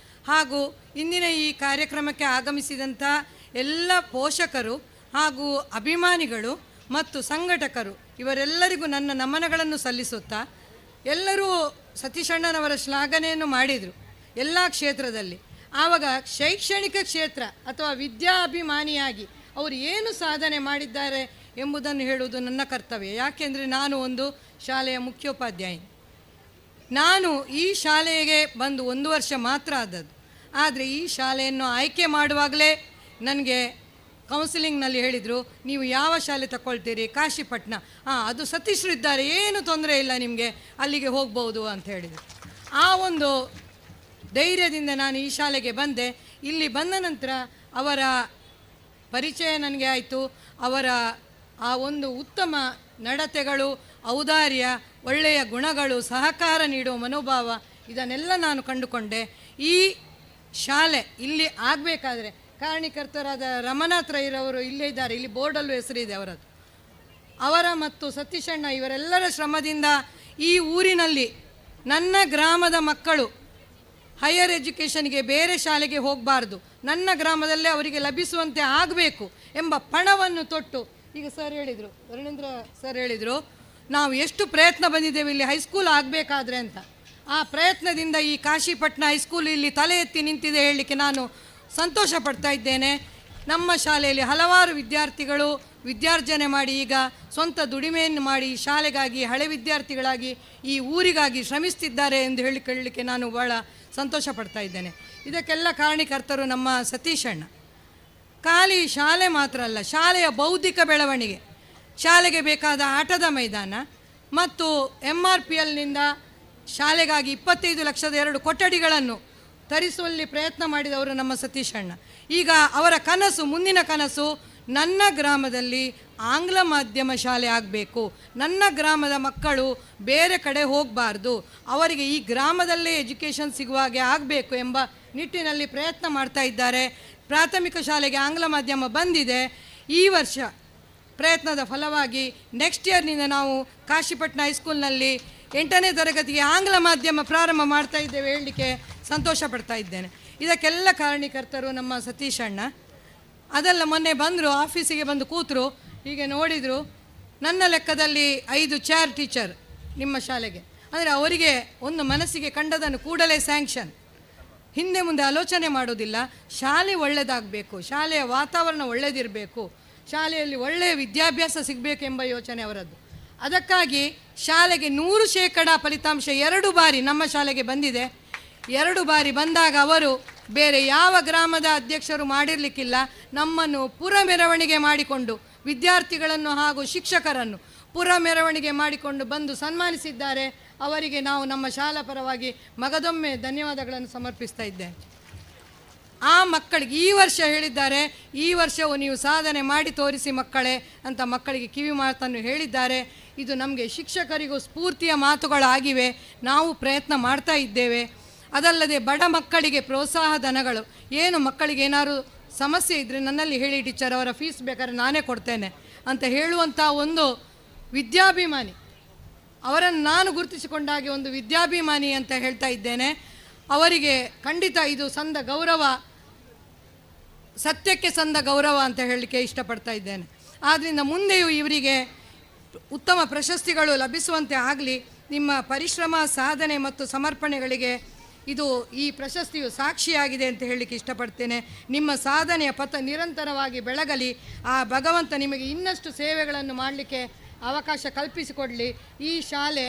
ಹಾಗೂ ಇಂದಿನ ಈ ಕಾರ್ಯಕ್ರಮಕ್ಕೆ ಆಗಮಿಸಿದಂಥ ಎಲ್ಲ ಪೋಷಕರು ಹಾಗೂ ಅಭಿಮಾನಿಗಳು ಮತ್ತು ಸಂಘಟಕರು ಇವರೆಲ್ಲರಿಗೂ ನನ್ನ ನಮನಗಳನ್ನು ಸಲ್ಲಿಸುತ್ತಾ, ಎಲ್ಲರೂ ಸತೀಶಣ್ಣನವರ ಶ್ಲಾಘನೆಯನ್ನು ಮಾಡಿದರು ಎಲ್ಲ ಕ್ಷೇತ್ರದಲ್ಲಿ. ಆವಾಗ ಶೈಕ್ಷಣಿಕ ಕ್ಷೇತ್ರ ಅಥವಾ ವಿದ್ಯಾಭಿಮಾನಿಯಾಗಿ ಅವರು ಏನು ಸಾಧನೆ ಮಾಡಿದ್ದಾರೆ ಎಂಬುದನ್ನು ಹೇಳುವುದು ನನ್ನ ಕರ್ತವ್ಯ. ಯಾಕೆಂದರೆ ನಾನು ಒಂದು ಶಾಲೆಯ ಮುಖ್ಯೋಪಾಧ್ಯಾಯಿ. ನಾನು ಈ ಶಾಲೆಗೆ ಬಂದು ಒಂದು ವರ್ಷ ಮಾತ್ರ ಆದದ್ದು. ಆದರೆ ಈ ಶಾಲೆಯನ್ನು ಆಯ್ಕೆ ಮಾಡುವಾಗಲೇ ನನಗೆ ಕೌನ್ಸಿಲಿಂಗ್ನಲ್ಲಿ ಹೇಳಿದರು, ನೀವು ಯಾವ ಶಾಲೆ ತಗೊಳ್ತೀರಿ? ಕಾಶಿಪಟ್ನ. ಹಾಂ, ಅದು ಸತೀಶರು ಇದ್ದಾರೆ, ಏನು ತೊಂದರೆ ಇಲ್ಲ ನಿಮಗೆ, ಅಲ್ಲಿಗೆ ಹೋಗ್ಬೋದು ಅಂತ ಹೇಳಿದರು. ಆ ಒಂದು ಧೈರ್ಯದಿಂದ ನಾನು ಈ ಶಾಲೆಗೆ ಬಂದೆ. ಇಲ್ಲಿ ಬಂದ ನಂತರ ಅವರ ಪರಿಚಯ ನನಗೆ ಆಯಿತು. ಅವರ ಆ ಒಂದು ಉತ್ತಮ ನಡತೆಗಳು, ಔದಾರ್ಯ, ಒಳ್ಳೆಯ ಗುಣಗಳು, ಸಹಕಾರ ನೀಡುವ ಮನೋಭಾವ, ಇದನ್ನೆಲ್ಲ ನಾನು ಕಂಡುಕೊಂಡೆ. ಈ ಶಾಲೆ ಇಲ್ಲಿ ಆಗಬೇಕಾದ್ರೆ ಕಾರಣೀಕರ್ತರಾದ ರಮನಾಥ್ ರೈರವರು ಇಲ್ಲೇ ಇದ್ದಾರೆ, ಇಲ್ಲಿ ಬೋರ್ಡಲ್ಲೂ ಹೆಸರಿದೆ ಅವರದ್ದು. ಅವರ ಮತ್ತು ಸತೀಶಣ್ಣ ಇವರೆಲ್ಲರ ಶ್ರಮದಿಂದ ಈ ಊರಿನಲ್ಲಿ ನನ್ನ ಗ್ರಾಮದ ಮಕ್ಕಳು ಹೈಯರ್ ಎಜುಕೇಷನ್ಗೆ ಬೇರೆ ಶಾಲೆಗೆ ಹೋಗಬಾರ್ದು, ನನ್ನ ಗ್ರಾಮದಲ್ಲೇ ಅವರಿಗೆ ಲಭಿಸುವಂತೆ ಆಗಬೇಕು ಎಂಬ ಪಣವನ್ನು ತೊಟ್ಟು, ಈಗ ಸರ್ ಹೇಳಿದರು, ವರುಣೇಂದ್ರ ಸರ್ ಹೇಳಿದರು, ನಾವು ಎಷ್ಟು ಪ್ರಯತ್ನ ಬಂದಿದ್ದೇವೆ ಇಲ್ಲಿ ಹೈಸ್ಕೂಲ್ ಆಗಬೇಕಾದ್ರೆ ಅಂತ. ಆ ಪ್ರಯತ್ನದಿಂದ ಈ ಕಾಶಿಪಟ್ನ ಹೈಸ್ಕೂಲ್ ಇಲ್ಲಿ ತಲೆ ಎತ್ತಿ ನಿಂತಿದೆ ಹೇಳಲಿಕ್ಕೆ ನಾನು ಸಂತೋಷ ಪಡ್ತಾ ಇದ್ದೇನೆ. ನಮ್ಮ ಶಾಲೆಯಲ್ಲಿ ಹಲವಾರು ವಿದ್ಯಾರ್ಥಿಗಳು ವಿದ್ಯಾರ್ಜನೆ ಮಾಡಿ ಈಗ ಸ್ವಂತ ದುಡಿಮೆಯನ್ನು ಮಾಡಿ ಶಾಲೆಗಾಗಿ, ಹಳೆ ವಿದ್ಯಾರ್ಥಿಗಳಾಗಿ ಈ ಊರಿಗಾಗಿ ಶ್ರಮಿಸ್ತಿದ್ದಾರೆ ಎಂದು ಹೇಳಿಕೊಳ್ಳಲಿಕ್ಕೆ ನಾನು ಭಾಳ ಸಂತೋಷ ಪಡ್ತಾ ಇದ್ದೇನೆ. ಇದಕ್ಕೆಲ್ಲ ಕಾರಣೀಕರ್ತರು ನಮ್ಮ ಸತೀಶಣ್ಣ. ಖಾಲಿ ಶಾಲೆ ಮಾತ್ರ ಅಲ್ಲ, ಶಾಲೆಯ ಬೌದ್ಧಿಕ ಬೆಳವಣಿಗೆ, ಶಾಲೆಗೆ ಬೇಕಾದ ಆಟದ ಮೈದಾನ ಮತ್ತು MRPLನಿಂದ ಶಾಲೆಗಾಗಿ 25 ಲಕ್ಷದ 2 ಕೊಠಡಿಗಳನ್ನು ತರಿಸುವಲ್ಲಿ ಪ್ರಯತ್ನ ಮಾಡಿದವರು ನಮ್ಮ ಸತೀಶಣ್ಣ. ಈಗ ಅವರ ಕನಸು, ಮುಂದಿನ ಕನಸು, ನನ್ನ ಗ್ರಾಮದಲ್ಲಿ ಆಂಗ್ಲ ಮಾಧ್ಯಮ ಶಾಲೆ ಆಗಬೇಕು, ನನ್ನ ಗ್ರಾಮದ ಮಕ್ಕಳು ಬೇರೆ ಕಡೆ ಹೋಗಬಾರ್ದು, ಅವರಿಗೆ ಈ ಗ್ರಾಮದಲ್ಲೇ ಎಜುಕೇಷನ್ ಸಿಗುವ ಹಾಗೆ ಆಗಬೇಕು ಎಂಬ ನಿಟ್ಟಿನಲ್ಲಿ ಪ್ರಯತ್ನ ಮಾಡ್ತಾ ಇದ್ದಾರೆ. ಪ್ರಾಥಮಿಕ ಶಾಲೆಗೆ ಆಂಗ್ಲ ಮಾಧ್ಯಮ ಬಂದಿದೆ. ಈ ವರ್ಷ ಪ್ರಯತ್ನದ ಫಲವಾಗಿ ನೆಕ್ಸ್ಟ್ ಇಯರ್ನಿಂದ ನಾವು ಕಾಶಿಪಟ್ನ ಹೈಸ್ಕೂಲ್ನಲ್ಲಿ 8ನೇ ತರಗತಿಗೆ ಆಂಗ್ಲ ಮಾಧ್ಯಮ ಪ್ರಾರಂಭ ಮಾಡ್ತಾ ಇದ್ದೇವೆ ಹೇಳಲಿಕ್ಕೆ ಸಂತೋಷ ಪಡ್ತಾ ಇದ್ದೇನೆ. ಇದಕ್ಕೆಲ್ಲ ಕಾರಣೀಕರ್ತರು ನಮ್ಮ ಸತೀಶಣ್ಣ. ಅದೆಲ್ಲ ಮೊನ್ನೆ ಬಂದರು, ಆಫೀಸಿಗೆ ಬಂದು ಕೂತರು, ಹೀಗೆ ನೋಡಿದರು. ನನ್ನ ಲೆಕ್ಕದಲ್ಲಿ 5 ಚೇರ್ ಟೀಚರ್ ನಿಮ್ಮ ಶಾಲೆಗೆ, ಅಂದರೆ ಅವರಿಗೆ ಒಂದು ಮನಸ್ಸಿಗೆ ಕಂಡದನ್ನು ಕೂಡಲೇ ಸ್ಯಾಂಕ್ಷನ್, ಹಿಂದೆ ಮುಂದೆ ಆಲೋಚನೆ ಮಾಡೋದಿಲ್ಲ. ಶಾಲೆ ಒಳ್ಳೆಯದಾಗಬೇಕು, ಶಾಲೆಯ ವಾತಾವರಣ ಒಳ್ಳೆಯದಿರಬೇಕು, ಶಾಲೆಯಲ್ಲಿ ಒಳ್ಳೆಯ ವಿದ್ಯಾಭ್ಯಾಸ ಸಿಗಬೇಕೆಂಬ ಯೋಚನೆ ಅವರದ್ದು. ಅದಕ್ಕಾಗಿ ಶಾಲೆಗೆ 100% ಫಲಿತಾಂಶ 2 ಬಾರಿ ನಮ್ಮ ಶಾಲೆಗೆ ಬಂದಿದೆ. 2 ಬಾರಿ ಬಂದಾಗ ಅವರು ಬೇರೆ ಯಾವ ಗ್ರಾಮದ ಅಧ್ಯಕ್ಷರು ಮಾಡಿರಲಿಕ್ಕಿಲ್ಲ, ನಮ್ಮನ್ನು ಪುರ ಮೆರವಣಿಗೆ ಮಾಡಿಕೊಂಡು, ವಿದ್ಯಾರ್ಥಿಗಳನ್ನು ಹಾಗೂ ಶಿಕ್ಷಕರನ್ನು ಪುರ ಮೆರವಣಿಗೆ ಮಾಡಿಕೊಂಡು ಬಂದು ಸನ್ಮಾನಿಸಿದ್ದಾರೆ. ಅವರಿಗೆ ನಾವು ನಮ್ಮ ಶಾಲಾ ಪರವಾಗಿ ಮಗದೊಮ್ಮೆ ಧನ್ಯವಾದಗಳನ್ನು ಸಮರ್ಪಿಸ್ತಾ ಇದ್ದೇನೆ. ಆ ಮಕ್ಕಳಿಗೆ ಈ ವರ್ಷ ಹೇಳಿದ್ದಾರೆ, ಈ ವರ್ಷವೂ ನೀವು ಸಾಧನೆ ಮಾಡಿ ತೋರಿಸಿ ಮಕ್ಕಳೇ ಅಂತ ಮಕ್ಕಳಿಗೆ ಕಿವಿ ಮಾತನ್ನು ಹೇಳಿದ್ದಾರೆ. ಇದು ನಮಗೆ ಶಿಕ್ಷಕರಿಗೂ ಸ್ಫೂರ್ತಿಯ ಮಾತುಗಳಾಗಿವೆ. ನಾವು ಪ್ರಯತ್ನ ಮಾಡ್ತಾ ಇದ್ದೇವೆ. ಅದಲ್ಲದೆ ಬಡ ಮಕ್ಕಳಿಗೆ ಪ್ರೋತ್ಸಾಹ ಧನಗಳು, ಏನು ಮಕ್ಕಳಿಗೆ ಏನಾದ್ರು ಸಮಸ್ಯೆ ಇದ್ದರೆ ನನ್ನಲ್ಲಿ ಹೇಳಿ ಟೀಚರ್, ಅವರ ಫೀಸ್ ಬೇಕಾದ್ರೆ ನಾನೇ ಕೊಡ್ತೇನೆ ಅಂತ ಹೇಳುವಂಥ ಒಂದು ವಿದ್ಯಾಭಿಮಾನಿ, ಅವರನ್ನು ನಾನು ಗುರುತಿಸಿಕೊಂಡಾಗೆ ಒಂದು ವಿದ್ಯಾಭಿಮಾನಿ ಅಂತ ಹೇಳ್ತಾ ಇದ್ದೇನೆ. ಅವರಿಗೆ ಖಂಡಿತ ಇದು ಸಂದ ಗೌರವ, ಸತ್ಯಕ್ಕೆ ಸಂದ ಗೌರವ ಅಂತ ಹೇಳಲಿಕ್ಕೆ ಇಷ್ಟಪಡ್ತಾ ಇದ್ದೇನೆ. ಆದ್ದರಿಂದ ಮುಂದೆಯೂ ಇವರಿಗೆ ಉತ್ತಮ ಪ್ರಶಸ್ತಿಗಳು ಲಭಿಸುವಂತೆ ಆಗಲಿ. ನಿಮ್ಮ ಪರಿಶ್ರಮ, ಸಾಧನೆ ಮತ್ತು ಸಮರ್ಪಣೆಗಳಿಗೆ ಇದು ಈ ಪ್ರಶಸ್ತಿಯು ಸಾಕ್ಷಿಯಾಗಿದೆ ಅಂತ ಹೇಳಲಿಕ್ಕೆ ಇಷ್ಟಪಡ್ತೇನೆ. ನಿಮ್ಮ ಸಾಧನೆಯ ಪಥ ನಿರಂತರವಾಗಿ ಬೆಳಗಲಿ. ಆ ಭಗವಂತ ನಿಮಗೆ ಇನ್ನಷ್ಟು ಸೇವೆಗಳನ್ನು ಮಾಡಲಿಕ್ಕೆ ಅವಕಾಶ ಕಲ್ಪಿಸಿಕೊಡಲಿ. ಈ ಶಾಲೆ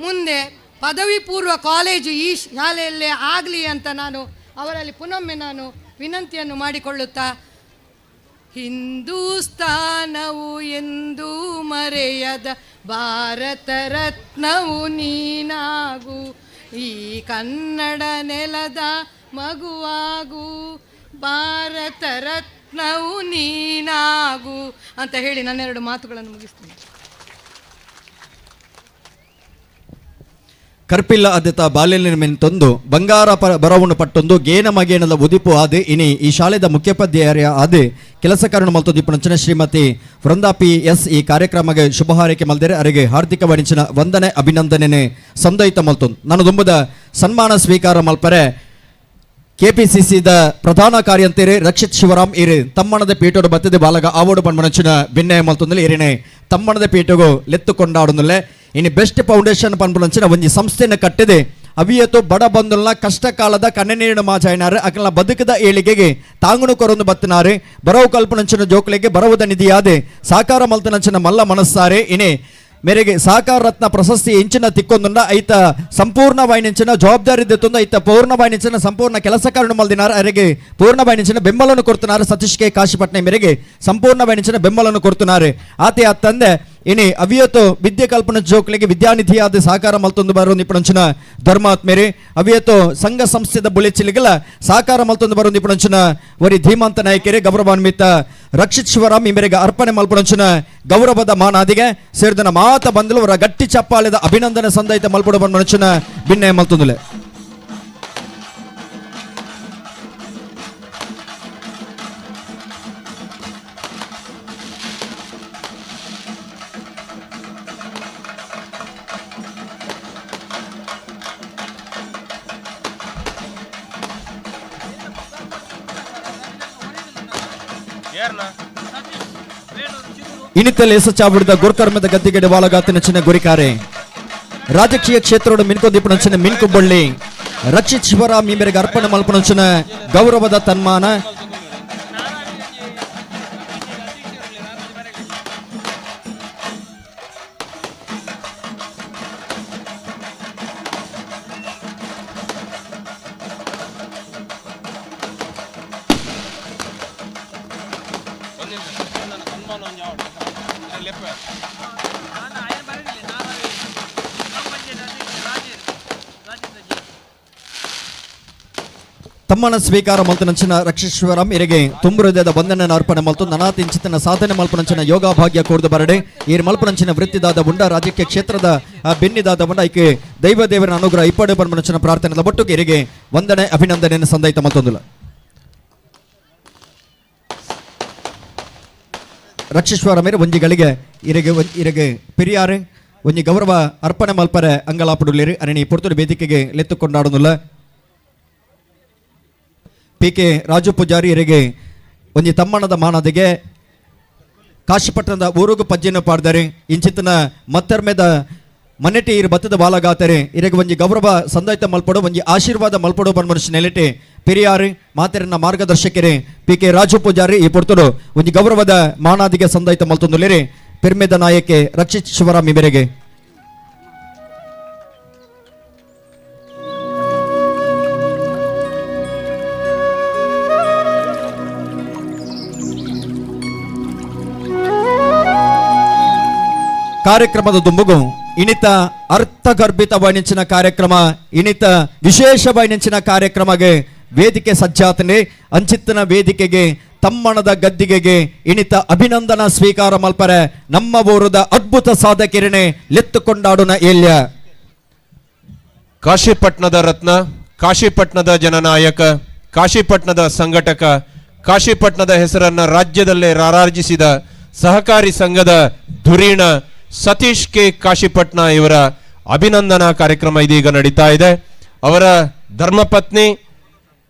ಮುಂದೆ ಪದವಿ ಪೂರ್ವ ಕಾಲೇಜು ಈ ಶಾಲೆಯಲ್ಲೇ ಆಗಲಿ ಅಂತ ನಾನು ಅವರಲ್ಲಿ ಪುನೊಮ್ಮೆ ನಾನು ವಿನಂತಿಯನ್ನು ಮಾಡಿಕೊಳ್ಳುತ್ತಾ, ಹಿಂದೂಸ್ತಾನವು ಎಂದೂ ಮರೆಯದ ಭಾರತ ರತ್ನವು ನೀನಾಗು, ಈ ಕನ್ನಡ ನೆಲದ ಮಗುವಾಗು, ಭಾರತ ರತ್ನವು ನೀನಾಗು ಅಂತ ಹೇಳಿ ನನ್ನೆರಡು ಮಾತುಗಳನ್ನು ಮುಗಿಸ್ತೀನಿ. ಕರ್ಪಿಲ್ಲ ಆದ್ಯತ ಬಾಲ್ಯಲಿನ ಮೆನ್ ತಂದು ಬಂಗಾರ ಬರವನ್ನು ಪಟ್ಟೊಂದು ಗೇನ ಮಗೇನದ ಉದಿಪು ಆದೆ ಇನಿ ಈ ಶಾಲೆದ ಮುಖ್ಯೋಪಾಧ್ಯಾಯ ಆದೆ ಕೆಲಸ ಕಾರಣ ಮಲ್ತೊದಿಪ್ಪುನಂಚಿನ ಶ್ರೀಮತಿ ವೃಂದಾ ಪಿ ಎಸ್ ಈ ಕಾರ್ಯಕ್ರಮಕ್ಕೆ ಶುಭ ಹಾರೈಕೆ ಮಲ್ದರೆ ಅರೆಗೆ ಹಾರ್ದಿಕ ವಣಿಚಿನ ವಂದನೆ ಅಭಿನಂದನೆ ಸಂದಯಿತ ಮಲ್ತೊಂದು. ನಾನು ದುಂಬುದ ಸನ್ಮಾನ ಸ್ವೀಕಾರ ಮಲ್ಪರೆ ಕೆಪಿಸಿಸಿದ ಪ್ರಧಾನ ಕಾರ್ಯಂತೇರಿ ರಕ್ಷಿತ್ ಶಿವರಾಮ್ ಇರಿ ತಮ್ಮಣದ ಪೀಠೋಡು ಬತ್ತದೆ ಬಾಲಗ ಆವೋಡು ಪನ್ಪನಂಚಿನ ಭಿನ್ನಯ ಮಲ್ತೊಂದುಲೆ ಇರಿನೆ ತಮ್ಮಣದ ಪೀಠಗು ಲೆತ್ತು ಕೊಂಡಾಡುನುಲ್ಲೆ. ಇನಿ ಬೆಸ್ಟ್ ಫೌಂಡೇಶನ್ ಪನ್ಪುನಂಚಿನ ಒಂಜಿ ಸಂಸ್ಥೆಯನ್ನು ಕಟ್ಟಿದೆ ಅವಿಯತು ಬಡ ಬಂಧುಲ್ನ ಕಷ್ಟ ಕಾಲದ ಕಣ್ಣನೀರಿನ ಮಾಜಾಯಿನಾರು ಅಕಲ್ನ ಬದುಕದ ಏಳಿಗೆಗೆ ತಾಂಗುನು ಕೊರೊಂದು ಬತ್ತಿನಾರು ಬರವು ಕಲ್ಪನಂಚಿನ ಜೋಕ್ಲೆಗೆ ಬರವುದ ನಿಧಿಯಾದೆ ಸಾಕಾರ ಮಲ್ತನಂಚಿನ ಮಲ್ಲ ಮನಸ್ಸಾರೆ. ಇನಿ ಮೇರೆಗೆ ಸಹಕಾರ ರತ್ನ ಪ್ರಶಸ್ತಿ ಎಂಚಿನ ತಿಕ್ಕೊಂದುಂಡ ಐತ ಸಂಪೂರ್ಣ ವಾಹಿನಿಂಚಿನ ಜವಾಬ್ದಾರಿ ದೆತ್ತೊಂದು ಐತ ಪೂರ್ಣ ವಾಹಿನಿಂಚಿನ ಸಂಪೂರ್ಣ ಕೆಲಸ ಕಾರಣ ಮಲ್ದಿನಾರು ಅರೆಗೆ ಪೂರ್ಣ ವಾಹಿನಿಂಚಿನ ಬೆಂಬಲವನ್ನು ಕೊಡ್తున్నారు. ಸತೀಶ್ ಕೆ ಕಾಶಿಪಟ್ನೆ ಮೇರೆಗೆ ಸಂಪೂರ್ಣ ವಾಹಿನಿಂಚಿನ ಬೆಂಬಲವನ್ನು ಕೊಡ್తున్నారు. ಆತೆ ತಂದೆ ಇನಿ ಅವಿಯತು ವಿದ್ಯೆ ಕಲ್ಪನ ಜೋಕ್ಲಿಗೆ ವಿದ್ಯಾನಿಧಿಯಾದ ಸಹಕಾರ ಮಲ್ತೊಂದು ಬರೋ ನಿಪುಣಂಚಿನ ಧರ್ಮಾತ್ಮೇರೆ ಅವಿಯತು ಸಂಘ ಸಂಸ್ಥೆದ ಬುಳೆಚಿಲಿಗಲ ಸಹಕಾರ ಮಲ್ತೊಂದು ಬರೋ ನಿಪುಣಂಚಿನ ವರಿ ಧೀಮಂತ ನಾಯಕರೇ ಗೌರವಾನ್ವಿತ ರಕ್ಷಿತ್ ಶಿವರಾಮ್ ಈ ಮೇರೆಗೆ ಅರ್ಪಣೆ ಮಲ್ಪುಣಂಚಿನ ಗೌರವದ ಮಾನಾದಿಗೆ ಸೇರಿದನ ಮಾತ ಬಂದಲು ಅವರ ಗಟ್ಟಿ ಚಪ್ಪಾಳೆದ ಅಭಿನಂದನೆ ಸಂದಯಿತ ಮಲ್ಪುಡ ಬಂದ ಭಿನ್ನೆ ಮಲ್ತೊಂದುಲೆ. ಇನಿತಲ್ಲಿ ಚಾವುಡಿದ ಗುರುಕರ್ಮದ ಗದ್ದಿಗೆಡೆ ವಾಲಗಾತಿನ ಚಿನ್ನ ಗುರಿಕಾರೆ ರಾಜಕೀಯ ಕ್ಷೇತ್ರದ ಮಿನ್ಕೊಂದಿಪ್ಪುನಂಚಿನ ಮಿನ್ಕುಬೊಳ್ಳಿ ರಕ್ಷಿತ್ ಶಿವರಾಮ್ ಈ ಮೇರೆಗೆ ಅರ್ಪಣೆ ಮಲ್ಪುನಂಚಿನ ಗೌರವದ ತನ್ಮಾನ. ತಮ್ಮನ ಸ್ವೀಕಾರ ಮಲ್ತನಂಚಿನ ರಕ್ಷಿತ್ ಶಿವರಾಮ್ ಇರೆಗೆ ತುಂಬು ಹೃದಯದ ವಂದನೆ ಅರ್ಪಣೆ ಮಲ್ತು ನನಾತಿಂಚಿತನ ಸಾಧನೆ ಮಲ್ಪನಂಚಿನ ಯೋಗ ಭಾಗ್ಯ ಕೋರ್ದು ಬರಡೆ ಈರ್ ಮಲ್ಪನಂಚಿನ ವೃತ್ತಿದಾದ ಉಂಡ ರಾಜಕೀಯ ಕ್ಷೇತ್ರದ ಬೆನ್ನಿದಾದ ಉಂಡ ಐಕೆ ದೈವ ದೇವರ ಅನುಗ್ರಹ ಇಪ್ಪಡೆ ಪನ್ಮನಂಚಿನ ಪ್ರಾರ್ಥನೆ ಒಟ್ಟುಗೆ ಇರೆಗೆ ವಂದನೆ ಅಭಿನಂದನೆಯನ್ನು ಸಂದಯಿತ ಮಲ್ತೊಂದುಲ. ರಕ್ಷೇಶ್ವರ ಮೇರೆ ಒಂಜಿಗಳಿಗೆ ಇರೆಗೆ ಇರೆಗೆ ಪೆರಿಯಾರು ಒಂಜಿ ಗೌರವ ಅರ್ಪಣೆ ಮಲ್ಪರೆ ಅಂಗಲಾಪುಡುಲೇರು ಅರಣಿ ಪೊರ್ತುಡು ವೇದಿಕೆಗೆ ಲೆತ್ತು ಕೊಂಡಾಡುನುಲ್ಲ. ಪಿ ಕೆ ರಾಜು ಪೂಜಾರಿ ಇರೆಗೆ ಒಂಜಿ ತಮ್ಮಣದ ಮಾನದಿಗೆ ಕಾಶಿಪಟ್ಟಣದ ಊರುಗು ಪಜ್ಜೆಯನ್ನು ಪಾಡ್ದಾರೆ ಇಂಚಿತನ ಮತ್ತರ್ಮೆದ ಮನೆಟಿ ಇರು ಬತ್ತದ ಬಾಲಗಾತರೆ ಇರೆಗೆ ಒಂಜಿ ಗೌರವ ಸಂದಾಯ್ತ ಮಲ್ಪಡು ಒಂಜಿ ಆಶೀರ್ವಾದ ಮಲ್ಪಡು ಬನ್ ಮನುಷ್ಯ ನೆಲೆಟೆ ಪೆರಿಯಾರು ಮಾತೆರನ್ನ ಮಾರ್ಗದರ್ಶಕರೇ ಪಿ ಕೆ ರಾಜು ಪೂಜಾರಿ ಈ ಪೊರ್ತುಡು ಒಂಜಿ ಗೌರವದ ಮಾನಾದಿಗೆ ಸಂದಾಯ್ತ ಮಲ್ತೊಂದುಲೇರೆ ಪೆರ್ಮೆದ ನಾಯಕೆ ರಕ್ಷಿತ್ ಶಿವರಾಮ್ ಮೇರೆಗೆ. ಕಾರ್ಯಕ್ರಮದ ದುಂಬುಗು ಇನಿತ ಅರ್ಥಗರ್ಭಿತ ವಾಣಿಂಚಿನ ಕಾರ್ಯಕ್ರಮ ಇನಿತ ವಿಶೇಷ ವಾಣಿಂಚಿನ ಕಾರ್ಯಕ್ರಮಗೆ ವೇದಿಕೆ ಸಜ್ಜಾತನೆ ಅಂಚಿತ್ತನ ವೇದಿಕೆಗೆ ತಮ್ಮಣದ ಗದ್ದಿಗೆಗೆ ಇನಿತ ಅಭಿನಂದನಾ ಸ್ವೀಕಾರ ಮಲ್ಪರೆ ನಮ್ಮ ಊರದ ಅದ್ಭುತ ಸಾಧಕಿರಣೆ ಲೆತ್ತುಕೊಂಡಾಡುನ ಏಲ್ಯ. ಕಾಶಿಪಟ್ಟಣದ ರತ್ನ, ಕಾಶಿಪಟ್ಟಣದ ಜನನಾಯಕ, ಕಾಶಿಪಟ್ಟಣದ ಸಂಘಟಕ, ಕಾಶಿಪಟ್ಟಣದ ಹೆಸರನ್ನ ರಾಜ್ಯದಲ್ಲೇ ರಾರಾಜಿಸಿದ ಸಹಕಾರಿ ಸಂಘದ ಧುರೀಣ ಸತೀಶ್ ಕೆ ಕಾಶಿಪಟ್ನ ಇವರ ಅಭಿನಂದನಾ ಕಾರ್ಯಕ್ರಮ ಇದೀಗ ನಡೀತಾ ಇದೆ. ಅವರ ಧರ್ಮಪತ್ನಿ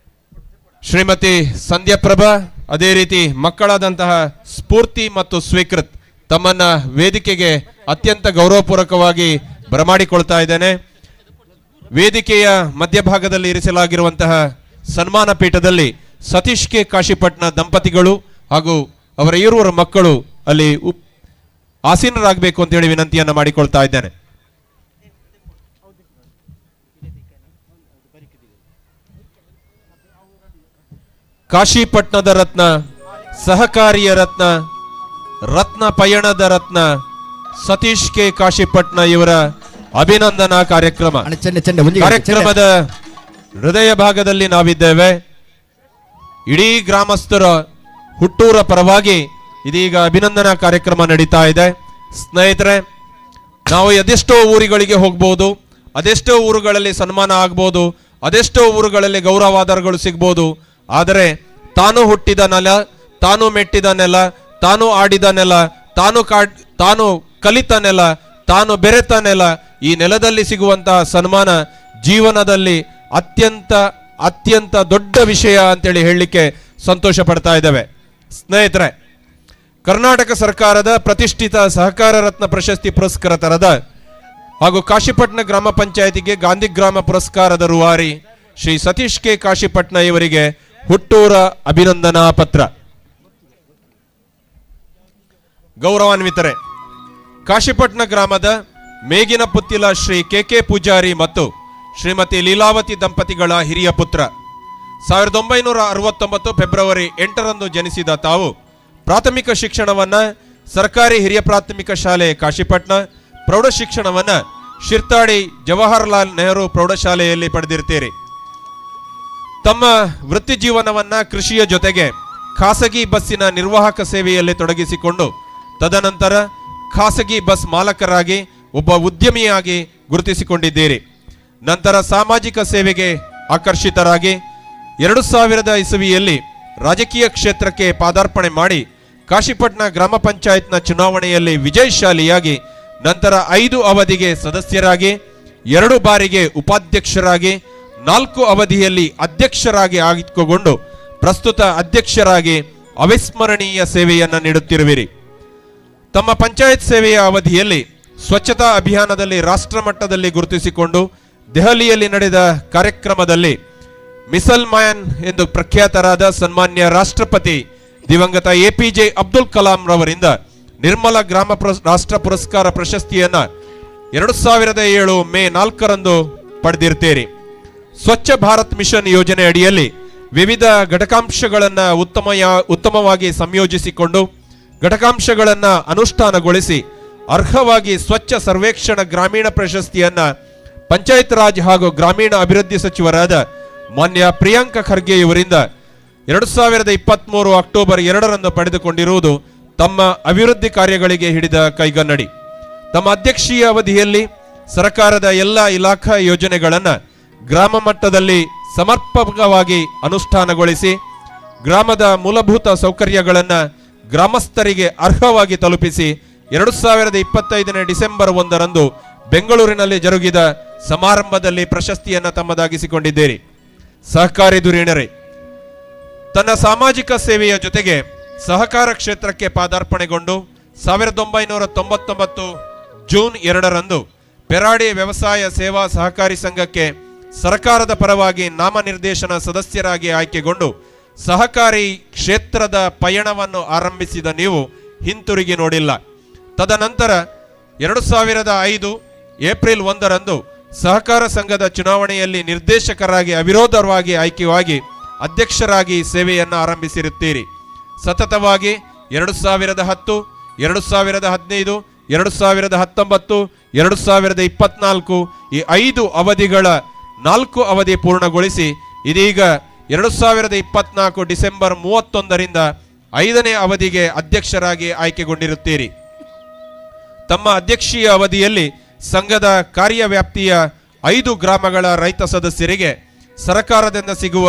ಶ್ರೀಮತಿ ಸಂಧ್ಯಾಪ್ರಭಾ, ಅದೇ ರೀತಿ ಮಕ್ಕಳಾದಂತಹ ಸ್ಫೂರ್ತಿ ಮತ್ತು ಸ್ವೀಕೃತ್ ತಮ್ಮನ್ನ ವೇದಿಕೆಗೆ ಅತ್ಯಂತ ಗೌರವಪೂರ್ವಕವಾಗಿ ಬರಮಾಡಿಕೊಳ್ತಾ ಇದ್ದೇನೆ. ವೇದಿಕೆಯ ಮಧ್ಯಭಾಗದಲ್ಲಿ ಇರಿಸಲಾಗಿರುವಂತಹ ಸನ್ಮಾನ ಪೀಠದಲ್ಲಿ ಸತೀಶ್ ಕೆ ಕಾಶಿಪಟ್ನ ದಂಪತಿಗಳು ಹಾಗೂ ಅವರ ಇರುವರ ಮಕ್ಕಳು ಅಲ್ಲಿ ಆಸೀನರಾಗಬೇಕು ಅಂತ ಹೇಳಿ ವಿನಂತಿಯನ್ನ ಮಾಡಿಕೊಳ್ತಾ ಇದ್ದೇನೆ. ಕಾಶಿಪಟ್ಟಣದ ರತ್ನ, ಸಹಕಾರಿಯ ರತ್ನ, ರತ್ನ ಪಯಣದ ರತ್ನ ಸತೀಶ್ ಕೆ ಕಾಶಿಪಟ್ನ ಇವರ ಅಭಿನಂದನಾ ಕಾರ್ಯಕ್ರಮ. ಕಾರ್ಯಕ್ರಮದ ಹೃದಯ ಭಾಗದಲ್ಲಿ ನಾವಿದ್ದೇವೆ. ಇಡೀ ಗ್ರಾಮಸ್ಥರ ಹುಟ್ಟೂರ ಪರವಾಗಿ ಇದೀಗ ಅಭಿನಂದನಾ ಕಾರ್ಯಕ್ರಮ ನಡೀತಾ ಇದೆ. ಸ್ನೇಹಿತರೆ, ನಾವು ಅದೆಷ್ಟೋ ಊರುಗಳಿಗೆ ಹೋಗ್ಬೋದು, ಅದೆಷ್ಟೋ ಊರುಗಳಲ್ಲಿ ಸನ್ಮಾನ ಆಗ್ಬೋದು, ಅದೆಷ್ಟೋ ಊರುಗಳಲ್ಲಿ ಗೌರವಾದರಗಳು ಸಿಗ್ಬೋದು. ಆದರೆ ತಾನು ಹುಟ್ಟಿದ ನೆಲ, ತಾನು ಮೆಟ್ಟಿದ ನೆಲ, ತಾನು ಆಡಿದ ನೆಲ, ತಾನು ಕಲಿತ ನೆಲ, ತಾನು ಬೆರೆತ ನೆಲ, ಈ ನೆಲದಲ್ಲಿ ಸಿಗುವಂತಹ ಸನ್ಮಾನ ಜೀವನದಲ್ಲಿ ಅತ್ಯಂತ ಅತ್ಯಂತ ದೊಡ್ಡ ವಿಷಯ ಅಂತೇಳಿ ಹೇಳಲಿಕ್ಕೆ ಸಂತೋಷ ಪಡ್ತಾ ಇದ್ದೇವೆ. ಸ್ನೇಹಿತರೆ, ಕರ್ನಾಟಕ ಸರ್ಕಾರದ ಪ್ರತಿಷ್ಠಿತ ಸಹಕಾರ ರತ್ನ ಪ್ರಶಸ್ತಿ ಪುರಸ್ಕೃತರಾದ ಹಾಗೂ ಕಾಶಿಪಟ್ಟಣ ಗ್ರಾಮ ಪಂಚಾಯಿತಿಗೆ ಗಾಂಧಿ ಗ್ರಾಮ ಪುರಸ್ಕಾರದ ರೂವಾರಿ ಶ್ರೀ ಸತೀಶ್ ಕೆ ಕಾಶಿಪಟ್ಟಣ ಇವರಿಗೆ ಹುಟ್ಟೂರ ಅಭಿನಂದನಾ ಪತ್ರ. ಗೌರವಾನ್ವಿತರೆ, ಕಾಶಿಪಟ್ಟಣ ಗ್ರಾಮದ ಮೇಗಿನ ಪುತ್ತಿಲ ಶ್ರೀ ಕೆ ಕೆ ಪೂಜಾರಿ ಮತ್ತು ಶ್ರೀಮತಿ ಲೀಲಾವತಿ ದಂಪತಿಗಳ ಹಿರಿಯ ಪುತ್ರ, 1969 ಫೆಬ್ರವರಿ 8ರಂದು ಜನಿಸಿದ ತಾವು ಪ್ರಾಥಮಿಕ ಶಿಕ್ಷಣವನ್ನು ಸರ್ಕಾರಿ ಹಿರಿಯ ಪ್ರಾಥಮಿಕ ಶಾಲೆ ಕಾಶಿಪಟ್ಟಣ, ಪ್ರೌಢ ಶಿಕ್ಷಣವನ್ನು ಶಿರ್ತಾಡಿ ಜವಾಹರ್ಲಾಲ್ ನೆಹರು ಪ್ರೌಢಶಾಲೆಯಲ್ಲಿ ಪಡೆದಿರ್ತೀರಿ. ತಮ್ಮ ವೃತ್ತಿ ಜೀವನವನ್ನು ಕೃಷಿಯ ಜೊತೆಗೆ ಖಾಸಗಿ ಬಸ್ಸಿನ ನಿರ್ವಾಹಕ ಸೇವೆಯಲ್ಲಿ ತೊಡಗಿಸಿಕೊಂಡು ತದನಂತರ ಖಾಸಗಿ ಬಸ್ ಮಾಲಕರಾಗಿ ಒಬ್ಬ ಉದ್ಯಮಿಯಾಗಿ ಗುರುತಿಸಿಕೊಂಡಿದ್ದೀರಿ. ನಂತರ ಸಾಮಾಜಿಕ ಸೇವೆಗೆ ಆಕರ್ಷಿತರಾಗಿ 2000 ಇಸವಿಯಲ್ಲಿ ರಾಜಕೀಯ ಕ್ಷೇತ್ರಕ್ಕೆ ಪಾದಾರ್ಪಣೆ ಮಾಡಿ ಕಾಶಿಪಟ್ಟಣ ಗ್ರಾಮ ಪಂಚಾಯತ್ನ ಚುನಾವಣೆಯಲ್ಲಿ ವಿಜಯಶಾಲಿಯಾಗಿ ನಂತರ 5 ಅವಧಿಗೆ ಸದಸ್ಯರಾಗಿ, 2 ಬಾರಿಗೆ ಉಪಾಧ್ಯಕ್ಷರಾಗಿ, 4 ಅವಧಿಯಲ್ಲಿ ಅಧ್ಯಕ್ಷರಾಗಿ ಆಯ್ದುಕೊಂಡು ಪ್ರಸ್ತುತ ಅಧ್ಯಕ್ಷರಾಗಿ ಅವಿಸ್ಮರಣೀಯ ಸೇವೆಯನ್ನು ನೀಡುತ್ತಿರುವಿರಿ. ತಮ್ಮ ಪಂಚಾಯತ್ ಸೇವೆಯ ಅವಧಿಯಲ್ಲಿ ಸ್ವಚ್ಛತಾ ಅಭಿಯಾನದಲ್ಲಿ ರಾಷ್ಟ್ರಮಟ್ಟದಲ್ಲಿ ಗುರುತಿಸಿಕೊಂಡು ದೆಹಲಿಯಲ್ಲಿ ನಡೆದ ಕಾರ್ಯಕ್ರಮದಲ್ಲಿ ಮಿಸಲ್ ಮ್ಯಾನ್ ಎಂದು ಪ್ರಖ್ಯಾತರಾದ ಸನ್ಮಾನ್ಯ ರಾಷ್ಟ್ರಪತಿ ದಿವಂಗತ ಎಪಿಜೆ ಅಬ್ದುಲ್ ಕಲಾಂ ರವರಿಂದ ನಿರ್ಮಲ ಗ್ರಾಮ ರಾಷ್ಟ್ರ ಪುರಸ್ಕಾರ ಪ್ರಶಸ್ತಿಯನ್ನು 2007 ಮೇ 4ರಂದು ಪಡೆದಿರ್ತೀರಿ. ಸ್ವಚ್ಛ ಭಾರತ್ ಮಿಷನ್ ಯೋಜನೆ ಅಡಿಯಲ್ಲಿ ವಿವಿಧ ಘಟಕಾಂಶಗಳನ್ನು ಉತ್ತಮವಾಗಿ ಸಂಯೋಜಿಸಿಕೊಂಡು ಘಟಕಾಂಶಗಳನ್ನು ಅನುಷ್ಠಾನಗೊಳಿಸಿ ಅರ್ಹವಾಗಿ ಸ್ವಚ್ಛ ಸರ್ವೇಕ್ಷಣ ಗ್ರಾಮೀಣ ಪ್ರಶಸ್ತಿಯನ್ನು ಪಂಚಾಯತ್ ರಾಜ್ ಹಾಗೂ ಗ್ರಾಮೀಣ ಅಭಿವೃದ್ಧಿ ಸಚಿವರಾದ ಮಾನ್ಯ ಪ್ರಿಯಾಂಕ ಖರ್ಗೆ ಇವರಿಂದ 2023 ಅಕ್ಟೋಬರ್ 2ರಂದು ಪಡೆದುಕೊಂಡಿರುವುದು ತಮ್ಮ ಅಭಿವೃದ್ಧಿ ಕಾರ್ಯಗಳಿಗೆ ಹಿಡಿದ ಕೈಗನ್ನಡಿ. ತಮ್ಮ ಅಧ್ಯಕ್ಷೀಯ ಅವಧಿಯಲ್ಲಿ ಸರ್ಕಾರದ ಎಲ್ಲ ಇಲಾಖಾ ಯೋಜನೆಗಳನ್ನು ಗ್ರಾಮ ಮಟ್ಟದಲ್ಲಿ ಸಮರ್ಪಕವಾಗಿ ಅನುಷ್ಠಾನಗೊಳಿಸಿ ಗ್ರಾಮದ ಮೂಲಭೂತ ಸೌಕರ್ಯಗಳನ್ನು ಗ್ರಾಮಸ್ಥರಿಗೆ ಅರ್ಹವಾಗಿ ತಲುಪಿಸಿ 2025 ಡಿಸೆಂಬರ್ 1ರಂದು ಬೆಂಗಳೂರಿನಲ್ಲಿ ಜರುಗಿದ ಸಮಾರಂಭದಲ್ಲಿ ಪ್ರಶಸ್ತಿಯನ್ನು ತಮ್ಮದಾಗಿಸಿಕೊಂಡಿದ್ದೀರಿ. ಸಹಕಾರಿ ಧುರೀಣರೇ, ತನ್ನ ಸಾಮಾಜಿಕ ಸೇವೆಯ ಜೊತೆಗೆ ಸಹಕಾರ ಕ್ಷೇತ್ರಕ್ಕೆ ಪಾದಾರ್ಪಣೆಗೊಂಡು 1999 ಜೂನ್ 2ರಂದು ಪೆರಾಡಿ ವ್ಯವಸಾಯ ಸೇವಾ ಸಹಕಾರಿ ಸಂಘಕ್ಕೆ ಸರ್ಕಾರದ ಪರವಾಗಿ ನಾಮನಿರ್ದೇಶನ ಸದಸ್ಯರಾಗಿ ಆಯ್ಕೆಗೊಂಡು ಸಹಕಾರಿ ಕ್ಷೇತ್ರದ ಪಯಣವನ್ನು ಆರಂಭಿಸಿದ ನೀವು ಹಿಂತಿರುಗಿ ನೋಡಿಲ್ಲ. ತದನಂತರ 2005 ಏಪ್ರಿಲ್ 1ರಂದು ಸಹಕಾರ ಸಂಘದ ಚುನಾವಣೆಯಲ್ಲಿ ನಿರ್ದೇಶಕರಾಗಿ ಅವಿರೋಧವಾಗಿ ಆಯ್ಕೆಯಾಗಿ ಅಧ್ಯಕ್ಷರಾಗಿ ಸೇವೆಯನ್ನು ಆರಂಭಿಸಿರುತ್ತೀರಿ. ಸತತವಾಗಿ 2010, 2015, 2019, 2024 ಈ 5 ಅವಧಿಗಳ 4 ಅವಧಿ ಪೂರ್ಣಗೊಳಿಸಿ ಇದೀಗ 2024 ಡಿಸೆಂಬರ್ 31ರಿಂದ 5ನೇ ಅವಧಿಗೆ ಅಧ್ಯಕ್ಷರಾಗಿ ಆಯ್ಕೆಗೊಂಡಿರುತ್ತೀರಿ. ತಮ್ಮ ಅಧ್ಯಕ್ಷೀಯ ಅವಧಿಯಲ್ಲಿ ಸಂಘದ ಕಾರ್ಯವ್ಯಾಪ್ತಿಯ 5 ಗ್ರಾಮಗಳ ರೈತ ಸದಸ್ಯರಿಗೆ ಸರ್ಕಾರದಿಂದ ಸಿಗುವ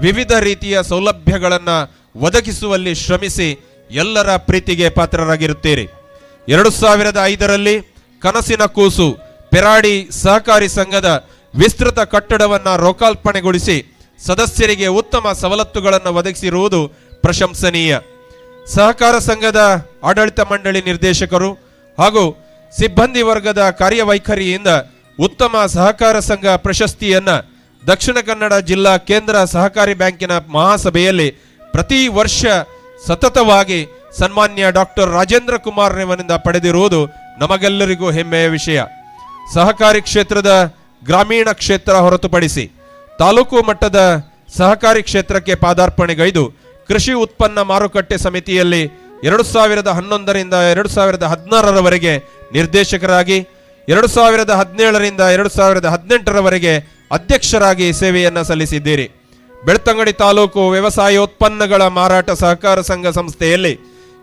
ವಿವಿಧ ರೀತಿಯ ಸೌಲಭ್ಯಗಳನ್ನು ಒದಗಿಸುವಲ್ಲಿ ಶ್ರಮಿಸಿ ಎಲ್ಲರ ಪ್ರೀತಿಗೆ ಪಾತ್ರರಾಗಿರುತ್ತೀರಿ. 2005ರಲ್ಲಿ ಕನಸಿನ ಕೂಸು ಪೆರಾಡಿ ಸಹಕಾರಿ ಸಂಘದ ವಿಸ್ತೃತ ಕಟ್ಟಡವನ್ನು ಲೋಕಾರ್ಪಣೆಗೊಳಿಸಿ ಸದಸ್ಯರಿಗೆ ಉತ್ತಮ ಸವಲತ್ತುಗಳನ್ನು ಒದಗಿಸಿರುವುದು ಪ್ರಶಂಸನೀಯ. ಸಹಕಾರ ಸಂಘದ ಆಡಳಿತ ಮಂಡಳಿ ನಿರ್ದೇಶಕರು ಹಾಗೂ ಸಿಬ್ಬಂದಿ ವರ್ಗದ ಕಾರ್ಯವೈಖರಿಯಿಂದ ಉತ್ತಮ ಸಹಕಾರ ಸಂಘ ಪ್ರಶಸ್ತಿಯನ್ನು ದಕ್ಷಿಣ ಕನ್ನಡ ಜಿಲ್ಲಾ ಕೇಂದ್ರ ಸಹಕಾರಿ ಬ್ಯಾಂಕಿನ ಮಹಾಸಭೆಯಲ್ಲಿ ಪ್ರತಿ ವರ್ಷ ಸತತವಾಗಿ ಸನ್ಮಾನ್ಯ ಡಾಕ್ಟರ್ ರಾಜೇಂದ್ರ ಕುಮಾರ್ ರವರಿಂದ ಪಡೆದಿರುವುದು ನಮಗೆಲ್ಲರಿಗೂ ಹೆಮ್ಮೆಯ ವಿಷಯ. ಸಹಕಾರಿ ಕ್ಷೇತ್ರದ ಗ್ರಾಮೀಣ ಕ್ಷೇತ್ರ ಹೊರತುಪಡಿಸಿ ತಾಲೂಕು ಮಟ್ಟದ ಸಹಕಾರಿ ಕ್ಷೇತ್ರಕ್ಕೆ ಪಾದಾರ್ಪಣೆಗೈದು ಕೃಷಿ ಉತ್ಪನ್ನ ಮಾರುಕಟ್ಟೆ ಸಮಿತಿಯಲ್ಲಿ 2011ರಿಂದ 2016ರವರೆಗೆ ನಿರ್ದೇಶಕರಾಗಿ, 2017ರಿಂದ 2018ರವರೆಗೆ ಅಧ್ಯಕ್ಷರಾಗಿ ಸೇವೆಯನ್ನು ಸಲ್ಲಿಸಿದ್ದೀರಿ. ಬೆಳ್ತಂಗಡಿ ತಾಲೂಕು ವ್ಯವಸಾಯೋತ್ಪನ್ನಗಳ ಮಾರಾಟ ಸಹಕಾರ ಸಂಘ ಸಂಸ್ಥೆಯಲ್ಲಿ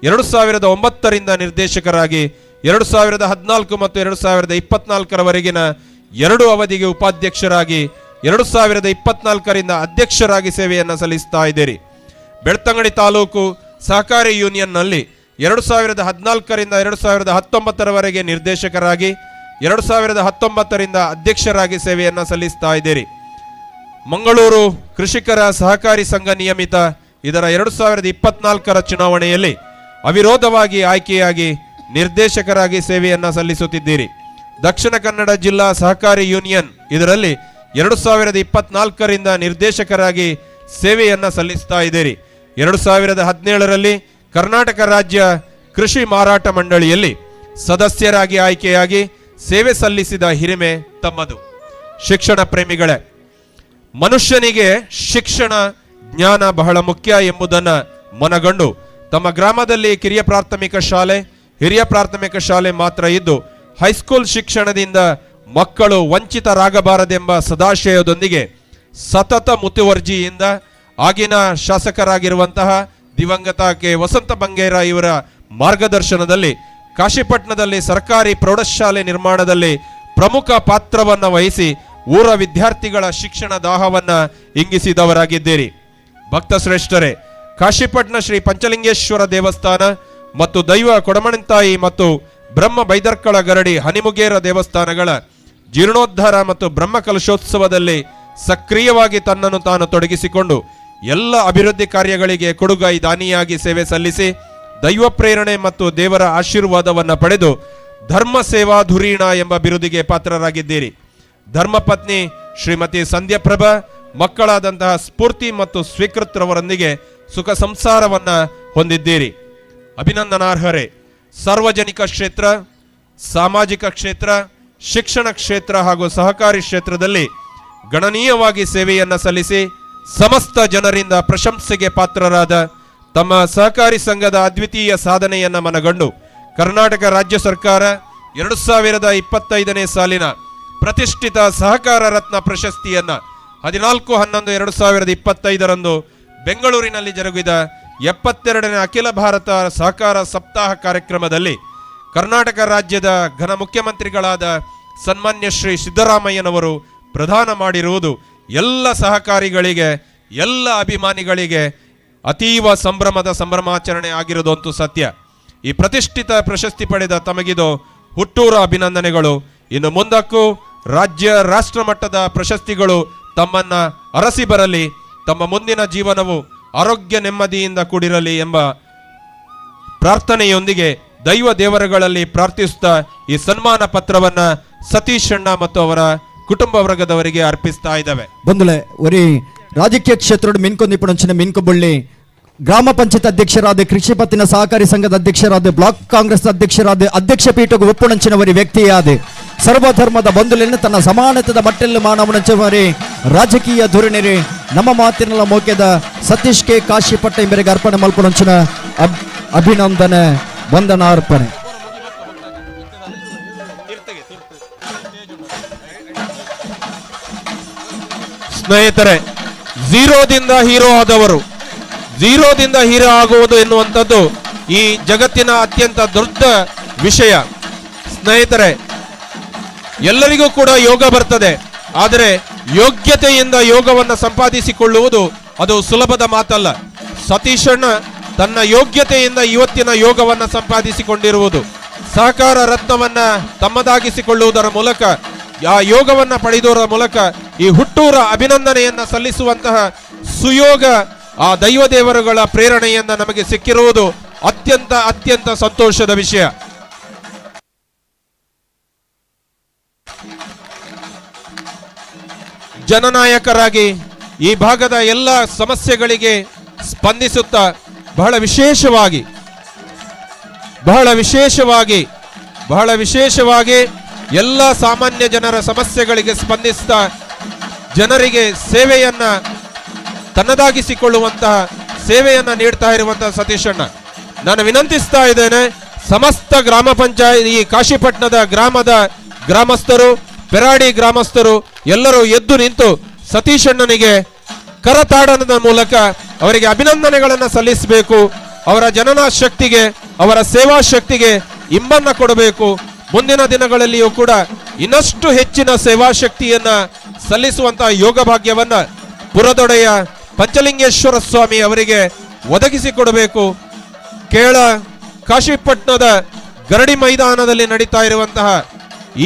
2009ರಿಂದ ನಿರ್ದೇಶಕರಾಗಿ 2014 ಮತ್ತು 2024ರವರೆಗಿನ 2 ಅವಧಿಗೆ ಉಪಾಧ್ಯಕ್ಷರಾಗಿ 2024ರಿಂದ ಅಧ್ಯಕ್ಷರಾಗಿ ಸೇವೆಯನ್ನು ಸಲ್ಲಿಸ್ತಾ ಇದ್ದೀರಿ. ಬೆಳ್ತಂಗಡಿ ತಾಲೂಕು ಸಹಕಾರಿ ಯೂನಿಯನ್ನಲ್ಲಿ 2014ರಿಂದ 2019ರವರೆಗೆ ನಿರ್ದೇಶಕರಾಗಿ 2019ರಿಂದ ಅಧ್ಯಕ್ಷರಾಗಿ ಸೇವೆಯನ್ನು ಸಲ್ಲಿಸ್ತಾ ಇದ್ದೀರಿ. ಮಂಗಳೂರು ಕೃಷಿಕರ ಸಹಕಾರಿ ಸಂಘ ನಿಯಮಿತ ಇದರ 2024ರ ಚುನಾವಣೆಯಲ್ಲಿ ಅವಿರೋಧವಾಗಿ ಆಯ್ಕೆಯಾಗಿ ನಿರ್ದೇಶಕರಾಗಿ ಸೇವೆಯನ್ನು ಸಲ್ಲಿಸುತ್ತಿದ್ದೀರಿ. ದಕ್ಷಿಣ ಕನ್ನಡ ಜಿಲ್ಲಾ ಸಹಕಾರಿ ಯೂನಿಯನ್ ಇದರಲ್ಲಿ 2024ರಿಂದ ನಿರ್ದೇಶಕರಾಗಿ ಸೇವೆಯನ್ನು ಸಲ್ಲಿಸ್ತಾ ಇದ್ದೀರಿ. 2017ರಲ್ಲಿ ಕರ್ನಾಟಕ ರಾಜ್ಯ ಕೃಷಿ ಮಾರಾಟ ಮಂಡಳಿಯಲ್ಲಿ ಸದಸ್ಯರಾಗಿ ಆಯ್ಕೆಯಾಗಿ ಸೇವೆ ಸಲ್ಲಿಸಿದ ಹಿರಿಮೆ ತಮ್ಮದು. ಶಿಕ್ಷಣ ಪ್ರೇಮಿಗಳೇ, ಮನುಷ್ಯನಿಗೆ ಶಿಕ್ಷಣ ಜ್ಞಾನ ಬಹಳ ಮುಖ್ಯ ಎಂಬುದನ್ನು ಮನಗಂಡು ತಮ್ಮ ಗ್ರಾಮದಲ್ಲಿ ಕಿರಿಯ ಪ್ರಾಥಮಿಕ ಶಾಲೆ, ಹಿರಿಯ ಪ್ರಾಥಮಿಕ ಶಾಲೆ ಮಾತ್ರ ಇದ್ದು ಹೈಸ್ಕೂಲ್ ಶಿಕ್ಷಣದಿಂದ ಮಕ್ಕಳು ವಂಚಿತರಾಗಬಾರದೆಂಬ ಸದಾಶಯದೊಂದಿಗೆ ಸತತ ಮುತುವರ್ಜಿಯಿಂದ ಆಗಿನ ಶಾಸಕರಾಗಿರುವಂತಹ ದಿವಂಗತ ಕೆ ವಸಂತ ಬಂಗೇರ ಇವರ ಮಾರ್ಗದರ್ಶನದಲ್ಲಿ ಕಾಶಿಪಟ್ಟಣದಲ್ಲಿ ಸರ್ಕಾರಿ ಪ್ರೌಢಶಾಲೆ ನಿರ್ಮಾಣದಲ್ಲಿ ಪ್ರಮುಖ ಪಾತ್ರವನ್ನು ವಹಿಸಿ ಊರ ವಿದ್ಯಾರ್ಥಿಗಳ ಶಿಕ್ಷಣ ದಾಹವನ್ನು ಇಂಗಿಸಿದವರಾಗಿದ್ದೀರಿ. ಭಕ್ತಶ್ರೇಷ್ಠರೇ, ಕಾಶಿಪಟ್ಟಣ ಶ್ರೀ ಪಂಚಲಿಂಗೇಶ್ವರ ದೇವಸ್ಥಾನ ಮತ್ತು ದೈವ ಕೊಡಮಣಿತಾಯಿ ಮತ್ತು ಬ್ರಹ್ಮ ಬೈದರ್ಕಳ ಗರಡಿ ಹನಿಮುಗೇರ ದೇವಸ್ಥಾನಗಳ ಜೀರ್ಣೋದ್ಧಾರ ಮತ್ತು ಬ್ರಹ್ಮ ಕಲಶೋತ್ಸವದಲ್ಲಿ ಸಕ್ರಿಯವಾಗಿ ತನ್ನನ್ನು ತಾನು ತೊಡಗಿಸಿಕೊಂಡು ಎಲ್ಲ ಅಭಿವೃದ್ಧಿ ಕಾರ್ಯಗಳಿಗೆ ಕೊಡುಗೈ ದಾನಿಯಾಗಿ ಸೇವೆ ಸಲ್ಲಿಸಿ ದೈವ ಪ್ರೇರಣೆ ಮತ್ತು ದೇವರ ಆಶೀರ್ವಾದವನ್ನು ಪಡೆದು ಧರ್ಮ ಸೇವಾ ಧುರೀಣ ಎಂಬ ಬಿರುದಿಗೆ ಪಾತ್ರರಾಗಿದ್ದೀರಿ. ಧರ್ಮಪತ್ನಿ ಶ್ರೀಮತಿ ಸಂಧ್ಯಪ್ರಭಾ, ಮಕ್ಕಳಾದಂತಹ ಸ್ಫೂರ್ತಿ ಮತ್ತು ಸ್ವೀಕೃತರವರೊಂದಿಗೆ ಸುಖ ಸಂಸಾರವನ್ನು ಹೊಂದಿದ್ದೀರಿ. ಅಭಿನಂದನಾರ್ಹರೇ, ಸಾರ್ವಜನಿಕ ಕ್ಷೇತ್ರ, ಸಾಮಾಜಿಕ ಕ್ಷೇತ್ರ, ಶಿಕ್ಷಣ ಕ್ಷೇತ್ರ ಹಾಗೂ ಸಹಕಾರಿ ಕ್ಷೇತ್ರದಲ್ಲಿ ಗಣನೀಯವಾಗಿ ಸೇವೆಯನ್ನು ಸಲ್ಲಿಸಿ ಸಮಸ್ತ ಜನರಿಂದ ಪ್ರಶಂಸೆಗೆ ಪಾತ್ರರಾದ ತಮ್ಮ ಸಹಕಾರಿ ಸಂಘದ ಅದ್ವಿತೀಯ ಸಾಧನೆಯನ್ನು ಮನಗಂಡು ಕರ್ನಾಟಕ ರಾಜ್ಯ ಸರ್ಕಾರ 2025ನೇ ಸಾಲಿನ ಪ್ರತಿಷ್ಠಿತ ಸಹಕಾರ ರತ್ನ ಪ್ರಶಸ್ತಿಯನ್ನು 14/11/2025ರಂದು ಬೆಂಗಳೂರಿನಲ್ಲಿ ಜರುಗಿದ 72ನೇ ಅಖಿಲ ಭಾರತ ಸಹಕಾರ ಸಪ್ತಾಹ ಕಾರ್ಯಕ್ರಮದಲ್ಲಿ ಕರ್ನಾಟಕ ರಾಜ್ಯದ ಘನ ಮುಖ್ಯಮಂತ್ರಿಗಳಾದ ಸನ್ಮಾನ್ಯ ಶ್ರೀ ಸಿದ್ದರಾಮಯ್ಯನವರು ಪ್ರದಾನ ಮಾಡಿರುವುದು ಎಲ್ಲ ಸಹಕಾರಿಗಳಿಗೆ, ಎಲ್ಲ ಅಭಿಮಾನಿಗಳಿಗೆ ಅತೀವ ಸಂಭ್ರಮದ ಸಂಭ್ರಮಾಚರಣೆ ಆಗಿರುವುದಂತೂ ಸತ್ಯ. ಈ ಪ್ರತಿಷ್ಠಿತ ಪ್ರಶಸ್ತಿ ಪಡೆದ ತಮಗಿದು ಹುಟ್ಟೂರ ಅಭಿನಂದನೆಗಳು. ಇನ್ನು ಮುಂದಕ್ಕೂ ರಾಜ್ಯ ರಾಷ್ಟ್ರ ಮಟ್ಟದ ಪ್ರಶಸ್ತಿಗಳು ತಮ್ಮನ್ನ ಅರಸಿ ಬರಲಿ, ತಮ್ಮ ಮುಂದಿನ ಜೀವನವು ಆರೋಗ್ಯ ನೆಮ್ಮದಿಯಿಂದ ಕೂಡಿರಲಿ ಎಂಬ ಪ್ರಾರ್ಥನೆಯೊಂದಿಗೆ ದೈವ ದೇವರುಗಳಲ್ಲಿ ಪ್ರಾರ್ಥಿಸುತ್ತಾ ಈ ಸನ್ಮಾನ ಪತ್ರವನ್ನ ಸತೀಶ್ ಅಣ್ಣ ಮತ್ತು ಅವರ ಕುಟುಂಬ ವರ್ಗದವರಿಗೆ ಅರ್ಪಿಸ್ತಾ ಇದ್ದಾವೆ. ಬಂಧುಲೆ, ಒರಿ ರಾಜಕೀಯ ಕ್ಷೇತ್ರದ ಮಿನ್ಕೊಂದಿಪ್ಪಣಂಚಿನ ಮಿನ್ಕೊಬಳ್ಳಿ ಗ್ರಾಮ ಪಂಚಾಯತ್ ಅಧ್ಯಕ್ಷರಾದ, ಕೃಷಿ ಪತ್ತಿನ ಸಹಕಾರಿ ಸಂಘದ ಅಧ್ಯಕ್ಷರಾದ, ಬ್ಲಾಕ್ ಕಾಂಗ್ರೆಸ್ ಅಧ್ಯಕ್ಷರಾದ, ಅಧ್ಯಕ್ಷ ಪೀಠకు ಒಪ್ಪುಣಂಚಿನವರಿ ವ್ಯಕ್ತಿಯಾದ ಸರ್ವಧರ್ಮದ ಬಂಧುಲೆನ್ನು ತನ್ನ ಸಮಾನತೆದ ಮಟ್ಟೆಲ್ಲ ಮಾನವನಂಚವರಿ ರಾಜಕೀಯ ಧೋರಣೆರೆ ನಮ್ಮ ಮಾತಿನಲ್ಲ ಮೋಕೆದ ಸತೀಶ್ ಕೆ ಕಾಶಿಪಟ್ಟ ಎಂಬರಿಗೆ ಅರ್ಪಣೆ ಮಲ್ಪುಣಂಚಿನ ಅಭಿನಂದನೆ ವಂದನಾರ್ಪಣೆ. ಸ್ನೇಹಿತರೆ, ಝೀರೋದಿಂದ ಹೀರೋ ಆದವರು, ಝೀರೋದಿಂದ ಹೀರೋ ಆಗುವುದು ಎನ್ನುವಂಥದ್ದು ಈ ಜಗತ್ತಿನ ಅತ್ಯಂತ ದೊಡ್ಡ ವಿಷಯ. ಸ್ನೇಹಿತರೆ, ಎಲ್ಲರಿಗೂ ಕೂಡ ಯೋಗ ಬರ್ತದೆ, ಆದರೆ ಯೋಗ್ಯತೆಯಿಂದ ಯೋಗವನ್ನು ಸಂಪಾದಿಸಿಕೊಳ್ಳುವುದು ಅದು ಸುಲಭದ ಮಾತಲ್ಲ. ಸತೀಶಣ್ಣ ತನ್ನ ಯೋಗ್ಯತೆಯಿಂದ ಇವತ್ತಿನ ಯೋಗವನ್ನು ಸಂಪಾದಿಸಿಕೊಂಡಿರುವುದು, ಸಹಕಾರ ರತ್ನವನ್ನ ತಮ್ಮದಾಗಿಸಿಕೊಳ್ಳುವುದರ ಮೂಲಕ, ಆ ಯೋಗವನ್ನ ಪಡೆಯುವುದರ ಮೂಲಕ ಈ ಹುಟ್ಟೂರ ಅಭಿನಂದನೆಯನ್ನ ಸಲ್ಲಿಸುವಂತಹ ಸುಯೋಗ ಆ ದೈವದೇವರುಗಳ ಪ್ರೇರಣೆಯಿಂದ ನಮಗೆ ಸಿಕ್ಕಿರುವುದು ಅತ್ಯಂತ ಅತ್ಯಂತ ಸಂತೋಷದ ವಿಷಯ. ಜನನಾಯಕರಾಗಿ ಈ ಭಾಗದ ಎಲ್ಲ ಸಮಸ್ಯೆಗಳಿಗೆ ಸ್ಪಂದಿಸುತ್ತಾ ಬಹಳ ವಿಶೇಷವಾಗಿ ಬಹಳ ವಿಶೇಷವಾಗಿ ಬಹಳ ವಿಶೇಷವಾಗಿ ಎಲ್ಲ ಸಾಮಾನ್ಯ ಜನರ ಸಮಸ್ಯೆಗಳಿಗೆ ಸ್ಪಂದಿಸುತ್ತಾ ಜನರಿಗೆ ಸೇವೆಯನ್ನ ತನ್ನದಾಗಿಸಿಕೊಳ್ಳುವಂತಹ ಸೇವೆಯನ್ನ ನೀಡ್ತಾ ಇರುವಂತಹ ಸತೀಶಣ್ಣ, ನಾನು ವಿನಂತಿಸ್ತಾ ಇದ್ದೇನೆ, ಸಮಸ್ತ ಗ್ರಾಮ ಪಂಚಾಯತ್ ಈ ಕಾಶಿಪಟ್ಟಣದ ಗ್ರಾಮದ ಗ್ರಾಮಸ್ಥರು ಪೆರಾಡಿ ಗ್ರಾಮಸ್ಥರು ಎಲ್ಲರೂ ಎದ್ದು ನಿಂತು ಸತೀಶಣ್ಣನಿಗೆ ಕರತಾಡನದ ಮೂಲಕ ಅವರಿಗೆ ಅಭಿನಂದನೆಗಳನ್ನು ಸಲ್ಲಿಸಬೇಕು. ಅವರ ಜನನಾ ಶಕ್ತಿಗೆ, ಅವರ ಸೇವಾ ಶಕ್ತಿಗೆ ಇಂಬನ್ನ ಕೊಡಬೇಕು. ಮುಂದಿನ ದಿನಗಳಲ್ಲಿಯೂ ಕೂಡ ಇನ್ನಷ್ಟು ಹೆಚ್ಚಿನ ಸೇವಾ ಶಕ್ತಿಯನ್ನ ಸಲ್ಲಿಸುವಂತಹ ಯೋಗ ಭಾಗ್ಯವನ್ನ ಪುರದೊಡೆಯ ಪಂಚಲಿಂಗೇಶ್ವರ ಸ್ವಾಮಿ ಅವರಿಗೆ ಒದಗಿಸಿಕೊಡಬೇಕು. ಕೇಳ ಕಾಶಿಪಟ್ಟಣದ ಗರಡಿ ಮೈದಾನದಲ್ಲಿ ನಡೀತಾ ಇರುವಂತಹ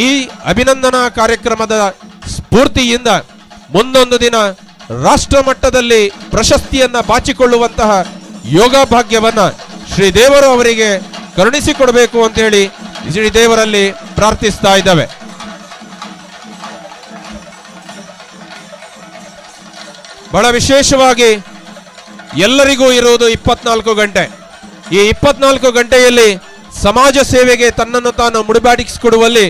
ಈ ಅಭಿನಂದನಾ ಕಾರ್ಯಕ್ರಮದ ಸ್ಫೂರ್ತಿಯಿಂದ ಮುಂದೊಂದು ದಿನ ರಾಷ್ಟ್ರ ಮಟ್ಟದಲ್ಲಿ ಪ್ರಶಸ್ತಿಯನ್ನ ಬಾಚಿಕೊಳ್ಳುವಂತಹ ಯೋಗ ಭಾಗ್ಯವನ್ನ ಶ್ರೀ ದೇವರು ಅವರಿಗೆ ಕರುಣಿಸಿಕೊಡಬೇಕು ಅಂತ ಹೇಳಿ ಶ್ರೀ ದೇವರಲ್ಲಿ ಪ್ರಾರ್ಥಿಸ್ತಾ ಇದ್ದಾವೆ. ಬಹಳ ವಿಶೇಷವಾಗಿ ಎಲ್ಲರಿಗೂ ಇರುವುದು 24 ಗಂಟೆ. ಈ 24 ಗಂಟೆಯಲ್ಲಿ ಸಮಾಜ ಸೇವೆಗೆ ತನ್ನನ್ನು ತಾನು ಮುಡಿಬಾಡಿಸಿಕೊಡುವಲ್ಲಿ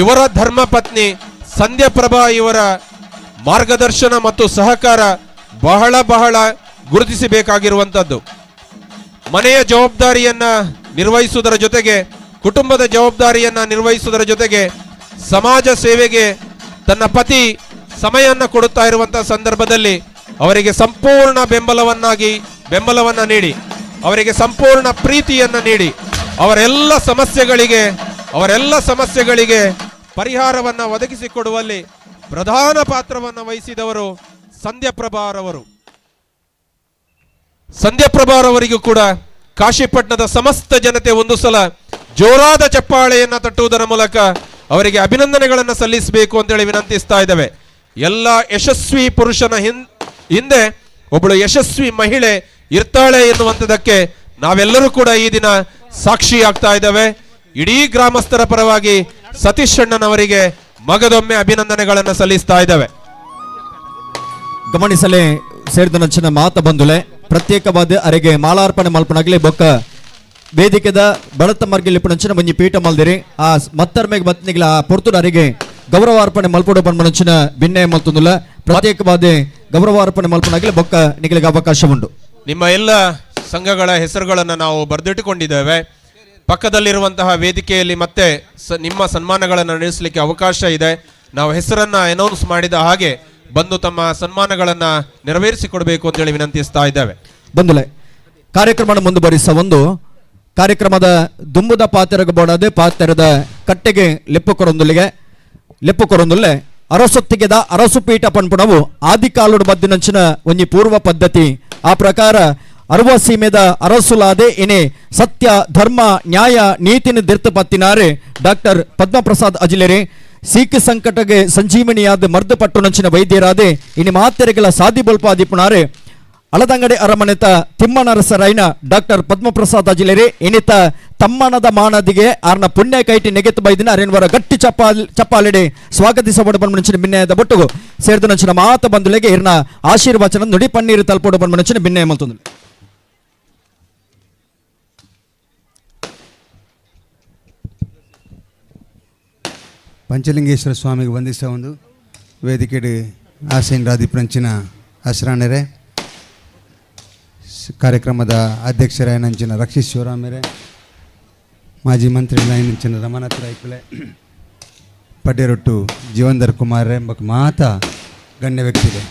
ಇವರ ಧರ್ಮಪತ್ನಿ ಸಂಧ್ಯಾ ಪ್ರಭಾ ಇವರ ಮಾರ್ಗದರ್ಶನ ಮತ್ತು ಸಹಕಾರ ಬಹಳ ಬಹಳ ಗುರುತಿಸಬೇಕಾಗಿರುವಂಥದ್ದು. ಮನೆಯ ಜವಾಬ್ದಾರಿಯನ್ನ ನಿರ್ವಹಿಸುವುದರ ಜೊತೆಗೆ, ಕುಟುಂಬದ ಜವಾಬ್ದಾರಿಯನ್ನ ನಿರ್ವಹಿಸುವುದರ ಜೊತೆಗೆ ಸಮಾಜ ಸೇವೆಗೆ ತನ್ನ ಪತಿ ಸಮಯವನ್ನು ಕೊಡುತ್ತಾ ಇರುವಂತಹ ಸಂದರ್ಭದಲ್ಲಿ ಅವರಿಗೆ ಸಂಪೂರ್ಣ ಬೆಂಬಲವನ್ನ ನೀಡಿ, ಅವರಿಗೆ ಸಂಪೂರ್ಣ ಪ್ರೀತಿಯನ್ನ ನೀಡಿ, ಅವರೆಲ್ಲ ಸಮಸ್ಯೆಗಳಿಗೆ ಪರಿಹಾರವನ್ನ ಒದಗಿಸಿಕೊಡುವಲ್ಲಿ ಪ್ರಧಾನ ಪಾತ್ರವನ್ನು ವಹಿಸಿದವರು ಸಂಧ್ಯಾ ಪ್ರಭಾರವರು. ಸಂಧ್ಯಾ ಪ್ರಭಾರವರಿಗೂ ಕೂಡ ಕಾಶಿಪಟ್ಟಣದ ಸಮಸ್ತ ಜನತೆ ಒಂದು ಸಲ ಜೋರಾದ ಚಪ್ಪಾಳೆಯನ್ನ ತಟ್ಟುವುದರ ಮೂಲಕ ಅವರಿಗೆ ಅಭಿನಂದನೆಗಳನ್ನು ಸಲ್ಲಿಸಬೇಕು ಅಂತೇಳಿ ವಿನಂತಿಸ್ತಾ ಇದ್ದೇವೆ. ಎಲ್ಲ ಯಶಸ್ವಿ ಪುರುಷನ ಹಿಂದೆ ಒಬ್ಬಳು ಯಶಸ್ವಿ ಮಹಿಳೆ ಇರ್ತಾಳೆ ಎನ್ನುವಂಥದ್ದಕ್ಕೆ ನಾವೆಲ್ಲರೂ ಕೂಡ ಈ ದಿನ ಸಾಕ್ಷಿಯಾಗ್ತಾ ಇದ್ದೇವೆ. ಇಡೀ ಗ್ರಾಮಸ್ಥರ ಪರವಾಗಿ ಸತೀಶ್ ಅಣ್ಣನವರಿಗೆ ಮಗದೊಮ್ಮೆ ಅಭಿನಂದನೆಗಳನ್ನು ಸಲ್ಲಿಸ್ತಾ ಇದ್ದೇವೆ. ಗಮನಿಸಲೇ ಸೇರಿದ ಮಾತ ಬಂಧುಲೆ ಪ್ರತ್ಯೇಕವಾದ ಅರೆಗೆ ಮಾಲಾರ್ಪಣೆ ಮಲ್ಪನಾಗಲಿ ಬೊಕ್ಕ ವೇದಿಕೆದ ಬಳತ ಮರ್ಗಿಲಿ ಪುಣಂಚಿನ ಒಂಜಿ ಪೀಠ ಮಲ್ದಿರಿ ಆ ಮತ್ತರ್ಮೆಗೆ ಬತ್ನಿಗ್ಲ ಆ ಪೊರ್ತುಡ ಅರೆಗೆ ಗೌರವಾರ್ಪಣೆ ಮಲ್ಪೊಡು ಪನ್ಪುನಂಚಿನ ಭಿನ್ನಯ ಮಲ್ತೊಂದುಲ್ಲ. ಪ್ರತ್ಯೇಕವಾದ ಗೌರವಾರ್ಪಣೆ ಮಲ್ಪನಾಗಲಿ ಬೊಕ್ಕ ನಿಗಳಿಗೆ ಅವಕಾಶ ಉಂಟು. ನಿಮ್ಮ ಎಲ್ಲ ಸಂಘಗಳ ಹೆಸರುಗಳನ್ನು ನಾವು ಬರೆದಿಟ್ಟುಕೊಂಡಿದ್ದೇವೆ. ಪಕ್ಕದಲ್ಲಿರುವಂತಹ ವೇದಿಕೆಯಲ್ಲಿ ಮತ್ತೆ ನಿಮ್ಮ ಸನ್ಮಾನಗಳನ್ನು ನಡೆಸಲಿಕ್ಕೆ ಅವಕಾಶ ಇದೆ. ನಾವು ಹೆಸರನ್ನ ಅನೌನ್ಸ್ ಮಾಡಿದ ಹಾಗೆ ಬಂದು ತಮ್ಮ ಸನ್ಮಾನಗಳನ್ನು ನೆರವೇರಿಸಿಕೊಡಬೇಕು ಅಂತೇಳಿ ವಿನಂತಿಸ್ತಾ ಇದ್ದೇವೆ. ಬಂಧುಲೆ ಕಾರ್ಯಕ್ರಮ ಮುಂದುವರಿಸ ಒಂದು ಕಾರ್ಯಕ್ರಮದ ದುಂಬುದ ಪಾತೆರಗ ಬೋಡದೆ ಪಾತೆರದ ಕಟ್ಟೆಗೆ ಲೆಪ್ಪು ಕೊರೊಂದುಲ್ಲೆ ಅರಸೊತ್ತಿಗೆದ ಅರಸುಪೀಠ ಪನ್ಪುಣವು ಆದಿಕಾಲುಡು ಬದ್ದಿನಂಚಿನ ಒಂಜಿ ಪೂರ್ವ ಪದ್ಧತಿ. ಆ ಪ್ರಕಾರ ಅರುವ ಸೀಮೆದ ಅರಸುಲಾದೆ ಇನೆ ಸತ್ಯ ಧರ್ಮ ನ್ಯಾಯ ನೀತಿನ ದಿರ್ತ ಪತ್ತಿನಾರೆ ಡಾಕ್ಟರ್ ಪದ್ಮಪ್ರಸಾದ್ ಅಜಿಲೆರೆ ಸೀಕ್ ಸಂಕಟಗೆ ಸಂಜೀವನಿಯಾದ ಮರ್ದು ಪಟ್ಟುನಂಚಿನ ವೈದ್ಯರಾದೆ ಇನಿ ಮಾತೆರೆಗಳ ಸಾದಿ ಬೊಲ್ಪಾದಿಪುಣಾರೆ ಅಳದಂಗಡಿ ಅರಮನೆತ ತಿಮ್ಮನರಸರೈನ ಡಾಕ್ಟರ್ ಪದ್ಮಪ್ರಸಾದ್ ಅಜಿಲೆರೆ ಇನಿತ ತಮ್ಮನದ ಮಾನದಿಗೆ ಆರ್ನ ಪುಣ್ಯ ಕೈಟಿ ನೆಗೆತು ಬೈದಿನ ಅರೆನ್ವರ ಗಟ್ಟಿ ಚಪ್ಪಾಲಿಡೆ ಸ್ವಾಗತಿಸಬಡ ಬಂದ ಭಿನ್ನಯದ ಬೊಟ್ಟುಗು ಸೇರಿದ ನಂಚಿನ ಮಾತ ಬಂಧುಲೆಗೆ ಇರ್ನ ಆಶೀರ್ವಚನ ನುಡಿ ಪನ್ನೀರು ತಲ್ಪೋಡು ಬಂದ ಭಿನ್ನಯ ಮಲ್ತೊಂದು. ಪಂಚಲಿಂಗೇಶ್ವರ ಸ್ವಾಮಿಗೆ ವಂದಿಸ ಒಂದು ವೇದಿಕೆಡು ಆಸೀನ ರಾಧಿಪ್ರಂಚಿನ ಅಶ್ರಾಣರೆ ಕಾರ್ಯಕ್ರಮದ ಅಧ್ಯಕ್ಷರಾಯನಂಚಿನ ರಕ್ಷಿತ್ ಶಿವರಾಮರೆ ಮಾಜಿ ಮಂತ್ರಿಗಳಾಯನಂಚಿನ ರಮಾನಾಥ್ ರಾಯ್ಕುಲೆ ಪಡ್ಯರೊಟ್ಟು ಜೀವಂಧರ್ ಕುಮಾರ್ ಎಂಬ ಮಾತಾ ಗಣ್ಯ ವ್ಯಕ್ತಿಗೆ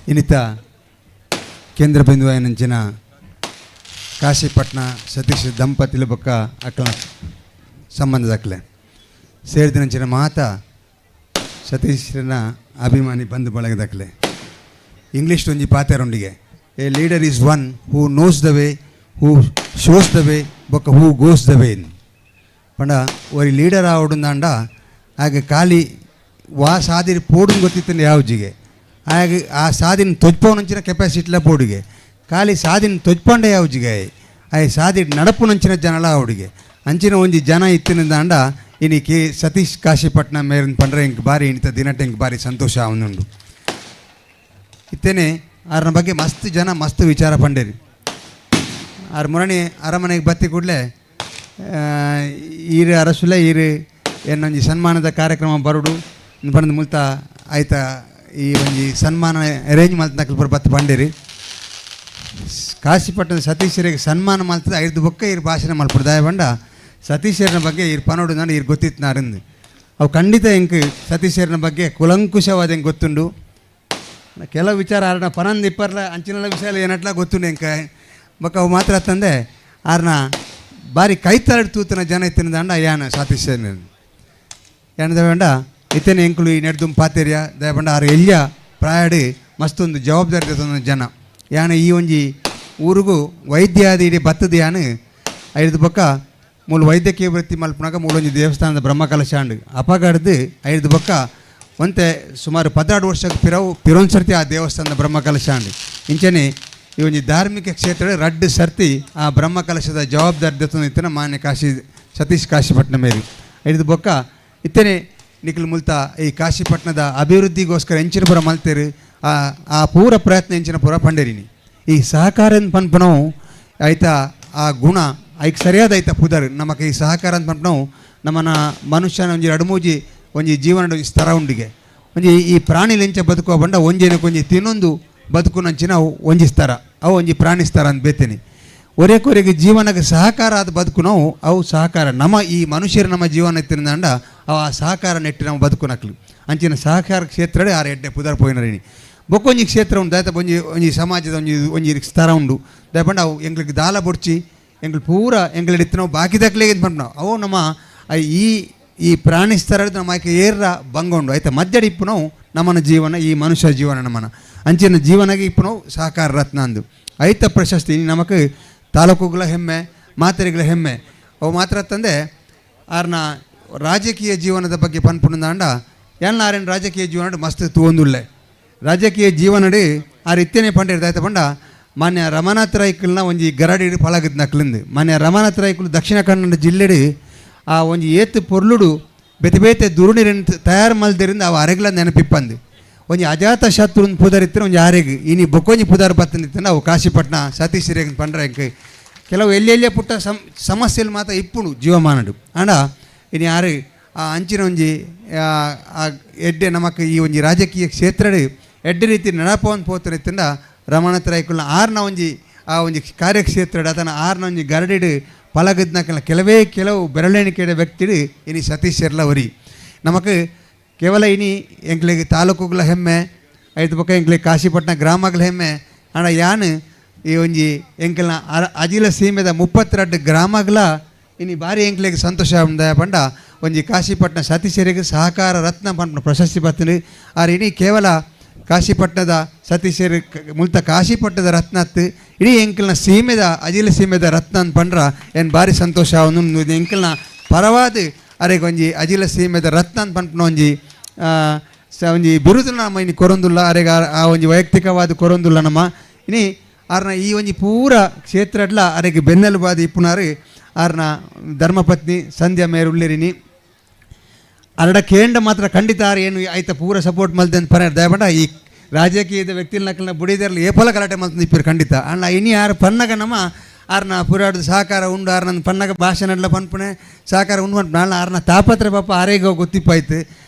ಇನ್ನಿತ ಕೇಂದ್ರ ಬಿಂದುವಾಯನಂಚಿನ ಕಾಶಿಪಟ್ನ ಸತೀಶ್ ದಂಪತಿಲ ಬೊಕ್ಕ ಅಕ್ಕಲ ಸಂಬಂಧದಕ್ಲೆ ಸೇರಿದಿನಂಚಿನ ಮಾತಾ ಸತೀಶ್ರನ ಅಭಿಮಾನಿ ಬಂಧು ಬಳಗದಕ್ಲೆ ಇಂಗ್ಲೀಷ್ ಒಂಜಿ ಪಾತೆರೊಂಡಿಗೆ a leader is one who knows the way, who shows the way, ಬೊಕ್ಕ ಹೂ ಗೋಸ್ the way ಪಂಡ ಒರಿ ಲೀಡರ್ ಆವಡುಂದಾಂಡ ಆಗ ಖಾಲಿ ವಾ ಸಾದಿರಿ ಪೋಡುನ್ ಗೊತ್ತಿತ್ತಂಡೆ ಯಾವ್ಜಿಗೆ ಆಗ ಆ ಸಾದಿನ ತೊಜ್ಪವನಂಚಿನ ಕೆಪಾಸಿಟಿಲ ಪೋಡಿಗೆ ಖಾಲಿ ಸಾದಿನ ತೊಜ್ಪಂಡೆ ಯಾವ್ಜಿಗೆ ಆಯ್ ಸಾದಿ ನಡಪುನಂಚಿನ ಜನಲ ಅವಡಿಗೆ ಅಂಚಿನ ಒಂಜಿ ಜನ ಇತ್ತಿನದಾಂಡ ಇನಿ ಕೆ ಸತೀಶ್ ಕಾಶಿಪಟ್ನ ಮೇರಿನ ಪಂಡ್ರೆ ಇಂಕ್ ಬಾರಿ ಇಂತ ದಿನಟ ಇಂಕ್ ಬಾರಿ ಸಂತೋಷ ಅವನುಂಡು ಇತ್ತೇನೆ ಆರ್ನ ಬಗ್ಗೆ ಮಸ್ತ್ ಜನ ಮಸ್ತ್ ವಿಚಾರ ಪಂಡೇರಿ ಆರ್ ಮುರಣಿ ಅರಮನೆಗೆ ಬತ್ತಿ ಕೂಡಲೇ ಈರು ಅರಸುಲೆ ಈರು ಏನೊಂಜಿ ಸನ್ಮಾನದ ಕಾರ್ಯಕ್ರಮ ಬರುಡು ಬಂದು ಮುಲ್ತ ಆಯ್ತಾ ಈ ಒಂಜಿ ಸನ್ಮಾನ ಅರೇಂಜ್ ಮಲ್ತನಕಲ್ ಪೂರ ಬತ್ತು ಬಂಡೇರಿ ಕಾಶಿಪಟ್ಟಣ ಸತೀಶರಿಗೆ ಸನ್ಮಾನ ಮಲ್ತದ ಐದು ಬೊಕ್ಕ ಇರು ಭಾಷಣ ಮಲ್ಪುಡು ದಾಯ ಬಂಡ ಸತೀಶರನ ಬಗ್ಗೆ ಇರು ಪನೋಡು ನಾನು ಇರು ಗೊತ್ತಿತ್ತು ನಾರಿಂದು. ಅವು ಖಂಡಿತ ಎಂಕ್ ಸತೀಶರ್ನ ಬಗ್ಗೆ ಕುಲಂಕುಷವಾದ ಎಂಕ್ ಗೊತ್ತುಂಡು. ಕೆಲವು ವಿಚಾರ ಆರ್ನ ಪನಂದು ಇಪ್ಪರ್ಲ ಅಂಚಿನೆಲ್ಲ ವಿಷಯ ಏನಟ್ಲ ಗೊತ್ತುಂಡು ಎಂಕ. ಬೊಕ್ಕ ಅವು ಮಾತ್ರ ತಂದೆ ಆರ್ನ ಬಾರಿ ಕೈತರಡು ತೂತನ ಜನ ಇತ್ತಿನ ದಂಡ ಯಾನ ಸತೀಶ್ ಯಾನ ದಯಪಂಡ ಇತ್ತನೆ ಎಂಕುಲು ಈ ನೆಡ್ದುಂ ಪಾತೆರ್ಯ ದಯಪಂಡ ಆರು ಎಲ್ಯ ಪ್ರಾಯಡು ಮಸ್ತೊಂದು ಜವಾಬ್ದಾರಿ ತಂದ ಜನ ಯಾನ. ಈ ಒಂಜಿ ಊರುಗು ವೈದ್ಯ ಆದ್ ಇಡೀ ಬತ್ತದ ಯಾನು ಐದು ಬೊಕ್ಕ ಮೂಲು ವೈದ್ಯಕೀಯ ವೃತ್ತಿ ಮಲ್ಪುನಾಗ ಮೂಲೊಂಜಿ ದೇವಸ್ಥಾನದ ಬ್ರಹ್ಮಕಲಶ ಅಂಡ್ ಅಪಗಡ್ದು ಐದು ಬೊಕ್ಕ ಒಂತೆ ಸುಮಾರು 12 ವರ್ಷಕ್ಕೆ ಪಿರವು ಪಿರೊಂದು ಸರ್ತಿ ಆ ದೇವಸ್ಥಾನದ ಬ್ರಹ್ಮಕಲಶ ಅಂಡ್ ಇಂಚನೆ ಈ ಒಂಜಿ ಧಾರ್ಮಿಕ ಕ್ಷೇತ್ರ ರಡ್ಡು ಸರ್ತಿ ಆ ಬ್ರಹ್ಮಕಲಶದ ಜವಾಬ್ದಾರಿ ದತ್ತೊಂದು ಇತ್ತನ ಮಾನ್ಯ ಕಾಶಿ ಸತೀಶ್ ಕಾಶಿಪಟ್ಟಣ ಮೇರಿ. ಐದು ಬೊಕ್ಕ ಇತ್ತನೆ ನಿಖಿಲ್ ಮುಲ್ತ ಈ ಕಾಶಿಪಟ್ಟಣದ ಅಭಿವೃದ್ಧಿಗೋಸ್ಕರ ಎಂಚಿನ ಪುರ ಮಲ್ತೇರು ಆ ಆ ಪೂರ ಪ್ರಯತ್ನ ಎಂಚಿನ ಪೂರ ಪಂಡೇರಿನಿ. ಈ ಸಹಕಾರ ಪನ್ಪನವು ಆಯ್ತಾ ಆ ಗುಣ ಐಕ್ ಸರಿಯಾದ ಐತ ಪುದರ್ ನಮಕ್ ಈ ಸಹಕಾರ ಅಂತ ಪನ್ಪನವು ನಮ್ಮನ ಮನುಷ್ಯನ ಒಂಜಿ ಅಡಮೂಜಿ ಒಂಜಿ ಜೀವನ ಒಂಜಿ ಸ್ತರ ಉಂಡಿಗೆ ಒಂಜಿ ಈ ಪ್ರಾಣಿ ಲೆಂಚ ಬದುಕುವ ಬಂಡ ಒಂಜೇನಕ್ಕೆ ಒಂಜಿ ತಿನ್ನೊಂದು ಬದುಕುನಂಚಿನ ಅವು ಒಂಜಿ ಸ್ತರ ಅವು ಒಂಜಿ ಪ್ರಾಣಿ ಸ್ತರ ಅಂತ ಬೇತೇನೆ. ಒರೇ ಕೊರೆಗೆ ಜೀವನಕ್ಕೆ ಸಹಕಾರ ಆದ ಬದುಕು ನಾವು ಅವು ಸಹಕಾರ ನಮ್ಮ ಈ ಮನುಷ್ಯರು ನಮ್ಮ ಜೀವನ ಎತ್ತಿನದಂಡ ಅವು ಆ ಸಹಕಾರ ನೆಟ್ಟಿ ನಾವು ಬದುಕು ನಕ್ಲು ಅಂಚಿನ ಸಹಕಾರ ಕ್ಷೇತ್ರಡೆ ಆರು ಎಡ್ಡೆ ಪುದರ್ ಪೋಯಿನರಿನಿ. ಬೊಕ್ಕೊಂಜಿ ಕ್ಷೇತ್ರ ಉಂಡು ದಾಯತ ಒಂಜಿ ಒಂಜಿ ಸಮಾಜದ ಒಂಜಿ ಒಂಜಿ ಸ್ಥರ ಉಂಡು ದಯಪಂಡ ಅವು ಎಂಗ್ಳಿಗೆ ದಾಲ ಬೊಡ್ಚಿ ಎಂಗ್ಳು ಪೂರ ಎಂಗ್ಳು ಇತ್ತು ನಾವು ಬಾಕಿ ದಕ್ಲೆಗೆ ಪಂಪ ಅವು ನಮ್ಮ ಈ ಈ ಪ್ರಾಣಿ ಸ್ಥರ ನಮ್ಮ ಆಯ್ಕೆ ಏರ್ರ ಭಂಗ ಉಂಡು ಆಯ್ತಾ ಮಧ್ಯಡ ಇಪ್ಪು ನಾವು ನಮ್ಮನ ಜೀವನ ಈ ಮನುಷ್ಯ ಜೀವನ ನಮ್ಮನ ಅಂಚಿನ ಜೀವನಗೆ ಇಪ್ಪು ನಾವು ಸಹಕಾರ ರತ್ನ ಅಂದು ಐತ ಪ್ರಶಸ್ತಿ ನಮಕ್ ತಾಲೂಕುಗಳ ಹೆಮ್ಮೆ ಮಾತೆರಿಗಳ ಹೆಮ್ಮೆ. ಅವು ಮಾತ್ರ ತಂದೆ ಆರ್ನ ರಾಜಕೀಯ ಜೀವನದ ಬಗ್ಗೆ ಪನ್ಪುಂದಾಂಡ ಎನ್ನ ಆರೇನು ರಾಜಕೀಯ ಜೀವನ ಮಸ್ತ್ ತೂವೊಂದುಲ್ಲೆ ರಾಜಕೀಯ ಜೀವನಡಿ ಆರ್ ಇತ್ತೇನೆ ಪಂಡಿರ್ದ ಆಯ್ತ ಪಂಡ ಮಾನ್ಯ ರಮಾನಾಥ್ ರೈಕಲ್ನ ಒಂಜಿ ಗರಡಿ ಪಳಗದ್ ನಕ್ಲಿಂದು ಮಾನ್ಯ ರಮಾನಾಥ್ ರೈಕುಲು ದಕ್ಷಿಣ ಕನ್ನಡ ಜಿಲ್ಲೆಡು ಆ ಒಂಜಿ ಏತ್ ಪೊರ್ಲುಡು ಬೇತೆ ಬೇತೆ ದುರುಣಿರನ್ ತಯಾರು ಮಲ್ದಿರಿಂದ ಅವು ಅರೆಗ್ಲ ನೆನಪಿಪ್ಪಂದು ಒಂಜಿ ಅಜಾತ ಶತ್ರುನ್ ಪುದರಿತ್ತಿನ ಒಂಜಿ ಆರೆಗ್ ಇನಿ ಬೊಕ್ಕೊಂಜಿ ಪುದರ್ ಬತ್ತನಿತ್ತನ ಅವು ಕಾಶಿಪಟ್ಟಣ ಸತೀಶ್ ರೇಗನ್ ಪಂಡ್ರ ಎಂಕ್ ಕೆಲವು ಎಲ್ಲೆಲ್ಲೇ ಪುಟ್ಟ ಸಮಸ್ಯೆలు ಮಾತ್ರ ಇಪ್ಪುಂಡು ಜೀವಮಾನಡು ಆಂಡ ಇನಿ ಆರು ಆ ಅಂಚಿನ ಒಂಜಿ ಆ ಎಡ್ಡೆ ನಮಕ್ ಈ ಒಂಜಿ ರಾಜಕೀಯ ಕ್ಷೇತ್ರಡು ಎಡ್ಡೆ ರೀತಿ ನಡಪವನ್ ಪೋತರಿತ್ತಿಂದ ರಮಾನಾಥ ರೈಕುಲ್ನ ಆರ್ನ ಒಂಜಿ ಆ ಒಂಜಿ ಕಾರ್ಯಕ್ಷೇತ್ರಡು ಅದನ್ನ ಆರ್ನ ಒಂಜಿ ಗರಡಿಡು ಪಲಗದ್ನಕಲ ಕೆಲವೇ ಕೆಲವು ಬೆರಳೆಣಿಕೆಯ ವ್ಯಕ್ತಿಡು ಇನಿ ಸತೀಶ್ ಎರ್ಲ ಒರಿ ನಮಕ್ ಕೇವಲ ಇನಿ ಎಂಕ್ಲೆಗ್ ತಾಲೂಕುಗಳ ಹೆಮ್ಮೆ ಐದು ಪಕ್ಕ ಎಂಕ್ಲೆಗ್ ಕಾಶಿಪಟ್ಟಣ ಗ್ರಾಮಗಳ ಹೆಮ್ಮೆ ಆಂಡ ಯಾನ್ ಈ ಒಂಜಿ ಎಂಕಲ್ನ ಅಜಿಲ ಸೀಮೆದ 32 ಗ್ರಾಮಗಳ ಇನಿ ಭಾರಿ ಎಂಕ್ಲೆಗ್ ಸಂತೋಷ ಉಂದ ಪಂಡ ಒಂಜಿ ಕಾಶಿಪಟ್ಟಣ ಸತೀಶರಿಗೆ ಸಹಕಾರ ರತ್ನ ಪಂಡ ಪ್ರಶಸ್ತಿ ಬತ್ತನು ಆರ್ ಇನಿ ಕೇವಲ ಕಾಶಿಪಟ್ಟಣದ ಸತೀಶರು ಮುಲ್ತ ಕಾಶಿಪಟ್ಟಣದ ರತ್ನತ್ತು ಇಡೀ ಎಂಕಲ್ನ ಸೀಮೆದ ಅಜಿಲ ಸೀಮೆದ ರತ್ನ ಅಂತ ಪಂಡ್ರ ಏನು ಭಾರಿ ಸಂತೋಷ ಅವನು ಎಂಕಲ್ನ ಪರವಾದ ಅರೆಗೆ ಒಂಜಿ ಅಜಿಲ ಸೀಮೆದ ರತ್ನ ಅಂತ ಪಂಪನ ಒಂಜಿ ಒಂಜಿ ಬಿರುದು ನಮ್ಮ ಇನಿ ಕೊರೊಂದುಲ್ಲ ಅರೆಗೆ ಆ ಒಂಜಿ ವೈಯಕ್ತಿಕವಾದ ಕೊರೊಂದುಲ್ಲ ನಮ್ಮ ಇನಿ ಆರ್ನ ಈ ಒಂಜಿ ಪೂರ ಕ್ಷೇತ್ರಡ್ಲ ಅರೆಗೆ ಬೆನ್ನೆಲುಬಾದ ಇಪ್ಪುನಾರು ಆರ್ನ ಧರ್ಮಪತ್ನಿ ಸಂಧ್ಯಾ ಮೇರುಳ್ಳಿರಿನಿ ಅರಡ ಕೇಂದ್ರ ಮಾತ್ರ ಖಂಡಿತ ಆರು ಏನು ಆಯ್ತ ಪೂರ ಸಪೋರ್ಟ್ ಮಲ್ದೆ ಅಂತ ಪರ ದಯಪಂಡ ಈ ರಾಜಕೀಯದ ವ್ಯಕ್ತಿನ ನಕಲ್ನ ಬುಡಿದರ್ಲಿ ಏಪಲ ಗಲಾಟೆ ಮಲ್ತಂದು ಇಪ್ಪಿರು ಖಂಡಿತ ಅಣ್ಣ ಇನಿ ಯಾರು ಪನ್ನಗ ನಮ್ಮ ಆರ್ನ ಪುರಾಡದ ಸಹಕಾರ ಉಂಡು ಆರ್ನ ಪನ್ನಗ ಭಾಷಣ ಪನ್ಪುಣೆ ಸಹಕಾರ ಉಂಡು ಪನ್ಪುಣೆ ಅಣ್ಣ ಆರ್ನ ತಾಪತ್ರ ಪಾಪ ಆರೇಗ ಗೊತ್ತಿಪ್ಪಾಯ್ತು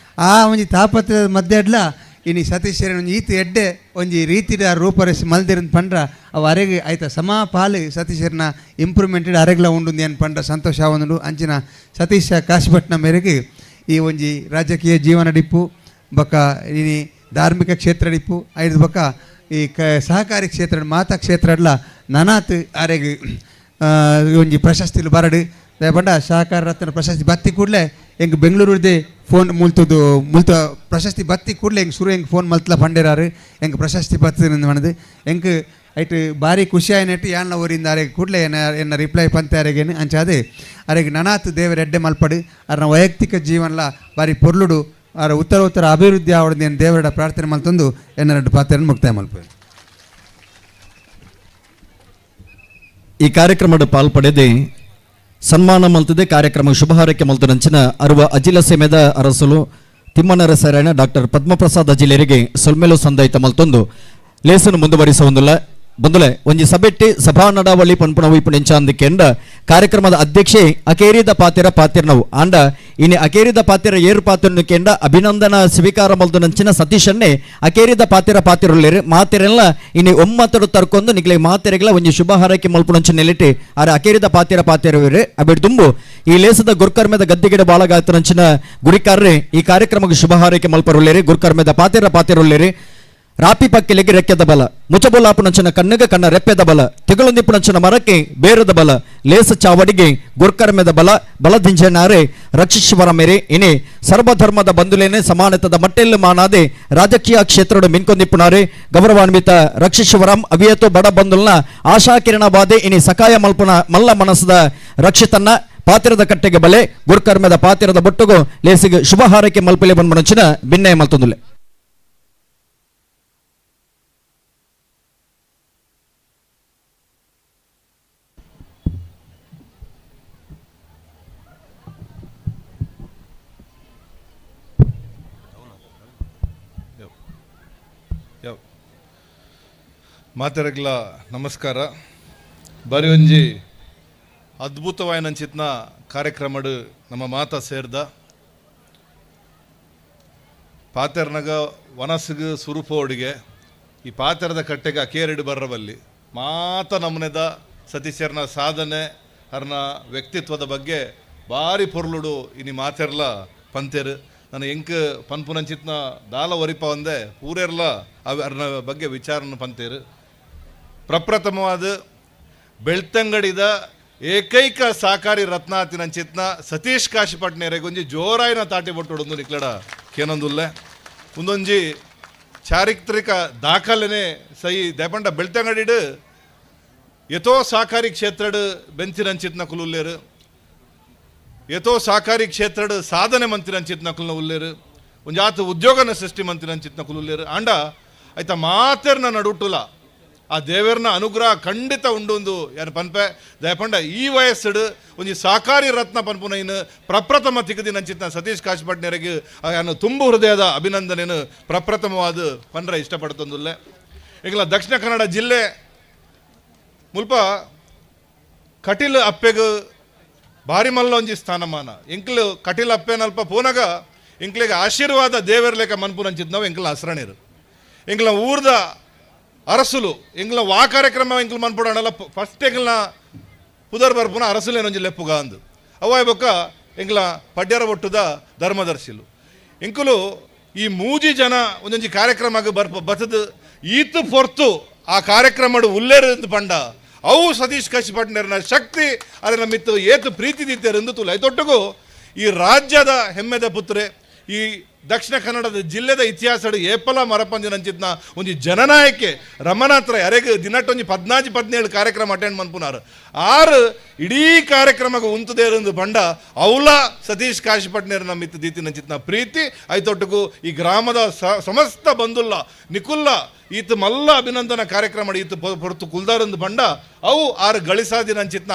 ಆ ಒಂಜಿ ತಾಪತ್ರದ ಮಧ್ಯೆ ಅಡ್ಲ ಇನಿ ಸತೀಶ್ ಒಂಜಿ ಈತ ಎಡ್ಡೆ ಒಂಜಿ ರೀತಿದ ರೂಪರೇಷೆ ಮಲ್ದಿರಂತ ಪಂಡ್ರ ಅವು ಅರೆಗೆ ಆಯ್ತ ಸಮ ಪಾಲು ಸತೀಶರ್ನ ಇಂಪ್ರೂವ್ಮೆಂಟ್ ಅರೆಗ್ಲ ಉಂಡು ಏನು ಪಂಡ್ರ ಸಂತೋಷ ಆವೊಂದುಂಡು ಅಂಚಿನ ಸತೀಶ ಕಾಶಿಪಟ್ಟಣ ಮೇರೆಗೆ ಈ ಒಂಜಿ ರಾಜಕೀಯ ಜೀವನ ಡಿಪ್ಪು ಬೊಕ್ಕ ಇನಿ ಧಾರ್ಮಿಕ ಕ್ಷೇತ್ರ ಡಿಪ್ಪು ಐದು ಬೊಕ್ಕ ಈ ಸಹಕಾರಿ ಕ್ಷೇತ್ರ ಮಾತಾ ಕ್ಷೇತ್ರ ಅಡ್ಲ ನನಾತ್ ಅರೆಗ್ ಒಂಜಿ ಪ್ರಶಸ್ತಿಲು ಬರಡು ದಯಪಂಡ ಸಹಕಾರ ರತ್ನ ಪ್ರಶಸ್ತಿ ಬತ್ತಿ ಕೂಡಲೇ ಎಂಗ್ ಬೆಂಗಳೂರುದೇ ಫೋನ್ ಮುಲ್ತದು ಮುಲ್ತ ಪ್ರಶಸ್ತಿ ಬತ್ತಿ ಕೂಡಲೇ ಎಂಗ್ ಸುರು ಎಂಗ್ ಫೋನ್ ಮಲ್ತಲ ಪಂಡೇರಾರು ಎಂಗ್ ಪ್ರಶಸ್ತಿ ಬತ್ತಿ ಮಣದು ಎಂಕ್ ಐಟ್ ಭಾರಿ ಖುಷಿ ಆಯ್ನಟ್ಟು ಯಾನ್ಲ ಊರಿಂದ ಅರೆಗೆ ಕೂಡಲೇ ಎನ್ನ ಎನ್ನ ರಿಪ್ಲೈ ಪಂತೆ ಅರೆಗೇನು ಅಂಚಾದೆ ಅರೆಗೆ ನನಾತ್ ದೇವರ ಎಡ್ಡೆ ಮಲ್ಪಡು ಅರ್ನ ವೈಯಕ್ತಿಕ ಜೀವನಲ ಭಾರಿ ಪೊರ್ಲುಡು ಅರ ಉತ್ತರ ಉತ್ತರ ಅಭಿವೃದ್ಧಿ ಆವಡ್ದು ಏನು ದೇವರ ಪ್ರಾರ್ಥನೆ ಮಲ್ತಂದು ಎನ್ನ ಎರಡು ಪಾತ್ರೆಯನ್ನು ಮುಕ್ತಾಯ ಮಲ್ಪು. ಈ ಕಾರ್ಯಕ್ರಮದ ಪಾಲ್ಪಡೆದೆ ಸನ್ಮಾನ ಮಲ್ತದೆ ಕಾರ್ಯಕ್ರಮ ಶುಭಹಾರಕ್ಕೆ ಮಲ್ತನಂಚಿನ ಅರುವ ಅಜಿಲ ಸೇಮೆದ ಅರಸಲು ತಿಮ್ಮನರಸರಾಯಣ ಡಾಕ್ಟರ್ ಪದ್ಮಪ್ರಸಾದ್ ಅಜಿಲೇರಿಗೆ ಸೊಲ್ಮೆಲು ಸಂದಾಯಿತ ಮಲ್ತೊಂದು ಲೇಸನ್ನು ಮುಂದುವರಿಸುವಂದುಲ್ಲ ಬಂದುಲೆ ಒಂಜಿ ಸಬೆಟ್ಟಿ ಸಭಾ ನಡಾವಳಿ ಪನ್ಪುಣ ವೈಪು ನೆಂಚಾಂದಿಕೆಂಡ ಕಾರ್ಯಕ್ರಮದ ಅಧ್ಯಕ್ಷೆ ಅಕೇರಿದ ಪಾತಿರ ಪಾತಿರ್ನವು ಆಂಡ ಇನಿ ಅಕೇರಿದ ಪಾತಿರ ಏರು ಪಾತ್ರನು ಕೇಂದ್ರ ಅಭಿನಂದನ ಸ್ವೀಕಾರ ಮಲ್ದು ನಂಚಿನ ಸತೀಶನ್ನೇ ಅಕೇರಿದ ಪಾತಿರ ಪಾತಿರುಳ್ಳೇರು ಮಾತೆರೆಲ್ಲ ಇನಿ ಒಮ್ಮತಡು ತರ್ಕೊಂಡು ನಿಕ್ಲೆ ಮಾತೆರೆಗಳ ಒಂಜಿ ಶುಭ ಹಾರೈಕೆ ಮಲ್ಪುನಂಚಿನ ನೆಲೆಟಿ ಆರೆ ಅಕೇರಿದ ಪಾತಿರ ಪಾತಿರವೇರು ಅಬಿಡ್ ದುಂಬು ಈ ಲೇಸದ ಗುರ್ಕರ್ಮೆದ ಗದ್ದಿಗೆಡ ಬಾಳಗಾತನಂಚಿನ ಗುರಿಕಾರ್ರೆ ಈ ಕಾರ್ಯಕ್ರಮಕ್ಕೆ ಶುಭ ಹಾರೈಕೆ ಮಲ್ಪರುಳ್ಳೇರಿ ಗುರ್ಕರ್ಮೆದ ಪಾತಿರ ಪಾತಿರುಳ್ಳೇರಿ. ರಾಪಿ ಪಕ್ಕಿಲಿಗೆ ರೆಕ್ಕೆದ ಬಲ, ಮುಚಬುಲಾಪುನಂಚಿನ ಕಣ್ಣಿಗೆ ಕಣ್ಣ ರೆಪ್ಪೆದ ಬಲ, ತಿಗಳೊಂದಿಪ್ಪುನಂಚಿನ ಮರಕ್ಕೆ ಬೇರದ ಬಲ, ಲೇಸ ಚಾವಡಿಗೆ ಗುರ್ಕರ್ಮೆದ ಬಲ, ಬಲದಿಂಜನಾರೆ ರಕ್ಷಿಶ್ವರ ಮೇರೆ. ಇನಿ ಸರ್ವಧರ್ಮದ ಬಂಧುಲೇನೆ ಸಮಾನತದ ಮಟ್ಟೆಲ್ಲು ಮಾನಾದೆ ರಾಜಕೀಯ ಕ್ಷೇತ್ರದ ಮಿನ್ಕೊಂದಿಪ್ಪುನಾರೆ ಗೌರವಾನ್ವಿತ ರಕ್ಷಿಶ್ವರಂ ಅವಿಯತೋ ಬಡ ಬಂಧುಲ್ನ ಆಶಾ ಕಿರಣ ಬಾದೆ ಇನಿ ಸಕಾಯ ಮಲ್ಪುನ ಮಲ್ಲ ಮನಸ್ಸದ ರಕ್ಷಿತನ್ನ ಪಾತಿರದ ಕಟ್ಟೆಗೆ ಬಲೆ ಗುರ್ಕರ್ಮೆದ ಪಾತಿರದ ಬೊಟ್ಟುಗು ಲೇಸಿಗೆ ಶುಭ ಹಾರೈಕೆ ಮಲ್ಪಲೆ ಬನ್ಮನಂಚಿನ ಭಿನ್ನಯ ಮಲ್ತೊಂದುಲೆ. ಮಾತೆರಗ್ಲ ನಮಸ್ಕಾರ. ಬಾರಿ ಒಂಜಿ ಅದ್ಭುತವಾಯಿನಂಚಿತ್ನ ಕಾರ್ಯಕ್ರಮಡು ನಮ್ಮ ಮಾತ ಸೇರ್ದ ಪಾತೆರ್ನಗ ವನಸ್ಸಿಗೆ ಸುರುಪೋಡಿಗೆ ಈ ಪಾತೆರದ ಕಟ್ಟೆಗೆ ಅಕೇರಿಡು ಬರ್ರಬಲ್ಲಿ ಮಾತ ನಮನೆದ ಸತೀಶರ್ನ ಸಾಧನೆ ಅರ್ನ ವ್ಯಕ್ತಿತ್ವದ ಬಗ್ಗೆ ಭಾರಿ ಪೊರ್ಲುಡು ಇನಿ ಮಾತೆರ್ಲ ಪಂತೇರು. ನಾನು ಎಂಕ್ ಪನ್ಪುನಂಚಿತ್ನ ದಾಲ ಒರಿಪ ಒಂದೆ ಪೂರೆರ್ಲ ಅರ್ನ ಬಗ್ಗೆ ವಿಚಾರನ ಪಂತೇರು. ಪ್ರಪ್ರಥಮವಾದ ಬೆಳ್ತಂಗಡಿದ ಏಕೈಕ ಸಹಕಾರಿ ರತ್ನಾತಿನಂಚಿತ್ನ ಸತೀಶ್ ಕಾಶಿಪಟ್ನೇರೆಗೊಂಜಿ ಜೋರಾಯಿನ ತಾಟಿ ಬೊಟ್ಟುಡೊಂದು ನಿಕ್ಲಡ ಕೇನೊಂದುಲ್ಲೆ ಒಂದೊಂಜಿ ಚಾರಿತ್ರಿಕ ದಾಖಲೆನೆ ಸೈ ದೇಪಂಡ ಬೆಳ್ತಂಗಡಿಡು ಎತೋ ಸಹಕಾರಿ ಕ್ಷೇತ್ರಡು ಬೆಂಚಿನಂಚಿತ್ನ ಕುಲುಲ್ಲೇರು, ಎತೋ ಸಹಕಾರಿ ಕ್ಷೇತ್ರಡು ಸಾಧನೆ ಮಂತಿನಂಚಿತ್ನ ಕುಲ್ನ ಉಲ್ಲೇರು, ಒಂಜಾತ ಉದ್ಯೋಗನ ಸೃಷ್ಟಿ ಮಂತಿನಂಚಿತ್ನ ಕುಲುಲ್ಲೇರು. ಆಂಡ ಆಯ್ತಾ ಮಾತೆರ್ನ ನಡುಟುಲ ಆ ದೇವರ್ನ ಅನುಗ್ರಹ ಖಂಡಿತ ಉಂಡು ಯಾರು ಪನ್ಪೆ ದಯಪಂಡ ಈ ವಯಸ್ಸುಡು ಒಂಜಿ ಸಹಕಾರಿ ರತ್ನ ಪನ್ಪುನ ಇನ್ನು ಪ್ರಪ್ರಥಮ ತಿಗದಿ ನಂಚಿತ್ನ ಸತೀಶ್ ಕಾಶಿಪಟ್ನೇರೆಗೆ ಯಾನು ತುಂಬು ಹೃದಯದ ಅಭಿನಂದನೆಯನ್ನು ಪ್ರಪ್ರಥಮವಾದ ಪನ್ರ ಇಷ್ಟಪಡ್ತಂದುಲ್ಲೆ. ಈಗಲ ದಕ್ಷಿಣ ಕನ್ನಡ ಜಿಲ್ಲೆ ಮುಲ್ಪ ಕಟೀಲ್ ಅಪ್ಪೆಗ್ ಭಾರಿ ಮಲ್ಲ ಒಂಜಿ ಸ್ಥಾನಮಾನ. ಎಂಕ್ಲು ಕಟೀಲ್ ಅಪ್ಪೆನಲ್ಪ ಪೋನಗ ಎಂಕ್ಲೆಗೆ ಆಶೀರ್ವಾದ ದೇವರ ಲೇಖ ಮನ್ಪುನಂಚಿತ್ನವು ಎಂಕ್ಲ ಹಸ್ರಣೀರು ಎಂಕ್ಲ ಊರ್ದ ಅರಸುಲು ಎಂಗ್ಲ ವಾ ಕಾರ್ಯಕ್ರಮ ಎಂಕ್ಲು ಮನ್ಪುಡಾಣಲ್ಲ ಫಸ್ಟ್ ಎಂಗ್ಲ ಪುದರ್ ಬರ್ಪುನ ಅರಸುಲೇನೊಂಜಿ ಲೆಪ್ಪುಗ ಅಂದು ಅವಾಯ್ ಬೊಕ್ಕ ಎಂಗ್ಲ ಪಡ್ಯರ ಒಟ್ಟುದ ಧರ್ಮದರ್ಶಿಲು ಎಂಕುಲು ಈ ಮೂಜಿ ಜನ ಒಂದೊಂಜಿ ಕಾರ್ಯಕ್ರಮಕ್ಕೆ ಬರ್ಪ ಬತ್ತದು ಈತು ಪೊರ್ತು ಆ ಕಾರ್ಯಕ್ರಮಡು ಉಲ್ಲೇರು ಪಂಡ ಅವು ಸತೀಶ್ ಕಾಶಿಪಟ್ನೇರ್ನ ಶಕ್ತಿ ಅದರ ಮಿತ್ತು ಏತು ಪ್ರೀತಿ ದಿತ್ತೇರೆಂದು ತುಲ ತೊಟ್ಟುಗು ಈ ರಾಜ್ಯದ ಹೆಮ್ಮೆದ ಪುತ್ರೆ ಈ ದಕ್ಷಿಣ ಕನ್ನಡದ ಜಿಲ್ಲೆದ ಇತಿಹಾಸ ಏಪಲ ಮರಪಂಜಿನಂಚಿತ್ನ ಒಂಜಿ ಜನನಾಯಕೆ ರಮನಾತ್ರ ಅರೆಗ್ ದಿನಟ್ಟೊಂಜಿ 14 17 ಕಾರ್ಯಕ್ರಮ ಅಟೆಂಡ್ ಮನ್ಪುನಾರು ಆರು ಇಡೀ ಕಾರ್ಯಕ್ರಮಕ್ಕೆ ಉಂತುದೇರೆಂದು ಬಂಡ ಅವಲ ಸತೀಶ್ ಕಾಶಿಪಟ್ನೇರ್ ನಮ್ಮಿತ್ತು ದೀತಿನಂಚಿತ್ನ ಪ್ರೀತಿ ಐತೊಟ್ಟುಗು ಈ ಗ್ರಾಮದ ಸಮಸ್ತ ಬಂಧುಲ್ಲ ನಿಕುಲ್ಲ ಈತ ಮಲ್ಲ ಅಭಿನಂದನ ಕಾರ್ಯಕ್ರಮ ಈತ ಹೊರತು ಕುಲ್ದಾರಂದು ಬಂಡ ಅವು ಆರು ಗಳಿಸಾದಿನಂಚಿತ್ನ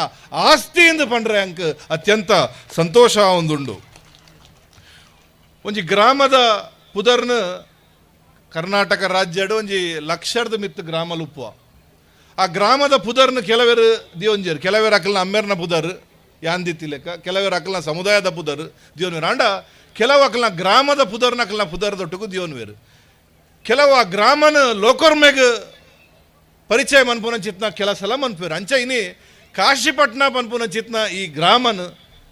ಆಸ್ತಿಯಿಂದ ಪಂಡ್ರೆ ಅಂಕ್ ಅತ್ಯಂತ ಸಂತೋಷ ಒಂದುಂಡು. ಒಂಜಿ ಗ್ರಾಮದ ಪುದರ್ನ ಕರ್ನಾಟಕ ರಾಜ್ಯಡು ಒಂಜಿ ಲಕ್ಷರ್ದ ಮಿತ್ತು ಗ್ರಾಮ ಲುಪ್ಪುವ ಆ ಗ್ರಾಮದ ಪುದರ್ನ ಕೆಲವರು ದಿಯೋಂಜೇರು, ಕೆಲವರು ಅಕಲ್ನ ಅಮ್ಮೇರ್ನ ಪುದರ್ ಯಾಂದಿತ್ತಿ ಲೆಕ್ಕ, ಕೆಲವರು ಅಕಲ್ನ ಸಮುದಾಯದ ಪುದರ್ ದಿಯೋನ್ವೇರು, ಆಂಡ ಕೆಲವು ಅಕಲ್ನ ಗ್ರಾಮದ ಪುದರ್ನ ಅಕಲ್ನ ಪುದರ್ ದೊಟ್ಟುಗು ದಿಯೋನ್ವೇರು. ಕೆಲವು ಆ ಗ್ರಾಮನ ಲೋಕೋರ್ಮೆಗ್ ಪರಿಚಯ ಮನ್ಪುನ ಚಿತ್ನ ಕೆಲ ಸಲ ಮನ್ಪುವೇರು. ಅಂಚ ಇನಿ ಕಾಶಿಪಟ್ನ ಪನ್ಪುನ ಚಿತ್ನ ಈ ಗ್ರಾಮನ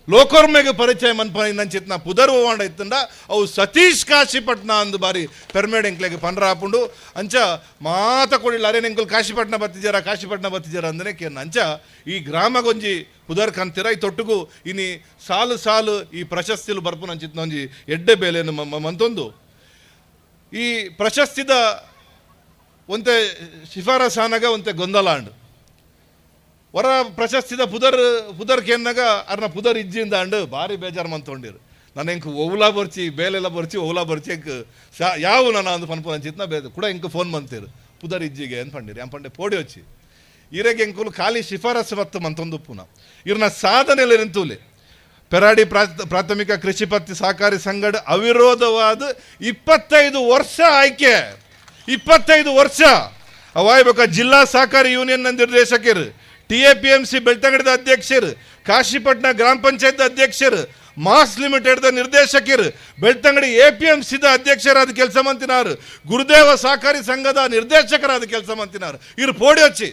ಲೋಕೋರ್ಮೆಗೆ ಪರಿಚಯ ಮನ್ಪನ ಚಿತ್ನ ಪುದರ್ ಓವಾಂಡ ಇತ್ತಂಡ ಅವು ಸತೀಶ್ ಕಾಶಿಪಟ್ನ ಅಂದು ಬಾರಿ ಪೆರ್ಮೇಡ್ ಎಂಕ್ಲೆಗೆ ಪನ್ರ ಆಪುಂಡು. ಅಂಚ ಮಾತ ಕೊಡಿಲ್ಲ ಅರೆ ಎಂಕುಲು ಕಾಶಿಪಟ್ನ ಬತ್ತಿಜಾರ ಕಾಶಿಪಟ್ನ ಬತ್ತಿಜಾರ ಅಂದ್ರೆ ಕೇನ್. ಅಂಚ ಈ ಗ್ರಾಮಗೊಂಜಿ ಪುದರ್ ಕಂತಿರ ಈ ತೊಟ್ಟುಗು ಇನಿ ಸಾಲು ಸಾಲು ಈ ಪ್ರಶಸ್ತಿಲು ಬರ್ಪುನ ಅಂಚಿತ್ನ ಒಂಜಿ ಎಡ್ಡೆ ಬೇಲೆಯನ್ನು ಮಂತೊಂದು ಈ ಪ್ರಶಸ್ತಿದ ಒಂತೆ ಶಿಫಾರಸಾನಗ ಒಂತೆ ಗೊಂದಲಾಂಡ್ ವರ ಪ್ರಶಸ್ತಿದ ಪುದರ್ ಪುದರ್ ಕೇನ್ನಾಗ ಅರ್ನ ಪುದರ್ ಇಜ್ಜಿಂದ ಅಂಡು ಭಾರಿ ಬೇಜಾರು ಮಂತೊಂಡಿರು. ನಾನು ಎಂಕ್ ಓವ್ಲಾ ಬರ್ಚಿ ಬೇಲೆಲ್ಲ ಬರ್ಚಿ ಓವ್ಲಾ ಬರ್ಚಿ ಎಂಕ್ ಶಾ ಯಾವ ನಾನು ಅಂದು ಪನ್ಪು ಅಂಚಿತ್ನ ಬೇದ ಕೂಡ ಎಂಕ್ ಫೋನ್ ಮಂತೀರು ಪುದರ್ ಇಜ್ಜಿಗೆ ಅಂತ ಪಂಡಿರಿ ಅಂಪಂಡೆ ಪೋಡಿ వచ్చಿ ಇರೆಗೆ ಎಂಕುಲು ಖಾಲಿ ಶಿಫಾರಸು ಮತ್ತು ಮಂತೊಂದು ಪುನ ಇರ್ನ ಸಾಧನೆಯಲ್ಲಿ ನಿಂತೂಲೆ ಪೆರಾಡಿ ಪ್ರಾಥಮಿಕ ಕೃಷಿ ಪತ್ತಿ ಸಹಕಾರಿ ಸಂಘಡ ಅವಿರೋಧವಾದ 25 ವರ್ಷ ಆಯ್ಕೆ 25 ವರ್ಷ ಅವಾಯ್ಬೇಕ ಜಿಲ್ಲಾ ಸಹಕಾರಿ ಯೂನಿಯನ್ ನಿರ್ದೇಶಕರು, TAPMC ಬೆಳ್ತಂಗಡಿದ ಅಧ್ಯಕ್ಷರು, ಕಾಶಿಪಟ್ನ ಗ್ರಾಮ ಪಂಚಾಯತ್ ಅಧ್ಯಕ್ಷರು, Mass limited the ನಿರ್ದೇಶಕರು, ಬೆಳ್ತಂಗಡಿ APMC the ಅಧ್ಯಕ್ಷರಾದ ಕೆಲಸ ಮಂತಿನಾರು, ಗುರುದೇವ ಸಹಕಾರಿ ಸಂಘದ ನಿರ್ದೇಶಕರಾದ ಕೆಲಸ ಮಂತಿನಾರು. ಇರು ಪೋಡಿ వచ్చಿ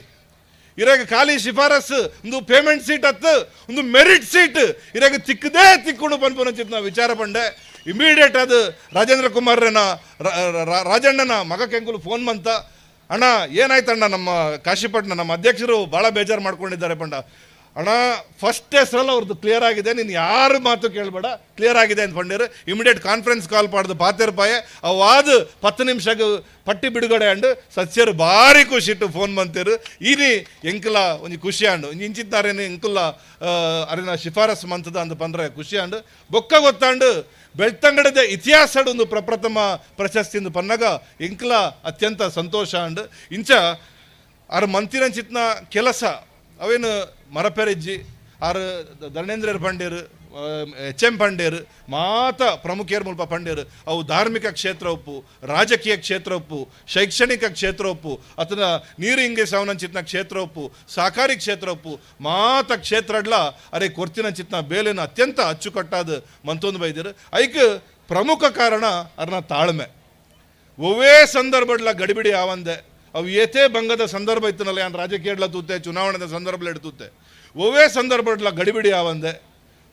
ಇರಾಗ ಖಾಲಿ ಶಿಫಾರಸ್ ಒಂದು ಪೇಮೆಂಟ್ ಸೀಟ್ ಅತ್ತು ಒಂದು ಮೆರಿಟ್ ಸೀಟ್ ಇರಾಗ ತಿಕ್ಕದೇ ತಿಕ್ಕೊಂಡು ಪನ್ಪುನಂಚಿತ್ ನಾವು ವಿಚಾರ ಪಂಡೆ. ಇಮಿಡಿಯೇಟ್ ಅದು ರಾಜೇಂದ್ರ ಕುಮಾರ್ನ ರಾಜಣ್ಣನ ಮಗ ಕೆಂಕುಲು ಫೋನ್ ಮಂತ, ಅಣ್ಣ ಏನಾಯ್ತಣ್ಣ ನಮ್ಮ ಕಾಶಿಪಟ್ಟಣ ನಮ್ಮ ಅಧ್ಯಕ್ಷರು ಭಾಳ ಬೇಜಾರು ಮಾಡ್ಕೊಂಡಿದ್ದಾರೆ ಪಂಡ. ಅಣ್ಣ ಫಸ್ಟ್ ಹೆಸರಲ್ಲ ಅವ್ರದ್ದು ಕ್ಲಿಯರ್ ಆಗಿದೆ, ನೀನು ಯಾರು ಮಾತು ಕೇಳಬೇಡ, ಕ್ಲಿಯರ್ ಆಗಿದೆ ಅಂತ ಪಂಡೀರು. Immediate conference call ಪಾಡ್ದು ಪಾತೆರ್ಪಾಯೆ ಅವಾದ 10 ನಿಮಿಷಕ್ಕೆ ಪಟ್ಟಿ ಬಿಡುಗಡೆ ಅಂಡು ಸಸ್ಯರು ಭಾರಿ ಖುಷಿ ಇಟ್ಟು ಫೋನ್ ಬಂತೀರು. ಈನಿ ಎಂಕುಲ ಒಂಜಿ ಖುಷಿ ಅಂಡು ಇಂಚಿತ್ತಾರೇನು ಎಂಕುಲ ಅರಿನ ಶಿಫಾರಸ್ ಮಂತದ ಅಂದು ಪಂಡ್ರೆ ಖುಷಿ ಅಂಡು. ಬೊಕ್ಕ ಗೊತ್ತಾಂಡು ಬೆಳ್ತಂಗಡದ ಇತಿಹಾಸಡು ಒಂದು ಪ್ರಪ್ರಥಮ ಪ್ರಶಸ್ತಿ ಎಂದು ಪನ್ನಾಗ ಎಂಕುಲ ಅತ್ಯಂತ ಸಂತೋಷ ಅಂಡು. ಇಂಚ ಆರ್ ಮಂತಿರಂಚಿತ್ನ ಕೆಲಸ ಅವೇನು ಮರಪೆರಿಜ್ಜಿ ಆರ್ ಧರಣೇಂದ್ರರ್ ಪಂಡೇರು, ಎಚ್ ಎಂ ಪಂಡೇರು, ಮಾತ ಪ್ರಮುಖೇರ್ ಮುಲ್ಪ ಪಂಡೇರು. ಅವು ಧಾರ್ಮಿಕ ಕ್ಷೇತ್ರ ಒಪ್ಪು, ರಾಜಕೀಯ ಕ್ಷೇತ್ರ ಒಪ್ಪು, ಶೈಕ್ಷಣಿಕ ಕ್ಷೇತ್ರ ಒಪ್ಪು, ಅತನ ನೀರು ಹಿಂಗೆ ಸಾವನಂಚಿತ್ನ ಕ್ಷೇತ್ರ ಒಪ್ಪು, ಸಹಕಾರಿ ಕ್ಷೇತ್ರ ಒಪ್ಪು, ಮಾತ ಕ್ಷೇತ್ರಡ್ಲ ಅರೆ ಕೊರ್ತಿನಂಚಿತ್ನ ಬೇಲೆನ ಅತ್ಯಂತ ಅಚ್ಚುಕಟ್ಟಾದ ಮಂತೊಂದು ಬೈದಿರು. ಐಕ್ ಪ್ರಮುಖ ಕಾರಣ ಅರ್ನ ತಾಳ್ಮೆ. ಒವ್ವೇ ಸಂದರ್ಭಡ್ಲ ಗಡಿಬಿಡಿ ಆವಂದೆ ಅವು ಏತೇ ಭಂಗದ ಸಂದರ್ಭ ಇತ್ತನಲ್ಲ, ಯಾನ್ ರಾಜಕೀಯ ತೂತೆ ಚುನಾವಣೆದ ಸಂದರ್ಭ ಎಡ್ತೂತೆ, ಒವ್ವೇ ಸಂದರ್ಭಡ್ಲ ಗಡಿಬಿಡಿ ಆವಂದೆ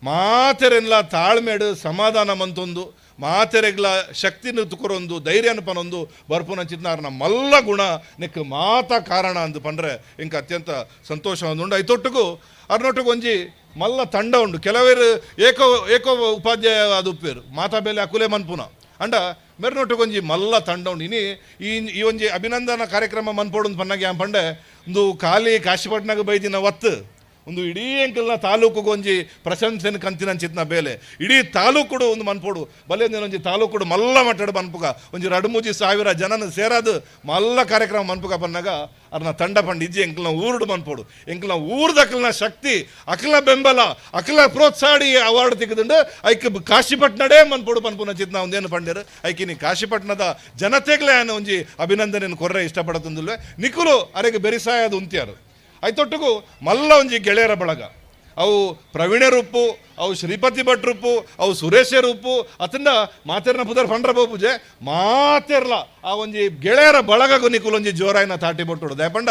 ಮಾತೆರೆಲ್ಲ ತಾಳ್ಮೆಡು ಸಮಾಧಾನ ಮಂತೊಂದು ಮಾತೆರೆಗ್ಲ ಶಕ್ತಿನ ತುಕೊರೊಂದು ಧೈರ್ಯನ ಪನೊಂದು ಬರ್ಪುನಂಚಿತ್ನಾರ್ನ ಮಲ್ಲ ಗುಣ ನಿಕ್ ಮಾತ ಕಾರಣ ಅಂದು ಪಂಡ್ರೆ ಇಂಕ ಅತ್ಯಂತ ಸಂತೋಷ ಉಂಡು. ಐತೊಟ್ಟುಗು ಅರ್ನೊಟ್ಟುಗು ಒಂಜಿ ಮಲ್ಲ ತಂಡ ಉಂಡು. ಕೆಲವೇರು ಏಕೋ ಏಕೋ ಉಪಾಧ್ಯಾಯ ಅದು ಉಪ್ಪೇರು ಮಾತಾ ಬೇಲೆ ಅಕುಲೆ ಮನ್ಪುನ ಅಂಡ ಮೆರ್ನೊಟ್ಟುಗು ಒಂಜಿ ಮಲ್ಲ ತಂಡ ಉಂಡು. ಇನಿ ಈ ಒಂಜಿ ಅಭಿನಂದನಾ ಕಾರ್ಯಕ್ರಮ ಮನ್ಪೋಡು ಪನ್ನಾಗ ಯಾನ್ ಪಂಡೆ ಒಂದು ಖಾಲಿ ಕಾಶಿಪಟ್ನಾಗ ಬೈದಿನ ಒತ್ತು ಒಂದು ಇಡೀ ಅಂಕಲ್ನ ತಾಲೂಕುಗೆ ಒಂಜಿ ಪ್ರಶಂಸೆನ ಕಂತಿನಂಚಿತ್ನ ಬೇಲೆ ಇಡೀ ತಾಲೂಕುಡು ಒಂದು ಮನ್ಪೋಡು ಬಲೆ ಒಂಜಿ ತಾಲೂಕುಡು ಮಲ್ಲ ಮಟ್ಟಡು ಮನ್ಪುಗ ಒಂಜಿ 2-3 ಸಾವಿರ ಜನನ ಸೇರಾದು ಮಲ್ಲ ಕಾರ್ಯಕ್ರಮ ಮನ್ಪುಗ ಪನ್ನಾಗ ಅರ್ನ ತಂಡ ಪಂಡ ಇಜ್ಜಿ ಎಂಕಲ್ನ ಊರುಡು ಮನ್ಪೋಡು ಎಂಕಲ್ನ ಊರ್ದಕ್ಲನ ಶಕ್ತಿ ಅಕ್ಲ ಬೆಂಬಲ ಅಕ್ಲ ಪ್ರೋತ್ಸಾಹಿ ಅವಾರ್ಡ್ ತಿಕ್ಕದುಂಡು ಐಕ್ ಕಾಶಿಪಟ್ನಡೇ ಮನ್ಪೋಡು ಪನ್ಪುನಂಚಿತ್ನ ಒಂದೇನು ಪಂಡೇರು. ಐಕಿನಿ ಕಾಶಿಪಟ್ನದ ಜನತೆಗ್ಲೇ ಒಂಜಿ ಅಭಿನಂದನೆಯನ್ನು ಕೊರ್ರೆ ಇಷ್ಟಪಡತಂದುಲ್ವೆ ನಿಕುಲು ಅರೆಗೆ ಬೆರಿಸಾಯದು ಉಂತ್ಯಾರು. ಐತೊಟ್ಟುಗು ಮಲ್ಲ ಒಂಜಿ ಗೆಳೆಯರ ಬಳಗ ಅವು ಪ್ರವೀಣ ರೂಪು, ಅವು ಶ್ರೀಪತಿ ಭಟ್ ರೂಪು, ಅವು ಸುರೇಶ ರೂಪು, ಅತಂಡ ಮಾತೆರ್ನ ಪುದರ್ ಪಂಡ್ರ ಪೂಜೆ ಮಾತೆರ್ಲ ಆ ಒಂಜಿ ಗೆಳೆಯರ ಬಳಗಗು ನಿಕುಲು ಒಂಜಿ ಜೋರಾಯಿನ ತಾಟಿ ಬೊಟ್ಟುಡು ದಯಪಂಡ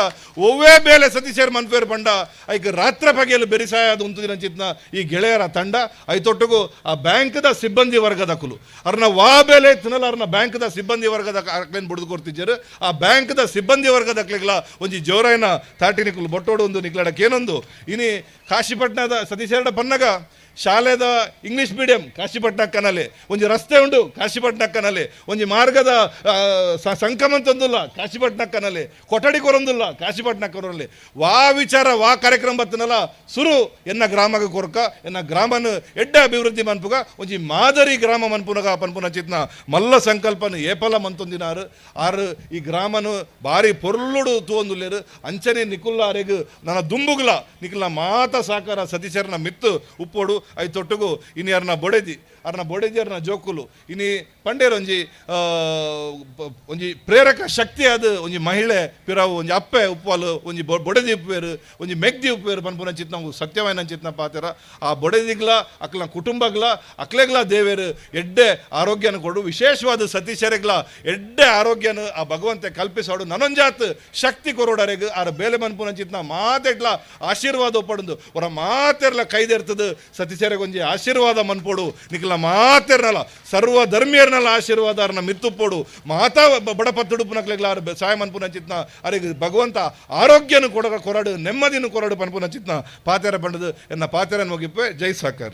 ಒವ್ವೇ ಬೇಲೆ ಸತೀಶೇರ್ ಮನ್ಪೇರ್ ಪಂಡ ಐಕ್ ರಾತ್ರಿ ಪಗೆಯಲ್ಲಿ ಬೆರಿಸಾಯದು ಉಂತುದಿನಂಚಿತ್ನ ಈ ಗೆಳೆಯರ ತಂಡ. ಐತೊಟ್ಟುಗು ಆ ಬ್ಯಾಂಕ್ದ ಸಿಬ್ಬಂದಿ ವರ್ಗದ ಕುಲು ಅರ್ನ ವಾ ಬೇಲೆ ಇತ್ತನಲ್ಲ ಅರ್ನ ಬ್ಯಾಂಕ್ದ ಸಿಬ್ಬಂದಿ ವರ್ಗದ ಅಕ್ಲೇನು ಬುಡ್ದು ಕೊಡ್ತಿದ್ದಾರೆ ಆ ಬ್ಯಾಂಕ್ದ ಸಿಬ್ಬಂದಿ ವರ್ಗದ ಅಕ್ಲಿಗ್ಲ ಒಂಜಿ ಜೋರಾಯಿನ ತಾಟಿ ನಿಕುಲು ಬೊಟ್ಟೋಡು ಒಂದು ನಿಕ್ಲಡಕ್ಕೇನೊಂದು. ಇನಿ ಕಾಶಿಪಟ್ನದ ಸತೀಶೇರ್ಡ ಪನ್ನಗ ಶಾಲೆದ ಇಂಗ್ಲೀಷ್ ಮೀಡಿಯಂ ಕಾಶಿಪಟ್ನ ಕನಲೆ ಒಂಜಿ ರಸ್ತೆ ಉಂಡು ಕಾಶಿಪಟ್ನ ಕನಲೆ ಒಂಜಿ ಮಾರ್ಗದ ಸಂಕಮಂತೊಂದುಲ್ಲ ಕಾಶಿಪಟ್ನ ಕನಲೆ ಕೊಠಡಿ ಕೊರೊಂದುಲ್ಲ ಕಾಶಿಪಟ್ನ ಕೊರೊಂದು ವಾ ವಿಚಾರ ವಾ ಕಾರ್ಯಕ್ರಮ ಬತ್ತನಲ್ಲ ಸುರು ಎನ್ನ ಗ್ರಾಮಗ ಕೊರ್ಕ ಎನ್ನ ಗ್ರಾಮನ ಎಡ್ಡ ಅಭಿವೃದ್ಧಿ ಮನ್ಪುಗ ಒಂಜಿ ಮಾದರಿ ಗ್ರಾಮ ಮನ್ಪುನಗ ಪನ್ಪುನ ಚಿತ್ನ ಮಲ್ಲ ಸಂಕಲ್ಪನ ಏಪಲ ಮಂತೊಂದಿನಾರು ಆರು ಈ ಗ್ರಾಮನು ಭಾರಿ ಪೊರ್ಲುಡು ತೂವೊಂದುಲ್ಲೇರು ಅಂಚನೆ ನಿಕುಲ್ಲ ಅರೆಗ್ ನನ್ನ ದುಂಬುಗ್ಲ ನಿಕುಲ್ನ ಮಾತ ಸಹಕಾರ ಸತೀಶರ್ನ ಮಿತ್ತು ಉಪ್ಪೋಡು. ಐತೊಟ್ಟುಗು ಇನಿ ಅರ್ನ ಬೊಡೆದಿ ಅರ್ನ ಬೊಡೆದಿ ಅರ್ನ ಜೋಕುಲು ಇನಿ ಪಂಡೇರು ಒಂಜಿ ಒಂಜಿ ಪ್ರೇರಕ ಶಕ್ತಿ ಅದು ಒಂಜಿ ಮಹಿಳೆ ಪಿರಾವು ಒಂಜಿ ಅಪ್ಪೆ ಉಪ್ಪಲು ಒಂಜಿ ಬೊಡೆದಿ ಉಪ್ಪೇರು ಒಂಜಿ ಮೆಗ್ದಿ ಉಪ್ಪೇರು ಪನ್ಪುನ ಚಿತ್ನ ಸತ್ಯವಾಯಿನ ಚಿತ್ನ ಪಾತೆರ ಆ ಬೊಡೆದಿಗ್ಲ ಅಕ್ಲ ಕುಟುಂಬಗ್ಲ ಅಕ್ಲೆಗ್ಲ ದೇವೇರು ಎಡ್ಡೆ ಆರೋಗ್ಯನ ಕೊಡು ವಿಶೇಷವಾದ ಸತೀಶರೆಗ್ಲ ಎಡ್ಡೆ ಆರೋಗ್ಯನ ಆ ಭಗವಂತೆ ಕಲ್ಪಿಸೋಡು ನನೊಂಜಾತ್ ಶಕ್ತಿ ಕೊರೋಡರೆಗ್ ಆರ ಬೇಲೆ ಮನ್ಪುನ ಚಿತ್ನ ಮಾತೆಡ್ಲ ಆಶೀರ್ವಾದ ಒಪ್ಪಡಂದು ಅವರ ಮಾತೆರ್ಲ ಕೈದೆರ್ತದ ಸತೀಶರೆಗೊಂಜಿ ಆಶೀರ್ವಾದ ಮನ್ಪೋಡು ನಿಕ್ಲ ಮಾತೆರ್ನಲ್ಲ ಸರ್ವ ಧರ್ಮೀಯರ್ನಲ್ಲ ಆಶೀರ್ವಾದ ಅರ್ನ ಮಿತ್ತುಪ್ಪೋಡು ಮಾತಾ ಬಡಪತ್ತುಡುಪುನಕ್ಲೆಗ್ಲ ಆರ್ ಸಹಾಯ ಮನ್ಪುನ ಚಿತ್ನ ಅರೆಗ್ ಭಗವಂತ ಆರೋಗ್ಯನು ಕೊಡ ಕೊರಡು ನೆಮ್ಮದಿನ ಕೊರಡು ಪನ್ಪುನ ಚಿತ್ನ ಪಾತೆರ ಪಂಡದು ಎನ್ನ ಪಾತೆರನ್ ಮುಗಿಪ್ಪೆ. ಜೈ ಸಾಕಾರ.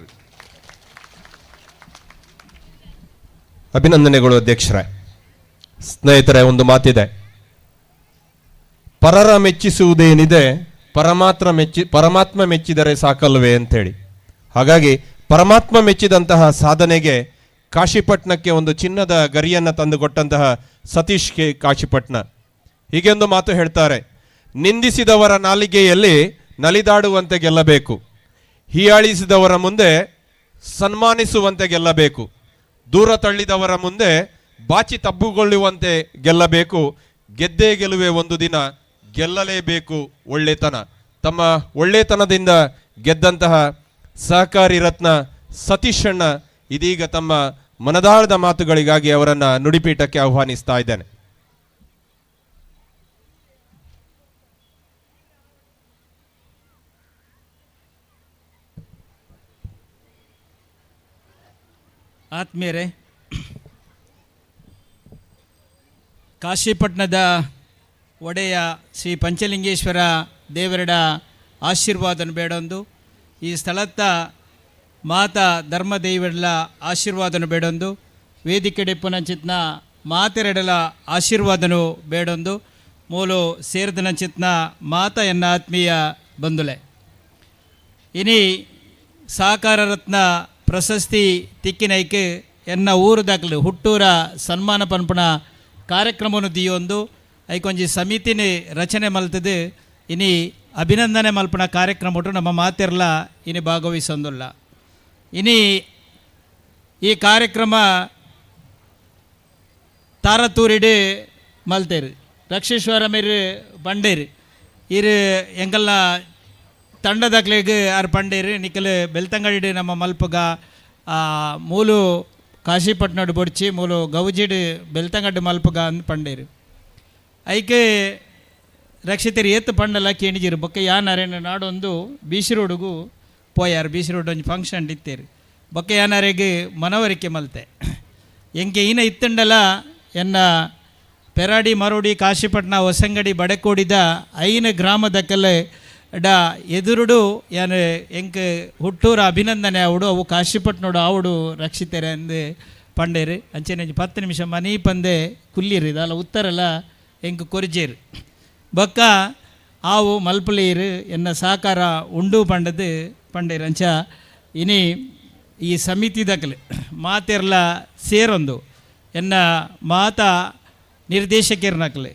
ಅಭಿನಂದನೆಗಳು ಅಧ್ಯಕ್ಷರೇ. ಸ್ನೇಹಿತರೆ, ಒಂದು ಮಾತಿದೆ, ಪರರ ಮೆಚ್ಚಿಸುವುದೇನಿದೆ ಪರಮಾತ್ಮ ಮೆಚ್ಚಿದರೆ ಸಾಕಲ್ವೇ ಅಂತೇಳಿ. ಹಾಗಾಗಿ ಪರಮಾತ್ಮ ಮೆಚ್ಚಿದಂತಹ ಸಾಧನೆಗೆ ಕಾಶಿಪಟ್ನಕ್ಕೆ ಒಂದು ಚಿನ್ನದ ಗರಿಯನ್ನು ತಂದುಕೊಟ್ಟಂತಹ ಸತೀಶ್ ಕೆ ಕಾಶಿಪಟ್ನ ಹೀಗೆ ಒಂದು ಮಾತು ಹೇಳ್ತಾರೆ, ನಿಂದಿಸಿದವರ ನಾಲಿಗೆಯಲ್ಲಿ ನಲಿದಾಡುವಂತೆ ಗೆಲ್ಲಬೇಕು, ಹೀಯಾಳಿಸಿದವರ ಮುಂದೆ ಸನ್ಮಾನಿಸುವಂತೆ ಗೆಲ್ಲಬೇಕು, ದೂರ ತಳ್ಳಿದವರ ಮುಂದೆ ಬಾಚಿ ತಬ್ಬುಗೊಳ್ಳುವಂತೆ ಗೆಲ್ಲಬೇಕು, ಗೆದ್ದೇ ಗೆಲುವೆ ಒಂದು ದಿನ, ಗೆಲ್ಲಲೇಬೇಕು ಒಳ್ಳೆತನ. ತಮ್ಮ ಒಳ್ಳೆತನದಿಂದ ಗೆದ್ದಂತಹ ಸಹಕಾರಿ ರತ್ನ ಸತೀಶಣ್ಣ ಇದೀಗ ತಮ್ಮ ಮನದಾಳದ ಮಾತುಗಳಿಗಾಗಿ ಅವರನ್ನು ನುಡಿಪೀಠಕ್ಕೆ ಆಹ್ವಾನಿಸ್ತಾ ಇದ್ದೇನೆ. ಆತ್ಮೀಯರೇ, ಕಾಶಿಪಟ್ಟಣದ ಒಡೆಯ ಶ್ರೀ ಪಂಚಲಿಂಗೇಶ್ವರ ದೇವರಡ ಆಶೀರ್ವಾದನ ಬೇಡೊಂದು, ಈ ಸ್ಥಳತ್ತ ಮಾತಾ ಧರ್ಮದೇವರಲ ಆಶೀರ್ವಾದನ ಬೇಡೊಂದು, ವೇದಿಕೆ ಪುನಂಚಿತ್ನ ಮಾತೆರಡಲ ಆಶೀರ್ವಾದನು ಬೇಡೊಂದು, ಮೂಲು ಸೇರಿದನಂಚಿತ್ನ ಮಾತ ಎನ್ನ ಆತ್ಮೀಯ ಬಂಧುಲೆ. ಇನಿ ಸಹಕಾರ ರತ್ನ ಪ್ರಶಸ್ತಿ ತಿಕ್ಕಿನೈಕೆ ಎನ್ನ ಊರು ದಾಖಲು ಹುಟ್ಟೂರ ಸನ್ಮಾನ ಪನ್ಪುಣ ಕಾರ್ಯಕ್ರಮವನ್ನು ದಿಯೊಂದು ಐಕೊಂಜಿ ಸಮಿತಿನಿ ರಚನೆ ಮಲ್ತದೆ. ಇನಿ ಅಭಿನಂದನೆ ಮಲ್ಪಣ ಕಾರ್ಯಕ್ರಮ ನಮ್ಮ ಮಾತೆರ್ಲ ಇನಿ ಭಾಗವಹಿಸೊಂದುಲ್ಲ. ಇನಿ ಈ ಕಾರ್ಯಕ್ರಮ ತಾರತೂರಿಡು ಮಲ್ತೇರು ರಕ್ಷೇಶ್ವರ ಮೇರು ಬಂಡೇರು ಇರು ಎಂಗಲ್ನ ತಂಡದಾಕ್ಲೆಗ್ ಆರ್ ಪಂಡೇರು ನಿಕಲ್ ಬೆಳ್ತಂಗಡಿಡು ನಮ್ಮ ಮಲ್ಪಗ ಮೂಲು ಕಾಶಿಪಟ್ಟಣಡು ಬೊಡ್ಚಿ ಮೂಲು ಗೌಜಿಡು ಬೆಳ್ತಂಗಡ್ಡು ಮಲ್ಪಗ ಅಂದ್ ಪಂಡೇರು. ಐಕೆ ರಕ್ಷಿತರು ಏತ್ ಪಂಡಲ ಕೇಣಿಜಿರು ಬೊಕ್ಕ ಯಾನಾರೇನ ನಾಡೊಂದು ಬೀಚ್ ರೋಡುಗು ಪೋಯಾರು. ಬೀಚ್ ರೋಡ್ ಒಂಜಿ ಫಂಕ್ಷನ್ ಇತ್ತೇರು ಬೊಕ್ಕ ಯಾನಾರೆಗ್ ಮನವರಿಕೆ ಮಲ್ತೆ ಎಂಕೆ ಈನ ಇತ್ತಂಡಲ ಎನ್ನ ಪೆರಾಡಿ ಮರೋಡಿ ಕಾಶಿಪಟ್ಟಣ ಹೊಸಂಗಡಿ ಬಡಕೋಡಿದ ಐನ ಗ್ರಾಮದಕಲೆ ಡ ಎದುರುಡು ಯಾನು ಎಂಕ್ ಹುಟ್ಟೂರ ಅಭಿನಂದನೆ ಆವಡು ಅವು ಕಾಶಿಪಟ್ಟಣೋಡು ಆವಡು ರಕ್ಷಿತರೆ ಅಂದು ಪಂಡೇರು. ಅಂಚೆನೆ 10 ನಿಮಿಷ ಮನಿ ಪಂದೆ ಕುಲ್ಲಿರು ಇದಲ್ಲ ಉತ್ತರಲ ಎಂಕ್ ಕೊರಿಜೇರು ಬೊಕ್ಕ ಆವು ಮಲ್ಪಲೀರು ಎನ್ನ ಸಹಕಾರ ಉಂಡು ಪಂಡದು ಪಂಡೇರು. ಅಂಚ ಇನಿ ಈ ಸಮಿತಿ ದಕಲು ಮಾತೆರ್ಲ ಸೇರೊಂದು ಎನ್ನ ಮಾತಾ ನಿರ್ದೇಶಕರ್ನಕಲೆ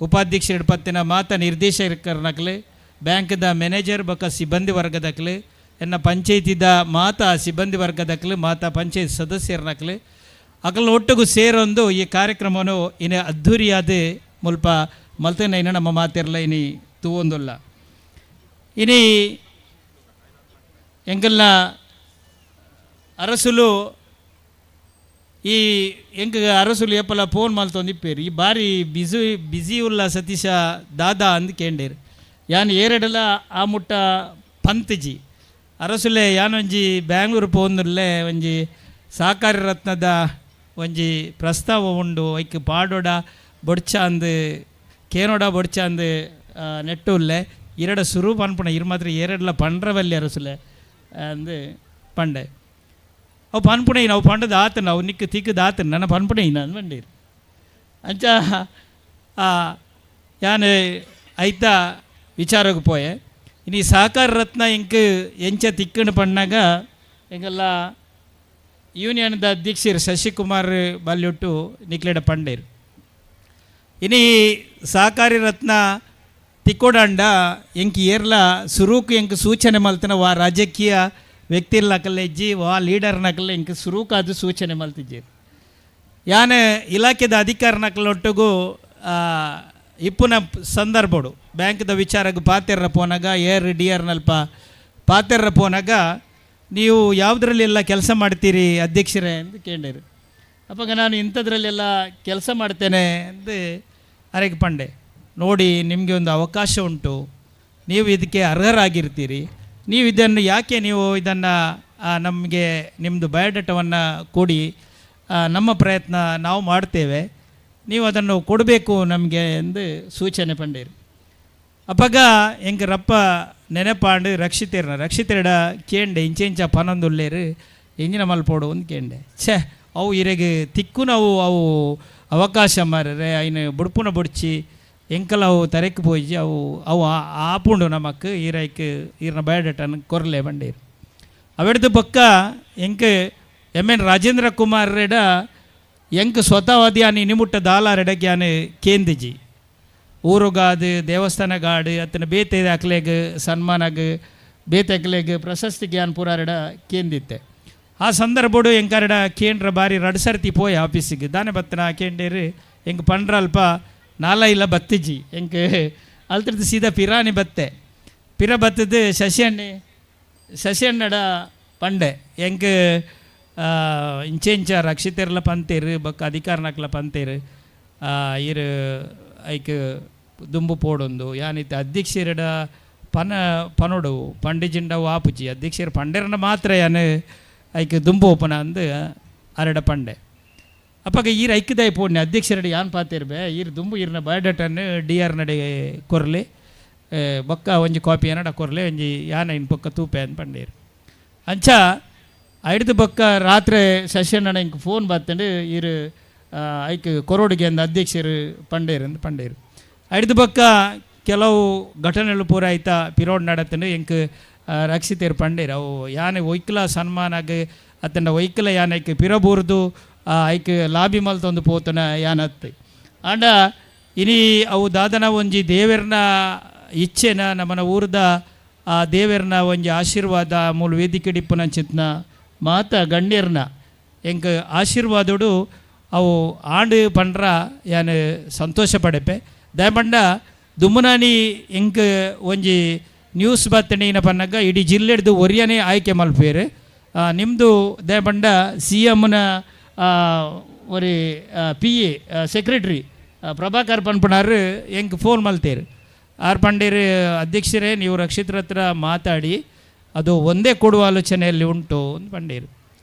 ಉಪಾಧ್ಯಕ್ಷರ ಪತ್ತಿನ ಮಾತಾ ನಿರ್ದೇಶಕರ್ನಕಲೆ ಬ್ಯಾಂಕ್ದ ಮ್ಯಾನೇಜರ್ ಬೊಕ್ಕ ಸಿಬ್ಬಂದಿ ವರ್ಗದಕ್ಲು ಎನ್ನ ಪಂಚಾಯತಿದ ಮಾತಾ ಸಿಬ್ಬಂದಿ ವರ್ಗದಕ್ಲು ಮಾತಾ ಪಂಚಾಯತ್ ಸದಸ್ಯರ್ನಕ್ಲು ಅಕಲ್ನ ಒಟ್ಟಿಗೂ ಸೇರೊಂದು ಈ ಕಾರ್ಯಕ್ರಮವನ್ನು ಇನ್ನು ಅದ್ಧೂರಿಯಾದ ಮುಲ್ಪ ಮಲ್ತನ ಇನ್ನು ನಮ್ಮ ಮಾತಿರಲ್ಲ ಇನಿ ತೂವೊಂದುಲ್ಲ. ಇನಿ ಎಂಗಲ್ನ ಅರಸುಲು ಈ ಎಂಕ್ ಅರಸುಲು ಏಪಲ ಫೋನ್ ಮಲ್ತೊಂದಿಪ್ಪೇರು ಈ ಬಾರಿ ಬಿಜು ಬಿಜಿ ಉಲ್ಲ ಸತೀಶ ದಾದಾ ಅಂದ್ ಕೇಂಡೇರು. ಯಾನ್ ಏರೆಡಲ ಆ ಮುಟ್ಟ ಪಂತಜಿ ಅರಸುಲೆ ಯಾನೊಂಜಿ ಬ್ಯಾಂಗ್ಳೂರು ಪೋಂದುಲ್ಲೆ ಒಂಜಿ ಸಹಕಾರಿ ರತ್ನದ ಒಂಜಿ ಪ್ರಸ್ತಾವ ಉಂಡು ಐಕ್ ಪಾಡೋಡ ಬೊಡ್ಚ ಅಂದು ಕೇನೋಡ ಬೊಡ್ಚ ಅಂದು ನೆಟ್ಟು ಉಲ್ಲೆ ಇರಡ ಸುರು ಪನ್ಪುಣ ಇರು ಮಾತ್ರ ಏರೆಡಲ ಪಂಡ್ರವಲ್ಲಿ ಅರಸುಲೆ ಅಂದು ಪಂಡೆ. ಅವು ಪನ್ಪುಣ ಅವು ಪಂಡದ ಆತನ ಅವು ನಿಕ್ಕ ತಿಕ್ಕದ ಆತನ ನನ್ನ ಪನ್ಪುಣ ಅಂದು ಬಂಡೀರು. ಅಂಚ ಯಾನ್ ಐತ ವಿಚಾರಕ್ಕೆ ಪೋಯೆ. ಇನಿ ಸಹಕಾರ ರತ್ನ ಎಂಕ್ ಎಂಚ ತಿಕ್ಕಣ ಪಣ್ಣಾಗ ಎಂಗೆಲ್ಲ ಯೂನಿಯನ್ದ ಅಧ್ಯಕ್ಷರು ಶಶಿಕುಮಾರ್ ಬಾಲ್ಯೊಟ್ಟು ನಿಕ್ಲೆಡ ಪಂಡೇರು. ಇನಿ ಸಹಕಾರಿ ರತ್ನ ತಿಕ್ಕೋಡಂಡ ಎಂಕ್ ಏರ್ಲ ಸುರೂಕು ಎಂಕ್ ಸೂಚನೆ ಮಲ್ತನ ವಾ ರಾಜಕೀಯ ವ್ಯಕ್ತಿರ್ಲಕಲ್ಲ ವಾ ಲೀಡರ್ನಕಲ್ಲ ಎಂಕ್ ಸುರೂಕಾದ ಸೂಚನೆ ಮಲ್ತಿಜ್ಜೇರು. ಯಾನೆ ಇಲಾಖೆದ ಅಧಿಕಾರನಕಲ್ಲೊಟ್ಟಿಗೂ ಇಪ್ಪುನ ಸಂದರ್ಭಡು ಬ್ಯಾಂಕ್ದ ವಿಚಾರಕ್ಕೆ ಪಾತೆರ್ರ ಪೋನಾಗ ಏರ್ ಡಿ ಆರ್ನಲ್ಪ ಪಾತೆರ್ರ ಪೋನಾಗ ನೀವು ಯಾವುದ್ರಲ್ಲೆಲ್ಲ ಕೆಲಸ ಮಾಡ್ತೀರಿ ಅಧ್ಯಕ್ಷರೇ ಅಂತ ಕೇಳಿರು. ಅಪ್ಪಾಗ ನಾನು ಇಂಥದ್ರಲ್ಲೆಲ್ಲ ಕೆಲಸ ಮಾಡ್ತೇನೆ ಅಂತ ಅರೆಗೆ ಪಂಡೆ. ನೋಡಿ ನಿಮಗೆ ಒಂದು ಅವಕಾಶ ಉಂಟು, ನೀವು ಇದಕ್ಕೆ ಅರ್ಹರಾಗಿರ್ತೀರಿ, ನೀವು ಇದನ್ನು ಯಾಕೆ ನೀವು ಇದನ್ನು ನಮಗೆ ನಿಮ್ಮದು ಬಯೋಡೇಟಾವನ್ನು ಕೊಡಿ, ನಮ್ಮ ಪ್ರಯತ್ನ ನಾವು ಮಾಡ್ತೇವೆ, ನೀವು ಅದನ್ನು ಕೊಡಬೇಕು ನಮಗೆ ಎಂದು ಸೂಚನೆ ಪಂಡೇರು. ಅಪ್ಪಾಗ ಎಂಕ್ ರಪ್ಪ ನೆನಪಾಂಡು ರಕ್ಷಿತೇರ್ನ ರಕ್ಷಿತೇರ್ಡ ಕೇಂಡೆ ಇಂಚೆ ಇಂಚ ಪನೊಂದುಲ್ಲೇರು ಎಂಜಿನ ಮಲ್ಪೋಡು ಅಂದ್ ಕೇಂಡೆ. ಛೇ ಅವು ಇರೆಗ್ ತಿಕ್ಕುನವು ಅವು ಅವಕಾಶ ಮಾರರೆ ಐನು ಬುಡ್ಪುನ ಬುಡ್ಚಿ ಎಂಕಲ ಅವು ತರೆಕ್ ಪೋಯಿಜಿ ಅವು ಅವು ಆಪುಂಡು ನಮಕ್ ಈರೈಕ್ ಈರ್ನ ಬಯೋಡೇಟಾನು ಕೊರ್ಲೆ ಬಂಡೇರು. ಅವೆಡ್ದು ಬೊಕ್ಕ ಎಂಕ್ ಎಮ್ ಎನ್ ರಾಜೇಂದ್ರ ಕುಮಾರ್ ರೆಡ ಎಂಕ್ ಸ್ವತಃವಾದಿ ಆನಿ ನಿಮುಟ್ಟ ದಾಲಾರೆಡಕ್ಕೆ ಆನೆ ಕೇಂದಿಜಿ ಊರುಗಾದು ದೇವಸ್ಥಾನಗಾಡು ಅತ್ತನ ಬೇತೆ ಅಕ್ಲೆಗ್ ಸನ್ಮಾನಗ್ ಬೇತೆ ಅಕ್ಲೆಗ್ ಪ್ರಶಸ್ತಿಗೆ ಆನ್ ಪೂರಾರೆಡ ಕೇಂದಿತ್ತೆ. ಆ ಸಂದರ್ಭಡು ಎಂಕಾರೆಡ ಕೇಂದ್ರ ಬಾರಿ ರಡ್ ಸರ್ತಿ ಪೋಯ್ ಆಫೀಸಿಗೆ ದಾನೆ ಬತ್ತನ ಕೇಂಡೇರು ಎಂಕ್ ಪಂಡ್ರಲ್ಪ ನಾಲ ಇಲ್ಲ ಬತ್ತಿಜಿ ಎಂಕ್ ಅಲ್ತ್ರದ್ದು ಸೀದಾ ಪಿರಾನಿ ಬತ್ತೆ ಪಿರ ಬತ್ತದ್ದು ಶಶಿ ಅಣ್ಣೆ ಶಶಿ ಅಣ್ಣಡ ಪಂಡೆ ಎಂಕ್ ಇಂಚೆ ಇಂಚ ರಕ್ಷಿತೆರ್ಲ ಪಂತೇರು ಬೊಕ್ಕ ಅಧಿಕಾರನಕ್ಲ ಪಂತೇರು ಇರು ಐಕ್ ದುಂಬು ಪೋಡೊಂದು ಯಾನಿತ್ತೆ ಅಧ್ಯಕ್ಷೆರಡ ಪನ ಪನೊಡು ಪಂಡಿಜಿಂಡ ವಾಪುಜಿ ಅಧ್ಯಕ್ಷರು ಪಂಡೆರನ ಮಾತ್ರ ಯಾನ್ ಐಕ್ ದುಂಬು ಓಪನ ಅಂದು ಅರಡ ಪಂಡೆ. ಅಪ್ಪಗ ಈರ್ ಐಕ್ದಾಯ ಪೋಡ್ನೆ ಅಧ್ಯಕ್ಷರಡಿ ಯಾನ್ ಪಾತಿರ್ಬೆ ಈರ್ ದುಂಬು ಈರ್ನ ಬಯೋಡೇಟನ್ನು ಡಿ ಆರ್ ನಡೆ ಕೊರ್ಲಿ ಬೊಕ್ಕ ಒಂಜಿ ಕಾಪಿ ಏನಡ ಕೊರ್ಲಿ ಒಂಜಿ ಯಾನ ಇನ್ ಬೊಕ್ಕ ತೂಪೆ ಅಂದ್ ಪಂಡೇರು. ಅಂಚ ಐಡ್ದು ಬೊಕ್ಕ ರಾತ್ರಿ ಸೆಷನ್ ಇಂಕ್ ಫೋನ್ ಬತ್ತಂಡು ಈರ್ ಐಕ್ ಕೊರೋಡಿಗೆ ಅಂದ ಅಧ್ಯಕ್ಷರು ಪಂಡೇರು ಅಂದ್ ಪಂಡೇರು. ಐಡ್ದು ಬೊಕ್ಕ ಕೆಲವು ಘಟನೆಗಳು ಪೂರ ಆಯ್ತಾ ಪಿರೋಡ್ ನಡತಂಡು ಎಂಕ್ ರಕ್ಷಿತೇರು ಪಂಡೇರು ಅವು ಯಾನೆ ಒಯ್ಕಲ ಸನ್ಮಾನಾಗ ಅತ್ತಂಡ ಒಯ್ಕಲ ಯಾನೈಕ್ ಪಿರಬೂರ್ದು ಐಕ್ ಲಾಬಿ ಮಲ್ತೊಂದು ಪೋತನ ಯಾನತ್ತು. ಆಂಡ ಇನಿ ಅವು ದಾದನ ಒಂಜಿ ದೇವೆರ್ನ ಇಚ್ಛೆನ ನಮ್ಮನ ಊರ್ದ ಆ ದೇವೆರ್ನ ಒಂಜಿ ಆಶೀರ್ವಾದ ಮೂಲ ವೇದಿಕೆ ಡಿಪ್ಪುನಂಚಿತ್ನ ಮಾತ ಗಣ್ಯರ್ನ ಎಂಕ್ ಆಶೀರ್ವಾದೋಡು ಅವು ಆಂಡು ಪಂಡ್ರ ಯಾನ್ ಸಂತೋಷ ಪಡೆಪೆ. ದಯಪಂಡ ದುಮ್ಮನಾನಿ ಎಂಕ್ ಒಂಜಿ ನ್ಯೂಸ್ ಬತ್ತಣೀನ ಪನ್ನಗ ಇಡೀ ಜಿಲ್ಲೆಡ್ದು ಒರಿಯನೇ ಆಯ್ಕೆ ಮಲ್ಪೇರು. ನಿಮ್ಮದು ದಯಪಂಡ ಸಿ ಎಮ್ನ ಒರಿ ಪಿ ಎ ಸೆಕ್ರೆಟ್ರಿ ಪ್ರಭಾಕರ್ ಪನ್ಪುನಾರು ಎಂಕ್ ಫೋನ್ ಮಲ್ತೇರು. ಆರ್ ಪಂಡೇರು ಅಧ್ಯಕ್ಷರೇ ನೀವು ರಕ್ಷಿತ್ರ ಹತ್ರ ಮಾತಾಡಿ ಅದು ಒಂದೇ ಕೊಡುವ ಆಲೋಚನೆಯಲ್ಲಿ ಉಂಟು ಅಂತ ಪಂಡೇರು.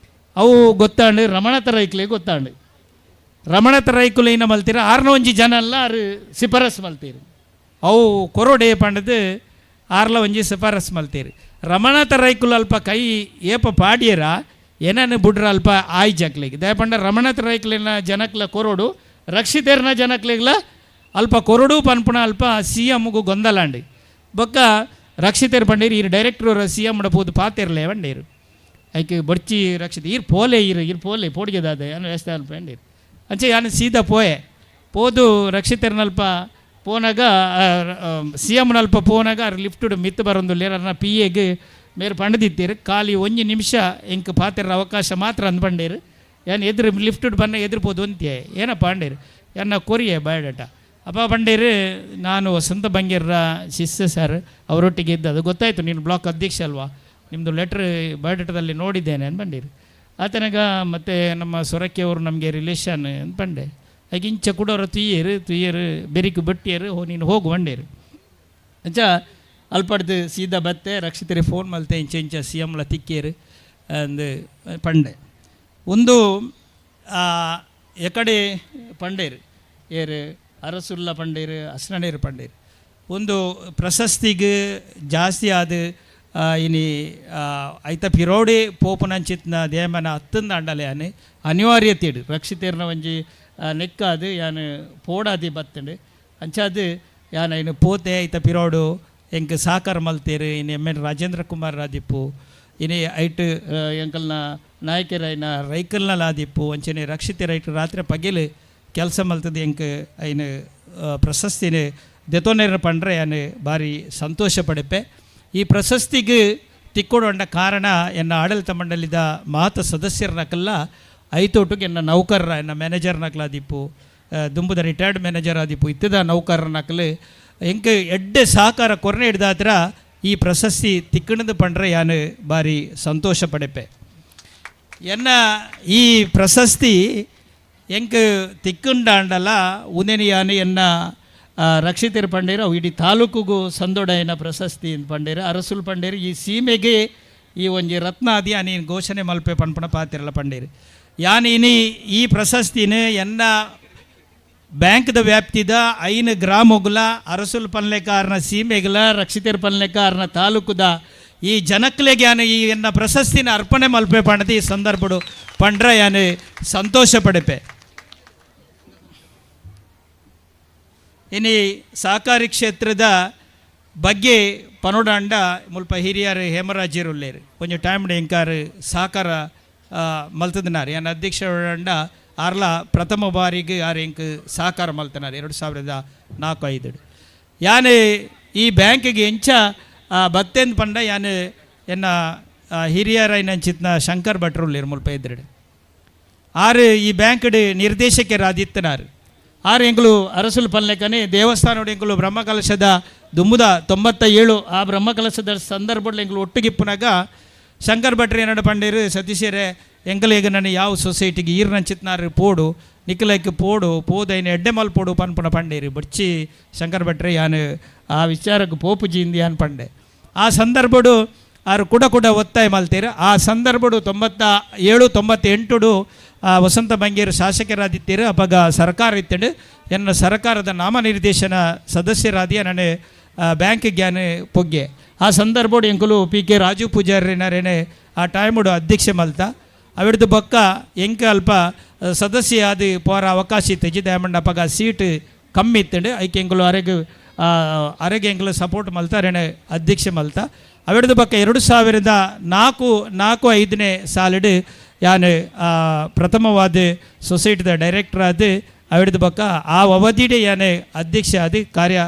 ಅವು ಗೊತ್ತಾಂಡು ರಮಣತ ರೈಕ್ಲೆ ಗೊತ್ತಾಂಡು. ರಮಣತ ರೈಕುಲು ಏನ ಮಲ್ತೀರ ಆರ್ನ ಒಂಜಿ ಜನ ಅಲ್ಲ ಆರು ಸಿಫಾರಸ್ ಮಲ್ತೀರು. ಅವು ಕೊರೋಡೆ ಪಂಡದು ಆರ್ಲ ಒಂಜಿ ಸಿಫಾರಸ್ ಮಲ್ತೀರು. ರಮಣತ ರೈಕುಲು ಅಲ್ಪ ಕೈ ಏಪ ಪಾಡಿಯರ ಏನನ್ನು ಬುಡ್ರ ಅಲ್ಪ ಆಯ್ ಜಕ್ಲಿಗೆ ದಯಪಂಡ ರಮಣತ ರೈಕ್ಲಿನ ಜನಕ್ಲ ಕೊರೋಡು ರಕ್ಷಿತೇರ್ನ ಜನಕ್ಲಿಗ್ಲ ಅಲ್ಪ ಕೊರಡು ಪನ್ಪುಣ ಅಲ್ಪ ಸಿ ಎಮ್ಗೂ ಗೊಂದಲಾಂಡಿ. ಬೊಕ್ಕ ರಕ್ಷಿತೇರ್ ಪಂಡೀರು ಈರು ಡೈರೆಕ್ಟ್ರ್ ಸಿ ಎಮ್ ಪೋದು ಪಾತಿರ್ಲೆ ಬಂಡೀರು. ಐಕ್ ಬೊಡ್ಚಿ ರಕ್ಷಿತ ಈರ್ ಪೋಲೆ ಈರು ಈರ್ ಪೋಲೆ ಪೋಡಿಗೆದಾದ ಏನು ವ್ಯವಸ್ಥೆ ಅಲ್ಪ ಬಂಡೀರು. ಅಂಚೆ ಯಾನು ಸೀದಾ ಪೋಯೆ ಪೋದು ರಕ್ಷಿತೇರ್ನಲ್ಪ ಪೋನಾಗ ಸಿ ಎಮ್ನಲ್ಪ ಪೋನಾಗ ಅರ್ ಲಿಫ್ಟುಡು ಮಿತ್ತು ಬರೊಂದುಲ್ಲೇರ್ ಅರ್ನ ಪಿ ಎಗ್ ಮೇರು ಪಂಡದಿತ್ತೀರು ಖಾಲಿ ಒಂಜಿ ನಿಮಿಷ ಎಂಕ್ ಪಾತಿರ ಅವಕಾಶ ಮಾತ್ರ ಅಂದ್ ಪಂಡೇರು. ಯಾನ್ ಎದುರು ಲಿಫ್ಟುಡು ಬನ್ನ ಎದುರು ಪೋದು ಅಂತ್ಯೆ ಏನಪ್ಪ ಪಂಡೇರು ಎನ್ನ ಕೊರಿಯೆ ಬಯೋಡೇಟ. ಅಪ್ಪ ಪಂಡೇರು ನಾನು ವಸಂತ ಬಂಗೇರ್ರ ಶಿಷ್ಯ ಸರ್ ಅವರೊಟ್ಟಿಗೆ ಇದ್ದದು ಗೊತ್ತಾಯಿತು ನೀನು ಬ್ಲಾಕ್ ಅಧ್ಯಕ್ಷ ಅಲ್ವಾ ನಿಮ್ಮದು ಲೆಟ್ರ್ ಬಯೋಡೇಟದಲ್ಲಿ ನೋಡಿದ್ದೇನೆ ಅಂದ್ ಬಂಡೀರು. ಆತನಾಗ ಮತ್ತು ನಮ್ಮ ಸೊರಕೆಯವರು ನಮಗೆ ರಿಲೇಷನ್ ಅಂತ ಪಂಡೆ. ಹಾಗೆ ಇಂಚ ಕುಡೋರ ತುಯ್ಯರು ತುಯ್ಯರು ಬೆರಿಕು ಬಟ್ಟಿಯರು ನೀನು ಹೋಗು ಬಂಡೇರು. ಅಂಚ ಅಲ್ಪಡ್ದು ಸೀದಾ ಬತ್ತೆ ರಕ್ಷಿತರೆ ಫೋನ್ ಮಲ್ತೆ ಇಂಚ ಇಂಚ ಸಿ ಎಮ್ಲ ತಿಕ್ಕೇರು ಅಂದು ಪಂಡೆ. ಒಂದು ಎಕಡೆ ಪಂಡೇರು ಏರು ಅರಸುಲ್ಲ ಪಂಡೇರು ಅಸ್ನಡೇರು ಪಂಡೇರು ಒಂದು ಪ್ರಶಸ್ತಿಗೆ ಜಾಸ್ತಿ ಆದ ಇನಿ ಐತ ಪಿರೋಡೆ ಪೋಪುನಂಚಿತ್ನ ದೇಮನ ಅತ್ತಂದ ಅಂಡಲೆ ಯಾನು ಅನಿವಾರ್ಯತೆಡು ರಕ್ಷಿತೇರ್ನ ಒಂಜಿ ನೆಕ್ಕಾದು ಯಾನು ಪೋಡಾದಿ ಬತ್ತಂಡು. ಅಂಚಾದು ಯಾನ್ ಐನು ಪೋತೆ ಐತ ಪಿರೋಡು ಎಂಕ್ ಸಾಕಾರ ಮಲ್ತೇರು ಇನಿ ಎಮ್ ಎನ್ ರಾಜೇಂದ್ರ ಕುಮಾರ್ ರಾದಿಪ್ಪು ಇನಿ ಐಟ್ ಎಂಕಲ್ನ ನಾಯಕರೈನ ರೈಕಲ್ನ ಲಾದಿಪ್ಪು ಅಂಚನೆ ರಕ್ಷಿತ ರೈಟ್ ರಾತ್ರಿ ಪಗೆಲು ಕೆಲಸ ಮಲ್ತದೆ ಎಂಕ್ ಐನು ಪ್ರಶಸ್ತಿನ ದೆತೋನೇರ ಪಂಡ್ರೆ ಯಾನು ಭಾರಿ ಸಂತೋಷ ಪಡೆಪೆ. ಈ ಪ್ರಶಸ್ತಿಗೆ ತಿಕ್ಕೊಡೊಂಡ ಕಾರಣ ಎನ್ನ ಆಡಳಿತ ಮಂಡಳಿದ ಮಾತ ಸದಸ್ಯರನಕಲ್ಲ ಐತೋಟುಗೆ ಎನ್ನ ನೌಕರರ ಎನ್ನ ಮ್ಯಾನೇಜರ್ನಕಲಾದಿಪ್ಪು ದುಂಬುದ ರಿಟೈರ್ಡ್ ಮ್ಯಾನೇಜರ್ ಆದಿಪ್ಪು ಇತ್ತದ ನೌಕರನಕಲು ಎಂಕ್ ಎಡ್ಡೆ ಸಹಕಾರ ಕೊರನೆ ಹಿಡ್ದಾತ್ರ ಈ ಪ್ರಶಸ್ತಿ ತಿಕ್ಕಣದು ಪಂಡ್ರೆ ಯಾನು ಭಾರಿ ಸಂತೋಷ ಪಡೆಪೆ. ಎನ್ನ ಈ ಪ್ರಶಸ್ತಿ ಎಂಕ್ ತಿಕ್ಕುಂಡಾಂಡಲ ಉನೆನಿ ಯಾನು ಎನ್ನ ರಕ್ಷಿತರು ಪಂಡೇರು ಅವು ಇಡೀ ತಾಲೂಕುಗೂ ಸಂದೊಡೈನ ಪ್ರಶಸ್ತಿ ಅಂತ ಪಂಡೇರು ಅರಸುಲ್ ಪಂಡೇರು ಈ ಸೀಮೆಗೆ ಈ ಒಂಜಿ ರತ್ನಾದಿ ನೀನು ಘೋಷಣೆ ಮಲ್ಪೆ ಪನ್ಪಣ ಪಾತಿರಲ್ಲ ಪಂಡೇರು. ಯಾನ್ ಇನಿ ಈ ಪ್ರಶಸ್ತಿನ ಎನ್ನ ಬ್ಯಾಂಕ್ದ ವ್ಯಾಪ್ತಿದ 5 ಗ್ರಾಮಗುಲ ಅರಸುಲ್ ಪನ್ಲೆಕಾರನ ಸೀಮೆಗಲ ರಕ್ಷಿತರು ಪನ್ಲೆಕಾರನ ತಾಲೂಕುದ ಈ ಜನಕ್ಲೆಗೆ ಯಾನು ಈ ಎನ್ನ ಪ್ರಶಸ್ತಿನ ಅರ್ಪಣೆ ಮಲ್ಪೆ ಪಂಡದಿ ಈ ಸಂದರ್ಭಡು ಪಂಡ್ರ ಯಾನು ಸಂತೋಷ ಪಡೆಪೆ. ಇನಿ ಸಹಕಾರಿ ಕ್ಷೇತ್ರದ ಬಗ್ಗೆ ಪನೋಡಾಂಡ ಮುಲ್ಪ ಹಿರಿಯರು ಹೇಮರಾಜ್ಯರುಲ್ಲೇರು ಒಂಜಿ ಟೈಮ್ ಎಂಕಾರು ಸಹಕಾರ ಮಲ್ತದನಾರು ಯಾನ್ ಅಧ್ಯಕ್ಷ ಆರ್ಲ ಪ್ರಥಮ ಬಾರಿಗೆ ಆರ್ ಎಂಕ್ ಸಹಕಾರ ಮಲ್ತನಾರು 2004-5. ಯಾನು ಈ ಬ್ಯಾಂಕಿಗೆ ಎಂಚ ಬತ್ತೆಂದು ಪಂಡ ಯಾನು ಎನ್ನ ಹಿರಿಯರೈನಂಚಿತ್ನ ಶಂಕರ್ ಭಟ್ರುಲ್ಲೇರು ಮುಲ್ಪ ಎದುರುಡು ಆರು ಈ ಬ್ಯಾಂಕ್ಡ್ ನಿರ್ದೇಶಕರಾದಿತ್ತನಾರು. ಆರು ಎಂಕುಲು ಅರಸುಲು ಪನ್ಲೆಕನೆ ದೇವಸ್ಥಾನೋಡು ಎಂಕುಲು ಬ್ರಹ್ಮಕಲಶದ ದುಮ್ಮುದ 97 ಆ ಬ್ರಹ್ಮಕಲಶದ ಸಂದರ್ಭದಲ್ಲಿ ಎಂಕುಲು ಒಟ್ಟಿಗಿಪ್ಪುನಾಗ Shankar ಭಟ್ರು ಏನಡ ಪಂಡೇರು ಸತೀಶರೇ ಎಂಕಲೆಗ್ ನನ ಯಾವ ಸೊಸೈಟಿಗೆ ಈರ್ನಂಚಿತ್ನಾರು ಪೋಡು ನಿಕ್ಲೈಕ್ ಪೋಡು ಪೋದೈನ ಎಡ್ಡೆ ಮಲ್ ಪೋಡು ಪನ್ಪುನ ಪಂಡೇರು ಬಡ್ಚಿ ಶಂಕರ್ ಭಟ್ರೆ ಯಾನು ಆ ವಿಚಾರಕ್ಕೆ ಪೋಪುಜಿ ಇಂದು ಯಾನ್ ಪಂಡೆ. ಆ ಸಂದರ್ಭಡು ಆರು ಕೂಡ ಕೂಡ ಒತ್ತಾಯ ಮಲ್ತೇರು. ಆ ಸಂದರ್ಭಡು 97 98 ವಸಂತ ಬಂಗೇರು ಶಾಸಕರಾದಿತ್ತೀರು. ಅಪಗ ಸರ್ಕಾರ ಇತ್ತಂಡು ಎನ್ನ ಸರ್ಕಾರದ ನಾಮನಿರ್ದೇಶನ ಸದಸ್ಯರಾದಿಯ ನಾನು ಬ್ಯಾಂಕ್ ಗ್ಯಾನ ಪೊಗ್ಗೆ. ಆ ಸಂದರ್ಭಡು ಎಂಕುಲು ಪಿ ಕೆ ರಾಜು ಪೂಜಾರಿನರೇನೆ ಆ ಟೈಮುಡು ಅಧ್ಯಕ್ಷ ಮಲ್ತ ಅವಿಡ್ದು ಬೊಕ್ಕ ಎಂಕ ಅಲ್ಪ ಸದಸ್ಯ ಆದ ಪೋರ ಅವಕಾಶ ಇತ್ತು ದಯಮಂಡ ಅಪಗ ಸೀಟ್ ಕಮ್ಮಿ ಇತ್ತಂಡು ಐಕೆ ಎಂಕುಲು ಅರೆಗ್ ಅರೆಗೆ ಎಂಕುಲು ಸಪೋರ್ಟ್ ಮಲ್ತ ಅರೇನೆ ಅಧ್ಯಕ್ಷ ಮಲ್ತ. ಅವಿಡ್ದು ಬೊಕ್ಕ 2004 4-5ನೇ ಸಾಲಿಡು ಯಾನು ಪ್ರಥಮವಾದ ಸೊಸೈಟಿದ ಡೈರೆಕ್ಟರ್ ಆದ ಅವಿಡ್ದು ಬೊಕ್ಕ ಆ ಅವಧಿಡೆ ಯಾನು ಅಧ್ಯಕ್ಷ ಆದ ಕಾರ್ಯ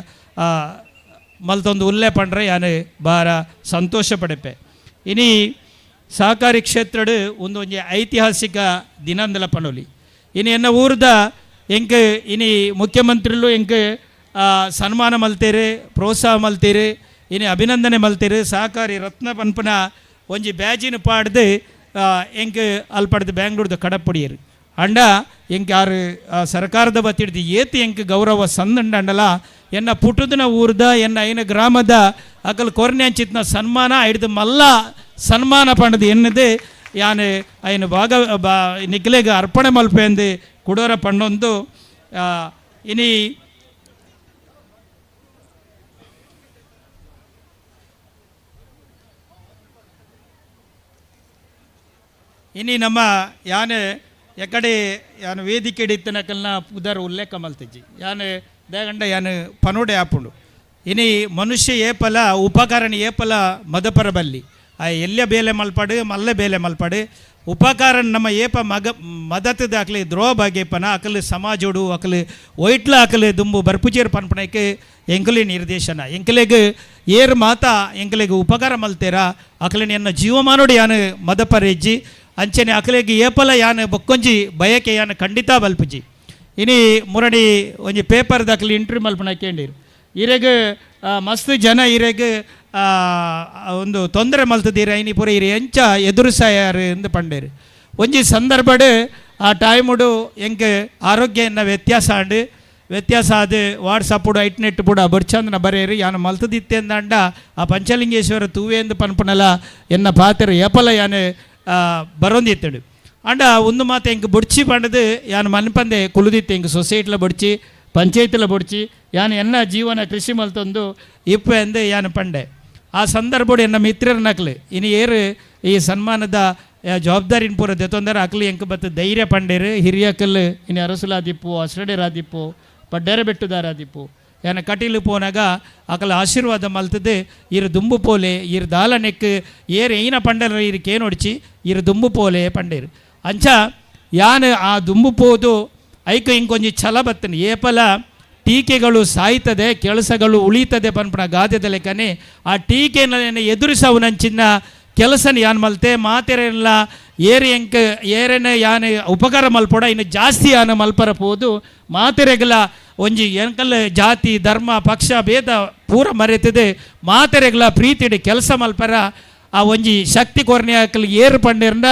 ಮಲ್ತೊಂದು ಉಲ್ಲೆ ಪಂಡ್ರೆ ಯಾನು ಭಾರ ಸಂತೋಷ ಪಡೆಪೆ. ಇನಿ ಸಹಕಾರಿ ಕ್ಷೇತ್ರಡು ಒಂದೊಂಜಿ ಐತಿಹಾಸಿಕ ದಿನಂದಲ ಪಣೋಲಿ. ಇನಿ ಎನ್ನ ಊರ್ದ ಎಂಕ್ ಇನಿ ಮುಖ್ಯಮಂತ್ರಿಲು ಎಂಕ್ ಸನ್ಮಾನ ಮಲ್ತೇರು, ಪ್ರೋತ್ಸಾಹ ಮಲ್ತೇರು, ಇನಿ ಅಭಿನಂದನೆ ಮಲ್ತೇರು. ಸಹಕಾರಿ ರತ್ನ ಪನ್ಪನ ಒಂಜಿ ಬ್ಯಾಜಿನ ಪಾಡ್ದು ಎಂಕ್ ಅಲ್ಪಡ್ದು ಬ್ಯಾಂಗ್ಳೂರ್ದ ಕಡಪುಡಿಯರು. ಅಂಡ ಎಂಕ್ ಯಾರು ಸರ್ಕಾರದ ಬತ್ತಿಡ್ದು ಏತು ಎಂಕ್ ಗೌರವ ಸಂದಂಡಂಡಲ ಎನ್ನ ಪುಟುದಿನ ಊರ್ದ ಎನ್ನ ಐನ ಗ್ರಾಮದ ಅಕಲ್ ಕೊರ್ನ್ಯಾಂಚಿತ್ನ ಸನ್ಮಾನ ಹಿಡ್ದು ಮಲ್ಲ ಸನ್ಮಾನ ಪಂಡದು ಎನ್ನದು ಯಾನು ಐನ ಭಾಗ ಬಾ ನಿಕ್ಲೆಗ್ ಅರ್ಪಣೆ ಮಲ್ಪೆಂದು ಕುಡೋರ ಪಂಡೊಂದು. ಇನಿ ಇನಿ ನಮ್ಮ ಯಾನೆ ಎಕಡೆ ಯಾನು ವೇದಿಕೆ ಇತ್ತನಕಲ್ನ ಪುದರ್ ಉಲ್ಲೇಖ ಮಲ್ತಿಜ್ಜಿ ಯಾನು ದೇಗಂಡ ಯಾನು ಪನೋಡೆ ಆಪುಂಡು. ಇನಿ ಮನುಷ್ಯ ಏಪಲ ಉಪಕರಣ ಏಪಲ ಮದಪರ ಬಲ್ಲಿ ಆ ಎಲ್ಲ ಬೇಲೆ ಮಲ್ಪಾಡು ಮಲ್ಲ ಬೇಲೆ ಮಲ್ಪಾಡು ಉಪಕಾರ ನಮ್ಮ ಏಪ ಮಗ ಮದತದ ಅಕ್ಲಿ ದ್ರೋಹ ಬಾಗೇಪನ ಅಕಲು ಸಮಾಜೋಡು ಅಕಲು ಒಯ್ಟ್ಲ ಅಕಲು ದುಂಬು ಬರ್ಪುಜೇರು ಪನ್ಪಣಕ್ಕೆ ಎಂಕಲಿ ನಿರ್ದೇಶನ ಎಂಕಲೆಗ್ ಏರ್ ಮಾತಾ ಎಂಕಲೆಗ್ ಉಪಕಾರ ಮಲ್ತೇರ ಅಕಲಿನ ಎನ್ನ ಜೀವಮಾನೋಡು ಯಾನು ಮದಪರೆಜ್ಜಿ ಅಂಚನೆ ಅಕಲೆಗ್ ಏಪಲ ಯಾನು ಬೊಕ್ಕೊಂಜಿ ಬಯಕೆ ಯಾನು ಖಂಡಿತ ಬಲ್ಪುಜಿ. ಇನಿ ಮುರಡಿ ಒಂಜಿ ಪೇಪರ್ ದಾಖಲೆ ಇಂಟ್ರಿ ಮಲ್ಪಣ ಕೇಂಡಿರು ಇರೆಗ್ ಮಸ್ತ್ ಜನ ಇರೆಗ್ ಒಂದು ತೊಂದರೆ ಮಲ್ತದೀರ ಇನಿ ಪೂರ ಇರೆ ಎಂಚ ಎದುರುಸಾಯಾರು ಎಂದು ಪಂಡೇರು. ಒಂಜಿ ಸಂದರ್ಭಡು ಆ ಟೈಮುಡು ಎಂಕ್ ಆರೋಗ್ಯ ಎನ್ನ ವ್ಯತ್ಯಾಸ ಆಂಡು ವ್ಯತ್ಯಾಸ ಅದು ವಾಟ್ಸಪ್ಪುಡು ಐಟ್ನೆಟ್ ಪುಡ ಬೊಡ್ಚಂದನ ಬರೇರು ಯಾನು ಮಲ್ತದಿತ್ತೆ ಅಂದಂಡ ಆ ಪಂಚಲಿಂಗೇಶ್ವರ ತೂವೆ ಎಂದು ಪನ್ಪುನಲ ಎನ್ನ ಪಾತ್ರ ಏಪಲ ಯಾನು ಬರೋಂದಿತ್ತಡು. ಅಂಡ ಒಂದು ಮಾತು ಎಂಕ್ ಬೊಡ್ಚಿ ಪಂಡದು ಯಾನು ಮನ್ಪಂದೆ ಕುಲುದಿತ್ತೆ ಎಂಕ್ ಸೊಸೈಟಿಲ ಬೊಡ್ಚಿ ಪಂಚಾಯತಿಲ ಬೊಡ್ಚಿ ಯಾನು ಎನ್ನ ಜೀವನ ಕೃಷಿ ಮಲ್ತೊಂದು ಇಪ್ಪ ಎಂದು ಯಾನು ಪಂಡೆ. ಆ ಸಂದರ್ಭಡು ಎನ್ನ ಮಿತ್ರರ ನಕ್ಲು ಇನಿ ಏರು ಈ ಸನ್ಮಾನದ ಜವಾಬ್ದಾರಿನ ಪೂರ ದೆತ್ತೊಂದರೆ ಅಕ್ಲು ಎಂಕ್ ಬತ್ತು ಧೈರ್ಯ ಪಂಡೇರು ಹಿರಿಯಕಲ್ ಇನಿ ಅರಸುಲಾದಿಪ್ಪು ಅಸ್ರಡೆರಾದಿಪ್ಪು ಪಡ್ಡೇರ ಬೆಟ್ಟುದಾರಾದಿಪ್ಪು ಯಾನ ಕಟೀಲು ಪೋನಾಗ ಅಕಲ ಆಶೀರ್ವಾದ ಮಲ್ತದೆ ಇರು ದುಂಬು ಪೋಲೆ ಇರು ದಾಲ ನೆಕ್ ಏರು ಏನ ಪಂಡರ ಇರು ಕೇನೊಡಿಚಿ ಇರು ದುಂಬು ಪೋಲೆ ಪಂಡೇರು. ಅಂಚ ಯಾನು ಆ ದುಂಬು ಪೋದು ಐಕ ಇಂಕೊಂಜಿ ಛಲ ಬತ್ತನೆ ಏಪಲ ಟೀಕೆಗಳು ಸಾಯ್ತದೆ ಕೆಲಸಗಳು ಉಳಿತದೆ ಪನ್ಪಣ ಗಾದೆದ ಲೆಕ್ಕನೆ ಆ ಟೀಕೆನ ಎದುರಿಸವು ನಂಚಿನ ಕೆಲಸನ ಯಾನ್ ಮಲ್ತೆ ಮಾತೆರೆಲ್ಲ ಏರು ಎಂಕ್ ಏರೇನ ಯಾನು ಉಪಕಾರ ಮಲ್ಪೊಡ ಇನ್ನು ಜಾಸ್ತಿ ಯಾನು ಮಲ್ಪರ ಪೋದು ಮಾತೆರೆಗಲ ಒಂಜಿ ಎಂಕಲ್ ಜಾತಿ ಧರ್ಮ ಪಕ್ಷ ಭೇದ ಪೂರ ಮರೆತದೆ ಮಾತೆರೆಗಲ ಪ್ರೀತಿಡಿ ಕೆಲಸ ಮಲ್ಪರ ಆ ಒಂಜಿ ಶಕ್ತಿ ಕೊರನೆ ಅಕಲ್ ಏರು ಪಂಡೇರ್ನ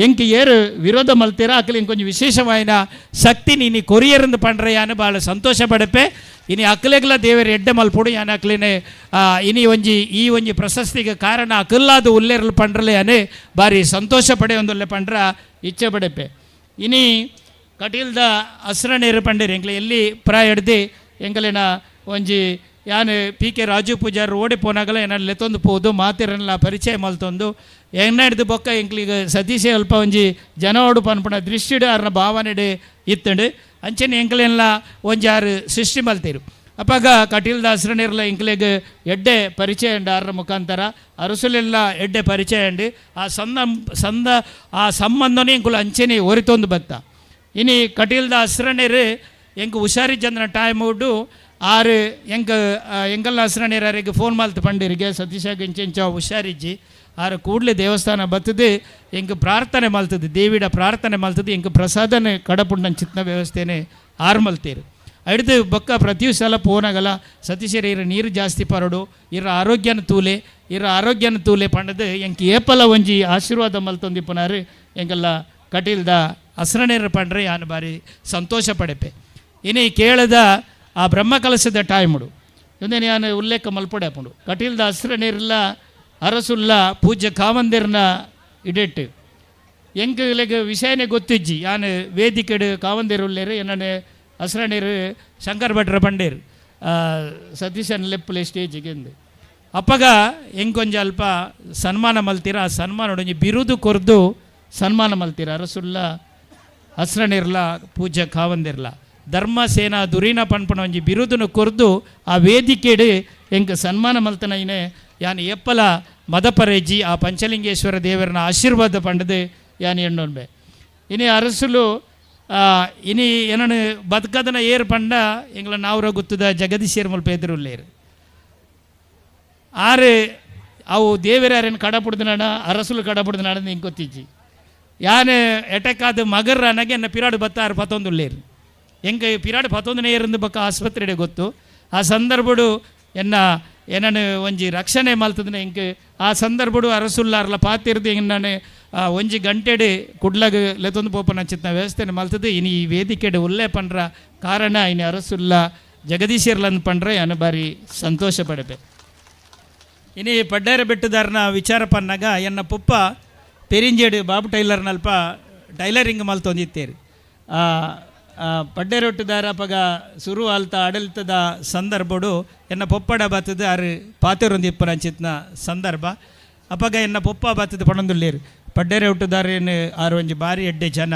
ಎಂಕ್ ಏರು ವಿರೋಧ ಮಲ್ತೀರ ಅಕಲ್ ಇಂಕೊಂಜಿ ವಿಶೇಷವಾಯಿನ ಶಕ್ತಿ ನೀನಿ ಕೊರಿಯರಂದು ಪಂಡ್ರೆ ಯಾನು ಭಾಳ ಸಂತೋಷ ಪಡಪೆ. ಇನಿ ಅಕಲೆಗ್ಲ ದೇವರ ಎಡ್ಡೆ ಮಲ್ಪೊಡು ಯಾನು ಅಕ್ಲೇನೆ ಇನಿ ಒಂಜಿ ಈ ಒಂಜಿ ಪ್ರಶಸ್ತಿಗೆ ಕಾರಣ ಅಕಲ್ಲಾದ ಉಲ್ಲೇರಲು ಪಂಡ್ರಲೆ ಯಾನೆ ಭಾರಿ ಸಂತೋಷ ಪಡೆ ಒಂದೊಲ್ಲೆ ಪಂಡ್ರ ಇಚ್ಛೆ ಪಡೆಪೆ. ಇನಿ ಕಟೀಲ್ದ ಅಸ್ರನೇರು ಪಂಡೇರು ಎಂಕ್ಲೆ ಎಲ್ಲಿ ಪ್ರಾಯ ಹಿಡ್ದು ಎಂಕಲೆನ ಒಂಜಿ ಯಾನು ಪಿ ಕೆ ರಾಜು ಪೂಜಾರ್ ಓಡಿ ಪೋನಾಗಲ ಏನಾರು ಲೆತ್ತೊಂದು ಪೋದು ಮಾತಿರನ್ನೆಲ್ಲ ಪರಿಚಯ ಮಲ್ತೊಂದು ಎನ್ನ ಹಿಡ್ದು ಬೊಕ್ಕ ಎಂಕ್ಲಿಗ ಸತೀಶೆ ಅಲ್ಪ ಒಂಜಿ ಜನ ಓಡು ಪನ್ಪುಣ ದೃಷ್ಟಿಡು ಆರ್ನ ಭಾವನೆಡು ಇತ್ತಂಡು ಅಂಚನೆ ಎಂಕ್ಲೆಲ್ಲ ಒಂಜಿ ಆರು ಸೃಷ್ಟಿ ಮಲ್ತೇರು. ಅಪ್ಪಾಗ ಕಟೀಲ್ ದಾಸರನಿರ್ಲ ಎಂಕ್ಲೆಗ್ ಎಡ್ಡೆ ಪರಿಚಯ ಉಂಡು ಆರ್ನ ಮುಖಾಂತರ ಅರಸುಲೆಲ್ಲ ಎಡ್ಡೆ ಪರಿಚಯ ಉಂಡು ಆ ಸಂದ ಸಂದ ಆ ಸಂಬಂಧನೇ ಎಂಕುಲು ಅಂಚನೆ ಒರಿತೊಂದು ಬತ್ತ. ಇನಿ ಕಟೀಲ್ ದಾಸರನೇರು ಎಂಕ್ ಹುಷಾರಿ ಚಂದ್ರನ ಟೈಮ್ ಉಡ್ಡು ಆರು ಎಂಕ್ ಎಂಕಲ್ ಅಸ್ರನೇರಾರಿಗೆ ಫೋನ್ ಮಲ್ತು ಪಂಡಿರಿಗೆ ಸತೀಶಾಗ ಇಂಚ ಹುಷಾರಿಜ್ಜಿ ಆರು ಕೂಡಲೇ ದೇವಸ್ಥಾನ ಬತ್ತದು ಎಂಕ್ ಪ್ರಾರ್ಥನೆ ಮಲ್ತದೆ ದೇವಿಡ ಪ್ರಾರ್ಥನೆ ಮಲ್ತದೆ ಎಂಕ್ ಪ್ರಸಾದನೆ ಕಡಪುಂಡನ್ ಚಿತ್ನ ವ್ಯವಸ್ಥೆನೆ ಆರು ಮಲ್ತೇರು. ಐಡ್ದು ಬೊಕ್ಕ ಪ್ರತಿ ಸಲ ಪೋನಗಲ ಸತೀಶರ ಇರ ನೀರು ಜಾಸ್ತಿ ಪರಡು, ಇರ ಆರೋಗ್ಯನ ತೂಲೆ, ಇರ ಆರೋಗ್ಯನ ತೂಲೆ ಪಂಡದು ಎಂಕ್ ಏಪಲ ಒಂಜಿ ಆಶೀರ್ವಾದ ಮಲ್ತೊಂದಿಪ್ಪುನಾರು ಎಂಕಲ್ಲ ಕಟೀಲ್ದ ಅಸ್ರನೇರು ಪಂಡ್ರೆ ಯಾನು ಬಾರಿ ಸಂತೋಷ ಪಡೆಪೆ. ಇನಿ ಕೇಳದ ಆ ಬ್ರಹ್ಮಕಲಶದ ಟೈಮುಡು ಇಂದೇನು ಯಾನು ಉಲ್ಲೇಖ ಮಲ್ಪಡೆ ಪುಂಡು ಕಟೀಲ್ದ ಅಸ್ರನೇರ್ಲ ಅರಸುಲ್ಲ ಪೂಜ್ಯ ಕಾವಂದಿರ್ನ ಇಡೆಟ್ಟು ಎಂಕ್ ವಿಷಯನೇ ಗೊತ್ತಿಜ್ಜಿ. ಯಾನು ವೇದಿಕೆಡು ಕಾವಂದಿರು ಉಲ್ಲೇರು ಎನ್ನನೆ ಅಸ್ರನೇರು ಶಂಕರ್ ಭಟ್ರ ಪಂಡೇರು ಸತೀಶನ್ ಲೆಪ್ಪುಲೆ ಸ್ಟೇಜಿಗೆ ಎಂದು ಅಪ್ಪಗ ಎಂಕೊಂಜ ಅಲ್ಪ ಸನ್ಮಾನ ಮಲ್ತೀರ. ಆ ಸನ್ಮಾನ ಒಂಜಿ ಬಿರುದು ಕೊರ್ದು ಸನ್ಮಾನ ಮಲ್ತೀರ ಅರಸುಲ್ಲ ಅಸ್ರನಿರ್ಲ ಪೂಜ್ಯ ಕಾವಂದಿರ್ಲ ಧರ್ಮಸೇನಾ ದುರೀನ ಪನ್ಪಣ ಒಂಜಿ ಬಿರುದನ್ನು ಕೊರ್ದು ಆ ವೇದಿಕೆಡು ಎಂಕ್ ಸನ್ಮಾನ ಮಲ್ತನೈನೆ ಯಾನ್ ಎಪ್ಪಲ ಮದಪರೇಜಿ ಆ ಪಂಚಲಿಂಗೇಶ್ವರ ದೇವರನ ಆಶೀರ್ವಾದ ಪಂಡದು ಯಾನ್ ಎಣ್ಣೊನ್ಬೆ. ಇನಿ ಅರಸುಲು ಇನಿ ಏನನು ಬದುಕದನ ಏರ್ ಪಂಡ ಎಂಗ್ಲ ನಾವ್ರ ಗುತ್ತದ ಜಗದೀಶೇರ್ ಮುಲ್ಪ ಎದುರುಲ್ಲೇರು ಆರು ಅವು ದೇವರಾರೇನು ಕಡಪುಡ್ದನಾಡ ಅರಸುಲು ಕಡಪುಡ್ದನಾಡ ಹಿಂಗೆ ಗೊತ್ತಿಜ್ಜಿ. ಯಾನು ಎಟಕಾದ ಮಗರ್ ಅನಗೆ ಎನ್ನ ಪಿರಾಡು ಬತ್ತಾರು ಪತ್ತೊಂದುಲ್ಲೇರು ಎಂಗೆ ಪಿರಾಡು ಪತ್ತೊಂದನೇ ಇರಂದು ಬಕ್ಕ ಆಸ್ಪತ್ರೆಡೆ ಗೊತ್ತು. ಆ ಸಂದರ್ಭಡು ಎನ್ನ ಏನನು ಒಂಜಿ ರಕ್ಷಣೆ ಮಲ್ತದನೆ ಎಂಕ್ ಆ ಸಂದರ್ಭಡು ಅರಸುಲ್ಲಾರ್ಲ ಪಾತಿರ್ದು ಎನ್ನನೆ ಒಂಜಿ ಗಂಟೆಡೆ ಕುಡ್ಲಗ ಲೆತೊಂದು ಪೋಪನ ಚಿತ್ನ ವ್ಯವಸ್ಥೆನೆ ಮಲ್ತದೆ. ಇನಿ ಈ ವೇದಿಕೆಡೆ ಉಲ್ಲೆ ಪಂಡ್ರ ಕಾರಣ ಇನಿ ಅರಸುಲ್ಲ ಜಗದೀಶರ್ಲಂದು ಪಂಡ್ರೆ ಅನು ಬಾರಿ ಸಂತೋಷ ಪಡೆಪೆ. ಇನಿ ಪಡ್ಡೇರ ಬೆಟ್ಟುದಾರನ ವಿಚಾರ ಪನ್ನಾಗ ಎನ್ನ ಪುಪ್ಪ ಪೆರಿಂಜೇಡು ಬಾಬು ಟೈಲರ್ನಲ್ಪ ಟೈಲರಿಂಗ್ ಮಲ್ತೊಂದಿತ್ತೇರು. ಪಡ್ಡೇರೊಟ್ಟುದಾರ ಪಗ ಸುರು ಆಲ್ತ ಆಡಳಿತದ ಸಂದರ್ಭಡು ಎನ್ನ ಪೊಪ್ಪಡ ಬತ್ತದ ಆರು ಪಾತೆರೊಂದಿಪ್ಪನ ಸಂದರ್ಭ. ಅಪಗ ಎನ್ನ ಪೊಪ್ಪ ಬತ್ತದ ಪಣೊಂದುಲ್ಲೇರು ಪಡ್ಡೇರೆ ಹುಟ್ಟುದಾರೇನು ಆರು ಒಂಜಿ ಬಾರಿ ಎಡ್ಡೆ ಜನ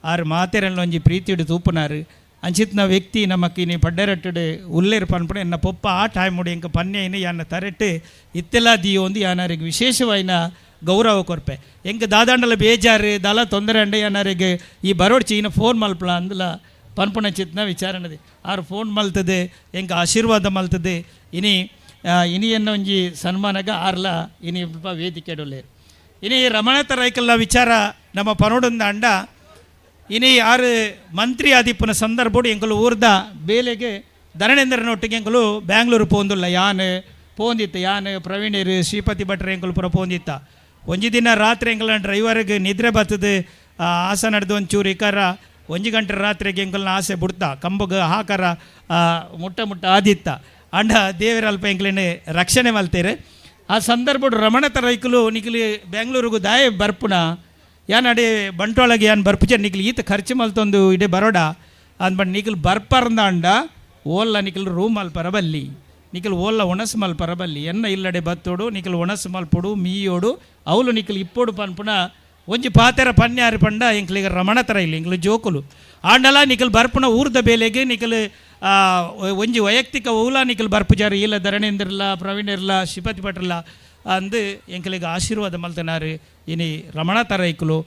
ಆರು ಮಾತೆರಲ್ಲ ಒಂಜಿ ಪ್ರೀತಿಡು ತೂಪುನಾರು ಅಂಚಿತ್ನ ವ್ಯಕ್ತಿ ನಮಕ್ ಇನಿ ಪಡ್ಡೇರಟ್ಟುಡು ಉಲ್ಲೇರು ಪನ್ಪುಣ ಎನ್ನ ಪೊಪ್ಪ ಆ ಟೈಮ್ ಮುಡಿ ಎಂಕ ಪನ್ನೆಯಿನ ಯಾನ ತರೆಟ್ಟು ಇತ್ತೆಲ್ಲ ದಿಯೋ ಒಂದು ಯಾನಾರಿಗೆ ವಿಶೇಷವಾಯಿನ ಗೌರವ ಕೊರ್ಪೆ. ಎಂಕ ದಾದಾಂಡಲ ಬೇಜಾರು ದಾಲ ತೊಂದರೆ ಅಂಡೆ ಯಾನಾರಿಗೆ ಈ ಬರೋಡ್ಚಿ ಇನ್ನು ಫೋನ್ ಮಲ್ಪಲ ಅಂದಲ ಪನ್ಪುಣ ಚಿತ್ನ ವಿಚಾರಣದೆ ಆರು ಫೋನ್ ಮಲ್ತದೆ ಎಂಕ ಆಶೀರ್ವಾದ ಮಲ್ತದೆ. ಇನಿ ಇನಿ ಎನ್ನ ಒಂಜಿ ಸನ್ಮಾನಗ ಆರ್ಲ ಇನಿ ವೇದಿಕೆ ಇನಿ ರಮಣತ ರೈಕಲ್ಲ ವಿಚಾರ ನಮ್ಮ ಪನೋಡೊಂದು ಅಂಡ ಇನಿ ಆರು ಮಂತ್ರಿ ಆದಿಪ್ಪನ ಸಂದರ್ಭಡು ಎಂಕಲು ಊರ್ದ ಬೇಲೆಗೆ ಧರಣೇಂದ್ರನೊಟ್ಟಿಗೆ ಎಂಕಲು ಬ್ಯಾಂಗ್ಳೂರು ಪೋಂದುಲ್ಲ ಯಾನ್ ಪೋಂದಿತ್ತು ಯಾನ್ ಪ್ರವೀಣರು ಶ್ರೀಪತಿ ಭಟ್ರು ಎಂಕಲು ಪುರ ಪೋಂದಿತ್ತ. ಒಂಜಿ ದಿನ ರಾತ್ರಿ ಎಂಕಲ್ನ ಡ್ರೈವರ್ಗೆ ನಿದ್ರೆ ಬರ್ತದೆ ಆಸೆ ನಡೆದು ಒಂಚೂರು ಇಕಾರ ಒಂಜಿ ಗಂಟೆ ರಾತ್ರಿಗೆ ಎಂಕಲ್ನ ಆಸೆ ಬಿಡ್ತಾ ಕಂಬಗೆ ಹಾಕರ ಮುಟ್ಟ ಮುಟ್ಟ ಆದಿತ್ತ ಅಂಡ ದೇವರ ಅಲ್ಪ ಎಂಕ್ಲೇನೆ ರಕ್ಷಣೆ ಮಲ್ತೇರೆ. ಆ ಸಂದರ್ಭಡು ರಮಣ ರೈಕಲು ನಿಕ್ಲಿ ಬೆಂಗಳೂರಿಗೂ ದಾಯ ಬರ್ಪುನ ಯಾನ್ ಅಡೆ ಬಂಟ್ವಾಳಗೆ ಯಾನ್ ಬರ್ಪುಜ ನಿಕ್ಲಿ ಈತ ಖರ್ಚು ಮಲ್ತೊಂದು ಇಡೆ ಬರೋಡ ಅಂದ್ಬಂಡು ನಿಕ್ಲು ಬರ್ಪರ್ದ ಅಂಡ ಓಲ್ಲ ನಿಕ್ಲು ರೂಮ್ ಮಲ್ಪರ ಬಲ್ಲಿ ನಿಕ್ಲು ಓಲ್ಲ ಒಣಸು ಮಲ್ಪರ ಬಲ್ಲಿ ಎನ್ನ ಇಲ್ಲಡೆ ಬತ್ತೋಡು ನಿಕ್ಲು ಒಣಸು ಮಲ್ಪೊಡು ಮೀಯೋಡು ಅವಲು ನಿಕ್ಲು ಇಪ್ಪೋಡು ಪನ್ಪುನ ಒಂಜಿ ಪಾತೆರ ಪನ್ಯಾರು ಪಂಡ ಎಂಕ್ಲಿಗ ರಮಣ ತರ ಇಲ್ಲ ಎಂಕ್ಲು ಜೋಕುಲು ಆಂಡಲ ನಿಕ್ಲು ಬರ್ಪುನ ಊರ್ದ ಬೇಲೆಗೆ ನಿಕ್ಲು ಒಂಜಿ ವೈಯಕ್ತಿಕ ಓಲ ನಿಕ್ಲು ಬರ್ಪುಜಾರು ಇಲ್ಲ ಧರಣೇಂದ್ರಲ್ಲ ಪ್ರವೀಣರ್ಲ ಶ್ರೀಪತಿ ಭಟ್ರಲ್ಲ ಅಂದು ಎಂಕ್ಲಿಗೆ ಆಶೀರ್ವಾದ ಮಲ್ತನಾರು. ಇನಿ ರಮಣ ತರೈಕುಲು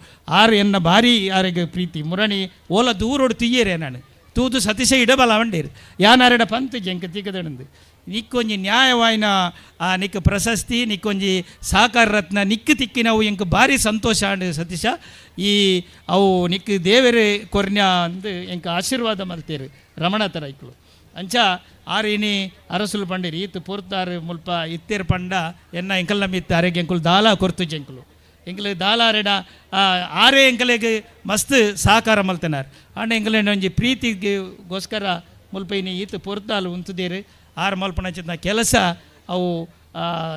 ಆರು ಎನ್ನ ಭಾರಿ ಯಾರಿಗೆ ಪ್ರೀತಿ ಮುರಣಿ ಓಲ ದೂರೋಡು ತೀಯರೇ ನಾನು ತೂದು ಸತೀಶ ಇಡಬಲ ವಂಡೇರು ಯಾನಾರೆಡ ಪಂತು ಜಂಕ ತಿಕ್ಕದಣಂದು ನಿಕ್ಕೊಂಜಿ ನ್ಯಾಯವಾಯಿನ ಆ ನಿಕ್ಕ ಪ್ರಶಸ್ತಿ ನಿಕ್ಕೊಂಜಿ ಸಹಕಾರ ರತ್ನ ನಿಕ್ಕು ತಿಕ್ಕಿನವು ಎಂಕ್ ಭಾರಿ ಸಂತೋಷ ಅಂಡ್ ಸತೀಶ ಈ ಅವು ನಿಕ್ಕು ದೇವರೇ ಕೊರ್ನ್ಯ ಅಂದು ಎಂಕ್ ಆಶೀರ್ವಾದ ಮಲ್ತೇರು ರಮಣ ತರೈಕುಲು. ಅಂಚ ಆರು ಇನಿ ಅರಸುಲು ಪಂಡಿರಿ ಈತ್ ಪೊರ್ತಾರು ಮುಲ್ಪ ಇತ್ತೇರು ಪಂಡ ಎನ್ನ ಎಂಕಲ್ ನಮ್ಮಿತ್ತು ಅರೆಗೆ ಎಂಕುಲು ದಾಲ ಕೊರ್ತು ಜಂಕುಲು ಎಂಕಲು ದಾಲ ಅರೆಡ ಆರೇ ಎಂಕಲೆಗ್ ಮಸ್ತ್ ಸಹಕಾರ ಮಲ್ತನಾರ್ ಆಂಡ ಎಂಕಲೆನ ಒಂಜಿ ಪ್ರೀತಿಗೋಸ್ಕರ ಮುಲ್ಪ ಇನಿ ಈತ್ ಪೊರ್ತಾಲು ಉಂತುದೇರು ಆರು ಮಲ್ಪನ ಕೆಲಸ ಅವು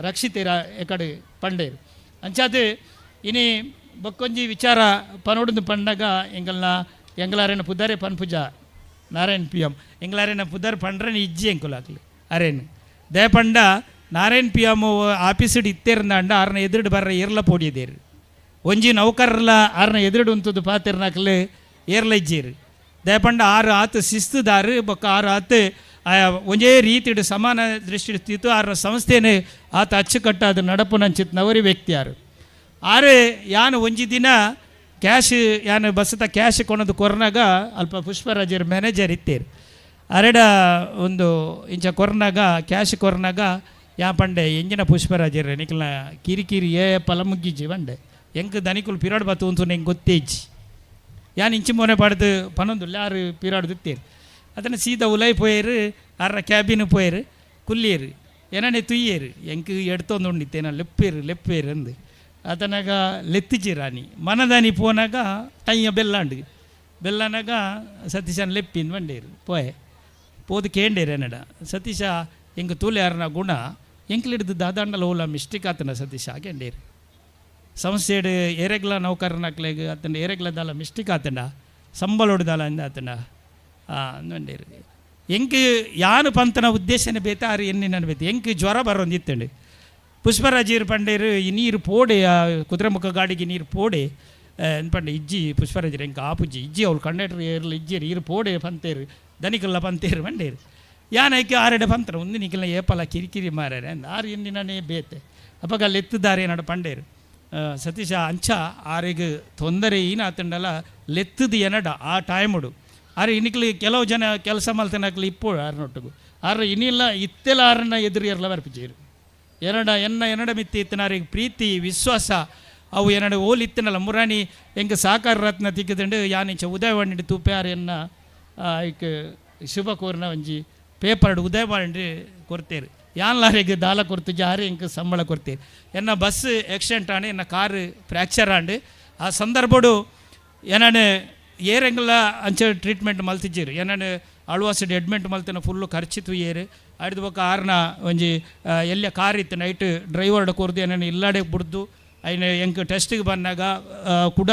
ರಕ್ಷಿತೇರ ಎಕಡೆ ಪಂಡೇರು. ಅಂಚಾದ ಇನಿ ಬೊಕ್ಕೊಂಜಿ ವಿಚಾರ ಪನೋಡುಂದು ಪಂಡಾಗ ಎಂಕಲ್ನ ಎಂಗಲಾರೇನ ಪುದಾರೆ ಪನ್ಪುಜ ನಾರಾಯಣ್ ಪಿ ಎಂ ಎಂಗ್ಲಾರೇನ ಪುದರ್ ಪಂಡ್ರನ್ ಇಜ್ಜಿ ಎಂಕುಲಾಕ್ಲಿ ಅರೇನು ದಯಪಂಡ ನಾರಾಯಣ್ ಪಿ ಎಮ್ ಆಫೀಸಿಡ್ ಇತ್ತೇರ್ಂದಾಂಡ ಆರ್ನ ಎದುರುಡು ಬರ್ರ ಏರ್ಲ ಪೋಡಿಯದೇರು ಒಂಜಿ ನೌಕರ್ಲ ಆರ್ನ ಎದುರುಡು ಉಂತುದು ಪಾತೆರ್ನಾಕ್ಲು ಏರ್ಲ ಇಜ್ಜೇರು ದಯಪಂಡ ಆರು ಆತು ಶಿಸ್ತುದಾರು ಬೊಕ್ಕ ಆರು ಆತು ಒಂಜೇ ರೀತಿಡು ಸಮಾನ ದೃಷ್ಟಿ ತೀತು ಆರ್ನ ಸಂಸ್ಥೆನೇ ಆತ ಅಚ್ಚುಕಟ್ಟಾದ ನಡಪುನಂಚಿತ್ನವರಿ ವ್ಯಕ್ತಿ ಆರು ಆರು ಯಾನು ಒಂಜಿ ದಿನ ಕ್ಯಾಶ್ ಯಾನು ಬಸ್ಸತ ಕ್ಯಾಶ್ ಕೊನದು ಕೊರ್ನಾಗ ಅಲ್ಪ ಪುಷ್ಪರಾಜರ್ ಮ್ಯಾನೇಜರ್ ಇತ್ತೇರು ಅರೆಡ ಒಂದು ಇಂಚ ಕೊರ್ನಾಗ ಕ್ಯಾಶ್ ಕೊರ್ನಾಗ ಯಾ ಪಂಡೆ ಎಂಜಿನ ಪುಷ್ಪರಾಜರ್ ನಿಕ್ಲ ಕಿರಿಕಿರಿ ಏ ಪಲ ಮುಗ್ಗಿಜ್ಜಿ ಪಂಡೆ ಎಂಕ್ ದನಿಕುಲು ಪಿರಾಡ್ ಬತ್ತು ಉಂತು ಎಂಕ್ ಗೊತ್ತೇಜ್ಜಿ ಯಾನ್ ಇಂಚಿ ಮೋನೆ ಪಾಡ್ದು ಪನೊಂದುಲ್ಲ ಆರು ಪಿರಾಡ್ ದಿತ್ತೇರು ಅದನ್ನು ಸೀದಾ ಉಲೈ ಪೋಯೇರು, ಆರ್ನ ಕ್ಯಾಬಿನ್ ಪೋಯೇರು, ಕುಲ್ಲಿಯರು, ಏನನೆ ತುಯ್ಯೇರು. ಎಂಕ್ ಎಡ್ತೊಂದು ಉಂಡಿತ್ತೇನ ಲೆಪ್ಪೇರು ಲೆಪ್ಪೇರು ಅಂದು. ಅದನಾಗ ಲೆತ್ತಿಜಿರಾನಿ ಮನದಾನಿ ಪೋನಾಗ ಟೈಯ ಬೆಲ್ಲಾಂಡು ಬೆಲ್ಲನಾಗ ಸತೀಶನ್ ಲೆಪ್ಪಿಂದು ಬಂಡೇರು. ಪೋಯೆ ಪೋದು ಕೇಂಡೇರು ಎನ್ನಡ, ಸತೀಶ ಎಂಕ್ ತೂಲೆ ಆರ್ನ ಗುಣ ಎಂಕ್ಲಿಡ್ದು ದಾದಾಂಡಲ ಓಲ ಮಿಸ್ಟೇಕ್ ಆತನ ಸತೀಶ ಕೇಂಡೇರು. ಸಂಸ್ಥೆಡ್ ಏರೆಗ್ಲ ನೌಕರನಕ್ಲೆಗ್ ಆತಂಡ ಏರೆಗ್ಲ ದಾಲ ಮಿಸ್ಟೇಕ್ ಆತಂಡ ಸಂಬಳೊಡು ದಾಲ ಅಂದ ಆತಂಡ ಅಂದಂಡೇರು. ಎಂಕ್ ಯಾನು ಪಂತನ ಉದ್ದೇಶನೆ ಬೇತ ಆರು ಎನ್ನಿ ನನ್ ಬೇತೆ. ಎಂಕ್ ಜ್ವರ ಬರೋಂದಿತ್ತಂಡು. ಪುಷ್ಪರಾಜೀರ್ ಪಂಡೇರು ಈ ನೀರು ಪೋಡೆ, ಆ ಕುದುರೆಮುಖ ಗಾಡಿಗೆ ನೀರು ಪೋಡೆ ಪಂಡೆ. ಇಜ್ಜಿ ಪುಷ್ಪರಾಜರ್ ಎಂಕ್ ಆಪುಜ್ಜಿ ಇಜ್ಜಿ, ಅವ್ಳು ಕಂಡಕ್ಟರ್ ಏರ್ಲ ಇಜ್ಜಿರು ಈರು ಪೋಡೆ ಪಂತೇರು ದನಿಕಲ್ಲ ಪಂತೇರು ಬಂಡೇರು. ಯಾನೈಕೆ ಆರೆಡೆ ಪಂತರ ಒಂದು ನಿಕಲ್ನ ಏಪಲ ಕಿರಿಕಿರಿ ಮಾರ್ಯಾರೆ ಅಂದ್ ಆರು ಎನ್ನಿನೇ ಬೇತೆ. ಅಪ್ಪಗ ಅಲ್ಲಿ ಎತ್ತುದಾರೆ ಏನಡ ಪಂಡೇರು. ಸತೀಶ ಅಂಚ ಆರೆಗ್ ತೊಂದರೆ ಈನ ಆತಂಡಲ ಲೆತ್ತದು ಎನಡ ಆ ಟೈಮುಡು ಆರೆ ಇನ್ನಿಕ್ಲಿ ಕೆಲವು ಜನ ಕೆಲಸ ಮಲ್ತನಕ್ಲಿ ಇಪ್ಪು ಆರ್ನೊಟ್ಟಿಗು ಆರ್ ಇನ್ನಿಲ್ಲ ಇತ್ತೆಲ್ಲ ಆರನ್ನ ಎದುರು ಎರ್ಲ ಬರ್ಪಿಜೇರು. ಎನಡ ಎನ್ನ ಎನಡ ಮಿತ್ತಿ ಇತ್ತನಾರಿಗೆ ಪ್ರೀತಿ ವಿಶ್ವಾಸ ಅವು ಎನ್ನಡ ಓಲ್ ಇತ್ತನಲ್ಲ ಮುರಾಣಿ ಎಂಕ್ ಸಾಕಾರ ರತ್ನ ತಿಕ್ಕದಂಡು ಯಾನಿಂಚ ಉದಯವಾಣಿಡ್ ತೂಪೆ ಆರ್ ಎನ್ನ ಐಕ್ ಶುಭ ಕೋರ್ನ ಒಂಜಿ ಪೇಪರ್ಡ್ ಉದಯವಾಣಿ ಕೊರ್ತೇರು. ಯಾನ್ಲಾರಿಗೆ ದಾಲ ಕೊರ್ತು ಜಾರಿ ಎಂಕ್ ಸಂಬಳ ಕೊರ್ತೇರು. ಎನ್ನ ಬಸ್ ಆಕ್ಸಿಡೆಂಟ್ ಆಂಡ್, ಎನ್ನ ಕಾರು ಫ್ರ್ಯಾಕ್ಚರ್ ಆಂಡ್. ಆ ಸಂದರ್ಭಡು ಎನನ್ ಏರೆಂಗ್ಲ ಅಂಚ ಟ್ರೀಟ್ಮೆಂಟ್ ಮಲ್ತಿಜ್ಜೆರ್. ಎನನ್ ಆಳ್ವಾಸ್ಡ್ ಅಡ್ಮಿಟ್ ಮಲ್ತಿನ ಫುಲ್ಲು ಖರ್ಚು ತುಯ್ಯೇರು. ಅಡ್ದು ಬೊಕ್ಕ ಆರ್ನ ಒಂಜಿ ಎಲ್ಯ ಕಾರ್ ಇತ್ತು ನೈಟ್ ಡ್ರೈವರ್ಡ್ ಕೊರ್ದು ಎನನ್ ಇಲ್ಲಾಡೆ ಬುಡ್ದು ಐನ ಎಂಕ್ ಟೆಸ್ಟಿಗೆ ಬಂದಾಗ ಕುಡ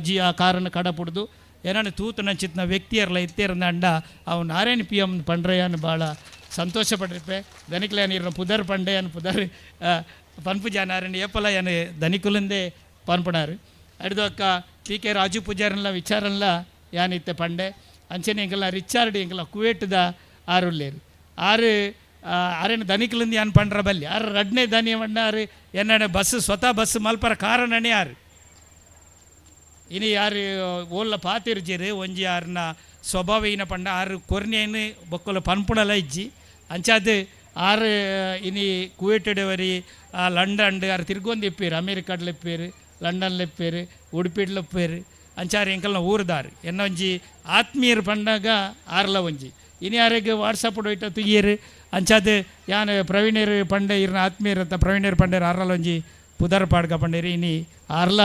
ಜಿ ಆ ಕಾರನ್ನು ಕಡ ಪುಡ್ದು ಏನನ್ನ ತೂತು ನಂಚಿತ್ನ ವ್ಯಕ್ತಿಯರ್ಲ ಇತ್ತೇರ್ನ ಅವು ನಾರಾಯಣ ಪಿ ಎಮ್ ಪಂಡ್ರಯ್ಯನ ಭಾಳ ಸಂತೋಷ ಪಟ್ಟಿರ್ಪೆ. ದನಿಕ್ಲೆ ನೀರಿನ ಪುದರ್ ಪಂಡೆ ಅನ್ ಪುದರ್ ಪನ್ಪುಜ ನಾರಾಯಣ ಏಪಲ ಏನು ದನಿಕುಲಂದೇ ಪನ್ಪುಣಾರು. ಅಡ್ದು ಅಕ್ಕ ಪಿ ಕೆ ರಾಜು ಪೂಜಾರನ್ಲ ವಿಚಾರನ್ಲ ಯಾನಿತ್ತೆ ಪಂಡೆ. ಅಂಚನೆ ಎಂಕಲ್ನ ರಿಚಾರ್ಡ್ ಎಂಕಲ್ನ ಕುವೇಟ್ದ ಆರುಲ್ಲೇರು ಆರು ಆರೇನು ದನಿಕುಲಂದು ಯಾನ್ ಪಂಡ್ರ ಬಲ್ಲಿ ಆರು ರಡ್ನೇ ದನಿ ಆರು ಎನ್ನ ಬಸ್ ಸ್ವತಃ ಬಸ್ ಮಲ್ಪರ ಕಾರಣನೇ ಆರು. ಇನಿ ಯಾರು ಓಲ್ಲ ಪಾತಿರ್ಜಿರು ಒಂಜಿ ಆರ್ನ ಸ್ವಭಾವ ಏನ ಪಂಡ ಆರು ಕೊರ್ನೇನು ಬೊಕ್ಕಲ ಪನ್ಪುಣಲ ಇಜ್ಜಿ. ಅಂಚಾದ್ ಆರು ಇನಿ ಕುವೇಟೆಡ್ ವರಿ ಲಂಡನ್ ಆರು ತಿರ್ಗೊಂದು ಇಪ್ಪೇರು, ಅಮೇರಿಕಾಡ್ಲ ಇಪ್ಪೇರು, ಲಂಡನ್ಲ ಇಪ್ಪೇರು, ಉಡುಪಿಡ್ಲ ಇಪ್ಪೇರು. ಅಂಚಾರು ಎಂಕಲ್ನ ಊರುದಾರು ಎನ್ನ ಒಂಜಿ ಆತ್ಮೀಯರು ಪಂಡಾಗ ಆರ್ಲ ಒಂಜಿ ಇನಿ ಯಾರಿಗೆ ವಾಟ್ಸಪ್ ಹೋಯ್ಟ ತುಯ್ಯರು. ಅಂಚಾದ್ ಯಾನ್ ಪ್ರವೀಣರು ಪಂಡೆ ಇರ್ನ ಆತ್ಮೀಯರು ಅಂತ ಪ್ರವೀಣರು ಪಂಡೇರು ಆರ್ಲ ಒಂಜಿ ಪುದರ್ ಪಾಡ್ಕ ಪಂಡೇರು. ಇನಿ ಆರ್ಲ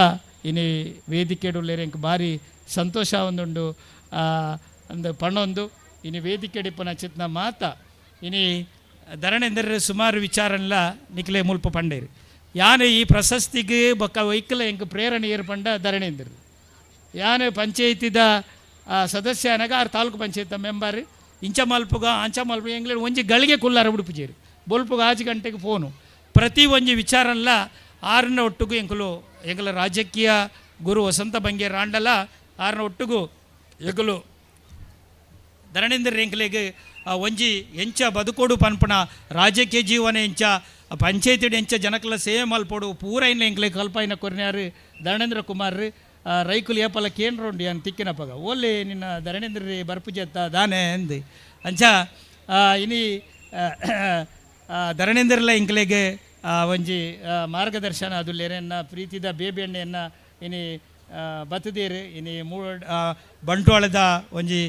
ಇನಿ ವೇದಿಕೆಡುಲ್ಲೇರು ಎಂಕ್ ಭಾರಿ ಸಂತೋಷ ಒಂದುಂಡು ಅಂದ್ ಪಣ್ಣೊಂದು. ಇನಿ ವೇದಿಕೆಡಿಪ್ಪನ ಚಿತ್ನ ಮಾತ ಇನಿ ಧರಣೇಂದ್ರ ಸುಮಾರು ವಿಚಾರನ್ಲ ನಿಕ್ಲೆ ಮುಲ್ಪ ಪಂಡೇರು. ಯಾನ್ ಈ ಪ್ರಶಸ್ತಿಗೆ ಬೊಕ್ಕ ವೈಕಲ ಎಂಕ್ ಪ್ರೇರಣೆ ಏರು ಪಂಡ ಧರಣೇಂದ್ರ. ಯಾನ್ ಪಂಚಾಯತಿದ ಸದಸ್ಯ ಅನಗ ಆರು ತಾಲೂಕು ಪಂಚಾಯತ್ ಮೆಂಬರ್ ಇಂಚ ಮಲ್ಪುಗ ಅಂಚ ಮಲ್ಪುಗ ಎಂಗ್ಲೇಡ್ ಒಂಜಿ ಗಳಿಗೆ ಕುಲ್ಲಾರ ಉಡುಪುಜೇರು ಬೊಲ್ಪುಗ 5 ಗಂಟೆಗೆ ಫೋನು ಪ್ರತಿ ಒಂಜಿ ವಿಚಾರನ್ಲ ಆರನ ಒಟ್ಟುಗು ಎಂಕುಲು ಎಂಕಲ ರಾಜಕೀಯ ಗುರು ವಸಂತ ಬಂಗೇರ್ ರಾಂಡಲ ಆರನ ಒಟ್ಟುಗು ಎಂಕುಲು ಧರಣೇಂದ್ರ ಎಂಕಲೆಗ್ ಒಂಜಿ ಎಂಚ ಬದುಕೋಡು ಪನ್ಪುಣ ರಾಜಕೀಯ ಜೀವನ ಎಂಚ ಪಂಚಾಯತಿಡ್ ಎಂಚ ಜನಕಲ ಸೇವೆ ಮಲ್ಪೊಡು ಪೂರ ಇನ್ನ ಎಂಕ್ಲೆಗ್ ಕಲ್ಪಾಯಿನ ಕೊರ್ನ್ಯಾರು ಧರಣೇಂದ್ರ ಕುಮಾರ್. ರೈಕುಲು ಏಪಲ ಕೇಂದ್ರ ಯಾನ್ ತಿಕ್ಕಿನಪಗ ಓಲೆ ನಿನ್ನ ಧರಣೇಂದ್ರ ಬರ್ಪುಜತ್ತ ದಾನೆ ಅಂದು. ಅಂಚ ಇನಿ ಧರಣೇಂದ್ರಲ ಎಂಕ್ಲೆಗ್ ಒಂಜಿ ಮಾರ್ಗದರ್ಶನ ಅದು ಎನ್ನ ಪ್ರೀತಿದ ಬೇಬಿ ಎಣ್ಣೆಯನ್ನ ಇನಿ ಬತ್ತದೇರು. ಇನಿ ಬಂಟ್ವಾಳದ ಒಂಜಿ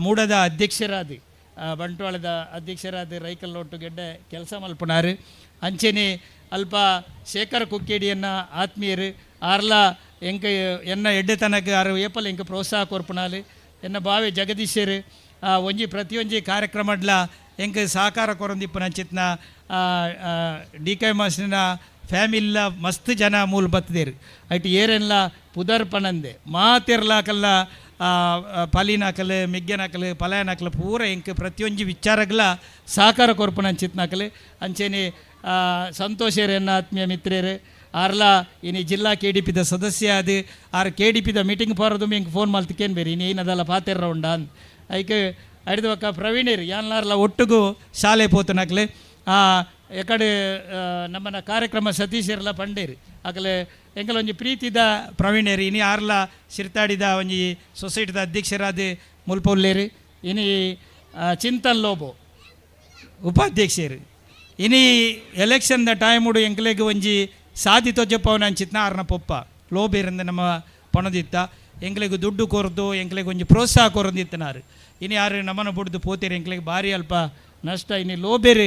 ಮೂಡದ ಅಧ್ಯಕ್ಷರಾದ ಬಂಟ್ವಾಳದ ಅಧ್ಯಕ್ಷರಾದ ರೈಕಲ್ ಒಟ್ಟು ಗೆಡ್ಡೆ ಕೆಲಸ ಮಲ್ಪುಣಾರು. ಅಂಚೆನೆ ಅಲ್ಪ ಶೇಖರ್ ಕುಕ್ಕೇಡಿಯನ್ನ ಆತ್ಮೀಯರು ಆರ್ಲ ಎಂಕ ಎನ್ನ ಎಡ್ಡೆ ತನಕ ಆರು ಏಪಲ್ ಎಂಕ ಪ್ರೋತ್ಸಾಹ ಕೊರ್ಪುಣಾಲು. ಎನ್ನ ಬಾವೆ ಜಗದೀಶರು ಒಂಜಿ ಪ್ರತಿಯೊಂಜಿ ಕಾರ್ಯಕ್ರಮಡ್ಲ ಎಂಕ್ ಸಹಕಾರ ಕೊರೊಂದಿಪ್ಪುನ ಅಂಚಿತ್ನ ಡಿ ಕೆ ಮಾಸ್ಟಿನ ಫ್ಯಾಮಿಲಿಲ ಮಸ್ತ್ ಜನ ಮೂಲ ಬತ್ತದೇರು. ಐಟ್ ಏರೆನ್ಲ ಪುದರ್ ಪನಂದೆ ಮಾತೆರ್ಲಾಕಲ್ಲ ಪಲಿನಾಕಲು ಮಿಗ್ಗೆನಾಕಲು ಪಲಾಯನಾಕಲು ಪೂರ ಎಂಕ್ ಪ್ರತಿಯೊಂಜಿ ವಿಚಾರಗ್ಲ ಸಹಕಾರ ಕೊರ್ಪುನ ಅಂಚಿತ್ನಾಕಲು. ಅಂಚೆನೆ ಸಂತೋಷರು ಎನ್ನ ಆತ್ಮೀಯ ಮಿತ್ರರು ಆರ್ಲ ಇನಿ ಜಿಲ್ಲಾ ಕೆ ಡಿ ಪಿದ ಸದಸ್ಯ ಅದು ಆರ್ ಕೆ ಡಿ ಪಿದ ಮೀಟಿಂಗ್ ಪೋರದು ಎಂಕ್ ಫೋನ್ ಮಲ್ತಿಕೇನು ಬೇರೆ ಇನಿ ಏನದಲ್ಲ ಪಾತೆರ್ರ ಉಂಡ ಅಂದ್. ಐಕ್ ಐಡ್ದು ಬೊಕ್ಕ ಪ್ರವೀಣರು ಯಾನ್ಲಾರ್ಲ ಒಟ್ಟುಗು ಶಾಲೆ ಪೋತುನಕ್ಲೆ ಎಕಡೆ ನಮ್ಮನ ಕಾರ್ಯಕ್ರಮ ಸತೀಶರ್ಲ ಪಂಡೇರು ಅಕಲೆ ಎಂಕಲ ಒಂಜಿ ಪ್ರೀತಿದ ಪ್ರವೀಣರು ಇನಿ ಆರ್ಲ ಸಿರ್ತಾಡಿದ ಒಂಜಿ ಸೊಸೈಟಿದ ಅಧ್ಯಕ್ಷರಾದ ಮುಲ್ಪ ಉಲ್ಲೇರು. ಇನಿ ಚಿಂತನ್ ಲೋಬೋ ಉಪಾಧ್ಯಕ್ಷರು. ಇನಿ ಎಲೆಕ್ಷನ್ the ಟೈಮುಡು ಎಂಕ್ಲೆಗ್ ಒಂಜಿ ಸಾದಿ ತೊಜಪ್ಪವನ ಅಂಚಿತ್ನ ಆರ್ನ ಪೊಪ್ಪ ಲೋಬೇರಿಂದ ನಮ್ಮ ಪಣದಿತ್ತ. ಎಂಕ್ಲೆಗ್ ದುಡ್ಡು ಕೊರ್ದು ಎಂಕ್ಲೆಗ್ ಒಂಜಿ ಪ್ರೋತ್ಸಾಹ ಕೊರೊಂದಿತ್ತಿನಾರ್. ಇನಿ ಆರು ನಮನ ಬುಡ್ದು ಪೋತೆರ್, ಎಂಕ್ಲೆಗ್ ಬಾರಿ ಅಲ್ಪ ನಷ್ಟ. ಇನಿ ಲೋಬೆರ್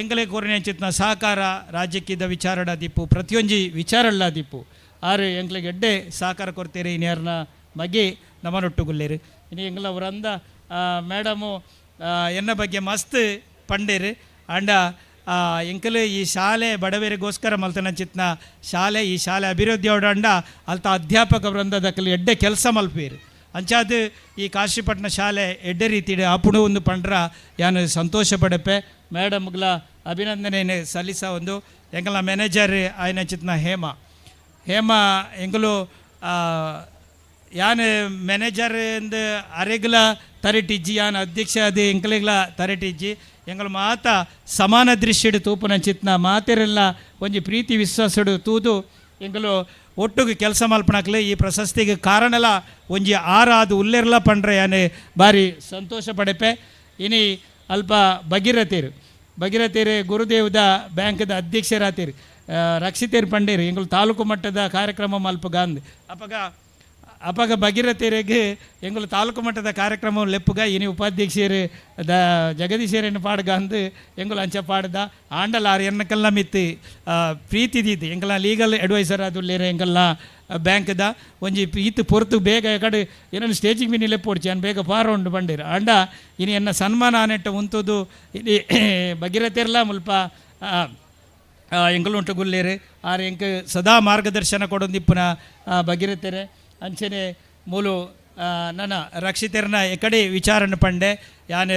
ಎಂಕ್ಲೆಗ್ ಕೊರ್ನೆ ಸಹಕಾರ ರಾಜ್ಯಕ್ಕಿದ್ದ ವಿಚಾರಡ ದಿಪ್ಪು, ಪ್ರತಿಯೊಂಜಿ ವಿಚಾರಲ್ಲ ದಿಪ್ಪು ಆರು ಎಂಕ್ಲೆಗ್ ಎಡ್ಡೆ ಸಹಕಾರ ಕೊರ್ತೀರಿ. ಇನಿ ಯಾರನ್ನ ಮಗೆ ನಮನೊಟ್ಟುಗುಲ್ಲೇರು. ಇನಿ ಎಂಗ್ಲ ವರಂದ ಮೇಡಮು ಎನ್ನ ಬಗ್ಗೆ ಮಸ್ತ್ ಪಂಡೇರು. ಅಂಡ ಎಂಕಲು ಈ ಶಾಲೆ ಬಡವರಿಗೋಸ್ಕರ ಮಲ್ತನಂಚಿತ್ನ ಶಾಲೆ, ಈ ಶಾಲೆ ಅಭಿವೃದ್ಧಿ ಅಂಡ ಅಲ್ತ ಅಧ್ಯಾಪಕ ವೃಂದದಕಲು ಎಡ್ಡೆ ಕೆಲಸ ಮಲ್ಪೇರು. ಅಂಚಾದ ಈ ಕಾಶಿಪಟ್ಟಣ ಶಾಲೆ ಎಡ್ಡೆ ರೀತಿಡ್ ಆಪುಣು ಒಂದು ಪಂಡ್ರ ಯಾನು ಸಂತೋಷ ಪಡಪೆ. ಮೇಡಮ್ಗಳ ಅಭಿನಂದನೆ ಸಲ್ಲಿಸ ಒಂದು ಎಂಕಲ್ನ ಮ್ಯಾನೇಜರ್ ಆಯ್ನಂಚಿತ್ನ ಹೇಮಾ ಹೇಮಾ ಎಂಕಲು ಯಾನ್ ಮ್ಯಾನೇಜರ್ ಎಂದು ಅರೆಗ್ಲ ತರೆಟಿಜ್ಜಿ, ಯಾನ್ ಅಧ್ಯಕ್ಷ ಅದು ಎಂಕಲೆಗ್ಲ ತರೆಟಿಜ್ಜಿ. ಎಂಕಲು ಮಾತ ಸಮಾನ ದೃಷ್ಟಿಡ್ ತೂಪುನಂಚಿತ್ನ ಮಾತೆರೆಲ್ಲ ಒಂಜಿ ಪ್ರೀತಿ ವಿಶ್ವಾಸಡು ತೂದು ಎಂಕಲು ಒಟ್ಟುಗು ಕೆಲಸ ಮಲ್ಪಣಕ್ಲೆ ಈ ಪ್ರಶಸ್ತಿಗೆ ಕಾರಣಲ ಒಂಜಿ ಆರಾದು ಉಲ್ಲೆರ್ಲ ಪಂಡ್ರೆ ಯಾನೆ ಬಾರಿ ಸಂತೋಷ ಪಡೆಪೆ. ಇನಿ ಅಲ್ಪ ಭಗೀರಥೇರು ಭಗೀರಥೇರು ಗುರುದೇವದ ಬ್ಯಾಂಕ್ದ ಅಧ್ಯಕ್ಷರಾತೇರು ರಕ್ಷಿತೇರು ಪಂಡೇರು ಎಂಕಲು ತಾಲೂಕು ಮಟ್ಟದ ಕಾರ್ಯಕ್ರಮ ಮಲ್ಪ ಗಾಂದ್ ಅಪಗ ಅಪಗ ಭಗೀರಥೇರಿಗೆ ಎಂಕಲು ತಾಲೂಕು ಮಟ್ಟದ ಕಾರ್ಯಕ್ರಮ ಲೆಪ್ಪುಗ. ಇನಿ ಉಪಾಧ್ಯಕ್ಷರು ದ ಜಗದೀಶೇರನ್ನು ಪಾಡ್ಗಂದು ಎಂಕಲು ಅಂಚ ಪಾಡ್ದ ಆಂಡಲ ಆರು ಎನ್ನಕಲ್ಲ ಮಿತ್ತು ಪ್ರೀತಿ ದೀದು ಎಂಕಲ್ನ ಲೀಗಲ್ ಅಡ್ವೈಸರ್ ಆದುಲ್ಲೇರು ಎಂಕಲ್ನ ಬ್ಯಾಂಕ್ದ ಒಂಜಿ ಈತ್ ಪೊರ್ತು ಬೇಗ ಕಡೆ ಏನನ್ನು ಸ್ಟೇಜಿಗೆ ಮಿನಿ ಲೆಪ್ಪೊಡ್ಚಿ ಅನ್ ಬೇಗ ಪಾರ ಉಂಡು ಬಂಡೇರು. ಅಂಡ ಇನಿ ಎನ್ನ ಸನ್ಮಾನ ಆನೆಟ್ಟ ಉಂತುದು ಇನಿ ಭಗೀರಥೆರ್ಲ ಮುಲ್ಪ ಎಂಕಲು ಉಂಟು ಗುಲ್ಲೇರು ಆರು ಎಂಕ್ ಸದಾ ಮಾರ್ಗದರ್ಶನ ಕೊಡೊಂದಿಪ್ಪುನ ಭಗೀರಥೆರೆ. ಅಂಚನೆ ಮೂಲು ನನ್ನ ರಕ್ಷಿತೆರ್ನ ಎಕಡೆ ವಿಚಾರಣ ಪಂಡೆ ಯಾನ್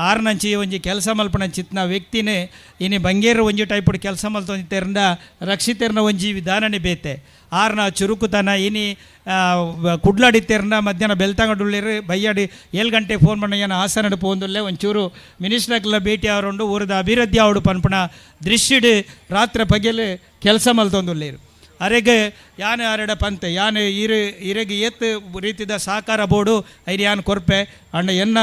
ಆರ್ನಂಚಿ ಒಂಜಿ ಕೆಲಸ ಮಲ್ಪಣಂಚಿತ್ನ ವ್ಯಕ್ತಿನೇ ಇನಿ ಬಂಗೇರು ಒಂಜಿ ಟೈಪುಡು ಕೆಲಸ ಮಲ್ತೊಂದಿತ್ತೆರ್ನ ರಕ್ಷಿತೆರ್ನ ಒಂಜಿ ವಿಧಾನನೆ ಬೇತೆ ಆರ್ನ ಚುರುಕುತನ. ಇನಿ ಕುಡ್ಲಾಡಿತ್ತೆರ್ನ ಮಧ್ಯಾಹ್ನ ಬೆಲ್ತಂಗಡುಳ್ಳೇರು ಬಯ್ಯಾಡಿ 7 ಗಂಟೆ ಫೋನ್ ಮಣ್ಣ ಏನ ಹಾಸನಡು ಪೋಂದುಲ್ಲೆ ಒಂಚೂರು ಮಿನಿಸ್ಟ್ರಕ್ಲ ಭೇಟಿ ಆವರುಂಡು ಊರದ ಅಭಿವೃದ್ಧಿ ಆವಡು ಪನ್ಪುಣ ದೃಷ್ಟಿಡ್ ರಾತ್ರಿ ಪಗೆಲು ಕೆಲಸ ಮಲ್ತೊಂದುಲ್ಲೇರು. ಅರೆಗೆ ಯಾನ್ ಅರೆಡ ಪಂತೆ ಯಾನ್ ಇರು ಇರೆಗೆ ಏತ್ ರೀತಿದ ಸಹಕಾರ ಬೋಡು ಐರು ಯಾನ್ ಕೊರ್ಪೆ. ಅಂಡ ಎನ್ನ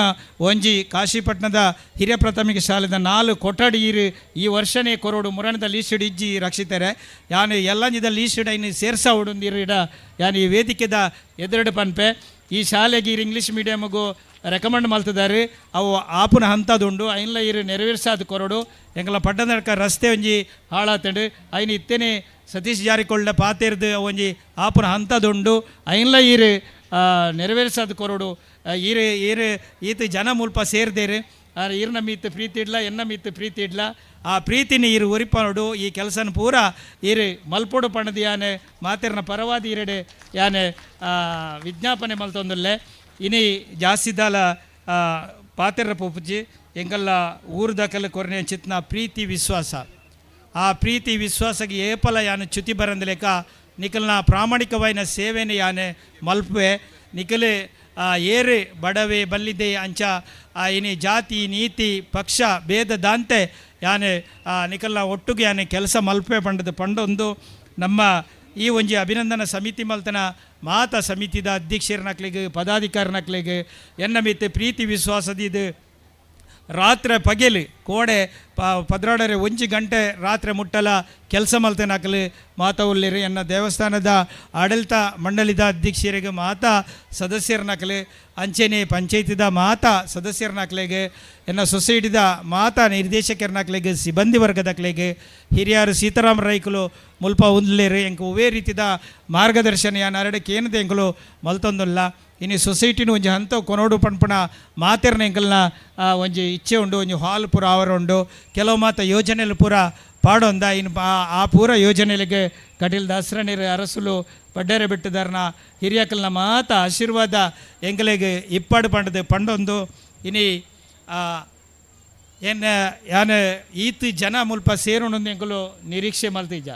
ಒಂಜಿ ಕಾಶಿಪಟ್ಟಣದ ಹಿರಿಯ ಪ್ರಾಥಮಿಕ ಶಾಲೆದ 4 ಕೊಠಡಿ ಇರು ಈ ವರ್ಷನೇ ಕೊರೋಡು ಮುರಣದ ಲೀಸ್ಡ್ ಇಜ್ಜಿ ರಕ್ಷಿತಾರೆ ಯಾನ್ ಎಲ್ಲಂಜಿದ ಲೀಸ್ಡ್ ಐನು ಸೇರ್ಸ ಉಡುಂದಿರು ಇಡ ಯಾನ್ ಈ ವೇದಿಕೆದ ಎದುರುಡು ಪನ್ಪೆ. ಈ ಶಾಲೆಗೆ ಇರು ಇಂಗ್ಲೀಷ್ ಮೀಡಿಯಮ್ಗೂ ರೆಕಮೆಂಡ್ ಮಲ್ತಿದ್ದಾರೆ ಅವು ಆಪುನ ಹಂತದುಂಡು ಐನ್ಲ ಇರು ನೆರವೇರ್ಸಾದ ಕೊರಡು. ಎಂಕಲ ಪಟ್ಟಣದಡ್ಕ ರಸ್ತೆ ಒಂಜಿ ಹಾಳಾತಂಡು ಐನ್ ಇತ್ತೇನೆ ಸತೀಶ್ ಜಾರಕಿಹೊಳಿಡ ಪಾತೆರ್ದು ಒಂಜಿ ಆಪುನ ಹಂತದುಂಡು ಐನ್ಲ ಇರು ನೆರವೇರ್ಸಾದ ಕೊರಡು. ಈರು ಈರು ಈತ ಜನ ಮುಲ್ಪ ಸೇರ್ದೇರು ಈರ್ನ ಮೀತ್ ಪ್ರೀತಿ ಇಡ್ಲ ಎನ್ನ ಮೀತ್ ಪ್ರೀತಿ ಇಡ್ಲ ಆ ಪ್ರೀತಿನ ಈರು ಒರಿಪನೋಡು ಈ ಕೆಲಸನ ಪೂರ ಈರು ಮಲ್ಪೊಡು ಪಣದು ಯಾನೆ ಮಾತೆರ್ನ ಪರವಾದಿ ಈರೆಡೆ ಯಾನೆ ವಿಜ್ಞಾಪನೆ ಮಲ್ತೊಂದುಲ್ಲೆ. ಇನಿ ಜಾಸ್ತಿ ದಾಲ ಪಾತೆರ್ರ ಪೋಪುಜಿ ಎಂಕಲ್ಲ ಊರುದಕಲ್ ಕೊರ್ನೆ ಚಿತ್ನ ಪ್ರೀತಿ ವಿಶ್ವಾಸ ಆ ಪ್ರೀತಿ ವಿಶ್ವಾಸಕ್ಕೆ ಏಪಲ ಯಾನು ಚ್ಯುತಿ ಬರಂದಲೇಕ ನಿಕಲ್ನ ಪ್ರಾಮಾಣಿಕವಾಯಿನ ಸೇವೆನೆ ಯಾನೆ ಮಲ್ಪುವೆ. ನಿಕಲೆ ಏರು ಬಡವೆ ಬಲ್ಲಿದೆ ಅಂಚ ಇನಿ ಜಾತಿ ನೀತಿ ಪಕ್ಷ ಭೇದ ದಾಂತೆ ಯಾನೆ ನಿಕಲ್ನ ಒಟ್ಟುಗೆ ಯಾನೆ ಕೆಲಸ ಮಲ್ಪೆ ಪಂಡದು ಪಂಡೊಂದು ನಮ್ಮ ಈ ಒಂಜಿ ಅಭಿನಂದನಾ ಸಮಿತಿ ಮಲ್ತನ ಮಾತ ಸಮಿತಿದ ಅಧ್ಯಕ್ಷರನಕ್ಲಿಗೆ ಪದಾಧಿಕಾರಿನಕ್ಲಿಗೆ ಎನ್ನ ಮಿತ್ತೆ ಪ್ರೀತಿ ವಿಶ್ವಾಸದಿದು ರಾತ್ರಿ ಪಗೆಲು ಕೋಡೆ ಪದ್ರಾಡರೆ 1 ಗಂಟೆ ರಾತ್ರಿ ಮುಟ್ಟಲ ಕೆಲಸ ಮಲ್ತೇನಾಕಲು ಮಾತಾ ಉಲ್ಲೇರು. ಎನ್ನ ದೇವಸ್ಥಾನದ ಆಡಳಿತ ಮಂಡಳಿದ ಅಧ್ಯಕ್ಷರಿಗೆ ಮಾತಾ ಸದಸ್ಯರನಕಲು ಅಂಚೆನೆ ಪಂಚಾಯತಿದ ಮಾತಾ ಸದಸ್ಯರನಕ್ಲೆಗೆ ಎನ್ನ ಸೊಸೈಟಿದ ಮಾತಾ ನಿರ್ದೇಶಕರನಕ್ಲೆಗೆ ಸಿಬ್ಬಂದಿ ವರ್ಗದಕ್ಲೆಗೆ ಹಿರಿಯರು ಸೀತಾರಾಮ ರೈಕುಲು ಮುಲ್ಪ ಉಂದ್ಲೇರು ಎಂಕ್ ಒವ್ವೇ ರೀತಿದ ಮಾರ್ಗದರ್ಶನ ಯಾನ್ ಅರಡಕ್ಕೆ ಏನದೆ ಎಂಕುಲು ಮಲ್ತೊಂದುಲ್ಲ. ಇನಿ ಸೊಸೈಟಿನ ಒಂಜಿ ಹಂತ ಕೊನೋಡು ಪನ್ಪುಣ ಮಾತೆರ್ನ ಎಂಕಲ್ನ ಒಂಜಿ ಇಚ್ಛೆ ಉಂಡು ಒಂಜಿ ಹಾಲ್ ಪೂರ ಆವರ ಉಂಡು ಕೆಲವು ಮಾತ ಯೋಜನೆಲು ಪೂರ ಪಾಡೊಂದ ಇನ್ನು ಆ ಪೂರ ಯೋಜನೆಗಳಿಗೆ ಕಟೀಲ್ ದಾಸರಣಿರು ಅರಸುಲು ಪಡ್ಡೇರೆ ಬಿಟ್ಟುದಾರನ ಹಿರಿಯಕಲ್ನ ಮಾತ ಆಶೀರ್ವಾದ ಎಂಕಲೆಗ್ ಇಪ್ಪಾಡು ಪಂಡದು ಪಂಡೊಂದು ಇನಿ ಎನ್ನ ಯಾನ್ ಈತ್ ಜನ ಮುಲ್ಪ ಸೇರುಂಡು ಎಂಕುಲು ನಿರೀಕ್ಷೆ ಮಲ್ತಿಜ್ಜ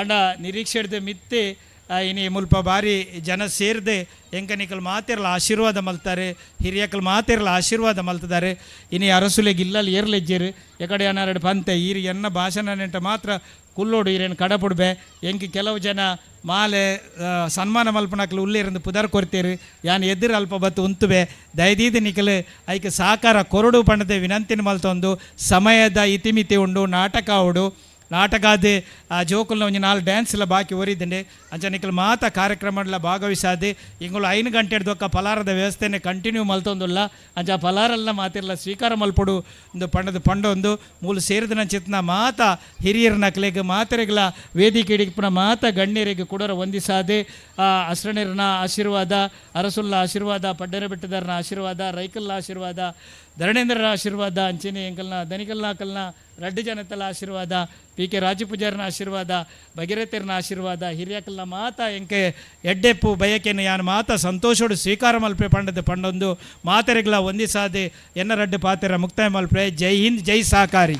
ಆಂಡ ನಿರೀಕ್ಷೆ ಹಿಡ್ದು ಮಿತ್ತೆ ಇನಿ ಮುಲ್ಪ ಬಾರಿ ಜನ ಸೇರ್ದೆ ಎಂಕ ನಿಕಲ್ ಮಾತೆರ್ಲ ಆಶೀರ್ವಾದ ಮಲ್ತಾರೆ ಹಿರಿಯಕಲ್ ಮಾತೆರ್ಲ ಆಶೀರ್ವಾದ ಮಲ್ತಿದ್ದಾರೆ. ಇನಿ ಅರಸುಲೆಗ್ ಇಲ್ಲಲ್ಲಿ ಏರ್ಲೆಜ್ಜೇರು ಎಕಡೆ ಅನ್ನಾರಡು ಪಂತೆ ಈರು ಎನ್ನ ಭಾಷಣ ನೆಂಟ ಮಾತ್ರ ಕುಲ್ಲೋಡು ಈರೇನು ಕಡಪುಡ್ಬೆ ಎಂಕ್ ಕೆಲವು ಜನ ಮಾಲೆ ಸನ್ಮಾನ ಮಲ್ಪನಕ್ಲು ಉಲ್ಲೇರಂದು ಪುದರ್ ಕೊರ್ತೀರು ಯಾನ್ ಎದುರು ಅಲ್ಪ ಬತ್ತು ಉಂತುವೆ ದಯದೀದ ನಿಕಲ್ ಐಕ್ ಸಹಕಾರ ಕೊರಡು ಪಂಡದೆ ವಿನಂತಿನ ಮಲ್ತೊಂದು ಸಮಯದ ಇತಿಮಿತಿ ಉಂಡು ನಾಟಕ ಉಂಡು. ನಾಟಕಾದ ಆ ಜೋಕುಲ್ನ ಒಂಜಿ 4 ಡ್ಯಾನ್ಸ್ಲ ಬಾಕಿ ಒರಿದಂಡೆ. ಅಂಚ ನಿಕಲ್ ಮಾತ ಕಾರ್ಯಕ್ರಮಡ್ಲ ಭಾಗವಹಿಸಾದೆ ಇಂಗುಳು 5 ಗಂಟೆ ದೊಕ್ಕ ಫಲಾರದ ವ್ಯವಸ್ಥೆನೆ ಕಂಟಿನ್ಯೂ ಮಲ್ತೊಂದುಲ್ಲ. ಅಂಚ ಫಲಾರಲ್ಲ ಮಾತಿರ್ಲ ಸ್ವೀಕಾರ ಮಲ್ಪೊಡು ಒಂದು ಪಂಡದ ಪಂಡೊಂದು ಮೂಲು ಸೇರಿದನಂಚಿತ್ನ ಮಾತ ಹಿರಿಯರ ನಕಲೆಗ್ ಮಾತೆರೆಗ್ಲ ವೇದಿಕೆ ಹಿಡಿಪುನ ಮಾತ ಗಣ್ಯರಿಗೆ ಕುಡರ ವಂದಿಸಾದೆ ಅಸ್ರಣಿರನ ಆಶೀರ್ವಾದ, ಅರಸುಲ್ಲ ಆಶೀರ್ವಾದ, ಪಡ್ಡರ ಬೆಟ್ಟದಾರನ ಆಶೀರ್ವಾದ, ರೈಕಲ್ಲ ಆಶೀರ್ವಾದ, ಧರಣೇಂದ್ರರ ಆಶೀರ್ವಾದ, ಅಂಚಿನಿ ಎಂಕಲ್ನ ದನಿಕಲ್ನಾಕಲ್ನ ರಡ್ಡು ಜನತಲ ಆಶೀರ್ವಾದ, ಪಿ ಕೆ ರಾಜು ಪೂಜಾರನ ಆಶೀರ್ವಾದ, ಭಗೀರಥರನ ಆಶೀರ್ವಾದ, ಹಿರಿಯಕಲ್ನ ಮಾತ ಎಂಕೆ ಎಡ್ಡೆಪ್ಪು ಬಯಕೆನ ಯಾನ್ ಮಾತ ಸಂತೋಷೋಡು ಸ್ವೀಕಾರ ಮಲ್ಪೆ ಪಂಡದ ಪಂಡೊಂದು ಮಾತೆರೆಗ್ಲ ವಂದಿಸಾದೆ ಎನ್ನ ರಡ್ಡು ಪಾತೆರ ಮುಕ್ತಾಯ ಮಲ್ಪೆ. ಜೈ ಹಿಂದ್, ಜೈ ಸಹಕಾರಿ.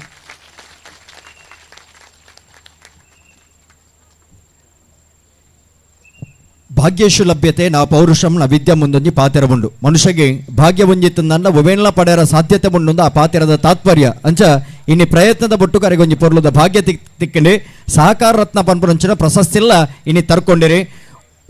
ಭಾಗ್ಯೇಶು ಲಭ್ಯತೆ ನಾ ಪೌರುಷಂ ನ ವಿದ್ಯಾ ಮುಂದೊಂಜಿ ಪಾತೆರ ಉಂಡು. ಮನುಷ್ಯಗೆ ಭಾಗ್ಯ ಒಂಜಿತ್ತಂದ ಒವೇನ್ಲ ಪಡೆಯರ ಸಾಧ್ಯತೆ ಉಂಡು ಆ ಪಾತೆರದ ತಾತ್ಪರ್ಯ. ಅಂಚ ಇನ್ನು ಪ್ರಯತ್ನದ ಬೊಟ್ಟು ಕರೆಗೊಂಜಿ ಪೊರ್ಲುದ ಭಾಗ್ಯ ತಿಕ್ಕಂಡಿ ಸಹಕಾರ ರತ್ನ ಪನ್ಪುನಂಚಿನ ಪ್ರಶಸ್ತಿಲ್ಲ ಇನಿ ತರ್ಕೊಂಡಿರಿ.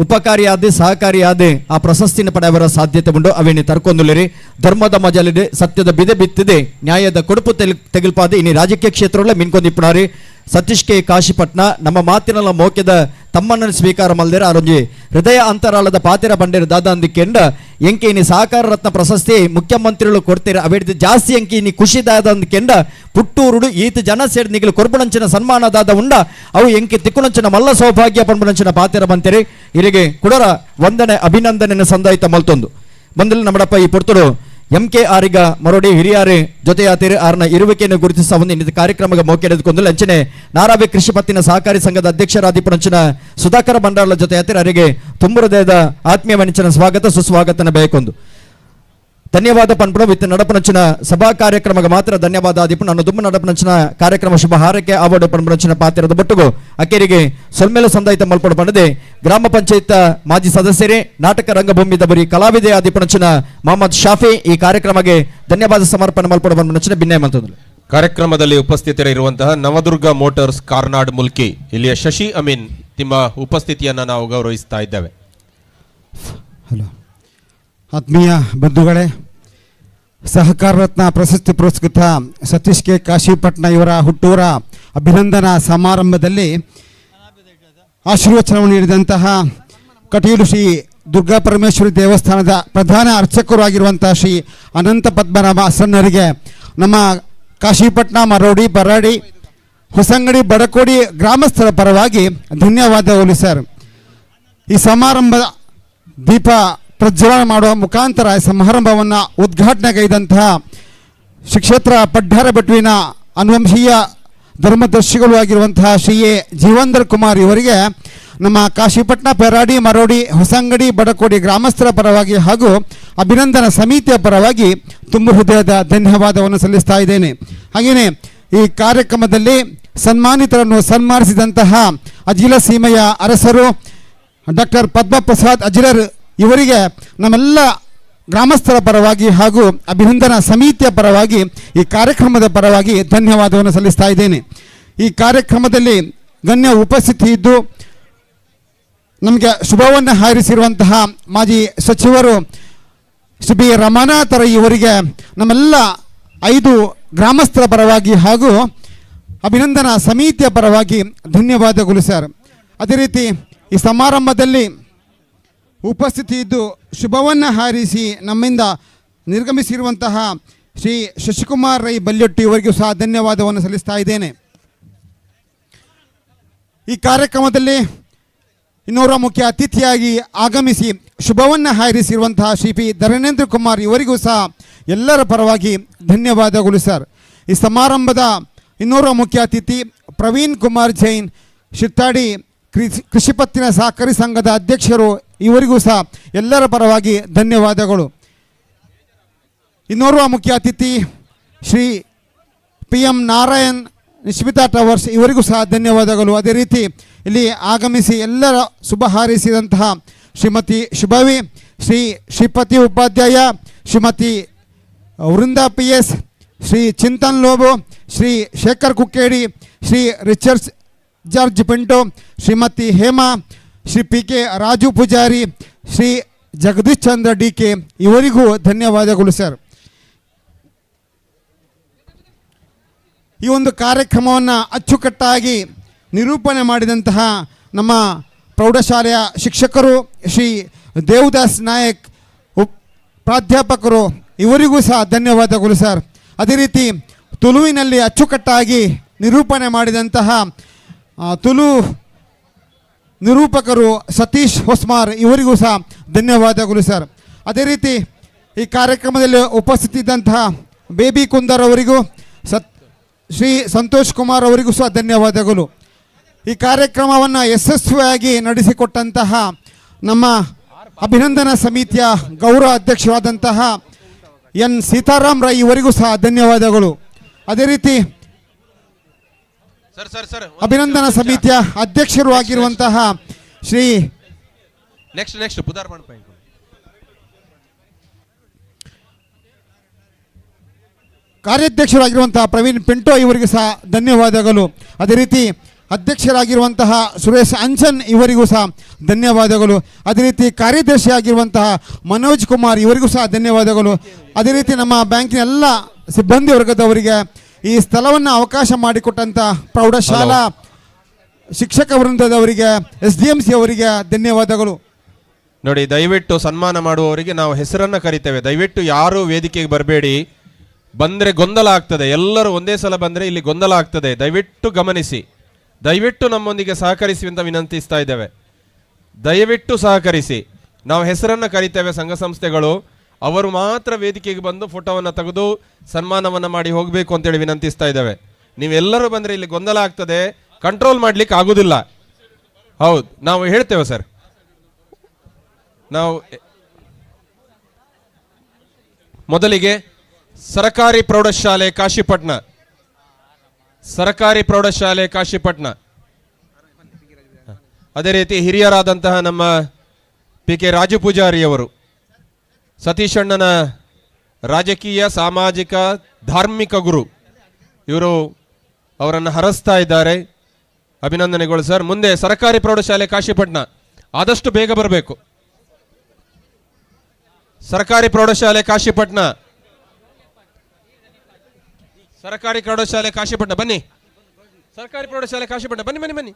ಉಪಕಾರಿಯಾದ ಸಹಕಾರಿಯಾದ ಆ ಪ್ರಶಸ್ತಿನ ಪಡೆಯವರ ಸಾಧ್ಯತೆ ಉಂಡು ಅವೇನಿ ತರ್ಕೊಂದುಲಿರಿ. ಧರ್ಮದ ಮಜಲಿದೆ ಸತ್ಯದ ಬಿದೆ ಬಿತ್ತಿದೆ ನ್ಯಾಯದ ಕೊಡುಪು ತೆಗಿಲ್ಪಾದ ಇನಿ ರಾಜಕೀಯ ಕ್ಷೇತ್ರಗಳೇ ಮಿನ್ಕೊಂದಿಪ್ಪುನಾರಿ. ಸತೀಶ್ ಕೆ ಕಾಶಿಪಟ್ನ ನಮ್ಮ ಮಾತಿನಲ್ಲ ಮೋಕ್ಯದ ತಮ್ಮನ್ನು ಸ್ವೀಕಾರ ಮಲ್ದೇರ ಆರೊಂಜಿ ಹೃದಯ ಅಂತರಾಳದ ಪಾತಿರ ಬಂಡೇರು ದಾದ ಅಂದಿಕೆಂಡ ಎಂಕೆ ಇನಿ ಸಹಕಾರ ರತ್ನ ಪ್ರಶಸ್ತಿ ಮುಖ್ಯಮಂತ್ರಿಗಳು ಕೊಡ್ತೀರ ಅವೇಡ್ದು ಜಾಸ್ತಿ ಎಂಕೆ ಇನಿ ಖುಷಿ ದಾದ ಅಂದ್ಕೆಂಡ ಪುಟ್ಟೂರುಡು ಈತ ಜನ ಸೇರಿ ನಿಗಲು ಕೊರ್ಬುಣಂಚಿನ ಸನ್ಮಾನ ದಾದ ಉಂಡ ಅವು ಎಂಕೆ ತಿಕ್ಕುಣಂಚಿನ ಮಲ್ಲ ಸೌಭಾಗ್ಯ ಪಂಬುಣಂಚಿನ ಪಾತಿರ ಬಂತೀರಿ. ಇರಿಗೆ ಕುಡರ ವಂದನೆ ಅಭಿನಂದನೆ ಸಂದಾಯಿತ ಮಲ್ತೊಂದು ಬಂದಲ್ಲಿ ನಮ್ಮಡಪ್ಪ ಈ ಪುರ್ತುಡು ಎಂ ಕೆ ಆರಿಗ ಮರೋಡಿ ಹಿರಿಯಾರೆ ಜೊತೆಯಾತಿರು ಆರ್ನ ಇರುವಿಕೆಯನ್ನು ಗುರುತಿಸ ಒಂದು ಇನ್ನಿತ ಕಾರ್ಯಕ್ರಮಕ್ಕೆ ಮೋಕೆಡೆದುಕೊಂಡು ಅಂಚನೆ ನಾರಾವಿ ಕೃಷಿ ಪತ್ತಿನ ಸಹಕಾರಿ ಸಂಘದ ಅಧ್ಯಕ್ಷರಾದಿಪುರಂಚಿನ ಸುಧಾಕರ ಬಂಡಾರ್ಲ ಜೊತೆಯಾತಿರು ಅವರಿಗೆ ತುಂಬು ಹೃದಯದ ಆತ್ಮೀಯ ಮನಿಚನ ಸ್ವಾಗತ ಸುಸ್ವಾಗತನ ಬೇಕೊಂದು ಧನ್ಯವಾದ ಪನ್ಪುಣ ವಿತ್ ನಡಪನಂಚಿನ ಸಭಾ ಕಾರ್ಯಕ್ರಮಕ್ಕೆ ಮಾತ್ರ ಧನ್ಯವಾದ ಆದಿಪು. ನಾನು ದುಮ್ಮ ನಡಪನಂಚಿನ ಕಾರ್ಯಕ್ರಮ ಶುಭ ಹಾರೈಕೆ ಆವಡು ಪನ್ಪುನಂಚಿನ ಪಾತ್ರದ ಬೊಟ್ಟುಗು ಅಕ್ಕೇರಿಗೆ ಸೊಲ್ಮೇಲೆ ಸಂದಾಯಿತ ಮಲ್ಪಡು ಪಂಡದೆ ಗ್ರಾಮ ಪಂಚಾಯತ್ ಮಾಜಿ ಸದಸ್ಯರೇ ನಾಟಕ ರಂಗಭೂಮಿ ದಬರಿ ಕಲಾವಿದೆ ಆದಿಪುನಂಚಿನ ಮೊಹಮ್ಮದ್ ಶಾಫಿ ಈ ಕಾರ್ಯಕ್ರಮಕ್ಕೆ ಧನ್ಯವಾದ ಸಮರ್ಪಣೆ ಮಲ್ಪಡು ಪನ್ಪುನಂಚಿನ ಭಿನ್ನಯ ಮಂತಂದ್ರು. ಕಾರ್ಯಕ್ರಮದಲ್ಲಿ ಉಪಸ್ಥಿತರಿರುವಂತಹ ನವದುರ್ಗ ಮೋಟಾರ್ಸ್ ಕಾರ್ನಾಡ್ ಮುಲ್ಕಿ ಇಲ್ಲಿಯ ಶಶಿ ಅಮೀನ್ ನಿಮ್ಮ ಉಪಸ್ಥಿತಿಯನ್ನು ನಾವು ಗೌರವಿಸ್ತಾ ಇದ್ದೇವೆ. ಹಲೋ ಆತ್ಮೀಯ ಬಂಧುಗಳೇ, ಸಹಕಾರ ರತ್ನ ಪ್ರಶಸ್ತಿ ಪುರಸ್ಕೃತ ಸತೀಶ್ ಕೆ ಕಾಶಿಪಟ್ನ ಇವರ ಹುಟ್ಟೂರ ಅಭಿನಂದನಾ ಸಮಾರಂಭದಲ್ಲಿ ಆಶೀರ್ವಚನವನ್ನು ನೀಡಿದಂತಹ ಕಟೀಲು ಶ್ರೀ ದುರ್ಗಾ ಪರಮೇಶ್ವರಿ ದೇವಸ್ಥಾನದ ಪ್ರಧಾನ ಅರ್ಚಕರು ಆಗಿರುವಂತಹ ಶ್ರೀ ಅನಂತ ಪದ್ಮನಾಭ ಅಸನ್ನರಿಗೆ ನಮ್ಮ ಕಾಶಿಪಟ್ನ ಮರೋಡಿ ಬರಾಡಿ ಹೊಸಂಗಡಿ ಬಡಕೋಡಿ ಗ್ರಾಮಸ್ಥರ ಪರವಾಗಿ ಧನ್ಯವಾದಗಳು ಸರ್. ಈ ಸಮಾರಂಭದ ದೀಪ ಪ್ರಜ್ವಲನೆ ಮಾಡುವ ಮುಖಾಂತರ ಸಮಾರಂಭವನ್ನು ಉದ್ಘಾಟನೆಗೈದಂತಹ ಶ್ರೀ ಕ್ಷೇತ್ರ ಪಡ್ಡಾರ ಬೆಟ್ಟುವಿನ ಅನುವಂಶೀಯ ಧರ್ಮದರ್ಶಿಗಳು ಆಗಿರುವಂತಹ ಶ್ರೀ ಎ ಜೀವಂದರ್ ಕುಮಾರ್ ಇವರಿಗೆ ನಮ್ಮ ಕಾಶಿಪಟ್ನ ಪೆರಾಡಿ ಮರೋಡಿ ಹೊಸಂಗಡಿ ಬಡಕೋಡಿ ಗ್ರಾಮಸ್ಥರ ಪರವಾಗಿ ಹಾಗೂ ಅಭಿನಂದನಾ ಸಮಿತಿಯ ಪರವಾಗಿ ತುಂಬು ಹೃದಯದ ಧನ್ಯವಾದವನ್ನು ಸಲ್ಲಿಸ್ತಾ ಇದ್ದೇನೆ. ಹಾಗೆಯೇ ಈ ಕಾರ್ಯಕ್ರಮದಲ್ಲಿ ಸನ್ಮಾನಿತರನ್ನು ಸನ್ಮಾನಿಸಿದಂತಹ ಅಜಿಲ ಸೀಮೆಯ ಅರಸರು ಡಾಕ್ಟರ್ ಪದ್ಮಪ್ರಸಾದ್ ಅಜಿಲರ್ ಇವರಿಗೆ ನಮ್ಮೆಲ್ಲ ಗ್ರಾಮಸ್ಥರ ಪರವಾಗಿ ಹಾಗೂ ಅಭಿನಂದನಾ ಸಮಿತಿಯ ಪರವಾಗಿ ಈ ಕಾರ್ಯಕ್ರಮದ ಪರವಾಗಿ ಧನ್ಯವಾದವನ್ನು ಸಲ್ಲಿಸ್ತಾ ಇದ್ದೇನೆ. ಈ ಕಾರ್ಯಕ್ರಮದಲ್ಲಿ ಗಣ್ಯ ಉಪಸ್ಥಿತಿ ಇದ್ದು ನಮಗೆ ಶುಭವನ್ನು ಹಾರೈಸಿರುವಂತಹ ಮಾಜಿ ಸಚಿವರು ಶ್ರೀ ಬಿ ರಮಾನಾಥರ ಇವರಿಗೆ ನಮ್ಮೆಲ್ಲ 5 ಗ್ರಾಮಸ್ಥರ ಪರವಾಗಿ ಹಾಗೂ ಅಭಿನಂದನಾ ಸಮಿತಿಯ ಪರವಾಗಿ ಧನ್ಯವಾದಗಳು ಸರ್. ಅದೇ ರೀತಿ ಈ ಸಮಾರಂಭದಲ್ಲಿ ಉಪಸ್ಥಿತಿ ಇದ್ದು ಶುಭವನ್ನು ಹಾರೈಸಿ ನಮ್ಮಿಂದ ನಿರ್ಗಮಿಸಿರುವಂತಹ ಶ್ರೀ ಶಶಿಕುಮಾರ್ ರೈ ಬಲ್ಯೊಟ್ಟಿ ಇವರಿಗೂ ಸಹ ಧನ್ಯವಾದವನ್ನು ಸಲ್ಲಿಸ್ತಾ ಇದ್ದೇನೆ. ಈ ಕಾರ್ಯಕ್ರಮದಲ್ಲಿ ಇನ್ನೋರ್ವ ಮುಖ್ಯ ಅತಿಥಿಯಾಗಿ ಆಗಮಿಸಿ ಶುಭವನ್ನು ಹಾರೈಸಿರುವಂತಹ ಶ್ರೀ ಪಿ ಧರಣೇಂದ್ರ ಕುಮಾರ್ ಇವರಿಗೂ ಸಹ ಎಲ್ಲರ ಪರವಾಗಿ ಧನ್ಯವಾದಗಳು ಸರ್. ಈ ಸಮಾರಂಭದ ಇನ್ನೋರ್ವ ಮುಖ್ಯ ಅತಿಥಿ ಪ್ರವೀಣ್ ಕುಮಾರ್ ಜೈನ್ ಶಿರ್ತಾಡಿ ಕೃಷಿ ಪತ್ತಿನ ಸಹಕಾರಿ ಸಂಘದ ಅಧ್ಯಕ್ಷರು ಇವರಿಗೂ ಸಹ ಎಲ್ಲರ ಪರವಾಗಿ ಧನ್ಯವಾದಗಳು. ಇನ್ನೋರ್ವ ಮುಖ್ಯ ಅತಿಥಿ Shri P M Narayan Nishmitha towers ಇವರಿಗೂ ಸಹ ಧನ್ಯವಾದಗಳು. ಅದೇ ರೀತಿ ಇಲ್ಲಿ ಆಗಮಿಸಿ ಎಲ್ಲರ ಶುಭ ಹಾರೈಸಿದಂತಹ Shrimati Shubhavi, Shri Shripati Upadhyaya, Shrimati Vrinda P S, Shri Chintan Lobo, Shri Shekhar Kukkedi, Shri Richards George Pinto, Shrimati Hema, Shri P K Raju Pujari, Shri Jagadish Chandra D K ಇವರಿಗೂ ಧನ್ಯವಾದಗಳು sir. ಈ ಒಂದು ಕಾರ್ಯಕ್ರಮವನ್ನು ಅಚ್ಚುಕಟ್ಟಾಗಿ ನಿರೂಪಣೆ ಮಾಡಿದಂತಹ ನಮ್ಮ ಪ್ರೌಢಶಾಲೆಯ ಶಿಕ್ಷಕರು ಶ್ರೀ ದೇವದಾಸ್ ನಾಯಕ್, ಪ್ರಾಧ್ಯಾಪಕರು, ಇವರಿಗೂ ಸಹ ಧನ್ಯವಾದಗಳು ಸರ್. ಅದೇ ರೀತಿ ತುಳುವಿನಲ್ಲಿ ಅಚ್ಚುಕಟ್ಟಾಗಿ ನಿರೂಪಣೆ ಮಾಡಿದಂತಹ ತುಳು ನಿರೂಪಕರು ಸತೀಶ್ ಹೊಸ್ಮಾರ್ ಇವರಿಗೂ ಸಹ ಧನ್ಯವಾದಗಳು ಸರ್. ಅದೇ ರೀತಿ ಈ ಕಾರ್ಯಕ್ರಮದಲ್ಲಿ ಉಪಸ್ಥಿತಿದ್ದಂತಹ ಬೇಬಿ ಕುಂದರ್ ಅವರಿಗೂ, ಶ್ರೀ ಸಂತೋಷ್ ಕುಮಾರ್ ಅವರಿಗೂ ಸಹ ಧನ್ಯವಾದಗಳು. ಈ ಕಾರ್ಯಕ್ರಮವನ್ನು ಯಶಸ್ವಿಯಾಗಿ ನಡೆಸಿಕೊಟ್ಟಂತಹ ನಮ್ಮ ಅಭಿನಂದನಾ ಸಮಿತಿಯ ಗೌರವ ಅಧ್ಯಕ್ಷರಾದಂತಹ ಎನ್ ಸೀತಾರಾಮ್ ರೈ ಇವರಿಗೂ ಸಹ ಧನ್ಯವಾದಗಳು. ಅದೇ ರೀತಿ ಅಭಿನಂದನಾ ಸಮಿತಿಯ ಅಧ್ಯಕ್ಷರು ಆಗಿರುವಂತಹ ಶ್ರೀ ನೆಕ್ಸ್ಟ್ ನೆಕ್ಸ್ಟ್ ಪುದಾರ್ ಮಾಡ್ಪ ಕಾರ್ಯಾಧ್ಯಕ್ಷರಾಗಿರುವಂತಹ ಪ್ರವೀಣ್ ಪಿಂಟೋ ಇವರಿಗೂ ಸಹ ಧನ್ಯವಾದಗಳು. ಅದೇ ರೀತಿ ಅಧ್ಯಕ್ಷರಾಗಿರುವಂತಹ ಸುರೇಶ್ ಅಂಚನ್ ಇವರಿಗೂ ಸಹ ಧನ್ಯವಾದಗಳು. ಅದೇ ರೀತಿ ಕಾರ್ಯದರ್ಶಿಯಾಗಿರುವಂತಹ ಮನೋಜ್ ಕುಮಾರ್ ಇವರಿಗೂ ಸಹ ಧನ್ಯವಾದಗಳು. ಅದೇ ರೀತಿ ನಮ್ಮ ಬ್ಯಾಂಕಿನ ಎಲ್ಲ ಸಿಬ್ಬಂದಿ ವರ್ಗದವರಿಗೆ, ಈ ಸ್ಥಳವನ್ನು ಅವಕಾಶ ಮಾಡಿಕೊಟ್ಟಂಥ ಪ್ರೌಢಶಾಲಾ ಶಿಕ್ಷಕ ವೃಂದದವರಿಗೆ, ಎಸ್ ಡಿ ಎಂ ಸಿ ಅವರಿಗೆ ಧನ್ಯವಾದಗಳು. ನೋಡಿ, ದಯವಿಟ್ಟು ಸನ್ಮಾನ ಮಾಡುವವರಿಗೆ ನಾವು ಹೆಸರನ್ನು ಕರಿತೇವೆ. ದಯವಿಟ್ಟು ಯಾರೂ ವೇದಿಕೆಗೆ ಬರಬೇಡಿ, ಬಂದರೆ ಗೊಂದಲ ಆಗ್ತದೆ. ಎಲ್ಲರೂ ಒಂದೇ ಸಲ ಬಂದರೆ ಇಲ್ಲಿ ಗೊಂದಲ ಆಗ್ತದೆ. ದಯವಿಟ್ಟು ಗಮನಿಸಿ, ದಯವಿಟ್ಟು ನಮ್ಮೊಂದಿಗೆ ಸಹಕರಿಸಿ ಅಂತ ವಿನಂತಿಸ್ತಾ ಇದ್ದೇವೆ. ದಯವಿಟ್ಟು ಸಹಕರಿಸಿ. ನಾವು ಹೆಸರನ್ನು ಕರಿತೇವೆ. ಸಂಘ ಸಂಸ್ಥೆಗಳು ಅವರು ಮಾತ್ರ ವೇದಿಕೆಗೆ ಬಂದು ಫೋಟೋವನ್ನು ತೆಗೆದು ಸನ್ಮಾನವನ್ನು ಮಾಡಿ ಹೋಗಬೇಕು ಅಂತೇಳಿ ವಿನಂತಿಸ್ತಾ ಇದ್ದೇವೆ. ನೀವೆಲ್ಲರೂ ಬಂದರೆ ಇಲ್ಲಿ ಗೊಂದಲ ಆಗ್ತದೆ, ಕಂಟ್ರೋಲ್ ಮಾಡಲಿಕ್ಕೆ ಆಗುವುದಿಲ್ಲ. ಹೌದು, ನಾವು ಹೇಳ್ತೇವೆ ಸರ್. ನಾವು ಮೊದಲಿಗೆ ಸರಕಾರಿ ಪ್ರೌಢಶಾಲೆ ಕಾಶಿಪಟ್ನ, ಸರಕಾರಿ ಪ್ರೌಢಶಾಲೆ ಕಾಶಿಪಟ್ನ. ಅದೇ ರೀತಿ ಹಿರಿಯರಾದಂತಹ ನಮ್ಮ ಪಿ ಕೆ ರಾಜು ಪೂಜಾರಿಯವರು, ಸತೀಶಣ್ಣನ ರಾಜಕೀಯ, ಸಾಮಾಜಿಕ, ಧಾರ್ಮಿಕ ಗುರು ಇವರು, ಅವರನ್ನು ಹರಸ್ತಾ ಇದ್ದಾರೆ. ಅಭಿನಂದನೆಗಳು ಸರ್. ಮುಂದೆ ಸರಕಾರಿ ಪ್ರೌಢಶಾಲೆ ಕಾಶಿಪಟ್ನ, ಆದಷ್ಟು ಬೇಗ ಬರಬೇಕು. ಸರ್ಕಾರಿ ಪ್ರೌಢಶಾಲೆ ಕಾಶಿಪಟ್ನ, ಸರಕಾರಿ ಪ್ರೌಢಶಾಲೆ ಕಾಶಿಪಟ್ನ ಬನ್ನಿ. ಸರ್ಕಾರಿ ಪ್ರೌಢಶಾಲೆ ಕಾಶಿಪಟ್ನ ಬನ್ನಿ ಬನ್ನಿ ಬನ್ನಿ.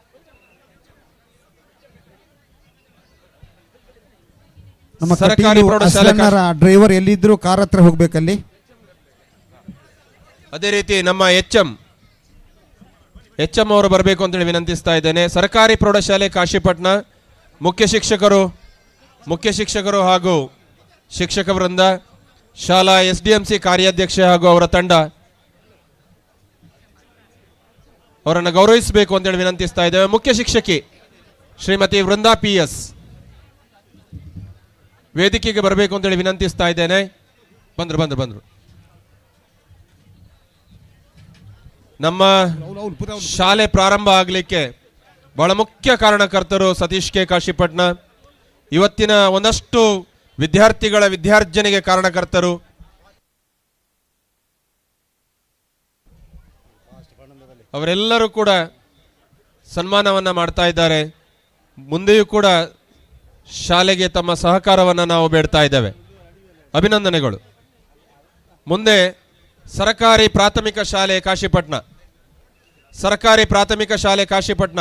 ನಮ್ಮ ಸರಕಾರಿ ಕಟೀಲು ಪ್ರೌಢಶಾಲೆ ಅಸ್ಲನ್ನರ ಡ್ರೈವರ್ ಎಲ್ಲಿದ್ರು ಕಾರ್ ಹತ್ರ ಹೋಗ್ಬೇಕಲ್ಲಿ. ಅದೇ ರೀತಿ ನಮ್ಮ ಎಚ್ ಎಂ ಅವರು ಬರಬೇಕು ಅಂತೇಳಿ ವಿನಂತಿಸ್ತಾ ಇದ್ದೇನೆ. ಸರ್ಕಾರಿ ಪ್ರೌಢಶಾಲೆ ಕಾಶಿಪಟ್ನ ಮುಖ್ಯ ಶಿಕ್ಷಕರು ಹಾಗೂ ಶಿಕ್ಷಕ ವೃಂದ, ಶಾಲಾ ಎಸ್ ಡಿ ಎಂ ಸಿ ಕಾರ್ಯಾಧ್ಯಕ್ಷ ಹಾಗೂ ಅವರ ತಂಡ ಅವರನ್ನು ಗೌರವಿಸಬೇಕು ಅಂತೇಳಿ ವಿನಂತಿಸ್ತಾ ಇದ್ದೇವೆ. ಮುಖ್ಯ ಶಿಕ್ಷಕಿ ಶ್ರೀಮತಿ ವೃಂದಾ ಪಿ ಎಸ್ ವೇದಿಕೆಗೆ ಬರಬೇಕು ಅಂತೇಳಿ ವಿನಂತಿಸ್ತಾ ಇದ್ದೇನೆ. ಬಂದ್ರು ಬಂದ್ರು ಬಂದ್ರು. ನಮ್ಮ ಶಾಲೆ ಪ್ರಾರಂಭ ಆಗಲಿಕ್ಕೆ ಬಹಳ ಮುಖ್ಯ ಕಾರಣಕರ್ತರು ಸತೀಶ್ ಕೆ ಕಾಶಿಪಟ್ನ. ಇವತ್ತಿನ ಒಂದಷ್ಟು ವಿದ್ಯಾರ್ಥಿಗಳ ವಿದ್ಯಾರ್ಜನೆಗೆ ಕಾರಣಕರ್ತರು. ಅವರೆಲ್ಲರೂ ಕೂಡ ಸನ್ಮಾನವನ್ನು ಮಾಡ್ತಾ ಇದ್ದಾರೆ. ಮುಂದೆಯೂ ಕೂಡ ಶಾಲೆಗೆ ತಮ್ಮ ಸಹಕಾರವನ್ನು ನಾವು ಬೇಡ್ತಾ ಇದ್ದೇವೆ. ಅಭಿನಂದನೆಗಳು. ಮುಂದೆ ಸರಕಾರಿ ಪ್ರಾಥಮಿಕ ಶಾಲೆ ಕಾಶಿಪಟ್ನ, ಸರಕಾರಿ ಪ್ರಾಥಮಿಕ ಶಾಲೆ ಕಾಶಿಪಟ್ನ,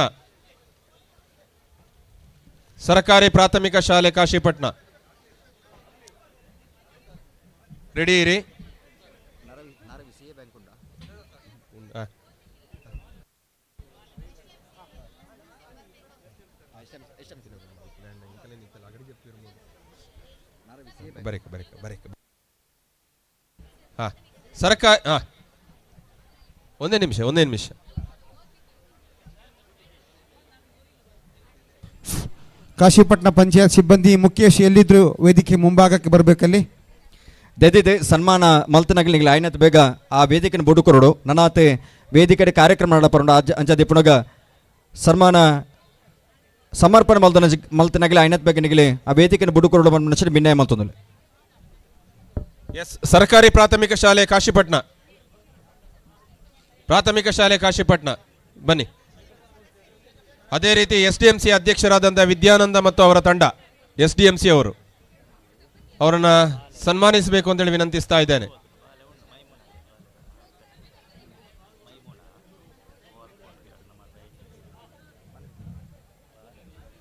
ಸರಕಾರಿ ಪ್ರಾಥಮಿಕ ಶಾಲೆ ಕಾಶಿಪಟ್ನ. ರೆಡಿ ಇರಿ. ಬರೇಕ ಬರೇಕ ಬರೇಕ. ಹಾಂ, ಸರ್ಕಾರ, ಹಾಂ, ಒಂದೇ ನಿಮಿಷ ಒಂದೇ ನಿಮಿಷ. ಕಾಶಿಪಟ್ಟಣ ಪಂಚಾಯತ್ ಸಿಬ್ಬಂದಿ ಮುಖೇಶ್ ಎಲ್ಲಿದ್ರು ವೇದಿಕೆ ಮುಂಭಾಗಕ್ಕೆ ಬರಬೇಕಲ್ಲಿ. ದಯದಿದೆ ಸನ್ಮಾನ ಮಲ್ತನಗಲಿಂಗ್ಲ ಆಯ್ನತ್ ಬೇಗ ಆ ವೇದಿಕೆನ ಬುಡು ಕೊರಡು ನನಾತೆ ವೇದಿಕೆ ಕಾರ್ಯಕ್ರಮ ನಡಪರಂಡು ಅಂಜ ದಿಪ್ಪುನಗ ಸನ್ಮಾನ ಸಮರ್ಪಣೆ ಮಲ್ತನ ಮಲ್ತನಗಲಿ ಆಯ್ನತ್ ಬೇಗ ನಿಗಲಿ ಆ ವೇದಿಕೆನ ಬುಡು ಕೊರಡು ಬಂದ ಭಿನ್ನಯ ಮಲ್ತೊಂದು. ಎಸ್, ಸರ್ಕಾರಿ ಪ್ರಾಥಮಿಕ ಶಾಲೆ ಕಾಶಿಪಟ್ನ, ಪ್ರಾಥಮಿಕ ಶಾಲೆ ಕಾಶಿಪಟ್ನ ಬನ್ನಿ. ಅದೇ ರೀತಿ ಎಸ್ ಡಿ ಎಂ ಸಿ ಅಧ್ಯಕ್ಷರಾದಂಥ ವಿದ್ಯಾನಂದ ಮತ್ತು ಅವರ ತಂಡ, ಎಸ್ ಡಿ ಎಂ ಸಿ ಅವರು, ಅವರನ್ನು ಸನ್ಮಾನಿಸಬೇಕು ಅಂತೇಳಿ ವಿನಂತಿಸ್ತಾ ಇದ್ದೇನೆ.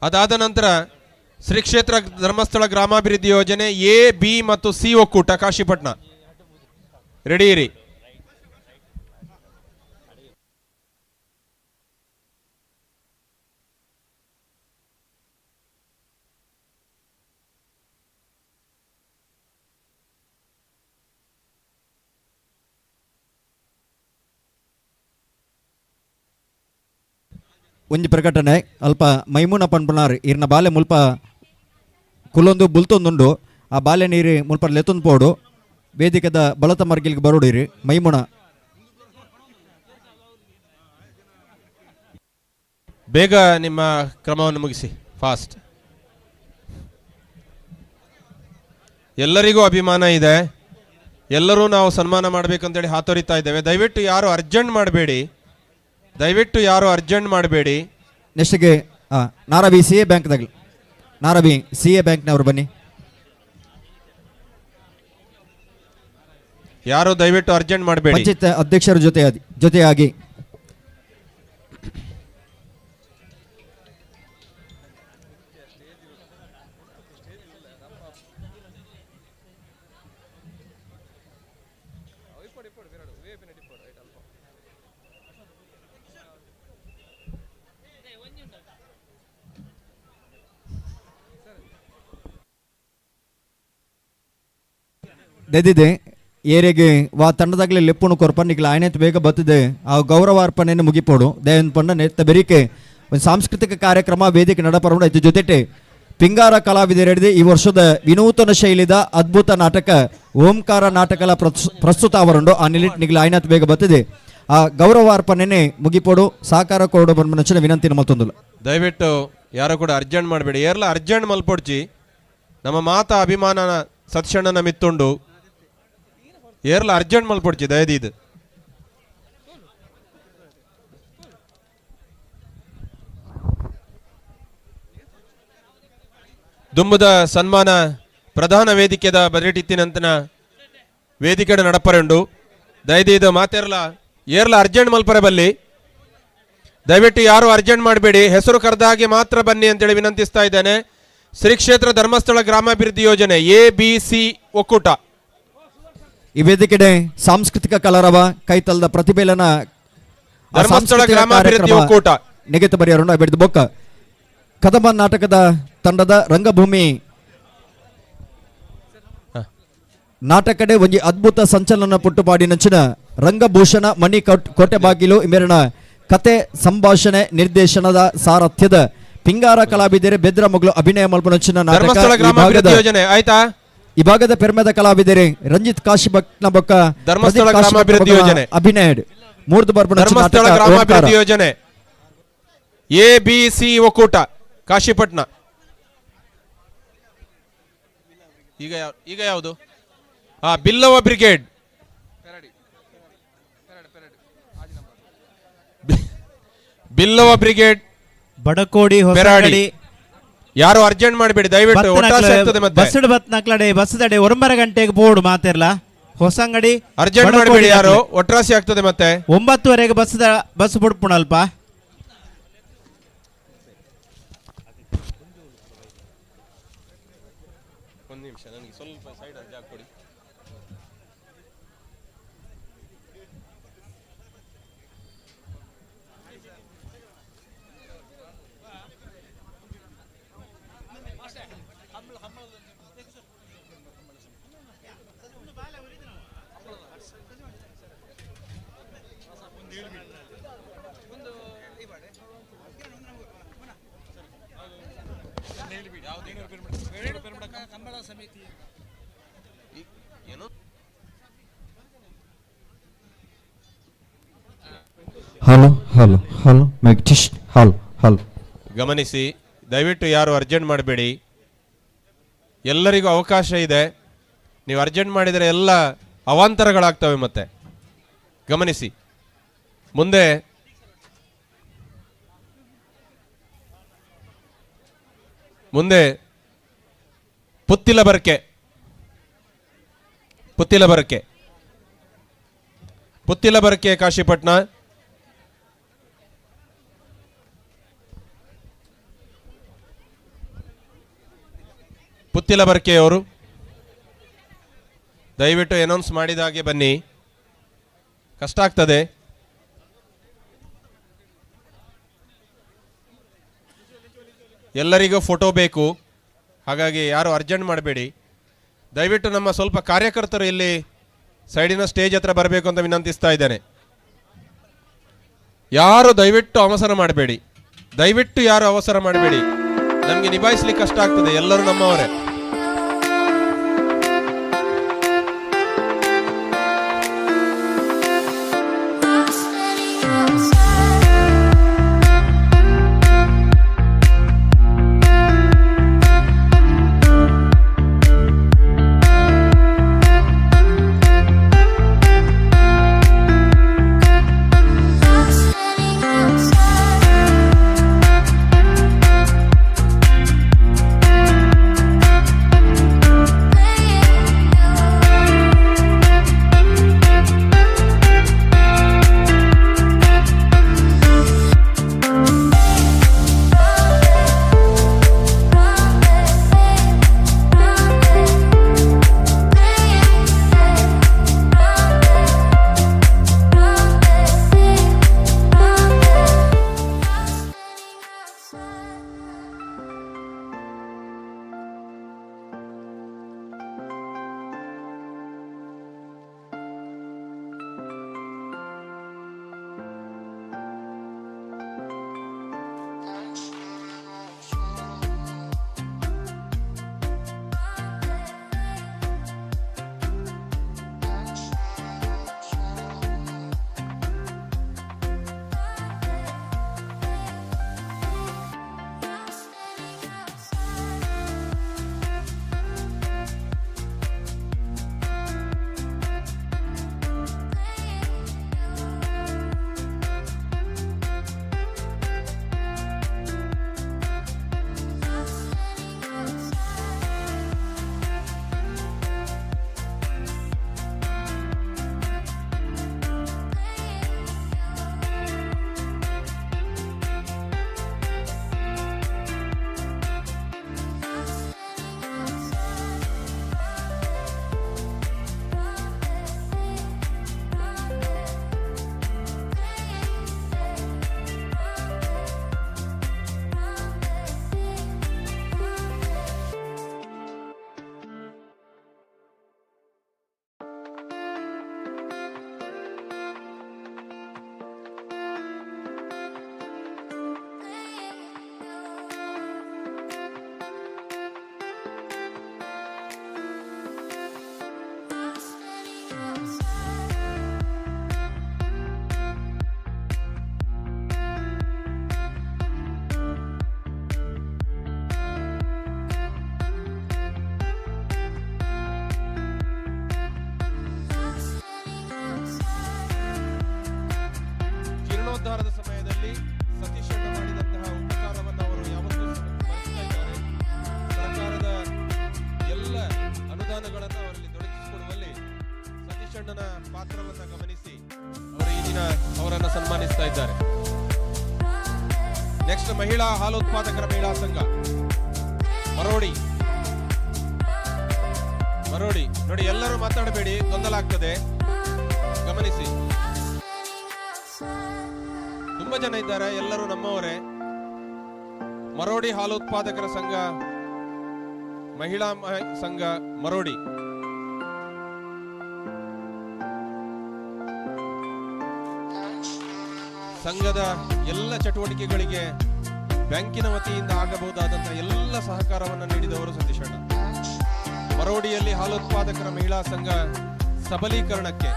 ಅದಾದ ನಂತರ ಶ್ರೀ ಕ್ಷೇತ್ರ ಧರ್ಮಸ್ಥಳ ಗ್ರಾಮಾಭಿವೃದ್ಧಿ ಯೋಜನೆ ಎ, ಬಿ ಮತ್ತು ಸಿ ಒಕ್ಕೂಟ ಕಾಶಿಪಟ್ನ ರೆಡಿ ಇರಿ. ಒಂಜಿ ಪ್ರಕಟಣೆ ಅಲ್ಪ ಮೈಮೂನ ಪನ್ಪುನಾರ್ ಇರ್ನ ಬಾಲೆ ಮುಲ್ಪ ಕುಲೊಂದು ಬುಲ್ತೊಂದುಂಡು. ಆ ಬಾಲೆ ನೀರು ಮುಲ್ಪ ಲೆತ್ತೊಂದು ಪೋಡು ವೇದಿಕೆದ ಬಲತ ಮರ್ಗಿಲ್ಗೆ ಬರೋಡಿರಿ ಮೈಮುನ. ಬೇಗ ನಿಮ್ಮ ಕ್ರಮವನ್ನು ಮುಗಿಸಿ ಫಾಸ್ಟ್. ಎಲ್ಲರಿಗೂ ಅಭಿಮಾನ ಇದೆ, ಎಲ್ಲರೂ ನಾವು ಸನ್ಮಾನ ಮಾಡಬೇಕಂತೇಳಿ ಹಾತೊರಿತಾ ಇದ್ದೇವೆ. ದಯವಿಟ್ಟು ಯಾರು ಅರ್ಜೆಂಟ್ ಮಾಡಬೇಡಿ, ದಯವಿಟ್ಟು ಯಾರು ಅರ್ಜೆಂಟ್ ಮಾಡಬೇಡಿ. ನೆಕ್ಸ್ಟ್ಗೆ ನಾರಬಿ ಸಿ ಎ ಬ್ಯಾಂಕ್ದಾಗಲಿ, ನಾರಬಿ ಸಿ ಎ ಬ್ಯಾಂಕ್ನವರು ಬನ್ನಿ. ಯಾರು ದಯವಿಟ್ಟು ಅರ್ಜೆಂಟ್ ಮಾಡಬೇಡಿ. ಪಂಚಾಯತ್ ಅಧ್ಯಕ್ಷರ ಜೊತೆಯಾಗಿ ದೆದಿದೆ ಏರೆಗೆ ವಾ ತಂಡದಾಗಲೇ ಲೆಪ್ಪುನು ಕೊರ್ಪ ನಿಕ್ಲ ಆಯ್ನೆತ್ ಬೇಗ ಬತ್ತದೆ ಆ ಗೌರವಾರ್ಪಣೆಯನ್ನು ಮುಗಿಪೋಡು. ದಯನ್ ಪಂಡ ನೆತ್ತ ಬೆರಿಕೆ ಒಂದು ಸಾಂಸ್ಕೃತಿಕ ಕಾರ್ಯಕ್ರಮ ವೇದಿಕೆ ನಡಪರೋಣ. ಇದ್ರ ಜೊತೆಟೆ ಪಿಂಗಾರ ಕಲಾವಿದರೆಡಿದೆ ಈ ವರ್ಷದ ವಿನೂತನ ಶೈಲಿದ ಅದ್ಭುತ ನಾಟಕ ಓಂಕಾರ ನಾಟಕಲ ಪ್ರಸ್ತುತ ಅವರುಂಡು. ಆ ನಿಲಿಟ್ ನಿಗ್ಲ ಆಯ್ನತ್ ಬೇಗ ಬತ್ತದೆ ಆ ಗೌರವಾರ್ಪಣೆನೆ ಮುಗಿಪೋಡು. ಸಹಕಾರ ಕೊರಡು ಬಂದ ವಿನಂತಿ ಮತ್ತೊಂದು. ದಯವಿಟ್ಟು ಯಾರು ಕೂಡ ಅರ್ಜೆಂಟ್ ಮಾಡಬೇಡಿ, ಏರ್ಲ ಅರ್ಜೆಂಟ್ ಮಲ್ಪೊಡ್ಚಿ. ನಮ್ಮ ಮಾತಾ ಅಭಿಮಾನನ ಸತ್ಷಣ್ಣನ ಮಿತ್ತುಂಡು, ಏರ್ಲ ಅರ್ಜೆಂಟ್ ಮಲ್ಪೊಡ್ಚಿ ದಯದೀದ್. ದುಂಬುದ ಸನ್ಮಾನ ಪ್ರಧಾನ ವೇದಿಕೆದ ಬಜೆಟ್ ವೇದಿಕೆಡ ನಡಪರೆಂಡು. ದಯದೀದ್ ಮಾತೇರ್ಲ ಏರ್ಲ ಅರ್ಜೆಂಟ್ ಮಲ್ಪರೆ ಬಲ್ಲಿ. ದಯವಿಟ್ಟು ಯಾರು ಅರ್ಜೆಂಟ್ ಮಾಡಬೇಡಿ, ಹೆಸರು ಕರೆದಾಗೆ ಮಾತ್ರ ಬನ್ನಿ ಅಂತೇಳಿ ವಿನಂತಿಸ್ತಾ ಇದ್ದೇನೆ. ಶ್ರೀ ಕ್ಷೇತ್ರ ಧರ್ಮಸ್ಥಳ ಗ್ರಾಮಾಭಿವೃದ್ಧಿ ಯೋಜನೆ ಎ ಬಿ ಸಿ ಒಕ್ಕೂಟ. ಈ ವೇದಿಕೆಡೆ ಸಾಂಸ್ಕೃತಿಕ ಕಲರವ ಕೈತಲದ ಪ್ರತಿಭೆಲನ ಧರ್ಮಸ್ಥಳ ಗ್ರಾಮಾಭಿವೃದ್ಧಿ ಒಕ್ಕೂಟ ನಿಗದಿತ ಬರೆಯರು ಬೆಳೆದ ಬೊಕ್ಕ ಕದಂಬ ನಾಟಕದ ತಂಡದ ರಂಗಭೂಮಿ ನಾಟಕಡೆ ಒಂಜಿ ಅದ್ಭುತ ಸಂಚಲನ ಪುಟ್ಟುಪಾಡಿ ನಂಚಿನ ರಂಗಭೂಷಣ ಮಣಿ ಕೋಟೆ ಬಾಗಿಲು ಇಮೇರಿನ ಕತೆ ಸಂಭಾಷಣೆ ನಿರ್ದೇಶನದ ಸಾರಥ್ಯದ ಪಿಂಗಾರ ಕಲಾವಿದರೆ ಬೆದ್ರ ಮಗಳು ಅಭಿನಯ ಮಲ್ಪನಂಚಿನ ನಾಟಕ ಆಯ್ತಾ. ಈ ಭಾಗದ ಪೆರ್ಮೆದ ಕಲಾವಿದರೆ ರಂಜಿತ್ ಕಾಶಿಭಟ್ನ ಬೊಕ್ಕ ಧರ್ಮಸ್ಥಳ ಗ್ರಾಮಾಭಿವೃದ್ಧಿ ಯೋಜನೆ ಅಭಿನಯ ಮೂರ್ದು ಧರ್ಮಸ್ಥಳ ಗ್ರಾಮಾಭಿವೃದ್ಧಿ ಯೋಜನೆ ಎ ಬಿ ಸಿ ಒಕ್ಕೂಟ ಕಾಶಿಪಟ್ನ. ಈಗ ಈಗ ಯಾವುದು? Billava brigade, Billava brigade Badakodi Hosagadi. ಯಾರು ಅರ್ಜೆಂಟ್ ಮಾಡಬೇಡಿ ದಯವಿಟ್ಟು. ಬಸ್ ಬತ್ನಕ್ಲಡೆ ಬಸ್ ದಡೆ 9 ಗಂಟೆಗೆ ಬೋರ್ಡ್ ಮಾತಿರ್ಲ ಹೊಸಂಗಡಿ ಅರ್ಜೆಂಟ್ ಮಾಡಬೇಡಿ ಯಾರು, ಒಟ್ರಾಸಿ ಆಗ್ತದೆ ಮತ್ತೆ. 9:30ಗೆ ಬಸ್ ಬಿಡ್ಪುಣಲ್ಪ. ಒಂದು ನಿಮಿಷ ನನಗೆ ಸ್ವಲ್ಪ ಸೈಡ್ ಅಲ್ಲಿ ಜಾಗ ಕೊಡಿ. Hello hello hello mic test hello hello. ಗಮನಿಸಿ, ದಯವಿಟ್ಟು ಯಾರು ಅರ್ಜೆಂಟ್ ಮಾಡಬೇಡಿ, ಎಲ್ಲರಿಗೂ ಅವಕಾಶ ಇದೆ. ನೀವು ಅರ್ಜೆಂಟ್ ಮಾಡಿದರೆ ಎಲ್ಲ ಅವಾಂತರಗಳಾಗ್ತವೆ ಮತ್ತೆ. ಗಮನಿಸಿ, ಮುಂದೆ ಮುಂದೆ ಪುತ್ತಿಲ ಬರಕೆ, ಪುತ್ತಿಲ ಬರಕೆ, ಪುತ್ತಿಲ ಬರಕೆ ಕಾಶಿಪಟ್ನ. ಪುತ್ತಿಲ ಬರ್ಕೆಯವರು ದಯವಿಟ್ಟು ಅನೌನ್ಸ್ ಮಾಡಿದ ಹಾಗೆ ಬನ್ನಿ, ಕಷ್ಟ ಆಗ್ತದೆ. ಎಲ್ಲರಿಗೂ ಫೋಟೋ ಬೇಕು, ಹಾಗಾಗಿ ಯಾರು ಅರ್ಜೆಂಟ್ ಮಾಡಬೇಡಿ. ದಯವಿಟ್ಟು ನಮ್ಮ ಸ್ವಲ್ಪ ಕಾರ್ಯಕರ್ತರು ಇಲ್ಲಿ ಸೈಡಿನ ಸ್ಟೇಜ್ ಹತ್ರ ಬರಬೇಕು ಅಂತ ವಿನಂತಿಸ್ತಾ ಇದ್ದೇನೆ. ಯಾರು ದಯವಿಟ್ಟು ಅವಸರ ಮಾಡಬೇಡಿ, ದಯವಿಟ್ಟು ಯಾರು ಅವಸರ ಮಾಡಬೇಡಿ, ನಮಗೆ ನಿಭಾಯಿಸ್ಲಿಕ್ಕೆ ಕಷ್ಟ ಆಗ್ತದೆ. ಎಲ್ಲರೂ ನಮ್ಮವರೇ. ಜೀರ್ಣೋದ್ಧಾರದ ಸಮಯದಲ್ಲಿ ಸತೀಶ್ ಅಣ್ಣ ಮಾಡಿದಂತಹ ಉಪಕಾರವನ್ನು ಅವರು ಯಾವತ್ತೂ ಸ್ಮರಿಸ್ತಾ ಇದ್ದಾರೆ. ಸರ್ಕಾರದ ಎಲ್ಲ ಅನುದಾನಗಳನ್ನು ಅವರಲ್ಲಿ ದೊರಕಿಸಿಕೊಡುವಲ್ಲಿ ಸತೀಶ್ ಅಣ್ಣನ ಪಾತ್ರವನ್ನು ಗಮನಿಸಿ ಅವರು ಈ ದಿನ ಅವರನ್ನು ಸನ್ಮಾನಿಸ್ತಾ ಇದ್ದಾರೆ. ನೆಕ್ಸ್ಟ್ ಮಹಿಳಾ ಹಾಲು ಉತ್ಪಾದಕರ ಮಹಿಳಾ ಸಂಘ ಮರೋಡಿ. ಮರೋಡಿ ನೋಡಿ, ಎಲ್ಲರೂ ಮಾತಾಡಬೇಡಿ, ಗೊಂದಲ ಆಗ್ತದೆ, ಗಮನಿಸಿ. ತುಂಬಾ ಜನ ಇದ್ದಾರೆ, ಎಲ್ಲರೂ ನಮ್ಮವರೇ. ಮರೋಡಿ ಹಾಲು ಉತ್ಪಾದಕರ ಸಂಘ, ಮಹಿಳಾ ಸಂಘ ಮರೋಡಿ. ಸಂಘದ ಎಲ್ಲ ಚಟುವಟಿಕೆಗಳಿಗೆ ಬ್ಯಾಂಕಿನ ವತಿಯಿಂದ ಆಗಬಹುದಾದಂತಹ ಎಲ್ಲ ಸಹಕಾರವನ್ನು ನೀಡಿದವರು ಸತೀಶಣ್ಣ. ಮರೋಡಿಯಲ್ಲಿ ಹಾಲು ಉತ್ಪಾದಕರ ಮಹಿಳಾ ಸಂಘ ಸಬಲೀಕರಣಕ್ಕೆ,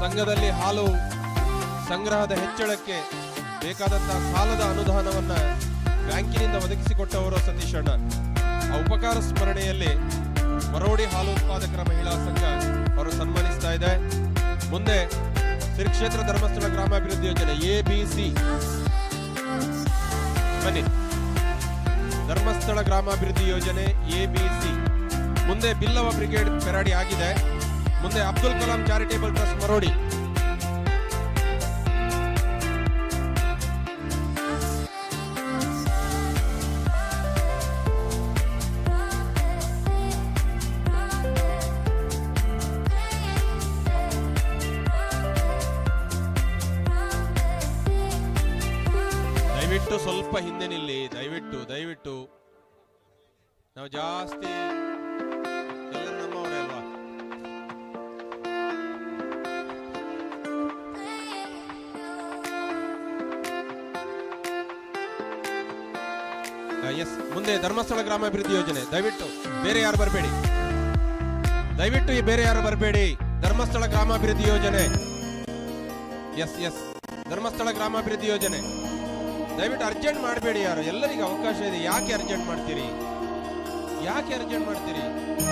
ಸಂಘದಲ್ಲಿ ಹಾಲು ಸಂಗ್ರಹದ ಹೆಚ್ಚಳಕ್ಕೆ ಬೇಕಾದಂತಹ ಸಾಲದ ಅನುದಾನವನ್ನು ಬ್ಯಾಂಕಿನಿಂದ ಒದಗಿಸಿಕೊಟ್ಟವರು ಸತೀಶಣ್ಣ. ಆ ಉಪಕಾರ ಸ್ಮರಣೆಯಲ್ಲಿ ಮರೋಡಿ ಹಾಲು ಉತ್ಪಾದಕರ ಮಹಿಳಾ ಸಂಘ ಅವರು ಸನ್ಮಾನಿಸ್ತಾ ಇದೆ. ಮುಂದೆ ಶ್ರೀ ಕ್ಷೇತ್ರ ಧರ್ಮಸ್ಥಳ ಗ್ರಾಮಾಭಿವೃದ್ಧಿ ಯೋಜನೆ ABC ಬನ್ನಿ. ಧರ್ಮಸ್ಥಳ ಗ್ರಾಮಾಭಿವೃದ್ಧಿ ಯೋಜನೆ ABC. ಮುಂದೆ ಬಿಲ್ಲವ ಬ್ರಿಗೇಡ್ ಪೆರಾಡಿ ಆಗಿದೆ. ಮುಂದೆ ಅಬ್ದುಲ್ ಕಲಾಂ ಚಾರಿಟೇಬಲ್ ಟ್ರಸ್ಟ್ ಮರೋಡಿ. ಸ್ವಲ್ಪ ಹಿಂದೆ ನಿಲ್ಲಿ, ದಯವಿಟ್ಟು ದಯವಿಟ್ಟು. ನಾವು ಜಾಸ್ತಿ ಎಲ್ಲರೂ ನಮ್ಮವರೇ ಅಲ್ವಾ? ಎಸ್, ಮುಂದೆ ಧರ್ಮಸ್ಥಳ ಗ್ರಾಮಾಭಿವೃದ್ಧಿ ಯೋಜನೆ. ದಯವಿಟ್ಟು ಬೇರೆ ಯಾರು ಬರಬೇಡಿ, ದಯವಿಟ್ಟು ಬೇರೆ ಯಾರು ಬರಬೇಡಿ. ಧರ್ಮಸ್ಥಳ ಗ್ರಾಮಾಭಿವೃದ್ಧಿ ಯೋಜನೆ. ಎಸ್ ಎಸ್, ಧರ್ಮಸ್ಥಳ ಗ್ರಾಮಾಭಿವೃದ್ಧಿ ಯೋಜನೆ. ದಯವಿಟ್ಟು ಅರ್ಜೆಂಟ್ ಮಾಡಬೇಡಿ ಯಾರು, ಎಲ್ಲರಿಗೂ ಅವಕಾಶ ಇದೆ. ಯಾಕೆ ಅರ್ಜೆಂಟ್ ಮಾಡ್ತೀರಿ? ಯಾಕೆ ಅರ್ಜೆಂಟ್ ಮಾಡ್ತೀರಿ?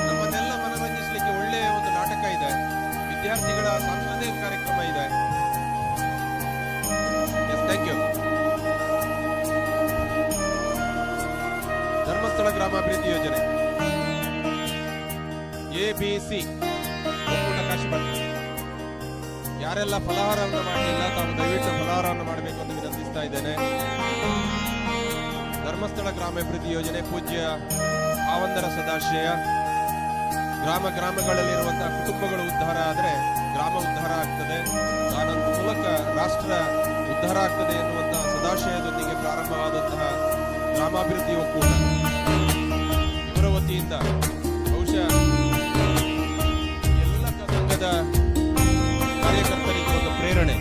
ನಮ್ಮನ್ನೆಲ್ಲ ಮನರಂಜಿಸಲಿಕ್ಕೆ ಒಳ್ಳೆಯ ಒಂದು ನಾಟಕ ಇದೆ, ವಿದ್ಯಾರ್ಥಿಗಳ ಸಾಂಸ್ಕೃತಿಕ ಕಾರ್ಯಕ್ರಮ ಇದೆ. Yes, thank you. Dharmasthala ಗ್ರಾಮಾಭಿವೃದ್ಧಿ ಯೋಜನೆ ಎಬಿಸಿ ಒಕ್ಕೂಟ ಕಾಶಿಪಟ್ಟಣ. ಯಾರೆಲ್ಲ ಫಲಹಾರವನ್ನು ಮಾಡಲಿಲ್ಲ ತಾವು ದಯವಿಟ್ಟು ಫಲಹಾರವನ್ನು ಮಾಡಬೇಕು ಅಂತ ವಿನಂತಿಸ್ತಾ ಇದ್ದೇನೆ. ಧರ್ಮಸ್ಥಳ ಗ್ರಾಮಾಭಿವೃದ್ಧಿ ಯೋಜನೆ ಪೂಜ್ಯ ಹಾವಂದರ ಸದಾಶಯ. ಗ್ರಾಮ ಗ್ರಾಮಗಳಲ್ಲಿರುವಂತಹ ಕುಟುಂಬಗಳು ಉದ್ಧಾರ ಆದರೆ ಗ್ರಾಮ ಉದ್ಧಾರ ಆಗ್ತದೆ, ದಾನದ ಮೂಲಕ ರಾಷ್ಟ್ರ ಉದ್ಧಾರ ಆಗ್ತದೆ ಎನ್ನುವಂತಹ ಸದಾಶಯದೊಂದಿಗೆ ಪ್ರಾರಂಭವಾದಂತಹ ಗ್ರಾಮಾಭಿವೃದ್ಧಿ ಒಕ್ಕೂಟ ಇವರ ವತಿಯಿಂದ ಬಹುಶಃ ಎಲ್ಲ ಸಂಘದ ಕಾರ್ಯಕರ್ತರಿಗೆ ಒಂದು ಪ್ರೇರಣೆ.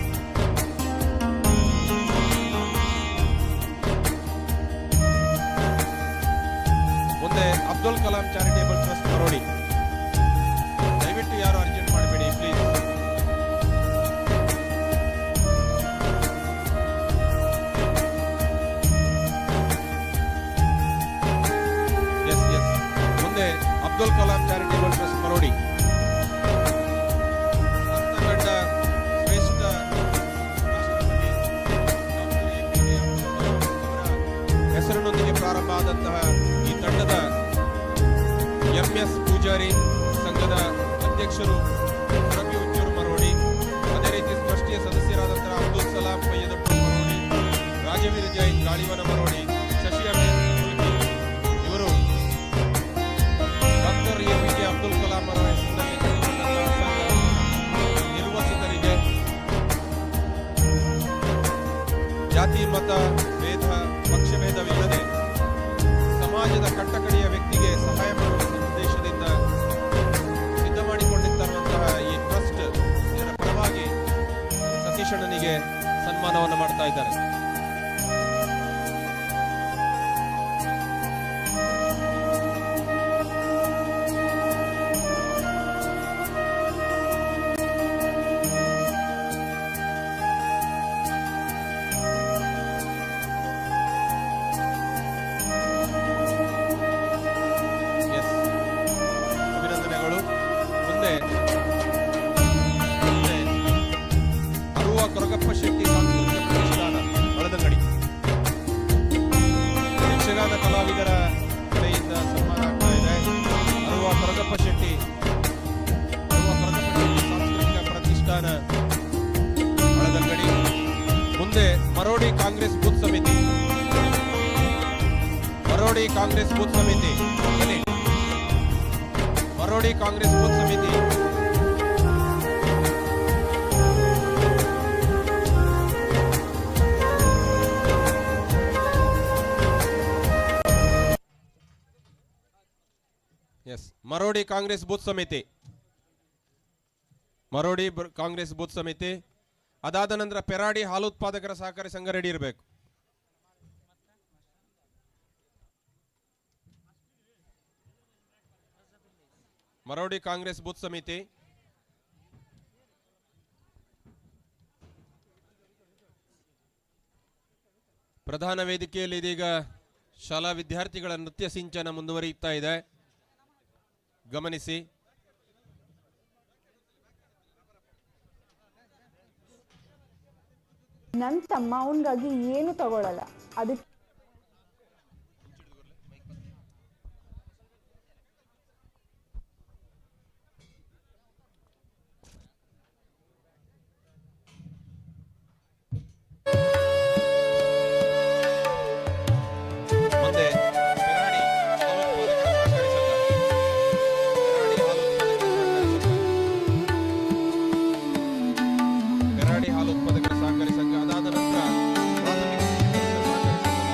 ಮುಂದೆ ಅಬ್ದುಲ್ ಕಲಾಂ ಚಾರಿಟೇಬಲ್ ಟ್ರಸ್ಟ್ ಮರೋಡಿ. ದಯವಿಟ್ಟು ಯಾರು ಅರ್ಜೆಂಟ್ ಮಾಡಬೇಡಿ ಪ್ಲೀಸ್. ಎಸ್ ಎಸ್, ಮುಂದೆ ಅಬ್ದುಲ್ ಕಲಾಂ ಚಾರಿಟೇಬಲ್ ಟ್ರಸ್ಟ್ ಮರೋಡಿ. ಕಂಡ ಶ್ರೇಷ್ಠ ರಾಷ್ಟ್ರಪತಿ ಡಾಕ್ಟರ್ ಎಪಿಜೆ ಅಬ್ದುಲ್ ಕಲಾಂ ಅವರ ಹೆಸರಿನೊಂದಿಗೆ ಪ್ರಾರಂಭ ಆದಂತಹ ಈ ತಂಡದ ಎಂಎಸ್ ಪೂಜಾರಿ, ಸಂಘದ ಅಧ್ಯಕ್ಷರು ರವಿ ಉಚ್ಚೂರು ಮರೋಡಿ, ಅದೇ ರೀತಿ ಟ್ರಸ್ಟಿಯ ಸದಸ್ಯರಾದಂತಹ ಅಬ್ದುಲ್ ಸಲಾಂ ಪಯ್ಯದಟ್ಟು ಮರೋಡಿ, ರಾಜವೀರ್ ಜೈನ್ ಗಾಳಿವನ ಮರೋಡಿ, ಶಶಿ ಅಮೀರ್ ಮುಲ್ಕಿ ಇವರು ಡಾಕ್ಟರ್ ಎಪಿಜೆ ಅಬ್ದುಲ್ ಕಲಾಂ ಅವರ ಹೆಸರಿನಲ್ಲಿ ಕಟ್ಟಿಕೊಂಡಂತಹ ಸಂಘ ನಿರ್ವಸಿತರಿಗೆ ಜಾತಿ ಮತ ಭೇದ ಪಕ್ಷಭೇದವಿಲ್ಲದೆ ಸಮಾಜದ ಕಟ್ಟಕಡೆಯ ವ್ಯಕ್ತಿಗೆ ಸಹಾಯ ಮಾಡುವ ಉದ್ದೇಶದಿಂದ ಸಿದ್ಧ ಮಾಡಿಕೊಂಡಿದ್ದಂತಹ ಈ ಟ್ರಸ್ಟ್ ಇದರ ಪರವಾಗಿ ಸತೀಶಣ್ಣನಿಗೆ ಸನ್ಮಾನವನ್ನು ಮಾಡ್ತಾ ಇದ್ದಾರೆ. ಎಸ್, ಅಭಿನಂದನೆಗಳು. ಮುಂದೆ ಮುಂದೆ ಅರುವ ಕೊರಗಪ್ಪ ಶೆಟ್ಟಿ ಸಾಂಸ್ಕೃತಿಕ ಪ್ರತಿಷ್ಠಾನ ಹೊಳದಂಗಡಿ ಯಕ್ಷಗಾನ ಕಲಾವಿದರ ಕಡೆಯಿಂದ ಸನ್ಮಾನ ಆಗ್ತಾ ಇದೆ. ಅರುವ ಕೊರಗಪ್ಪ ಶೆಟ್ಟಿ, ಅರುವ ಕೊರಗಪ್ಪ ಶೆಟ್ಟಿ ಸಾಂಸ್ಕೃತಿಕ ಪ್ರತಿಷ್ಠಾನ ಹೊಳದಂಗಡಿ. ಮುಂದೆ ಮರೋಡಿ ಕಾಂಗ್ರೆಸ್ ಬೂತ್ ಸಮಿತಿ, ಮರೋಡಿ ಕಾಂಗ್ರೆಸ್ ಬೂತ್ ಸಮಿತಿ ಬನ್ನಿ. ಮರೋಡಿ ಕಾಂಗ್ರೆಸ್ ಬೂತ್ ಸಮಿತಿ. ಎಸ್, ಮರೋಡಿ ಕಾಂಗ್ರೆಸ್ ಬೂತ್ ಸಮಿತಿ, ಮರೋಡಿ ಕಾಂಗ್ರೆಸ್ ಬೂತ್ ಸಮಿತಿ. ಅದಾದ ನಂತರ ಪೆರಾಡಿ ಹಾಲು ಉತ್ಪಾದಕರ ಸಹಕಾರಿ ಸಂಘ ರೆಡಿ ಇರಬೇಕು. ಮರೋಡಿ ಕಾಂಗ್ರೆಸ್ ಬೂತ್ ಸಮಿತಿ. ಪ್ರಧಾನ ವೇದಿಕೆಯಲ್ಲಿ ಇದೀಗ ಶಾಲಾ ವಿದ್ಯಾರ್ಥಿಗಳ ನೃತ್ಯ ಸಿಂಚನ ಮುಂದುವರಿಯುತ್ತಾ ಇದೆ, ಗಮನಿಸಿ. ನನ್ನ ತಮ್ಮ ಅವನಿಗಾಗಿ ಏನು ತಗೊಳ್ಳಲ್ಲ, ಅದಕ್ಕೆ ಮುಂದೆ ಪೆರಾಡಿ ಹಾಲು ಉತ್ಪಾದಕರ ಸಹಕಾರಿ ಸಂಘ, ಪೆರಾಡಿ ಹಾಲು ಉತ್ಪಾದಕರ ಸಹಕಾರಿ ಸಂಘ, ಪೆರಾಡಿ ಹಾಲು ಉತ್ಪಾದಕರ ಸಹಕಾರಿ ಸಂಘ. ಅದಾದ ನಂತರ ಪ್ರಾಥಮಿಕ ಶಿಕ್ಷಕರ ಸಹಕಾರಿ ಸಂಘ.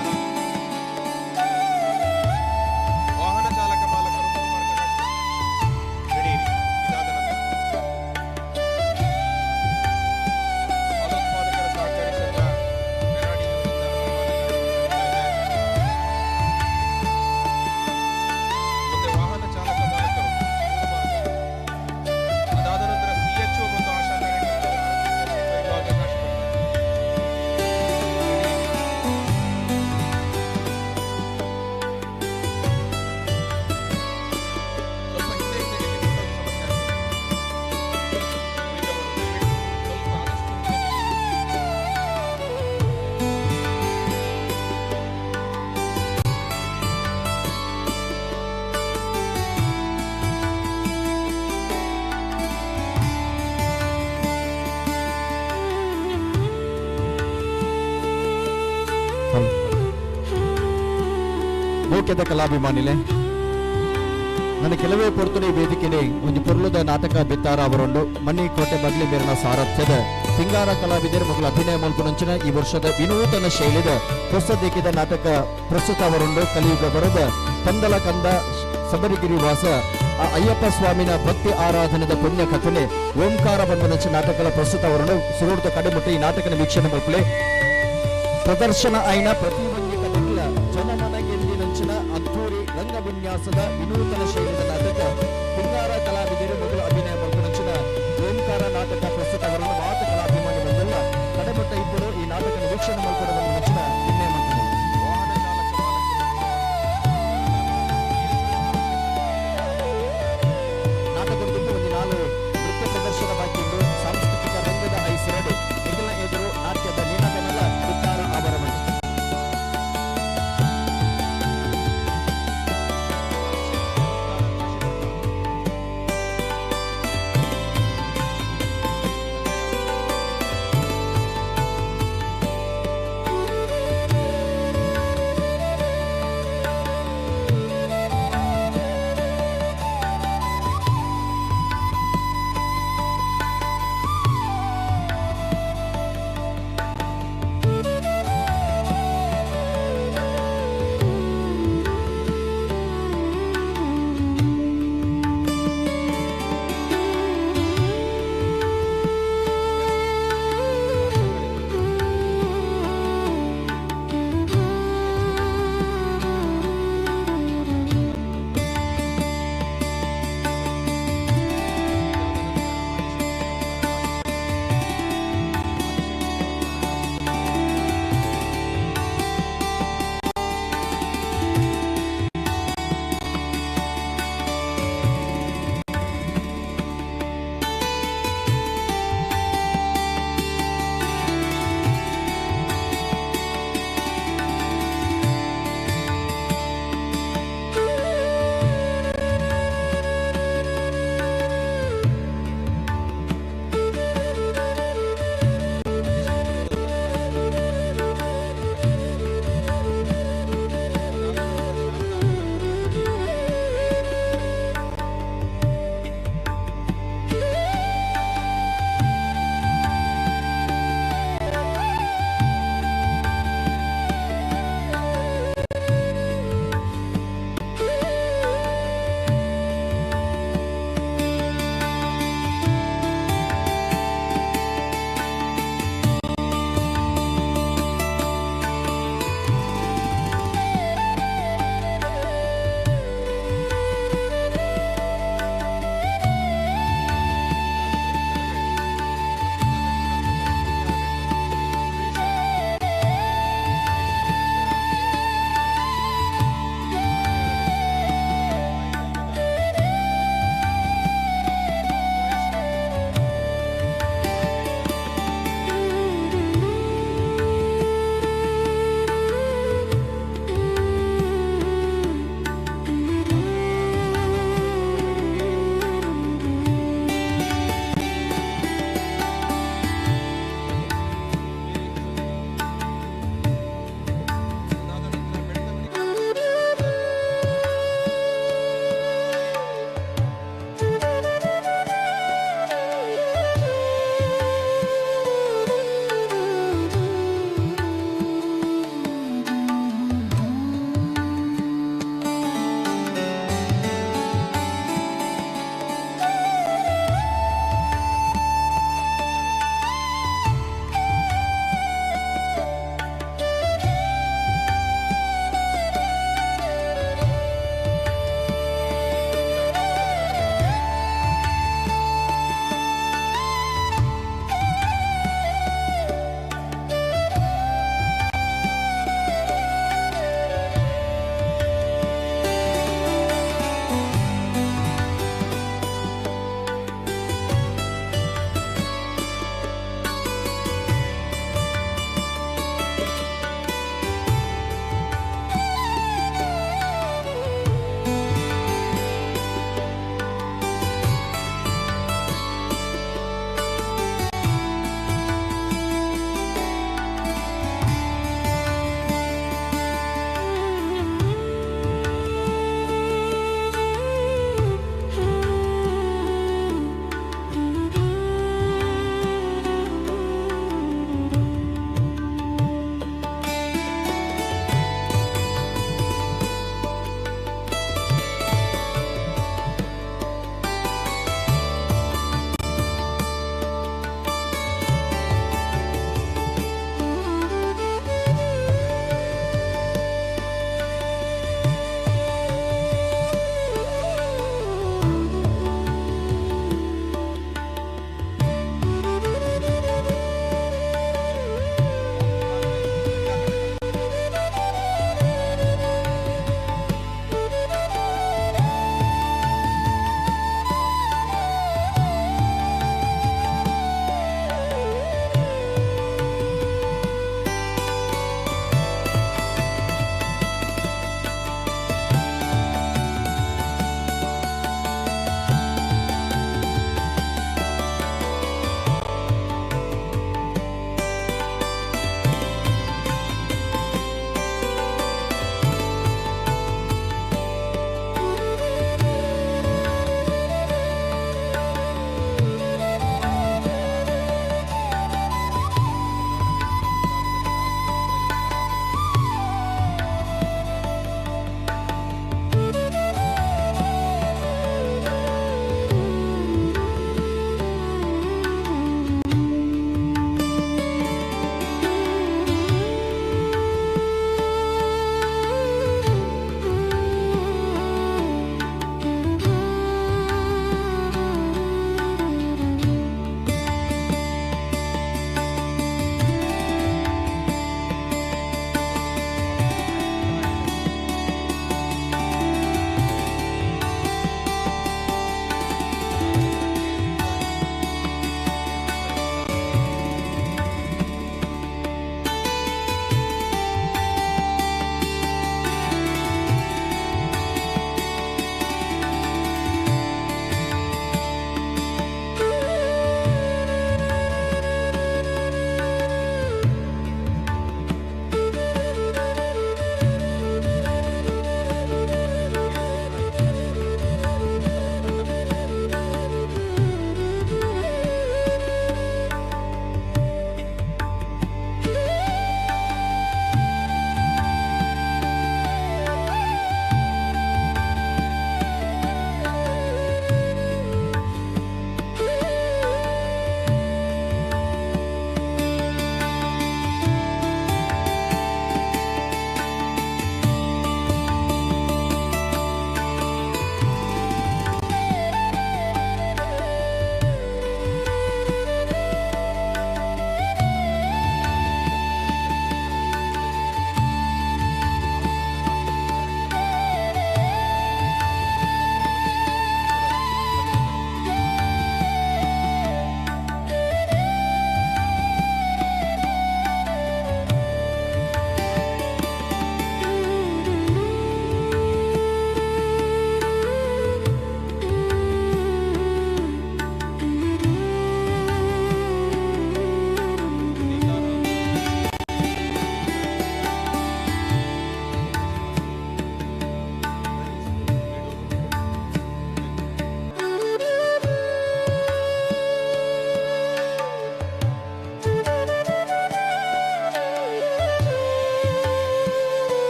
ಮೋಕೆದ ಕಲಾಭಿಮಾನಿಲೆ, ನನ್ನ ಕೆಲವೇ ಪೊರ್ತುಡಿ ವೇದಿಕೆಡೆ ಒಂಜಿ ಪೊರ್ಲುದ ನಾಟಕ ಬಿತ್ತಾರ ಅವರೊಂಡು ಮಣ್ಣಿ ಕೋಟೆ ಬಗ್ಲಿ ಮೇರಿನ ಸಾರಥ್ಯದ ಪಿಂಗಾರ ಕಲಾವಿದರು ಮೊದಲು ಅಭಿನಯ ಮಲ್ಪುನಂಚಿನ ಈ ವರ್ಷದ ವಿನೂತನ ಶೈಲಿದ ಹೊಸ ದೇಕಿದ ನಾಟಕ ಪ್ರಸ್ತುತ ಅವರುಂಡು. ಕಲಿಯುಗ ಬರದ ಕಂದಲ ಕಂದ ಸಬರಿಗಿರಿ ವಾಸ ಆ ಅಯ್ಯಪ್ಪ ಸ್ವಾಮಿನ ಭಕ್ತಿ ಆರಾಧನೆದ ಪುಣ್ಯ ಕಥನೆ ಓಂಕಾರ ಬಂದನಂಚ ನಾಟಕದ ಪ್ರಸ್ತುತ ಅವರುಂಡು. ಸುರುಡ್ದ ಕಡೆಮುಟ್ಟ ಈ ನಾಟಕನ ವೀಕ್ಷಣೆ ಮಲ್ಪಲೆ. ಪ್ರದರ್ಶನ ಆಯ್ನ ಪ್ರತಿ ಒಂಜಿ ಕಥೆಗಳ ಜನಮನ ಗೆದ್ದಿನಂಚಿನ ಅದ್ಧೂರಿ ರಂಗವಿನ್ಯಾಸದ ವಿನೂತನ ಶೈಲಿದ ನಾಟಕ ಪಿಂಗಾರ ಕಲಾವಿದರು ಮೊದಲು ಅಭಿನಯ ಮಲ್ಪುನಂಚಿನ ಓಂಕಾರ ನಾಟಕ ಪ್ರಸ್ತುತ ಅವರನ್ನು ಮಾತ ಕಲಾಭಿಮಾನಿ ಬಂದಲ್ಲ ಕಡೆಮಟ್ಟ ಇಬ್ಬರು ಈ ನಾಟಕನ ವೀಕ್ಷಣೆ ಮಲ್ಪಡ ನಂಚಿನ ನಿರ್ಣಯ ಮಲ್ಪುಂಡು. ನಾಟಕದ ಒಂದು ನಾಲು ನೃತ್ಯ ಪ್ರದರ್ಶನ ಬಾಕಿ ಉಂಟು. ಸಾಂಸ್ಕೃತಿಕ ರಂಗದ ಐಸಿರಡು ಎದುರ ಎದುರು ನಾಟ್ಯದ ನಿನಾದನೆಲ್ಲ ಉತ್ತಾರ ಆವರಣ.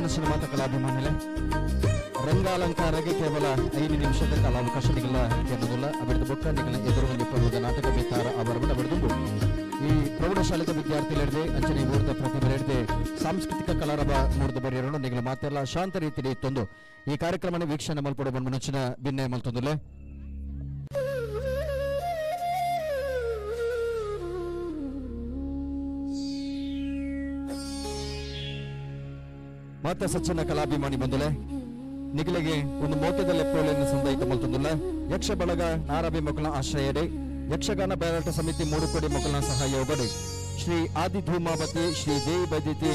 ತೂವೊಂದು ಸಿನಿಮಾ ಕಲಾಭಿಮಾನಿಲೆ ರಂಗಾಲಂಕಾರಕ್ಕೆ ಕೇವಲ 5 ನಿಮಿಷದ ಕಾಲಾವಕಾಶ ನಿಗಲ ಎನ್ನುವುದಿಲ್ಲ. ಅಬಿಡ್ದು ಬೊಕ್ಕ ನಿಗಲ ಎದುರು ಹೊಂದಿಕೊಳ್ಳುವುದ ನಾಟಕ ಬೇತಾರ ಅವರನ್ನು ಅಬಿಡ್ದು ಈ ಪ್ರೌಢಶಾಲೆದ ವಿದ್ಯಾರ್ಥಿಗಳಿದೆ ಅಂಚನೆ ಊರ್ದ ಪ್ರತಿಭೆಗಳಿದೆ ಸಾಂಸ್ಕೃತಿಕ ಕಲಾರವ ಮೂರ್ದ ಬರೆಯರನ್ನು ನಿಗಲ ಮಾತೆಲ್ಲ ಶಾಂತ ರೀತಿಯಲ್ಲಿ ಇತ್ತೊಂದು ಈ ಕಾರ್ಯಕ್ರಮನ ವೀಕ್ಷಣೆ ಮಲ್ಪಡು ಮುನಚಿನ ಭಿನ್ನೆ ಮಲ್ತೊಂದುಲೆ. ಮಾತ ಸಚ್ಚನ ಕಲಾಭಿಮಾನಿ ಬಂದುಲೆ ನಿಗಲಿಗೆ ಒಂದು ಮೋತದ ಲೆಪ್ಪೋಲೆಯನ್ನು ಸಂದಯಿತ ಮಲ್ತೊಂದುಲ್ಲ. ಯಕ್ಷ ಬಳಗ ನಾರಬಿ ಮಕ್ಕಳ ಆಶ್ರಯಡೆ ಯಕ್ಷಗಾನ ಬಯಲಾಟ ಸಮಿತಿ ಮೂಡುಕೋಡಿ ಮಕ್ಕಳ ಸಹಯೋಗಡೆ ಶ್ರೀ ಆದಿ ಧೂಮಾವತಿ ಶ್ರೀ ದೇವಿ ಬೈದಿತಿ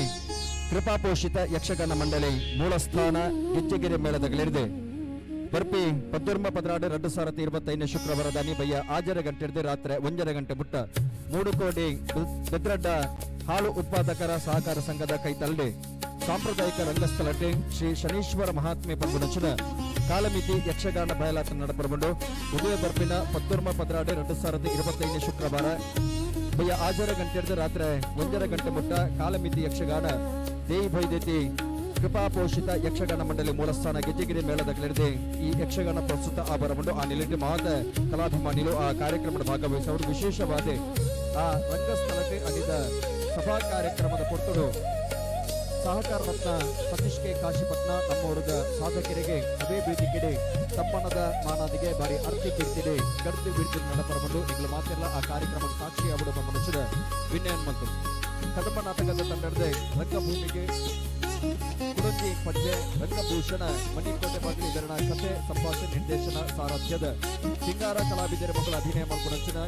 ಕೃಪಾಪೋಷಿತ ಯಕ್ಷಗಾನ ಮಂಡಳಿ ಮೂಲಸ್ಥಾನ ಗೆಜ್ಜೆಗೆರೆ ಮೇಳದಗಳಿದೆ. ಬರ್ಪಿ ಪದ್ದೊರ್ಮ ಪದ್ರಾಡು 2025 ಶುಕ್ರವಾರ ದಾನಿ ಬಯ್ಯ 6 ಗಂಟೆ ಹಿಡಿದು ರಾತ್ರಿ 1.5 ಗಂಟೆ ಮುಟ್ಟ ಮೂಡುಕೋಡಿ ಬೆದ್ರಡ್ಡ ಹಾಲು ಉತ್ಪಾದಕರ ಸಹಕಾರ ಸಂಘದ ಕೈತಲ್ಲೆ ಸಾಂಪ್ರದಾಯಿಕ ರಂಗಸ್ಥಳಕ್ಕೆ ಶ್ರೀ ಶನೀಶ್ವರ ಮಹಾತ್ಮೆ ಪಂಗುನಚಿನ ಕಾಲಮಿತಿ ಯಕ್ಷಗಾನ ಬಯಲಾಟ നടപ്പുണ്ട്. ಉದಯ ಬರ್ಪಿನ ಪತ್ತೊರ್ಮ ಪದ್ರಾಡು 2025 ಶುಕ್ರವಾರ ಬಯ್ಯ 6 ಗಂಟೆ ಹಿಡಿದು ರಾತ್ರಿ 1.5 ಗಂಟೆ ಮುಟ್ಟ ಕಾಲಮಿತಿ ಯಕ್ಷಗಾನ ದೇವಿ ಭೈದೇತಿ ಕೃಪಾಪೋಷಿತ ಯಕ್ಷಗಾನ ಮಂಡಳಿ ಮೂಲಸ್ಥಾನ ಗೆಜ್ಜೆಗಿರಿ ಮೇಳದ ಈ ಯಕ್ಷಗಾನ ಪ್ರಸ್ತುತ ಆಭರಣಗೊಂಡು ಆ ನಿಲೆಗೆ ಮಹತ ಕಲಾಭಿಮಾನಿಗಳು ಆ ಕಾರ್ಯಕ್ರಮದ ಭಾಗವಹಿಸುವರು. ವಿಶೇಷವಾದ ಆ ರಂಗಸ್ಥಳಕ್ಕೆ ಅನಿದ ಸಭಾ ಕಾರ್ಯಕ್ರಮದ ಪೊರ್ತುಡು ಸಹಕಾರ ರತ್ನ ಸತೀಶ್ ಕೆ ಕಾಶಿಪಟ್ನ ನಮ್ಮ ಹುಡುಗ ಸಾಧಕರಿಗೆ ಅದೇ ಬೇದಿಕೆಡೆ ತಮ್ಮನದ ಮಾನಾದಿಗೆ ಬಾರಿ ಅರ್ತಿ ಕೀರ್ತಿಡೆ ಗರ್ತಿ ಬಿಡ್ತಿ നടപ്പറಬಂದು ನಿಗಳ ಮಾತೆಲ್ಲ ಆ ಕಾರ್ಯಕ್ರಮದ ಸಾಕ್ಷಿ ಆಗುವ ಮನುಷ್ಯರ ವಿನಯನ್ ಮತ್ತು ಕದಂಬ ನಾಟಕದ ತಂಡದ ರಂಗಭೂಮಿಗೆ ಕುರಂಜಿ ಪಂಜೆ ರಂಗಭೂಷಣ ಮಣಿಕೋಟೆ ಬಾಗಿಲು ಇದರಣ ಕಥೆ ಸಂಭಾಷಣೆ ನಿರ್ದೇಶನ ಸಾರಥ್ಯದ ಸಿಂಗಾರ ಕಲಾವಿದರ ಮಕ್ಕಳ ಅಭಿನಯ ಮಲ್ಪುನಂಚಿನ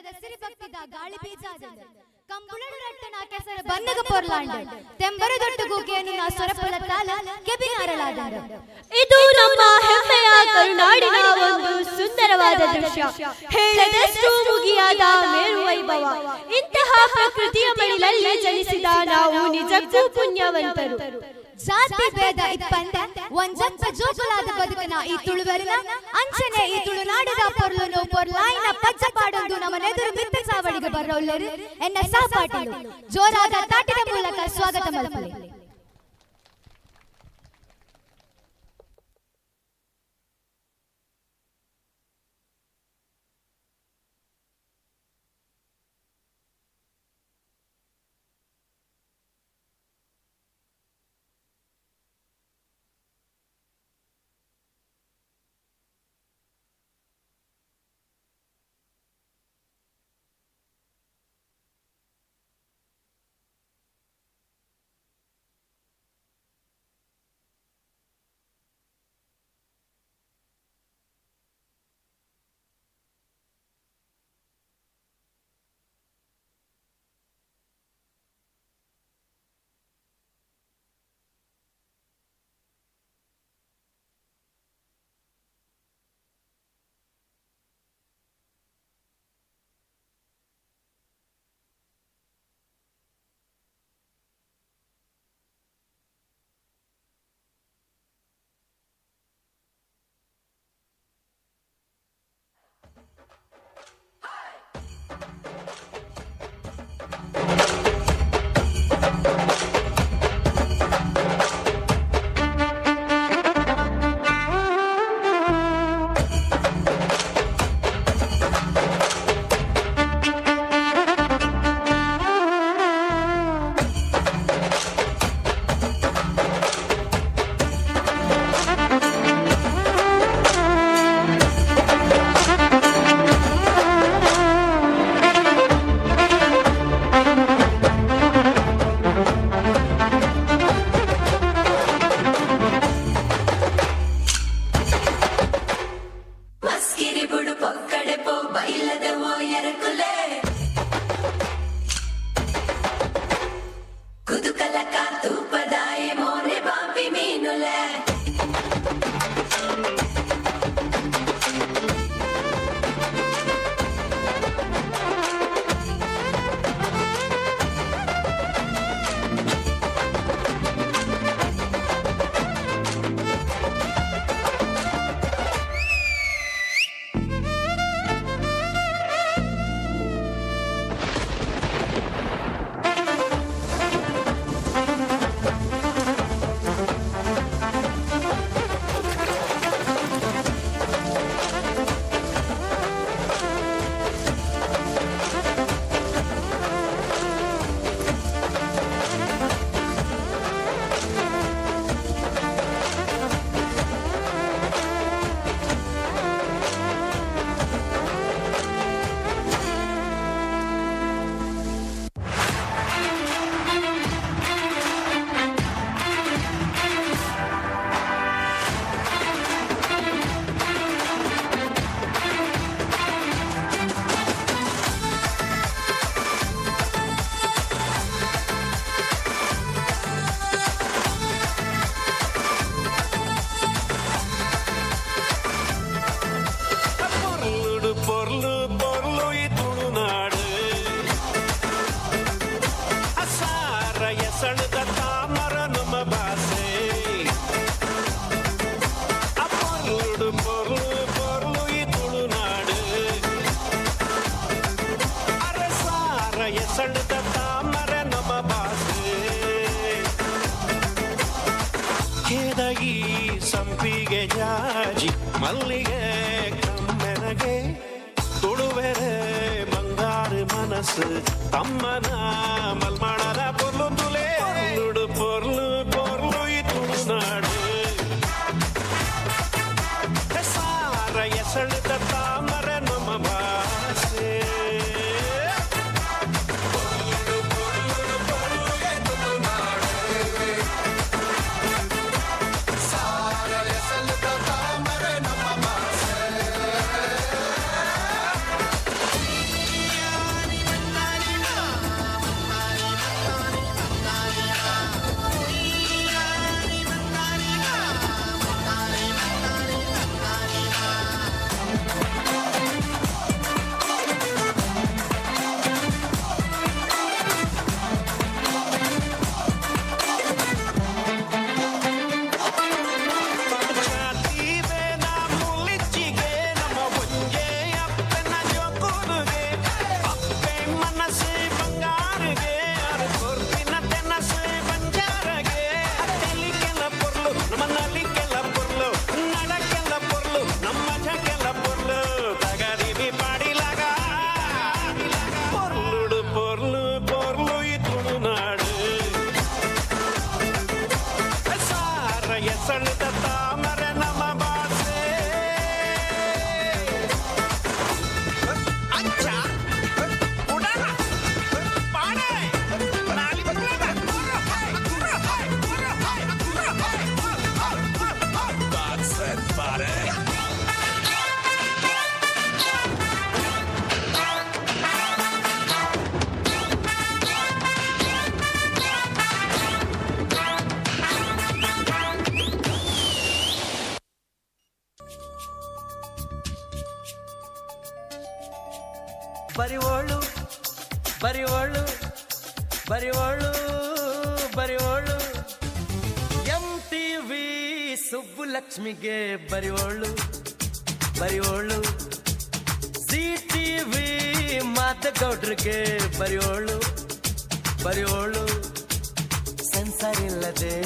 ಕಂಬುಲದ ಸಿರಿಭಕ್ತಿದ ಗಾಳಿ ಬೀಜಾದಂಡ ಕಂಬುಳಡು ರಟ್ಟನ ಕೆಸರ ಬನ್ನಗ ಪೊರ್ಲಾಂಡ ತೆಂಬರ ದೊಡ್ಡ ಗೇನು ನಾ ಸೊರಪುಲ ತಾಲ ಕೆಬಿನಾರಲಾದಂಡ. ಇದು ನಮ್ಮ ಹೆಮ್ಮೆಯ ಕರುನಾಡಿನ ಒಂದು ಸುಂದರವಾದ ದೃಶ್ಯ. ಹೇಳದಷ್ಟು ಮುಗಿಯಾದ ಮೇರು ವೈಭವ. ಇಂತಹ ಪ್ರಕೃತಿಯ ಮಡಿಲಲ್ಲಿ ಜನಿಸಿದ ನಾವು ನಿಜಕ್ಕೂ ಪುಣ್ಯವಂತರು. ಜಾತಿ ಭೇದ ಇಪ್ಪಂದ ಒಂಜಪ್ಪ ಜೋಕುಲಾದ ಬದುಕನ ಈ ತುಳುವರಿನ ಅಂಚನೆ ಈ ತುಳುನಾಡದ ಪೊರ್ಲುನು ಪೊರ್ಲಾಯಿನ ಪಜ್ಜ ಪಾಡೊಂದು ನಮ್ಮ ನೆದುರು ಮಿತ್ತ ಚಾವಡಿಗೆ ಬರೋಲ್ಲರು ಎನ್ನ ಸಹಪಾಠಿಗಳು ಜೋರಾದ ತಾಟಿನ ಮೂಲಕ ಸ್ವಾಗತ ಮಲ್ಪಲೆ. ಸಂಪಿಗೆ ಜಾಜಿ ಮಲ್ಲಿಗೆ ಕಮ್ಮೆನಗೆ ತುಳುವೆರೆ ಬಂಗಾರು ಮನಸ್ಸು ತಮ್ಮನ ಮಲ್ಮಾಣದ ಪೊರ್ಲು ತುಲೆ ಪೊರ್ಲುಡು ಪೊರ್ಲು ಪೊರ್ಲು ಈ ತುಳುನಾಡು ಸಾರ ಎಸಳಿದ ತಾಮರ ನಮ್ಮ ಭಾಷೆ. ಸಾರ ಎಸಳಿದ ತಾಮರ ನಮ್ಮ ಭಾಷೆ. ಬರಿವಳು ಬರಿವಳು ಬರಿವಳು ಎಂ ಟಿವಿ ಸುಬ್ಬುಲಕ್ಷ್ಮಿಗೆ ಬರಿವಳು ಬರಿವಳು ಸಿ ಟಿವಿ ಮಾತಗೌಡ್ರಿಗೆ ಬರಿವಳು ಬರಿವಳು ಸೆನ್ಸರ್ ಇಲ್ಲದೆ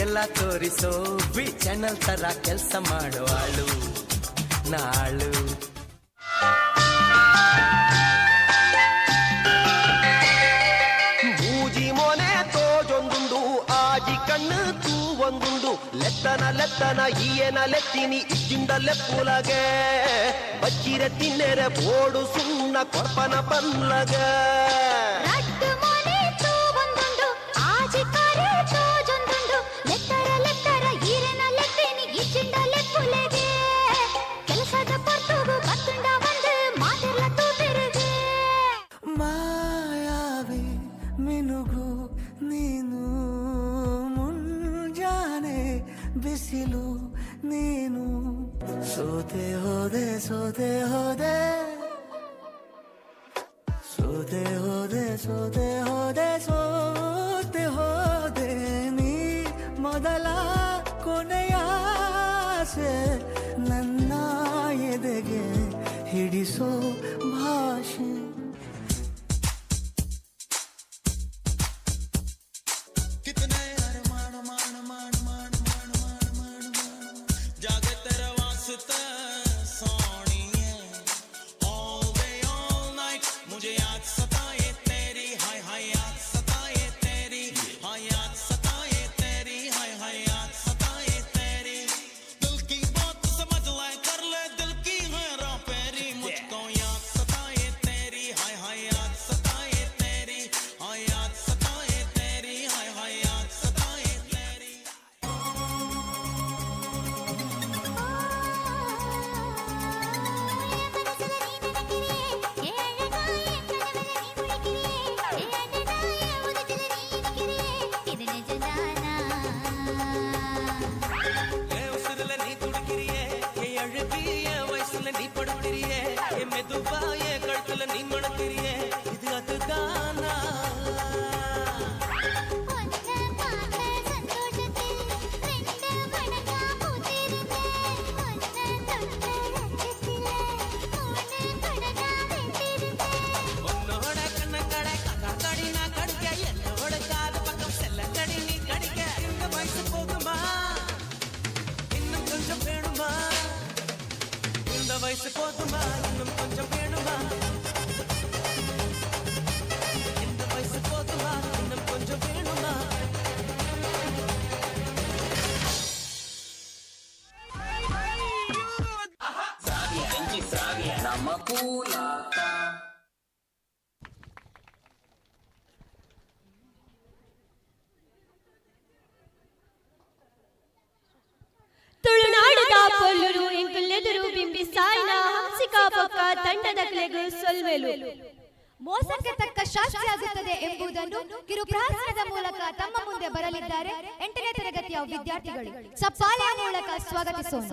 ಎಲ್ಲ ತೋರಿಸೋ ವಿ ಚಾನಲ್ ತರ ಕೆಲಸ ಮಾಡುವಾಳು ನಾಳು. ಮೂಜಿ ಮೊನೆ ತೋಜೊಂದುಂಡು ಆಜಿ ಕಣ್ಣು ತೂವೊಂದುಂಡು ಲೆತ್ತನ ಲೆತ್ತನ ಈಯನ ಲೆತ್ತಿನಿ ಇಜ್ಜಿಂದ ಲೆಪ್ಪುಲಗೆ ಬಚ್ಚಿರ ತಿನ್ನೆರೆ ಬೋಡು ಸುಣ್ಣ ಕೊರ್ಪನ ಪನ್ಲಗ. ರಡ್ಡು ಮೊನೆ ತೂವೊಂದುಂಡು ಆಜಿ ಕರೆ ತೋಜೊಂದುಂಡು ಲೆತ್ತರ ಲೆತ್ತರ ಈರೆನ ಲೆತ್ತಿನಿ ಇಜ್ಜಿಂದ ಲೆಪ್ಪುಲೆಗೆ ಕೆಲಸದ ಪೊರ್ತುಗು ಬತ್ತುಂಡ ಒಂದು ಮಾತೆರ್ಲ ತೂಪೆರುಗೆ. ಮಾಯಾವಿ ಮಿನುಗು ನೀನು ಮುಂಜಾನೆ ಬಿಸಿಲು ನೀನು ಸೋತೆ ಹೋದೆ ಸೋತೆ ಹೋದೆ ಸೋತೆ ಹೋದೆ ಸೋತೆ ಹೋದೆ ಸೋತೆ ಹೋದೆ ನೀ ಮೊದಲ ಕೊನೆಯ ಆಸೆ ನನ್ನ ಎದೆಗೆ ಹಿಡಿಸೋ ಭಾಷೆ. कितने अरमान मान मान मान मान मान मान मान जागे तेरे वास्ते सोनिए ऑल डे ऑल नाइट मुझे याद सताए तेरी हाय हाय याद सताए तेरी हाय याद सताए तेरी हाय हाय याद सताए तेरी दिल की बात समझ ले कर ले दिल की है पेरी मुझको याद सताए तेरी हाय हाय याद सताए तेरी हाय याद सताए तेरी हाय हाय याद सताए तेरी. ஏ உசுருல நீ துடிக்கிறியே, ஏ அழுகி என் வயசுல நீ படுக்கிறியே, ஏ மெதுவா என் கழுத்துல நீ மணக்கிறியே, இது அதுதானா? உன்னோட கண்ணங்கடை காக்கா கடி நான் கடிக்க என்னோட காது பக்கம் செல்ல கடி நீ கடிக்க இந்த வயசு போகுமா இன்னும் கொஞ்சம் வேணுமா இந்த வயசு போதுமா இன்னும் கொஞ்சம் வேணுமா இந்த வயசு போதுமா இன்னும் கொஞ்சம் வேணுமா. ತುಳುನಾಡದ ಪೊಲ್ಲುರು ಎಂಕುಲ್ಲೆದುರು ಬಿಂಬಿಸಾಯಿನ ಹಂಸಿಕಾ ಪೊಕ್ಕ ತಂಡದ ಸೊಲ್ವೆಲು. ಮೋಸಕ್ಕೆ ತಕ್ಕ ಶಾಸ್ತಿ ಆಗುತ್ತದೆ ಎಂಬುದನ್ನು ಕಿರುಪ್ರಹಸನದ ಮೂಲಕ ತಮ್ಮ ಮುಂದೆ ಬರಲಿದ್ದಾರೆ 8ನೇ ತರಗತಿಯ ವಿದ್ಯಾರ್ಥಿಗಳು. ಚಪ್ಪಾಳೆಯ ಮೂಲಕ ಸ್ವಾಗತಿಸೋಣ.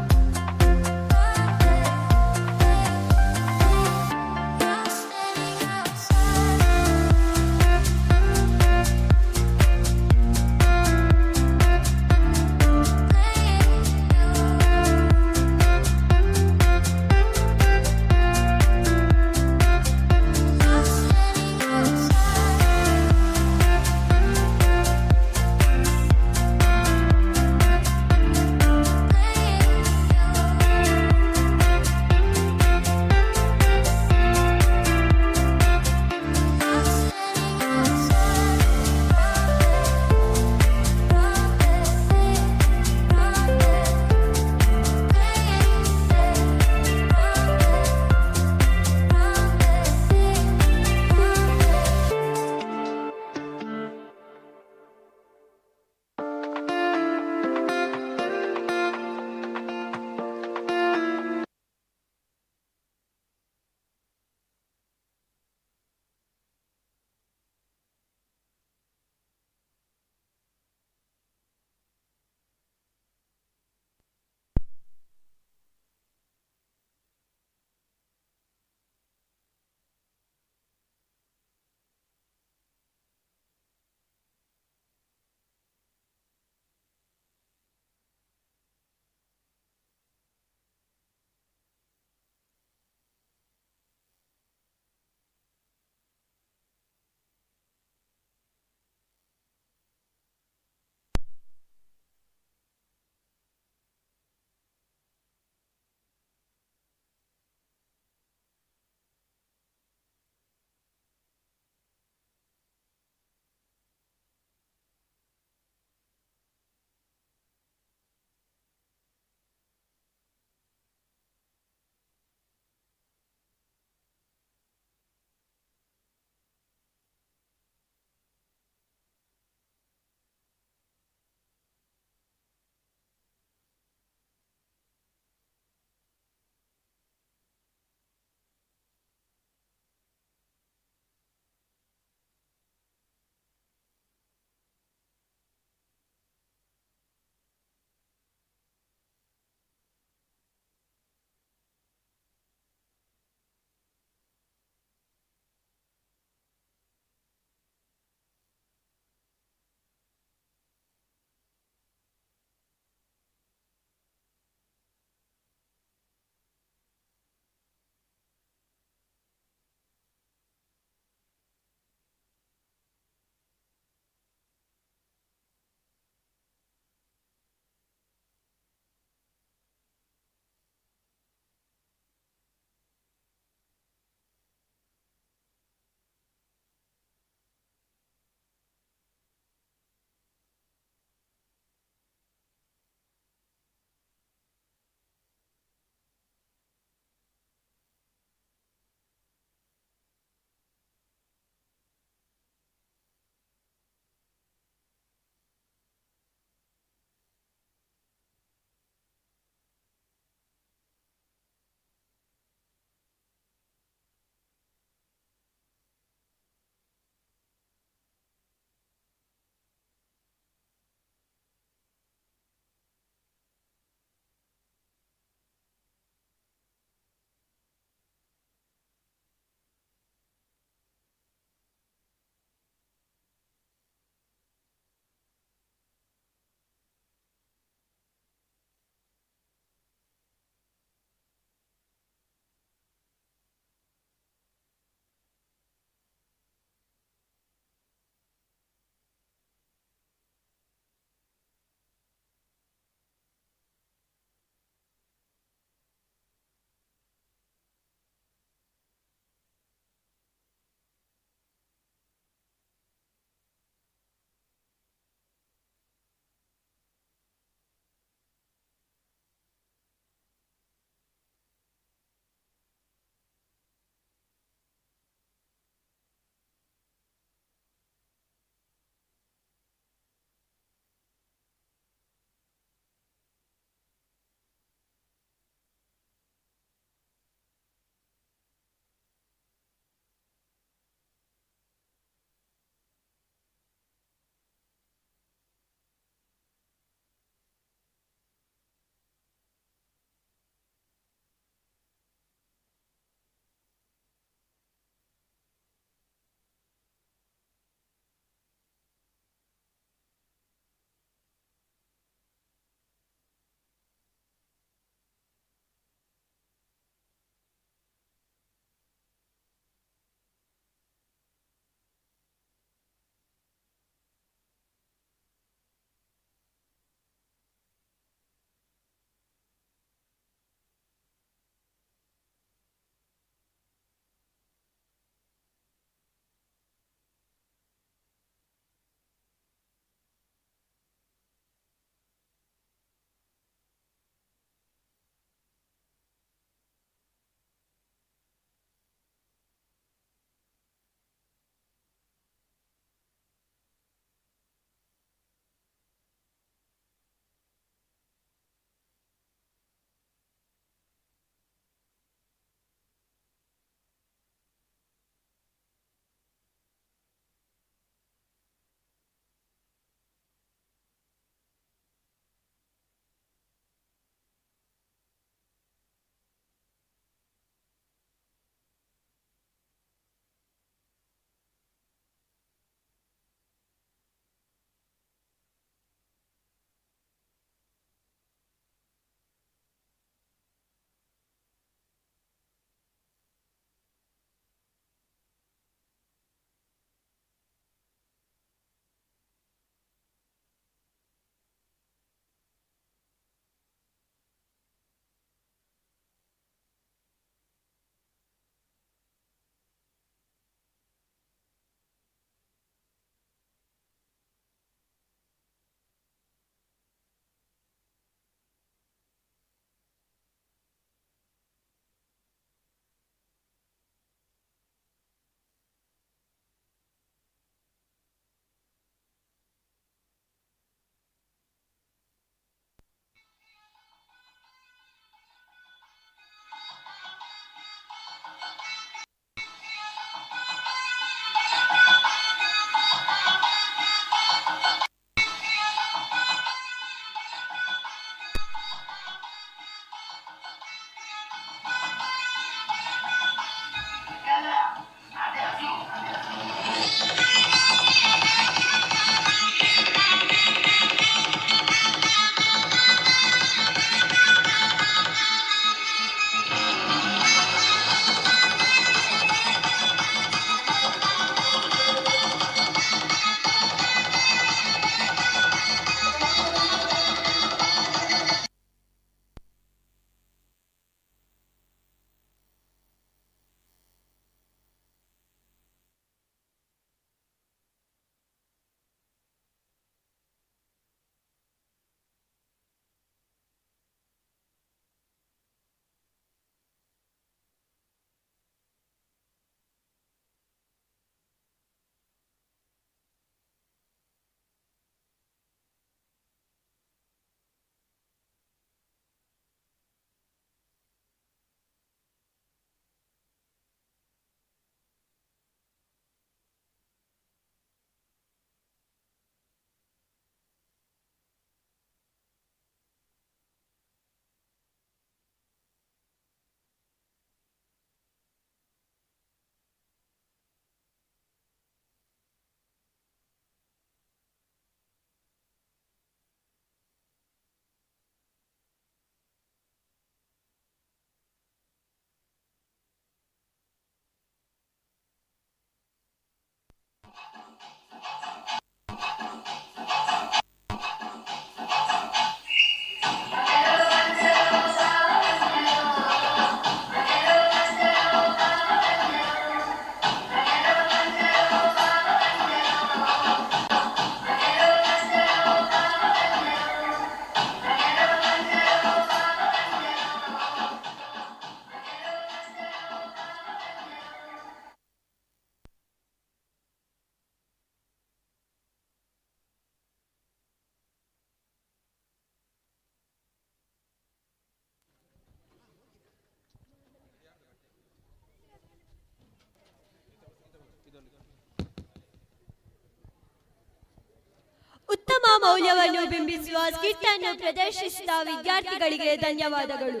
ಮೌಲ್ಯವನ್ನು ಬಿಂಬಿಸುವ ಸ್ಕಿಟ್ ಅನ್ನು ಪ್ರದರ್ಶಿಸಿದ ವಿದ್ಯಾರ್ಥಿಗಳಿಗೆ ಧನ್ಯವಾದಗಳು.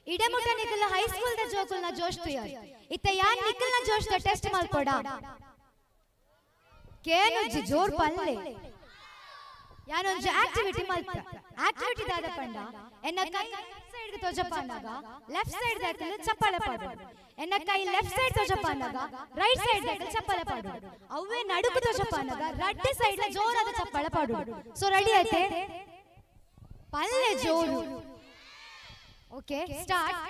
ಇಡಮುಟ ನಿಖಲ್ ಹೈಸ್ಕೂಲ್ the ಜೋಕುಲ್ನ ಜೋಶ್ ತುಯರ್ ಇತ್ತ ಯಾನ್ ನಿಖಲ್ನ ಜೋಶ್ the test ಮಲ್ಪೊಡ ಕೇನುಜ್ಜಿ ಜೋರ್ ಪಲ್ಲೆ. ಯಾನೊಂಜಿ ಆಕ್ಟಿವಿಟಿ ಮಲ್ಪ. ಆಕ್ಟಿವಿಟಿ ದಾದ ಪಂಡ, ಎನ್ನ ಕೈ ಸೈಡ್ ತೋಜಪ್ಪ ಅಂದಾಗ ಲೆಫ್ಟ್ ಸೈಡ್ ದಾಕಲ್ ಚಪ್ಪಾಳೆ ಪಾಡು. ಎನ್ನ ಕೈ ಲೆಫ್ಟ್ ಸೈಡ್ ತೋಜಪ್ಪ ಅಂದಾಗ ರೈಟ್ ಸೈಡ್ ದಾಕಲ್ ಚಪ್ಪಾಳೆ ಪಾಡು. ಅವೇ ನಡುಕು ತೋಜಪ್ಪ ಅಂದಾಗ ರಡ್ಡೆ ಸೈಡ್ ಜೋರಾದ ಚಪ್ಪಾಳೆ ಪಾಡು. ಸೊ ರೆಡಿ ಐತೆ? ಪಲ್ಲೆ ಜೋರು. Okay, start.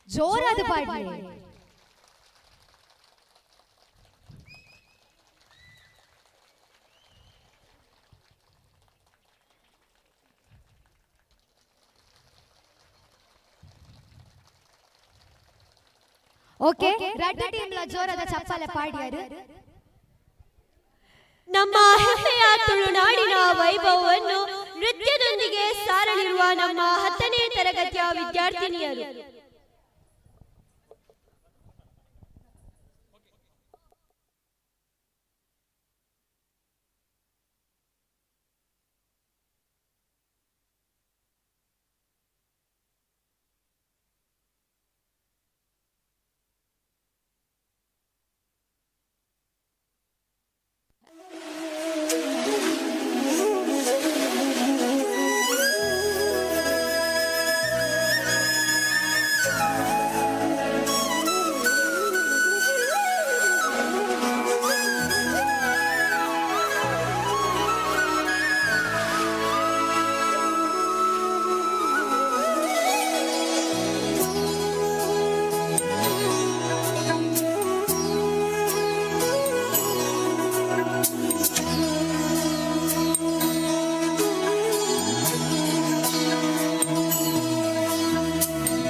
ಜೋರಾದ ಪಾಡ್ಲಿ. ಓಕೆ, ರಡ್ಡ ಟೀಮ್ ಲ ಜೋರಾದ ಚಪ್ಪಾಳೆ ಪಾಡ್ಯಾರು. ನಮ್ಮ ಹೆಮ್ಮೆಯ ತುಳುನಾಡಿನ ವೈಭವವನ್ನು ನೃತ್ಯದೊಂದಿಗೆ ಸಾರಲಿರುವ ನಮ್ಮ 10ನೇ ತರಗತಿಯ ವಿದ್ಯಾರ್ಥಿನಿಯರು.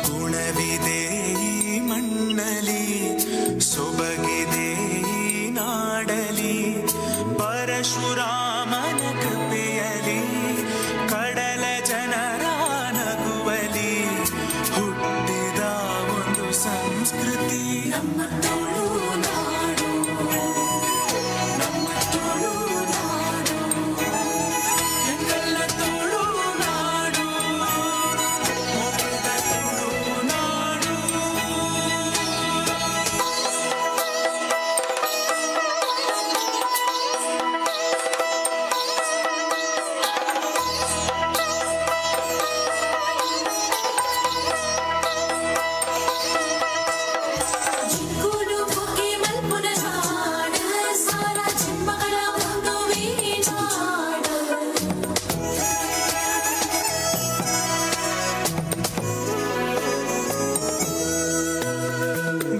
ಗುಣವಿದೆ ಈ ಮಣ್ಣಲಿ, ಸೊಬಗಿದೆ ಈ ನಾಡಲಿ, ಪರಶುರಾಮನ ಕೃಪೆಯಲಿ, ಕಡಲ ಜನರ ನಗುವಲಿ ಹುಟ್ಟಿದ ಒಂದು ಸಂಸ್ಕೃತಿ. ನಮ್ಮ ತುಳುನಾಡು, ನಮ್ಮ ತುಳುನಾಡು, ಎಂಕಲ್ನ ತುಳುನಾಡು, ಮೊದಲ ತುಳುನಾಡು. ಚಿಕ್ಕುಡು ಬುಕ್ಕಿ ಮಲ್ಪುನ ಜಾಡ, ಸಾರ ಚಿಮ್ಮಗಳ ಒಂದು ವೀಣಾಡ.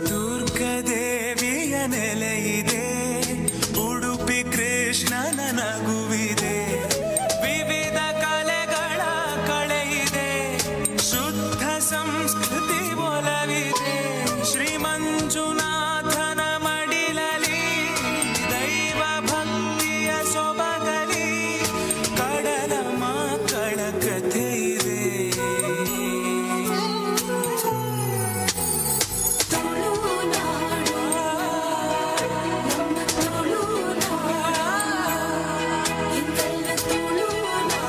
ದುರ್ಗದೇವಿಯ ನೆಲೆಯಿದೆ, ಉಡುಪಿ ಕೃಷ್ಣನ ನಗುವಿದೆ, ವಿವಿಧ ಕಲೆಗಳ ಕಳೆಯಿದೆ, ಶುದ್ಧ ಸಂಸ್ಕೃತಿ ಒಲವಿದೆ. ಶ್ರೀ ಮಂಜುನಾಥನ ಮಡಿಲಲಿ, ದೈವ ಭಕ್ತಿಯ ಸೊಬಗಲಿ, ಕಡಲ ಮಕ್ಕಳ ಕಥೆ ಇದೆ. ತುಳುನಾಡು, ನಮ್ಮ ತುಳುನಾಡು, ಎಂಕಲ್ನ ತುಳುನಾಡು.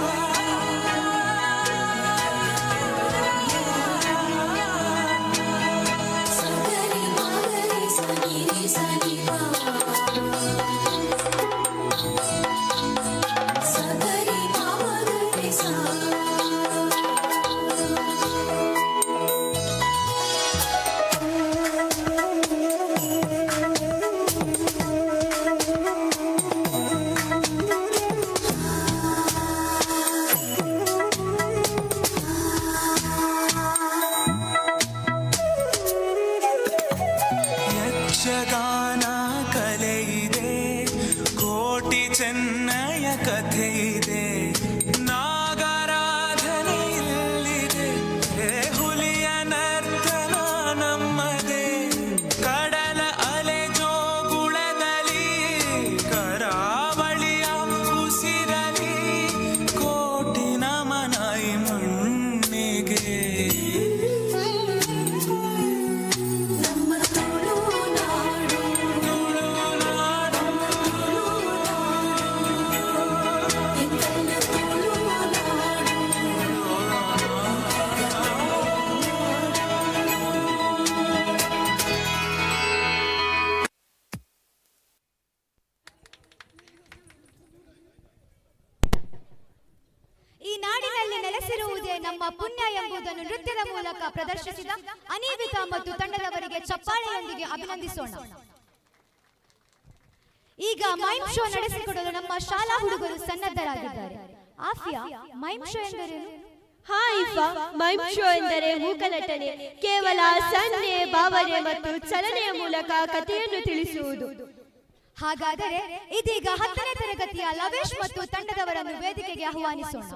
ಸಗರಿ ಮಗರಿ ಸನಿ ಸನಿ ಪಾ, ಸಗರಿ ಮಗರಿ ಸಾ. ಯಕ್ಷಗಾನ ಕಲೆಯಿದೆ, ಕೋಟಿ ಚೆನ್ನಯ ಕಥೆ ಇದೆ, ನಾಗರಾಧನೆ ಇಲ್ಲಿದೆ, ಏ ಹುಲಿಯ ನರ್ತನ ನಮ್ಮದೇ, ಕಡಲ ಅಲೆ ಜೋಗುಳದಲ್ಲಿ, ಕರಾವಳಿಯ ಉಸಿರಲಿ, ಕೋಟಿ ನಮನ ಈ ಮಣ್ಣಿಗೆ. ನಮ್ಮ ಪುಣ್ಯ ಎಂಬುದನ್ನು ನೃತ್ಯದ ಮೂಲಕ ಪ್ರದರ್ಶಿಸಿದ ಅನಿವಿತಾ ಮತ್ತು ತಂಡದವರಿಗೆ ಚಪ್ಪಾಳೆಯೊಂದಿಗೆ ಅಭಿನಂದಿಸೋಣ. ಈಗ ಮೈಮ್ ಶೋ ನಡೆಸಿಕೊಡಲು ನಮ್ಮ ಶಾಲಾ ಹುಡುಗರು ಸನ್ನದ್ಧರಾಗಿದ್ದಾರೆ. ಆಫಿಯಾ, ಮೈಮ್ ಶೋ ಎಂದರೇನು? ಹಾ ಇಫಾ, ಮೈಮ್ ಶೋ ಎಂದರೆ ಮೂಕನಟನೆ. ಕೇವಲ ಸನ್ನೆ, ಭಾವನೆ ಮತ್ತು ಚಲನೆಯ ಮೂಲಕ ಕಥೆಯನ್ನು ತಿಳಿಸುವುದು. ಹಾಗಾದರೆ ಇದೀಗ 10ನೇ ತರಗತಿಯ ಲವೇಶ್ ಮತ್ತು ತಂಡದವರನ್ನು ವೇದಿಕೆಗೆ ಆಹ್ವಾನಿಸೋಣ.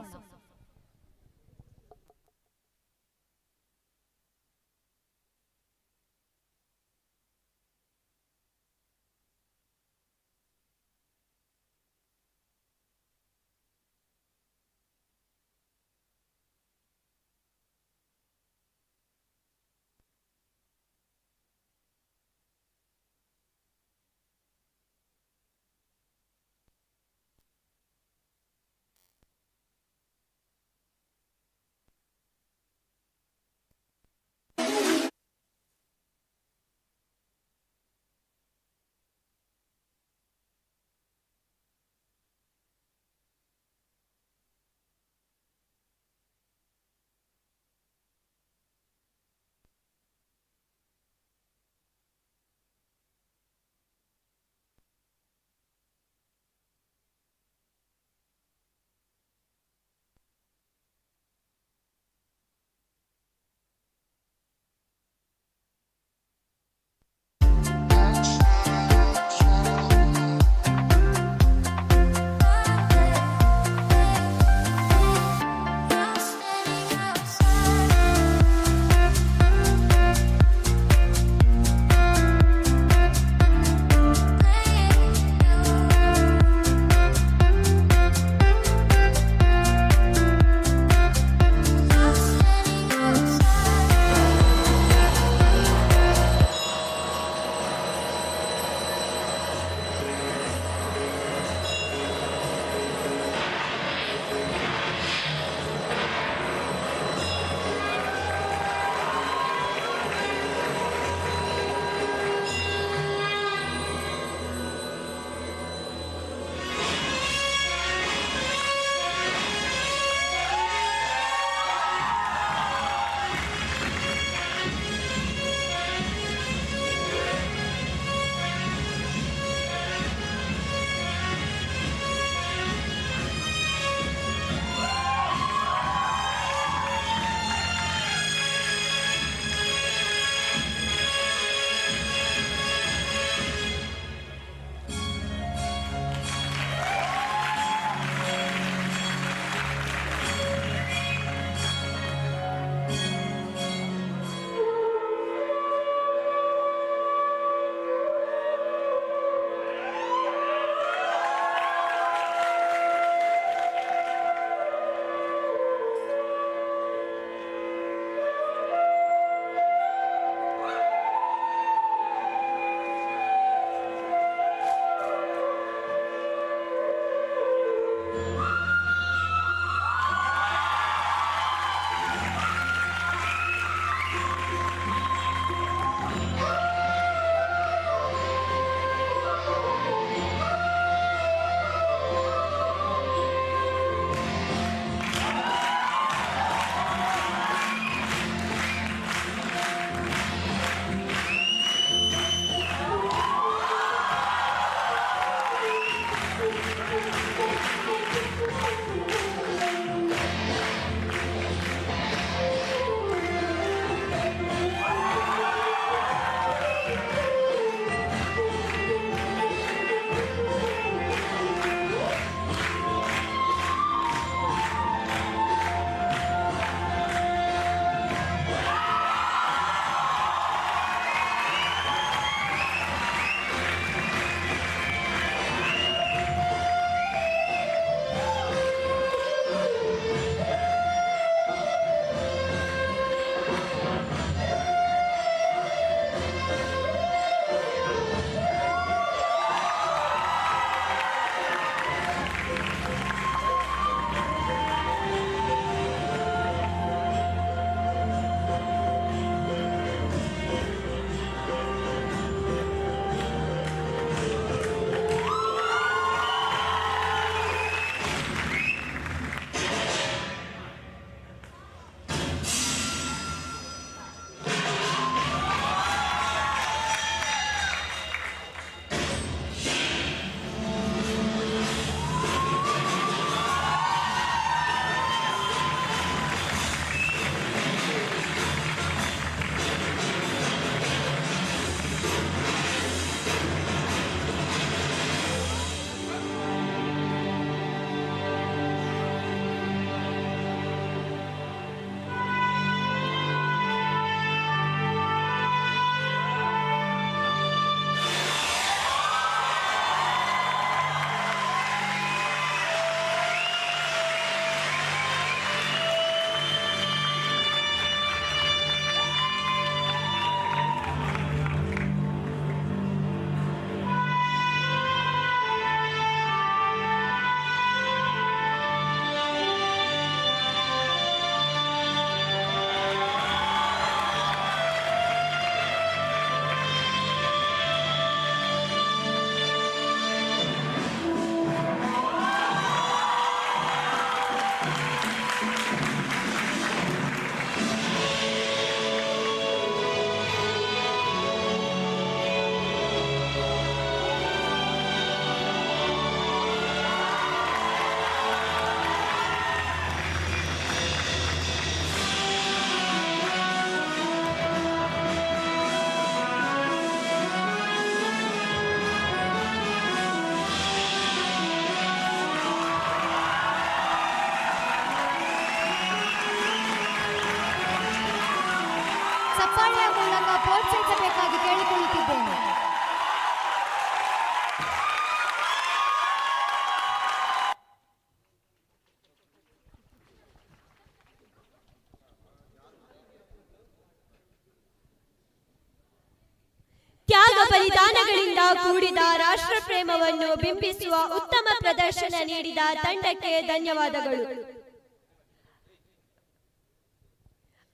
ಪ್ರೇಮವನ್ನು ಬಿಂಬಿಸುವ ಉತ್ತಮ ಪ್ರದರ್ಶನ ನೀಡಿದ ತಂಡಕ್ಕೆ ಧನ್ಯವಾದಗಳು.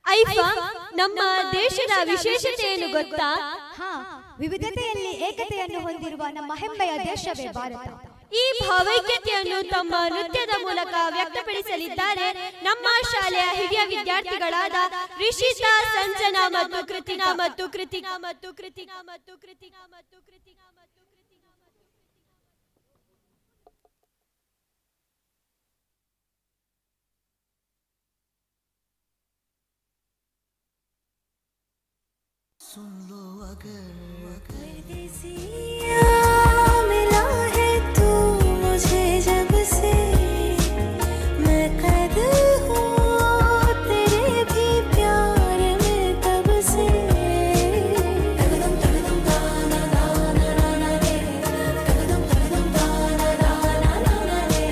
ಐಫಾ, ನಮ್ಮ ದೇಶದ ವಿಶೇಷತೆಯನ್ನು ಗೊತ್ತಾ? ಹಾ, ವಿವಿಧತೆಯಲ್ಲಿ ಏಕತೆಯನ್ನು ಹೊಂದಿರುವ ನಮ್ಮ ಹೆಮ್ಮೆಯ ದೇಶವೇ ಭಾರತ. ಈ ಭಾವೈಕ್ಯತೆಯನ್ನು ತಮ್ಮ ನೃತ್ಯದ ಮೂಲಕ ವ್ಯಕ್ತಪಡಿಸಲಿದ್ದಾರೆ ನಮ್ಮ ಶಾಲೆಯ ಹಿರಿಯ ವಿದ್ಯಾರ್ಥಿಗಳಾದ ರಿಷಿತಾ, ಸಂಜನಾ ಮತ್ತು ಕೃತಿನಾ ಮತ್ತು ಕೃತಿಕಾ ಮತ್ತು ಕೃತಿಕಾ ಮತ್ತು ಕೃತಿಕಾ ಮತ್ತು ಕೃತಿಕಾ ಮತ್ತು. सुन लो अगर परदेसिया मिला है तू मुझे जब से, मैं कैद हूँ तेरे भी प्यार में तब से। तगदम तगदम दाना दाना नाना रे, तगदम तगदम दाना दाना नाना रे,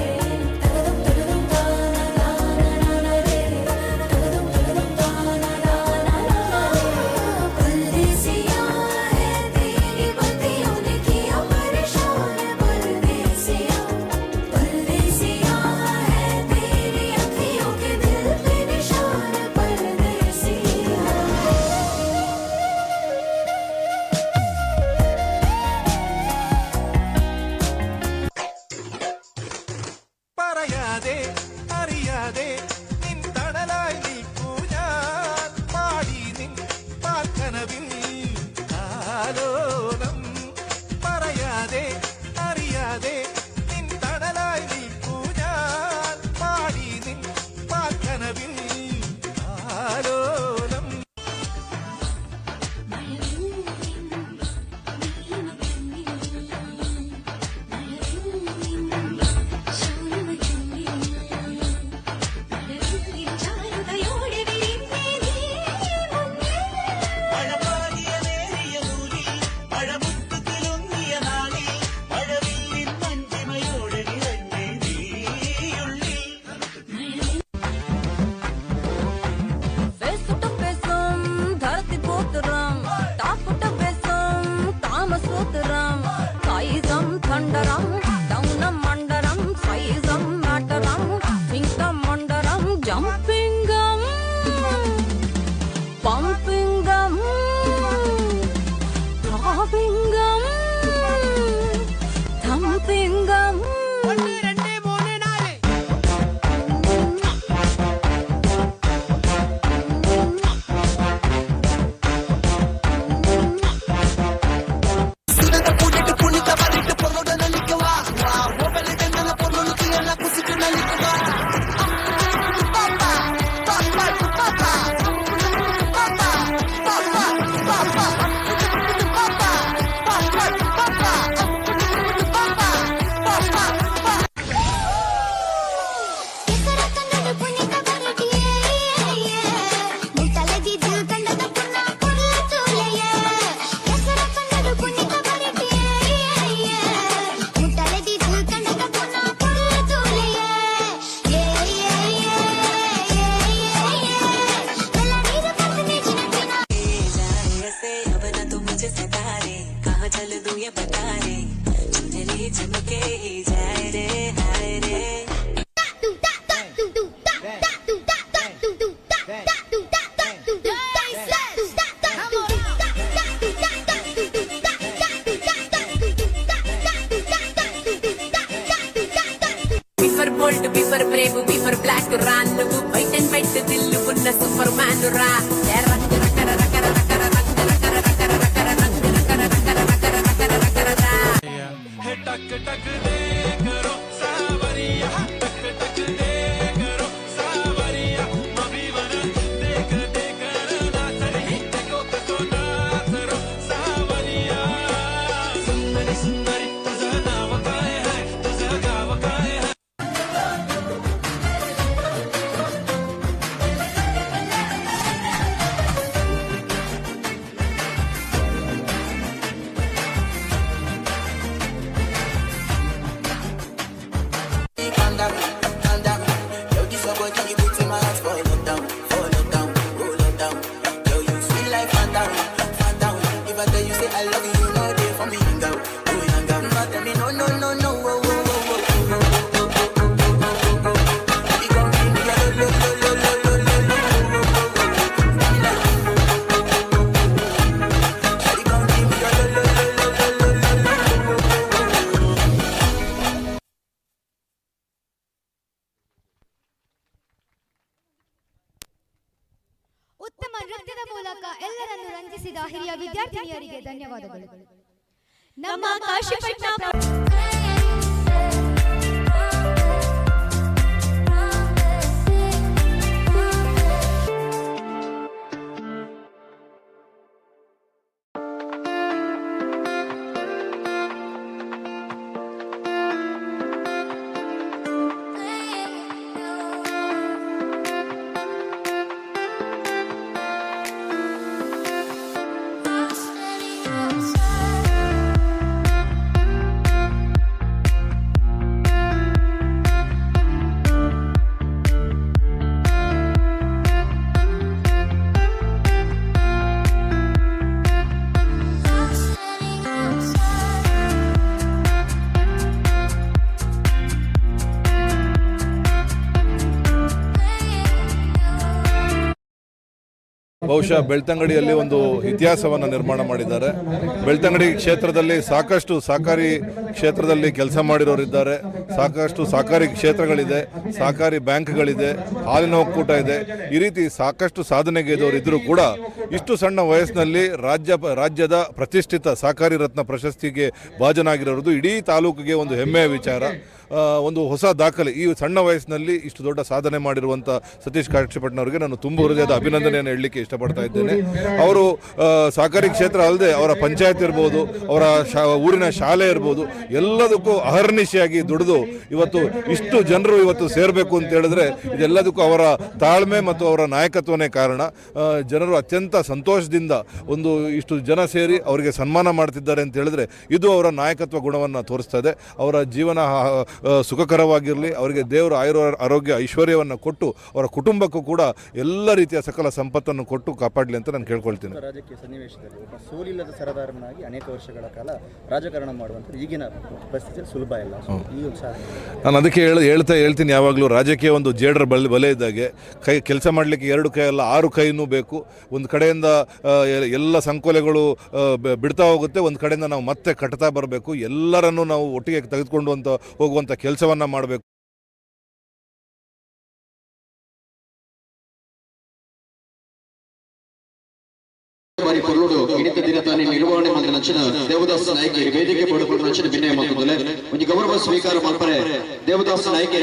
तगदम तगदम दाना दाना नाना रे, तगदम तगदम दाना दाना नाना रे। परदेसिया है तेरी बत्तियों ने किया परेशान, परदेसिया परदेसिया है तेरी अखियों के दिल पे निशान, परदेसिया। പറയാതെ അറിയാതെ നിൻ തണലായി നിൽക്കൂ ഞാൻ, പാടി നിൻ പാൽക്കനവിൽ ആലോലം. പറയാതെ അറിയാതെ നിൻ തണലായി നിൽക്കൂ ഞാൻ, പാടി നിൻ പാൽക്കനവിൽ ആലോലം. മഴപാകിയ നേരിയ നൂലിൽ മഴമുത്തു തിലുങ്ങിയ നാളിൽ മഴവില്ലിൻ മഞ്ചിമയോടെ നിറഞ്ഞേ നീയുള്ളിൽ. பேசுட்ட பேசும் தரத்தி போத்துறம், தாப்புட்ட பேசும் தாம சூத்துறம், சைசம் தண்டரம் டவுனம் மண்டரம், சைசம் மேட்டரம் சிங்கம் மண்டரம், ஜம்பிங்கம் பம்பிங்கம் த்ராபிங்கம் தம்பிங்கம். 1 2 3 4. ऐसे अब न तू मुझे सता रे, कहाँ चल दूं ये बता रे, चुनरी चमके ही जाए रे हाय रे। B for bold, B for brave, B for black రా, నువ్వు వైట్ అండ్ వైట్ దిల్లు ఉన్న సూపర్ మ్యాన్ రా. ఏ రంగు రకర రకర రకర రంగు రకర రకర రకర రంగు రకర రకర రకర రకర రకర రా. है टक टक दे करो सावरिया, टक टक दे करो सावरिया, मबीवन देख देख नाचरी देखो कसो नाचरो सावरिया. सुंदरी सुंदरी तुझं नाव काय है, तुझं गाव काय है. ಮೂಲಕ ಎಲ್ಲರನ್ನು ರಂಜಿಸಿದ ಹಿರಿಯ ವಿದ್ಯಾರ್ಥಿನಿಯರಿಗೆ ಧನ್ಯವಾದಗಳು. ನಮ್ಮ ಕಾಶಿಪಟ್ನ ಬಹುಶಃ ಬೆಳ್ತಂಗಡಿಯಲ್ಲಿ ಒಂದು ಇತಿಹಾಸವನ್ನು ನಿರ್ಮಾಣ ಮಾಡಿದ್ದಾರೆ. ಬೆಳ್ತಂಗಡಿ ಕ್ಷೇತ್ರದಲ್ಲಿ ಸಾಕಷ್ಟು ಸಹಕಾರಿ ಕ್ಷೇತ್ರದಲ್ಲಿ ಕೆಲಸ ಮಾಡಿರೋರಿದ್ದಾರೆ, ಸಾಕಷ್ಟು ಸಹಕಾರಿ ಕ್ಷೇತ್ರಗಳಿದೆ, ಸಹಕಾರಿ ಬ್ಯಾಂಕ್ಗಳಿದೆ, ಹಾಲಿನ ಒಕ್ಕೂಟ ಇದೆ. ಈ ರೀತಿ ಸಾಕಷ್ಟು ಸಾಧನೆಗೈದವರು ಇದ್ದರೂ ಕೂಡ ಇಷ್ಟು ಸಣ್ಣ ವಯಸ್ಸಿನಲ್ಲಿ ರಾಜ್ಯದ ಪ್ರತಿಷ್ಠಿತ ಸಹಕಾರಿ ರತ್ನ ಪ್ರಶಸ್ತಿಗೆ ಭಾಜನಾಗಿರೋದು ಇಡೀ ತಾಲೂಕಿಗೆ ಒಂದು ಹೆಮ್ಮೆಯ ವಿಚಾರ, ಒಂದು ಹೊಸ ದಾಖಲೆ. ಈ ಸಣ್ಣ ವಯಸ್ಸಿನಲ್ಲಿ ಇಷ್ಟು ದೊಡ್ಡ ಸಾಧನೆ ಮಾಡಿರುವಂಥ ಸತೀಶ್ ಕಾಶಿಪಟ್ನವರಿಗೆ ನಾನು ತುಂಬ ಹೃದಯದ ಅಭಿನಂದನೆಯನ್ನು ಹೇಳಲಿಕ್ಕೆ ಇಷ್ಟಪಡ್ತಾ ಇದ್ದೇನೆ. ಅವರು ಸಹಕಾರಿ ಕ್ಷೇತ್ರ ಅಲ್ಲದೆ ಅವರ ಪಂಚಾಯತ್ ಇರ್ಬೋದು, ಅವರ ಊರಿನ ಶಾಲೆ ಇರ್ಬೋದು, ಎಲ್ಲದಕ್ಕೂ ಅಹರ್ನಿಶಿಯಾಗಿ ದುಡಿದು ಇವತ್ತು ಇಷ್ಟು ಜನರು ಇವತ್ತು ಸೇರಬೇಕು ಅಂತ ಹೇಳಿದ್ರೆ ಇದೆಲ್ಲದಕ್ಕೂ ಅವರ ತಾಳ್ಮೆ ಮತ್ತು ಅವರ ನಾಯಕತ್ವನೇ ಕಾರಣ. ಜನರು ಅತ್ಯಂತ ಸಂತೋಷದಿಂದ ಒಂದು ಇಷ್ಟು ಜನ ಸೇರಿ ಅವರಿಗೆ ಸನ್ಮಾನ ಮಾಡ್ತಿದ್ದಾರೆ ಅಂತ ಹೇಳಿದ್ರೆ ಇದು ಅವರ ನಾಯಕತ್ವ ಗುಣವನ್ನು ತೋರಿಸ್ತದೆ. ಅವರ ಜೀವನ ಸುಖಕರವಾಗಿರಲಿ, ಅವರಿಗೆ ದೇವರು ಆಯುರ ಆರೋಗ್ಯ ಐಶ್ವರ್ಯವನ್ನು ಕೊಟ್ಟು ಅವರ ಕುಟುಂಬಕ್ಕೂ ಕೂಡ ಎಲ್ಲ ರೀತಿಯ ಸಕಲ ಸಂಪತ್ತನ್ನು ಕೊಟ್ಟು ಕಾಪಾಡಲಿ ಅಂತ ನಾನು ಕೇಳ್ಕೊಳ್ತೀನಿ. ರಾಜಕೀಯ ಸನ್ನಿವೇಶದಲ್ಲಿ ಒಬ್ಬ ಸೋಲಿಲ್ಲದ ಸರದಾರನಾಗಿ ಅನೇಕ ವರ್ಷಗಳ ಕಾಲ ರಾಜಕಾರಣ ಮಾಡುವಂಥದ್ದು ಈಗಿನ ಪರಿಸ್ಥಿತಿಯಲ್ಲಿ ಸುಲಭ ಇಲ್ಲ. ಈ ನಾನು ಅದಕ್ಕೆ ಹೇಳ್ತೀನಿ, ಯಾವಾಗಲೂ ರಾಜಕೀಯ ಒಂದು ಜೇಡರ ಬಲೆ ಇದ್ದಾಗೆ ಕೈ ಕೆಲಸ ಮಾಡಲಿಕ್ಕೆ 2 ಕೈ ಅಲ್ಲ 6 ಕೈನೂ ಬೇಕು. ಒಂದು ಕಡೆಯಿಂದ ಎಲ್ಲ ಸಂಕೋಲೆಗಳು ಬಿಡ್ತಾ ಹೋಗುತ್ತೆ, ಒಂದು ಕಡೆಯಿಂದ ನಾವು ಮತ್ತೆ ಕಟ್ತಾ ಬರಬೇಕು. ಎಲ್ಲರನ್ನೂ ನಾವು ಒಟ್ಟಿಗೆ ತೆಗೆದುಕೊಂಡು ಅಂತ ಹೋಗುವಂಥ ಕೆಲಸವನ್ನು ಮಾಡಬೇಕು. ಬಾರಿ ಕೊಲ್ಲೋಡು ಇಣಿತ ದಿನ ತಾನೇ ನಿರ್ವಹಣೆ ಮಾಡಿದ ನಂಚಿನ ದೇವದಾಸ ನಾಯಕಿ ವೇದಿಕೆ ಪಡೆದುಕೊಂಡ ನಂಚಿನ ವಿನಯ ಮಾತುದಲೆ ಒಂದು ಗೌರವ ಸ್ವೀಕಾರ ಮಾಡ್ತಾರೆ. ದೇವದಾಸ ನಾಯಕಿ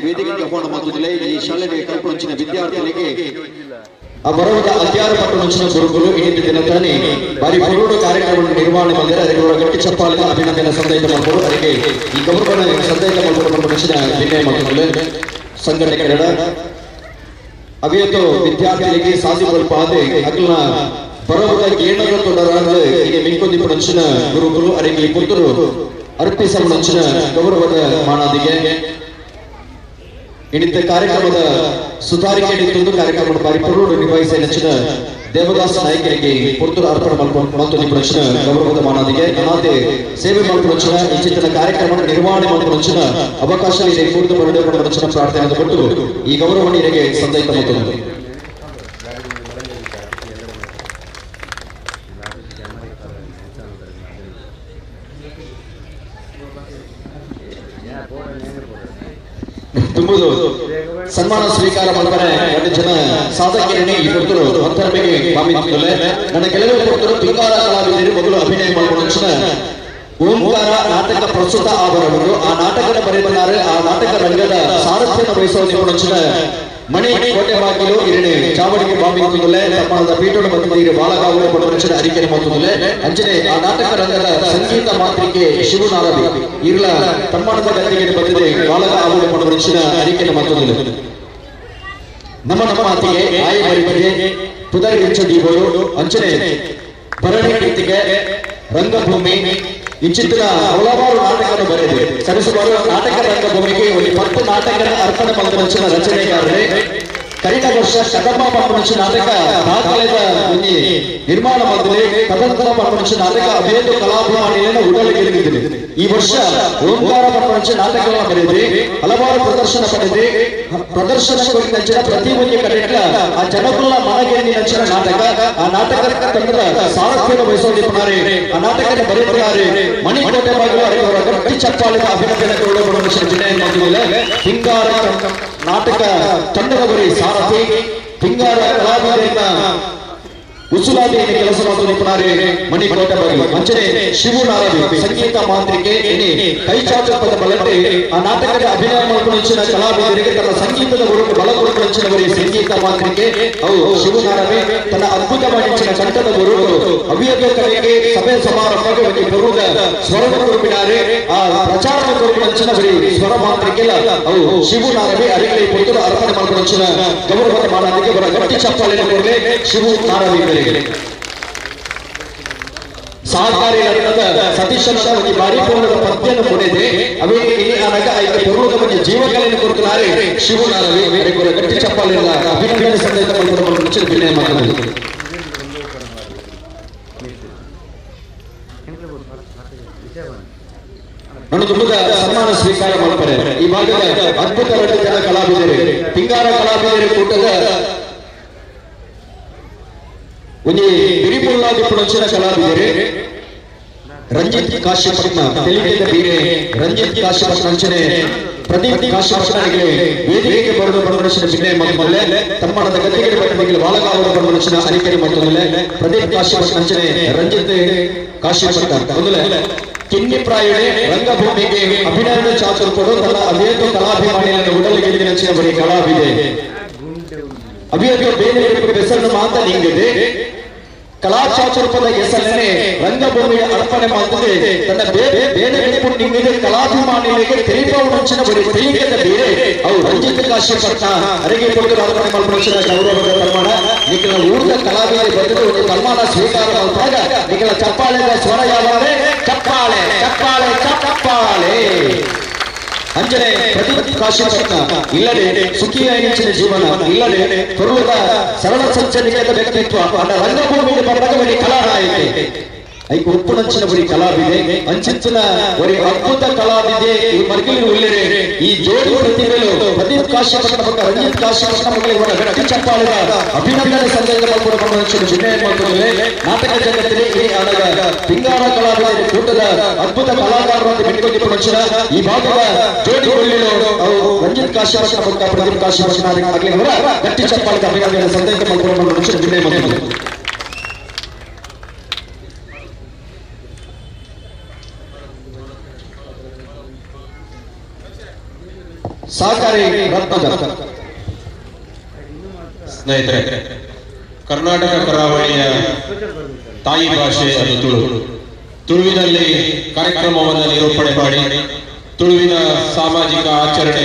ವೇದಿಕೆ ಆಹ್ವಾನ ಮಾತುದಲೆ ಈ ಶಾಲೆಗೆ ಕಲ್ಪನಂಚಿನ ವಿದ್ಯಾರ್ಥಿಗಳಿಗೆ ಆ ಬರವದ ಅತ್ಯಾರ ಪಟ್ಟು ನಂಚಿನ ಗುರುಗಳು ಇಣಿತ ದಿನ ತಾನೇ ಬಾರಿ ಕೊಲ್ಲೋಡು ಕಾರ್ಯಕ್ರಮವನ್ನು ನಿರ್ವಹಣೆ ಮಾಡಿದರೆ ಅದಕ್ಕೆ ಅವರ ಗಟ್ಟಿ ಚಪ್ಪಾಳಿನ ಅಭಿನಂದನೆ ಸಂದೈತ ಮಾಡ್ಬೋದು. ಅದಕ್ಕೆ ಈ ಗೌರವವನ್ನು ಸಂದೈತ ಮಾಡಿಕೊಂಡು ನಂಚಿನ ವಿನಯ ಮಾತುದಲೆ ಸಂಘಟಕರ ಅವಿಯತು ವಿದ್ಯಾರ್ಥಿಗಳಿಗೆ ಸಾಧಿ ಬಲ್ಪಾದೆ ಅಗ್ಲ ಬರವದ ಏಣರ ತೊಡರಾದ ಈಗ ಮಿಂಕೊಂದಿಪ್ಪು ನಂಚಿನ ಗುರುಗಳು ಅರೆಗೆ ಪುತ್ತರು ಅರ್ಪಿಸಲು ನಂಚಿನ ಗೌರವದ ಮಾನಾದಿಗೆ ಇಣಿತ ಕಾರ್ಯಕ್ರಮದ ಸುಧಾರಿಕೆ ನಿಂತು ಕಾರ್ಯಕ್ರಮದ ಬಾರಿ ಪುರುಡು ನಿಭಾಯಿಸಿ ನಂಚಿನ ದೇವದಾಸ ನಾಯಕರಿಗೆ ಪುರ್ತುರು ಅರ್ಪಣೆ ಮತ್ತು ನಂಚಿನ ಗೌರವದ ಮಾನಾದಿಗೆ ಅನಾಥೆ ಸೇವೆ ಮಾಡುವ ನಂಚಿನ ಇಂಚಿನ ಕಾರ್ಯಕ್ರಮ ನಿರ್ವಹಣೆ ಮಾಡುವ ನಂಚಿನ ಅವಕಾಶ ಇದೆ ಕೂರ್ದು ಬರಡೆ ನಂಚಿನ ಪ್ರಾರ್ಥನೆ ಕೊಟ್ಟು ಈ ಗೌರವ ನೀರಿಗೆ ಸಂದೈತ ಮತ್ತು ತುಂಬುದು ಸನ್ಮಾನ ಸ್ವೀಕಾರ ಮಾಡ್ತಾರೆ. 2 ಜನ ಸಾಧಕರನ್ನೇ ಈ ಪುರ್ತರು ಒತ್ತರಮೆಗೆ ಬಾಮಿತ್ತಲೆ ನನ್ನ ಕೆಲವರು ಪುರ್ತರು ಪಿಂಗಾರ ಕಲಾವಿದರು ಮೊದಲು ಅಭಿನಯ ಮಾಡುವ ಓಂಕಾರ ನಾಟಕ ಪ್ರಸ್ತುತ ಆವರಣಗಳು ಆ ನಾಟಕದ ಬರೆಯುತ್ತಾರೆ. ಆ ನಾಟಕ ರಂಗದ ಸಾರಥ್ಯದ ವಹಿಸುವ ನಿಪುಣಂಚಿನ ಮಣಿ ಕೋಟೆ ಬಾಗಿಲು ಇರಣೆ ಚಾವಡಿಗೆ ಬಾಮಿತ್ತಲೆ ತಮ್ಮದ ಪೀಠೋಡ ಮತ್ತು ಬಾಲಗಾವಲು ಪಡುವಂಚಿನ ಅರಿಕೆರೆ ಮತ್ತೊಂದಲೆ ಅಂಚನೆ ಆ ನಾಟಕ ರಂಗದ ಸಂಗೀತ ಮಾತ್ರಿಕೆ ಶಿವನಾರದಿ ಇರ್ಲ ತಮ್ಮಣದ ಗದ್ದಿಗೆ ಬಂದಿದೆ ಬಾಲಗಾವಲು ಪಡುವಂಚಿನ ಅರಿಕೆರೆ ಮತ್ತೊಂದಲೆ ನಮ್ಮ ನಮ್ಮ ಮಾತಿಗೆ ಆಯಿ ಬರಿಬರಿಗೆ ಪುದರಿ ದೀಪೋಡು ಅಂಚನೆ ಭರಣಿ ಕೀರ್ತಿಗೆ ರಂಗಭೂಮಿ ಇಂಚಿತ್ತಿನ ಹಲವಾರು ನಾಟಕವನ್ನು ಬರೆದಿದೆ. ಸರಿಸುಮಾರು ನಾಟಕ ರಂಗಭೂಮಿಗೆ ಒಂದು 10 ನಾಟಕದ ಅರ್ಪಣೆ ಮಾಡಿದ ರಚನೆಗಾರರೇ ಕಳೆದ ವರ್ಷ ಕದಂಬ ಪಂಪನಂಚು ನಾಟಕ ದಾಖಲೆದ ಒಂಜಿ ನಿರ್ಮಾಣ ಮಾಡಿದೆ. ಕದಂಬ ಪಂಪನಂಚು ನಾಟಕ ಅಭೇದ ಕಲಾಭಿಮಾನಿಯನ್ನು ಉಡಲಿಗೆ ಈ ವರ್ಷ ಓಂಕಾರ ಪಂಪನಂಚು ನಾಟಕಗಳನ್ನು ಬರೆದಿದೆ, ಹಲವಾರು ಪ್ರದರ್ಶನ ಪಡೆದಿದೆ. ಪ್ರದರ್ಶನ ನಂಚಿನ ಪ್ರತಿ ಒಂದು ಕಡೆಗಳ ಆ ಜನಕುಲ ಮನಗೆಣ್ಣಿ ನಂಚಿನ ನಾಟಕ ಆ ನಾಟಕ ತಂಡದ ಸಾರಥ್ಯವನ್ನು ವಹಿಸಿಕೊಂಡಿದ್ದಾರೆ. ಆ ನಾಟಕದ ಬರೆಯುತ್ತಾರೆ ಮಣಿಕೋಟೆ ಬಾಗಿಲು ಅವರ ಗಟ್ಟಿ ಚಪ್ಪಾಳಿನ ಅಭಿನಂದನೆ ಜಿಲ್ಲೆಯ ಹಿಂಗಾರ ನಾಟಕ ತಂಡದವರಿ ಸಾರಥಿ ಹಿಂಗಾರ ಕಲಾವಿದರಿಂದ ಉಸುಲಾದಿ ಕೆಲಸ ಮತ್ತು ನಿಪುಣಾರಿ ಮಣಿಕೋಟ ಬಗಲು ಅಂಚನೆ ಶಿವು ನಾರವಿ ಸಂಗೀತ ಮಾಂತ್ರಿಕೆ ಇನಿ ಕೈಚಾಚುಪದ ಬಲಟೆ ಆ ನಾಟಕದ ಅಭಿನಯ ಮಾಡಿಕೊಂಡಿನ ಕಲಾವಿದರಿಗೆ ತನ್ನ ಸಂಗೀತದ ಗುರುಕು ಬಲ ಕೊಡುವಂಚಿನವರಿ ಸಂಗೀತ ಮಾಂತ್ರಿಕೆ ಅವು ಶಿವು ನಾರವಿ ತನ್ನ ಅದ್ಭುತವಾಗಿನ ಕಂಠದ ಗುರುಗಳು ಅವಿಯದ ಕಲೆಗೆ ಸಭೆ ಸಮಾರಂಭಕ್ಕೆ ಒಂದು ಬರುವುದ ಸ್ವರ ಕೊಡುಪಿನಾರೆ ಆ ಪ್ರಚಾರದ ಕೊಡುವಂಚಿನವರಿ ಸ್ವರ ಮಾಂತ್ರಿಕೆಲ ಅವು ಶಿವು ನಾರವಿ ಅರಿಗಳಿ ಪುತ್ತೂರು ಅರ್ಪಣೆ ಮಾಡಿಕೊಂಡಿನ ಗೌರವದ ಮಾನಾದಿಗೆ ಬರ ಗಟ್ಟಿ ಚಪ್ಪಾಳೆ ಕೊಡಲಿ ಶಿವು ನಾರವಿ ಸಹಕಾರಿ ರತ್ನದ ಸತೀಶನ ಒಂದು ಬಾರಿ ಪೂರ್ಣದ ಪದ್ಯನ ಕೊಡಿದೆ ಅವೇ ಇನಿ ಅನಗ ಐದು ಪೂರ್ಣದ ಬಗ್ಗೆ ಜೀವಕಲೆಯನ್ನು ಕೊಡುತ್ತಾರೆ ಶಿವು ನಾರವಿ ಅವರಿಗೆ ಗಟ್ಟಿ ಚಪ್ಪಾಳೆ ಅಭಿನಂದನೆ ಸಂದೇಶ ಮಾಡಿಕೊಂಡು ಮುಚ್ಚಿದ ವಿನಯ ಮಾತನಾಡಿ. ನನ್ನ ತುಂಬದ ಸನ್ಮಾನ ಸ್ವೀಕಾರ ಮಾಡ್ತಾರೆ ಈ ಭಾಗದ ಅದ್ಭುತ ರಚಿತ ಕಲಾವಿದರು ಪಿಂಗಾರ ಕಲಾವಿದರು ಕೂಟದ ಒಂದು ಬಿರಿಪುಲ್ಲಾದಿ ಪುಣಚಿನ ಕಲಾವಿದರು ರಂಜಿತ್ ಕಾಶಿಪಟ್ನ ತೆಲಿಗೆದ ಬೀರೆ ರಂಜಿತ್ ಕಾಶಿಪಟ್ನ ಅಂಚನೆ ಪ್ರದೀಪ್ ಕಾಶಿಪಟ್ನಗೆ ವೇದಿಕೆಗೆ ಬರೆದು ಬರಮನುಷ್ಯನ ವಿನಯ ಮೊದಲೇ ತಮ್ಮಣದ ಗದ್ದಿಗೆ ಬಟ್ಟಣಿಗೆ ಬಾಲಗಾವರ ಬರಮನುಷ್ಯನ ಅರಿಕೆರೆ ಮೊದಲೇ ಪ್ರದೀಪ್ ಕಾಶಿಪಟ್ನ ಅಂಚನೆ ರಂಜಿತ್ ಕಾಶಿಪಟ್ನ ಮೊದಲೇ ಕಿನ್ನಿಪ್ರಾಯಣೆ ರಂಗಭೂಮಿಗೆ ಅಭಿನಯದ ಚಾತುರ್ಪಡು ತನ್ನ ಅನೇಕ ಕಲಾಭಿಮಾನಿಗಳನ್ನು ಉಡಲಿಗೆ ನೆಚ್ಚಿನ ಬರೀ ಕಲಾವಿದೆ ಅಭಿಯತ ಬೇರೆ ಬೆಸರನ್ನು ಮಾತ ನಿಂಗಿದೆ ಕಲಾಚಾತುರ್ಪದ ಹೆಸರನ್ನೇ ರಂಗಭೂಮಿಯ ಅರ್ಪಣೆ ಮಾಡುತ್ತದೆ ತನ್ನ ಬೇರೆ ಬೇರೆ ನಿಂಗಿದೆ ಕಲಾಭಿಮಾನಿಗಳಿಗೆ ತಿಳಿಪವನಂಚಿನ ಬರೀ ತಿಳಿಕೆದ ಬೇರೆ ಅವು ರಂಜಿತ್ ಕಾಶಿಪಟ್ನ ಅರಿಗೆ ಕೊಟ್ಟು ಅರ್ಪಣೆ ಮಲ್ಪನಂಚಿನ ಗೌರವದ ಪ್ರಮಾಣ ನಿಖಿಲ ಊರ್ದ ಕಲಾವಿದರು ಬಂದಿದ್ದು ಒಂದು ಸನ್ಮಾನ ಸ್ವೀಕಾರ ಮಾಡಿದಾಗ ನಿಖಿಲ ಚಪ್ಪಾಳೆದ ಸ್ವರ ಯಾವಾರೆ ಚಪ್ಪಾಳೆ ಚಪ್ಪಾಳೆ ಚಪ್ಪಾಳೆ ಅಂಜನೆ ಪ್ರದೀಪ್ ಕಾಶಿಪಟ್ನ ಇಲ್ಲದೆ ಸುಖಿಯ ಹೆಂಚಿನ ಜೀವನ ಇಲ್ಲದೆ ತೊರುಳದ ಸರಳ ಸಜ್ಜನಿಕೆದ ವ್ಯಕ್ತಿತ್ವ ಅನ್ನ ರಂಗಭೂಮಿಗೆ ಬಂದಾಗ ಬರೀ ಕಲಾನಾಯಕಿ ಐಕ್ ಉಪ್ಪುನಂಚಿನ ಬರೀ ಕಲಾವಿದೆ ಅಂಚಿನ ಬರೀ ಅದ್ಭುತ ಕಲಾವಿದೆ ಈ ಮರ್ಗಿಲಿ ಉಳ್ಳಿರೆ ಈ ಜೋಡಿ ಪ್ರತಿಭೆಗಳು ಪ್ರದೀಪ್ ಕಾಶಿಪಟ್ನ ಪಕ್ಕ ರಂಜಿತ್ ಕಾಶಿಪಟ್ನ ಮಕ್ಕಳಿಗೆ ಒಂದು ಗಟ್ಟಿ ಚಪ್ಪಾಳೆದ ಅಭಿನಂದನೆ ಸಂದೇಶ ಕೂಡ ಬಂದ ವಿನಯ ಮಾಡ್ತಾರೆ ನಾಟಕ ಜಗತ್ತಿನಲ್ಲಿ ಈ ಆದಾಗ ಪಿಂಗಾರ ಕಲಾವಿದ ಕೂಟದ ಅದ್ಭುತ ಕಲಾಕಾರರಂತೆ ಬಿಟ್ಟುಕೊಂಡಿದ್ದ ಈ ಭಾಗದ ಜೋಡಿ ಒಳ್ಳೆಯವರು ಅವು ರಂಜಿತ್ ಕಾಶಿಪಟ್ನ ಪಕ್ಕ ಪ್ರದೀಪ್ ಕಾಶಿಪಟ್ನ ಆಗಲಿ ಗಟ್ಟಿ ಚಪ್ಪಾಳೆದ ಅಭಿನಂದನೆ ಸಂದೇಶ ಮಾಡ್ಕೊಂಡು ಬಂದ ವಿನಯ ಮಾಡ್ತಾರೆ. ಸಹಕಾರಿ ರತ್ನದ ಸ್ನೇಹಿತರೆ, ಕರ್ನಾಟಕ ಕರಾವಳಿಯ ತಾಯಿ ಭಾಷೆ ಅದು ತುಳು. ತುಳುವಿನಲ್ಲಿ ಕಾರ್ಯಕ್ರಮವನ್ನು ನಿರೂಪಣೆ ಮಾಡಿ ತುಳುವಿನ ಸಾಮಾಜಿಕ ಆಚರಣೆ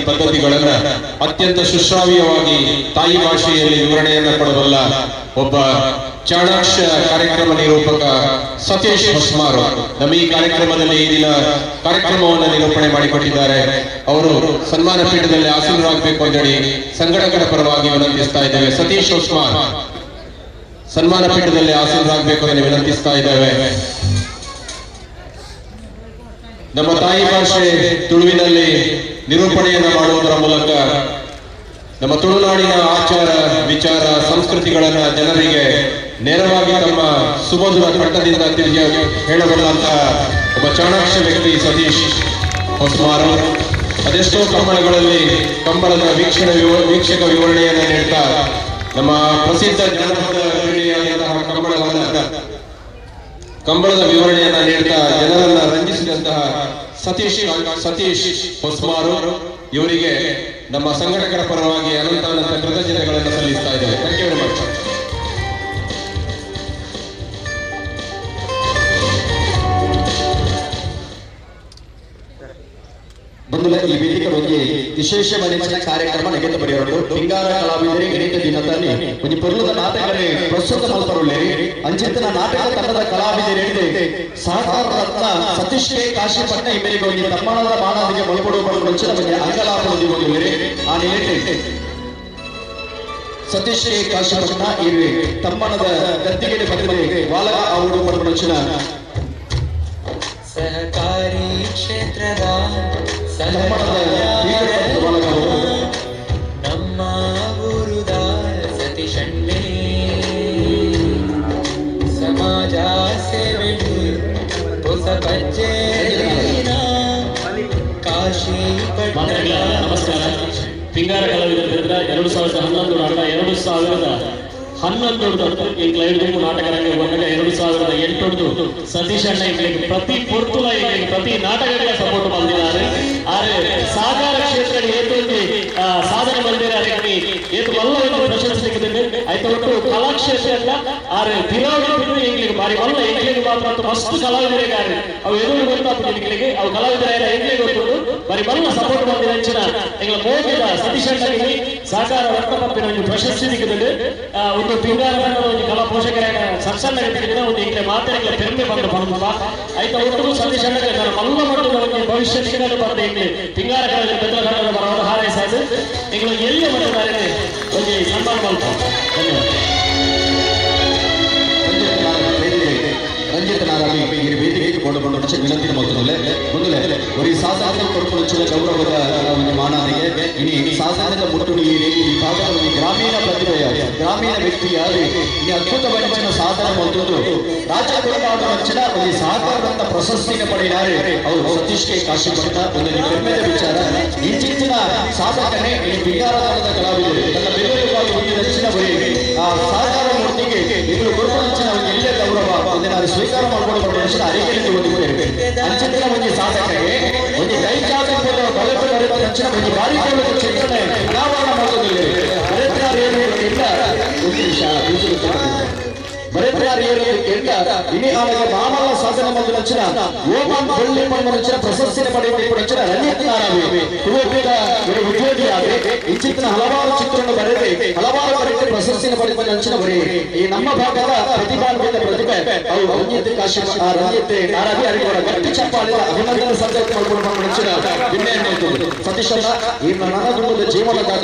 ಪದ್ಧತಿಗಳನ್ನು ಅತ್ಯಂತ ಸುಶ್ರಾವ್ಯವಾಗಿ ತಾಯಿ ಭಾಷೆಯಲ್ಲಿ ವಿವರಣೆಯನ್ನು ಕೊಡಬಲ್ಲ ಒಬ್ಬ ಚಾಣಾಕ್ಷ ಕಾರ್ಯಕ್ರಮ ನಿರೂಪಕ ಸತೀಶ್ ಹೊಸ್ಮಾರು ನಮ್ಮ ಈ ಕಾರ್ಯಕ್ರಮದಲ್ಲಿ ಈ ದಿನ ಕಾರ್ಯಕ್ರಮವನ್ನು ನಿರೂಪಣೆ ಮಾಡಿಕೊಟ್ಟಿದ್ದಾರೆ. ಅವರು ಸನ್ಮಾನ ಪೀಠದಲ್ಲಿ ಆಸೀನರಾಗಬೇಕು ಅಂತೇಳಿ ಸಂಘಟಕರ ಪರವಾಗಿ ವಿನಂತಿಸ್ತಾ ಇದ್ದೇವೆ. ಸತೀಶ್ ಹೊಸ್ಮಾರ್ ಸನ್ಮಾನ ಪೀಠದಲ್ಲಿ ಆಸೀನರಾಗಬೇಕು ಅಂತ ವಿನಂತಿಸ್ತಾ ಇದ್ದೇವೆ. ನಮ್ಮ ತಾಯಿ ಭಾಷೆ ತುಳುವಿನಲ್ಲಿ ನಿರೂಪಣೆಯನ್ನು ಮಾಡುವುದರ ಮೂಲಕ ನಮ್ಮ ತುಳುನಾಡಿನ ಆಚಾರ ವಿಚಾರ ಸಂಸ್ಕೃತಿಗಳನ್ನ ಜನರಿಗೆ ನೇರವಾಗಿ ತಮ್ಮ ಸುಮಧುರ ಕಂಠದಿಂದ ತಿಳಿಯ ಹೇಳಬಲ್ಲಂತಹ ಒಬ್ಬ ಚಾಣಾಕ್ಷ ವ್ಯಕ್ತಿ ಸತೀಶ್ ಹೊಸ್ಮಾರು. ಅದೆಷ್ಟೋ ಕಂಬಳಗಳಲ್ಲಿ ಕಂಬಳದ ವೀಕ್ಷಕ ವಿವರಣೆಯನ್ನು ನೀಡ್ತಾ ನಮ್ಮ ಪ್ರಸಿದ್ಧ ಜನಪದ ಕ್ರೀಡೆಯಾದಂತಹ ಕಂಬಳದ ವಿವರಣೆಯನ್ನ ನೀಡ್ತಾ ಜನರನ್ನ ರಂಜಿಸಿದಂತಹ ಸತೀಶ್ ಹೊಸ್ಮಾರು ಇವರಿಗೆ ನಮ್ಮ ಸಂಘಟಕರ ಪರವಾಗಿ ಅನಂತ ಅನಂತ ಕೃತಜ್ಞತೆಗಳನ್ನು ಸಲ್ಲಿಸ್ತಾ ಇದ್ದೇವೆ. Thank you very much. ಬಂಧುಗಳ, ಈ ವೇದಿಕೆ ಒಂಜಿ ವಿಶೇಷ ಮನೆಯ ಕಾರ್ಯಕ್ರಮ ನೆಗೆತ ಬರೆಯೋರು ಪಿಂಗಾರ ಕಲಾವಿದರಿಗೆ ಗಣಿತ ದಿನದಲ್ಲಿ ಒಂಜಿ ಪೊರ್ಲುದ ನಾಟಕನೇ ಪ್ರಸ್ತುತ ಮಲ್ಪರುಳ್ಳೇರಿ ಅಂಚಿತನ ನಾಟಕ ತಂಡದ ಕಲಾವಿದರಿಗೆ ಸಹಕಾರ ರತ್ನ ಸತೀಶ್ ಕೆ ಕಾಶಿಪಟ್ನ ಇಬ್ಬರಿಗೆ ಒಂಜಿ ತಮ್ಮಣದ ಮಾನದಿಗೆ ಮಲ್ಪಡು ಮುಂಚಿನ ಒಂಜಿ ಅಂಗಲಾಪು ದಿವೊಂದುಲ್ಲೇರಿ. ಆ ನಿಲೆಟ್ ಸತೀಶ್ ಕೆ ಕಾಶಿಪಟ್ನ ಇವೆ ತಮ್ಮಣದ ಗದ್ದಿಗೆ ಬದಲಿಗೆ ವಾಲಗ ಅವರು ಪಡುವಂಚಿನ ಸಹಕಾರಿ ಕ್ಷೇತ್ರದ ನಮ್ಮ ಊರುದ ಸತೀಶಣ್ಣೆ ಸಮಾಜ ಸೇವೆಡು ಹೊಸ ಪಜ್ಜೆ ಕಾಶಿ ನಮಸ್ಕಾರ. ಪಿಂಗಾರ ಕಲಾವಿದರ 2011 2000 11 ಎಂಕ್ಲ ನಾಟಕ ರಂಗ ಬಂದಾಗ 2008 ಸತೀಶ್ ಅಣ್ಣ ಎಂಕ್ಲೆಗ್ ಪ್ರತಿ ಪೊರ್ತುಲ ಎಂಕ್ಲೆಗ್ ಪ್ರತಿ ನಾಟಕಗಳ ಸಪೋರ್ಟ್ ಮಲ್ದಿದ್ದಾರೆ. ಆರೆ ಸಹಕಾರ ಕ್ಷೇತ್ರ ಏತೊಂಜಿ ಸಾಧನೆ ಮಲ್ದಿರ ಏತು ಮಲ್ಲ ಒಂದು ಪ್ರಶಂಸೆ ಸಿಕ್ಕಿದೆ. ಆಯ್ತು ಒಟ್ಟು ಕಲಾಕ್ಷೇತ್ರ ಆರೆ ತಿರಾವು ಎಂಕ್ಲೆಗ್ ಬಾರಿ ಮಲ್ಲ ಎಂಕ್ಲೆಗ್ ಮಾತ್ರ ಮಸ್ತ್ ಕಲಾವಿದರಿಗೆ ಅವು ಎದುರು ಗೊತ್ತಾಗ್ತದೆ ಎಂಕ್ಲೆಗ್ ಅವು ಕಲಾವಿದರ ಎಂಕ್ಲೆಗ್ ಗೊತ್ತುಂಡು ಬಾರಿ ಮಲ್ಲ ಸಪೋರ್ಟ್ ಮಲ್ದಿನ ಅಂಚಿನ ಎಂಕ್ಲ ಮೋಗಿದ ಸತೀಶ್ ಅಣ್ಣಗೆ ಸಹಕಾರ ರತ್ನ ಪಂಪಿನ ಒಂಜಿ ಪ್ರಶಸ್ತಿ ಸಿಕ್ಕಿದೆ. ಒಂದು ಪಿಂಗಾರ ಒಂಜಿ ಕಲಾ ಪೋಷಕರ ಸಣ್ಣ ಸಣ್ಣ ಒಂದು ಎಂಕ್ಲೆ ಮಾತೆರೆಗ್ಲ ಪೆರ್ಮೆ ಬಂದು ಪಂಪ ಆಯ್ತ ಒಟ್ಟು ಸತೀಶ್ ಅಣ್ಣಗೆ ಮಲ್ಲ ಮಟ್ಟದ ಒಂದು ಭವಿಷ್ಯ ಸಿಗಲು ಬಂದ ಎಂಕ್ಲೆ ಪಿಂಗಾರ ಕಲಾವಿದ ಬೆತ್ತಲ ಕನ್ನಡ ಬರವರು ಹಾರೈಸಾದು ಎಂಕ್ಲೆ ಎಲ್ಲಿಯ ಮಟ್ಟದ ಒಂಜಿ ಸನ್ಮಾನ ಮಲ್ಪ. ಧನ್ಯವಾದ. ರಂಜಿತ್ ನಾರಾವಿ ಈ ವೇದಿಕೆಗೆ ಕೊಂಡು ವಿನಂತಿ ಮೊದಲೇ ಮೊದಲೇ ಒರಿ ಸಾಧನೆ ಕೊಡ್ಪುನಂಚಿನ ಗೌರವದ ಒಂದು ಮಾನಾನಿಗೆ ಇನಿ ಸಾಧನದ ಮುಟ್ಟುಡಿ ಈ ಭಾಗದ ಒಂದು ಗ್ರಾಮೀಣ ಪ್ರತಿಭೆಯ ಗ್ರಾಮೀಣ ವ್ಯಕ್ತಿಯಾದ ಈ ಅದ್ಭುತವಾದ ಸಾಧನೆ ಮೊದಲು ರಾಜ್ಯ ಕೊಡಾಡುವಂಚಿನ ಒಂದು ಸಹಕಾರದಂತ ಪ್ರಶಸ್ತಿಗೆ ಪಡೆಯಿನಾರೆ ಅವರು ಸತೀಶ್ ಕೆ ಕಾಶಿಪಟ್ಟ ಒಂದು ಹೆಮ್ಮೆಯ ವಿಚಾರ. ಇಂಚಿನ ಸಾಧಕನೇ ಈ ಬಿಂಗಾರತನದ ಕಲಾವಿದರು ತನ್ನ ಬೆನ್ನೆಲುಬಾಗಿ ಹೊಂದಿದ ಬರೀ ಆ ಸಹಕಾರ ಮೂರ್ತಿಗೆ ಇವರು ಕೊಡುವಂಚಿನ ಒಂದು ಎಲ್ಲೇ ಗೌರವ ಒಂದು ನಾನು ಸ್ವೀಕಾರ ಮಾಡಿಕೊಂಡು ಮನುಷ್ಯನ ಅರಿಕೆಯಲ್ಲಿ ಹೊಂದಿದ್ದೇವೆ. ಅಂಚಿನ ಒಂದು ಸಾಧಕರಿಗೆ ಒಂದು ಕೈ ಚಾಚ ಬಲಪು ಅಂಚಿನ ಒಂದು ಭಾರಿ ಚಿತ್ರಣ ಅನಾವರಣ ಮಾಡೋದಿಲ್ಲ. ಭರತ್ನಾರು ಇಲ್ಲ ಒಂದು ನಿಮಿಷ ಭರತ್ನಾರು ಕೇಳ್ತ ಇನಿ ಆమెಗೆ ಮಾಮಲ್ಲ ಸಾಧನೆ ಮಂದು ನಂಚಿನ ಓಮನ್ ಬೆಳ್ಳಿ ಮಣ್ಣು ನಂಚಿನ ಪ್ರಶಸ್ತಿನ ಪಡೆಯುವ ನಂಚಿನ ರಂಜಿತ್ ನಾರಾವಿ ಕುವೆಂಪುರ ಉದ್ಯೋಗಿಯಾಗಿ ಇಂಚಿತ್ತಿನ ಹಲವಾರು ಚಿತ್ರವನ್ನು ಬರೆದು ಹಲವಾರು ಬರೆದು ಪ್ರಶಸ್ತಿನ ಪಡೆದ ನಂಚಿನ ಬರೀ ಈ ನಮ್ಮ ಭಾಗದ ಪ್ರತಿಭಾನ್ವಿತ ಪ್ರತಿಭೆ ಅವರು ರಂಜಿತ್ ಕಾಶಿ ರಂಜಿತ್ ನಾರಾವಿ ಅವರಿಗೆ ಗಟ್ಟಿ ಚಪ್ಪಾಳೆ ಅಭಿನಂದನೆ ಸಲ್ಲಿಕೆ ಮಾಡಿಕೊಂಡು ನಂಚಿನ ಹೆಮ್ಮೆಯನ್ನು ಹೊಂದಿದ್ದು. ಸತೀಶ್ ಅಣ್ಣ ಈ ನನ್ನ ಜೀವನ ದಾದ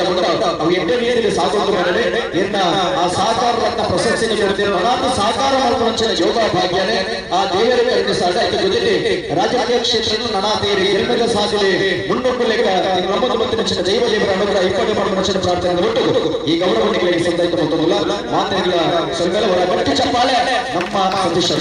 ಅವು ಎಂಟೇ ರೀತಿಯಲ್ಲಿ ಸಾಕೊಂಡು ಬರಲಿ ಎನ್ನ ಆ ಸಹಕಾರ ರತ್ನ ಪ್ರಶಸ್ತಿನ ಕೊಡ್ತೇನೆ. ನಾನು ಸಹಕಾರ ಮಾಡಿಕೊಂಡು ಯೋಗ ಭಾಗ್ಯನೇ ಆ ದೇವರ ಕರುಣಿಸಾದ. ಜೊತೆಗೆ ರಾಜಕೀಯ ಕ್ಷೇತ್ರ ನಡಾತೇರಿ ಹೆಮ್ಮೆದ ಸಾಧನೆ ಮುನ್ನೊಡ್ಡು ಲೆಕ್ಕ ನಮ್ಮದು ಮತ್ತು ನಂಚಿನ ದೈವ ದೇವರ ಅನುಗ್ರಹ ಇಪ್ಪತ್ತು ಮಾಡುವ ಪ್ರಾರ್ಥನೆ ಒಟ್ಟು ಈ ಗೌರವನಿಗೆ ಸಂದಾಯಿತ ಮೊತ್ತಲ್ಲ ಮಾತಿನ ಸ್ವಲ್ಪ ಗಟ್ಟಿ ಚಪ್ಪಾಳೆ ನಮ್ಮ ಸತೀಶ್.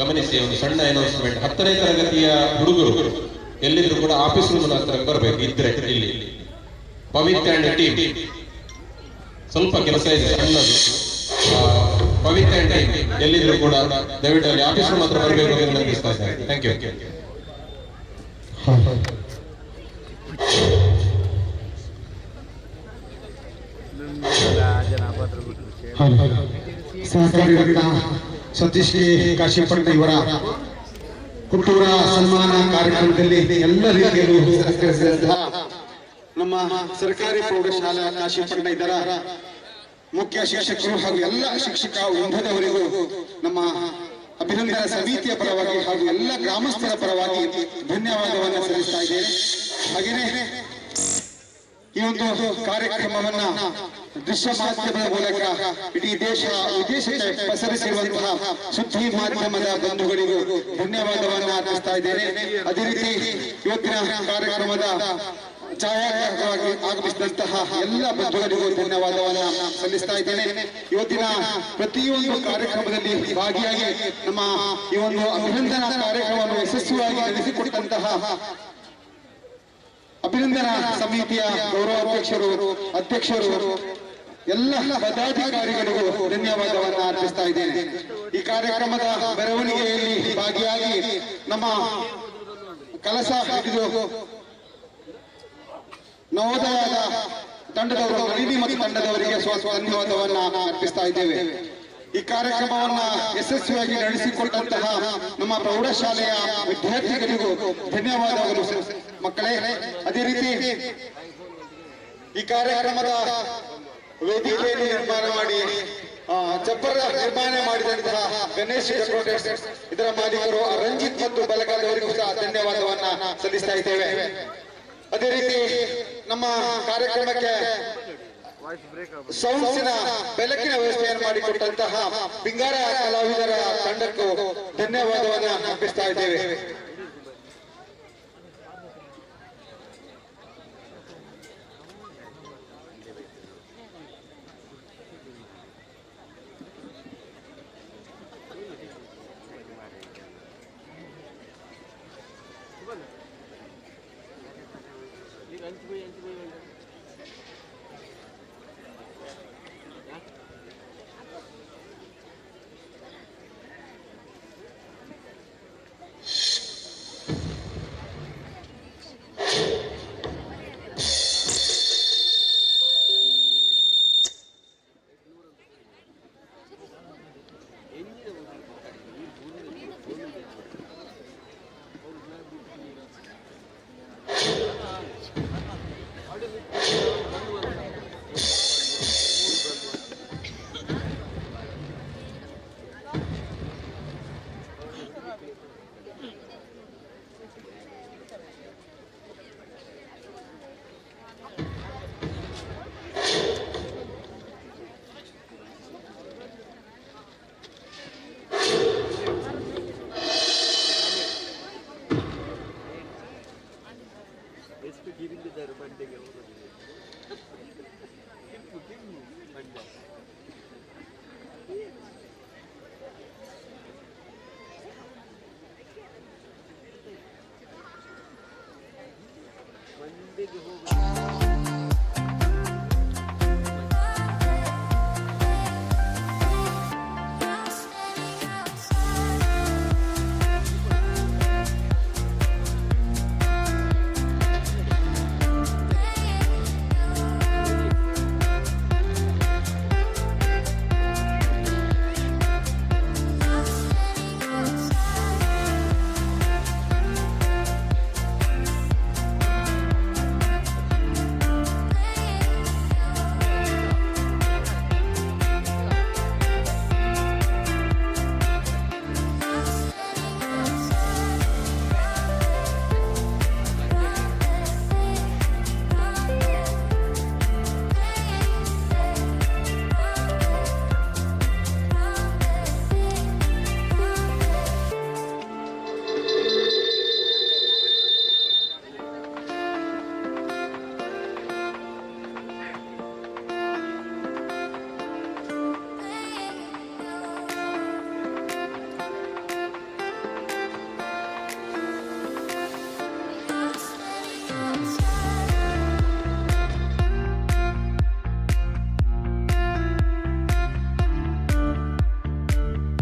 ಗಮನಿಸಿ, ಒಂದು ಸಣ್ಣ ಅನೌನ್ಸ್ಮೆಂಟ್. 10ನೇ ತರಗತಿಯ ಹುಡುಗರು ಎಲ್ಲಿದ್ರು ಕೂಡ ಆಫೀಸ್ ರೂಮ್ ಹತ್ರ ಬರಬೇಕು. ಇದ್ರೆ ಇಲ್ಲಿ ಪವಿತ್ ಅಂಡ್ ಟೀಮ್ ಸ್ವಲ್ಪ ಕೆಲಸ ಇದೆ ಸಣ್ಣದು. ಪವಿತ್ ಅಂಡ್ ಟೀಮ್ ಎಲ್ಲಿದ್ರು ಕೂಡ ದಯವಿಟ್ಟು ಅಲ್ಲಿ ಆಫೀಸ್ ರೂಮ್ ಹತ್ರ ಬರಬೇಕು ಅಂತ ವಿನಂತಿಸ್ತಾ ಇದ್ದೇನೆ. Thank you. ಸಹಕಾರಿ ರತ್ನ ಸತೀಶ್ ಕೆ ಕಾಶಿಪಟ್ಟ ಇವರ ಹುಟ್ಟೂರ ಸನ್ಮಾನ ಕಾರ್ಯಕ್ರಮದಲ್ಲಿ ಎಲ್ಲ ರೀತಿಯಲ್ಲೂ ಸಹಕರಿಸಿದಂತಹ ನಮ್ಮ ಸರ್ಕಾರಿ ಪ್ರೌಢಶಾಲಾ ಕಾಶಿಪಟ್ಟಣ ಇದರ ಮುಖ್ಯ ಶಿಕ್ಷಕರು ಹಾಗೂ ಎಲ್ಲ ಶಿಕ್ಷಕ ವೃಂದದವರಿಗೂ ನಮ್ಮ ಅಭಿನಂದನಾ ಸಮಿತಿಯ ಪರವಾಗಿ ಹಾಗೂ ಎಲ್ಲ ಗ್ರಾಮಸ್ಥರ ಪರವಾಗಿ ಧನ್ಯವಾದವನ್ನು ಸಲ್ಲಿಸ್ತಾ ಇದ್ದೇನೆ. ಹಾಗೆಯೇ ಈ ಒಂದು ಕಾರ್ಯಕ್ರಮವನ್ನ ದೃಶ್ಯ ಮಾಧ್ಯಮದ ಮೂಲಕ ಇಡೀ ದೇಶ ವಿದೇಶಕ್ಕೆ ಪಸರಿಸಿರುವಂತಹ ಸುದ್ದಿ ಮಾಧ್ಯಮದ ಬಂಧುಗಳಿಗೂ ಧನ್ಯವಾದವನ್ನು ಅರ್ಪಿಸ್ತಾ ಇದ್ದೇನೆ. ಅದೇ ರೀತಿ ಇವತ್ತಿನ ಕಾರ್ಯಕ್ರಮದ ಛಾಯಾಗ್ರಾಹಕರಾಗಿ ಆಗಮಿಸಿದಂತಹ ಎಲ್ಲ ಬಂಧುಗಳಿಗೂ ಧನ್ಯವಾದವನ್ನು ಸಲ್ಲಿಸ್ತಾ ಇದ್ದೇನೆ. ಇವತ್ತಿನ ಪ್ರತಿಯೊಂದು ಕಾರ್ಯಕ್ರಮದಲ್ಲಿ ಭಾಗಿಯಾಗಿ ನಮ್ಮ ಈ ಒಂದು ಅಭಿನಂದನಾ ಕಾರ್ಯಕ್ರಮವನ್ನು ಯಶಸ್ವಿಯಾಗಿ ನಡೆಸಿಕೊಟ್ಟಂತಹ ಅಭಿನಂದನಾ ಸಮಿತಿಯ ಗೌರವಾಧ್ಯಕ್ಷರು, ಅಧ್ಯಕ್ಷರು, ಎಲ್ಲ ಪದಾಧಿಕಾರಿಗಳಿಗೂ ಧನ್ಯವಾದವನ್ನು ಅರ್ಪಿಸ್ತಾ ಇದ್ದೇನೆ. ಈ ಕಾರ್ಯಕ್ರಮದ ಮೆರವಣಿಗೆಯಲ್ಲಿ ಭಾಗಿಯಾಗಿ ನಮ್ಮ ಕಲಸ ಹಿಡಿದು ನವೋದಯದ ತಂಡದವರು ನಳಿನಿ ಮತ್ತು ತಂಡದವರಿಗೆ ಧನ್ಯವಾದವನ್ನ ಅರ್ಪಿಸ್ತಾ ಇದ್ದೇವೆ. ಈ ಕಾರ್ಯಕ್ರಮವನ್ನ ಯಶಸ್ವಿಯಾಗಿ ನಡೆಸಿಕೊಟ್ಟಂತಹ ನಮ್ಮ ಪ್ರೌಢಶಾಲೆಯ ವಿದ್ಯಾರ್ಥಿಗಳಿಗೂ ಧನ್ಯವಾದಗಳು ಮಕ್ಕಳೇ. ಅದೇ ರೀತಿ ಈ ಕಾರ್ಯಕ್ರಮದ ವೇದಿಕೆಯನ್ನು ನಿರ್ಮಾಣ ಮಾಡಿ ಚಪ್ಪರ ನಿರ್ಮಾಣ ಮಾಡಿದಂತಹ ಗಣೇಶ್ ಡೆಕೋರೇಟರ್ಸ್ ಇದರ ಮಾಲೀಕರು ರಂಜಿತ್ ಮತ್ತು ಬಲಗಾದವರಿಗೂ ಸಹ ಧನ್ಯವಾದವನ್ನ ಸಲ್ಲಿಸ್ತಾ ಇದ್ದೇವೆ. ಅದೇ ರೀತಿ ನಮ್ಮ ಕಾರ್ಯಕ್ರಮಕ್ಕೆ ಸೌಂಡ್ಸಿನ ಬೆಳಕಿನ ವ್ಯವಸ್ಥೆಯನ್ನು ಮಾಡಿಕೊಟ್ಟಂತಹ ಪಿಂಗಾರ ಕಲಾವಿದರ ತಂಡಕ್ಕೂ ಧನ್ಯವಾದವನ್ನ ಅರ್ಪಿಸ್ತಾ ಇದ್ದೇವೆ.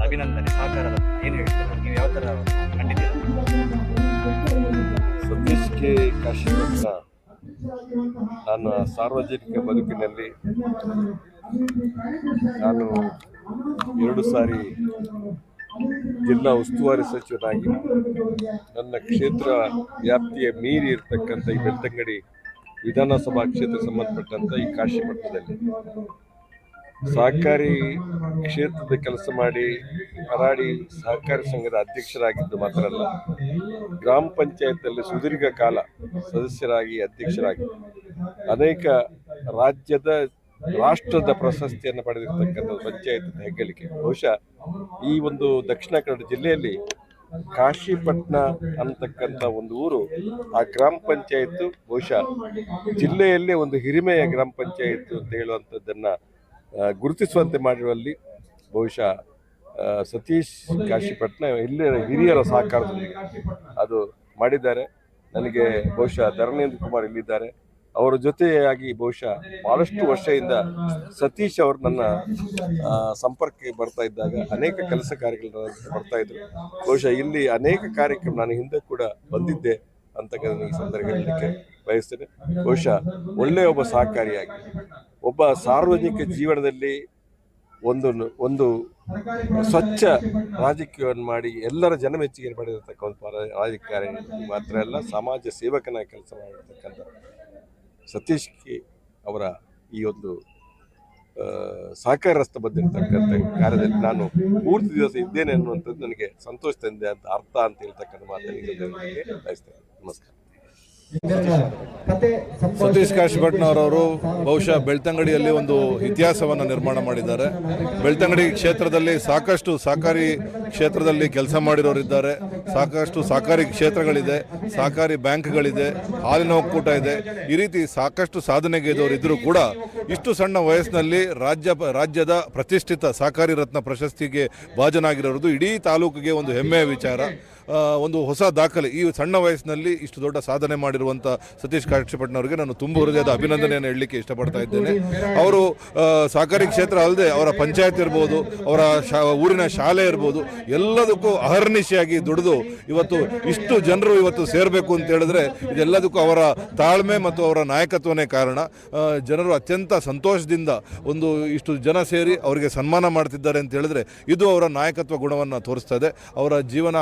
ಅಭಿನಂದನೆ ಸಹಕಾರದ ಏನು ಹೇಳ್ತೀರಾ ನೀವು ಯಾವ ಥರ ಕಂಡಿದ್ದೀರಾ? ಸತೀಶ್ ಕೆ ಕಾಶಿಪಟ್ನ ನನ್ನ ಸಾರ್ವಜನಿಕ ಬದುಕಿನಲ್ಲಿ ನಾನು 2 ಸಾರಿ ಜಿಲ್ಲಾ ಉಸ್ತುವಾರಿ ಸಚಿವನಾಗಿ ನನ್ನ ಕ್ಷೇತ್ರ ವ್ಯಾಪ್ತಿಯ ಮೀರಿ ಇರತಕ್ಕಂಥ ಈ ಬೆಳ್ತಂಗಡಿ ವಿಧಾನಸಭಾ ಕ್ಷೇತ್ರ ಸಂಬಂಧಪಟ್ಟಂಥ ಈ ಕಾಶಿಪಟ್ಟಣದಲ್ಲಿ ಸಹಕಾರಿ ಕ್ಷೇತ್ರದ ಕೆಲಸ ಮಾಡಿ ಹರಾಡಿ ಸಹಕಾರಿ ಸಂಘದ ಅಧ್ಯಕ್ಷರಾಗಿದ್ದು ಮಾತ್ರ ಅಲ್ಲ, ಗ್ರಾಮ ಪಂಚಾಯತ್ನಲ್ಲಿ ಸುದೀರ್ಘ ಕಾಲ ಸದಸ್ಯರಾಗಿ ಅಧ್ಯಕ್ಷರಾಗಿ ಅನೇಕ ರಾಜ್ಯದ ರಾಷ್ಟ್ರದ ಪ್ರಶಸ್ತಿಯನ್ನು ಪಡೆದಿರ್ತಕ್ಕಂಥ ಪಂಚಾಯತ್ ಹೆಗ್ಗಳಿಕೆ. ಬಹುಶಃ ಈ ಒಂದು ದಕ್ಷಿಣ ಕನ್ನಡ ಜಿಲ್ಲೆಯಲ್ಲಿ ಕಾಶಿಪಟ್ನ ಅಂತಕ್ಕಂಥ ಒಂದು ಊರು, ಆ ಗ್ರಾಮ ಪಂಚಾಯತ್ ಬಹುಶಃ ಜಿಲ್ಲೆಯಲ್ಲೇ ಒಂದು ಹಿರಿಮೆಯ ಗ್ರಾಮ ಪಂಚಾಯತ್ ಅಂತ ಹೇಳುವಂಥದ್ದನ್ನು ಗುರುತಿಸುವಂತೆ ಮಾಡಿರುವಲ್ಲಿ ಬಹುಶಃ ಸತೀಶ್ ಕಾಶಿಪಟ್ನ ಹಿರಿಯರ ಸಹಕಾರದೊಂದಿಗೆ ಅದು ಮಾಡಿದ್ದಾರೆ. ನನಗೆ ಬಹುಶಃ ಧರಣೇಂದ್ರ ಕುಮಾರ್ ಇಲ್ಲಿದ್ದಾರೆ, ಅವರ ಜೊತೆಯಾಗಿ ಬಹುಶಃ ಭಾಳಷ್ಟು ವರ್ಷದಿಂದ ಸತೀಶ್ ಅವರು ನನ್ನ ಸಂಪರ್ಕಕ್ಕೆ ಬರ್ತಾ ಇದ್ದಾಗ ಅನೇಕ ಕೆಲಸ ಕಾರ್ಯಗಳನ್ನ ಬರ್ತಾ ಇದ್ರು. ಬಹುಶಃ ಇಲ್ಲಿ ಅನೇಕ ಕಾರ್ಯಕ್ರಮ ನಾನು ಹಿಂದೆ ಕೂಡ ಬಂದಿದ್ದೆ ಅಂತಕ್ಕಂಥ ಈ ಸಂದರ್ಭ ಹೇಳಲಿಕ್ಕೆ ಬಯಸ್ತೇನೆ. ಬಹುಶಃ ಒಳ್ಳೆಯ ಒಬ್ಬ ಸಹಕಾರಿಯಾಗಿ, ಒಬ್ಬ ಸಾರ್ವಜನಿಕ ಜೀವನದಲ್ಲಿ ಒಂದು ಒಂದು ಸ್ವಚ್ಛ ರಾಜಕೀಯವನ್ನು ಮಾಡಿ ಎಲ್ಲರ ಜನಮೆಚ್ಚುಗೆ ಪಡೆದಿರತಕ್ಕಂಥ ರಾಜಕಾರಣಿ ಮಾತ್ರ ಅಲ್ಲ, ಸಮಾಜ ಸೇವಕನಾಗಿ ಕೆಲಸ ಮಾಡಿರ್ತಕ್ಕಂಥ ಸತೀಶ್ ಕೆ ಅವರ ಈ ಒಂದು ಸಹಕಾರ ರಸ್ತೆ ಬಂದಿರತಕ್ಕಂಥ ಕಾರ್ಯದಲ್ಲಿ ನಾನು ಪೂರ್ತಿ ದಿವಸ ಇದ್ದೇನೆ ಅನ್ನುವಂಥದ್ದು ನನಗೆ ಸಂತೋಷ ತಂದೆ ಅಂತ ಅರ್ಥ ಅಂತ ಹೇಳ್ತಕ್ಕಂಥ ಮಾತನ್ನು ಬಯಸ್ತೇನೆ. ನಮಸ್ಕಾರ. ಸತೀಶ್ ಕಾಶಿಪಟ್ನವರವರು ಬಹುಶಃ ಬೆಳ್ತಂಗಡಿಯಲ್ಲಿ ಒಂದು ಇತಿಹಾಸವನ್ನು ನಿರ್ಮಾಣ ಮಾಡಿದ್ದಾರೆ. ಬೆಳ್ತಂಗಡಿ ಕ್ಷೇತ್ರದಲ್ಲಿ ಸಾಕಷ್ಟು ಸಹಕಾರಿ ಕ್ಷೇತ್ರದಲ್ಲಿ ಕೆಲಸ ಮಾಡಿರೋರಿದ್ದಾರೆ, ಸಾಕಷ್ಟು ಸಹಕಾರಿ ಕ್ಷೇತ್ರಗಳಿದೆ, ಸಹಕಾರಿ ಬ್ಯಾಂಕ್ಗಳಿದೆ, ಹಾಲಿನ ಒಕ್ಕೂಟ ಇದೆ. ಈ ರೀತಿ ಸಾಕಷ್ಟು ಸಾಧನೆಗೈದವರು ಇದ್ದರೂ ಕೂಡ ಇಷ್ಟು ಸಣ್ಣ ವಯಸ್ಸಿನಲ್ಲಿ ರಾಜ್ಯದ ಪ್ರತಿಷ್ಠಿತ ಸಹಕಾರಿ ರತ್ನ ಪ್ರಶಸ್ತಿಗೆ ಭಾಜನಾಗಿರೋದು ಇಡೀ ತಾಲೂಕಿಗೆ ಒಂದು ಹೆಮ್ಮೆಯ ವಿಚಾರ. ಒಂದು ಹೊಸ ದಾಖಲೆ. ಈ ಸಣ್ಣ ವಯಸ್ಸಿನಲ್ಲಿ ಇಷ್ಟು ದೊಡ್ಡ ಸಾಧನೆ ಮಾಡಿರುವಂಥ ಸತೀಶ್ ಕಾಶಿಪಟ್ನವರಿಗೆ ನಾನು ತುಂಬ ಹೃದಯದ ಅಭಿನಂದನೆಯನ್ನು ಹೇಳಲಿಕ್ಕೆ ಇಷ್ಟಪಡ್ತಾ ಇದ್ದೇನೆ. ಅವರು ಸಹಕಾರಿ ಕ್ಷೇತ್ರ ಅಲ್ಲದೆ ಅವರ ಪಂಚಾಯತ್ ಇರ್ಬೋದು, ಅವರ ಊರಿನ ಶಾಲೆ ಇರ್ಬೋದು, ಎಲ್ಲದಕ್ಕೂ ಅಹರ್ನಿಶಿಯಾಗಿ ದುಡಿದು ಇವತ್ತು ಇಷ್ಟು ಜನರು ಇವತ್ತು ಸೇರಬೇಕು ಅಂತ ಹೇಳಿದ್ರೆ ಇದೆಲ್ಲದಕ್ಕೂ ಅವರ ತಾಳ್ಮೆ ಮತ್ತು ಅವರ ನಾಯಕತ್ವನೇ ಕಾರಣ. ಜನರು ಅತ್ಯಂತ ಸಂತೋಷದಿಂದ ಒಂದು ಇಷ್ಟು ಜನ ಸೇರಿ ಅವರಿಗೆ ಸನ್ಮಾನ ಮಾಡ್ತಿದ್ದಾರೆ ಅಂತ ಹೇಳಿದ್ರೆ ಇದು ಅವರ ನಾಯಕತ್ವ ಗುಣವನ್ನು ತೋರಿಸ್ತಾ ಇದೆ. ಅವರ ಜೀವನ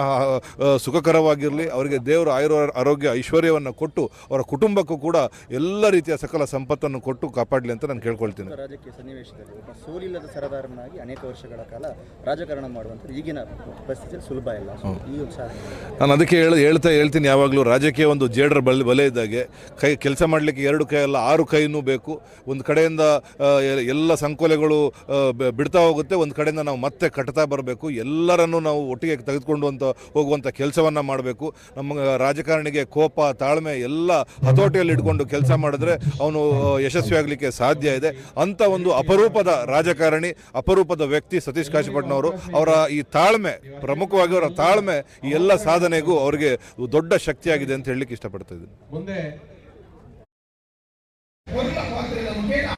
ಸುಖಕರವಾಗಿರಲಿ, ಅವರಿಗೆ ದೇವರು ಆಯುರ ಆರೋಗ್ಯ ಐಶ್ವರ್ಯವನ್ನು ಕೊಟ್ಟು ಅವರ ಕುಟುಂಬಕ್ಕೂ ಕೂಡ ಎಲ್ಲ ರೀತಿಯ ಸಕಲ ಸಂಪತ್ತನ್ನು ಕೊಟ್ಟು ಕಾಪಾಡಲಿ ಅಂತ ನಾನು ಕೇಳ್ಕೊಳ್ತೀನಿ. ರಾಜಕೀಯ ಸನ್ನಿವೇಶದಲ್ಲಿ ಒಬ್ಬ ಸೋಲಿಲ್ಲದ ಸರದಾರನಾಗಿ ಅನೇಕ ವರ್ಷಗಳ ಕಾಲ ರಾಜಕಾರಣ ಮಾಡುವಂಥದ್ದು ಈಗಿನ ಪರಿಸ್ಥಿತಿಯಲ್ಲಿ ಸುಲಭ ಇಲ್ಲ. ಈ ಒಂದು ಸಾಧನೆ ನಾನು ಅದಕ್ಕೆ ಹೇಳ್ತೀನಿ, ಯಾವಾಗಲೂ ರಾಜಕೀಯ ಒಂದು ಜೇಡರ ಬಲೆ ಇದ್ದಾಗೆ. ಕೈ ಕೆಲಸ ಮಾಡಲಿಕ್ಕೆ ಎರಡು ಕೈ ಅಲ್ಲ, 6 ಕೈನೂ ಬೇಕು. ಒಂದು ಕಡೆಯಿಂದ ಎಲ್ಲ ಸಂಕೋಲೆಗಳು ಬಿಡ್ತಾ ಹೋಗುತ್ತೆ, ಒಂದು ಕಡೆಯಿಂದ ನಾವು ಮತ್ತೆ ಕಟ್ತಾ ಬರಬೇಕು. ಎಲ್ಲರನ್ನೂ ನಾವು ಒಟ್ಟಿಗೆ ತೆಗೆದುಕೊಂಡು ಅಂತ ಹೋಗುವಂಥ ಕೆಲಸವನ್ನು ಮಾಡಬೇಕು. ನಮ್ಮ ರಾಜಕಾರಣಿಗೆ ಕೋಪ, ತಾಳ್ಮೆ ಎಲ್ಲ ಹತೋಟಿಯಲ್ಲಿ ಇಟ್ಕೊಂಡು ಕೆಲಸ ಮಾಡಿದ್ರೆ ಅವನು ಯಶಸ್ವಿಯಾಗಲಿಕ್ಕೆ ಸಾಧ್ಯ ಇದೆ. ಅಂಥ ಒಂದು ಅಪರೂಪದ ರಾಜಕಾರಣಿ, ಅಪರೂಪದ ವ್ಯಕ್ತಿ ಸತೀಶ್ ಕಾಶಿಪಟ್ನವರು. ಅವರ ಈ ತಾಳ್ಮೆ, ಪ್ರಮುಖವಾಗಿ ಅವರ ತಾಳ್ಮೆ ಈ ಎಲ್ಲ ಸಾಧನೆಗೂ ಅವರಿಗೆ ದೊಡ್ಡ ಶಕ್ತಿಯಾಗಿದೆ ಅಂತ ಹೇಳಲಿಕ್ಕೆ ಇಷ್ಟಪಡ್ತಾ ಇದ್ದೀನಿ. ಮುಂದೆ ಮುಖೇನ.